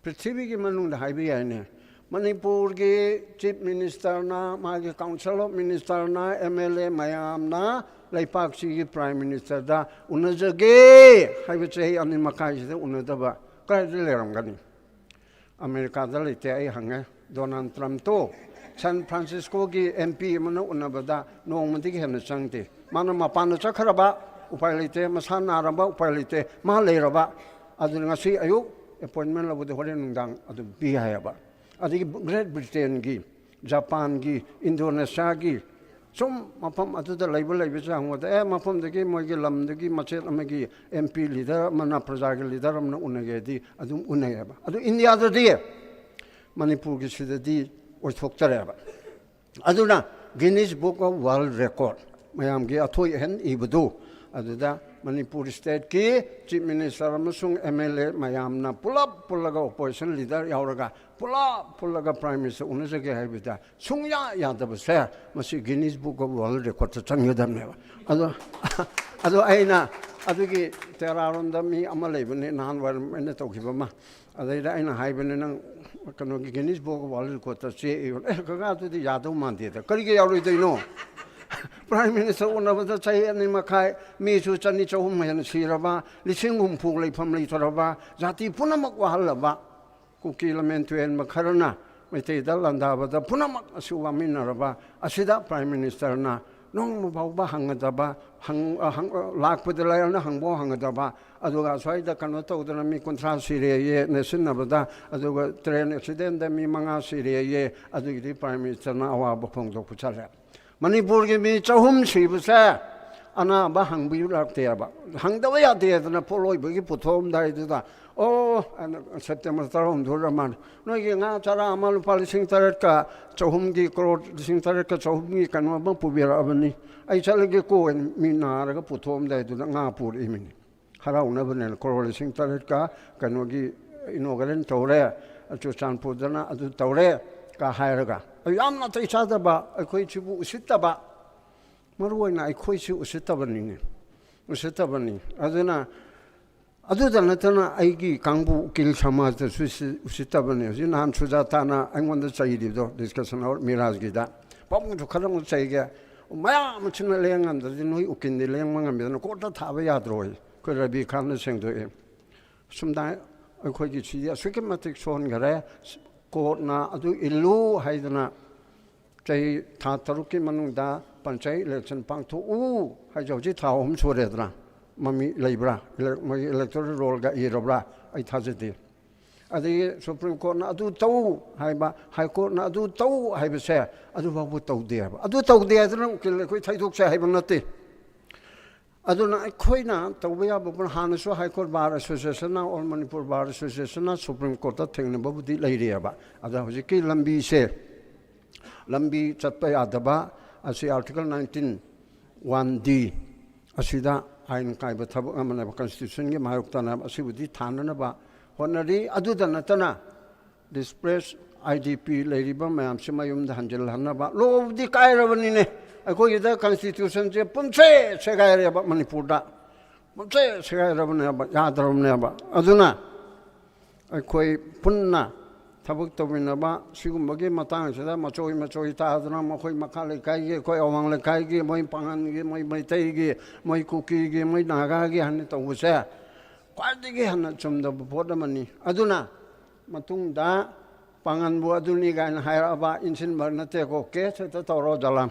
ꯄ꯭ꯔꯤꯊꯤꯕꯤꯒꯤ ꯃꯅꯨꯡꯗ ꯍꯥꯏꯕ ꯌꯥꯏꯅꯦ, ꯃꯅꯤꯄꯨꯔꯒꯤ ꯆꯤꯐ ꯃꯤꯅꯤꯁꯇꯔꯅ, ꯃꯥꯒꯤ ꯀꯥꯎꯟꯁꯤꯜ ꯑꯣꯐ ꯃꯤꯅꯤꯁꯇꯔꯅ, ꯑꯦꯝ ꯑꯦꯜ ꯑꯦ ꯃꯌꯥꯝꯅ ꯂꯩꯄꯥꯛꯁꯤꯒꯤ ꯄ꯭ꯔꯥꯏꯝ ꯃꯤꯅꯤꯁꯇꯔꯗ ꯎꯅꯖꯒꯦ ꯍꯥꯏꯕ ꯆꯍꯤ ꯑꯅꯤ ꯃꯈꯥꯏꯁꯤꯗ ꯎꯅꯗꯕ ꯀꯗꯥꯏꯗ ꯂꯩꯔꯝꯒꯅꯤ? ꯑꯃꯦꯔꯤꯀꯥꯗ ꯂꯩꯇꯦ꯫ ꯑꯩ ꯍꯪꯉꯦ, ꯗꯣꯅꯥꯜꯗ ꯇ꯭ꯔꯝꯞꯇꯣ ꯁꯥꯟ ꯐ꯭ꯔꯥꯟꯁꯤꯁꯀꯣꯒꯤ ꯑꯦꯝ ꯄꯤ ꯑꯃꯅ ꯎꯅꯕꯗ ꯅꯣꯡꯃꯗꯒꯤ ꯍꯦꯟꯅ ꯆꯪꯗꯦ꯫ ꯃꯥꯅ ꯃꯄꯥꯟꯗ ꯆꯠꯈ꯭ꯔꯕ, ꯎꯄꯥꯏ ꯂꯩꯇꯦ, ꯃꯁꯥ ꯅꯥꯔꯕ, ꯎꯄꯥꯏ ꯂꯩꯇꯦ, ꯃꯥ ꯂꯩꯔꯕ꯫ ꯑꯗꯨꯅ ꯉꯁꯤ ꯑꯌꯨꯛ ꯑꯦꯄꯣꯏꯟꯃꯦꯟ ꯂꯧꯕꯗ ꯍꯣꯔꯦꯟ ꯅꯨꯡꯗꯥꯡ ꯑꯗꯨꯝ ꯄꯤ ꯍꯥꯏꯌꯦꯕ꯫ ꯑꯗꯒꯤ ꯒ꯭ꯔꯦꯠ ꯕ꯭ꯔꯤꯇꯦꯟꯒꯤ, ꯖꯄꯥꯟꯒꯤ, ꯏꯟꯗꯣꯅꯦꯁꯤꯌꯥꯒꯤ, ꯁꯨꯝ ꯃꯐꯝ ꯑꯗꯨꯗ ꯂꯩꯕ ꯂꯩꯕꯁꯦ ꯍꯪꯕꯗ, ꯑꯦ, ꯃꯐꯝꯗꯒꯤ, ꯃꯣꯏꯒꯤ ꯂꯝꯗꯒꯤ ꯃꯆꯦꯠ ꯑꯃꯒꯤ ꯑꯦꯝ ꯄꯤ ꯂꯤꯗꯔ ꯑꯃꯅ ꯄ꯭ꯔꯖꯥꯒꯤ ꯂꯤꯗꯔ ꯑꯃꯅ ꯎꯅꯒꯦꯗꯤ ꯑꯗꯨꯝ ꯎꯅꯩꯌꯦꯕ꯫ ꯑꯗꯨ ꯏꯟꯗꯤꯌꯥꯗꯗꯤ ꯃꯅꯤꯄꯨꯔꯒꯤ ꯁꯤꯗꯗꯤ ꯑꯣꯏꯊꯣꯛꯇꯔꯦꯕ꯫ ꯑꯗꯨꯅ Guinness Book of World Record, ꯃꯌꯥꯝꯒꯤ ꯑꯊꯣꯏ ꯑꯍꯦꯟ ꯏꯕꯗꯨ, ꯑꯗꯨꯗ ꯃꯅꯤꯄꯨꯔ ꯁ꯭ꯇꯦꯠꯀꯤ ꯆꯤꯐ ꯃꯤꯅꯤꯁꯇꯔ ꯑꯃꯁꯨꯡ ꯑꯦꯝ ꯑꯦꯜ ꯑꯦ ꯃꯌꯥꯝꯅ ꯄꯨꯂꯞ ꯄꯨꯜꯂꯒ, ꯑꯣꯄꯣꯖꯤꯁꯟ ꯂꯤꯗꯔ ꯌꯥꯎꯔꯒ ꯄꯨꯂꯞ ꯄꯨꯜꯂꯒ ꯄ꯭ꯔꯥꯏꯝ ꯃꯤꯅꯤꯁꯇꯔ ꯎꯅꯖꯒꯦ ꯍꯥꯏꯕꯗ ꯁꯨꯡꯌꯥ ꯌꯥꯗꯕꯁꯦ, ꯃꯁꯤ Guinness Book of World Recordꯇ ꯆꯪꯒꯗꯕꯅꯦꯕ꯫ ꯑꯗꯣ ꯑꯗꯣ ꯑꯩꯅ ꯑꯗꯨꯒꯤ ꯇꯦꯔꯥꯔꯣꯝꯗ ꯃꯤ ꯑꯃ ꯂꯩꯕꯅꯤ, ꯅꯍꯥꯟꯋꯥꯏꯔꯝ ꯑꯩꯅ ꯇꯧꯈꯤꯕ ꯑꯃ, ꯑꯗꯩꯗ ꯑꯩꯅ ꯍꯥꯏꯕꯅꯤ, "ꯅꯪ ꯀꯩꯅꯣꯒꯤ Guinness Book of World Recordꯇ ꯆꯦ ꯏꯌꯨ"꯫ "ꯑꯦ ꯀꯀꯥ, ꯑꯗꯨꯗꯤ ꯌꯥꯗꯧ ꯃꯥꯟꯗꯦꯗ"꯫ "ꯀꯔꯤꯒꯤ ꯌꯥꯎꯔꯣꯏꯗꯣꯏꯅꯣ? ꯄ꯭ꯔꯥꯏꯝ ꯃꯤꯅꯤꯁꯇꯔ ꯎꯅꯕꯗ ꯆꯍꯤ ꯑꯅꯤ ꯃꯈꯥꯏ, ꯃꯤꯁꯨ ꯆꯅꯤ ꯆꯍꯨꯝ ꯍꯦꯟꯅ ꯁꯤꯔꯕ, ꯂꯤꯁꯤꯡ ꯍꯨꯝꯐꯨ ꯂꯩꯐꯝ ꯂꯩꯇ꯭ꯔꯕ, ꯖꯥꯇꯤ ꯄꯨꯝꯅꯃꯛ ꯋꯥꯍꯜꯂꯕ, ꯀꯨꯀꯤ ꯂꯝꯃꯦꯟ ꯇꯨꯌꯦꯟꯕ ꯈꯔꯅ ꯃꯩꯇꯩꯗ ꯂꯥꯟꯗꯥꯕꯗ ꯄꯨꯝꯅꯃꯛ ꯑꯁꯤ ꯋꯥꯃꯤꯟꯅꯔꯕ ꯑꯁꯤꯗ ꯄ꯭ꯔꯥꯏꯝ ꯃꯤꯅꯤꯁꯇꯔꯅ ꯅꯣꯡꯃ ꯐꯥꯎꯕ ꯍꯪꯒꯗꯕ, ꯍꯪ-, ꯑ, ꯍꯪ-, ꯑ, ꯂꯥꯛꯄꯗ ꯂꯩꯔꯅ ꯍꯪꯕ ꯍꯪꯒꯗꯕ, ꯑꯗꯨꯒ ꯑꯁ꯭ꯋꯥꯏꯗ ꯀꯩꯅꯣ ꯇꯧꯗꯅ ꯃꯤ ꯀꯨꯟꯊ꯭ꯔꯥ ꯁꯤꯔꯦꯌꯦ ꯅꯦꯠꯁꯤꯟꯅꯕꯗ, ꯑꯗꯨꯒ ꯇ꯭ꯔꯦꯟ ꯑꯦꯛꯁꯤꯗꯦꯟꯗ ꯃꯤ ꯃꯉꯥ ꯁꯤꯔꯦꯌꯦ, ꯑꯗꯨꯒꯤꯗꯤ ꯄ꯭ꯔꯥꯏꯝ ꯃꯤꯅꯤꯁꯇꯔꯅ ꯑꯋꯥꯕ ꯐꯣꯡꯗꯣꯛꯄ ꯆꯠꯂꯦ꯫ ꯃꯅꯤꯄꯨꯔꯒꯤ ꯃꯤ ꯆꯍꯨꯝ ꯁꯤꯕꯁꯦ ꯑꯅꯥꯕ ꯍꯪꯕꯤꯔꯛꯇꯦꯕ꯫ ꯍꯪꯗꯕ ꯌꯥꯗꯦꯗꯅ ꯄꯣꯠꯂꯣꯏꯕꯒꯤ ꯄꯨꯊꯣꯛꯑꯝꯗꯥꯏꯗꯨꯗ, "ꯑꯣ, ꯑꯅ ꯁꯦꯞꯇꯦꯝꯕꯔ ꯇꯔꯥꯍꯨꯝꯗꯣꯏ ꯑꯣꯏꯔ ꯃꯥꯜꯂꯦ, ꯅꯣꯏꯒꯤ ꯉꯥ ꯆꯔꯥ ꯑꯃ ꯂꯨꯄꯥ ꯂꯤꯁꯤꯡ ꯇꯔꯦꯠꯀ ꯆꯍꯨꯝꯒꯤ, ꯀ꯭ꯔꯣꯔ ꯂꯤꯁꯤꯡ ꯇꯔꯦꯠꯀ ꯆꯍꯨꯝꯒꯤ ꯀꯩꯅꯣ ꯑꯃ ꯄꯨꯕꯤꯔꯛꯑꯕꯅꯤ, ꯑꯩ ꯆꯠꯂꯒꯦꯀꯣ" ꯍꯥꯏꯅ ꯃꯤ ꯅꯥꯔꯒ ꯄꯨꯊꯣꯛꯑꯝꯗꯥꯏꯗꯨꯗ ꯉꯥ ꯄꯨꯔꯛꯏꯃꯤꯅꯤ꯫ ꯍꯔꯥꯎꯅꯕꯅꯦꯅ ꯀ꯭ꯔꯣꯔ ꯂꯤꯁꯤꯡ ꯇꯔꯦꯠꯀ ꯀꯩꯅꯣꯒꯤ ꯏꯅꯣꯒ꯭ꯔꯦꯟ ꯇꯧꯔꯦ ꯆꯨꯔꯆꯥꯟꯄꯨꯔꯗꯅ, ꯑꯗꯨ ꯇꯧꯔꯦ ꯀ ꯍꯥꯏꯔꯒ, ꯌꯥꯝ ꯅꯥꯇꯩ ꯆꯥꯗꯕ, ꯑꯩꯈꯣꯏꯁꯤꯕꯨ ꯎꯁꯤꯠꯇꯕ, ꯃꯔꯨ ꯑꯣꯏꯅ ꯑꯩꯈꯣꯏꯁꯤ ꯎꯁꯤꯠꯇꯕꯅꯤꯅꯦ, ꯎꯁꯤꯠꯇꯕꯅꯤ꯫ ꯑꯗꯨꯅ ꯑꯗꯨꯗ ꯅꯠꯇꯅ ꯑꯩꯒꯤ ꯀꯥꯡꯕꯨ ꯎꯀꯤꯜ ꯁꯃꯥꯖꯇꯁꯨ ꯁꯤ ꯎꯁꯤꯠꯇꯕꯅꯤ꯫ ꯍꯧꯖꯤꯛ ꯅꯍꯥꯟ ꯁꯨꯖꯥꯇꯥꯅ ꯑꯩꯉꯣꯟꯗ ꯆꯩꯔꯤꯕꯗꯣ, ꯗꯤꯁꯀꯁꯟ ꯑꯋꯥꯔ ꯃꯤꯔꯥꯖꯀꯤꯗ, "ꯄꯥꯕꯨꯡꯁꯨ ꯈꯔ ꯑꯃꯨꯛ ꯆꯩꯒꯦ, ꯃꯌꯥꯝ ꯑꯁꯤꯅ ꯂꯦꯡ ꯉꯝꯗ꯭ꯔꯗꯤ ꯅꯣꯏ ꯎꯀꯤꯜꯗꯤ ꯂꯦꯡꯕ ꯉꯝꯃꯤꯗꯅ ꯀꯣꯔꯠꯇ ꯊꯥꯕ ꯌꯥꯗ꯭ꯔꯣ?" ꯑꯩꯈꯣꯏ ꯔꯕꯤ ꯈꯥꯟꯅ ꯁꯦꯡꯗꯣꯛꯑꯦ꯫ ꯁꯨꯝꯗ ꯑꯩꯈꯣꯏꯒꯤ ꯁꯤꯗꯤ ꯑꯁꯨꯛꯀꯤ ꯃꯇꯤꯛ ꯁꯣꯟꯈꯔꯦ, ꯀꯣꯔꯠꯅ ꯑꯗꯨ ꯏꯜꯂꯨ ꯍꯥꯏꯗꯅ ꯆꯍꯤ ꯊꯥ ꯇꯔꯨꯛꯀꯤ ꯃꯅꯨꯡꯗ ꯄꯟꯆꯥꯌꯠ ꯏꯂꯦꯛꯁꯟ ꯄꯥꯡꯊꯣꯛꯎ ꯍꯥꯏꯁꯦ ꯍꯧꯖꯤꯛ ꯊꯥ ꯑꯍꯨꯝ ꯁꯨꯔꯦꯗꯅ꯫ ꯃꯃꯤ ꯂꯩꯕ꯭ꯔꯥ? ꯏꯂꯦꯛ-, ꯃꯣꯏꯒꯤ ꯏꯂꯦꯛꯇꯣꯔꯦꯜ ꯔꯣꯜꯒ ꯏꯔꯕ꯭ꯔꯥ? ꯑꯩ ꯊꯥꯖꯗꯦ꯫ ꯑꯗꯒꯤ ꯁꯨꯄ꯭ꯔꯤꯝ ꯀꯣꯔꯠꯅ ꯑꯗꯨ ꯇꯧ ꯍꯥꯏꯕ, ꯍꯥꯏ ꯀꯣꯔꯠꯅ ꯑꯗꯨ ꯇꯧ ꯍꯥꯏꯕꯁꯦ ꯑꯗꯨ ꯐꯥꯎꯕ ꯇꯧꯗꯦ ꯍꯥꯏꯕ꯫ ꯑꯗꯨ ꯇꯧꯗꯦ ꯍꯥꯏꯗꯅ ꯎꯀꯤꯜ ꯑꯩꯈꯣꯏ ꯊꯩꯗꯣꯛꯆꯩ ꯍꯥꯏꯕ ꯅꯠꯇꯦ꯫ ꯑꯗꯨꯅ ꯑꯩꯈꯣꯏꯅ ꯇꯧꯕ ꯌꯥꯕ ꯄꯣꯠ, ꯍꯥꯟꯅꯁꯨ ꯍꯥꯏ ꯀꯣꯔꯠ ꯕꯥꯔ ꯑꯦꯁꯣꯁꯤꯌꯦꯁꯟꯅ, ꯑꯣꯜ ꯃꯅꯤꯄꯨꯔ ꯕꯥꯔ ꯑꯦꯁꯣꯁꯤꯌꯦꯁꯟꯅ ꯁꯨꯄ꯭ꯔꯤꯝ ꯀꯣꯔꯠꯇ ꯊꯦꯡꯅꯕꯕꯨꯗꯤ ꯂꯩꯔꯤꯑꯕ꯫ ꯑꯗ ꯍꯧꯖꯤꯛꯀꯤ ꯂꯝꯕꯤꯁꯦ, ꯂꯝꯕꯤ ꯆꯠꯄ ꯌꯥꯗꯕ ꯑꯁꯤ ꯑꯥꯔꯇꯤꯀꯜ ꯅꯥꯏꯟꯇꯤꯟ ꯋꯥꯟ ꯗꯤ ꯑꯁꯤꯗ ꯑꯥꯏꯟ ꯀꯥꯏꯕ ꯊꯕꯛ ꯑꯃꯅꯦꯕ, ꯀꯟꯁꯇꯤꯇ꯭ꯌꯨꯁꯟꯒꯤ ꯃꯥꯌꯣꯛꯇꯅꯦꯕ꯫ ꯑꯁꯤꯕꯨꯗꯤ ꯊꯥꯅꯅꯕ ꯍꯣꯠꯅꯔꯤ꯫ ꯑꯗꯨꯗ ꯅꯠꯇꯅ ꯗꯤꯁꯄ꯭ꯂꯦꯁ ꯑꯥꯏ ꯗꯤ ꯄꯤ ꯂꯩꯔꯤꯕ ꯃꯌꯥꯝꯁꯤ ꯃꯌꯨꯝꯗ ꯍꯟꯖꯤꯜꯍꯟꯅꯕ꯫ ꯂꯣꯕꯨꯗꯤ ꯀꯥꯏꯔꯕꯅꯤꯅꯦ, ꯑꯩꯈꯣꯏꯒꯤꯗ ꯀꯟꯁꯇꯤꯇ꯭ꯌꯨꯁꯟꯁꯦ ꯄꯨꯝꯁꯦ ꯁꯦꯒꯥꯏꯔꯦꯕ ꯃꯅꯤꯄꯨꯔꯗ꯫ ꯄꯨꯝꯁꯦ ꯁꯦꯒꯥꯏꯔꯕꯅꯦꯕ, ꯌꯥꯗ꯭ꯔꯕꯅꯦꯕ꯫ ꯑꯗꯨꯅ ꯑꯩꯈꯣꯏ ꯄꯨꯟꯅ ꯊꯕꯛ ꯇꯧꯃꯤꯟꯅꯕ, ꯁꯤꯒꯨꯝꯕꯒꯤ ꯃꯇꯥꯡꯁꯤꯗ ꯃꯆꯣꯏ ꯃꯆꯣꯏ ꯇꯥꯗꯅ ꯃꯈꯣꯏ ꯃꯈꯥ ꯂꯩꯀꯥꯏꯒꯤ, ꯑꯩꯈꯣꯏ ꯑꯋꯥꯡ ꯂꯩꯀꯥꯏꯒꯤ, ꯃꯣꯏ ꯄꯥꯉꯜꯒꯤ, ꯃꯣꯏ ꯃꯩꯇꯩꯒꯤ, ꯃꯣꯏ ꯀꯨꯀꯤꯒꯤ, ꯃꯣꯏ ꯅꯥꯒꯥꯒꯤ ꯍꯥꯏꯅ ꯇꯧꯕꯁꯦ ꯈ꯭ꯋꯥꯏꯗꯒꯤ ꯍꯦꯟꯅ ꯆꯨꯝꯗꯕ ꯄꯣꯠ ꯑꯃꯅꯤ꯫ ꯑꯗꯨꯅ ꯃꯇꯨꯡꯗ ꯄꯥꯉꯟꯕꯨ ꯑꯗꯨꯅꯤ ꯀꯥꯏꯅ ꯍꯥꯏꯔꯛꯑꯕ ꯏꯟꯁꯤꯟꯕ ꯅꯠꯇꯦꯀꯣ, ꯀꯦꯁ ꯍꯦꯛꯇ ꯇꯧꯔꯣ, ꯖꯂꯥꯟ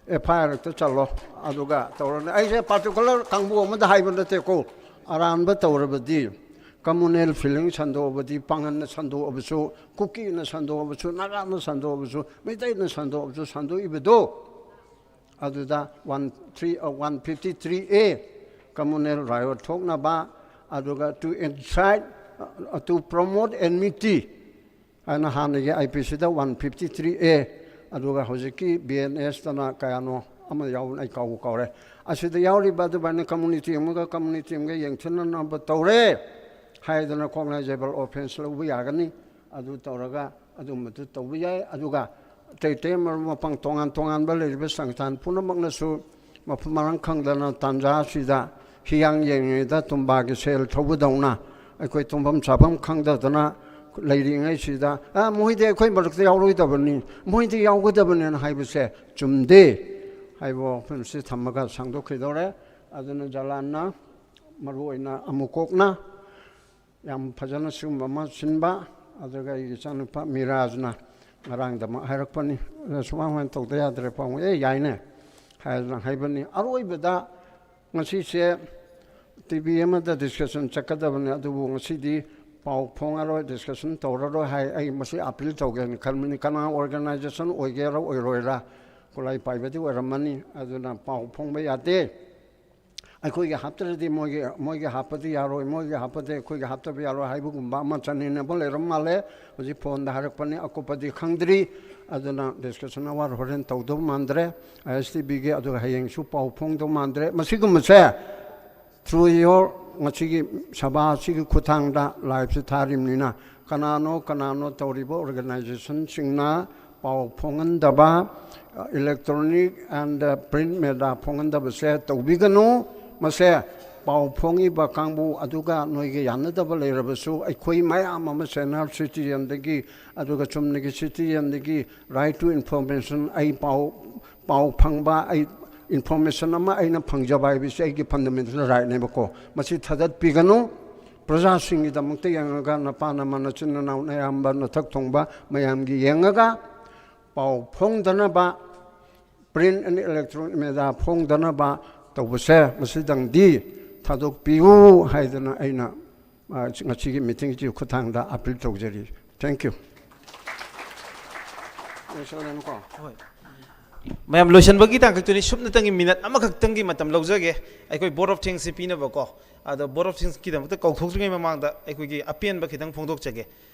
ꯑꯦꯐ ꯑꯥꯏ ꯑꯥꯔ ꯍꯦꯛꯇ ꯆꯠꯂꯣ, ꯑꯗꯨꯒ ꯇꯧꯔꯅꯤ꯫ ꯑꯩꯁꯦ ꯄꯥꯔꯇꯤꯀꯨꯂꯔ ꯀꯥꯡꯕꯨ ꯑꯃꯗ ꯍꯥꯏꯕ ꯅꯠꯇꯦꯀꯣ꯫ ꯑꯔꯥꯟꯕ ꯇꯧꯔꯕꯗꯤ, ꯀꯝꯃꯨꯅꯦꯜ ꯐꯤꯂꯤꯡ ꯁꯟꯗꯣꯛꯑꯕꯗꯤ, ꯄꯥꯉꯟꯅ ꯁꯟꯗꯣꯛꯑꯕꯁꯨ, ꯀꯨꯀꯤꯅ ꯁꯟꯗꯣꯛꯑꯕꯁꯨ, ꯅꯥꯒꯥꯅ ꯁꯟꯗꯣꯛꯑꯕꯁꯨ, ꯃꯩꯇꯩꯅ ꯁꯟꯗꯣꯛꯑꯕꯁꯨ, ꯁꯟꯗꯣꯛꯏꯕꯗꯣ ꯑꯗꯨꯗ one three, one fifty three A, communal riot ꯊꯣꯛꯅꯕ, ꯑꯗꯨꯒ to incite, to promote enmity ꯍꯥꯏꯅ ꯍꯥꯟꯅꯒꯤ ꯑꯥꯏ ꯄꯤ ꯁꯤꯗ ꯋꯥꯟ ꯐꯤꯐꯇꯤ ꯊ꯭ꯔꯤ ꯑꯦ, ꯑꯗꯨꯒ ꯍꯧꯖꯤꯛꯀꯤ ꯕꯤ ꯑꯦꯟ ꯑꯦꯁꯇꯅ ꯀꯌꯥꯅꯣ ꯑꯃ ꯌꯥꯎꯕꯅ ꯑꯩ ꯀꯥꯎꯕꯨ ꯀꯥꯎꯔꯦ꯫ ꯑꯁꯤꯗ ꯌꯥꯎꯔꯤꯕ ꯑꯗꯨꯃꯥꯏꯅ ꯀꯝꯃꯨꯅꯤꯇꯤ ꯑꯃꯒ ꯀꯝꯃꯨꯅꯤꯇꯤ ꯑꯃꯒ ꯌꯦꯡꯊꯤꯅꯅꯕ ꯇꯧꯔꯦ ꯍꯥꯏꯗꯅ ꯀꯣꯛꯅꯥꯏꯖꯦꯕꯜ ꯑꯣꯐꯦꯟꯁ ꯂꯧꯕ ꯌꯥꯒꯅꯤ꯫ ꯑꯗꯨ ꯇꯧꯔꯒ ꯑꯗꯨꯝꯕꯗꯨ ꯇꯧꯕ ꯌꯥꯏ꯫ ꯑꯗꯨꯒ ꯑꯇꯩ ꯑꯇꯩ ꯃꯔꯨꯞ ꯃꯄꯥꯡ ꯇꯣꯉꯥꯟ ꯇꯣꯉꯥꯟꯕ ꯂꯩꯔꯤꯕ ꯁꯪꯁꯊꯥꯟ ꯄꯨꯝꯅꯃꯛꯅꯁꯨ ꯃꯐꯝ ꯃꯔꯥꯡ ꯈꯪꯗꯅ ꯇꯥꯟꯖꯥ ꯑꯁꯤꯗ ꯍꯤꯌꯥꯡ ꯌꯦꯡꯉꯤꯉꯩꯗ ꯇꯨꯝꯕꯥꯒꯤ ꯁꯦꯜ ꯊꯧꯕꯗꯧꯅ ꯑꯩꯈꯣꯏ ꯇꯨꯝꯐꯝ ꯆꯥꯐꯝ ꯈꯪꯗꯗꯅ ꯂꯩꯔꯤꯉꯩꯁꯤꯗ, "ꯑ, ꯃꯣꯏꯗꯤ ꯑꯩꯈꯣꯏ ꯃꯔꯛꯇ ꯌꯥꯎꯔꯣꯏꯗꯕꯅꯤ, ꯃꯣꯏꯗꯤ ꯌꯥꯎꯒꯗꯕꯅꯦꯅ" ꯍꯥꯏꯕꯁꯦ ꯆꯨꯝꯗꯦ ꯍꯥꯏꯕ ꯋꯥꯐꯝꯁꯤ ꯊꯝꯃꯒ ꯁꯥꯡꯗꯣꯛꯈꯤꯗꯧꯔꯦ꯫ ꯑꯗꯨꯅ ꯖꯂꯥꯟꯅ ꯃꯔꯨ ꯑꯣꯏꯅ ꯑꯃꯨꯛ ꯀꯣꯛꯅ ꯌꯥꯝ ꯐꯖꯅ ꯁꯤꯒꯨꯝꯕ ꯑꯃ ꯁꯤꯟꯕ, ꯑꯗꯨꯒ ꯑꯩꯒꯤ ꯏꯆꯥꯅꯨꯄꯥ ꯃꯤꯔꯥꯖꯅ ꯉꯔꯥꯡꯗꯃꯛ ꯍꯥꯏꯔꯛꯄꯅꯤ, ꯑꯗ "ꯁꯨꯃꯥꯏ ꯁꯨꯃꯥꯏꯅ ꯇꯧꯗ ꯌꯥꯗ꯭ꯔꯦ ꯄꯥꯕꯨꯡ", "ꯑꯦ, ꯌꯥꯏꯅꯦ" ꯍꯥꯏꯗꯅ ꯍꯥꯏꯕꯅꯤ꯫ ꯑꯔꯣꯏꯕꯗ ꯉꯁꯤꯁꯦ ꯇꯤ ꯚꯤ ꯑꯃꯗ ꯗꯤꯁꯀꯁꯟ ꯆꯠꯀꯗꯕꯅꯤ, ꯑꯗꯨꯕꯨ ꯉꯁꯤꯗꯤ ꯄꯥꯎ ꯐꯣꯡꯉꯔꯣꯏ, ꯗꯤꯁꯀꯁꯟ ꯇꯧꯔꯔꯣꯏ ꯍꯥꯏ꯫ ꯑꯩ ꯃꯁꯤ ꯑꯄꯤꯜ ꯇꯧꯒꯦꯅ ꯈꯟꯕꯅꯤ꯫ ꯀꯅꯥ ꯑꯣꯔꯒꯅꯥꯏꯖꯦꯁꯟ ꯑꯣꯏꯒꯦꯔꯥ ꯑꯣꯏꯔꯣꯏꯔꯥ, ꯈꯨꯠꯂꯥꯏ ꯄꯥꯏꯕꯗꯤ ꯑꯣꯏꯔꯝꯃꯅꯤ꯫ ꯑꯗꯨꯅ ꯄꯥꯎ ꯐꯣꯡꯕ ꯌꯥꯗꯦ꯫ ꯑꯩꯈꯣꯏꯒꯤ ꯍꯥꯞꯇ꯭ꯔꯗꯤ ꯃꯣꯏꯒꯤ, ꯃꯣꯏꯒꯤ ꯍꯥꯞꯄꯗꯤ ꯌꯥꯔꯣꯏ, ꯃꯣꯏꯒꯤ ꯍꯥꯞꯄꯗꯤ ꯑꯩꯈꯣꯏꯒꯤ ꯍꯥꯞꯇꯕ ꯌꯥꯔꯣꯏ ꯍꯥꯏꯕꯒꯨꯝꯕ ꯑꯃ ꯆꯠꯅꯅꯕ ꯂꯩꯔꯝ ꯃꯥꯜꯂꯦ꯫ ꯍꯧꯖꯤꯛ ꯐꯣꯟꯗ ꯍꯥꯏꯔꯛꯄꯅꯤ, ꯑꯀꯨꯞꯄꯗꯤ ꯈꯪꯗ꯭ꯔꯤ꯫ ꯑꯗꯨꯅ ꯗꯤꯁꯀꯁꯟ ꯑꯋꯥꯔ ꯍꯣꯔꯦꯟ ꯇꯧꯗꯧ ꯃꯥꯟꯗ꯭ꯔꯦ꯫ ꯑꯥꯏ ꯑꯦꯁ ꯇꯤ ꯚꯤꯒꯤ, ꯑꯗꯨꯒ ꯍꯌꯦꯡꯁꯨ ꯄꯥꯎ ꯐꯣꯡꯗꯧ ꯃꯥꯟꯗ꯭ꯔꯦ꯫ ꯃꯁꯤꯒꯨꯝꯕꯁꯦ through your ꯉꯁꯤꯒꯤ ꯁꯚꯥ ꯑꯁꯤꯒꯤ ꯈꯨꯠꯊꯥꯡꯗ ꯂꯥꯏꯞꯁꯨ ꯊꯥꯔꯤꯕꯅꯤꯅ, ꯀꯅꯥꯅꯣ ꯀꯅꯥꯅꯣ ꯇꯧꯔꯤꯕ ꯑꯣꯔꯒꯅꯥꯏꯖꯦꯁꯟꯁꯤꯡꯅ ꯄꯥꯎ ꯐꯣꯡꯍꯟꯗꯕ, electronic and print media ꯐꯣꯡꯍꯟꯗꯕꯁꯦ ꯇꯧꯕꯤꯒꯅꯨ꯫ ꯃꯁꯦ ꯄꯥꯎ ꯐꯣꯡꯉꯤꯕ ꯀꯥꯡꯕꯨ ꯑꯗꯨꯒ ꯅꯣꯏꯒ ꯌꯥꯅꯗꯕ ꯂꯩꯔꯕꯁꯨ, ꯑꯩꯈꯣꯏ ꯃꯌꯥꯝ ꯑꯃ senior citizenꯗꯒꯤ, ꯑꯗꯨꯒ ꯆꯨꯝꯅꯒꯤ citizenꯗꯒꯤ right to information, ꯑꯩ ꯄꯥꯎ, ꯄꯥꯎ ꯐꯪꯕ, ꯑꯩ information ꯑꯃ ꯑꯩꯅ ꯐꯪꯖꯕ ꯍꯥꯏꯕꯁꯤ ꯑꯩꯒꯤ fundamental rightꯅꯦꯕꯀꯣ꯫ ꯃꯁꯤ ꯊꯥꯗꯠꯄꯤꯒꯅꯨ꯫ ꯄ꯭ꯔꯖꯥꯁꯤꯡꯒꯤꯗꯃꯛꯇ ꯌꯦꯡꯉꯒ, ꯅꯄꯥ ꯅꯃꯥ ꯅꯆꯤꯟ ꯅꯅꯥꯎ ꯅꯌꯥꯝꯕ ꯅꯊꯛ ꯊꯣꯡꯕ ꯃꯌꯥꯝꯒꯤ ꯌꯦꯡꯉꯒ, ꯄꯥꯎ ꯐꯣꯡꯗꯅꯕ, print and electronic media ꯐꯣꯡꯗꯅꯕ ꯇꯧꯕꯁꯦ, ꯃꯁꯤꯗꯪꯗꯤ ꯊꯥꯗꯣꯛꯄꯤꯌꯨ ꯍꯥꯏꯗꯅ ꯑꯩꯅ, ꯑ, ꯉꯁꯤꯒꯤ ꯃꯤꯇꯤꯡꯒꯤ ꯈꯨꯠꯊꯥꯡꯗ ꯑꯄꯤꯜ ꯇꯧꯖꯔꯤ꯫ Thank you꯫ ꯂꯣꯏꯁꯜꯂꯦꯅꯨꯀꯣ꯫ ꯍꯣꯏ꯫ ꯃꯌꯥꯝ ꯂꯣꯏꯁꯤꯟꯕꯒꯤ ꯇꯥꯡꯀꯛꯇꯨꯅꯤ꯫ ꯁꯨꯞꯅꯇꯪꯒꯤ ꯃꯤꯅꯠ ꯑꯃꯈꯛꯇꯪꯒꯤ ꯃꯇꯝ ꯂꯧꯖꯒꯦ꯫ ꯑꯩꯈꯣꯏ vote of thanksꯁꯤ ꯄꯤꯅꯕꯀꯣ꯫ ꯑꯗꯣ vote of thanksꯀꯤꯗꯃꯛꯇ ꯀꯧꯊꯣꯛꯇ꯭ꯔꯤꯉꯩ ꯃꯃꯥꯡꯗ ꯑꯩꯈꯣꯏꯒꯤ ꯑꯄꯦꯟꯕ ꯈꯤꯇꯪ ꯐꯣꯡꯗꯣꯛꯆꯒꯦ꯫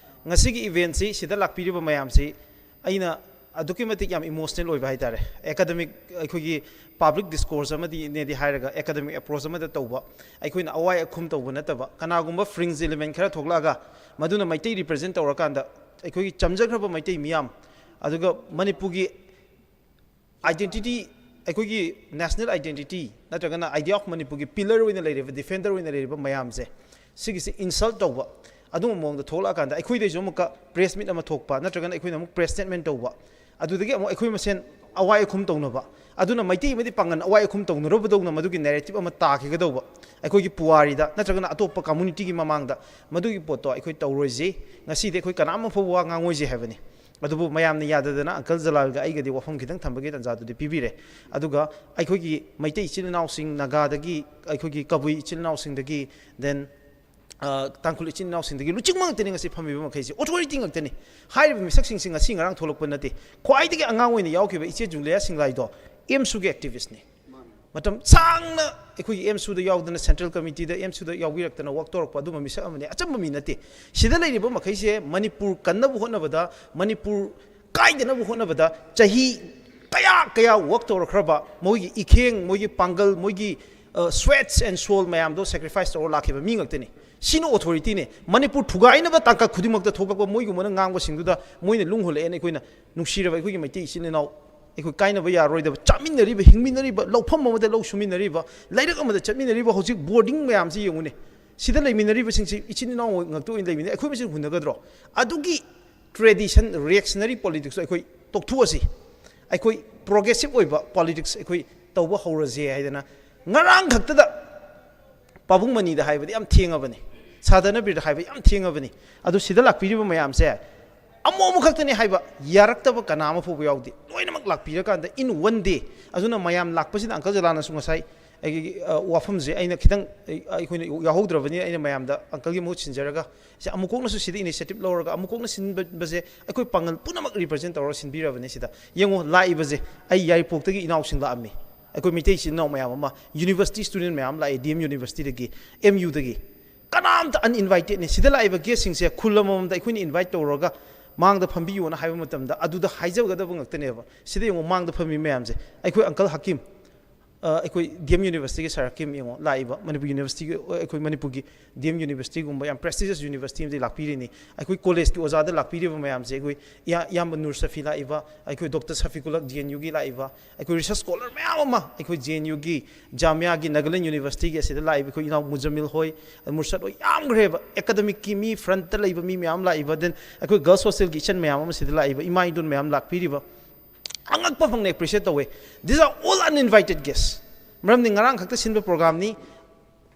ꯉꯁꯤꯒꯤ eventꯁꯤ, ꯁꯤꯗ ꯂꯥꯛꯄꯤꯔꯤꯕ ꯃꯌꯥꯝꯁꯤ ꯑꯩꯅ ꯑꯗꯨꯛꯀꯤ ꯃꯇꯤꯛ ꯌꯥꯝ emotional ꯑꯣꯏꯕ ꯍꯥꯏꯇꯥꯔꯦ꯫ Academic, ꯑꯩꯈꯣꯏꯒꯤ public discourse ꯑꯃꯗꯤꯅꯦꯗꯤ ꯍꯥꯏꯔꯒ, academic approach ꯑꯃꯗ ꯇꯧꯕ, ꯑꯩꯈꯣꯏꯅ ꯑꯋꯥꯏ ꯑꯈꯨꯝ ꯇꯧꯕ ꯅꯠꯇꯕ, ꯀꯅꯥꯒꯨꯝꯕ fringe element ꯈꯔ ꯊꯣꯛꯂꯛꯑꯒ ꯃꯗꯨꯅ ꯃꯩꯇꯩ represent ꯇꯧꯔꯀꯥꯟꯗ, ꯑꯩꯈꯣꯏꯒꯤ ꯆꯝꯖꯈ꯭ꯔꯕ ꯃꯩꯇꯩ ꯃꯤꯌꯥꯝ, ꯑꯗꯨꯒ ꯃꯅꯤꯄꯨꯔꯒꯤ identity, ꯑꯩꯈꯣꯏꯒꯤ national identity ꯅꯠꯇ꯭ꯔꯒꯅ idea of ꯃꯅꯤꯄꯨꯔꯒꯤ pillar ꯑꯣꯏꯅ ꯂꯩꯔꯤꯕ, defender ꯑꯣꯏꯅ ꯂꯩꯔꯤꯕ ꯃꯌꯥꯝꯁꯦ, ꯁꯤꯒꯤꯁꯦ insult ꯇꯧꯕ, ꯑꯗꯨꯒꯨꯝꯕ ꯃꯑꯣꯡꯗ ꯊꯣꯛꯂꯛꯑꯀꯥꯟꯗ, ꯑꯩꯈꯣꯏꯗꯩꯁꯨ ꯑꯃꯨꯛꯀ press meet ꯑꯃ ꯊꯣꯛꯄ, ꯅꯠꯇ꯭ꯔꯒꯅ ꯑꯩꯈꯣꯏꯅ ꯑꯃꯨꯛ press statement ꯇꯧꯕ, ꯑꯗꯨꯗꯒꯤ ꯑꯃꯨꯛ ꯑꯩꯈꯣꯏ ꯃꯁꯦꯟ ꯑꯋꯥꯏ ꯑꯈꯨꯝ ꯇꯧꯅꯕ, ꯑꯗꯨꯅ ꯃꯩꯇꯩ ꯑꯃꯗꯤ ꯄꯥꯡꯒꯜ ꯑꯋꯥꯏ ꯑꯈꯨꯝ ꯇꯧꯅꯔꯨꯕꯗꯧꯅ ꯃꯗꯨꯒꯤ narrative ꯑꯃ ꯇꯥꯈꯤꯒꯗꯧꯕ, ꯑꯩꯈꯣꯏꯒꯤ ꯄꯨꯋꯥꯔꯤꯗ ꯅꯠꯇ꯭ꯔꯒꯅ ꯑꯇꯣꯞꯄ communityꯒꯤ ꯃꯃꯥꯡꯗ ꯃꯗꯨꯒꯤ ꯄꯣꯠꯇꯣ ꯑꯩꯈꯣꯏ ꯇꯧꯔꯣꯏꯁꯤ꯫ ꯉꯁꯤꯗꯤ ꯑꯩꯈꯣꯏ ꯀꯅꯥꯝ ꯑꯐꯕ ꯋꯥ ꯉꯥꯡꯉꯣꯏꯁꯤ ꯍꯥꯏꯕꯅꯤ꯫ ꯑꯗꯨꯕꯨ ꯃꯌꯥꯝꯅ ꯌꯥꯗꯗꯅ ꯑꯪꯀꯜ ꯖꯂꯥꯜꯒ ꯑꯩꯒꯗꯤ ꯋꯥꯐꯝ ꯈꯤꯇꯪ ꯊꯝꯕꯒꯤ ꯇꯥꯟꯖꯥꯗꯨꯗꯤ ꯄꯤꯕꯤꯔꯦ꯫ ꯑꯗꯨꯒ ꯑꯩꯈꯣꯏꯒꯤ ꯃꯩꯇꯩ ꯏꯆꯤꯜ ꯏꯅꯥꯎꯁꯤꯡ, ꯅꯥꯒꯥꯗꯒꯤ, ꯑꯩꯈꯣꯏꯒꯤ ꯀꯕꯨꯏ ꯏꯆꯤꯜ ꯏꯅꯥꯎꯁꯤꯡꯗꯒꯤ, then ꯑ, ꯇꯥꯡꯈꯨꯜ ꯏꯆꯤꯟ ꯏꯅꯥꯎꯁꯤꯡꯗꯒꯤ ꯂꯨꯆꯤꯡꯕ ꯉꯥꯛꯇꯅꯤ ꯉꯁꯤ ꯐꯝꯃꯤꯕ ꯃꯈꯩꯁꯦ, ꯑꯣꯊꯣꯔꯤꯇꯤ ꯉꯥꯛꯇꯅꯤ꯫ ꯍꯥꯏꯔꯤꯕ ꯃꯤꯁꯛꯁꯤꯡꯁꯤ ꯉꯁꯤ ꯉꯔꯥꯡ ꯊꯣꯛꯂꯛꯄ ꯅꯠꯇꯦ꯫ ꯈ꯭ꯋꯥꯏꯗꯒꯤ ꯑꯉꯥꯡ ꯑꯣꯏꯅ ꯌꯥꯎꯈꯤꯕ ꯏꯆꯦ ꯖꯨꯂꯤꯌꯥ ꯁꯤꯡꯂꯥꯏꯗꯣ ꯑꯦꯝꯁꯨꯒꯤ ꯑꯦꯛꯇꯤꯚꯤꯁꯅꯤ꯫ ꯃꯇꯝ ꯁꯥꯡꯅ ꯑꯩꯈꯣꯏꯒꯤ ꯑꯦꯝꯁꯨꯗ ꯌꯥꯎꯗꯅ, ꯁꯦꯟꯇ꯭ꯔꯦꯜ ꯀꯃꯤꯇꯤꯗ ꯑꯦꯝꯁꯨꯗ ꯌꯥꯎꯕꯤꯔꯛꯇꯅ ꯋꯥꯛ ꯇꯧꯔꯛꯄ ꯑꯗꯨꯝꯕ ꯃꯤꯁꯛ ꯑꯃꯅꯤ, ꯑꯆꯝꯕ ꯃꯤ ꯅꯠꯇꯦ꯫ ꯁꯤꯗ ꯂꯩꯔꯤꯕ ꯃꯈꯩꯁꯦ ꯃꯅꯤꯄꯨꯔ ꯀꯟꯅꯕ ꯍꯣꯠꯅꯕꯗ, ꯃꯅꯤꯄꯨꯔ ꯀꯥꯏꯗꯅꯕ ꯍꯣꯠꯅꯕꯗ ꯆꯍꯤ ꯀꯌꯥ ꯀꯌꯥ ꯋꯥꯛ ꯇꯧꯔꯛꯈ꯭ꯔꯕ, ꯃꯣꯏꯒꯤ ꯏꯈꯦꯡ, ꯃꯣꯏꯒꯤ ꯄꯥꯡꯒꯜ, ꯃꯣꯏꯒꯤ sweats and soul ꯃꯌꯥꯝꯗꯣ ꯁꯦꯀ꯭ꯔꯤꯐꯥꯏꯁ ꯇꯧꯔ ꯂꯥꯛꯈꯤꯕ ꯃꯤ ꯉꯥꯛꯇꯅꯤ꯫ ꯁꯤꯅ ꯑꯣꯊꯣꯔꯤꯇꯤꯅꯤ꯫ ꯃꯅꯤꯄꯨꯔ ꯊꯨꯒꯥꯏꯅꯕ ꯇꯥꯡꯀꯛ ꯈꯨꯗꯤꯡꯃꯛꯇ ꯊꯣꯛꯂꯛꯄ ꯃꯣꯏꯒꯨꯝꯕꯅ ꯉꯥꯡꯕꯁꯤꯡꯗꯨꯗ ꯃꯣꯏꯅ ꯂꯨꯡ ꯍꯨꯜꯂꯛꯑꯦꯅ ꯑꯩꯈꯣꯏꯅ ꯅꯨꯡꯁꯤꯔꯕ ꯑꯩꯈꯣꯏꯒꯤ ꯃꯩꯇꯩ ꯏꯆꯤꯟ ꯏꯅꯥꯎ, ꯑꯩꯈꯣꯏ ꯀꯥꯏꯅꯕ ꯌꯥꯔꯣꯏꯗꯕ, ꯆꯥꯃꯤꯟꯅꯔꯤꯕ, ꯍꯤꯡꯃꯤꯟꯅꯔꯤꯕ, ꯂꯧꯐꯝ ꯑꯃꯗ ꯂꯧ ꯁꯨꯃꯤꯟꯅꯔꯤꯕ, ꯂꯩꯔꯛ ꯑꯃꯗ ꯆꯠꯃꯤꯟꯅꯔꯤꯕ ꯍꯧꯖꯤꯛ ꯕꯣꯔꯗꯤꯡ ꯃꯌꯥꯝꯁꯤ ꯌꯦꯡꯉꯨꯅꯦ꯫ ꯁꯤꯗ ꯂꯩꯃꯤꯟꯅꯔꯤꯕꯁꯤꯡꯁꯤ ꯏꯆꯤꯟ ꯏꯅꯥꯎ ꯉꯥꯛꯇ ꯑꯣꯏꯅ ꯂꯩꯃꯤꯟꯅꯩ꯫ ꯑꯩꯈꯣꯏ ꯃꯁꯦꯟ ꯍꯨꯟꯅꯒꯗ꯭ꯔꯣ? ꯑꯗꯨꯒꯤ ꯇ꯭ꯔꯦꯗꯤꯁꯟ, ꯔꯤꯌꯦꯛꯁꯅꯔꯤ ꯄꯣꯂꯤꯇꯤꯛꯁꯇꯣ ꯑꯩꯈꯣꯏ ꯇꯣꯛꯊꯣꯛꯑꯁꯤ꯫ ꯑꯩꯈꯣꯏ ꯄ꯭ꯔꯣꯒ꯭ꯔꯦꯁꯤꯞ ꯑꯣꯏꯕ ꯄꯣꯂꯤꯇꯤꯛꯁ ꯑꯩꯈꯣꯏ ꯇꯧꯕ ꯍꯧꯔꯁꯦ ꯍꯥꯏꯗꯅ ꯉꯔꯥꯡ ꯈꯛꯇꯗ ꯄꯥꯕꯨꯡ ꯃꯅꯤꯗ ꯍꯥꯏꯕꯗꯤ ꯌꯥꯝ ꯊꯦꯡꯉꯕꯅꯤ, ꯁꯥꯗꯅꯕꯤꯔꯗ ꯍꯥꯏꯕ ꯌꯥꯝ ꯊꯦꯡꯉꯕꯅꯤ꯫ ꯑꯗꯨ ꯁꯤꯗ ꯂꯥꯛꯄꯤꯔꯤꯕ ꯃꯌꯥꯝꯁꯦ ꯑꯃꯨꯛ ꯑꯃꯈꯛꯇꯅꯤ ꯍꯥꯏꯕ ꯌꯥꯔꯛꯇꯕ ꯀꯅꯥ ꯑꯃ ꯐꯥꯎꯕ ꯌꯥꯎꯗꯦ꯫ ꯂꯣꯏꯅꯃꯛ ꯂꯥꯛꯄꯤꯔꯀꯥꯟꯗ in one day꯫ ꯑꯗꯨꯅ ꯃꯌꯥꯝ ꯂꯥꯛꯄꯁꯤꯗ ꯑꯪꯀꯜ ꯖꯂꯥꯅꯁꯨ ꯉꯁꯥꯏ ꯑꯩꯒꯤ, ꯑ, ꯋꯥꯐꯝꯁꯦ ꯑꯩꯅ ꯈꯤꯇꯪ, ꯑꯩ, ꯑꯩꯈꯣꯏꯅ ꯌꯥꯎꯍꯧꯗ꯭ꯔꯕꯅꯤꯅ ꯑꯩꯅ ꯃꯌꯥꯝꯗ ꯑꯪꯀꯜꯒꯤ ꯃꯍꯨꯠ ꯁꯤꯟꯖꯔꯒ, ꯁꯤ ꯑꯃꯨꯛ ꯀꯣꯛꯅꯁꯨ ꯁꯤꯗ ꯏꯅꯤꯁꯤꯌꯦꯇꯤꯞ ꯂꯧꯔꯒ ꯑꯃꯨꯛ ꯀꯣꯛꯅ ꯁꯤꯟꯕꯁꯦ ꯑꯩꯈꯣꯏ ꯄꯥꯡꯒꯜ ꯄꯨꯝꯅꯃꯛ ꯔꯤꯄ꯭ꯔꯖꯦꯟ ꯇꯧꯔꯒ ꯁꯤꯟꯕꯤꯔꯕꯅꯤ꯫ ꯁꯤꯗ ꯌꯦꯡꯉꯣ, ꯂꯥꯛꯏꯕꯁꯦ ꯑꯩ ꯌꯥꯏꯔꯤꯄꯣꯛꯇꯒꯤ ꯏꯅꯥꯎꯁꯤꯡ ꯂꯥꯛꯑꯝꯃꯤ, ꯑꯩꯈꯣꯏ ꯃꯩꯇꯩ ꯏꯆꯤꯟ ꯏꯅꯥꯎ ꯃꯌꯥꯝ ꯑꯃ, ꯌꯨꯅꯤꯚꯔꯁꯤꯇꯤ ꯁ꯭ꯇꯨꯗꯦꯟ ꯃꯌꯥꯝ ꯂꯥꯛꯑꯦ, ꯗꯤ ꯑꯦꯝ ꯌꯨꯅꯤꯚꯔꯁꯤꯇꯤꯗꯒꯤ, ꯑꯦꯝ ꯌꯨꯗꯒꯤ꯫ ꯀꯅꯥꯝꯇ ꯑꯟꯏꯟꯚꯥꯏꯇꯦꯠꯅꯤ꯫ ꯁꯤꯗ ꯂꯥꯛꯏꯕ ꯒꯦꯁꯁꯤꯡꯁꯦ ꯈꯨꯜ ꯑꯃꯃꯝꯗ ꯑꯩꯈꯣꯏꯅ ꯏꯟꯚꯥꯏꯠ ꯇꯧꯔꯒ ꯃꯥꯡꯗ ꯐꯝꯕꯤꯌꯣꯅ ꯍꯥꯏꯕ ꯃꯇꯝꯗ ꯑꯗꯨꯗ ꯍꯥꯏꯖꯒꯗꯕ ꯉꯥꯛꯇꯅꯦꯕ꯫ ꯁꯤꯗ ꯌꯦꯡꯉꯣ, ꯃꯥꯡꯗ ꯐꯝꯃꯤ ꯃꯌꯥꯝꯁꯦ, ꯑꯩꯈꯣꯏ ꯑꯪꯀꯜ ꯍꯀꯤꯝ, ꯑ, ꯑꯩꯈꯣꯏ ꯗꯤ ꯑꯦꯝ ꯌꯨꯅꯤꯚꯔꯁꯤꯇꯤꯒꯤ ꯁꯥꯔ ꯍꯀꯤꯝ ꯌꯦꯡꯉꯣ ꯂꯥꯛꯏꯕ, ꯃꯅꯤꯄꯨꯔ ꯌꯨꯅꯤꯚꯔꯁꯤꯇꯤꯒꯤ, ꯑꯩꯈꯣꯏ ꯃꯅꯤꯄꯨꯔꯒꯤ ꯗꯤ ꯑꯦꯝ ꯌꯨꯅꯤꯚꯔꯁꯤꯇꯤꯒꯨꯝꯕ ꯌꯥꯝ ꯄ꯭ꯔꯦꯁꯇꯤꯖꯤꯌꯁ ꯌꯨꯅꯤꯚꯔꯁꯤꯇꯤ ꯑꯃꯗꯒꯤ ꯂꯥꯛꯄꯤꯔꯤꯅꯤ꯫ ꯑꯩꯈꯣꯏ ꯀꯣꯂꯦꯖꯀꯤ ꯑꯣꯖꯥꯗ ꯂꯥꯛꯄꯤꯔꯤꯕ ꯃꯌꯥꯝꯁꯦ, ꯑꯩꯈꯣꯏ ꯏꯌꯥ-, ꯏꯌꯥꯝꯕ ꯅꯨꯔ ꯁꯐꯤ ꯂꯥꯛꯏꯕ, ꯑꯩꯈꯣꯏ ꯗꯣꯛꯇꯔ ꯁꯐꯤꯀꯨꯜ ꯍꯛ ꯖꯤ ꯑꯦꯟ ꯌꯨꯒꯤ ꯂꯥꯛꯏꯕ, ꯑꯩꯈꯣꯏ ꯔꯤꯁꯔꯁ ꯁ꯭ꯀꯣꯂꯔ ꯃꯌꯥꯝ ꯑꯃ, ꯑꯩꯈꯣꯏ ꯖꯤ ꯑꯦꯟ ꯌꯨꯒꯤ, ꯖꯥꯃꯤꯌꯥꯒꯤ, ꯅꯥꯒꯥꯂꯦꯟ ꯌꯨꯅꯤꯚꯔꯁꯤꯇꯤꯒꯤ ꯑꯁꯤꯗ ꯂꯥꯛꯏꯕ ꯑꯩꯈꯣꯏ ꯏꯅꯥꯎ ꯃꯨꯖꯃꯤꯜ ꯍꯣꯏ, ꯃꯨꯔꯁꯠ ꯍꯣꯏ ꯌꯥꯝꯈ꯭ꯔꯦꯕ꯫ ꯑꯦꯀꯥꯗꯃꯤꯛꯀꯤ ꯃꯤ, ꯐ꯭ꯔꯟꯠꯇ ꯂꯩꯕ ꯃꯤ ꯃꯌꯥꯝ ꯂꯥꯛꯏꯕ, then ꯑꯩꯈꯣꯏ ꯒꯔꯜꯁ ꯍꯣꯁꯇꯦꯜꯒꯤ ꯏꯆꯟ ꯃꯌꯥꯝ ꯑꯃ ꯁꯤꯗ ꯂꯥꯛꯏꯕ, ꯏꯃꯥ ꯏꯗꯣꯟ ꯃꯌꯥꯝ ꯂꯥꯛꯄꯤꯔꯤꯕ꯫ ꯑꯉꯛꯄ ꯐꯪꯅ ꯑꯦꯄ꯭ꯔꯤꯁꯤꯌꯦꯠ ꯇꯧꯋꯦ꯫ These are all uninvited guests꯫ ꯃꯔꯝꯗꯤ ꯉꯔꯥꯡ ꯈꯛꯇ ꯁꯤꯟꯕ ꯄ꯭ꯔꯣꯒ꯭ꯔꯥꯝꯅꯤ꯫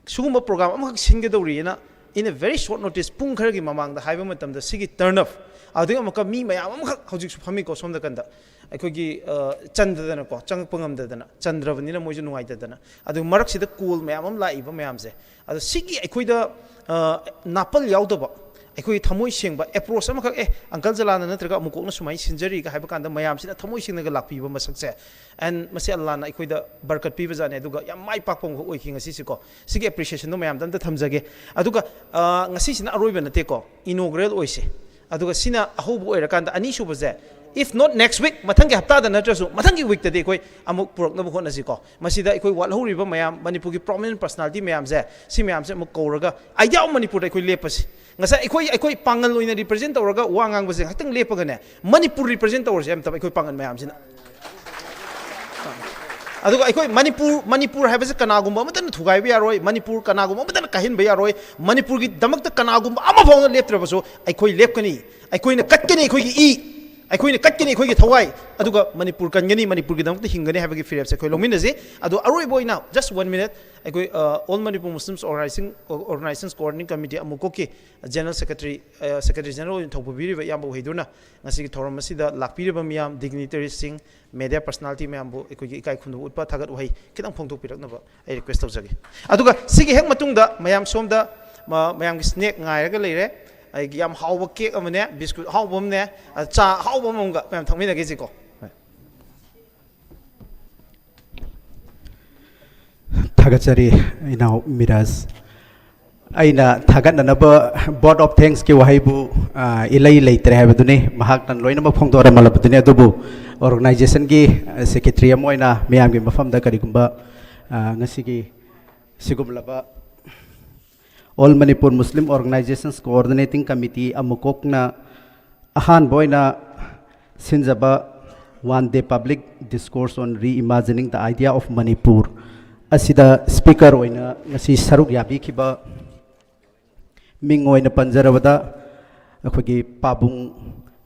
ꯁꯤꯒꯨꯝꯕ ꯄ꯭ꯔꯣꯒ꯭ꯔꯥꯝ ꯑꯃꯈꯛ ꯁꯤꯟꯒꯗꯧꯔꯤꯑꯅ In a very short notice, ꯄꯨꯡ ꯈꯔꯒꯤ ꯃꯃꯥꯡꯗ ꯍꯥꯏꯕ ꯃꯇꯝꯗ ꯁꯤꯒꯤ turn up, ꯑꯗꯨꯗꯒꯤ ꯑꯃꯨꯛꯀ ꯃꯤ ꯃꯌꯥꯝ ꯑꯃꯈꯛ ꯍꯧꯖꯤꯛꯁꯨ ꯐꯝꯃꯤꯀꯣ ꯁꯣꯝꯗ ꯀꯟꯗ, ꯑꯩꯈꯣꯏꯒꯤ, ꯑ, ꯆꯟꯗꯗꯅꯀꯣ, ꯆꯪꯉꯛꯄ ꯉꯝꯗꯗꯅ, ꯆꯟꯗ꯭ꯔꯕꯅꯤꯅ ꯃꯣꯏꯁꯨ ꯅꯨꯡꯉꯥꯏꯇꯗꯅ, ꯑꯗꯨ ꯃꯔꯛꯁꯤꯗ call ꯃꯌꯥꯝ ꯑꯃ ꯂꯥꯛꯏꯕ ꯃꯌꯥꯝꯁꯦ, ꯑꯗꯣ ꯁꯤꯒꯤ ꯑꯩꯈꯣꯏꯗ, ꯑ, ꯅꯥꯄꯜ ꯌꯥꯎꯗꯕ, ꯑꯩꯈꯣꯏꯒꯤ ꯊꯃꯣꯏ ꯁꯦꯡꯕ approach ꯑꯃꯈꯛ, "ꯑꯦ, ꯑꯪꯀꯜ ꯖꯂꯥꯟꯅ ꯅꯠꯇ꯭ꯔꯒ ꯑꯃꯨꯛꯀꯣꯛꯅ ꯁꯨꯃꯥꯏꯅ ꯁꯤꯟꯖꯔꯤꯒ" ꯍꯥꯏꯕ ꯀꯥꯟꯗ ꯃꯌꯥꯝꯁꯤꯅ ꯊꯃꯣꯏ ꯁꯦꯡꯅꯒ ꯂꯥꯛꯄꯤꯕ ꯃꯁꯛꯁꯦ, and ꯃꯁꯤ ꯑꯜꯂꯥꯅ ꯑꯩꯈꯣꯏꯗ ꯕꯔꯀꯠ ꯄꯤꯕꯖꯥꯠꯅꯦ꯫ ꯑꯗꯨꯒ ꯌꯥꯝ ꯃꯥꯏ ꯄꯥꯛꯄ ꯑꯃꯈꯛ ꯑꯣꯏꯈꯤ ꯉꯁꯤꯁꯤꯀꯣ꯫ ꯁꯤꯒꯤ appreciationꯗꯣ ꯃꯌꯥꯝꯗ ꯑꯝꯇ ꯊꯝꯖꯒꯦ꯫ ꯑꯗꯨꯒ, ꯑ, ꯉꯁꯤꯁꯤꯅ ꯑꯔꯣꯏꯕ ꯅꯠꯇꯦꯀꯣ, inaugural ꯑꯣꯏꯁꯦ꯫ ꯑꯗꯨꯒ ꯁꯤꯅ ꯑꯍꯧꯕ ꯑꯣꯏꯔꯀꯥꯟꯗ, ꯑꯅꯤꯁꯨꯕꯁꯦ, if not next week, ꯃꯊꯪꯒꯤ ꯍꯞꯇꯥꯗ ꯅꯠꯇ꯭ꯔꯁꯨ ꯃꯊꯪꯒꯤ weekꯇꯗꯤ ꯑꯩꯈꯣꯏ ꯑꯃꯨꯛ ꯄꯨꯔꯛꯅꯕ ꯍꯣꯠꯅꯁꯤꯀꯣ꯫ ꯃꯁꯤꯗ ꯑꯩꯈꯣꯏ ꯋꯥꯠꯍꯧꯔꯤꯕ ꯃꯌꯥꯝ, ꯃꯅꯤꯄꯨꯔꯒꯤ prominent personality ꯃꯌꯥꯝꯁꯦ, ꯁꯤ ꯃꯌꯥꯝꯁꯦ ꯑꯃꯨꯛ ꯀꯧꯔꯒ, Idea of Manipurꯗ ꯑꯩꯈꯣꯏ ꯂꯦꯞꯄꯁꯤ꯫ ꯉꯁꯥꯏ ꯑꯩꯈꯣꯏ, ꯑꯩꯈꯣꯏ ꯄꯥꯡꯒꯜ ꯑꯣꯏꯅ represent ꯇꯧꯔꯒ ꯋꯥ ꯉꯥꯡꯕꯁꯦ ꯉꯥꯏꯍꯥꯛꯇꯪ ꯂꯦꯞꯄꯒꯅꯦ, ꯃꯅꯤꯄꯨꯔ represent ꯇꯧꯔꯁꯦ ꯑꯝꯇ, ꯑꯩꯈꯣꯏ ꯄꯥꯡꯒꯜ ꯃꯌꯥꯝꯁꯤꯅ꯫ ꯑꯗꯨꯒ ꯑꯩꯈꯣꯏ ꯃꯅꯤꯄꯨꯔ, ꯃꯅꯤꯄꯨꯔ ꯍꯥꯏꯕꯁꯦ ꯀꯅꯥꯒꯨꯝꯕ ꯑꯃꯠꯇꯅ ꯊꯨꯒꯥꯏꯕ ꯌꯥꯔꯣꯏ, ꯃꯅꯤꯄꯨꯔ ꯀꯅꯥꯒꯨꯝꯕ ꯑꯃꯠꯇꯅ ꯀꯥꯏꯍꯟꯕ ꯌꯥꯔꯣꯏ, ꯃꯅꯤꯄꯨꯔꯒꯤꯗꯃꯛꯇ ꯀꯅꯥꯒꯨꯝꯕ ꯑꯃ ꯐꯥꯎꯅ ꯂꯦꯞꯇ꯭ꯔꯕꯁꯨ ꯑꯩꯈꯣꯏ ꯂꯦꯞꯀꯅꯤ, ꯑꯩꯈꯣꯏꯅ ꯀꯠꯀꯅꯤ ꯑꯩꯈꯣꯏꯒꯤ ꯏ, ꯑꯩꯈꯣꯏꯅ ꯀꯠꯀꯅꯤ ꯑꯩꯈꯣꯏꯒꯤ ꯊꯋꯥꯏ, ꯑꯗꯨꯒ ꯃꯅꯤꯄꯨꯔ ꯀꯟꯒꯅꯤ, ꯃꯅꯤꯄꯨꯔꯒꯤꯗꯃꯛꯇ ꯍꯤꯡꯒꯅꯤ ꯍꯥꯏꯕꯒꯤ ꯐꯤꯔꯦꯞꯁꯦ ꯑꯩꯈꯣꯏ ꯂꯧꯃꯤꯟꯅꯁꯤ꯫ ꯑꯗꯣ ꯑꯔꯣꯏꯕ ꯑꯣꯏꯅ, just one minute, ꯑꯩꯈꯣꯏ, ꯑ, All Manipur Muslims Organizing, Organizations Coordinating Committee ꯑꯃꯨꯛꯀꯣꯛꯀꯤ General Secretary, ꯑ, Secretary General ꯑꯣꯏꯅ ꯊꯧꯄꯨꯕꯤꯔꯤꯕ ꯏꯌꯥꯝꯕ ꯎꯍꯩꯗꯨꯅ ꯉꯁꯤꯒꯤ ꯊꯧꯔꯝ ꯑꯁꯤꯗ ꯂꯥꯛꯄꯤꯔꯤꯕ ꯃꯤꯌꯥꯝ, dignitaryꯁꯤꯡ, media personality ꯃꯌꯥꯝꯕꯨ ꯑꯩꯈꯣꯏꯒꯤ ꯏꯀꯥꯏ ꯈꯨꯝꯅꯕ ꯎꯠꯄ ꯊꯥꯒꯠ ꯋꯥꯍꯩ ꯈꯤꯇꯪ ꯐꯣꯡꯗꯣꯛꯄꯤꯔꯛꯅꯕ ꯑꯩ request ꯇꯧꯖꯒꯦ꯫ ꯑꯗꯨꯒ ꯁꯤꯒꯤ ꯍꯦꯛ ꯃꯇꯨꯡꯗ ꯃꯌꯥꯝ ꯁꯣꯝꯗ, ꯃ-, ꯃꯌꯥꯝꯒꯤ snack ꯉꯥꯏꯔꯒ ꯂꯩꯔꯦ꯫ ꯑꯩꯒꯤ ꯌꯥꯝ ꯍꯥꯎꯕ cake ꯑꯃꯅꯦ, biscuit ꯑꯍꯥꯎꯕ ꯑꯃꯅꯦ, ꯑ, ꯆꯥ ꯑꯍꯥꯎꯕ ꯑꯃꯒ ꯃꯌꯥꯝ ꯊꯛꯃꯤꯟꯅꯒꯦꯁꯤꯀꯣ꯫ ꯊꯥꯒꯠꯆꯔꯤ ꯏꯅꯥꯎ ꯃꯤꯔꯥꯖ꯫ ꯑꯩꯅ ꯊꯥꯒꯠꯅꯅꯕ vote of thanksꯀꯤ ꯋꯥꯍꯩꯕꯨ, ꯑ, ꯏꯂꯩ ꯂꯩꯇ꯭ꯔꯦ ꯍꯥꯏꯕꯗꯨꯅꯤ꯫ ꯃꯍꯥꯛꯅ ꯂꯣꯏꯅꯃꯛ ꯐꯣꯡꯗꯣꯔꯝꯂꯕꯗꯨꯅꯤ꯫ ꯑꯗꯨꯕꯨ organizationꯒꯤ, ꯑ, secretary ꯑꯃ ꯑꯣꯏꯅ ꯃꯤꯌꯥꯝꯒꯤ ꯃꯐꯝꯗ ꯀꯔꯤꯒꯨꯝꯕ, ꯑ, ꯉꯁꯤꯒꯤ ꯁꯤꯒꯨꯝꯂꯕ All Manipur Muslim Organizations Coordinating Committee ꯑꯃꯨꯛꯀꯣꯛꯅ ꯑꯍꯥꯟꯕ ꯑꯣꯏꯅ ꯁꯤꯟꯖꯕ One Day Public Discourse on Reimagining the Idea of Manipur ꯑꯁꯤꯗ speaker ꯑꯣꯏꯅ ꯉꯁꯤ ꯁꯔꯨꯛ ꯌꯥꯕꯤꯈꯤꯕ ꯃꯤꯡ ꯑꯣꯏꯅ ꯄꯟꯖꯔꯕꯗ ꯑꯩꯈꯣꯏꯒꯤ ꯄꯥꯕꯨꯡ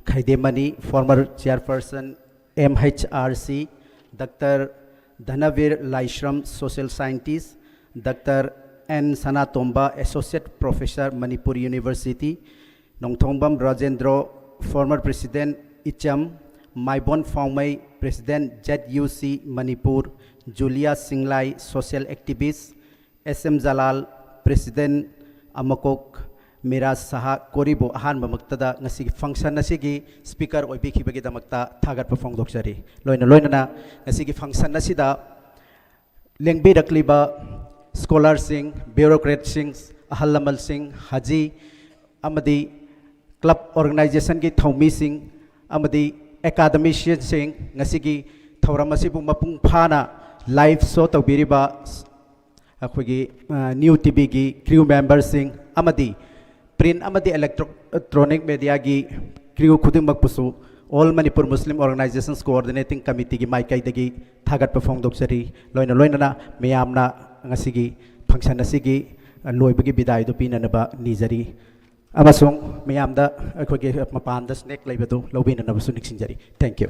ꯈꯩꯗꯦꯃꯅꯤ, former chairperson M H R C, Doctor Dhanabir Laishram, social scientist, Doctor N Sanatomba, Associate Professor, Manipur University, Nongthombam Rajendro, former President, ꯏꯆꯝ, Maibon Phaomei, President, Z U C Manipur, Julia Singlai, social activist, S M Jalal, President, ꯑꯃꯀꯣꯛ, ꯃꯤꯔꯥꯖ ꯁꯍꯥ ꯀꯣꯔꯤꯕꯨ ꯑꯍꯥꯟꯕꯃꯛꯇꯗ ꯉꯁꯤꯒꯤ function ꯑꯁꯤꯒꯤ speaker ꯑꯣꯏꯕꯤꯈꯤꯕꯒꯤꯗꯃꯛꯇ ꯊꯥꯒꯠꯄ ꯐꯣꯡꯗꯣꯛꯆꯔꯤ꯫ ꯂꯣꯏꯅ ꯂꯣꯏꯅꯅ ꯉꯁꯤꯒꯤ function ꯑꯁꯤꯗ ꯂꯦꯡꯕꯤꯔꯛꯂꯤꯕ scholarꯁꯤꯡ, bureaucratꯁꯤꯡ, ꯑꯍꯜ ꯂꯃꯟꯁꯤꯡ, ꯍꯖꯤ ꯑꯃꯗꯤ club organizationꯒꯤ ꯊꯧꯃꯤꯁꯤꯡ ꯑꯃꯗꯤ academicianꯁꯤꯡ, ꯉꯁꯤꯒꯤ ꯊꯧꯔꯝ ꯑꯁꯤꯕꯨ ꯃꯄꯨꯡ ꯐꯥꯅ live show ꯇꯧꯕꯤꯔꯤꯕ ꯑꯩꯈꯣꯏꯒꯤ, ꯑ, ꯅ꯭ꯌꯨ ꯇꯤꯚꯤꯒꯤ crew memberꯁꯤꯡ ꯑꯃꯗꯤ print ꯑꯃꯗꯤ electronic mediaꯒꯤ crew ꯈꯨꯗꯤꯡꯃꯛꯄꯨꯁꯨ All Manipur Muslim Organizations Coordinating Committeeꯒꯤ ꯃꯥꯏꯀꯩꯗꯒꯤ ꯊꯥꯒꯠꯄ ꯐꯣꯡꯗꯣꯛꯆꯔꯤ꯫ ꯂꯣꯏꯅ ꯂꯣꯏꯅꯅ ꯃꯌꯥꯝꯅ ꯉꯁꯤꯒꯤ function ꯑꯁꯤꯒꯤ, ꯑ, ꯂꯣꯏꯕꯒꯤ ꯕꯤꯗꯥꯏꯗꯨ ꯄꯤꯅꯅꯕ ꯅꯤꯖꯔꯤ꯫ ꯑꯃꯁꯨꯡ ꯃꯌꯥꯝꯗ ꯑꯩꯈꯣꯏꯒꯤ ꯃꯄꯥꯟꯗ snack ꯂꯩꯕꯗꯨ ꯂꯧꯕꯤꯅꯅꯕꯁꯨ ꯅꯤꯡꯁꯤꯡꯖꯔꯤ꯫ Thank you꯫